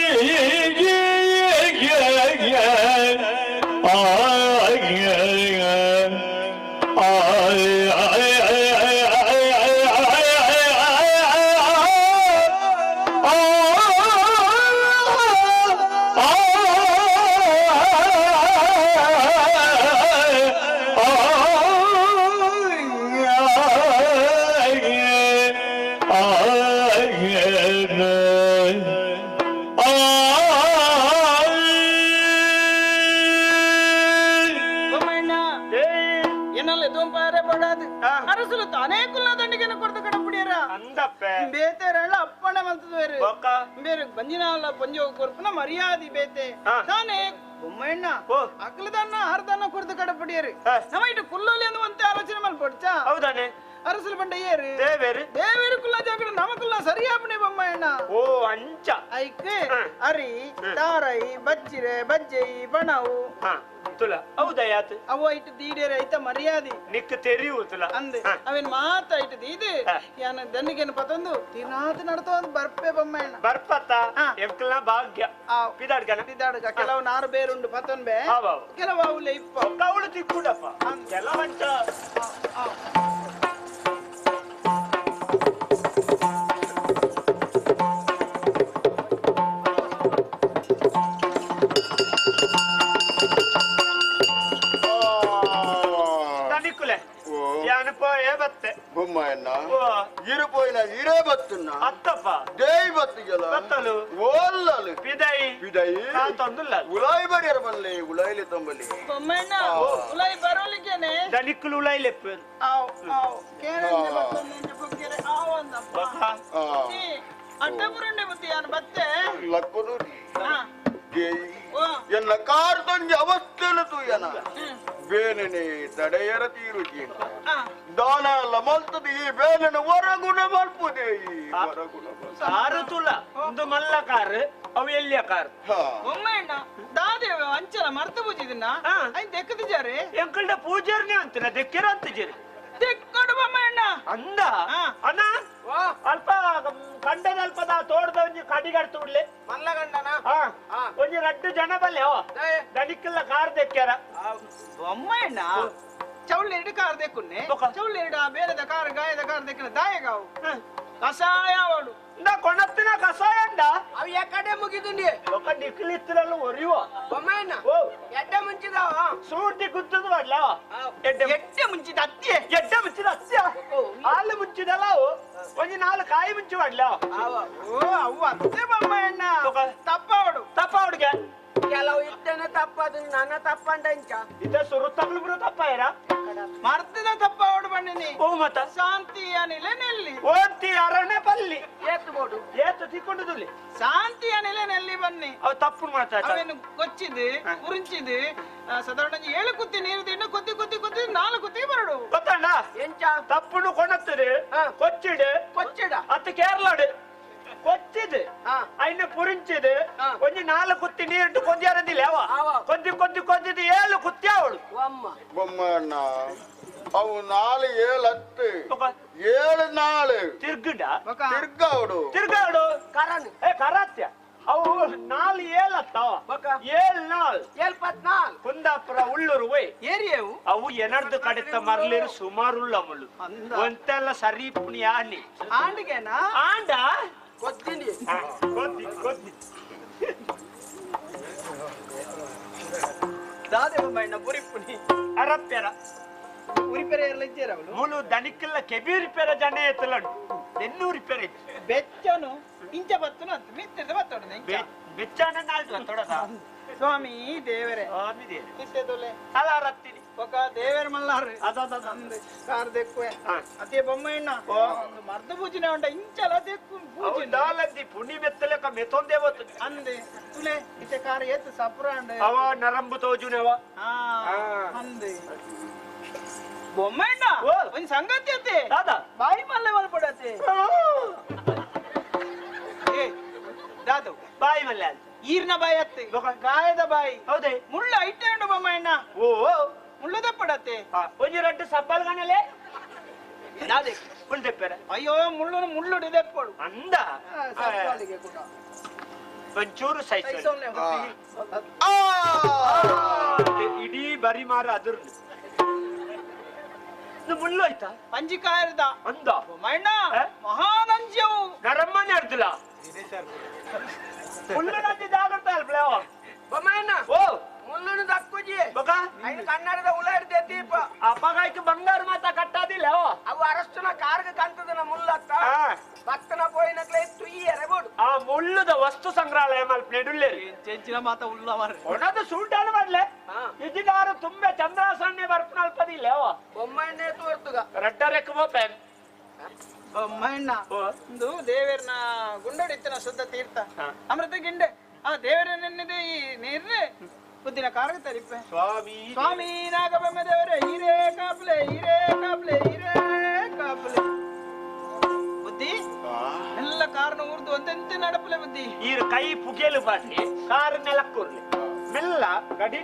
ಬೇತೆರಳ್ಳ ಅಪ್ಪಣೆ ಮಲ್ತದವೇರು ಬೇರೆ ಬಂಜಿನಾಲ ಪಂಜೋ ಕೊರ್ಪುನ ಮರ್ಯಾದಿ ಬೇತೆ ತಾನೇ ಬೊಮ್ಮಣ್ಣ ಅಕ್ಲದನ್ನ ಆರ್ದನ್ನ ಕುರ್ದು ಕಡಪಡಿಯರು ನಮ್ಮ ಇಟ್ಟು ಕುಲ್ಲೋಲಿ ಅಂದು ಒಂತೆ ಆಲೋಚನೆ ಮಲ್ಪೊಡ್ಚಾ. ಹೌದಾನೆ ಅರಸಲು ಬಂಡ ಏರು ದೇವೇರು ದೇವೇರು ಕುಲ್ಲ ಜಾಗಡ ನಮ ಕುಲ್ಲ ಸರಿಯಾಪಣೆ ಬೊಮ್ಮಣ್ಣ. ಓ ಅಂಚ ಐಕ್ ಅರಿ ತಾರೈ ಬಜ್ಜಿರೆ ಬಜ್ಜೈ ಬಣವು ತುಲ ಹೌದಾ ಯಾತ್ ಅವ ಇಟ್ಟು ದೀಡೇರೆ ಐತ ಮರ್ಯಾದಿ ನಿಕ್ ತೆರಿಯು ತುಲ ಅಂದೆ ಅವೇನ್ ಮಾತ ಇಟ್ಟು ದೀದು ಯಾನ ದನ್ನಿಗೇನು ಪತೊಂದು ತಿನಾತ್ ನಡ್ತೊಂದು ಬರ್ಪೆ ಬೊಮ್ಮಣ್ಣ ಬರ್ಪತ್ತ ಎಂಕಲ್ನ ಭಾಗ್ಯ ಪಿದಾಡ್ಗನ ಪಿದಾಡ್ಗ ಕೆಲವು ನಾರು ಬೇರುಂಡು ಪತೊಂಬೆ ಕೆಲವು ಅವಲೆ ಇಪ್ಪ ಅವಳು ತಿಕ್ಕುಡಪ್ಪ ಕೆಲವಂಚ ಪೋಯಿನ ಇರೇ ಬತ್ತುನ್ನ ಅತ್ತಪ್ಪ ದೇಯಿ ಬತ್ತಿಗೆಲ ಬತ್ತಲು ಓಲ್ಲಲು ಪಿದೈ ಪಿದೈ ತಂದುಲ್ಲ ಉಲಾಯಿ ಬರಿಯರ ಬಲ್ಲೆ ಉಲಾಯಿಲೆ ತಂಬಲಿ ಬೊಮ್ಮಣ್ಣ ಉಲಾಯಿ ಬರೋಲಿಗೆನೆ ದನಿಕ್ಕಲು ಉಲಾಯಿಲೆಪ್ಪು ಆವ್ ಆವ್ ಕೇರಳ ಬತ್ತೊಂದು ಪೊಕ್ಕೆರೆ ಆವ್ ಅಂದಪ್ಪ ಈ ಅಡ್ಡಪುರಂಡೆ ಬುದ್ಧಿ ಯಾನ್ ಬತ್ತೆ ಲಕ್ಕನು ಎನ್ನ ಕಾರ್ ತೊಂಜಿ ಅವಸ್ಥೆನ ತೂಯನ ಬೇನನೆ ತಡೆಯರ ತೀರುಜಿ ದಾನ ಅಲ್ಲ ಮಲ್ತದ ಈ ಬೇನನೆ ಹೊರಗುಣ ಮಲ್ಪುದೆ ಈ ಹೊರಗುಣ ಕಾರು ತುಲ ಒಂದು ಮಲ್ಲ ಕಾರ್ ಅವು ಎಲ್ಲಿಯ ಕಾರ್ ಬೊಮ್ಮಣ್ಣ ದಾದೇವ ಅಂಚಲ ಮರ್ತು ಪೂಜಿದಿನ ಐನ್ ದೆಕ್ಕದಿಜಾರೆ ಎಂಕಲ್ಡ ಪೂಜಾರ್ನೆ ಅಂತಿನ ದೆಕ್ಕಿರ ಅಂತಿಜಾರೆ ದೆಕ್ಕಡು ಬೊಮ್ಮಣ್ಣ ಅಂದ ಅಣ್ಣ ಅಲ್ಪ ಕಂಡದ ಅಲ್ಪದ ತೋಟದ ಒಂಜಿ ಕಡಿಗಡ್ತು ಬಿಡ್ಲೆ ಮಲ್ಲ ಗಂಡನ ಒಂಜಿ ರಡ್ಡು ಜನ ಬಲ್ಲೆ ದನಿಕ್ಕೆಲ್ಲ ಕಾರ್ ದೆಕ್ಕ್ಯಾರ ಬೊಮ್ಮಣ್ಣ ಚೌಳಿ ಕಾರ್ ದೆಕ್ಕುನ್ನೆ ಚೌಳಿ ಆ ಬೇರೆದ ಕಾರ್ ಗಾಯದ ಕಾರ್ ದೆಕ್ಕಿನ ದಾಯಗಾವು ಕಷಾಯ ಅವಳು ಇಂದ ಕೊಣತ್ತಿನ ಕಷಾಯ ಅಂಡ ಅವು ಎಕಡೆ ಮುಗಿದುಂಡಿ ఒక ನಿಕ್ಲಿತ್ತಿರಲ್ಲ ಒರಿಯುವ ಬೊಮ್ಮಣ್ಣ ಎಡ್ಡೆ ಮುಂಚಿದಾವ ಸೂರ್ತಿ ಗುತ್ತದ ಮಾಡ್ಲ ಎಡ್ಡೆ ಮುಂಚಿದ ಅತ್ಯೆ ಎಡ್ಡೆ ಮುಂಚಿದ ಅತ್ಯ ಹಾಲು ಮುಂಚಿದಲ್ಲ ಅವು ಒಂಜಿ ನಾಲ್ಕು ಕಾಯಿ ಮುಂಚಿ ಮಾಡ್ಲ ಓ ಅವು ಅತ್ತೆ ಬೊಮ್ಮಣ್ಣ ತಪ್ಪಾವಡು ತಪ್ಪಾವಡ್ಗೆ ಕೆಲವು ಇತ್ತೇನೆ ತಪ್ಪದು ನನ್ನ ತಪ್ಪಂಡ ಇಂಚ ಇದ ಸುರುತ್ತಗ್ಲು ಬಿಡು ತಪ್ಪಾಯರ ಮರ್ತದ ತಪ್ಪಾವಡು ಬಣ್ಣಿನಿ ಓ ಮತ ಶಾಂತಿ ಅನಿಲೆ ನೆಲ್ಲಿ ಓಂತಿ ಅರಣೆ ಪಲ್ಲಿ ಏತು ಬೋಡು ಏತು ತಿಕ್ಕೊಂಡುದುಲ್ಲಿ ಶಾಂತಿ ಅನಿಲೆ ನೆಲ್ಲಿ ಬನ್ನಿ ಅವು ತಪ್ಪು ಮಾಡ್ತಾ ಅವೇನು ಕೊಚ್ಚಿದು ಉರಿಂಚಿದು ಸಾಧಾರಣ ಏಳು ಕುತ್ತಿ ನೀರು ತಿಂಡು ಕೊತ್ತಿ ಕೊತ್ತಿ ಕೊತ್ತಿ ನಾಲ್ಕು ಕುತ್ತಿ ಬರಡು ಗೊತ್ತಣ್ಣ ಎಂಚ ತಪ್ಪುನು ಕೊಣತ್ತದೆ ಕೊಚ್ಚಿಡು ಕೊಚ್ಚಿಡ ಅತ್ತ ಕೇರಳಡು ಕೊಚ್ಚಿದು ಐನ ಪುರಿಂಚಿದು ಒಂಜಿ ನಾಲ್ಕು ಕುತ್ತಿ ನೀರಿಟ್ಟು ಕೊಂದಿಯಾರದಿಲ್ಲ ಅವ ಕೊದ್ದಿ ಕೊದ್ದಿ ಕೊದ್ದಿದ್ದು ಏಳು ಕುತ್ತಿ ಅವಳು ಬೊಮ್ಮಣ್ಣ ಅವು ನಾಲು ಏಳು ಹತ್ತು ಏಳು ನಾಲು ತಿರ್ಗುಡ ತಿರ್ಗಾವಡು ತಿರ್ಗಾವಡು ಕರನ್ ಏ ಕರಾತ್ಯ ಅವು ನಾಲು ಏಳು ಹತ್ತವ ಏಳು ನಾಲ್ ಏಳು ಪತ್ನಾಲ್ ಕುಂದಾಪುರ ಉಳ್ಳೂರು ಒಯ್ ಏರಿಯವು ಅವು ಎನರ್ದು ಕಡಿತ ಮರ್ಲಿರು ಸುಮಾರು ಉಳ್ಳಮುಳ್ಳು ಒಂತೆಲ್ಲ ಸರಿ ಪುಣಿ ಆಣಿ ಆಂಡಿಗೆನಾ ಆಂಡ ಕೊದ್ದಿನಿ ಕೊದ್ದಿ ಕೊದ್ದಿ ದಾದೆ ಬೊಮ್ಮಣ್ಣ ಪುರಿಪುನಿ ಅರಪ್ಪೆರ ಉರಿಪೆರೆ ಎಲ್ಲ ಇದ್ದೀರ ಅವಳು ಮೂಲು ದನಿಕ್ಕೆಲ್ಲ ಕೆಬೀರಿ ಪೆರ ಜನ ಎತ್ತಲಂಟು ಎನ್ನೂರು ಪೆರೆ ಬೆಚ್ಚನು ಇಂಚ ಬತ್ತನು ಅಂತ ಮಿತ್ತದ ಬತ್ತೋಡ ಇಂಚ ಬೆಚ್ಚಾನ ನಾಲ್ದು ಬತ್ತೋಡದ ಸ್ವಾಮಿ ದೇವರೇ ಸ್ವಾಮಿ ದೇವರೇ ಇತ್ತೆದೊಲೆ ಅಲ ರತ್ತಿನಿ ಒಕ ದೇವರ ಮಲ್ಲಾರು ಅದ ಕಾರ್ ದೆಕ್ಕುವೆ ಅದೇ ಬೊಮ್ಮಣ್ಣ ಒಂದು ಮರ್ದ ಪೂಜಿನ ಉಂಟ ಇಂಚಲ ದೆಕ್ಕು ಪೂಜೆ ದಾಲದ್ದಿ ಪುಣಿ ಮೆತ್ತಲೆಕ ಮೆತ್ತೊಂದೇ ಬತ್ತು ಅಂದೆ ತುಲೆ ಇತ್ತೆ ಕಾರ್ ಏತ್ ಸಪ್ರಾಂಡ್ ಅವ ನರಂಬು ತೋಜುನವ ಅಂದೆ ಬೊಮ್ಮಣ್ಣ ಒಂದ್ ಸಂಗತಿ ಅತ್ತೆ ಬಾಯಿ ಮಲ್ಲೆ ಮಲ್ಪಡತ್ತೆ ಏ ದಾದು ಬಾಯಿ ಮಲ್ಲೆ ಈರ್ನ ಬಾಯಿ ಅತ್ತೆ ಗಾಯದ ಬಾಯಿ ಹೌದೇ ಮುಳ್ಳು ಐಟೆ ಉಂಡು ಬೊಮ್ಮಣ್ಣ ಓ ಮುಳ್ಳು ದಪ್ಪಡತ್ತೆ ಒಂಜಿ ರಡ್ಡು ಸಬ್ಬಲ್ ಗಣಲೆ ದಾದೆ ಮುಳ್ಳು ದೆಪ್ಪೆರ ಅಯ್ಯೋ ಮುಳ್ಳು ಮುಳ್ಳು ದೆಪ್ಪಡು ಅಂದ ಒಂಚೂರು ಸೈಜ್ ಇಡೀ ಬರಿ ಮಾರ ಅದ್ರ ಮುಳ್ಳು ಆಯ್ತಾ ಪಂಜಿಕಾಯರ್ದ ಅಂದ ಬೊಮ್ಮಣ್ಣ ಮಹಾನಂಜ್ಯವು ನರಮ್ಮನೆ ಅರ್ದುಲ ಮುಳ್ಳು ನಂಜಿ ಜಾಗ್ರತೆ ಅಲ್ಪ್ಲೆ ಬೊಮ್ಮಣ್ಣ ಓ ಮುಳ್ಳುನು ದಕ್ಕುಜಿ ಬೊಕ ಐನು ಕನ್ನಡದ ಉಳ ಹಿಡ್ದೆ ದೀಪ ಅಪ್ಪಗಾಯ್ತು ಬಂಗಾರ ಮಾತ ಕಟ್ಟಾದಿಲ್ಲ ಅವು ಅರಸ್ತುನ ಕಾರ್ಗ ಕಂತದನ ಮುಳ್ಳತ್ತ ಭಕ್ತನ ಪೋಯಿನಕ್ಲೆ ತುಯ್ಯರೆ ಬೋಡು ಆ ಮುಳ್ಳುದ ವಸ್ತು ಸಂಗ್ರಹಾಲಯ ಮಲ್ಪನೆ ಇಡುಲ್ಲೇರಿ ಚೆಂಚಿನ ಮಾತ ಉಳ್ಳ ಮಾರ್ರೆ ಒಣದ ಸೂಟಾಣ ಮಾಡ್ಲೆ ಇದ್ದಿದಾರು ತುಂಬೆ ಚಂದ್ರಾಸನ್ನೆ ಬರ್ಪನ ಅಲ್ಪದಿಲ್ಲ ಬೊಮ್ಮಣ್ಣೆ ತೋರ್ತುಗ ರಡ್ಡರೆಕ್ಕ ಪೆನ್ ಬೊಮ್ಮಣ್ಣ ಒಂದು ದೇವರನ ಗುಂಡಡಿತ್ತನ ಶುದ್ಧ ತೀರ್ಥ ಅಮೃತ ಗಿಂಡೆ ಆ ದೇವರ ನೆನ್ನಿದೆ ಈ ನೀರ್ನೆ ಬುದ್ಧಿನ ಕಾರ್ಗ ತರಿಪೆ ಸ್ವಾಮಿ ಸ್ವಾಮಿ ನಾಗಬೊಮ್ಮ ದೇವರೇ ಹೀರೇ ಕಾಪ್ಲೆ ಹೀರೇ ಕಾಪ್ಲೆ ಹೀರೇ ಕಾಪ್ಲೆ ಬುದ್ಧಿ ಎಲ್ಲ ಕಾರಣ ಊರ್ದು ಒಂದಂತೆ ನಡಪಲೆ ಬುದ್ಧಿ ಈರು ಕೈ ಪುಗೆಲು ಬಾಟ್ಲಿ ಕಾರ್ ನೆಲಕ್ಕೂರ್ಲಿ ಮೆಲ್ಲ ಗಡಿ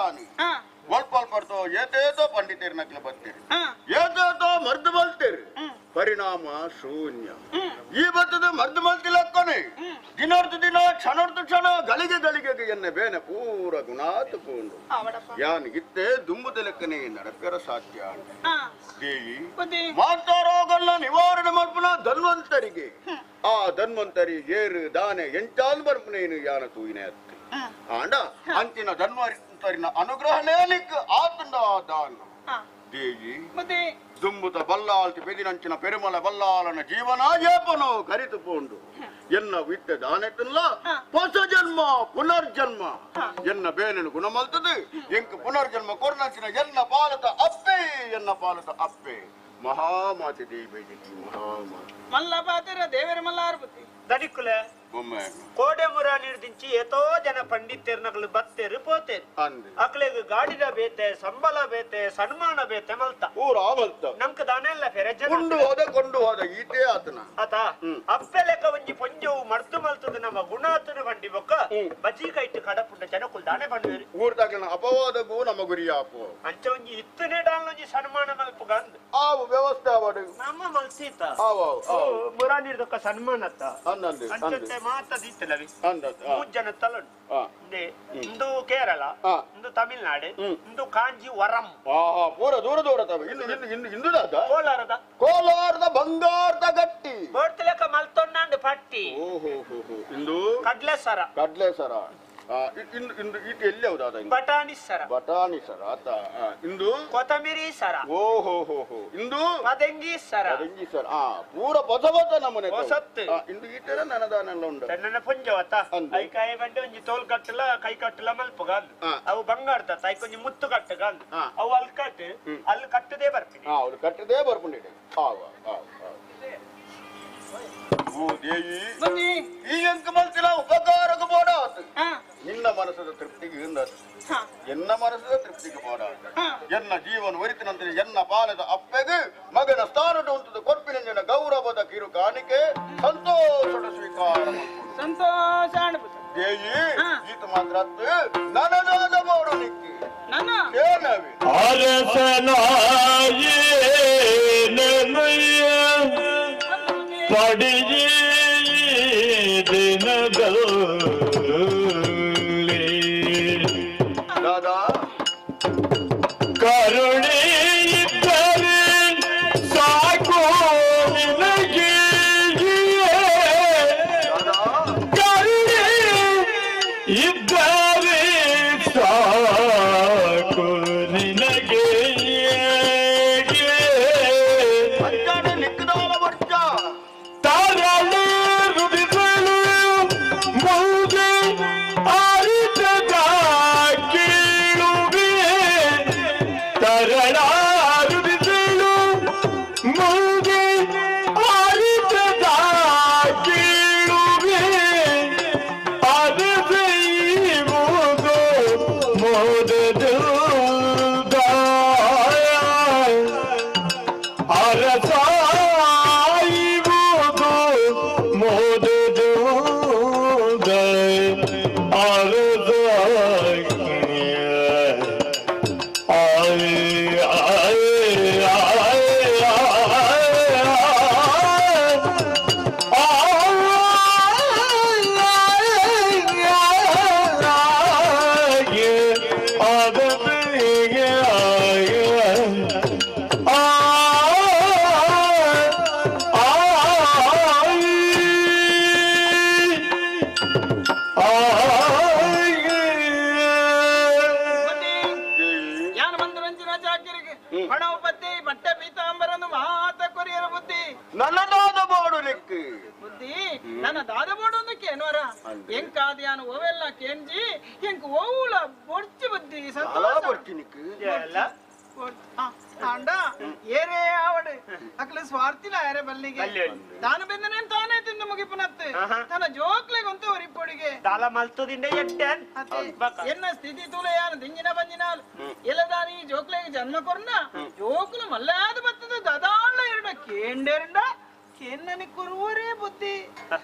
ಯಾನು ಒಲ್ಪಲ್ಪಡ್ತೋ ಏತೇತೋ ಪಂಡಿತೇರು ನಕ್ಲ ಬತ್ತೀರಿ ಏತೇತೋ ಮರ್ದು ಬಲ್ತೀರಿ ಪರಿಣಾಮ ಶೂನ್ಯ. ಈ ಬತ್ತದ ಮರ್ದು ಮಲ್ತಿಲಕ್ಕನೆ ದಿನಾರ್ಥ ದಿನ ಕ್ಷಣಾರ್ಥ ಕ್ಷಣ ಗಳಿಗೆ ಗಳಿಗೆಗೆ ಎನ್ನ ಬೇನೆ ಪೂರ ಗುಣಾತುಕೊಂಡು ಯಾನ್ ಇತ್ತೆ ದುಂಬುದಲಕ್ಕನೆ ನಡಕರ ಸಾಧ್ಯ. ದೇವಿ ಮಾತಾರೋಗಲ್ಲ ನಿವಾರಣೆ ಮಲ್ಪುನ ಧನ್ವಂತರಿಗೆ ಆ ಧನ್ವಂತರಿ ಏರು ದಾನೆ ಎಂಚಾಲ್ ಬರ್ಪುನೇನು ಯಾನ ತೂಯಿನೆ ಅತ್ತೆ ಆಂಡ ಅಂಚಿನ ಧನ್ವಂತರಿನ ಅನುಗ್ರಹನೇ ನಿಕ್ ಆತಂಡ ದಾನ. ದೇವಿ ದುಂಬುತ ಬಲ್ಲಾಲ್ತಿ ಬೆದಿನಂಚಿನ ಪೆರುಮಲ ಬಲ್ಲಾಲನ ಜೀವನ ಏಪನೋ ಕರಿತು ಪೋಂಡು ಎನ್ನ ವಿತ್ತ ದಾನೆತ್ತಲ್ಲ ಹೊಸ ಜನ್ಮ ಪುನರ್ಜನ್ಮ ಎನ್ನ ಬೇನನು ಗುಣಮಲ್ತದೆ ಎಂಕ್ ಪುನರ್ಜನ್ಮ ಕೊರ್ನಂಚಿನ ಎನ್ನ ಪಾಲತ ಅಪ್ಪೆ ಎನ್ನ ಪಾಲತ ಅಪ್ಪೆ ಮಹಾಮಾತೆ ದೇವಿ ಮಹಾಮಾತೆ ಮಲ್ಲ ಪಾತ್ರ ದೇವರ ಮಲ್ಲಾರು ಬುದ್ಧಿ ದಡಿಕುಲ ಬೊಮ್ಮೆ ಕೋಡೆ ಮುರ ನಿರ್ದಿಂಚಿ ಏತೋ ಜನ ಪಂಡಿತರ್ನಗಳು ಬತ್ತೇರು ಪೋತೇರು ಅಕ್ಲೆಗ್ ಗಾಡಿದ ಬೇತೆ ಸಂಬಳ ಬೇತೆ ಸನ್ಮಾನ ಬೇತೆ ಮಲ್ತ ಊರ ಮಲ್ತ ನಮ್ಕ ದಾನೆಲ್ಲ ಫೆರೆ ಜನ ಕೊಂಡು ಹೋದ ಕೊಂಡು ಹೋದ ಈತೇ ಆತನ ಆತ ಅಪ್ಪೆ ಲೆಕ್ಕ ಒಂಜಿ ಪೊಂಜವು ಮರ್ತು ಮಲ್ತದ ನಮ್ಮ ಗುಣಾತನ ಬಂಡಿ ಬೊಕ್ಕ ಬಜಿ ಕೈಟ್ ಕಡಪುಂಡ ಜನಕುಲ್ ದಾನೆ ಬಂಡುವೇರು ಊರ್ದಾಗನ ಅಪವಾದಗೂ ನಮ್ಮ ಗುರಿಯಾಪು ಅಂಚ ಒಂಜಿ ಇತ್ತನೇ ಡಾಲ್ ಒಂಜಿ ಸನ್ಮಾನ ಮಲ್ಪು ಗಂದ್ ಆವು ವ್ಯವಸ್ಥೆ ಅವಡು ನಮ್ಮ ಮಲ್ಸೀತ ಮುರ ನಿರ್ದಕ್ಕ ಸನ್ಮಾನತ್ತ ಅಂಚಂತೆ ಮಾತ ದೀತಲವಿ ಮೂರು ಜನ ತಲುಂಡು ಇಂದು ಕೇರಳ ಇಂದು ತಮಿಳ್ನಾಡು ಇಂದು ಕಾಂಜಿ ವರಂ ಪೂರ ದೂರ ದೂರ ಇನ್ನು ಇನ್ನು ಇನ್ನು ಇಂದುದಾದ ಕೋಲಾರದ ಕೋಲಾರದ ಬಂಗಾರದ ಗಟ್ಟಿ ಬೋಡ್ತಲೆಕ್ಕ ಮಲ್ತೊನ್ನಾಂಡು ಪಟ್ಟಿ ಓಹೋ ಇಂದು ಕಡ್ಲೆ ಸರ ಕಡ್ಲೆ ಸರ ಇಂದು ಇಂದು ಈಟ ಎಲ್ಲಿ ಹೌದಾದ ಬಟಾಣಿ ಸರ ಬಟಾಣಿ ಸರ ಆತ ಇಂದು ಕೊತ್ತಂಬರಿ ಸರ ಓಹೋ ಹೋ ಹೋ ಇಂದು ಪದಂಗಿ ಸರ ಪದಂಗಿ ಸರ ಆ ಪೂರ ಹೊಸ ಹೊಸ ನಮೂನೆ ಹೊಸತ್ತು ಇಂದು ಈಟರ ನನದಾನೆಲ್ಲ ಉಂಡು ನನ್ನ ಪುಂಜವತ್ತ ಐಕಾಯಿ ಬಂಡೆ ಒಂಜಿ ತೋಲ್ ಕಟ್ಟಲ ಕೈ ಕಟ್ಟಲ ಮಲ್ಪುಗ ಅವು ಬಂಗಾರದ ಐಕೊಂಜಿ ಮುತ್ತು ಕಟ್ಟಗ ಅವು ಅಲ್ಲಿ ಕಟ್ಟು ಅಲ್ಲಿ ಕಟ್ಟದೇ ಬರ್ತೀನಿ ಅವ್ರು ಕಟ್ಟದೇ ಬರ್ಕೊಂಡಿದೆ ಆವ ಆವ ಓ ದೇವಿ ಈ ಎಂಕ ಮಲ್ತಿನ ಉಪಕಾರಕ ಬೋಡ ನಿನ್ನ ಮನಸ್ಸದ ತೃಪ್ತಿಗೆ ಎನ್ನ ಮನಸ್ಸದ ತೃಪ್ತಿಗೆ ಬೋಡ ಎನ್ನ ಜೀವನ ಒರಿತಿನಂತೆ ಎನ್ನ ಬಾಲದ ಅಪ್ಪೆಗೆ ಮಗನ ಸ್ಥಾನದ ಉಂಟು ಕೊರ್ಪಿನ ಗೌರವದ ಕಿರು ಕಾಣಿಕೆ ಸಂತೋಷದ ಸ್ವೀಕಾರ ಸಂತೋಷ ದೇವಿ ಈತ ಮಾತ್ರ ನನದಾದ ಬೋಡು ನಿಕ್ಕಿ ನನ್ನ ಏನವಿ ಅರಸನಾಯೇ ನಮಯ್ಯ ಪಡಿಯೇ ದಿನದಲ್ಲಿ ದಾದಾ ಕರುಣೆ ಇದ್ದರೆ ಸಾಕು ನಿನಗೆ ಕರುಣೆ ಇದ್ದರೆ ಸಾಕು ನಿನಗೆ ತರಳು ರುಡಿಗಳು ಮುಂದೆ ಅರಿತದ ಕೇಳುವೆ ತರಳ ರುಡಿಗಳು ಮುಂದೆ ಅರಿತದ ಕೇಳುವೆ ಅರಸೆಯುವುದು ಮೋದದ ಅರಸಾಯಿವುದು ಮೋದದ ಅರಸ ಯಾನ ಬಂದು ರಂಜಿನ ಜಾಕಿರಿಗೆ ಹಣ ಪತ್ತಿ ಬಟ್ಟೆ ಪೀತಾಂಬರನ್ನು ಮಾತ ಕೊರಿಯರ ಬುದ್ಧಿ ನನ್ನದಾದ ಬೋಡು ನಿಕ್ಕಿ ಬುದ್ಧಿ ನನ್ನ ದಾದ ಬೋಡು ಒಂದು ಕೇನ್ವರ ಎಂಕಾದ ಯಾನು ಓವೆಲ್ಲ ಕೇಂಜಿ ಎಂಕ್ ಓವುಲ ಬೊಡ್ಚಿ ಬುದ್ಧಿ ಸಂತೋಷ ಬೊಡ್ಚಿ ನಿಕ್ಕಿ ಅಂಡ ಏರೇ ಆವಡು ಅಕ್ಲ ಸ್ವಾರ್ಥಿಲ ಏರೆ ಬಲ್ಲಿಗೆ ತಾನು ಬೆಂದನೆ ತಾನೇ ತಿಂದು ಮುಗಿಪುನತ್ತೆ ತನ್ನ ಜೋಕ್ಲೆಗೊಂತ ಒರಿಪೊಡಿಗೆ ದಾಲ ಮಲ್ತದಿಂದ ಎಟ್ಟೆನ್ ಎನ್ನ ಸ್ಥಿತಿ ತೂಲ ಯಾನು ದಿಂಜಿನ ಬಂಜಿನಾಲ್ ಎಲ್ಲದಾನಿ ಜೋಕ್ಲೆಗೆ ಜನ್ಮ ಕೊರ್ನ ಜೋಕ್ಲು ಮಲ್ಲಾದ ಬತ್ತದ ದದಾಳ ಎರಡ ಕೇಂಡೆರಂಡ ಕೇನ್ನನಿ ಕುರುವರೇ ಬುದ್ಧಿ.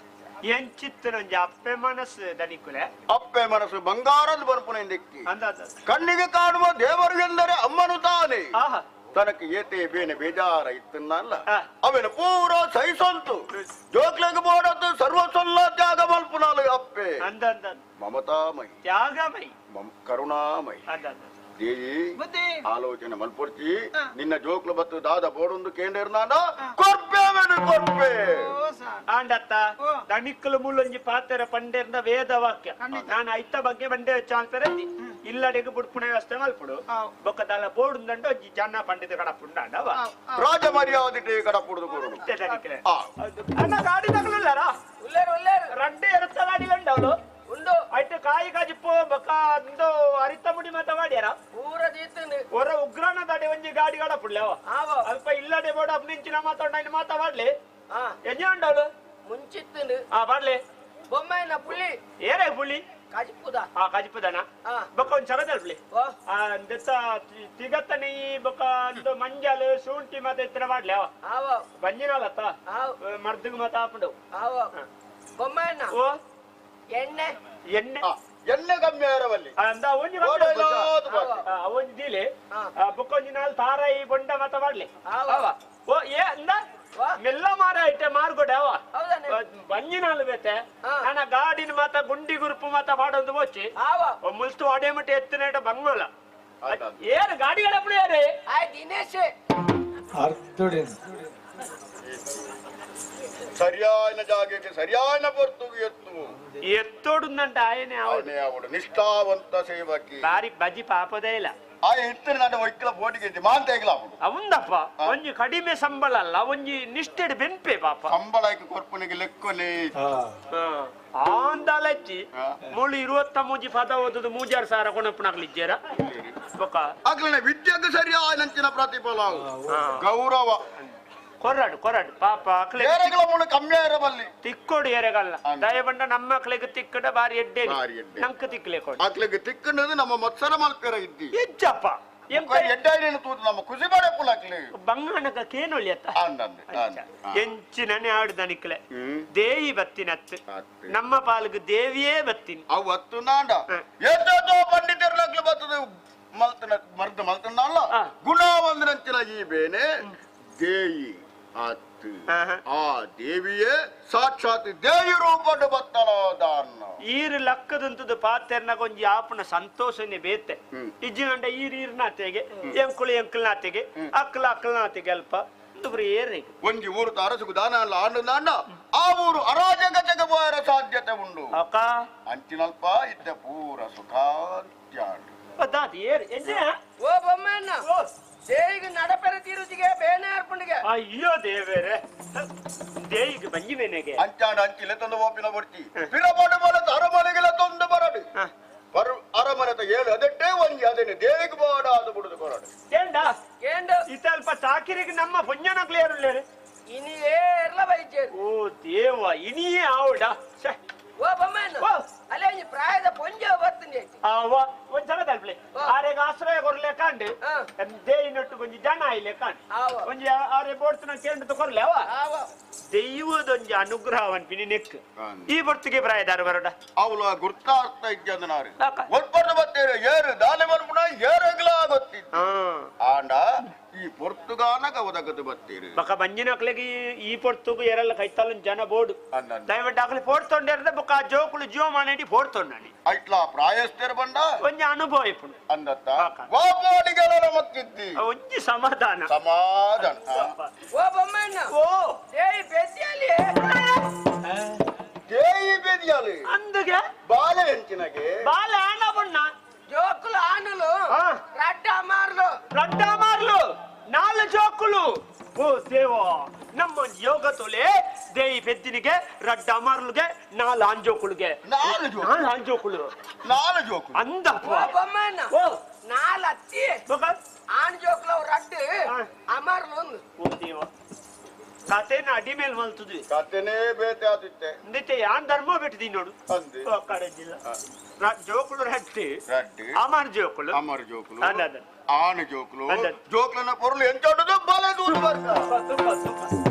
ಎಂಚಿತ್ತನೊಂಜಿ ಅಪ್ಪೆ ಮನಸ್ಸು ದನಿಕುಲೆ ಅಪ್ಪೆ ಮನಸ್ಸು ಬಂಗಾರದ ಬರ್ಪುನ ಇಂದಕ್ಕೆ ಕಣ್ಣಿಗೆ ಕಾಣುವ ದೇವರು ಎಂದರೆ ಅಮ್ಮನು ತಾನೆ ತನಕ್ಕೆ ಏತೆ ಬೇನೆ ಬೇಜಾರ ಇತ್ತನ್ನಲ್ಲ ಅವನ ಪೂರ ಸಹಿಸಂತು ಜೋಕ್ಲೆಗೆ ಬೋಡದ್ದು ಸರ್ವಸ್ವಲ್ಲ ತ್ಯಾಗ ಮಲ್ಪುನಾಲು ಅಪ್ಪೆ ಮಮತಾಮಯಿ ತ್ಯಾಗಮಯಿ ಕರುಣಾಮಯಿ ದೇವಿ ಆಲೋಚನೆ ಮಲ್ಪೊಡ್ಚಿ ನಿನ್ನ ಜೋಕ್ಲು ಬತ್ತು ದಾದ ಬೋಡೊಂದು ಕೇಂದ್ರ ಕೊರ್ಪೆ ಕೊರ್ಪೆ ಆಂಡತ್ತ ದಣಿಕ್ಕಲು ಮುಲ್ಲೊಂಜಿ ಪಾತೆರ ಪಂಡೆರ್ನ ವೇದ ವಾಕ್ಯ ನಾನು ಐತ ಬಗ್ಗೆ ಬಂಡೆ ಚಾನ್ಸರ್ ಇಲ್ಲಡೆಗೆ ಬುಡ್ಪುಣ ವ್ಯವಸ್ಥೆ ಮಲ್ಪುಡು ಬೊಕ್ಕದಲ್ಲ ಬೋಡುಂದಂಡ ಒಂಜಿ ಜನ ಪಂಡಿತ ಕಡಪುಂಡ ರಾಜ ಮರ್ಯಾದೆ ಕಡಪುಡುದು ಕೊರುಡು ಅಣ್ಣ ಗಾಡಿ ತಗಲಿಲ್ಲಾರ ರಡ್ಡೆ ಎರುತ್ತ ಗಾಡಿ ಉಂಡವಳು ಉಂಡು ಐಟ್ ಕಾಯಿ ಕಾಜಿಪ್ಪು ಬೊಕ್ಕ ಇಂದು ಅರಿತ ಮುಡಿ ಮಾತ ಮಾಡ್ಯಾರ ಹೊರ ಉಗ್ರಾಣ ದಾಡಿ ಒಂಜಿ ಗಾಡಿ ಕಡಪುಡ್ಲೆ ಅಲ್ಪ ಇಲ್ಲಡೆ ಬೋಡ ನಿಂಚಿನ ಮಾತಾಡ ಮಾತ ಮಾಡ್ಲಿ ಎಂಜ ಉಂಡವಳು ಮುಂಚಿತ್ತು ಆ ಬಾಡ್ಲೆ ಬೊಮ್ಮಾಯಿನ ಪುಳ್ಳಿ ಏರೇ ಪುಳ್ಳಿ ಕಾಜಿಪುದ ಆ ಕಾಜಿಪುದನ ಬೊಕ್ಕ ಒಂದ್ ಸರದಲ್ ಪುಳಿ ಆ ದೆತ್ತ ತಿಗತ್ತ ನೆಯ್ಯಿ ಬೊಕ್ಕ ಒಂದು ಮಂಜಲ್ ಶುಂಠಿ ಮಾತ ಇತ್ತರ ಮಾಡ್ಲೆ ಅವ ಬಂಜಿನಲ್ಲತ್ತ ಮರ್ದಿಗೆ ಮಾತ ಹಾಪುಂಡು ಬೊಮ್ಮಾಯಿನ ಓ ಎಣ್ಣೆ ಎಣ್ಣೆ ಎಣ್ಣೆ ಕಮ್ಮಿ ಆರವಲ್ಲಿ ಅಂದ ಒಂಜಿ ಒಂಜಿ ದೀಲೆ ಬೊಕ್ಕ ಒಂಜಿ ನಾಲ್ ತಾರಾಯಿ ಬೊಂಡ ಮಾತ ಮಾಡ್ಲಿ ಓ ಏ ಅಂದ ಮೆಲ್ಲ ಮಾರ ಇಟ್ಟೆ ಮಾರ್ಗೊಡೆ ಅವ ಬಂಜಿನಾಲು ಬೇತೆ ನನ್ನ ಗಾಡಿನ ಮಾತ ಗುಂಡಿ ಗುರುಪು ಮಾತ ಪಾಡೊಂದು ಬೋಚಿ ಮುಲ್ತು ಅಡೆ ಮಟ್ಟ ಎತ್ತಿನ ಬಂಗೋಲ ಏನು ಗಾಡಿಗಳಪ್ಪಣ ಯಾರೇ ದಿನೇಶ್ ಸರಿಯಾದ ಜಾಗಕ್ಕೆ ಸರಿಯಾದ ಪೊರ್ತುಗೆ ಎತ್ತು ಎತ್ತೋಡುಂದಂಟ ಆಯನೆ ಅವಳು ನಿಷ್ಠಾವಂತ ಸೇವಕಿ ಬಾರಿ ಬಜಿ ಪಾಪದೇ ಇಲ್ಲ ಆ ಎತ್ತಿನ ನನ್ನ ಒಕ್ಕಲ ಬೋಟಿಗೆ ಮಾಂತೇಗ್ಲ ಅವಳು ಅವಂದಪ್ಪ ಒಂಜಿ ಕಡಿಮೆ ಸಂಬಳ ಅಲ್ಲ ಒಂಜಿ ನಿಷ್ಠೆಡ್ ಬೆನ್ಪೆ ಪಾಪ ಸಂಬಳಕ್ಕೆ ಕೊರ್ಪುನಿಗೆ ಲೆಕ್ಕನೆ ಆಂದಾಲಚ್ಚಿ ಮುಳು ಇರುವತ್ತ ಮೂಜಿ ಪದ ಓದುದು ಮೂಜಾರು ಸಾವಿರ ಕೊಣಪ್ಪನಾಗ್ಲಿಜ್ಜೇರ ಬೊಕ್ಕ ಆಗ್ಲೇ ವಿದ್ಯೆಗೆ ಸರಿಯಾದ ನಂಚಿನ ಪ್ರತಿಫಲ ಗೌರವ ಕೊರಡು ಕೊರಡು ಪಾಪ ಏರೆಗಳ ಮುಳು ಕಮ್ಮಿ ಇರಬಲ್ಲಿ ತಿಕ್ಕೋಡು ಏರೆಗಲ್ಲ ದಯಬಂಡ ನಮ್ಮ ಮಕ್ಕಳಿಗೆ ತಿಕ್ಕಡ ಬಾರಿ ಎಡ್ಡೆ ನಂಕ ತಿಕ್ಕಲೆ ಕೊಡು ಮಕ್ಕಳಿಗೆ ತಿಕ್ಕಂಡದು ನಮ್ಮ ಮತ್ಸರ ಮಲ್ಪೆರ ಇದ್ದಿ ಹೆಚ್ಚಪ್ಪ ಎಡ್ಡಾಯಿನ ತೂತು ನಮ್ಮ ಖುಷಿ ಪಡೆ ಪುಲಾಕ್ಲಿ ಬಂಗಾಣಕ ಕೇನೊಳಿ ಅತ್ತ ಎಂಚಿನನೆ ಆಡುದನಿಕ್ಲೆ ದೇವಿ ಬತ್ತಿನತ್ತು ನಮ್ಮ ಪಾಲ್ಗೆ ದೇವಿಯೇ ಬತ್ತಿನ ಅವು ಹತ್ತು ನಾಂಡ ಎದ್ದೋ ಪಂಡಿತರ್ಲಕ್ಲು ಬತ್ತದು ಮಲ್ತನ ಮರ್ದ ಮಲ್ತನಲ್ಲ ಗುಣವಂದನಂಚಿನ ಈ ಬೇನೆ ದೇಯಿ ಆತು ಆ ದೇವಿಯೇ ಸಾಕ್ಷಾತ್ ದೇವಿ ರೂಪದ ಬತ್ತಲೋದಾನ್ನ ಈರು ಲಕ್ಕದಂತದ್ದು ಪಾತೆರ್ನಾಗ ಒಂಜಿ ಆಪುನ ಸಂತೋಷನೇ ಬೇತೆ ಇಜ್ಜಿನಂಡ ಈರು ಈರ್ನಾತೆಗೆ ಎಂಕುಳು ಎಂಕುಲ್ನಾತೆಗೆ ಅಕ್ಕಲ ಅಕ್ಕಲ್ನಾತೆಗೆ ಅಲ್ಪ ಏರಿ ಒಂಜಿ ಊರು ಅರಸುಗು ದಾನ ಅಲ್ಲ ಆಂಡು ದಾಂಡ ಆ ಊರು ಅರಾಜಕ ಜಗಬೋಯರ ಸಾಧ್ಯತೆ ಉಂಡು ಅಕ್ಕ ಅಂಚಿನಲ್ಪ ಇದ್ದ ಪೂರ ಸುಖಾಂತ್ಯಾಂಡು ಓ ಬೊಮ್ಮಣ್ಣ ದೇವಿಗೆ ನಡಪೆರ ತೀರುಜಿಗೆ ಬೇನೆ ಅರ್ಪಣಿಗೆ ಅಯ್ಯೋ ದೇವೇರೆ ದೇವಿಗೆ ಬಂಜಿ ಬೇನೆಗೆ ಅಂಚಾಂಡ ಅಂಚಿಲೆ ತಂದು ಓಪಿನ ಬರ್ತಿ ಪಿರಬಡು ಬಲದ ಅರಮನೆಗೆಲ್ಲ ತಂದು ಬರಡು ಬರು ಅರಮನೆತ ಏಳು ಅದಟ್ಟೆ ಒಂಜಿ ಅದೇನೆ ದೇವಿಗೆ ಬೋಡ ಅದು ಬಿಡುದು ಕೊರಡು ಏಂಡ ಏಂಡ ಇತಲ್ಪ ಚಾಕಿರಿಗೆ ನಮ್ಮ ಪುಣ್ಯನಕ್ಲು ಏರುಳ್ಳೇರು ಇನಿಯೇ ಇರ್ಲ ಬೈಜೇರು ಓ ದೇವ ಇನಿಯೇ ಆವಡ ಓ ಬೊಮ್ಮಣ್ಣ ಅಲ್ಲೇ ಒಂಜಿ ಪ್ರಾಯದ ಪೊಂಜ ಬರ್ತೀನಿ ಅವ ಒಂದ್ ಸಲ ತಲುಪ್ಲೆ ಆರೆಗ್ ಆಶ್ರಯ ಕೊರ್ಲೆ ಕಾಂಡು ದೇಯಿನೊಟ್ಟು ಒಂಜಿ ಜನ ಆಯ್ಲೆ ಕಾಂಡು ಒಂಜಿ ಆರೆ ಬೋಡ್ತನ ಕೇಂದ್ರ ಕೊರ್ಲೆ ಅವ ದೈವದೊಂಜಿ ಅನುಗ್ರಹ ಅನ್ಪಿನಿ ನೆಕ್ ಈ ಬರ್ತುಗೆ ಪ್ರಾಯದಾರು ಬರೋಡ ಅವಳು ಗುರ್ತಾರ್ಥ ಇಜ್ಜಂದನಾರು ಒಟ್ಪಟ್ಟು ಬತ್ತೇರು ಏರು ದಾನೆ ಮನ್ಪುಣ ಏರಗ್ಲ ಗೊತ್ತಿತ್ತು ಆಂಡ ಈ ಪೊರ್ತುಗಾನಗ ಒದಗದು ಬತ್ತೀರು ಬಕ ಬಂಜಿನಕ್ಲೆಗೆ ಈ ಪೊರ್ತುಗು ಏರೆಲ್ಲ ಕೈತಾಲ ಜನ ಬೋರ್ಡು ದಯವಿಟ್ಟು ಆಕಲಿ ಪೋಡ್ತೊಂಡೇರ್ದ ಬೊಕ್ಕ ಆ ಜೋಕುಲು ಜೀವ ಮಾಡಿ ಪೋಡ್ತೊಂಡಾನಿ ಐಟ್ಲಾ ಪ್ರಾಯಸ್ಥರ ಬಂಡ ಒಂಜಿ ಅನುಭವ ಇಪ್ಪುಂಡು ಅಂದತ್ತ ವಾಪೋಡಿಗೆಲ್ಲ ಮತ್ತಿದ್ದಿ ಒಂಜಿ ಸಮಾಧಾನ ಸಮಾಧಾನ ಓ ಬೊಮ್ಮಣ್ಣ ಓ ದೇವಿ ಬೆದ್ದಿಯಲ್ಲಿ ದೇವಿ ಬೆದಿಯಾಲಿ ಅಂದುಗೆ ಬಾಲೆ ಎಂಚಿನಗೆ ಬಾಲೆ ಆಣ ಬಣ್ಣ ಜೋಕುಲು ಆಣಲು ರಡ್ಡ ಮಾರ್ಲು ರಡ್ಡ ಮಾರ್ಲು ನಾಲ್ ಜೋಕುಲು ಓ ದೇವ ನಮ್ಮ ಯೋಗ ತೊಲೆ ದೇವಿ ಪೆದ್ದಿನಿಗೆ ರಡ್ಡ ಮಾರ್ಲುಗೆ ನಾಲ್ ಆಂಜೋಕುಳುಗೆ ನಾಲ್ ನಾಲ್ ಆಂಜೋಕುಳು ನಾಲ್ ಜೋಕುಲು ಅಂದಪ್ಪ ಓ ಬೊಮ್ಮಣ್ಣ ನಾಲ್ ಅತ್ತಿ ಆಣ್ ಜೋಕುಲು ರಡ್ಡು ಅಮರ್ಲು ಒಂದು ಓ ದೇವ ಕತೆನ ಅಡಿ ಮೇಲೆ ಮಲ್ತದ್ವಿ ಕತೆನೇ ಬೇತೆ ಆದಿತ್ತೆ ಅಂದಿತ್ತೆ ಯಾನ್ ಧರ್ಮ ಬಿಟ್ಟಿದ್ದೀನಿ ನೋಡು ಕಡೆಜಿಲ್ಲ ಜೋಕುಲು ರಡ್ಡಿ ರಡ್ಡಿ ಅಮರ್ ಜೋಕುಲು ಅಮರ್ ಜೋಕುಲು ಆಣ ಜೋಕುಲು ಜೋಕುಲನ ಪೊರುಳು ಎಂಚೊಡ್ಡದು ಬಲೆ ದೂರ ಬರ್ತ ತುಪ್ಪ ತುಪ್ಪ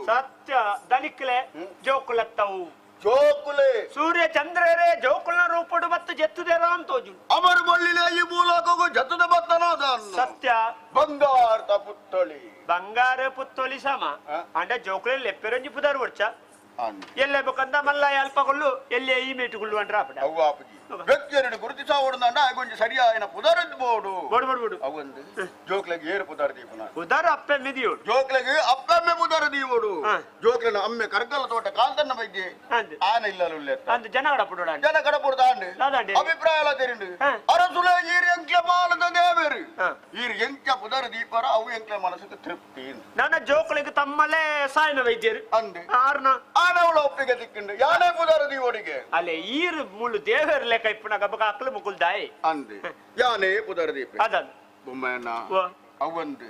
ಸತ್ಯ ದನಿಕ್ಲೆ ಜೋಕುಲತ್ತವು ಜೋಕುಲೆ ಸೂರ್ಯ ಚಂದ್ರರೇ ಜೋಕುಲ ರೂಪಡು ಮತ್ತು ಜತ್ತುದೇರ ಅಂತ ಅಮರ ಬಳ್ಳಿಲೆ ಈ ಮೂಲಕಗೂ ಜತ್ತದ ಬತ್ತನ ಸತ್ಯ ಬಂಗಾರ ಪುತ್ತಳಿ ಬಂಗಾರ ಪುತ್ತೊಲಿ ಸಮ ಅಂಡ ಜೋಕುಲೆ ಲೆಪ್ಪೆರೊಂಜಿ ಪುದಾರು ಒಡ್ಚ ಎಲ್ಲೆ ಬೇಕಂದ ಮಲ್ಲ ಅಲ್ಪಗೊಳ್ಳು ಎಲ್ಲಿ ಈ ಮೇಟುಗುಳ್ಳು ಅಂದ್ರ ಅವ್ವಾಪಜಿ ವ್ಯಕ್ತಿಯನ್ನು ಗುರುತಿಸಾವಡುಂಡ ಆಗೊಂಜಿ ಸರಿಯಾಯಿನ ಪುದರದ್ ಬೋಡು ಬೋಡು ಬೋಡು ಬೋಡು ಅವೊಂದು ಜೋಕ್ಲೆಗ್ ಏರು ಪುದರ ದೀಪನ ಪುದರ ಅಪ್ಪೆಮ್ಮೆ ದಿಯೋಡು ಜೋಕ್ಲೆಗ್ ಅಪ್ಪೆಮ್ಮೆ ಪುದರ ದೀವೋಡು ಜೋಕ್ಲೆನ ಅಮ್ಮೆ ಕರ್ಗಲ ತೋಟ ಕಾಂತನ್ನ ಬಗ್ಗೆ ಆನ ಇಲ್ಲ ಅಂದ್ ಜನ ಕಡಪುಡ ಜನ ಕಡಪುಡ ಆಂಡ್ ಅಭಿಪ್ರಾಯ ಎಲ್ಲ ತೆರಿಂಡು ಅರಸುಲೆ ಈರ್ ಎಂಕ್ಲೆ ಮಾಲದ ದೇವರು ಈರ್ ಎಂಕ ಪುದರ ದೀಪರ ಅವು ಎಂಕ್ಲೆ ಮನಸ್ಸಿಗೆ ತೃಪ್ತಿ ನನ್ನ ಜೋಕ್ಲೆಗ್ ತಮ್ಮಲೇ ಸಾಯನ ವೈದ್ಯರು ಅಂದ್ ಆರ್ನ ಆನವಳ ಒಪ್ಪಿಗೆ ತಿಕ್ಕಿಂಡು ಯಾನೇ ಪುದರ ದೀವೋಡಿಗೆ ಅಲ್ಲೇ ಈರ್ ಮುಳ್ಳು ದೇವರ ಲೆಕ್ಕ ಇಪ್ಪುನ ಗಬಕ ಅಕ್ಲು ಮುಕುಲ್ದಾಯಿ ಅಂದೆ ಯಾನೇ ಪುದರ ದೀಪ ಅದನ್ ಬೊಮ್ಮಣ್ಣ ಅವಂದು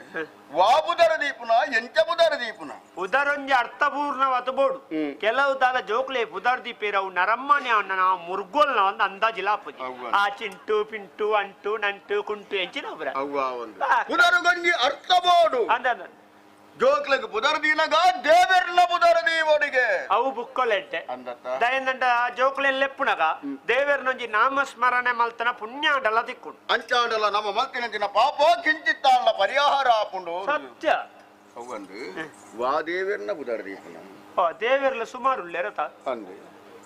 ವಾ ಪುದರ ದೀಪನ ಎಂಚ ಪುದರ ದೀಪನ ಪುದರೊಂಜಿ ಅರ್ಥಪೂರ್ಣವಾದ ಬೋಡು ಕೆಲವು ದಾಲ ಜೋಕ್ಲೆ ಪುದರ್ ದೀಪೇರ ಅವು ನರಮ್ಮನೆ ಅಣ್ಣ ನಾವು ಮುರ್ಗೋಲ್ನ ಒಂದು ಅಂದಾಜಿಲ್ಲ ಆಪುಜಿ ಆ ಚಿಂಟು ಪಿಂಟು ಅಂಟು ನಂಟು ಕುಂಟು ಎಂಚಿನ ಅವರ ಅವ್ವ ಒಂದು ಪುದರುಗಂಜಿ ಅರ್ಥ ಬೋಡು ಅಂದ ಜೋಕ್ಲೆಗ್ ಪುದರ ದೀನಗ ದೇವೆರ್ನ ಪುದರ ದೀವೋಡಿಗೆ ಅವು ಬುಕ್ಕೊಲೆಡ್ಡೆ ದಯಂದಂಡ ಆ ಜೋಕ್ಲೆ ಲೆಪ್ಪುನಗ ದೇವೆರ್ನೊಂಜಿ ನಾಮಸ್ಮರಣೆ ಮಲ್ತನ ಪುಣ್ಯಾಂಡಲ ದಿಕ್ಕು ಅಂಚಾಂಡಲ ನಮ್ಮ ಮಲ್ತಿನಂಚಿನ ಪಾಪ ಕಿಂಚಿತ್ತಾಂಡ ಪರಿಹಾರ ಆಪುಂಡು ಸತ್ಯ ಅವಂದು ವಾ ದೇವೆರ್ನ ಪುದರ ದೀಪನ ಓ ದೇವೆರ್ಲ ಸುಮಾರು ಉಲ್ಲೇರತ ಅಂದೆ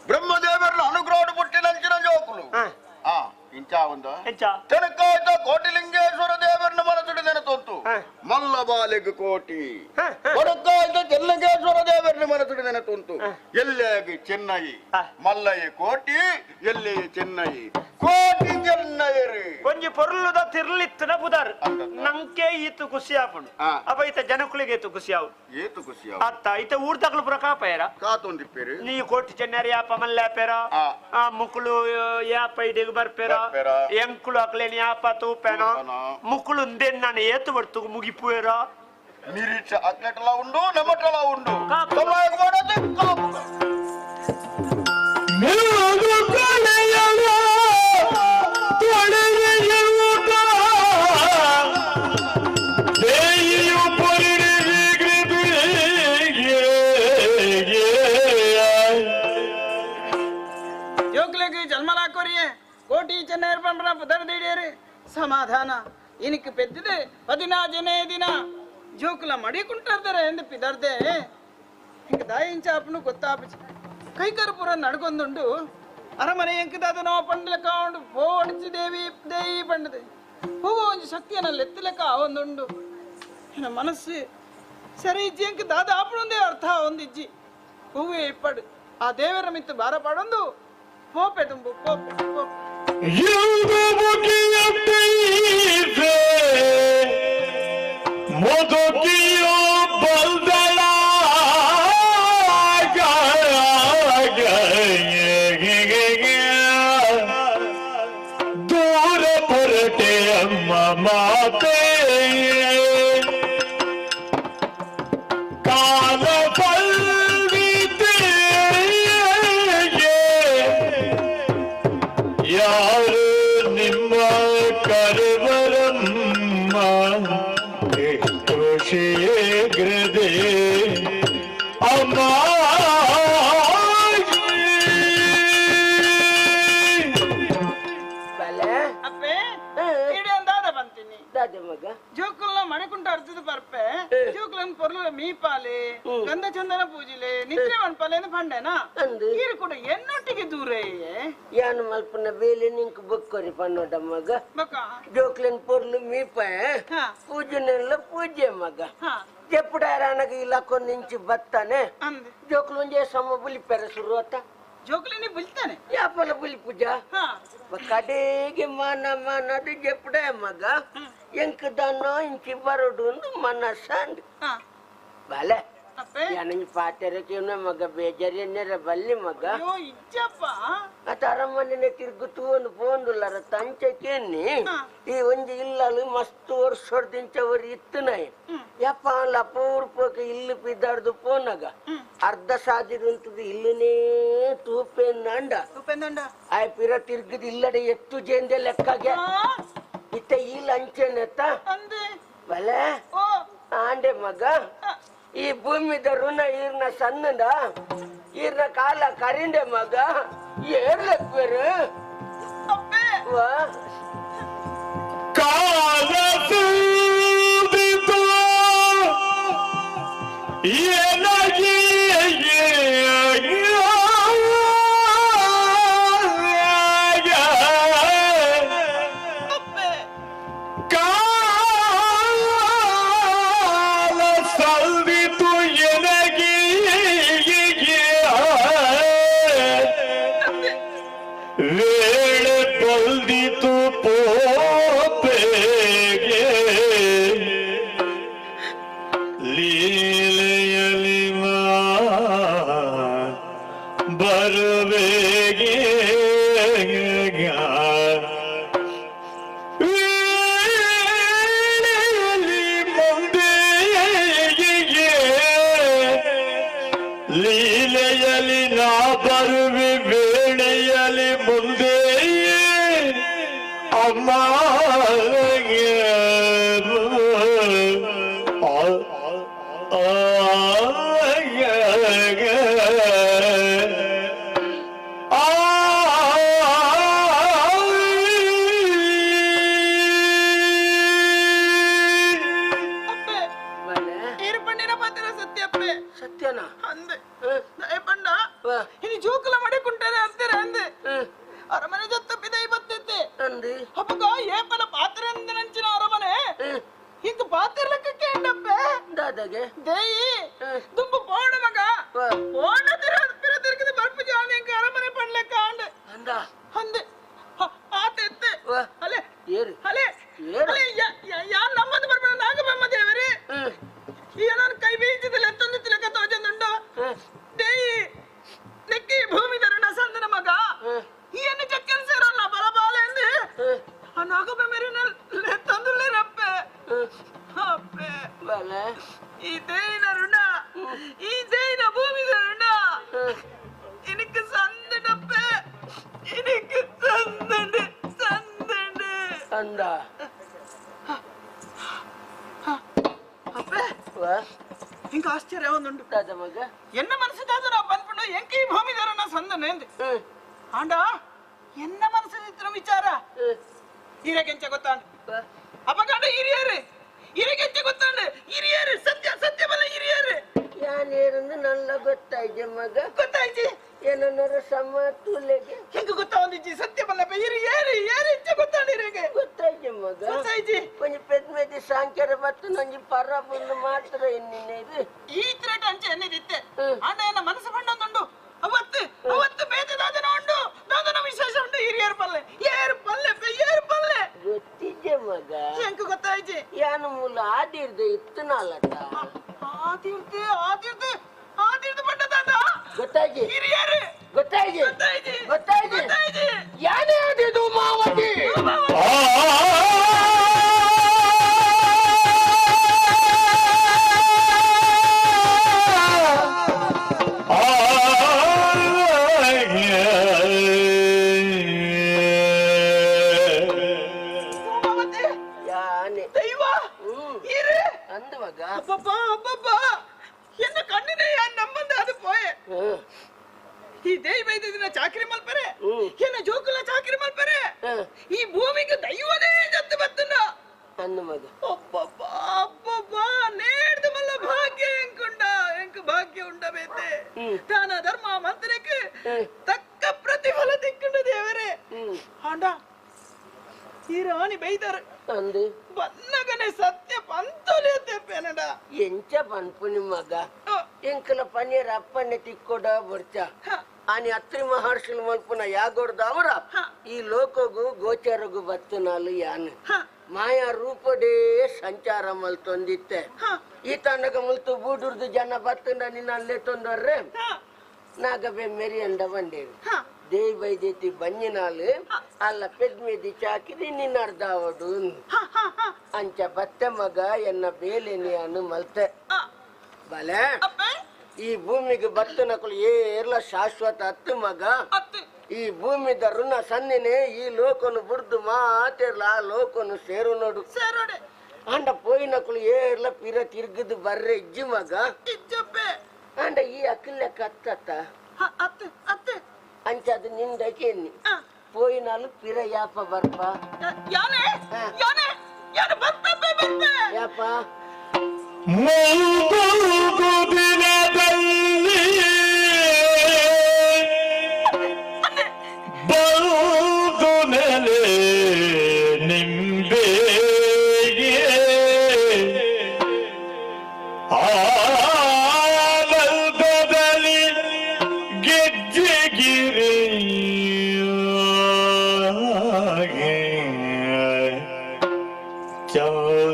ಬ್ರಹ್ಮದೇವೆರ್ನ ಅನುಗ್ರಹ ಪುಟ್ಟಿನಂಚಿನ ಜೋಕುಲು ಆ ಇಂಚ ಒಂದ ತೆನಕಾಯ್ತ ಕೋಟಿಲಿಂಗೇಶ್ವರ ದೇವರನ್ನ ಮನಸ್ಸುಡು ನೆನತೊಂತು ಮಲ್ಲ ಬಾಲೆಗ್ ಕೋಟಿ ಬಡಕಾಯ್ತ ಚೆನ್ನಗೇಶ್ವರ ದೇವರನ್ನ ಮನಸ್ಸುಡು ನೆನತೊಂತು ಎಲ್ಲೆಗೆ ಚೆನ್ನೈ ಮಲ್ಲಯ್ಯ ಕೋಟಿ ಎಲ್ಲೆಯ ಚೆನ್ನೈ ಕೋಟಿ ಚೆನ್ನೈರು ಒಂಜಿ ಪೊರ್ಲುದ ತಿರ್ಲಿತ್ತನ ಬುದಾರ್ ನಂಕೆ ಈತು ಖುಷಿ ಆಪುಂಡು ಅಪ್ಪ ಈತ ಜನಕುಲಿಗೆ ಏತು ಖುಷಿ ಆವು ಏತು ಖುಷಿ ಅತ್ತ ಈತ ಊರ್ದಕ್ಲು ಪುರ ಕಾಪೇರ ಕಾತೊಂದಿಪ್ಪೇರು ನೀ ಕೋಟಿ ಚೆನ್ನರಿ ಯಾಪ ಮಲ್ಲಾಪೇರ ಆ ಮುಕುಲು ಯಾಪ ಇಡಿಗೆ ಬರ್ಪೇರ ಎಂಕುಲು ಅಕ್ಲೇನಿ ಯಾಪ ತೂಪೇನ ಮುಕುಲು ನಾನು ಏತು ಬಡ್ತು ಮುಗಿಪುವೇರ ನಿರೀಕ್ಷ ಅಕ್ಲೆಟಲ ಉಂಡು ನಮಟಲ ಉಂಡು ಜೋಕ್ಲೆಗ್ ಜನ್ಮಲಾಕೋರಿಯೇ ಕೋಟಿ ಚೆನ್ನೈರ್ ಪಂಪನ ಪುದರ್ ದಿಡಿಯರು ಸಮಾಧಾನ ಇನಿಕ್ ಪೆದ್ದಿದೆ ಪದಿನಾಜನೇ ದಿನ ಜೋಕುಲ ಮಡಿ ಕುಂಟಾರ್ದರೆ ಎಂದು ಪಿದರ್ದೆ ಹಿಂಗ ದಾಯಿಂಚಾಪನು ಗೊತ್ತಾಪಚಿ ಕೈಕರ್ಪುರ ನಡ್ಕೊಂದುಂಡು ಅರಮನೆ ಎಂಕದಾದ ನಾವು ಪಂಡಲೆಕ್ಕ ಉಂಡು ಪೋಡಿಸಿ ದೇವಿ ದೇವಿ ಪಂಡದೆ ಹೂವು ಒಂಜಿ ಶಕ್ತಿಯನ್ನ ಲೆತ್ತಲೆಕ್ಕ ಒಂದುಂಡು ನನ್ನ ಮನಸ್ಸು ಸರಿ ಇಜ್ಜಿ ಎಂಕ ದಾದ ಆಪಣೊಂದೇ ಅರ್ಥ ಒಂದಿಜ್ಜಿ ಹೂವೇ ಇಪ್ಪಡು ಆ ದೇವರ ಮಿತ್ತು ಬಾರ ಪಾಡೊಂದು ಪೋಪೆ ತುಂಬು ಪೋಪೆ ಪೋಪೆ ಮುದುಕಿಯು ಬಲ್ದಳ ದೂರ ಪೊರಟೆ ಅಮ್ಮ ಮಾತೆ ಕಾಲ ಯಾರು ನಿಮ್ಮ ಕರವರಮ್ಮ ಎಷ್ಟು ಶೀಘ್ರದೆ ಅಮ್ಮ ಅಪ್ಪೆ ಇಡಿ ಅಂದಾದ ಬಂತೀನಿ ಜೋಕುಲ್ನ ಮಣಿಕುಂಟ ಅರ್ಜದ ಪರ್ಪೆ ಜೋಕುಲನ್ ಪೊರ್ಲು ಮೀಪಾಲೆ ಗಂಧ ಚಂದನ ಪೂಜಿಲೆ ನಿದ್ರೆ ಮನ್ಪಾಲೆ ಅಂತ ಪಂಡೆನಾ ಈರು ಕೂಡ ಎನ್ನೊಟ್ಟಿಗೆ ದೂರ ಯಾನು ಮಲ್ಪನ ಬೇಲೆ ನಿಂಕ್ ಬೊಕ್ಕೊರಿ ಪನ್ನೋಡ ಮಗ ಜೋಕ್ಲನ್ ಪೊರ್ಲು ಮೀಪಾಯ ಪೂಜನೆಲ್ಲ ಪೂಜೆ ಮಗ ಜೆಪ್ಪುಡಾರನಗ ಇಲಾಕೊ ನಿಂಚಿ ಬತ್ತಾನೆ ಜೋಕ್ಲು ಒಂಜೆ ಸಮ ಬುಲಿಪೆರ ಶುರು ಆತ ಜೋಕ್ಲಿನಿ ಬುಲ್ತಾನೆ ಯಾಪಲ ಬುಲಿ ಪೂಜಾ ಕಡೆಗೆ ಮಾನ ಮಾನದು ಜೆಪ್ಪುಡ ಮಗ ಎಂಕ್ ದಾನೋ ಇಂಚಿ ಬರೋಡು ಮನಸ್ಸಂಡ್ ಬಲೆ ಯಾನಂಜಿ ಪಾತೆರಕೇನ ಮಗ ಬೇಜಾರೇನೇರ ಬಲ್ಲಿ ಮಗ ಇಜ್ಜಪ್ಪ ಅತ ಅರಮನೆ ತಿರುಗುತ್ತೂನು ಪೋಂದುಲ್ಲರ ತಂಚಕೇನಿ ಈ ಒಂಜಿ ಇಲ್ಲಲು ಮಸ್ತ್ ವರ್ಷದಿಂಚವರು ಇತ್ತುನಾಯಿ ಯಪ್ಪ ಅಲ್ಲ ಅಪೂರ್ಪಕ್ಕೆ ಇಲ್ಲು ಪಿದ್ದಾಡ್ದು ಪೋನಗ ಅರ್ಧ ಸಾದಿರುಂತದು ಇಲ್ಲನೇ ತೂಪೆಂದಂಡ ಆಯ್ ಪಿರ ತಿರುಗದು ಇಲ್ಲಡೆ ಎತ್ತು ಜೇಂದೆ ಲೆಕ್ಕಗೆ ಇತ್ತ ಇಲ್ಲ ಅಂಚೆನೆತ್ತ ಬಲೆ ಆಂಡೆ ಮಗ ಈ ಭೂಮಿದ ಋಣ ಈರ್ನ ಸಣ್ಣದ ಈರ್ನ ಕಾಲ ಕರಿಂಡೆ ಮಗ ಏರ್ಲಕ್ಬೇರು ಕಾಲ ಸೂದಿತು ಏನಾಗಿ ಕಾಲ ಸಲ್ದಿತು ಎನಗಿ ವೇಳೆ ಬಲ್ದಿತು ಪೋಪೆಗೆ ಲೀಲೆಯಲಿ ಬರುವೆಗೆ ವೇಳೆಯಲ್ಲಿ ಮುಂದೆಗೆ ಲೀಲೆಯಲ್ಲಿ ನಾ ಬರುವೆ ವೇಳೆಯಲ್ಲಿ ಮುಂದೆ ಅಮ್ಮ ಏರು ಪಂಡಿನ ಪಾತ್ರ ಸತ್ಯಪ್ಪೆ ಸತ್ಯನಾ ಅಂದೆ ದಯ ಪಂಡ ಇನಿ ಜೋಕುಲ ಮಡೆ ಕುಂಟರೆ ಅಂತೀರ ಅಂದೆ ಅರಮನೆ ಜೊತ್ತ ಪಿದೈ ಬತ್ತೈತೆ ಅಂದೆ ಅಪ್ಪಗ ಏಪನ ಪಾತ್ರ ಅಂದ ನಂಚಿನ ಅರಮನೆ ಇಂಕ ಪಾತ್ರ ಲೆಕ್ಕ ಕೇಂಡಪ್ಪೆ ದಾದಾಗೆ ದೇಯಿ ದುಂಬು ಪೋಣ ಮಗ ಪೋಣ ತಿರ ಪಿರ ತಿರುಗಿದ ಬರ್ಪು ಜಾನೆ ಇಂಕ ಅರಮನೆ ಪಣ್ಲೆಕ್ಕ ಅಂದೆ ಅಂದ ಅಂದೆ ಆತ ಎತ್ತೆ ಅಲೆ ಏರು ಅಲೆ ಅಲೆ ಯಾ ನಮ್ಮದು ಬರ್ಪಣ ನಾಗಬೊಮ್ಮ ದೇವರೇ ಈ ನಾನು ಕೈ ಬೀಜದಲ್ಲಿ ಎತ್ತೊಂದು ತಿಲಕ ತೋಜಂದುಂಡು ದೇಯಿ ನೆಕ್ಕಿ ಭೂಮಿ ಧರಣ ಸಂದನ ಮಗ ಈ ಎಣ್ಣೆ ಚಕ್ಕನ್ ಸೇರಲ್ಲ ಬಲಬಾಲ ಎಂದು ಆ ನಾಗಬೊಮ್ಮರಿನ ತಂದುಳ್ಳೇರಪ್ಪೆ ಅಪ್ಪೆ ಈ ದೇಯಿನ ಋಣ ಈ ದೇಯಿನ ಭೂಮಿ ಋಣ എനിക്ക് സന്തണ്ടപ്പേ എനിക്ക് സന്തണ്ട് സന്തണ്ട് ಅಂದ ಅಪ್ಪೆ ಇಂಕ ಆಶ್ಚರ್ಯ ಒಂದುಂಡು ದಾದ ಮಗ ಎನ್ನ ಮನಸ್ಸು ದಾದ ಬಂದ್ಬಿಟ್ಟು ಎಂಕ ಈ ಭೂಮಿ ಧರಣ ಸಂದನೆ ಅಂದೆ ಆಂಡ ಎನ್ನ ಮನಸ್ಸು ಇತ್ರ ವಿಚಾರ ಹಿರೇಗೆಂಚ ಗೊತ್ತಾಂಡ ಅಪ್ಪಗಂಡ ಹಿರಿಯರು ಹಿರೇಗೆಂಚ ಗೊತ್ತಾಂಡ ಹಿರಿಯರು ಸತ್ಯ ಸತ್ಯ ಬಲ್ಲ ಹಿರಿಯರು ಯಾನೇರಂದು ನಲ್ಲ ಗೊತ್ತಾಯ್ತು ಮಗ ಗೊತ್ತಾಯ್ತು ಏನನ್ನೋರು ಸಮ ತುಲೆಗೆ ಹೆಂಗ ಗೊತ್ತಾವಂದಿಜ್ಜಿ ಸತ್ಯ ಬಲ್ಲ ಹಿರಿಯರು ಯಾರು ಹೆಚ್ಚ ಗೊತ್ತಾಂಡ ಹಿರಿಯಗೆ ಗೊತ್ತಾಯ್ತು ಮಗ ಗೊತ್ತಾಯ್ತು ಒಂಜಿ ಪೆದ್ಮೆದಿ ಸಾಂಕ್ಯರ ಬತ್ತು ನಂಜಿ ಪರ ಬಂದು ಮಾತ್ರ ಎನ್ನಿನ ಇದು ಈ ತ್ರೇಟ ಅಂಚೆ ಎನ್ನಿದಿತ್ತೆ ಆಂಡ ಎನ್ನ ಮನಸ್ಸು ಬಂಡೊಂದುಂಡು ಅವತ್ತು ಅವತ್ತು ಬೇತೆ ದಾದನ ಉಂಡು ದಾದನ ವಿಶೇಷ ಉಂಡು ಹಿರಿಯರ್ ಪಲ್ಲೆ ಏರು ಪಲ್ಲೆ ಏರು ಪಲ್ಲೆ ಗೊತ್ತಿದ್ದೆ ಮಗ ಹೆಂಗ ಗೊತ್ತಾಯ್ತು ಯಾನು ಮೂಲ ಆದಿರ್ದ ಇತ್ತನಲ್ಲಟ ಆದಿರ್ದು ಆದಿರ್ದು ಆದಿರ್ದು ಬಂಡ ದಾದ ಗೊತ್ತಾಯ್ತು ಹಿರಿಯರು ಗೊತ್ತಾಯ್ತು ಗೊತ್ತಾಯ್ತು ಗೊತ್ತಾಯ್ತು ಗೊತ್ತಾಯ್ತು ಯಾನೇ ಆದಿದು ಮಾವತಿ ಯಾನೆ ದೈವ ಇರು ಅಂದ ಮಗ ಅಬ್ಬಬ್ಬಾ ಅಬ್ಬಬ್ಬಾ ಎನ್ನ ಕಣ್ಣಿನ ಯಾನ್ ನಮ್ಮಂದ ಅದು ಪೋಯೆ ಈ ದೇವಿ ಬೈದಿನ ಚಾಕ್ರಿ ಮಲ್ಪರೆ ಎನ್ನ ಜೋಕುಲ ಚಾಕ್ರಿ ಮಲ್ಪರೆ ಈ ಭೂಮಿಗೆ ದೈವನೇ ಜತ್ತು ಬತ್ತುನ ಅಂದ ಮಗ ಅಬ್ಬಬ್ಬಾ ಅಬ್ಬಬ್ಬಾ ನೇಡ್ದು ಮಲ್ಲ ಭಾಗ್ಯ ಎಂಕುಂಡ ಎಂಕು ಭಾಗ್ಯ ಉಂಡ ಬೇತೆ ದಾನ ಧರ್ಮ ಮಂತ್ರಕ್ಕೆ ತಕ್ಕ ಪ್ರತಿಫಲ ತಿಕ್ಕುಂಡ ದೇವರೇ ಆಂಡ ಈ ರಾಣಿ ಬೈದಾರ ಅಂದು ಬನ್ನಗನೆ ಸತ್ಯ ಪಂತೊಲಿಯತ್ತೆ ಪೆನಡ ಎಂಚ ಪನ್ಪುನಿ ಮಗ ಎಂಕಲ ಪನ್ನೀರ್ ಅಪ್ಪಣ್ಣೆ ತಿಕ್ಕೊಡ ಬರ್ಚ ಆನಿ ಅತ್ರಿ ಮಹರ್ಷಿಲ್ ಮಲ್ಪುನ ಯಾಗೊಡ್ದವರ ಈ ಲೋಕಗೂ ಗೋಚರಗೂ ಬತ್ತನಾಲು ಯಾನು ಮಾಯಾ ರೂಪಡೇ ಸಂಚಾರ ಮಲ್ತೊಂದಿತ್ತೆ ಈ ತನಕ ಮುಲ್ತು ಬೂಡುರ್ದು ಜನ ಬತ್ತಂಡ ನಿನ್ನ ಅಲ್ಲೇ ತೊಂದರ್ರೆ ನಾಗಬೆ ಮೆರಿಯಂಡ ಬಂಡೇರು ದೇವಿ ಬೈದೇತಿ ಬಂಜಿನಾಲು ಅಲ್ಲ ಪೆದ್ಮೇದಿ ಚಾಕಿರಿ ನಿನ್ನ ಅರ್ಧಾವಡು ಅಂಚ ಬತ್ತೆ ಮಗ ಎನ್ನ ಬೇಲೆನಿಯನ್ನು ಮಲ್ತೆ ಬಲೆ ಈ ಭೂಮಿಗೆ ಬತ್ತನಕಲು ಏರ್ಲ ಶಾಶ್ವತ ಹತ್ತು ಮಗ ಈ ಭೂಮಿದ ಋಣ ಸನ್ನಿನೇ ಈ ಲೋಕನು ಬುಡ್ದು ಮಾತಿರ್ಲ ಆ ಲೋಕನು ಸೇರು ನೋಡು ಸೇರೋಡೆ ಆಂಡ ಪೋಯಿನಕುಲು ಏರ್ಲ ಪಿರ ತಿರುಗದು ಬರ್ರೆ ಇಜ್ಜಿ ಮಗ. ಇಜ್ಜಪ್ಪೆ. ಆಂಡ ಈ ಅಕ್ಲ್ ಲೆಕ್ಕ ಅತ್ತತ್ತ ಅತ್ತೆ ಅತ್ತೆ ಅಂಚಾದ ನಿಂದಕ್ಕೆ ಎನ್ನಿ ಪೋಯಿನಾಲು ಪಿರ ಯಾಪ ಬರ್ಪ ಯಾನೆ ಯಾನೆ ಯಾನೆ ಬರ್ಪೆ ಬರ್ಪೆ ಯಾಪ ಮೂರು ದಿನದಲ್ಲಿ ಬಂದು ನೆಲೆ ನಿಂಬೆಗೆ ಆನಂದದಲ್ಲಿ ಗೆಜ್ಜೆಗಿರಿ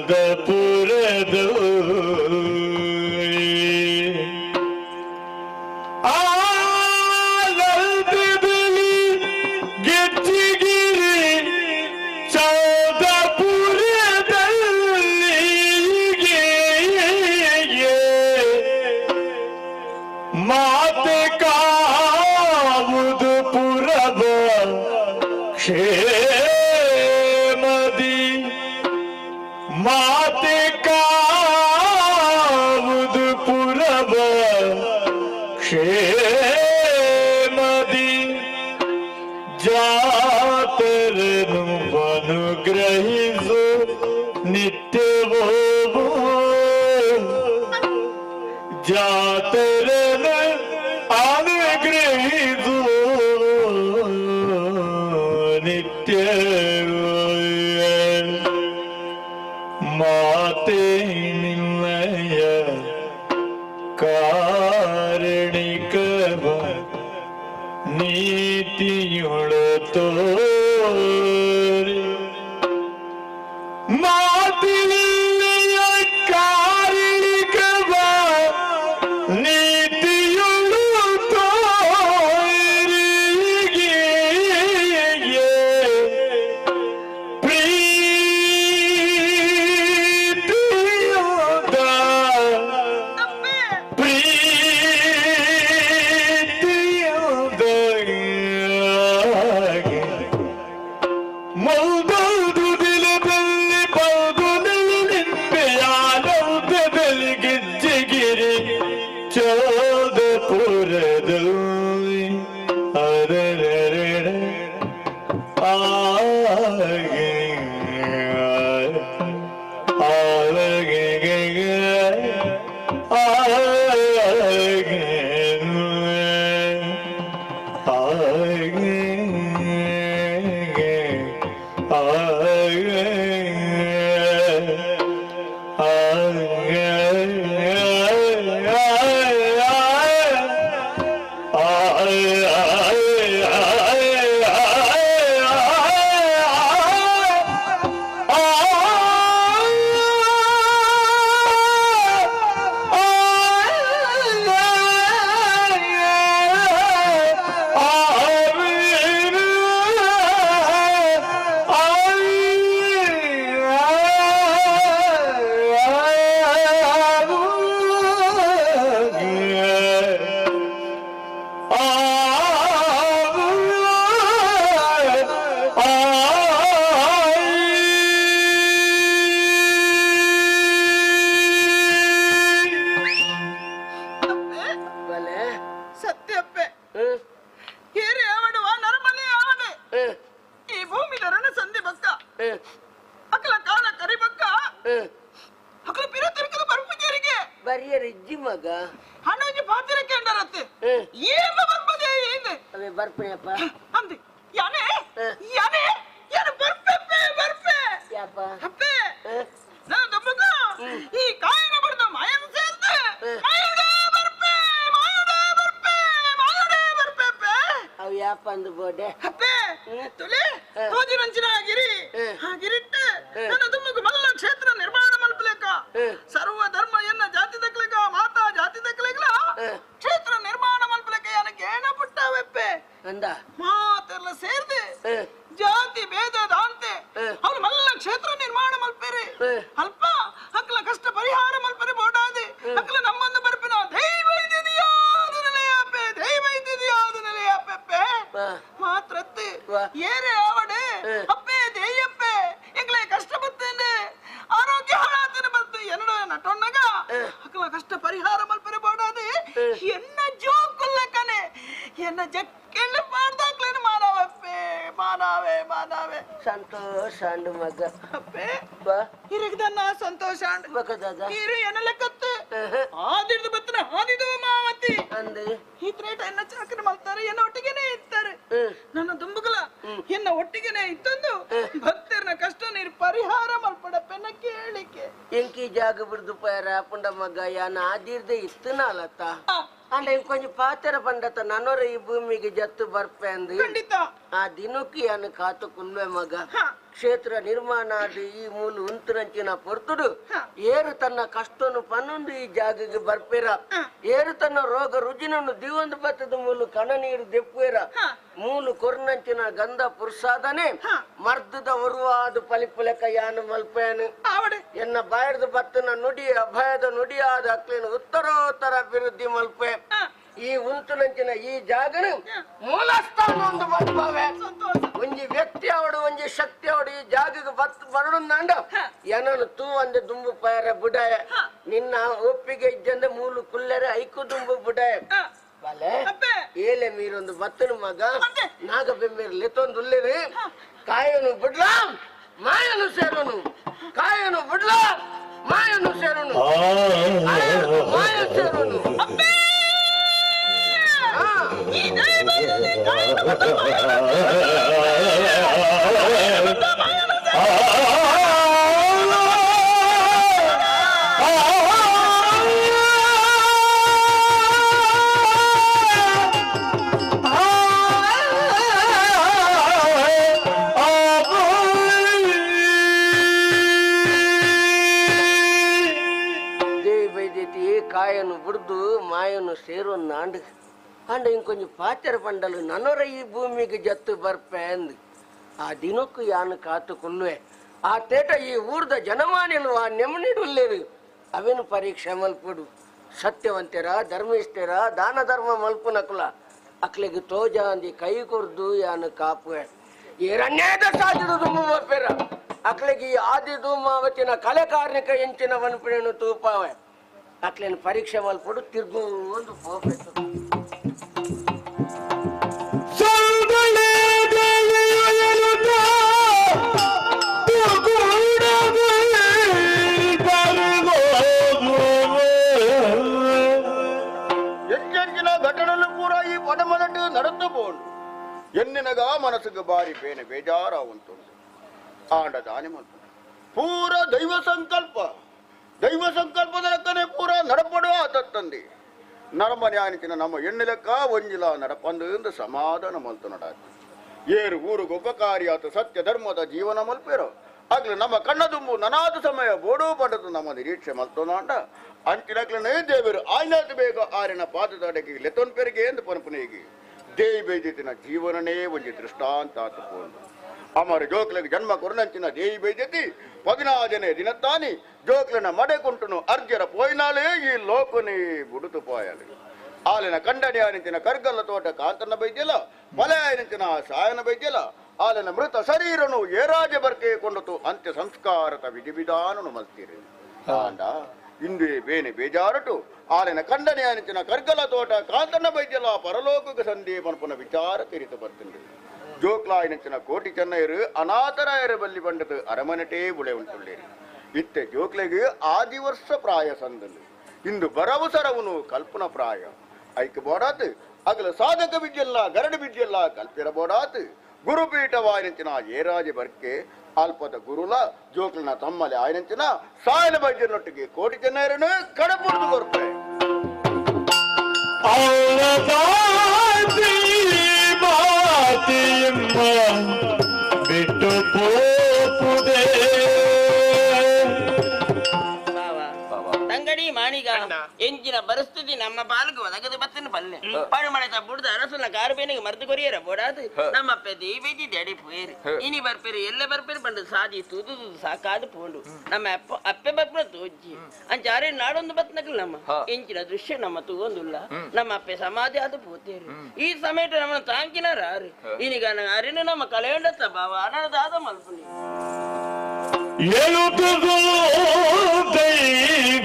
ಚೌದಪುರದ ಆನಂದದಲ್ಲಿ ಗೆಜ್ಜೆಗಿರಿ ಚೌದಪುರದಲ್ಲಿ ಮಾತೆ ಕಾವುದು ಪುರವ ಕ್ಷೇಮದಿ ಮಾತೆ ಕಾವುದು ಪುರವ ಕ್ಷೇಮದಿ ಜಾತರನು ಅನುಗ್ರಹಿಸು ನಿತ್ಯವೋ ಜಾತರನು ಅನುಗ್ರಹಿಸು ನಿತ್ಯವೋ ಮಾತೆ ನಿನ್ನಯ ಕಾರಣಿಕವ ನೀತಿಯುಳು ತೋರಿ ಮಾತಿನಿಲ್ಲಯ ಕಾರಣಿಕವ ನೀತಿಯುಳು ತೋರಿಗೆ ಪ್ರೀತಿಯುದ ಪ್ರೀತಿಯುದ ಮೌದೌದು ದಿನದಲ್ಲಿ ಬೌದು ನಿಂಬೆಯಾನೌದದಲ್ಲಿ ಗಿಜ್ಜಿಗಿರಿ ಚೌದಪುರದಲ್ಲಿ ಅರರರರ ಆಗೆ ಆಲಗೆ ಆಗೆ ಬಲೆ ಸತ್ಯಪ್ಪೆ ಹೇರೆ ಯಾವಡುವ ನರಮನೆ ಯಾವನೆ ಈ ಭೂಮಿ ಧರಣ ಸಂಧಿ ಬಕ್ಕ ಅಕಲ ಕಾಲ ಕರಿ ಬಕ್ಕ ಅಕಲ ಪಿರ ತಿರುಕದ ಬರ್ಪುಜೇರಿಗೆ ಬರಿಯರ್ ಇಜ್ಜಿ ಮಗ ಹಣಂಜಿ ಪಾತಿರ ಕೇಂಡರತ್ತೆ ಏನ ಬರ್ಪದೆ ಏನು ಅವೇ ಬರ್ಪಣೆಯಪ್ಪ ಅಂದೆ ಯಾನೆ ಯಾನೆ ಯಾನೆ ಬರ್ಪೆ ಬರ್ಪೆ ಯಾಪ ಅಪ್ಪೆ ನಾನು ದಮ್ಮಗ ಈ ಕಾಯಿನ ಬಡ್ದು ಮಾಯನ ಸೇರ್ದೆ ಮಾಯುಡೆ ಬರ್ಪೆ ಮಾಯುಡೆ ಬರ್ಪೆ ಮಾಯುಡೆ ಬರ್ಪೆ ಅಪ್ಪೆ ಅವು ಯಾಪ ಅಂದು ಬೋಡೆ ಅಪ್ಪೆ ತುಲೆ ತೋಜಿನಂಚಿನ ಗಿರಿ ಆ ಗಿರಿಟ್ಟು ನನ್ನ ದುಮ್ಮಗ ಮಲ್ಲ ಕ್ಷೇತ್ರ ನಿರ್ಮಾಣ ಮಲ್ಪಲೇಕ ಸರ್ವ ಧರ್ಮ ಎನ್ನ ಜಾತಿ ದಕ್ಲೇಕ ಮಾತಾ ಜಾತಿ ದಕ್ಲೇಕಲ ಕ್ಷೇತ್ರ ನಿರ್ಮಾಣ ಮಲ್ಪಲೇಕ ಯಾನಕ್ಕೆ ಏನ ಪುಟ್ಟವೆಪ್ಪೆ ಅಂದ ಮಾತೆಲ್ಲ ಸೇರ್ದೆ ಜಾತಿ ಭೇದ ದಾಂತೆ ಅವ್ರು ಮಲ್ಲ ಕ್ಷೇತ್ರ ನಿರ್ಮಾಣ ಮಲ್ಪೇರಿ ಅಲ್ಪ ಅಕ್ಲ ಕಷ್ಟ ಪರಿಹಾರ ಮಲ್ಪರೆ ಬೋಡಾದೆ ಅಕ್ಲ ನಮ್ಮನ್ನು ಬರ್ಪಿನ ದೈವ ಇದ್ದಿದ್ಯಾದು ನೆಲೆಯಾಪೆ ದೈವ ಇದ್ದಿದ್ಯಾದು ನೆಲೆಯಾಪೆಪ್ಪೆ ಮಾತ್ರತ್ತೆ ಏರೇ ಆವಡೆ ಅಪ್ಪೆ ದೇಯಪ್ಪೆ ಎಂಗ್ಲೇ ಕಷ್ಟ ಬತ್ತೇನೆ ಆರೋಗ್ಯ ಎನ್ನ ಜಕ್ಕೆಳ್ಳು ಮಾಡ್ದಾಕ್ಲೇನು ಮಾನವಪ್ಪೆ ಮಾನವೇ ಮಾನವೇ ಸಂತೋಷ ಅಂಡು ಮಗ ಅಪ್ಪೆ ಹಿರಿಗದನ್ನ ಸಂತೋಷ ಅಂಡು ಹಿರಿ ಎನ್ನ ಲೆಕ್ಕತ್ತೆ ಆದಿಡ್ದು ಬತ್ತನ ಆದಿದು ಮಾವತಿ ಅಂದೆ ಹಿತ್ರೇಟ ಎನ್ನ ಚಾಕರಿ ಮಾಡ್ತಾರೆ ಎನ್ನ ಒಟ್ಟಿಗೆನೆ ಇರ್ತಾರೆ ನನ್ನ ದುಂಬುಗಲ ಎನ್ನ ಒಟ್ಟಿಗೆನೆ ಇತ್ತಂದು ಭಕ್ತರನ ಕಷ್ಟ ನೀರು ಪರಿಹಾರ ಮಲ್ಪಡಪ್ಪೆನ್ನ ಕೇಳಿಕೆ ಎಂಕಿ ಜಾಗ ಬಿಡ್ದು ಪಯರ ಪುಂಡ ಮಗ ಯಾನ ಆದಿರ್ದೆ ಇತ್ತನಾಲತ್ತ ಅಂಡ ಇಂಕೊಂಚ ಪಾತೆರ ಪಂಡತ ನನ್ನೋರ ಈ ಭೂಮಿಗೆ ಜತ್ತು ಬರ್ಪೆ ಅಂದು ಖಂಡಿತ ಆ ದಿನಕ್ಕೆ ಯಾನು ಕಾತು ಕುಲ್ವೆ ಮಗ ಕ್ಷೇತ್ರ ನಿರ್ಮಾಣ ಆದ ಈ ಮೂಲ ಉಂತರಂಚಿನ ಪೊರ್ತುಡು ಏರು ತನ್ನ ಕಷ್ಟನು ಪನ್ನೊಂದು ಈ ಜಾಗಕ್ಕೆ ಬರ್ಪೇರ ಏರು ತನ್ನ ರೋಗ ರುಜಿನನ್ನು ದಿವೊಂದು ಬತ್ತದ ಮೂಲು ಕಣ ನೀರು ದೆಪ್ಪೇರ ಮೂಲು ಕೊರ್ನಂಚಿನ ಗಂಧ ಪುರುಷಾದನೆ ಮರ್ದದ ಒರುವಾದ ಪಲಿಪುಲೆಕ ಯಾನು ಮಲ್ಪೇನು ಎನ್ನ ಬಾಯರ್ದ ಬತ್ತನ ನುಡಿ ಅಭಯದ ನುಡಿಯಾದ ಅಕ್ಲೇನು ಉತ್ತರೋತ್ತರ ಅಭಿವೃದ್ಧಿ ಮಲ್ಪೆ ಈ ಉಂತುನಂಚಿನ ಈ ಜಾಗನು ಮೂಲಸ್ಥಾನ ಒಂದು ಮಲ್ಪವೆ ಒಂಜಿ ವ್ಯಕ್ತಿ ಅವಡು ಒಂಜಿ ಶಕ್ತಿ ಅವಡು ಈ ಜಾಗಕ್ಕೆ ಬತ್ ಬರಡುಂದಾಂಡ ಏನನು ತೂ ಅಂದೆ ದುಂಬು ಪಯರ ಬುಡಾಯ ನಿನ್ನ ಒಪ್ಪಿಗೆ ಇದ್ದಂದೆ ಮೂಲು ಕುಲ್ಲೆರೆ ಐಕು ದುಂಬು ಬುಡಾಯ ಬಲೆ ಏಲೆ ಮೀರೊಂದು ಬತ್ತನ ಮಗ ನಾಗ ಬೆಮ್ಮೇರು ಲೆತ್ತೊಂದು ಉಲ್ಲೇರಿ ಕಾಯನು ಬಿಡ್ಲಾ ಮಾಯನು ಸೇರುನು ಕಾಯನು ಬಿಡ್ಲಾ ಮಾಯನು ಸೇರುನು ಮಾಯ ಸೇರುನು ದೇವಿ ಬೈದೈತಿ ಕಾಯನು ಬಿಡ್ದು ಮಾಯನು ಸೇರು ನಾಂಡು ಅಂಡ ಇಂಕೊಂಚ ಪಾತೆರ ಪಂಡಲು ನನ್ನೊರ ಈ ಭೂಮಿಗೆ ಜತ್ತು ಬರ್ಪೆ ಅಂದು ಆ ದಿನಕ್ಕೂ ಯಾನು ಕಾತು ಕೊಲ್ಲುವೆ ಆ ತೇಟ ಈ ಊರ್ದ ಜನಮಾನಿಲು ಆ ನೆಮ್ಮನಿಡುಲ್ಲೇರು ಅವೇನು ಪರೀಕ್ಷೆ ಮಲ್ಪಡು ಸತ್ಯವಂತೆರ ಧರ್ಮಿಷ್ಠರ ದಾನ ಧರ್ಮ ಮಲ್ಪುನಕುಲ ಅಕ್ಲೆಗೆ ತೋಜ ಅಂದಿ ಕೈ ಕೊರ್ದು ಯಾನು ಕಾಪುವೆ ಎರಣ್ಯದ ಸಾಜಿಡು ದುಮ್ಮಪೆರ ಅಕ್ಲೆಗೆ ಈ ಆದಿ ಧೂಮಾವತಿನ ಕಲೆ ಕಾರ್ಣಿಕ ಎಂಚಿನ ವನ್ಪಿಣನು ತೂಪಾವೆ ಅಕ್ಲೇನು ಪರೀಕ್ಷೆ ಮಲ್ಪಡು ತಿರ್ಗು ಒಂದು ಪೋಪೆತ್ತು ಎಂಜೆಂಜಿನ ಘಟನೆಲು ಪೂರ ಈ ಪದಮದಂಡು ನಡೆದು ಪೋಂಡು ಎನ್ನಿನಗ ಮನಸ್ಸಿಗೆ ಬಾರಿ ಬೇನೆ ಬೇಜಾರ ಉಂಟುಂಡು ಆಂಡ ದಾನಿ ಮಂತು ಪೂರ ದೈವ ಸಂಕಲ್ಪ ದೈವ ಸಂಕಲ್ಪದ ಲೆಕ್ಕನೆ ಪೂರ ನಡಪಡುವ ಆತತ್ತಂದಿ ನರಮನ್ಯಾನಿಕಿನ ನಮ್ಮ ಎಣ್ಣೆ ಲೆಕ್ಕ ಒಂಜಿಲ ನಡಪಂದು ಸಮಾಧಾನ ಮಲ್ತು ನಡಾತಿ ಏರು ಊರುಗೆ ಉಪಕಾರಿಯಾತ ಸತ್ಯ ಧರ್ಮದ ಜೀವನ ಮಲ್ಪೇರೋ ಆಗ್ಲಿ ನಮ್ಮ ಕಣ್ಣದುಂಬು ನನಾದ ಸಮಯ ಬೋಡು ಪಡದು ನಮ್ಮ ನಿರೀಕ್ಷೆ ಮಲ್ತೋನಾಂಡ ಅಂಚಿನಕ್ಲನೇ ದೇವರು ಆಯ್ನಾತು ಬೇಗ ಆರಿನ ಪಾದದಡೆಗೆ ಲೆತೊನ್ ಪೆರಿಗೆ ಎಂದು ಪನಪುನೇಗಿ ದೇವಿ ಬೈದಿತಿನ ಜೀವನನೇ ಒಂಜಿ ದೃಷ್ಟಾಂತ ಆತು ಪೋಂಡು ಅಮರ ಜೋಕ್ಲಿಗೆ ಜನ್ಮ ಕೊರನಂಚಿನ ದೇವಿ ಬೈದೆತಿ 14ನೇ ದಿನತ್ತಾನಿ ಜೋಕ್ಲಿನ ಮಡೆ ಕುಂಟುನು ಅರ್ಜರ ಪೋಯ್ನಾಲೇ ಈ ಲೋಕನೇ ಬುಡುತು ಪೋಯಲು ಆಲಿನ ಕಂಡನಿ ಆನಿಂಚಿನ ಕರ್ಗಲ್ಲ ತೋಟ ಕಾಂತನ ಬೈದ್ಯಲ ಮಲೆ ಆನಿಂಚಿನ ಸಾಯನ ಬೈದ್ಯಲ ಆಲಿನ ಮೃತ ಶರೀರನು ಏರಾಜ ಬರ್ಕೆ ಕೊಂಡತು ಅಂತ್ಯ ಸಂಸ್ಕಾರದ ವಿಧಿವಿಧಾನನು ಮಲ್ತೀರಿ ಆಂಡ ಇಂದೇ ಬೇನೆ ಬೇಜಾರಟು ಆಲಿನ ಕಂಡನಿ ಆನಿಂಚಿನ ಕರ್ಗಲ ತೋಟ ಕಾಂತನ ಬೈದ್ಯಲ ಪರಲೋಕಕ್ಕೆ ಸಂಧಿ ಮನ್ಪುನ ವಿಚಾರ ತಿರಿತು ಬರ್ತಿಂది ಜೋಕ್ಲಾಯಿನಂಚಿನ ಕೋಟಿ ಚೆನ್ನೈರು ಅನಾಥರಾಯರ ಬಲ್ಲಿ ಬಂಡದು ಅರಮನೆಟೇ ಬುಳೆ ಉಂಟುಳ್ಳೇರಿ ಇತ್ತೆ ಜೋಕ್ಲೆಗೆ ಆದಿವರ್ಷ ಪ್ರಾಯ ಸಂದಲು ಇಂದು ಬರವು ಸರವುನು ಕಲ್ಪನ ಪ್ರಾಯ ಐಕ್ ಬೋಡಾತ್ ಅಗಲ ಸಾಧಕ ಬಿಜ್ಜೆಲ್ಲ ಗರಡು ಬಿಜ್ಜೆಲ್ಲ ಕಲ್ಪಿರ ಬೋಡಾತ್ ಗುರುಪೀಠವಾಯಿನಂಚಿನ ಏರಾಜ ಬರ್ಕೆ ಅಲ್ಪದ ಗುರುಲ ಜೋಕ್ಲನ ತಮ್ಮಲೆ ಆಯನಂಚಿನ ಸಾಯನ ಬೈದ್ಯನೊಟ್ಟಿಗೆ ಕೋಟಿ ಚೆನ್ನೈರನ್ನು ಕಡಪುಡ್ದು ಕೊರ್ಪೆ ಬಿಟ್ಟು ಪೋಪುದೇ ತಂಗಡಿ ಮಾಣಿಗ ಎಂಜಿನ ಪರಿಸ್ಥಿತಿ ನಮ್ಮ ಪಾಲ್ಗೆ ಒದಗದು ಬತ್ತನ ಪಲ್ಲೆ ಪರುಮಳೆತ ಬುಡ್ದ ಅರಸನ ಕಾರ್ಬೇನಿಗೆ ಮರ್ದು ಕೊರಿಯರ ಬೋಡಾದು ನಮ್ಮ ದೇವೇದಿ ದಡಿ ಪೋಯರು ಇನಿ ಬರ್ಪೇರು ಎಲ್ಲ ಬರ್ಪೇರು ಬಂದು ಸಾದಿ ತೂದು ತೂದು ಸಾಕಾದು ಪೋಂಡು ನಮ್ಮ ಅಪ್ಪ ಅಪ್ಪೆ ಬರ್ಪುನ ತೋಜ್ಜಿ ಅಂಚಾರೆ ನಾಡೊಂದು ಬತ್ನಕಲ್ ನಮ್ಮ ಎಂಚಿನ ದೃಶ್ಯ ನಮ್ಮ ತೂಗೊಂದುಲ್ಲ ನಮ್ಮ ಅಪ್ಪೆ ಸಮಾಧಿ ಅದು ಪೋತೇರು ಈ ಸಮಯಟ ನಮ್ಮನ್ನ ತಾಂಕಿನಾರ ಆರು ಇನಿಗ ಅರಿನ ನಮ್ಮ ಕಲೆಯೊಂಡತ್ತ ಬಾವ ಅನದಾದ ಮಲ್ಪುನಿ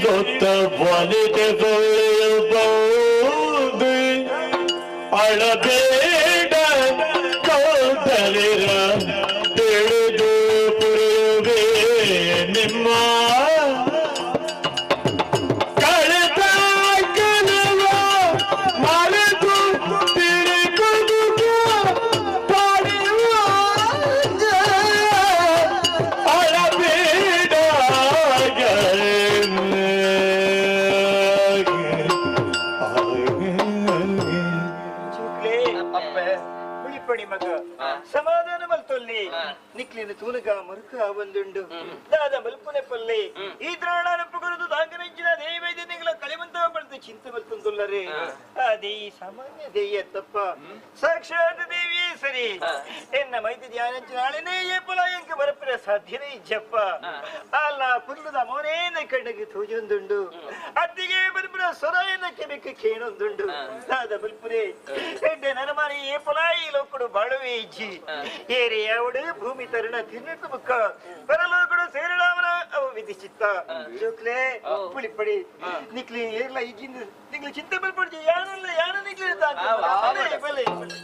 ಗೊತ್ತ ಬಲಿತೆ ತೊಳೆಯಬಹುದು ಆ ಅಳಬೇಡ ಕೌದಲಿರ ತಿಳಿದು ಪುರುವೆ ನಿಮ್ಮ ಕಳೆದ ಕನವ ಮರೆತು ತಿರುಗುದು ಪಡೆಯುವ ಅಳಬೇಡ. ಹುಳಿಪಡಿ ಮಗ ಸಮಾಧಾನ ಮಲ್ತೊಲ್ಲಿ ನಿಕ್ಲಿನ ತೂನಗ ಮರುಕ ಒಂದುಂಡು ದಾದ ಮಲ್ಪುನೆ ಪಲ್ಲೆ ಈ ದ್ರಾಣಾನ ಪುಗರುದು ದಾಂಗನಂಚಿನ ದೇವೈದ್ಯ ನಿಂಗಳ ಕಳಿಮಂತ ಪಡೆದು ಚಿಂತೆ ಮಲ್ತೊಂದುಲ್ಲರೆ. ಆ ದೇಯಿ ಸಾಮಾನ್ಯ ದೇಯ ತಪ್ಪ, ಸಾಕ್ಷಾತ್ ದೇವಿಯೇ ಸರಿ. ಎನ್ನ ಮೈದಿ ಧ್ಯಾನಂಚಿನ ಆಳೆನೇ ಏಪಲ ಎಂಕ ಬರಪುರ ಸಾಧ್ಯನೇ ಇಜ್ಜಪ್ಪ. ಅಲ್ಲ ಪುಲ್ಲದ ಮೋನೇನ ಕಣ್ಣಗೆ ತೂಜೊಂದುಂಡು, ಅತ್ತಿಗೆ ಬರಪುರ ಸೊರ ಎನ್ನ ಕೆಬೆಕ್ಕೆ ಕೇಣೊಂದುಂಡು. ದಾದ ಮಲ್ಪುರೆ ಎಡ್ಡೆ ನರಮಾನಿ ಏಪಲ ಈ ಲೋಕಡು ಬಾಳುವೆ ಇಜ್ಜಿ ಏರಿ ಯಾವಡು ಭೂಮಿ ತರುಣ ತಿನ್ನಟ್ಟು ಮುಕ್ಕ ಪರಲೋಕಡು ಸೇರಳಾವನ ಅವು ವಿಧಿಸಿತ್ತ. ಜೋಕ್ಲೆ ಪುಳಿಪಡಿ ನಿಕ್ಲಿ ಏರ್ಲ ಇಜ್ಜಿಂದ ನಿಕ್ಲಿ ಚಿಂತೆ ಬಲ್ಪಡ್ಜಿ ಯಾನಲ್ಲ ಯಾನ ನಿಕ್ಲಿ ಬಲೆ ಬಲೆ.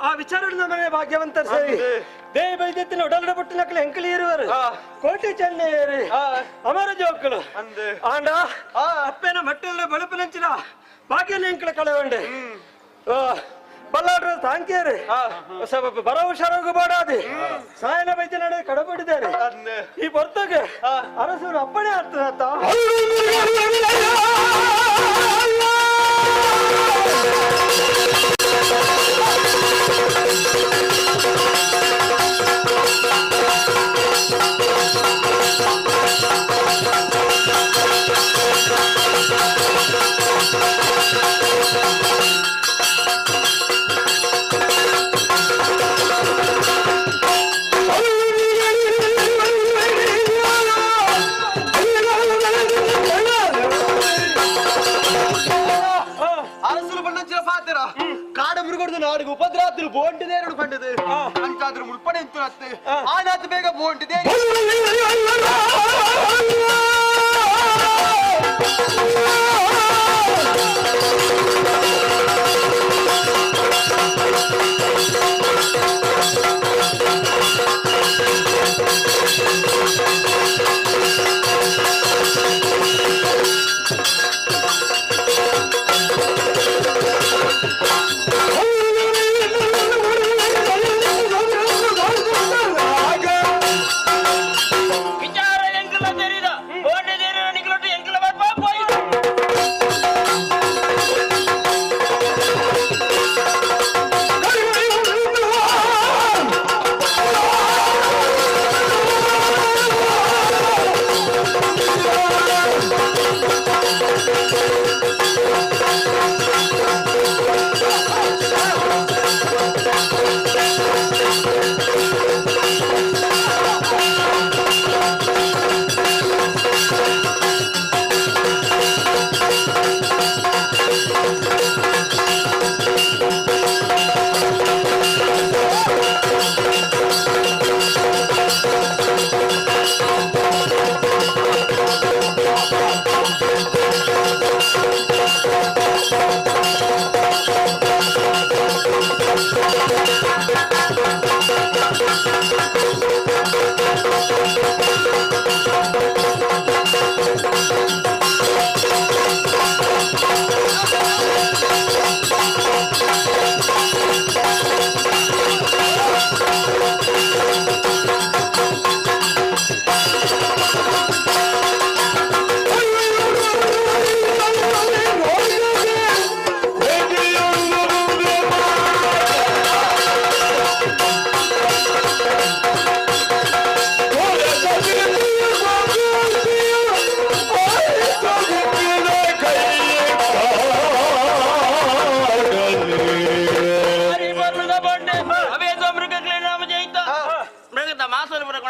ಆ ವಿಚಾರಣೆ ಮನೆ ಭಾಗ್ಯವಂತರು ಸರಿ ದೇವ ಬೈದೆತ್ತಿನ ಒಡಲಡ ಪುಟ್ಟಿನಕ್ಕಲು ಎಂಕಲಿ ಇರುವರು ಕೋಟೆ ಚೆನ್ನೆಯರು ಅಮರ ಜೋಕುಲು ಆಂಡ ಅಪ್ಪೇನ ಮಟ್ಟೆಲ್ಲ ಬಳುಪುನಂಚಿನ ಭಾಗ್ಯನ ಎಂಕಲ ಕಳೆವಂಡೆ ಬಲ್ಲಾಡ್ರ ತಾಂಕೇರು ಬರ ಹುಷಾರಾಗು ಬಾಡಾದಿ ಸಾಯನ ಬೈದ್ಯ ನಡೆ ಕಡಬಿಡಿದ್ದಾರೆ ಈ ಹೊರ್ತಗೆ ಅರಸರು ಅಪ್ಪಣೆ ಆಗ್ತದ. ಅರಸರು ಬಣ್ಣಂಚಿನ ಪಾತ್ರ ಕಾಡ ಮುರುಗೊಡ್ದು ನಾಡಿಗೆ ಉಪದ್ರಾತ್ರಿ ಬೋಂಟಿದೆ ಎರಡು ಕಂಡದು ಅಂತಾದ್ರೂ ಮುಳ್ಪಡೆ ಇತ್ತು ಅತ್ತೆ ಆನಾತು ಬೇಗ ಬೋಂಟಿದೆ. ವಿಚಾರ ಎಂಕಲ ತೆರಿದ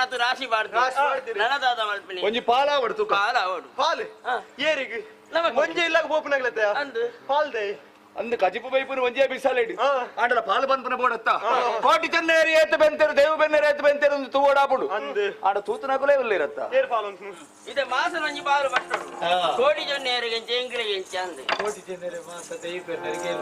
ಮಾತು ರಾಶಿ ಬಾಡ್ದು ನನದಾದ ಮಲ್ಪಿನಿ ಒಂಜಿ ಪಾಲ ಅವಡು ಪಾಲ ಅವಡು ಪಾಲ್ ಏರಿಗ್ ಒಂಜಿ ಇಲ್ಲ ಬೋಪನಾಗ್ಲತ್ತೆ ಅಂದು ಪಾಲ್ದೆ ಅಂದು ಕಜಿಪು ಬೈಪುನು ಒಂಜೇ ಬಿಸಾಲೇಡು ಆಂಡಲ ಪಾಲು ಬಂದ್ಪನ ಬೋಡತ್ತ ಕೋಟಿ ಚೆನ್ನೇರಿ ಏತು ಬೆಂತೆರು ದೇವು ಬೆನ್ನೇರು ಏತು ಬೆಂತೆರು ಒಂದು ತೂವಡಾಪುಡು ಆಡ ತೂತನಾಕುಲೇ ಉಲ್ಲಿರತ್ತ ಏರ್ ಪಾಲ್ ಉಂಟು ಇದೆ ಮಾಸ ಒಂಜಿ ಬಾಲು ಬಟ್ಟೋಡು ಕೋಟಿ ಜೊನ್ನೇರಿಗೆ ಎಂಕ್ಲಿಗೆ ಎಂಚ ಅಂದು ಕೋಟಿ ಜನರ ಮಾಸ ದೇವಿ ಬೆನ್ನರಿಗೆ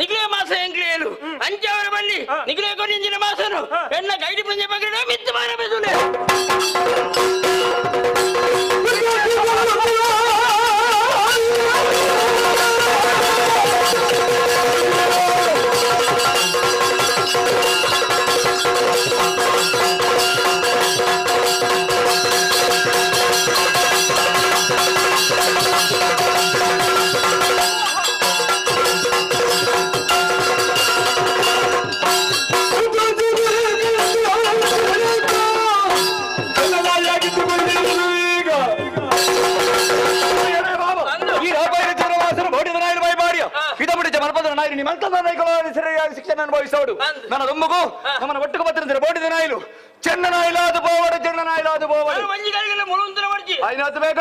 ನಿಗ್ಲೇ ಮಾಸ ಎಂಕ್ಲಿ ಹೇಳು ಅಂಚವರ ಬಲ್ಲಿ ನಿಗ್ಲೇ ಕೊರಿಂಜಿನ ಮಾಸನು ಎನ್ನ ಗೈಡಿ ಪುಂಜೆ ಪಗಡ ಮಿತ್ತು ಮಾರ ಬೆಸುಲೆ ಶಿಕ್ಷಣ ಅನುಭವಿಸೋಡು ನನ್ನ ದೊಮ್ಮಗು ನಮ್ಮನ್ನ ಒಟ್ಟುಕು ಬತ್ತಿನ ಬೋಡಿದ ನಾಯಿಲು ಚೆನ್ನ ನಾಯಿಲಾದ ಬೋವಡು ಚೆನ್ನ ನಾಯಿಲಾದ ಬೋವಡು ಆಯ್ನಾತು ಬೇಗ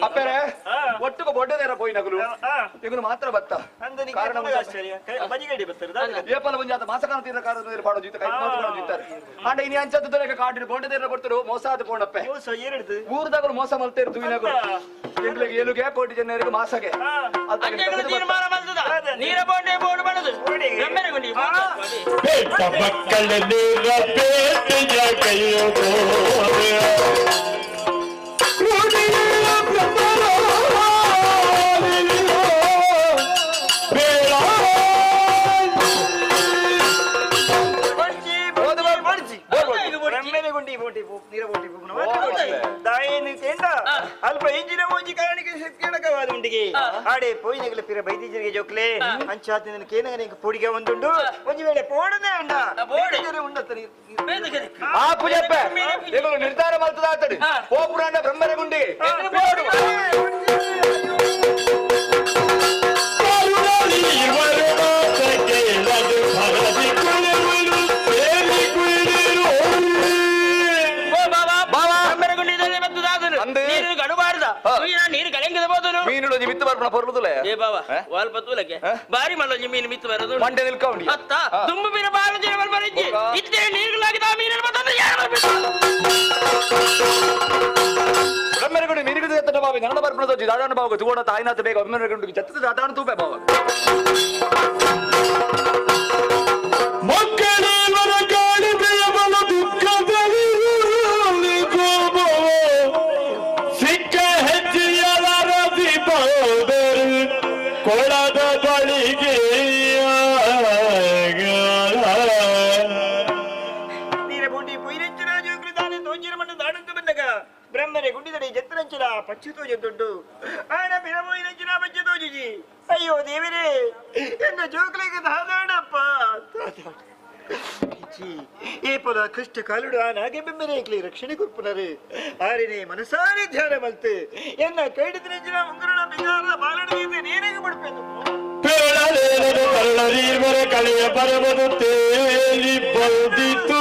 ಅಪ್ಪರೆ ಒಟ್ಟುಕು ಬೊಡ್ಡದೇರ ಪೋಯಿ ನಗುಲು ಇಗುನು ಮಾತ್ರ ಬತ್ತ ಕಾರಣ ಏಪಲ ಮುಂಜಾತ ಮಾಸಕಾನ ತೀರ ಕಾರಣದಲ್ಲಿ ಪಾಡೋ ಜೀತ ಕೈ ಮಾತು ಜಿತ್ತಾರೆ ಆಂಡ ಇನಿ ಅಂಚದ್ದು ದೊರೆಕ ಕಾಡಿನ ಬೊಡ್ಡದೇರ ಕೊಡ್ತರು ಮೋಸ ಆದ ಪೋಣಪ್ಪೆ ಊರ್ದಾಗಲು ಮೋಸ ಮಲ್ತೇರು ತುವಿನಗುಲು ಎಂಗ್ಲಿಗೆ ಏಲುಗೆ ಕೋಟಿ ಜನರಿಗೆ ಮಾಸಗೆ ತೀರ್ಮಾನ ಬಂದದ ನೀರ ಬೋಂಡೆ ಬೋರ್ಡ್ ಬಡದು ಬೆಮ್ಮೆರಗುಂಡಿ ಮಕ್ಕಳ ನೀರ ಪೇಟೆಯ ಕೈಯೋ ಅಲ್ಪ ಇಂಜಿನ ಒಂಜಿ ಕಾರಣಕ್ಕೆ ಶಕ್ತಿಯಡಕವಾದ ಉಂಡಿಗೆ ಆಡೆ ಪೋಯಿನಗಲ ಪಿರ ಬೈದಿಜರಿಗೆ ಜೋಕ್ಲೆ ಅಂಚಾತಿನ ಕೇನಗನೆ ಪೊಡಿಗೆ ಒಂದುಂಡು ಒಂಜಿ ವೇಳೆ ಪೋಡನೆ ಅಂಡ ಆ ಪೂಜಪ್ಪೆ ಇವರು ನಿರ್ಧಾರ ಮಾಡ್ತದಾತಡಿ ಪೋಪುರಾಣ ಬ್ರಹ್ಮರ ಗುಂಡಿ ನೀರು ಗಡುಬಾರ್ದ ನೀರು ಕಲೆಂಗದ ಬೋದನು ಮೀನುಳು ಮಿತ್ತು ಬರ್ಪಣ ಪೊರ್ಲುದುಲೆ ಏ ಬಾಬಾ ವಾಲ್ಪ ತೂಲಕ್ಕೆ ಬಾರಿ ಮಲ್ಲೊಂಜಿ ಮೀನು ಮಿತ್ತು ಬರೋದು ಮಂಡೆ ನಿಲ್ಕೌಂಡಿ ಅತ್ತ ತುಂಬು ಮೀನು ಬಾಳ ಜನ ಬರ್ಬರಿಜ್ಜಿ ಇತ್ತೆ ನೀರುಗಳಾಗಿದ ಆ ಮೀನನ್ನು ಮತ್ತೊಂದು ಯಾರು ಬರ್ಬೇಕು ಬ್ರಹ್ಮರಗುಂಡಿ ಮೀನುಗಳು ಎತ್ತಡ ಬಾವಿ ನನ್ನ ಬರ್ಪಣ ದಾದಾನ ಬಾವ ತೂಡ ತಾಯಿನಾಥ ಬೇಗ ಬ್ರಹ್ಮರಗುಂಡಿ ಜತ್ತದ ದಾದಾನ ತೂಪೆ ಬಾವ ಮಕ್ಕಳೇವರ ಕಾಣಿದೆಯ ಬಲ ದುಃಖದಲ್ಲಿ ಕೋಪವೋ ಸಿಕ್ಕ ಹೆಜ್ಜೆಯ ರತಿ ಬಹುದರು ಕೊಳದ ಬಳಿಗೆ ನೀರ ಬುಂಡಿ ಪುಯಿರಂಚಿನ ಜೋಕ್ಲು ದಾನೆ ತೋಂಜಿನ ಮಣ್ಣು ದಾಡಂತು ಬಂದಾಗ ಬ್ರಹ್ಮನೆ ಗುಂಡಿದಡಿ ಜತ್ರಂಚಿನ ಪಚ್ಚು ತೋಜಂತುಂಟು ಆಣ ಬಿರಮೋಯಿರಂಚಿನ ಪಚ್ಚು ತೋಜಿಜಿ ಅಯ್ಯೋ ದೇವರೇ ಎನ್ನ ಜೋಕ್ಲಿಗೆ ದಾದಾಡಪ್ಪ ಏ ಪದ ಕಷ್ಟ ಕಾಲುಡು ಆ ನಾಗೆ ಬೆಮ್ಮನೆ ರಕ್ಷಣೆ ಕೊರ್ಪುನರು ಆರಿನೇ ಮನಸಾರಿ ಧ್ಯಾನ ಮಲ್ತು ಎನ್ನ ಕೈಡಿದ್ರಂಚಿನ ಉಂಗುರಣ ಬಿಗಾರ ಬಾಲಡು ನೀರಿಗೆ ಬಿಡ್ಪೇನು ಪೇಳಲೇನದು ಕರುಳರೀರ್ವರ ಕಳೆಯ ಪರಮದು ತೇಲಿ ಬಲ್ದಿತು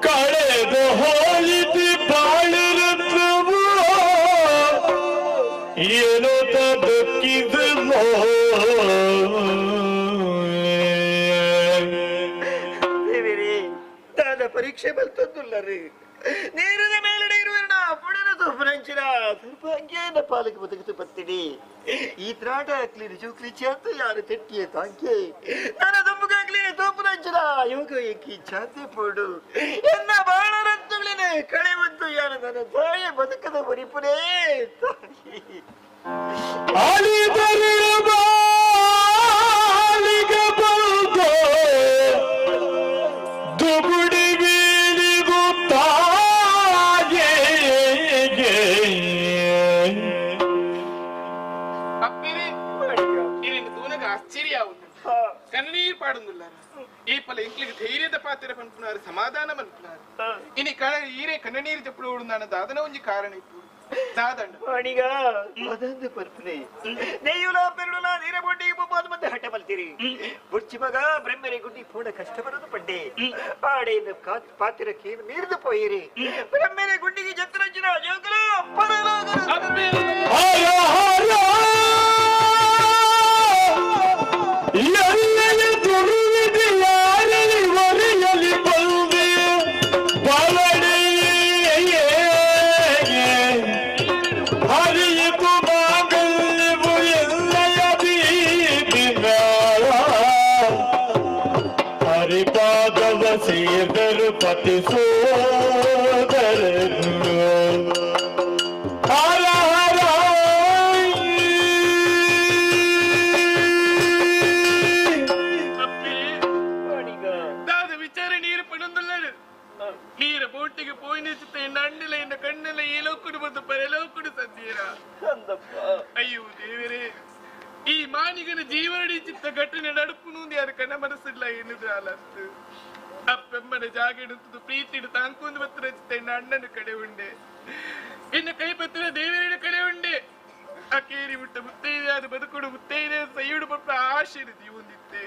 ಕಳೆದು ಹೋಲಿತಿ ಬಾಳಿರುತ್ತವು ಏನೋ ದುಃಖಿದೋ ದೇವರೇ ದಾದ ಪರೀಕ್ಷೆ ಬಲ್ತದ್ದುಲ್ಲರು ನೀರಿನ ಮೇಲಡೆ ಇರುವೆರಣ ಪುಡನ ತೂಪುನಂಚಿನ ದುರ್ಭಾಗ್ಯನ ಪಾಲಕ ಬದುಕಿತು ಬತ್ತಿಡಿ ಈ ತ್ರಾಟ ಆಗ್ಲಿ ನಿಜಕ್ಲಿ ಚಾಂತ ಯಾರು ತೆಟ್ಟಿಯ ತಾಂಕೆ ನನ್ನ ದುಂಬುಗಾಗ್ಲಿ ತೂಪುನಂಚಿನ ಯೋಗ ಏಕಿ ಚಾಂತೆ ಪೋಡು ಎನ್ನ ಬಾಣರಂತುಗಳಿನ ಕಳೆವಂತು ಯಾರು ನನ್ನ ತಾಯ ಬದುಕದ ಬರಿಪುನೇ ತಾಯಿ. ದುಬುಡಿ ಬೀಳಿಗೂ ತಾಯೇ. ಅಪ್ಪೇನೆ ಇಲ್ಲಿಂದ ತೂನಗ ಆಶ್ಚರ್ಯ ಆവുಂದು ಕಣ್ಣೀರ್ ಪಾಡುಂದುಲ್ಲ ಈ ಪಲ ಇಂಕ್ಲಿಗೆ ಧೈರ್ಯದ ಪಾತ್ರ ಪನ್ಪುನಾರು ಸಮಾಧಾನ ಪನ್ಪುನಾರು ಇನಿ ಕಣ ಈರೇ ಕಣ್ಣನೀರು ಜಪ್ಪುಡು ನಾನು ದಾದನ ಒಂಜಿ ಕಾರಣ ಇಪ್ಪು ದಾದಂಡ ಮಾಣಿಗ ಅದೊಂದು ಪರ್ಪನೆ ನೆಯ್ಯುಲ ಪೆರುಡುಲ ನೀರ ಬೊಡ್ಡಿ ಬೊಬ್ಬಾದ ಮತ್ತೆ ಹಠ ಬಲ್ತೀರಿ ಬುಡ್ಚಿ ಮಗ ಬ್ರಹ್ಮರೆ ಗುಡ್ಡಿ ಪೂರ್ಣ ಕಷ್ಟ ಬರೋದು ಪಡ್ಡೆ ಪಾಡೆಯಿಂದ ಪಾತಿರಕ್ಕೆ ಮೀರಿದು ಪೋಯಿರಿ ಬ್ರಹ್ಮರೆ ಗುಡ್ಡಿಗೆ ಜತ್ರಂಜಿನ ಜೋಗಲು ಹರ ಹರ ಎಲ್ಲೆಲ್ಲಿ ದುರುವಿದೆ ಯಾರಲ್ಲಿ ಒರೆಯಲಿ ಬಂದೆ ಬಲಡಿ ಹರಿಯಿತು ಮಾಂಗಲ್ಯವು ಎಲ್ಲೆಯ ಬೀದಿನಾಳ ಹರಿಪಾದವ ಸೇದರು ಪತಿ ಸೋದರರು ಹರ ಹರ. ದಾದ ವಿಚಾರ ನೀರು ಪಣೊಂದುಲ್ಲರು ನೀರ ಬೋಟಿಗೆ ಪೋಯಿನ ನಣ್ಣಿಲ ಇನ್ನ ಕಣ್ಣೆಲ್ಲ ಏಲೋಕುಡು ಮತ್ತು ಪರಲೋಕುಡು ಸದ್ದೀರ. ಅಯ್ಯೋ ದೇವರೇ, ಈ ಮಾನಿಗನ ಜೀವನಡಿ ಚಿತ್ತ ಘಟನೆ ನಡುಪುನು ಯಾರು ಕಣ್ಣ ಮನಸ್ಸಿಲ್ಲ ಏನಿದ್ರು ಅಲತ್ತು ಅಪ್ಪೆಮ್ಮನ ಜಾಗ ಇಡುತ್ತದು ಪ್ರೀತಿಡು ತಾಂಕೊಂದು ಬತ್ತಿನ ಚಿತ್ತ ಇನ್ನ ಅಣ್ಣನ ಕಡೆ ಉಂಡೆ ಇನ್ನು ಕೈ ಪತ್ತಿನ ದೇವರಿನ ಕಡೆ ಉಂಡೆ ಅಕೇರಿ ಬಿಟ್ಟ ಮುತ್ತೈದೆ ಅದು ಬದುಕುಡು ಮುತ್ತೈದೆ ಸೈಯುಡು ಪಪ್ಪ ಆಶೆ ಜೀವೊಂದಿತ್ತೆ.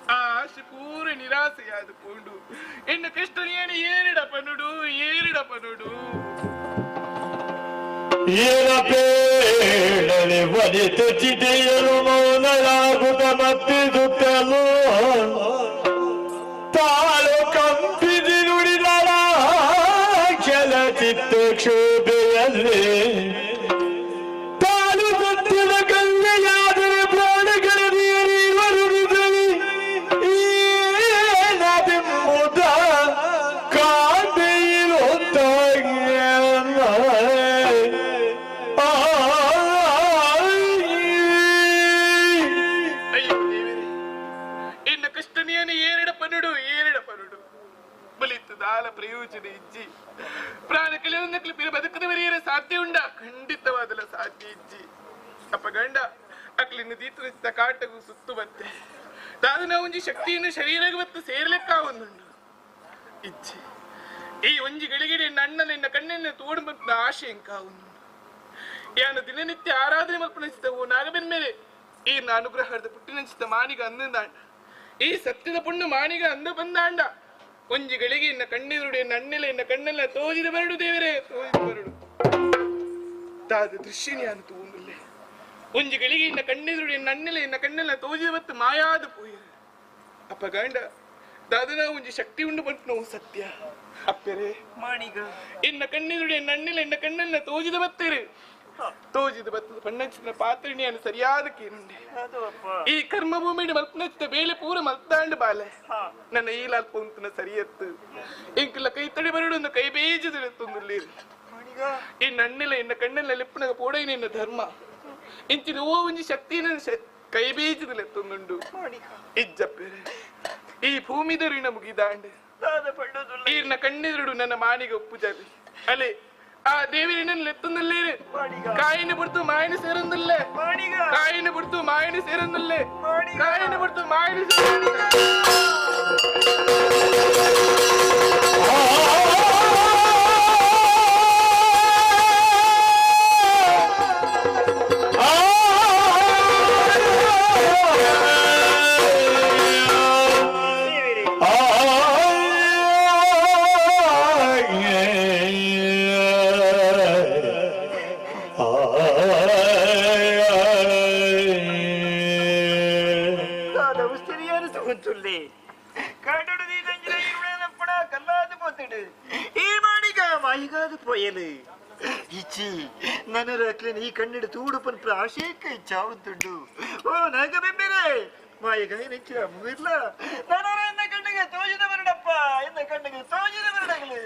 ಆ ಆಶೆ ಪೂರ ನಿರಾಸೆಯಾದ ಪೋಂಡು ಇನ್ನು ಕೃಷ್ಣನೇನು ಏರಿಡ ಪನುಡು ಏರಿಡ ಪನುಡು. ಏರಬೇಡನೆ ವನಿತ ಚಿತೆಯರು ಮೌನರಾಗುತ್ತ ಮತ್ತಿದುತ್ತಲೋ ತಾಳು ಕಂಪಿಸಿ ನುಡಿದರ ಕೆಲ ಚಿತ್ತ ಕ್ಷೋಭೆಯಲ್ಲಿ ತಾಳು ಸತ್ಯದ ಕಲ್ಲೆಯಾದರೆ ಪ್ರಾಣಗಳ ನೀರಿವರುಳಿದಲಿ ಏನದೆಂಬುದ ಅಯ್ಯೋ ದೇವರೇ, ಇನ್ನು ಕೃಷ್ಣನೇನು ಏರಿಡ ಪನುಡು ಏರಿಡ ಪನುಡು ಬಲಿತು ದಾಲ ಪ್ರಯೋಜನ ಇಜ್ಜಿ ಪ್ರಾಣ ಕಳೆಯೊಂದಕ್ಕೆ ಬೇರೆ ಬದುಕದವರಿಯರ ಸಾಧ್ಯ ಉಂಡ ಖಂಡಿತವಾದಲ ಸಾಧ್ಯ ಇಜ್ಜಿ. ಅಪ್ಪ ಗಂಡ ಅಕ್ಲಿನ ದೀತರಿಸಿದ ಕಾಟಗೂ ಸುತ್ತು ಬತ್ತೆ ದಾದನ ಒಂಜಿ ಶಕ್ತಿಯನ್ನು ಶರೀರಕ್ಕೆ ಬತ್ತು ಸೇರ್ಲಿಕ್ಕ ಒಂದುಂಡು ಇಜ್ಜಿ. ಈ ಒಂಜಿ ಗಳಿಗೆಡೆ ಅಣ್ಣನ ನಿನ್ನ ಕಣ್ಣನ್ನು ತೋಡು ಬಂತ ಆಶೆ ಎಂಕಾವುಂಡು ಯಾನು ದಿನನಿತ್ಯ ಆರಾಧನೆ ಮಲ್ಪನಿಸಿದವು ನಾಗಬೆನ್ ಮೇಲೆ ಈ ಅನುಗ್ರಹದ ಪುಟ್ಟಿನಂಚಿತ ಮಾನಿಗ ಅಂದಂದಾಂಡ ಈ ಸತ್ಯದ ಪುಣ್ಣು ಮಾನಿಗ ಅಂದ ಬಂದಾಂಡ ಒಂಜಿ ಗಳಿಗೆ ಇನ್ನ ಕಣ್ಣೀರುಡೆ ನನ್ನೆಲೆ ಇನ್ನ ಕಣ್ಣೆಲ್ಲ ತೋಜಿದ ಬರಡು ದೇವರೇ ತೋಜಿದ ಬರಡು ದಾದ ದೃಶ್ಯನಿ ಅನು ತೂಂದುಲ್ಲೆ ಒಂಜಿ ಗಳಿಗೆ ಇನ್ನ ಕಣ್ಣೀರುಡೆ ನನ್ನೆಲೆ ಇನ್ನ ಕಣ್ಣೆಲ್ಲ ತೋಜಿದ ಬತ್ತು ಮಾಯಾದ ಪೋಯರು. ಅಪ್ಪ ಗಂಡ ದಾದನ ಒಂಜಿ ಶಕ್ತಿ ಉಂಡು ಬಂತು ನೋವು ಸತ್ಯ ಅಪ್ಪೆರೆ ಮಾಣಿಗ ಇನ್ನ ಕಣ್ಣೀರುಡೆ ನನ್ನೆಲೆ ಇನ್ನ ಕಣ್ಣೆಲ್ಲ ತೋಜಿದ ಬತ್ತೀರಿ ತೋಜಿದ ಬತ್ತದ ಪಣ್ಣಂಚಿನ ಪಾತ್ರಿಣಿಯನ್ನು ಸರಿಯಾದ ಕೇನುಂಡೆ ಈ ಕರ್ಮಭೂಮಿ ಮಲ್ಪನಚ್ಚಿದ ಬೇಲೆ ಪೂರ ಮಲ್ತಾಂಡು ಬಾಲೆ ನನ್ನ ಈ ಲಾಲ್ ಪೊಂತನ ಸರಿಯತ್ತು ಇಂಕುಲ ಕೈ ತಡಿ ಬರಡು ಒಂದು ಕೈ ಬೇಜದಿರುತ್ತೊಂದುಲ್ಲಿ ಈ ನನ್ನೆಲ್ಲ ಇನ್ನ ಕಣ್ಣೆಲ್ಲ ಲಿಪ್ಪುನಗ ಪೋಡೈನ ಇನ್ನ ಧರ್ಮ ಇಂಚಿನ ಓ ಒಂಜಿ ಶಕ್ತಿ ನನ್ನ ಕೈ ಬೇಜದಿಲೆತ್ತೊಂದುಂಡು ಇಜ್ಜಪ್ಪೆರೆ ಈ ಭೂಮಿದ ಋಣ ಮುಗಿದಾಂಡು ಈರ್ನ ಕಣ್ಣೆದುರುಡು ನನ್ನ ಮಾನಿಗೆ ಒಪ್ಪುಜಾರಿ ಅಲೆ ಆ ದೇವರಿನ ಲೆತ್ತೊಂದಲ್ಲೇ ಕಾಯಿನ ಬಿಡ್ತು ಮಾಯನ ಸೇರೊಂದಲ್ಲೇ ಕಾಯಿನ ಬಿಡ್ತು ಮಾಯನ ಸೇರೊಂದಲ್ಲೇ ಕಾಯಿನ ಬಿಡ್ತು ಮಾಯನ ಸೇರೊಂದಿಲ್ಲ. ಉಸ್ತಿರಿಯಾರು ಸುಗುಂತುಲ್ಲೆ ಕಾಡುಡು ನೀದಂಜಿನ ಇರುಳನಪ್ಪಣ ಕಲ್ಲಾದ ಪೋತಿಡು ಈ ಮಾಣಿಗ ಈಗ ಮಾಯಿಗಾದ ಪೋಯಲು ಇಚ್ಚಿ ನನ್ನ ಈ ಕಣ್ಣಿಡು ತೂಡು ಪನ್ಪ ಆಶೇಕ ಚಾವಂತುಂಡು ಓ ನಾಗ ಬೆಂಬೇರೆ ಮಾಯಿಗಾಯ ನೆಚ್ಚಿನ ಮುಗಿರ್ಲ ನಾನು ಎನ್ನ ಕಣ್ಣಿಗೆ ತೋಜಿದ ಬರಡಪ್ಪ ಎನ್ನ ಕಣ್ಣಿಗೆ ತೋಜಿದ ಬರಡಗಲಿ.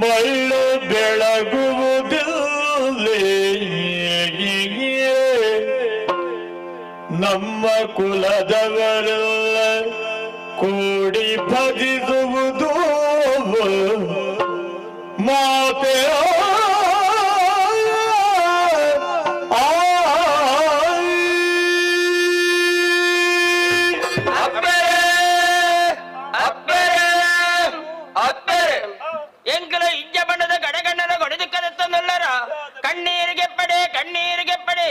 ಮಳ್ಳು ಬೆಳಗುವುದಿಲ್ಲ ನಮ್ಮ ಕುಲದವರೆಲ್ಲ ಕೂಡಿ ಭಜಿಸುವುದು ಮಾತೆ. ಎಂಕಲ ಇಜ್ಜ ಬಣ್ಣದ ಗಡಗಣ್ಣನ ಗೊಡೆದುಕ್ಕದತ್ತೊಂದುಲ್ಲರ ಕಣ್ಣೀರಿಗೆ ಪಡೆ ಕಣ್ಣೀರಿಗೆ ಪಡೆ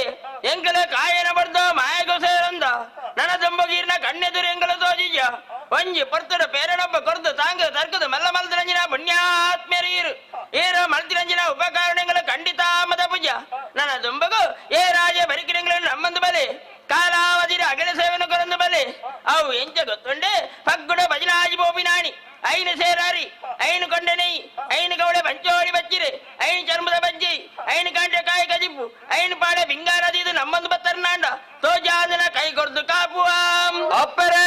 ಎಂಕಲ ಕಾಯನ ಬರ್ದ ಮಾಯಗು ಸೇರಂದ ನನ್ನ ದುಂಬಗೀರ್ನ ಕಣ್ಣೆದುರು ಎಂಕಲ ತೋಜಿಜ ಒಂಜಿ ಪರ್ತುಡ ಪೇರನೊಬ್ಬ ಕೊರ್ದು ತಾಂಗ ತರ್ಕದ ಮಲ್ಲ ಮಲ್ದಿರಂಜಿನ ಪುಣ್ಯಾತ್ಮೆರೀರು ಏರ ಮಲ್ತಿರಂಜಿನ ಉಪಕರಣಗಳ ಖಂಡಿತ ಮದ ಪೂಜ ನನ್ನ ದುಂಬಗು ಏ ರಾಜ ಬರಿಕಿರಂಗಳ ನಮ್ಮಂದು ಬಲೆ ಕಾಲಾವಧಿರ ಅಗಲ ಸೇವನ ಕೊರಂದು ಬಲೆ ಅವು ಎಂಚ ಗೊತ್ತುಂಡೆ ಪಗ್ಗುಡ ಭಜನಾಜಿ ಬೋಪಿನಾಣಿ ಐನು ಸೇರಾರಿ ಐನು ಕೊಂಡನೈ ಐನು ಗೌಡೆ ಪಂಚೋಡಿ ಬಚ್ಚಿರೆ ಐನು ಚರ್ಮದ ಬಜ್ಜಿ ಐನು ಕಾಂಡೆ ಕಾಯಿ ಕಜಿಪು ಐನು ಪಾಡೆ ಬಿಂಗಾರದಿದು ನಮ್ಮಂದು ಬತ್ತರ್ನಾಂಡ ತೋಜಾದನ ಕೈ ಕೊರ್ದು ಕಾಪುವಾಂ. ಅಪ್ಪರೇ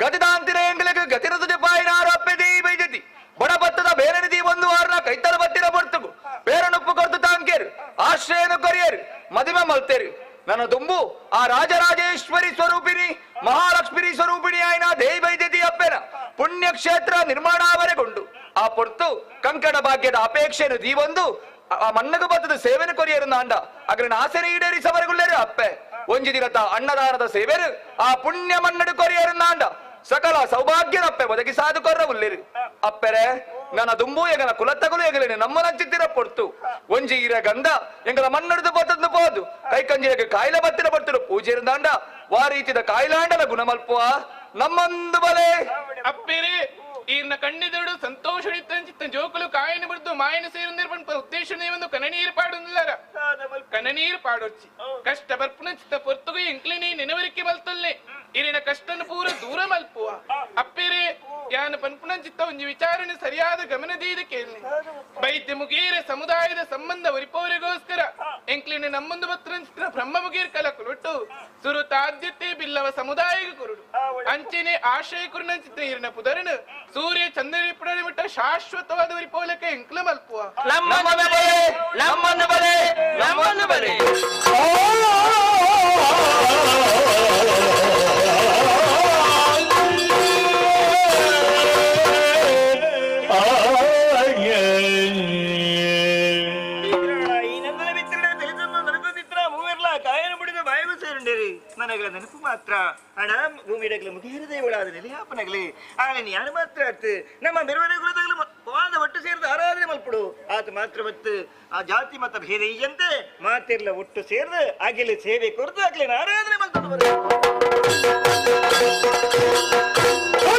ಗತಿದಾಂತಿರ ಎಂಗ್ಲಿಗೆ ಗತಿರದು ಪಾಯಿನಾರು ಅಪ್ಪೆ ದೀ ಬೈಜತಿ ಬಡ ಬತ್ತದ ಬೇರೆ ನಿಧಿ ಒಂದು ವಾರನ ಕೈತಲ ಬತ್ತಿರ ಬರ್ತುಗು ಬೇರನುಪ್ಪು ಕೊರ್ದು ತಾಂಕೇರು ಆಶ್ರಯನು ಕೊರಿಯರು ಮದಿಮೆ ಮಲ್ತೇರು. ನನ್ನ ದುಂಬು ಆ ರಾಜರಾಜೇಶ್ವರಿ ಸ್ವರೂಪಿಣಿ ಮಹಾಲಕ್ಷ್ಮಿ ಸ್ವರೂಪಿಣಿ ಆಯ್ನ ದೇವಿ ವೈದ್ಯತಿ ಅಪ್ಪೆನ ಪುಣ್ಯಕ್ಷೇತ್ರ ನಿರ್ಮಾಣಾವರೆಗೊಂಡು ಆ ಪೊರ್ತು ಕಂಕಣ ಭಾಗ್ಯದ ಅಪೇಕ್ಷೆಯನ್ನು ದೀವೊಂದು ಆ ಮಣ್ಣಗು ಬತ್ತದ ಸೇವೆನು ಕೊರಿಯರು ನಾಂಡ ಅಗ್ರನ ಆಸೆನೆ ಈಡೇರಿಸವರೆಗುಳ್ಳೇರು ಅಪ್ಪೆ ಒಂಜಿ ದಿನತ ಅನ್ನದಾನದ ಸೇವೆರು ಆ ಪುಣ್ಯ ಮನ್ನಡು ಕೊರಿಯರು ನಾಂಡ ಸಕಲ ಸೌಭಾಗ್ಯನಪ್ಪೆ ಒದಗಿ ಸಾಧು ಕೊರ್ರ ಉಲ್ಲೇರು. ಅಪ್ಪೆರೆ ನನ್ನ ದುಂಬು ಎಂಗನ ಕುಲತ್ತಗುಲು ಎಂಗಲೇನೆ ನಮ್ಮ ನಂಚಿತ್ತಿರ ಪೊರ್ತು ಒಂಜಿ ಇರ ಗಂಧ ಎಂಗಲ ಮಣ್ಣುಡಿದು ಬತ್ತದ್ದು ಪೋದು ಕೈಕಂಜಿರಗೆ ಕಾಯಿಲೆ ಬತ್ತಿರ ಪೊರ್ತುಡು ಪೂಜೆ ದಾಂಡ ವಾರೀತಿದ ಕಾಯಿಲಾಂಡನ ಗುಣಮಲ್ಪುವ ನಮ್ಮಂದು ಬಲೆ. ಅಪ್ಪೇರೆ ಈರ್ನ ಕಣ್ಣಿದರುಡು ಸಂತೋಷ ಚಿತ್ತ ಜೋಕುಲು ಕಾಯನ ಬಿಡ್ದು ಮಾಯನ ಸೇರುಂದಿರ್ಪಂಪ ಉದ್ದೇಶ ಒಂದು ಕನನೀರು ಪಾಡುಂದಿಲ್ಲಾರ ಕನನೀರು ಪಾಡೊಚ್ಚಿ ಕಷ್ಟ ಬರ್ಪುನ ಚಿತ್ತ ಪೊರ್ತುಗು ಎಂಕ್ಲಿನಿ ನೆನವರಿಕೆ ಮಲ್ತೊಲ್ಲೆ ಇರಿನ ಕಷ್ಟನ ಪೂರ ದೂರ ಮಲ್ಪುವ. ಅಪ್ಪೇರೆ ಯಾನ ಪನ್ಪುನ ಚಿತ್ತ ಒಂಜಿ ವಿಚಾರಣೆ ಸರಿಯಾದ ಗಮನ ದೀದ ಕೇಳಿ ವೈದ್ಯ ಮುಗೇರ ಸಮುದಾಯದ ಸಂಬಂಧ ಒರಿಪೋರಿಗೋಸ್ಕರ ಎಂಕ್ಲಿನ ನಮ್ಮೊಂದು ಬತ್ರ ಚಿತ್ರ ಬ್ರಹ್ಮ ಮುಗೇರ್ ಕಲ ಕುರುಟು ಸುರುತಾದ್ಯತೆ ಬಿಲ್ಲವ ಸಮುದಾಯದ ಕುರುಡು ಅಂಚೆನೆ ಆಶ್ರಯ ಕುರುನ ಚಿತ್ರ ಇರಿನ ಪುದರನು ಸೂರ್ಯ ಚಂದ್ರನ ಬಿಟ್ಟ ಶಾಶ್ವತವಾದ ಒರಿಪೋಲಕ್ಕೆ ಎಂಕ್ಲ ಮಲ್ಪುವ. ನಮ್ಮನ್ನು ಬಲೆ ನಮ್ಮನ್ನು ಬಲೆ ನಮ್ಮನ್ನು ಬಲೆ. ನನಗಳ ನೆನಪು ಮಾತ್ರ ಹಣ ಭೂಮಿಡಗಲು ಮುಗಿಯರದೇ ಒಳಾದ ನೆಲೆಯಾಪನಗಲಿ ಆನೆ ಯಾರು ಮಾತ್ರ ಅರ್ಥ ನಮ್ಮ ಬೆರವರೆ ಕುಲದಗಲು ವಾದ ಒಟ್ಟು ಸೇರಿದ ಆರಾಧನೆ ಮಲ್ಪಡು ಆತ ಮಾತ್ರ ಮತ್ತು ಆ ಜಾತಿ ಮತ ಭೇದ ಈಯಂತೆ ಮಾತಿರ್ಲ ಒಟ್ಟು ಸೇರಿದ ಅಗಿಲ ಸೇವೆ ಕೊರತು ಆಗಲಿ ಆರಾಧನೆ ಮಲ್ತದ್ದು. ಆ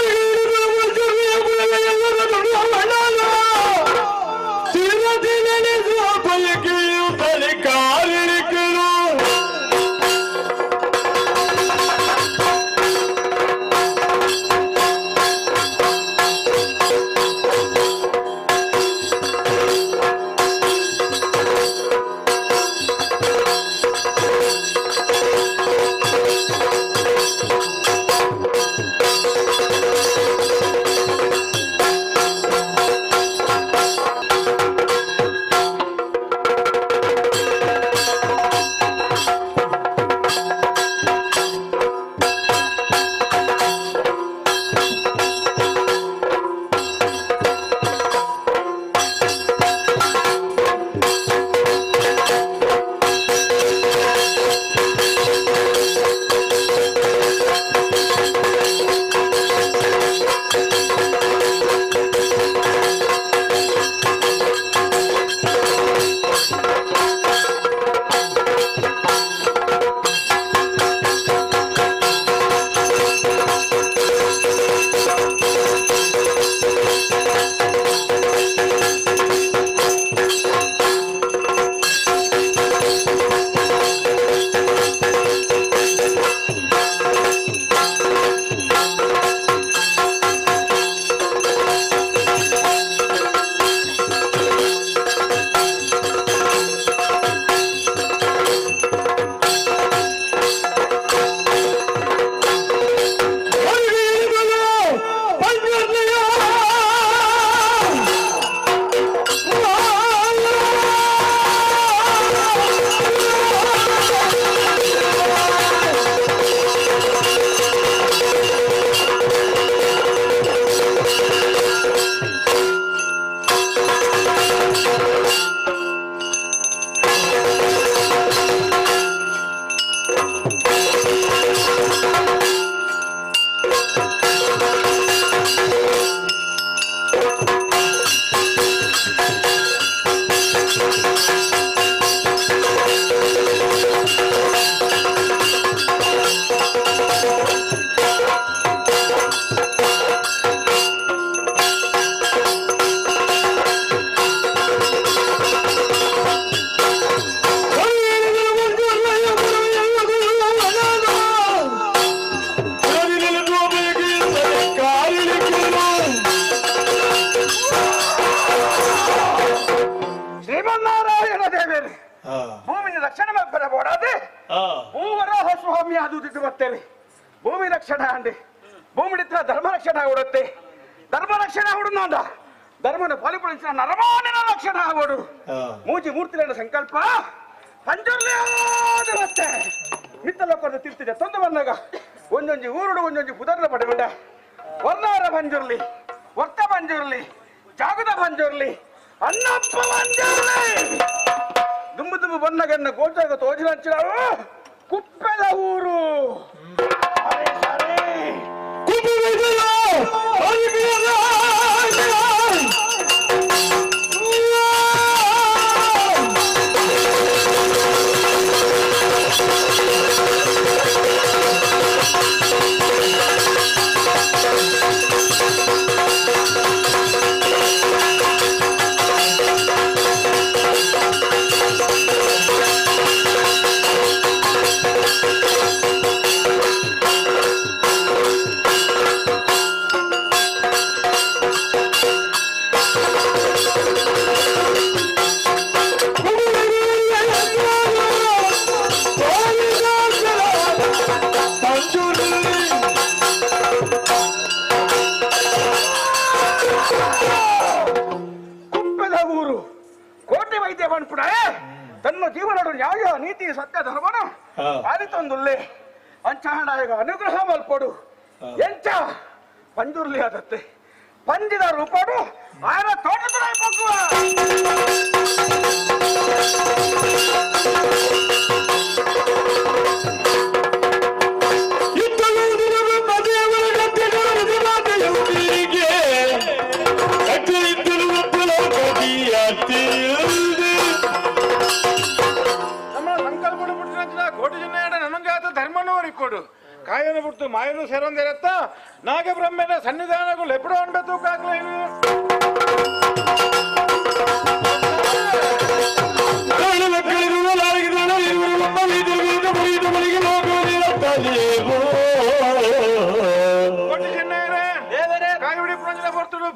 ಶ್ರೀಮನ್ನಾರಾಯಣ ದೇವೇರಿ ಭೂಮಿನ ರಕ್ಷಣೆ ಮಾಡ್ತಾರೆ ಬೋಡಾದೆ ಭೂವರಾಹ ಸ್ವಾಮಿ ಅದು ಬರ್ತೇನೆ. ಭೂಮಿ ರಕ್ಷಣೆ ಅಂದೆ ಭೂಮಿ ಧರ್ಮ ರಕ್ಷಣೆ ಆಗುಡುತ್ತೆ. ಧರ್ಮ ರಕ್ಷಣೆ ಆಗುಡು ಧರ್ಮನ ಪಾಲಿಪಡಿಸಿದ ನರಮಾನನ ರಕ್ಷಣೆ ಆಗೋಡು. ಮೂಜಿ ಮೂರ್ತಿಗಳ ಸಂಕಲ್ಪ ಪಂಜುರ್ಲಿ ಮತ್ತೆ ಮಿತ್ತಲೊಕ್ಕದ ತೀರ್ತಿದೆ ತೊಂದು ಬಂದಾಗ ಒಂದೊಂಜಿ ಊರುಡು ಒಂದೊಂಜಿ ಪುದರ್ನ ಪಡೆಗೊಂಡ ವರ್ಣಾರ ಪಂಜುರ್ಲಿ, ವರ್ತ ಪಂಜುರ್ಲಿ, ಜಾಗದ ಪಂಜುರ್ಲಿ, ಅಣ್ಣಪ್ಪ ಪಂಜುರ್ಲಿ. ದುಂಬು ದುಂಬು ಬನ್ನಗನ್ನ ಗೋಚಾಗ ತೋಜಿನ ಕುಪ್ಪೆದ ಊರು. ಕುಪ್ಪೆದ ಊರು ಕೋಟೆ ವೈದ್ಯ ಬಂದ್ಬಿಡ ತನ್ನ ಜೀವನಡು ನ್ಯಾಯ ನೀತಿ ಸತ್ಯ ಧರ್ಮನ ಆದಿತೊಂದುಲ್ಲೆ ಅಂಚಾಣಾಯಗ ಅನುಗ್ರಹ ಮಲ್ಪಡು ಎಂಚ ಪಂಜುರ್ಲಿ ಆದತ್ತೆ ಪಂಜಿದ ರೂಪಡು ಆರ ತೋಟದ ಪಕ್ಕುವ. ನಮ್ಮ ಸಂಕಲ್ಪ ಬಿಟ್ಟಿನ ಕೋಟಿ ಜನ ನನಗಾದ ಧರ್ಮನೂ ಕೊಡು ಕಾಯನು ಬಿಟ್ಟು ಮಾಯನು ಸೇರೊಂದಿರತ್ತ ನಾಗಬ್ರಹ್ಮನ ಸನ್ನಿಧಾನಗಳು ಎಪ್ಪಡೋ ಅನ್ಬೇಕು.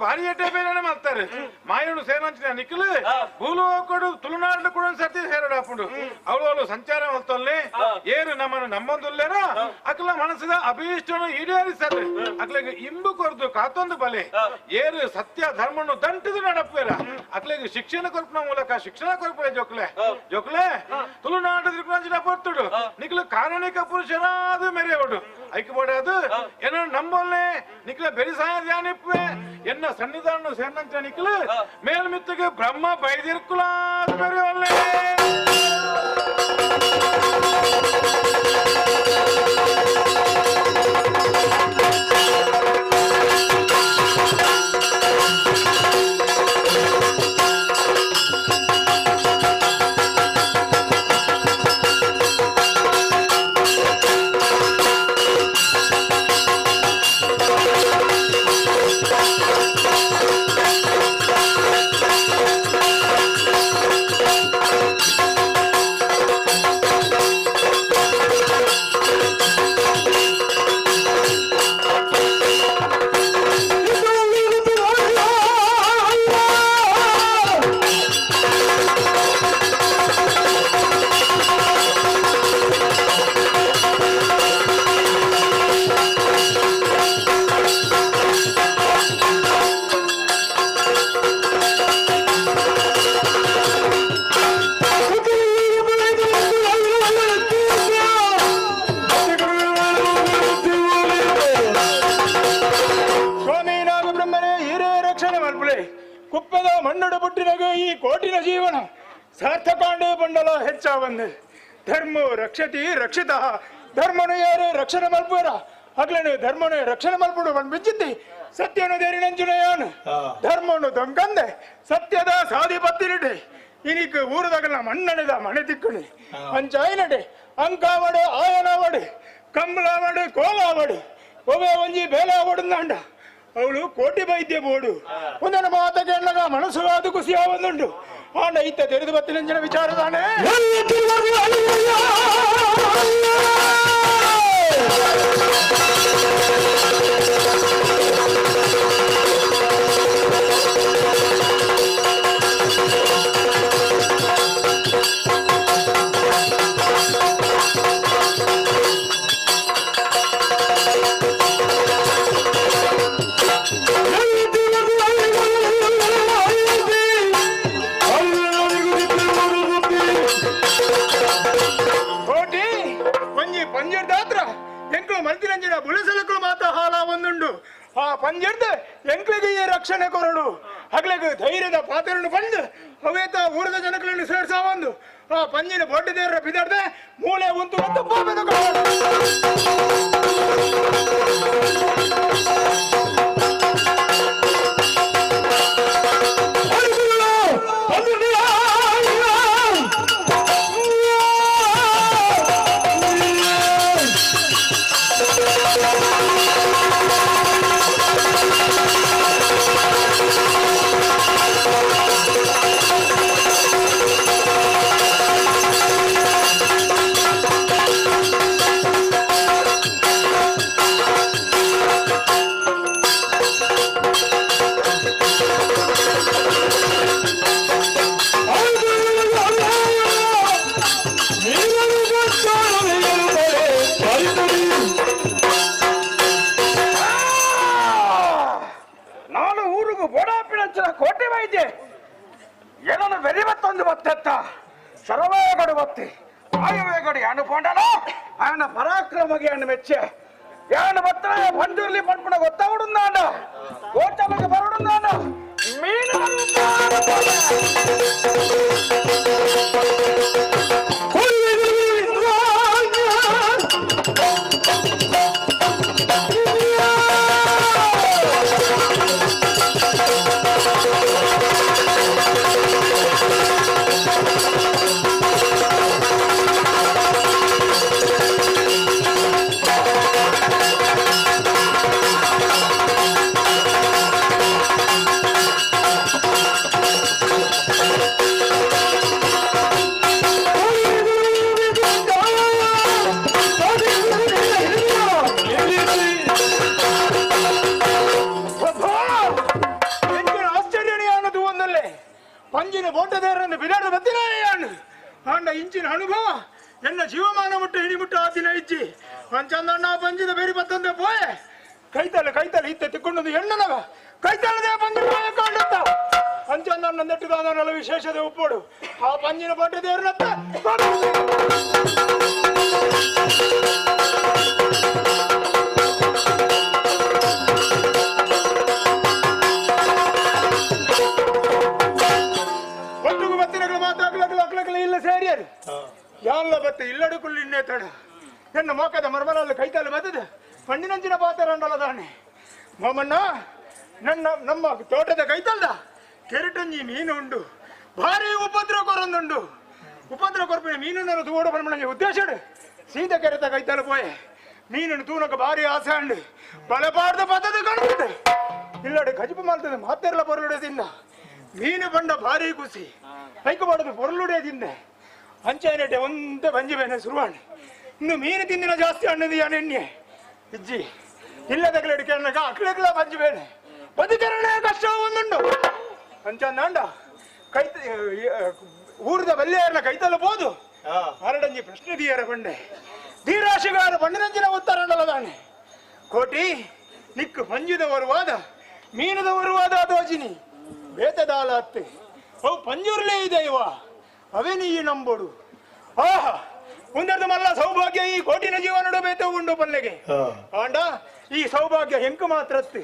ಭಾರಿ ಎಡ್ಡೆ ಬೇರೆ ಮಾಡ್ತಾರೆ ಮಾಯನು ಸೇರಂಚಿನ ನಿಖಲು ಭೂಲು ಕೊಡು ತುಳುನಾಡು ಕೂಡ ಸರ್ತಿ ಸೇರಡಾಪುಂಡು ಅವಳು ಅವಳು ಸಂಚಾರ ಮಾಡ್ತಲ್ಲಿ ಏನು ನಮ್ಮನ್ನು ನಮ್ಮೊಂದುಲ್ಲೇನ ಅಕ್ಲ ಮನಸ್ಸಿದ ಅಭೀಷ್ಟನು ಈಡೇರಿಸದೆ ಅಕ್ಲಿಗೆ ಇಂಬು ಕೊರ್ದು ಕಾತೊಂದು ಬಲೆ ಏರು ಸತ್ಯ ಧರ್ಮನ್ನು ದಂಟಿದು ನಡಪೇರ ಅಕ್ಲಿಗೆ ಶಿಕ್ಷಣ ಕೊರ್ಪನ ಮೂಲಕ ಶಿಕ್ಷಣ ಕೊರ್ಪೆ ಜೋಕ್ಲೆ ಜೋಕ್ಲೆ ತುಳುನಾಡು ತಿರುಪಂಚಿನ ಪೊರ್ತುಡು ನಿಖಲು ಕಾರಣಿಕ ಪುರುಷನಾದ ಮೆರೆಯೋಡು ಐಕ್ಯಬೋಡ ಅದು ಏನೋ ನಂಬೊಲ್ಲೆ ನಿಖಲ ಬೆರಿಸಾಯ ಧ್ಯಾನಿಪ್ಪೆ ಎನ್ನ ಸನ್ನಿಧಾನ ಸೇರ್ನಂಚ ನಿಖಲು ಮೇಲ್ಮಿತ್ತಿಗೆ ಬ್ರಹ್ಮ ಬೈದಿರ್ಕುಲಾದ ಮೆರೆಯೋಲ್ಲೆ. ಕುಪ್ಪದ ಮಣ್ಣುಡು ಪುಟ್ಟಿನಗ ಈ ಕೋಟಿನ ಜೀವನ ಸಾರ್ಥಕಾಂಡೇ ಬಂಡಲ ಹೆಚ್ಚಾವಂದೆ ಧರ್ಮೋ ರಕ್ಷತಿ ರಕ್ಷಿತ ಧರ್ಮನು ಯಾರು ರಕ್ಷಣೆ ಮಲ್ಪುರ ಅಗ್ಲನು ಧರ್ಮನು ರಕ್ಷಣೆ ಮಲ್ಪುಡು ಬಂದು ಬಿಚ್ಚಿದ್ದಿ ಸತ್ಯನು ದೇರಿನಂಜುನಯಾನು ಧರ್ಮನು ದೊಂಕಂದೆ ಸತ್ಯದ ಸಾದಿ ಪತ್ತಿನಿಡೆ ಇನಿಕ್ ಊರದಾಗಲ್ಲ ಮಣ್ಣಣಿದ ಮನೆ ತಿಕ್ಕುನಿ ಅಂಚಾಯಿನಡೆ ಅಂಕಾವಡು ಆಯನವಡು ಕಂಬಳಾವಡು ಕೋಲಾವಡು ಒಬ್ಬ ಒಂಜಿ ಬೇಲಾವಡು ನಾಂಡ ಅವಳು ಕೋಟಿ ವೈದ್ಯ ಬೋಡು ಒಂದನ ಮಾತ ಕೇಳಗ ಮನಸ್ಸು ಅದು ಖುಷಿ ಒಂದುಂಟು ಆಂಡ ಇತ್ತ ತೆರೆದು ಬತ್ತಿನಂಚಿನ ವಿಚಾರದಾನೆ ಪಂಜೆರ್ದಾತ್ರ ಎಂಕ್ಲು ಮಲ್ತಿರಂಜಿನ ಬುಲಸಲಕ್ಕಲು ಮಾತ್ರ ಹಾಲ ಒಂದುಂಡು. ಆ ಪಂಜೆರ್ದ ಎಂಕ್ಲಿಗೆ ಈ ರಕ್ಷಣೆ ಕೊರಡು ಹಗ್ಲಿಗೆ ಧೈರ್ಯದ ಪಾತ್ರವನ್ನು ಬಂದು ಅವೇತ ಊರದ ಜನಗಳನ್ನು ಸೇರ್ಸಾವಂದು ಆ ಪಂಜಿನ ಬೊಡ್ಡ ದೇವರ ಬಿದರ್ದೆ ಮೂಲೆ ಉಂಟು ಮತ್ತು ಬಾಬೆದ ನಾನು ಊರಿಗೂ ಬೋಡಾಪಿಣಂಚಿನ ಕೋಟೆ ವೈದ್ಯೆ ಏನನ್ನು ಬೆರಿಬತ್ತೊಂದು ಬತ್ತೆತ್ತ ಶರವೇಗಡು ಬತ್ತಿ ಆಯುವೇಗಡು ಯಾನು ಪೋಂಡನ ఆయన ಪರಾಕ್ರಮಗೆ ಅಣ್ಣ ಮೆಚ್ಚೆ ಯಾನು ಬತ್ತನೆ ಬಂದಿರ್ಲಿ ಪಂಪಣ ಗೊತ್ತಾವುಡುಂದಾಂಡ ಗೋಚಲಕ್ಕೆ ಬರುಡುಂದಾಂಡ ಮೀನು ಆಶ್ಚರ್ಯನೆಯಾನದು ಒಂದಲ್ಲೇ ಪಂಜಿನ ಬೋಟದೇರನ್ನು ಬಿದಾಡದ ಬತ್ತಿನಾನು ಆಂಡ ಇಂಚಿನ ಅನುಭವ ಎನ್ನ ಜೀವಮಾನ ಮುಟ್ಟು ಹಿಡಿಮುಟ್ಟು ಆ ದಿನ ಇಜ್ಜಿ ಪಂಚಂದಣ್ಣ ಪಂಜಿನ ಬೇರಿ ಬತ್ತಂದೆ ಪೋಯೆ ಕೈತಲ್ಲ ಕೈತಲ್ಲ ಇತ್ತೆ ತಿಕ್ಕೊಂಡೊಂದು ಎಣ್ಣನವ ಕೈತಲ್ಲದೆ ಪಂಜಿ ಪೋಯ ಕಾಂಡತ್ತ ಪಂಚಂದಣ್ಣ ನೆಟ್ಟುದಾದನಲ್ಲ ವಿಶೇಷದ ಉಪ್ಪೋಡು ಆ ಪಂಜಿನ ಬೋಟದೇರನತ್ತ ಒಟ್ಟಿಗೂ ಬತ್ತಿನಗಳು ಮಾತಾಗ್ಲಗ್ಲ ಅಕ್ಲಗ್ಲ ಇಲ್ಲ ಸೇರಿಯರು ಯಾಲ್ಲ ಬತ್ತೆ ಇಲ್ಲಡುಕುಲ್ ಇನ್ನೇ ತಡ ಎನ್ನ ಮೋಕದ ಮರ್ಮಲಲ್ಲಿ ಕೈತಲ್ಲ ಬತ್ತದ ಪಂಡಿನಂಚಿನ ಪಾತರಂಡಲದಾನೆ ಮಾಮಣ್ಣ ನನ್ನ ನಮ್ಮ ತೋಟದ ಕೈತಲ್ದ ಕೆರಟಂಜಿ ಮೀನು ಉಂಡು ಭಾರಿ ಉಪದ್ರ ಕೊರಂದುಂಡು ಉಪದ್ರ ಕೊರ್ಪಿನ ಮೀನನ್ನು ತೂಡ ಬನ್ಮಣಂಜಿ ಉದ್ದೇಶ ಸೀತ ಕೆರೆತ ಕೈತಲ್ಲ ಪೋಯೆ ಮೀನನ್ನು ತೂನಕ ಭಾರಿ ಆಸೆ ಅಂಡು ಬಲಪಾರ್ದ ಪದ್ಧತಿ ಕಾಣುತ್ತೆ ಇಲ್ಲಡೆ ಗಜಪು ಮಾಡ್ತದೆ ಮಾತೆಲ್ಲ ಬರಲುಡೆ ತಿನ್ನ ಮೀನು ಬಂಡ ಭಾರಿ ಖುಷಿ ಐಕಬಾರದು ಪೊರ್ಲುಡೆ ತಿಂದೆ ಅಂಚೆನೆಟೆ ಒಂದೇ ಬಂಜಿ ಬೇನೆ ಶುರುವಾಣಿ ಇನ್ನು ಮೀನು ತಿಂದಿನ ಜಾಸ್ತಿ ಅಣ್ಣದು ಎಣ್ಣೆ ಇಜ್ಜಿ ಇಲ್ಲದಗಲಡಿ ಕೇಳಕ ಅಕ್ಲಕ್ಲ ಬಂಜಿ ಬೇನೆ ಬದುಕರಣೆ ಕಷ್ಟ ಒಂದುಂಡು ಅಂಚಂದಾಂಡ ಕೈ ಊರದ ಬಲ್ಲೆಯರ್ನ ಕೈತಲ್ಲ ಬೋದು ಅರಡಂಜಿ ಪ್ರಶ್ನೆ ದಿಯರ ಬಂಡೆ ಧೀರಾಶಿಗಾರ ಬಂಡಿನಂಚಿನ ಉತ್ತರಂಡಲದಾನೆ ಕೋಟಿ ನಿಕ್ಕು ಪಂಜಿದ ವರುವಾದ ಮೀನದ ವರುವಾದ ದೋಜಿನಿ ಬೇತದಾಲ ಅತ್ತೆ ಅವು ಪಂಜುರ್ಲೇ ಇದೆ ಇವ ಅವೇ ನೀ ನಂಬೋಡು ಆಹಾ ಒಂದರ್ದು ಮಲ್ಲ ಸೌಭಾಗ್ಯ ಈ ಕೋಟಿನ ಜೀವನಡು ಬೇತ ಉಂಡು ಪಲ್ಲೆಗೆ ಆಂಡ ಈ ಸೌಭಾಗ್ಯ ಹೆಂಕು ಮಾತ್ರ ಅತ್ತೆ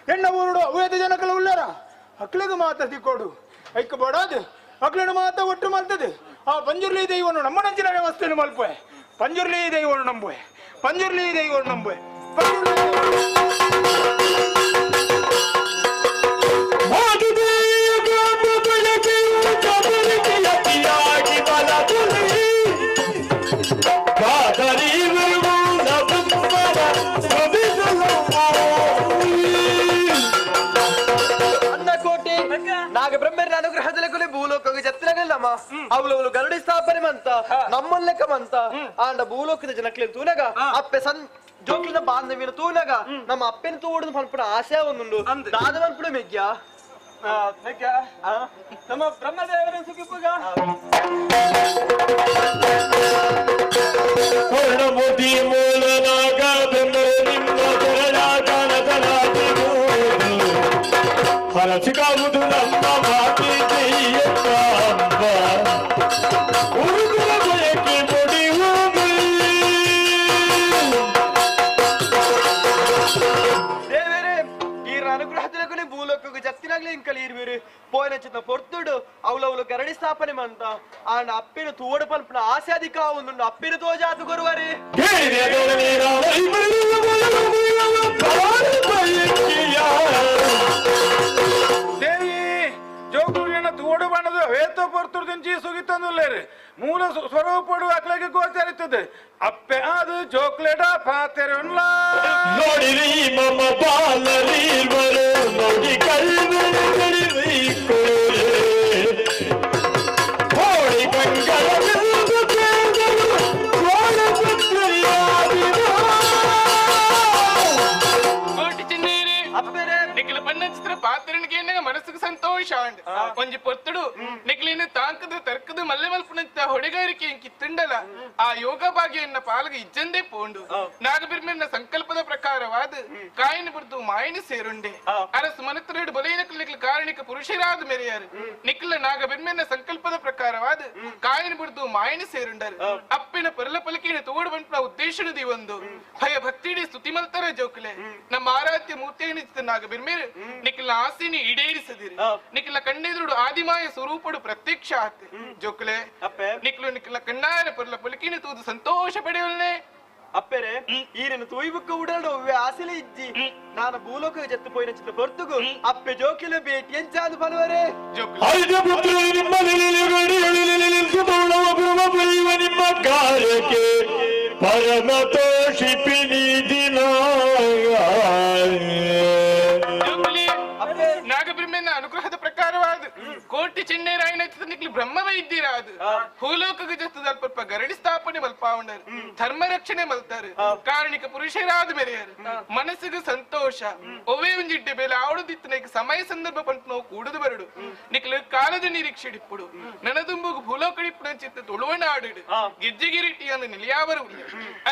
ಎಣ್ಣ ಊರುಡು ಅವೇದ ಜನಕಲ ಉಳ್ಳರ ಅಕ್ಲಿಗೆ ಮಾತ್ರ ತಿಕ್ಕೋಡು ಐಕ್ ಬೋಡಾದು ಅಕ್ಲನು ಮಾತ್ರ ಒಟ್ಟು ಮಲ್ತದೆ ಆ ಪಂಜುರ್ಲಿ ದೈವನು ನಮ್ಮ ನಂಚಿನ ವ್ಯವಸ್ಥೆಯನ್ನು ಮಲ್ಪೆ ಪಂಜುರ್ಲಿ ದೈವನು ನಂಬುವೆ ಪಂಜುರ್ಲಿ ದೈವನು ನಂಬುವೆ ಅನ್ನಕೋಟೆ ನಾಗಬ್ರಹ್ಮರ ಅನುಗ್ರಹದಲ್ಲಿ ಕೊಲೆ ಭೂಲೋಕಕ್ಕೆ ಜತ್ತಿರಗಲ್ಲಮ್ಮ ಅವಳು ಗರುಡಿ ಸ್ಥಾಪನೆ ಮಂತ ನಮ್ಮಲ್ಲೆಕ್ಕ ಮಂತ ಆಂಡ ಭೂಲೋಕದ ಜನಕ್ಲೆ ತೂನಗ ಅಪ್ಪೆ ಸನ್ ಜೋಕ್ಲಿನ ಬಾಂಧವ್ಯನ ತೂನಗ ನಮ್ಮ ಅಪ್ಪೆನ ತೂಡುದು ಪನ್ಪುನ ಆಸೆ ಒಂದುಂಡು ದಾದ ಪನ್ಪುಣ ಮೆಗ್ಯ ನಮ್ಮ ಬ್ರಹ್ಮದೇವರ ಸುಖಿಪುಗ ವರ್ಣಮುದಿ ಮೂಲನಾಗ ಬೆಂದರೆ ನಿಮ್ಮ ಹರಸಿಕಾವುದು ನಮ್ಮ ಮಾತಿ ಜಯ್ಯಪ್ಪ ಉರುಗುಲ ಬಯಕೆ ಮುಡಿಯುವುದು. ಮೂಲು ಗರಡಿ ಸ್ಥಾಪನೆ ಮಂತ ಆಂಡ ಅಪ್ಪಿನ ತೂವಡು ಪಲ್ಪನ ಆಸೆ ಅಧಿಕ ಒಂದು ಅಪ್ಪಿನ ತೋಜಾತು ಗುರುವರಿ. ದೇವಿ ಜೋಕುಲಿನ ತೂವಡು ಬಣ್ಣದ ವೇತ ಪೊರ್ತುರ್ದಿಂಚಿ ಸುಗಿತಂದುಲ್ಲೇರು ಮೂಲ ಸ್ವರೂಪಡು ಅಕ್ಲಗೆ ಗೋಚರಿತದೆ ಅಪ್ಪೆ ಅದು ಜೋಕ್ಲೆಡ ಪಾತೆರುನ್ಲ ನೋಡಿರಿ ಮಮ ಬಾಲರೀರ್ವರು ನೋಡಿ ಕಲ್ವರಿ ಕೋಳಿ ಕಂಗಳ ನಿಖಿಲ ಪನ್ನಚಿತ್ರ ಪಾತ್ರನಿಗೆ ಮನಸ್ಸಿಗೆ ಸಂತೋಷ ಒಂಜಿ ಪೊತ್ತಡು ನಿಖಿಲಿನ ತಾಂಕದ ತರ್ಕದ ಮಲ್ಲೆ ಮಲ್ಪುನಂತ ಹೊಡೆಗಾರಿಕೆ ಕಿತ್ತುಂಡಲ ಆ ಯೋಗ ಭಾಗ್ಯನ್ನ ಪಾಲಗ ಇಜ್ಜಂದೇ ಪೋಂಡು ನಾಗಬಿರ್ಮೆನ್ನ ಸಂಕಲ್ಪದ ಪ್ರಕಾರವಾದ ಕಾಯಿನ ಬುರ್ದು ಮಾಯಿನ ಸೇರುಂಡೆ ಅರಸು ಮನತ್ರಡು ಬೊಲೆಯನಕಲ್ ನಿಖಿಲ ಕಾರಣಿಕ ಪುರುಷರಾದ ಮೆರೆಯಾರು ನಿಖಿಲ ನಾಗಬಿರ್ಮೆನ್ನ ಸಂಕಲ್ಪದ ಪ್ರಕಾರವಾದ ಕಾಯಿನ ಬುರ್ದು ಮಾಯಿನ ಸೇರುಂಡರು ಅಪ್ಪಿನ ಪರಲ ಪಲಕಿನ ತೋಡು ಬಂಟ್ನ ಉದ್ದೇಶನದಿ ಒಂದು ಭಯ ಭಕ್ತಿಡಿ ಸ್ತುತಿ ಮಲ್ತರ ಜೋಕುಲೆ ನಮ್ಮ ಆರಾಧ್ಯ ಮೂರ್ತಿಯ ನಾಗಬಿರ್ಮೇರು ನಿಖಿಲ ಆಸೆನಿ ಈಡೇರಿಸದಿರಿ ನಿಖಿಲ ಕಣ್ಣೆದುರುಡು ಆದಿಮಾಯ ಸ್ವರೂಪಡು ಪ್ರತ್ಯಕ್ಷ ಆತೆ ಜೋಕುಲೆ ನಿಖಿಲು ನಿಖಿಲ ಕಣ್ಣಾರ ಪೊರ್ಲ ಪೊಲಿಕಿನ ತೂದು ಸಂತೋಷ ಪಡೆಯುವಲ್ಲೆ. ಅಪ್ಪೆರೆ ಈರನ್ನು ತೂಯ್ಬುಕ್ಕ ಉಡಲ್ಡು ಒವ್ವೆ ಆಸೆಲೆ ಇಜ್ಜಿ ನಾನು ಭೂಲೋಕ ಜತ್ತು ಪೋಯಿನ ಚಿತ್ರ ಪೊರ್ತುಗು ಅಪ್ಪೆ ಜೋಕಿಲ ಭೇಟಿ ಎಂಚಾದು ಬಲುವರೆ. ನಿಮ್ಮ ಕಾರ್ಯಕ್ಕೆ ಪರಮ ತೋಷಿಪಿನಿ ದಿನ ನಾಗಬ್ರಹ್ಮನ ಅನುಗ್ರಹದ ಪ್ರಕಾರವಾದ ಕೋಟಿ ಚೆನ್ನೇರಾಯನ ನಿಕ್ಲಿ ಬ್ರಹ್ಮ ವೈದ್ಯರಾದ ಭೂಲೋಕದ ಜತ್ತದಲ್ಪ ಗರಡಿ ಸ್ಥಾಪನೆ ಮಲ್ಪಾವಂಡರು ಧರ್ಮ ರಕ್ಷಣೆ ಮಲ್ತಾರೆ ಕಾರಣಿಕ ಪುರುಷರಾದ ಮೇರೆಯರು ಮನಸ್ಸಿಗೆ ಸಂತೋಷ ಒವೇ ಒಂಜಿಡ್ಡೆ ಬೇಲೆ ಆವಡದಿತ್ತು ಸಮಯ ಸಂದರ್ಭ ಪಂಟು ನಾವು ಕೂಡದು ಬರಡು ನಿಕ್ಲು ಕಾಲದ ನಿರೀಕ್ಷೆ ಇಪ್ಪುಡು ನನದುಂಬುಗು ಭೂಲೋಕಡಿಪ್ಪು ಚಿತ್ತ ತುಳುವಣ ಆಡಿಡು ಗೆಜ್ಜೆಗಿರಿಟಿಯನ್ನು ನಿಲಿಯಾವರು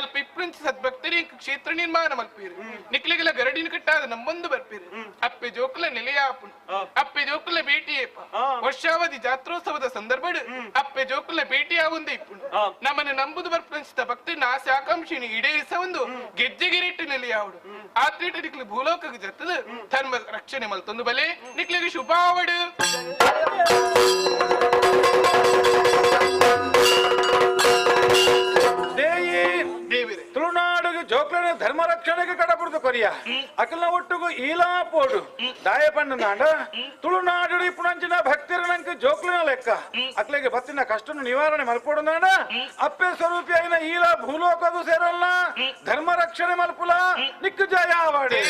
ಅಲ್ಪ ಇಪ್ಪುಂಚಿ ಸದ್ಭಕ್ತರಿ ಕ್ಷೇತ್ರ ನಿರ್ಮಾಣ ಮಲ್ಪೀರು ನಿಕ್ಲಿಗೆಲ್ಲ ಗರಡಿನ ಕಟ್ಟಾದ ನಮ್ಮೊಂದು ಬರ್ಪೀರು ಅಪ್ಪೆ ಜೋಕುಲ ನಿಲೆಯಾಪುಣು ಅಪ್ಪೆ ಜೋಕುಲ ಭೇಟಿಯೇಪ ವರ್ಷಾವಧಿ ಜಾತ್ರೋತ್ಸವದ ಸಂದರ್ಭ ಅಪ್ಪೆ ಜೋಕುಲ ಭೇಟಿ ಆವುಂದೆ ಇಪ್ಪುಂಡು ನಮ್ಮನ್ನು ನಂಬುದು ಬರ್ಪಂಚಿತ ಭಕ್ತಿ ಆಸೆ ಆಕಾಂಕ್ಷಿನಿ ಈಡೇರಿಸ ಒಂದು ಗೆಜ್ಜೆಗಿರಿಟ್ಟು ನೆಲೆಯಾವಡು ಆತ್ರೀಟ ನಿಕ್ಲು ಭೂಲೋಕಕ್ಕೆ ಜತ್ತದ ಧರ್ಮ ರಕ್ಷಣೆ ಮಲ್ತೊಂದು ಬಲೆ ನಿಕ್ಲಿಗೆ ಶುಭಾವಡು. ತುಳುನಾಡಿಗೆ ಜೋಕ್ಲನ ಧರ್ಮ ರಕ್ಷಣೆಗೆ ಕಡಪುಡ್ದು ಕೊರಿಯ ಅಕಲ್ನ ಒಟ್ಟುಗು ಈಲಾ ಪೋಡು ದಾಯ ಪಣ್ಣನಾಂಡ ತುಳುನಾಡು ಇಪ್ಪುನಂಚಿನ ಭಕ್ತಿರ ನಂಗೆ ಜೋಕ್ಲನ ಲೆಕ್ಕ ಅಕ್ಲೆಗೆ ಬತ್ತಿನ ಕಷ್ಟನು ನಿವಾರಣೆ ಮಲ್ಪೋಡು ನಾಂಡ ಅಪ್ಪೆ ಸ್ವರೂಪಿ అయిన ಈಲಾ ಭೂಲೋಕದು ಸೇರಲ್ಲ ಧರ್ಮ ರಕ್ಷಣೆ ಮಲ್ಪುಲ ನಿಕ್ಕು ಜಯ ಆವಾಡಿ.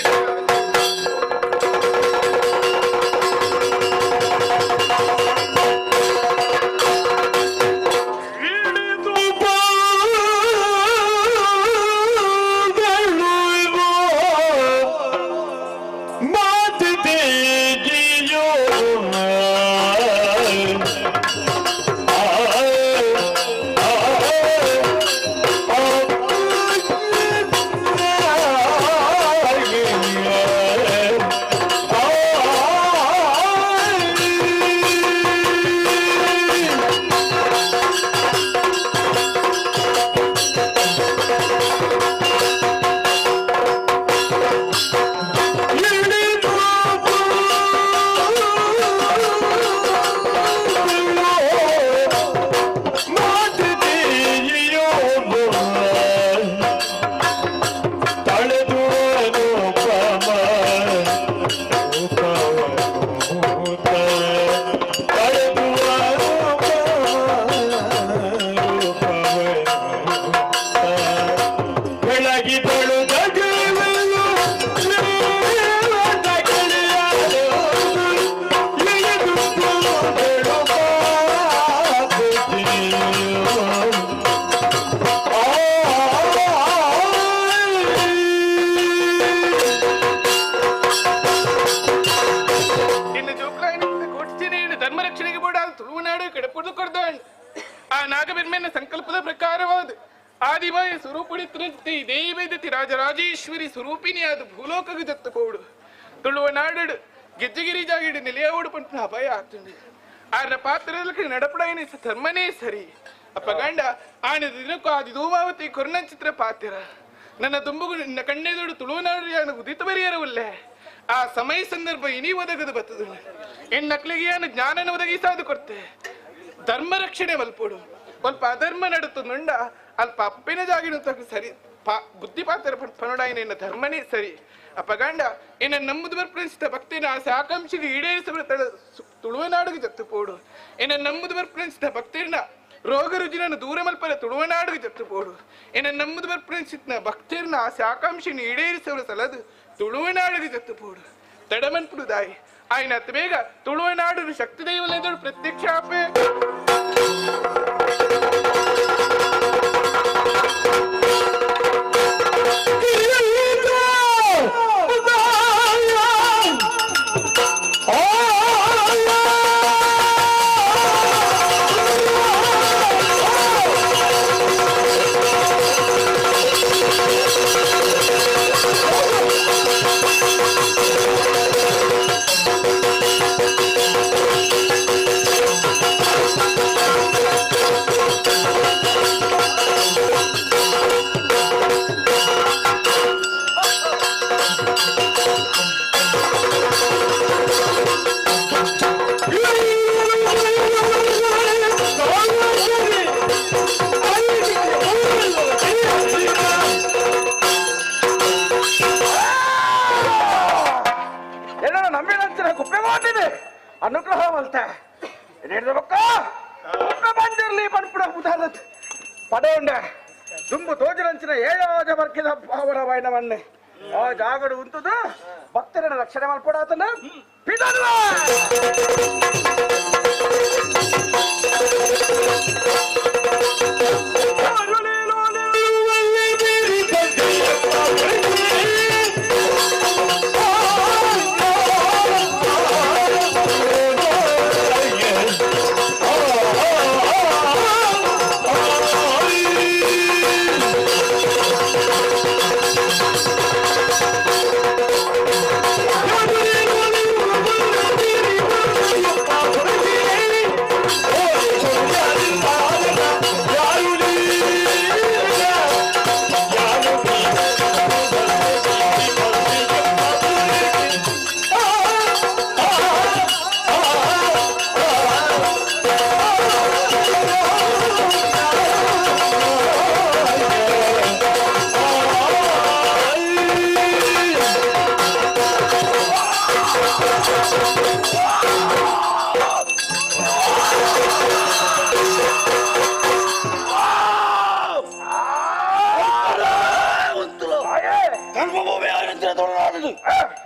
ಸಂಕಲ್ಪದ ಪ್ರಕಾರವಾದ ಆದಿಮಾಯ ಸ್ವರೂಪಡಿತೃಪ್ತಿ ದೇವೇದತಿ ರಾಜರಾಜೇಶ್ವರಿ ಸ್ವರೂಪಿಣಿ ಅದು ಭೂಲೋಕಕ್ಕೆ ಜತ್ತ ಪೋಡು ತುಳುವ ನಾಡು ಗೆಜ್ಜೆಗಿರಿ ಜಾಗಿಡು ನಿಲೆಯೋಡು ಪಂಟು ಅಭಯ ಆಗ್ತದೆ ಆರ್ನ ಪಾತ್ರದಲ್ಲಿ ನಡಪಡೈನ ಧರ್ಮನೇ ಸರಿ ಅಪ್ಪ ಗಂಡ ಆಣದ ದಿನಕ್ಕೂ ಆದಿ ಧೂಮಾವತಿ ಕೊರ್ಣಚಿತ್ರ ಪಾತ್ರ ನನ್ನ ತುಂಬುಗು ನಿನ್ನ ಕಣ್ಣೆದುಡು ತುಳುವನಾಡು ಯಾನು ಉದಿತ ಬರಿಯರವುಲ್ಲೆ ಆ ಸಮಯ ಸಂದರ್ಭ ಇನಿ ಒದಗದು ಬರ್ತದೆ. ಹೆಣ್ಣಕ್ಳಿಗೆ ಏನು ಜ್ಞಾನನ ಒದಗಿಸಾದು ಕೊಡ್ತೆ. ಧರ್ಮ ರಕ್ಷಣೆ ಮಲ್ಪೋಡು, ಅಲ್ಪ ಅಧರ್ಮ ನಡುತ್ತುಂಡ ಅಲ್ಪ ಅಪ್ಪಿನ ಜಾಗಿನ ಸರಿ ಬುದ್ಧಿ ಪಾತ್ರ ಪನುಡಾಯಿನ ಧರ್ಮನೇ ಸರಿ. ಅಪಗಂಡ ಎನ್ನ ನಂಬುದು ಬರ್ಪ್ರಸಿತ ಭಕ್ತಿನ ಆಸೆ ಆಕಾಂಕ್ಷೆಗೆ ಈಡೇರಿಸ ತುಳುವನಾಡುಗೆ ಜತ್ತು ಪೋಡು. ಎನ್ನ ನಂಬುದು ಬರ್ಪ್ರಸಿತ ಭಕ್ತಿನ ರೋಗ ರುಜಿನನ್ನು ದೂರ ಮಲ್ಪರ ತುಳುವನಾಡುಗೆ ಜತ್ತು ಪೋಡು. ಎನ್ನ ನಂಬುದು ಬರ್ಪ್ರಸಿತ ಭಕ್ತಿರ್ನ ಆಸೆ ಆಕಾಂಕ್ಷೆಯನ್ನು ಈಡೇರಿಸವರ ಸಲದು ತುಳುವನಾಡುಗೆ ಜತ್ತು ಪೋಡು. ತಡಮನ್ಪುಡು ದಾಯಿ ಆಯ್ನ ಅತ್ ಬೇಗ ತುಳುವನಾಡು ಶಕ್ತಿ ದೈವಲೆದೋಡು ಪ್ರತ್ಯಕ್ಷ ಆಪೆ. ಅನುಗ್ರಹ ಮಲ್ತೆ ಬಂದಿರ್ಲಿ ಪನ್ಪುಡ ಉದಾರತ್ ಪಡೆಯುಂಡೆ ದುಂಬು ತೋಜರಂಚಿನ ಏಳಾಜ ವರ್ಗಿದ ಪಾವನ ವೈನವನ್ನೇ ಆ ಜಾಗಡು ಉಂಟುದು ಭಕ್ತರ ರಕ್ಷಣೆ ಮಲ್ಪಡಾತನ ಪಿದಲ್ವ.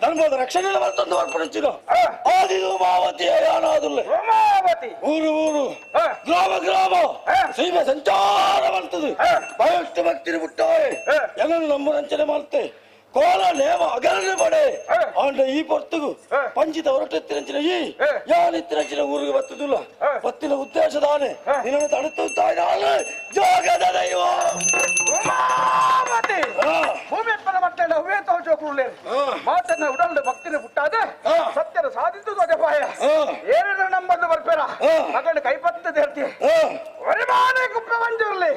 ಧರ್ಮದ ರಕ್ಷಣೆ ಬರ್ತಂದು ವರ್ಪಡಿಸಿದ ಆದಿ ಉಮಾವತಿ ಯಾನಾದುಲ್ಲೆ ಊರು ಊರು ಗ್ರಾಮ ಗ್ರಾಮ ಸೀಮೆ ಸಂಚಾರ ಬರ್ತದೆ. ಬಯಷ್ಟು ಭಕ್ತಿರು ಬಿಟ್ಟಾಯೆ ಎಲ್ಲರೂ ನಮ್ಮ ರಂಚನೆ ಮಾಡ್ತೆ ಕೋಲ ನೇಮ ಅಗರನೆ ಬಡೆ ಆಂಡ ಈ ಪೊರ್ತುಗು ಪಂಚಿತ ಹೊರಟೆತ್ತಿರಂಚಿನ ಈ ಯಾನಿತ್ತಿರಂಚಿನ ಊರಿಗೆ ಬರ್ತದಿಲ್ಲ. ಬತ್ತಿನ ಉದ್ದೇಶ ತಾನೆ ನಿನ್ನನ್ನು ತಡುತ್ತು ತಾಯಿನಾಳೆ ಜೋಗದ ದೈವ ಭೂಮಿಯಪ್ಪನ ಮಟ್ಟೆಲ್ಲ ಹೂವೇ ತೋಜೋಕುಳ್ಳೆ ಮಾತನ್ನ ಉಡಲ್ದ ಭಕ್ತಿನ ಹುಟ್ಟಾದ ಸತ್ಯನ ಸಾಧಿತು ತೋಜಪಾಯ ಏನೇನು ನಮ್ಮನ್ನು ಬರ್ಪೇರ ಮಗನ ಕೈಪತ್ತದ ಹೇಳ್ತಿ ಒರಿಮಾನೆ ಕುಪ್ಪ ಮಂಜೂರ್ಲಿ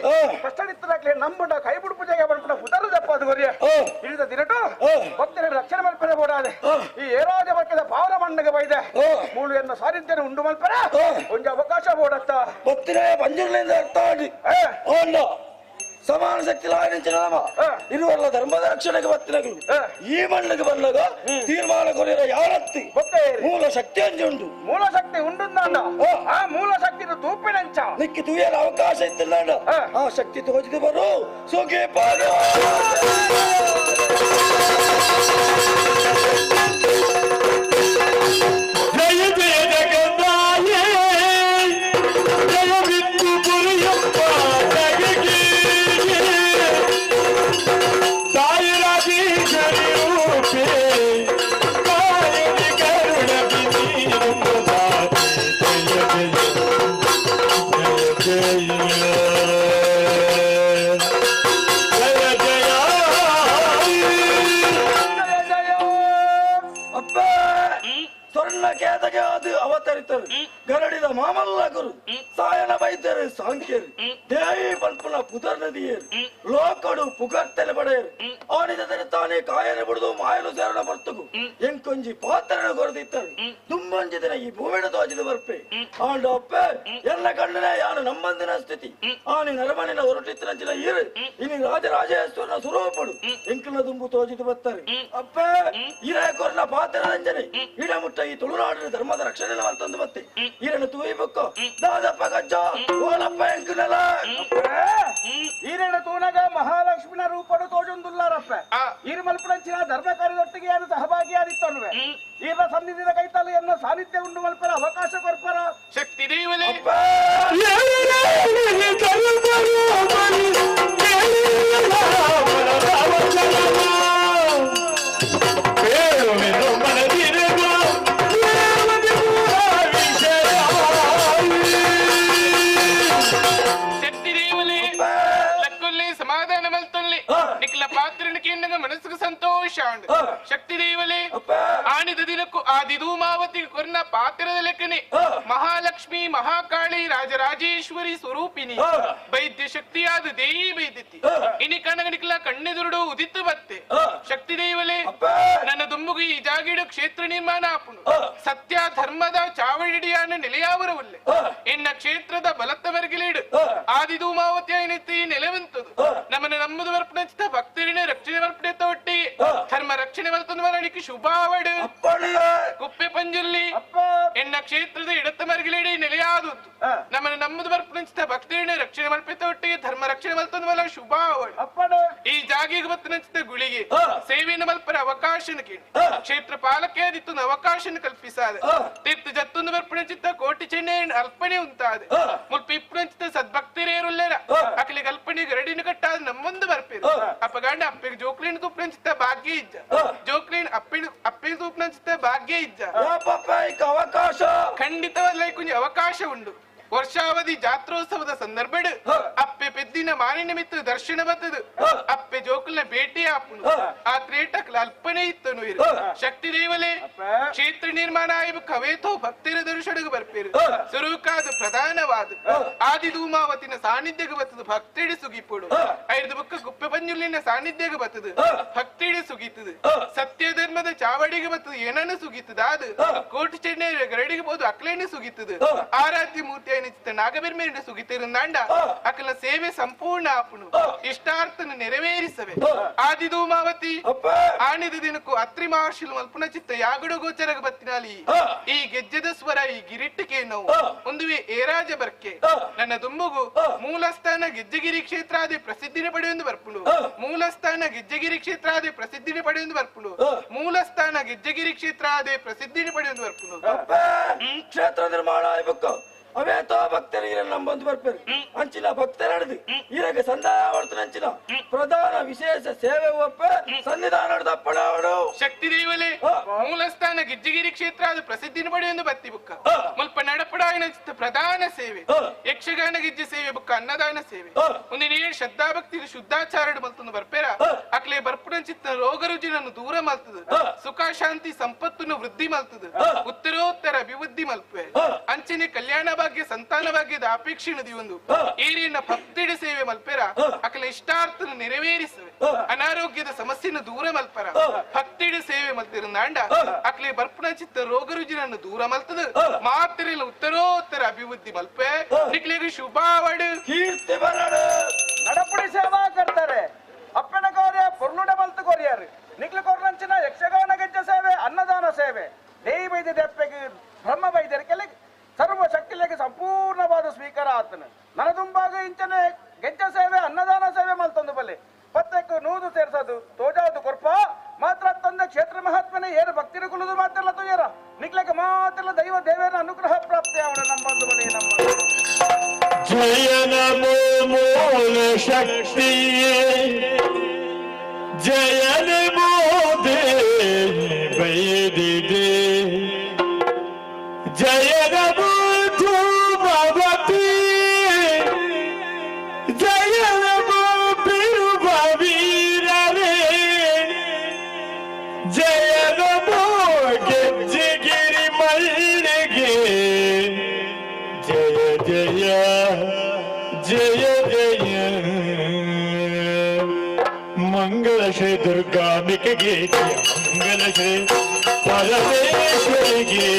ಕಷ್ಟಡಿತ್ತದಾಗ್ಲಿ ನಂಬುಡ ಕೈ ಬುಡುಪು ಜಾಗ ಬರ್ಪುಡ ಉದರ ದಪ್ಪ ಅದು ಗೊರಿಯ ಹಿಡಿದ ದಿನಟು ಭಕ್ತರ ರಕ್ಷಣೆ ಮಲ್ಪರೆ ಬೋಡಾದೆ ಈ ಏರಾಜ ವರ್ಗದ ಪಾವನ ಮಣ್ಣಿಗೆ ಬೈದೆ ಮೂಳು ಎನ್ನ ಸಾಧಿದ್ದೇನೆ ಉಂಡು ಮಲ್ಪರೆ ಒಂಜಿ ಅವಕಾಶ ಬೋಡತ್ತ ಭಕ್ತಿರೇ ಪಂಜುರ್ಲಿಂದ ಅರ್ಥ ಸಮಾನ ಶಕ್ತಿ ನಾಮ ಇರುವಲ್ಲ ಧರ್ಮದ ರಕ್ಷಣೆಗೆ ಬತ್ತಿನಗಳು ಈ ಮಣ್ಣಿಗೆ ಬಂದಾಗ ತೀರ್ಮಾನ ಕೊರಿಯರ ಯಾರತ್ತಿ ಮೂಲ ಶಕ್ತಿ ಅಂಜುಂಡು ಮೂಲ ಶಕ್ತಿ ಉಂಡು ಆ ಮೂಲ ಶಕ್ತಿ ತೂಪಿನಂಚ ನಿಕ್ಕಿ ತೂಯರ ಅವಕಾಶ ಇತ್ತಿಲ್ಲ ಆ ಶಕ್ತಿ ತೋಜಿದು ಬರು ಸುಖಿ ಪಾದ ಜಯ ಜಯ ಜಗದಾಯೇ ಜಯ ಬಿಂದು ಪುರಿಯಪ್ಪ ಜಗಗಿ ಅವತರಿತರು ಗರಡಿದ ಮಾಮಲ್ಲ ಗುರು ಸಾಯನ ವೈದ್ಯರು ಸಾಂಖ್ಯರು ದೇವಿ ಪಲ್ಪುನ ಪುದರ್ ನದಿಯರು ಲೋಕಡು ಪುಗರ್ತನೆ ಪಡೆಯರು ಆನಿದರೆ ತಾನೇ ಕಾಯನ ಬಿಡುದು ಮಾಯನು ಸೇರಣ ಬರ್ತಗು ಎಂಕೊಂಜಿ ಪಾತ್ರನ ಕೊರದಿತ್ತರು ತುಂಬಂಜಿ ದಿನ ಈ ಭೂಮಿನ ತೋಜಿದ ಬರ್ಪೆ ಆಂಡ ಅಪ್ಪೆ ಎಲ್ಲ ಕಣ್ಣನೆ ಯಾನು ನಮ್ಮಂದಿನ ಸ್ಥಿತಿ ಆನಿ ನರಮನಿನ ಹೊರಟಿತ್ತಿನ ಇರು ಇನಿ ರಾಜರಾಜೇಶ್ವರನ ಸ್ವರೂಪಡು ಎಂಕಲ ದುಂಬು ತೋಜಿದು ಬರ್ತಾರೆ ಅಪ್ಪೆ ಇರೇ ಕೊರ್ನ ಪಾತ್ರ ರಂಜನೆ ಇಡಮುಟ್ಟ ಈ ತುಳುನಾಡಿನ ಧರ್ಮದ ರಕ್ಷಣೆ ಅಂತಂದು ಮತ್ತೆ ಈರನ್ನು ತೂಯಿಬಕ್ಕು ದಾದಪ್ಪ ಗಜ್ಜ ಓಲಪ್ಪ ಎಂಕುನಲ ಈರಣ ತೂನಗ ಮಹಾಲಕ್ಷ್ಮಿನ ರೂಪಡು ತೋಜೊಂದುಲ್ಲಾರಪ್ಪ ಈರು ಮಲ್ಪುಣಂಚಿನ ಧರ್ಮ ಕಾರ್ಯದೊಟ್ಟಿಗೆ ಯಾರು ಸಹಭಾಗಿಯಾದಿತ್ತನ್ವೆ ಈರ ಸನ್ನಿಧಿದ ಕೈತಲು ಎನ್ನ ಸಾನ್ನಿಧ್ಯ ಉಂಡು ಮಲ್ಪರ ಅವಕಾಶ ಕೊರ್ಪರ ಶಕ್ತಿ ದೇವಲೇ ಶಕ್ತಿ ದೇವಲೇ ಲಕ್ಕುಲ್ಲಿ ಸಮಾಧಾನ ಮಲ್ತೊಲ್ಲಿ ನಿಕ್ಲ ಪಾತ್ರನಿಗೆ ಎನ್ನಗ ಮನಸ್ಸಿಗೆ ಸಂತೋಷ ಉಂಡು ಶಕ್ತಿ ದೇವಲೇ ಆಣಿದ ದಿನಕ್ಕೂ ಆ ದಿಧೂಮಾವತಿ ಕೊರ್ನ ಪಾತ್ರದ ಲೆಕ್ಕನೆ ಮಹಾಲಕ್ಷ್ಮಿ ಮಹಾಕಾಳಿ ರಾಜರಾಜೇಶ್ವರಿ ಸ್ವರೂಪಿಣಿ ವೈದ್ಯ ಶಕ್ತಿಯಾದ ದೇಯಿ ಬೈದಿತ್ತಿ ಇನಿ ಕಣಗಣಿಕ್ಲ ಕಣ್ಣೆದುರುಡು ಉದಿತ್ತು ಬತ್ತೆ ಶಕ್ತಿ ದೇವಲೇ ನನ್ನ ದುಂಬುಗು ಈ ಜಾಗಿಡು ಕ್ಷೇತ್ರ ನಿರ್ಮಾಣ ಆಪುಂಡು ಸತ್ಯ ಧರ್ಮದ ಚಾವಡಿಯಾನ ನೆಲೆಯಾವರವುಲ್ಲೆ ಎನ್ನ ಕ್ಷೇತ್ರದ ಬಲತ್ತ ಮರಗಿಲೇಡು ಆದಿ ಧೂಮಾವತಿ ಐನತಿ ನೆಲೆವಂತದು ನಮ್ಮನ್ನ ನಮ್ಮದು ವರ್ಪಣಚಿತ ಭಕ್ತರಿನ ರಕ್ಷಣೆ ವರ್ಪಣೆ ಒಟ್ಟಿಗೆ ಧರ್ಮ ರಕ್ಷಣೆ ಮಲ್ತೊಂದು ಮರಣಿಕೆ ಶುಭಾವಡು ಕುಪ್ಪೆ ಪಂಜುರ್ಲಿ ಎನ್ನ ಕ್ಷೇತ್ರದ ಇಡತ್ತ ಮರಗಿಲೇಡಿ ನೆಲೆಯಾದದ್ದು ನಮ್ಮನ್ನ ನಮ್ಮದು ಬರ್ಪಣಿಸಿದ ಭಕ್ತರಿನ ರಕ್ಷಣೆ ಮಲ್ಪೆತ ಒಟ್ಟಿಗೆ ಧರ್ಮ ರಕ್ಷಣೆ ಮಲ್ತೊಂದು ಮಲ ಶುಭಾವಡು ಈ ಜಾಗಿಗೆ ಬತ್ತನಂಚಿತ ಗುಳಿಗೆ ಸೇವೆಯನ್ನು ಮಲ್ಪರ ಅವಕಾಶನ ಕೇಳಿ ಕ್ಷೇತ್ರ ಪಾಲಕೆ ಆದಿತ್ತು ಅವಕಾಶನ ಕಲ್ಪಿಸಾದೆ ತೀರ್ಥ ಜತ್ತೊಂದು ಬರ್ಪಣಚಿತ್ತ ಕೋಟಿ ಚೆನ್ನೆ ಅಲ್ಪಣೆ ಉಂಟಾದೆ ಮುಲ್ಪ ಇಪ್ಪಣಂಚಿತ ಸದ್ಭಕ್ತರೇರುಲ್ಲೇರ ಅಕಲಿಗೆ ಅಲ್ಪಣೆ ಗರಡಿನ ಕಟ್ಟಾದ ನಮ್ಮೊಂದು ಬರ್ಪೇರು ಅಪ್ಪಗಾಂಡ ಅಪ್ಪಗೆ ಜೋಕ್ಲಿನ ತೂಪ್ನಂಚಿತ ಭಾಗ್ಯ ಇಜ್ಜ ಜೋಕ್ಲಿನ್ ಅಪ್ಪಿನ ಅಪ್ಪಿಗೆ ತೂಪ್ನಂಚಿತ ಭಾಗ್ಯ ಇಜ್ಜ ಅವಕಾಶ ಖಂಡಿತವಲ್ಲ ಕೊಂಚ ಅವಕಾಶ ಉಂಡು ವರ್ಷಾವಧಿ ಜಾತ್ರೋತ್ಸವದ ಸಂದರ್ಭಡ್ ಅಪ್ಪೆ ಪೆದ್ದಿನ ಮಾನಿ ನಿಮಿತ್ತ ದರ್ಶನ ಬತ್ತದು ಅಪ್ಪೆ ಜೋಕುಲ್ನ ಭೇಟಿ ಆಪುನು ಆ ತ್ರೇಟಕ್ಲ ಅಲ್ಪನೆ ಇತ್ತನು ಇರು ಶಕ್ತಿ ದೇವಲೇ ಕ್ಷೇತ್ರ ನಿರ್ಮಾಣ ಆಯ್ಬು ಕವೇತೋ ಭಕ್ತರ ದರ್ಶನಗೆ ಬರ್ಪೇರು ಸುರುಕಾದ ಪ್ರಧಾನವಾದ ಆದಿ ಧೂಮಾವತಿನ ಸಾನ್ನಿಧ್ಯಕ್ಕೆ ಬತ್ತದು ಭಕ್ತಿಡಿ ಸುಗಿಪುಡು ಐದು ಬುಕ್ಕ ಗುಪ್ಪೆ ಪಂಜುಲಿನ ಸಾನ್ನಿಧ್ಯಕ್ಕೆ ಬತ್ತದು ಭಕ್ತಿಡಿ ಸುಗೀತದು ಸತ್ಯ ಧರ್ಮದ ಚಾವಡಿಗೆ ಬತ್ತದು ಏನನ್ನು ಸುಗೀತದ ಅದು ಕೋಟಿ ಚೆನ್ನೆ ಗರಡಿಗೆ ಬೋದು ಅಕ್ಲೇನೆ ಸುಗೀತದು ಆರಾಧ್ಯ ಮೂರ್ತಿ ನಾಗಬೆರ್ಮೇರಿನ ಸುಗಿತಿರುಂದಾಂಡ ಅಕಲ ಸೇವೆ ಸಂಪೂರ್ಣ ಆಪುಣು ಇಷ್ಟಾರ್ಥನ ನೆರವೇರಿಸವೆ ಆದಿ ಧೂಮಾವತಿ ಆಣಿದ ದಿನಕ್ಕೂ ಅತ್ರಿ ಮಹರ್ಷಿಲು ಮಲ್ಪುನ ಚಿತ್ತ ಯಾಗುಡು ಗೋಚರಗ ಬತ್ತಿನಾಲಿ ಈ ಗೆಜ್ಜೆದ ಸ್ವರ ಈ ಗಿರಿಟ್ಟಕ್ಕೆ ನೋವು ಒಂದುವೆ ಏರಾಜ ಬರ್ಕೆ ನನ್ನ ದುಂಬುಗು ಮೂಲಸ್ಥಾನ ಗೆಜ್ಜೆಗಿರಿ ಕ್ಷೇತ್ರಾದಿ ಪ್ರಸಿದ್ಧಿನ ಪಡೆಯೊಂದು ಬರ್ಪುಣು ಮೂಲಸ್ಥಾನ ಗೆಜ್ಜೆಗಿರಿ ಕ್ಷೇತ್ರಾದಿ ಪ್ರಸಿದ್ಧಿನ ಪಡೆಯೊಂದು ಬರ್ಪುಣು ಮೂಲಸ್ಥಾನ ಗೆಜ್ಜೆಗಿರಿ ಕ್ಷೇತ್ರಾದಿ ಪ್ರಸಿದ್ಧಿನ ಪಡೆಯೊಂದು ಬರ್ಪುಣು ಕ್ಷೇತ್ರ ನಿರ್ಮಾಣ ಆಯ್ಬೇಕು ಅವೇತೋ ಭಕ್ತರಿಗೆ ನಂಬಂದು ಬರ್ಪೇರು ಅಂಚಿನ ಭಕ್ತರಡ್ದು ಈರಗೆ ಸಂದಾಯ ಅಂಚಿನ ಪ್ರಧಾನ ವಿಶೇಷ ಸೇವೆ ಒಪ್ಪ ಸನ್ನಿಧಾನ ಅಪ್ಪಣವಡು ಶಕ್ತಿ ದೇವಲೇ ಮೂಲಸ್ಥಾನ ಗಿಜ್ಜಿಗಿರಿ ಕ್ಷೇತ್ರ ಅದು ಪ್ರಸಿದ್ಧಿನ ಪಡೆಯೊಂದು ಬತ್ತಿ ಬುಕ್ಕ ಮುಲ್ಪ ನಡಪಡಾಯಿನ ಪ್ರಧಾನ ಸೇವೆ ಯಕ್ಷಗಾನ ಗಿಜ್ಜಿ ಸೇವೆ ಬುಕ್ಕ ಅನ್ನದಾನ ಸೇವೆ ಒಂದಿನ ಏಳು ಶ್ರದ್ಧಾಭಕ್ತಿ ಶುದ್ಧಾಚಾರಡು ಮಲ್ತೊಂದು ಬರ್ಪೇರ ಅಕ್ಲೆ ಬರ್ಪುಣ ಚಿತ್ತ ರೋಗ ರುಜಿನನ್ನು ದೂರ ಮಲ್ತದ ಸುಖ ಶಾಂತಿ ಸಂಪತ್ತನ್ನು ವೃದ್ಧಿ ಮಲ್ತದ ಉತ್ತರೋತ್ತರ ಅಭಿವೃದ್ಧಿ ಮಲ್ಪೆ ಅಂಚನೆ ಕಲ್ಯಾಣ ಭಾಗ್ಯ ಸಂತಾನ ಭಾಗ್ಯದ ಅಪೇಕ್ಷೆಣದಿ ಒಂದು ಏರಿಯನ್ನ ಭಕ್ತಿಡಿ ಸೇವೆ ಮಲ್ಪೆರ ಅಕಲ ಇಷ್ಟಾರ್ಥನ ನೆರವೇರಿಸುವೆ ಅನಾರೋಗ್ಯದ ಸಮಸ್ಯೆಯನ್ನು ದೂರ ಮಲ್ಪರ ಭಕ್ತಿಡಿ ಸೇವೆ ಮಲ್ತಿರುಂದಾಂಡ ಅಕ್ಲೆ ಬರ್ಪುಣ ಚಿತ್ತ ರೋಗ ರುಜಿನನ್ನು ದೂರ ಮಲ್ತದ ಮಾತಿರಿಲ್ಲ ಉತ್ತರೋತ್ತರ ಅಭಿವೃದ್ಧಿ ಮಲ್ಪೆ ನಿಕ್ಲಿಗೆ ಶುಭಾವಡು ಕೀರ್ತಿ ಬರಡು ನಡಪುಡಿ ಸೇವಾ ಕರ್ತಾರೆ ಅಪ್ಪನ ಕಾರ್ಯ ಪೊರ್ಲುಡ ಮಲ್ತು ಕೊರಿಯಾರು ನಿಕ್ಲು ಕೊರ್ಲಂಚಿನ ಯಕ್ಷಗಾನ ಗೆಜ್ಜೆ ಸೇವೆ ಅನ್ನದಾನ ಸೇವೆ ದೇವಿ ವೈದ್ಯ ದೆಪ್ಪೆಗೆ ಬ್ರಹ್ಮ ವೈದ್ಯರಿಗೆಲ್ಲ ಸರ್ವ ಶಕ್ತಿಲೆಗೆ ಸಂಪೂರ್ಣವಾದ ಸ್ವೀಕಾರ ಆತನು ನನದುಂಬಾಗ ಇಂಚನೆ ಗೆಜ್ಜೆ ಸೇವೆ ಅನ್ನದಾನ ಸೇವೆ ಮಲ್ತೊಂದು ಬಲ್ಲೆ ಪತ್ತಕ್ಕೆ ನೂದು ಸೇರ್ಸದು ತೋಜಾದು ಕೊರ್ಪ ಮಾತ್ರ ತಂದೆ ಕ್ಷೇತ್ರ ಮಹಾತ್ಮನೆ ಏನು ಭಕ್ತಿನ ಕುಲುದು ಮಾತ್ರ ತುಯ್ಯರ ನಿಕ್ಲೆಗೆ ಮಾತ್ರ ದೈವ ದೇವರ ಅನುಗ್ರಹ ಪ್ರಾಪ್ತಿ ಅವನ ನಮ್ಮಂದು ಬಲೆ ನಮ್ಮ ಜಯ ನಮೋ ಮೂಲ ಶಕ್ತಿಯೇ ಜಯ ನಮೋ ದೇವಿ ಬೈದಿದೆ ಜಯ ನಮೋ ಧೂಮವತಿ ಜಯ ನಮೋ ಬಿರುವ ವೀರರೇ ಜಯ ನಮೋ ಗೆಜ್ಜೆಗಿರಿ ಮಲ್ಲಿಗೆ ಜಯ ಜಯ ಜಯ ಜಯ ಮಂಗಳ ಶ್ರೀ ದುರ್ಗಾಂಬಿಕೆಗೆ ಜಯ ಮಂಗಳ ಶ್ರೀ ಪರಮೇಶ್ವರಿಗೆ.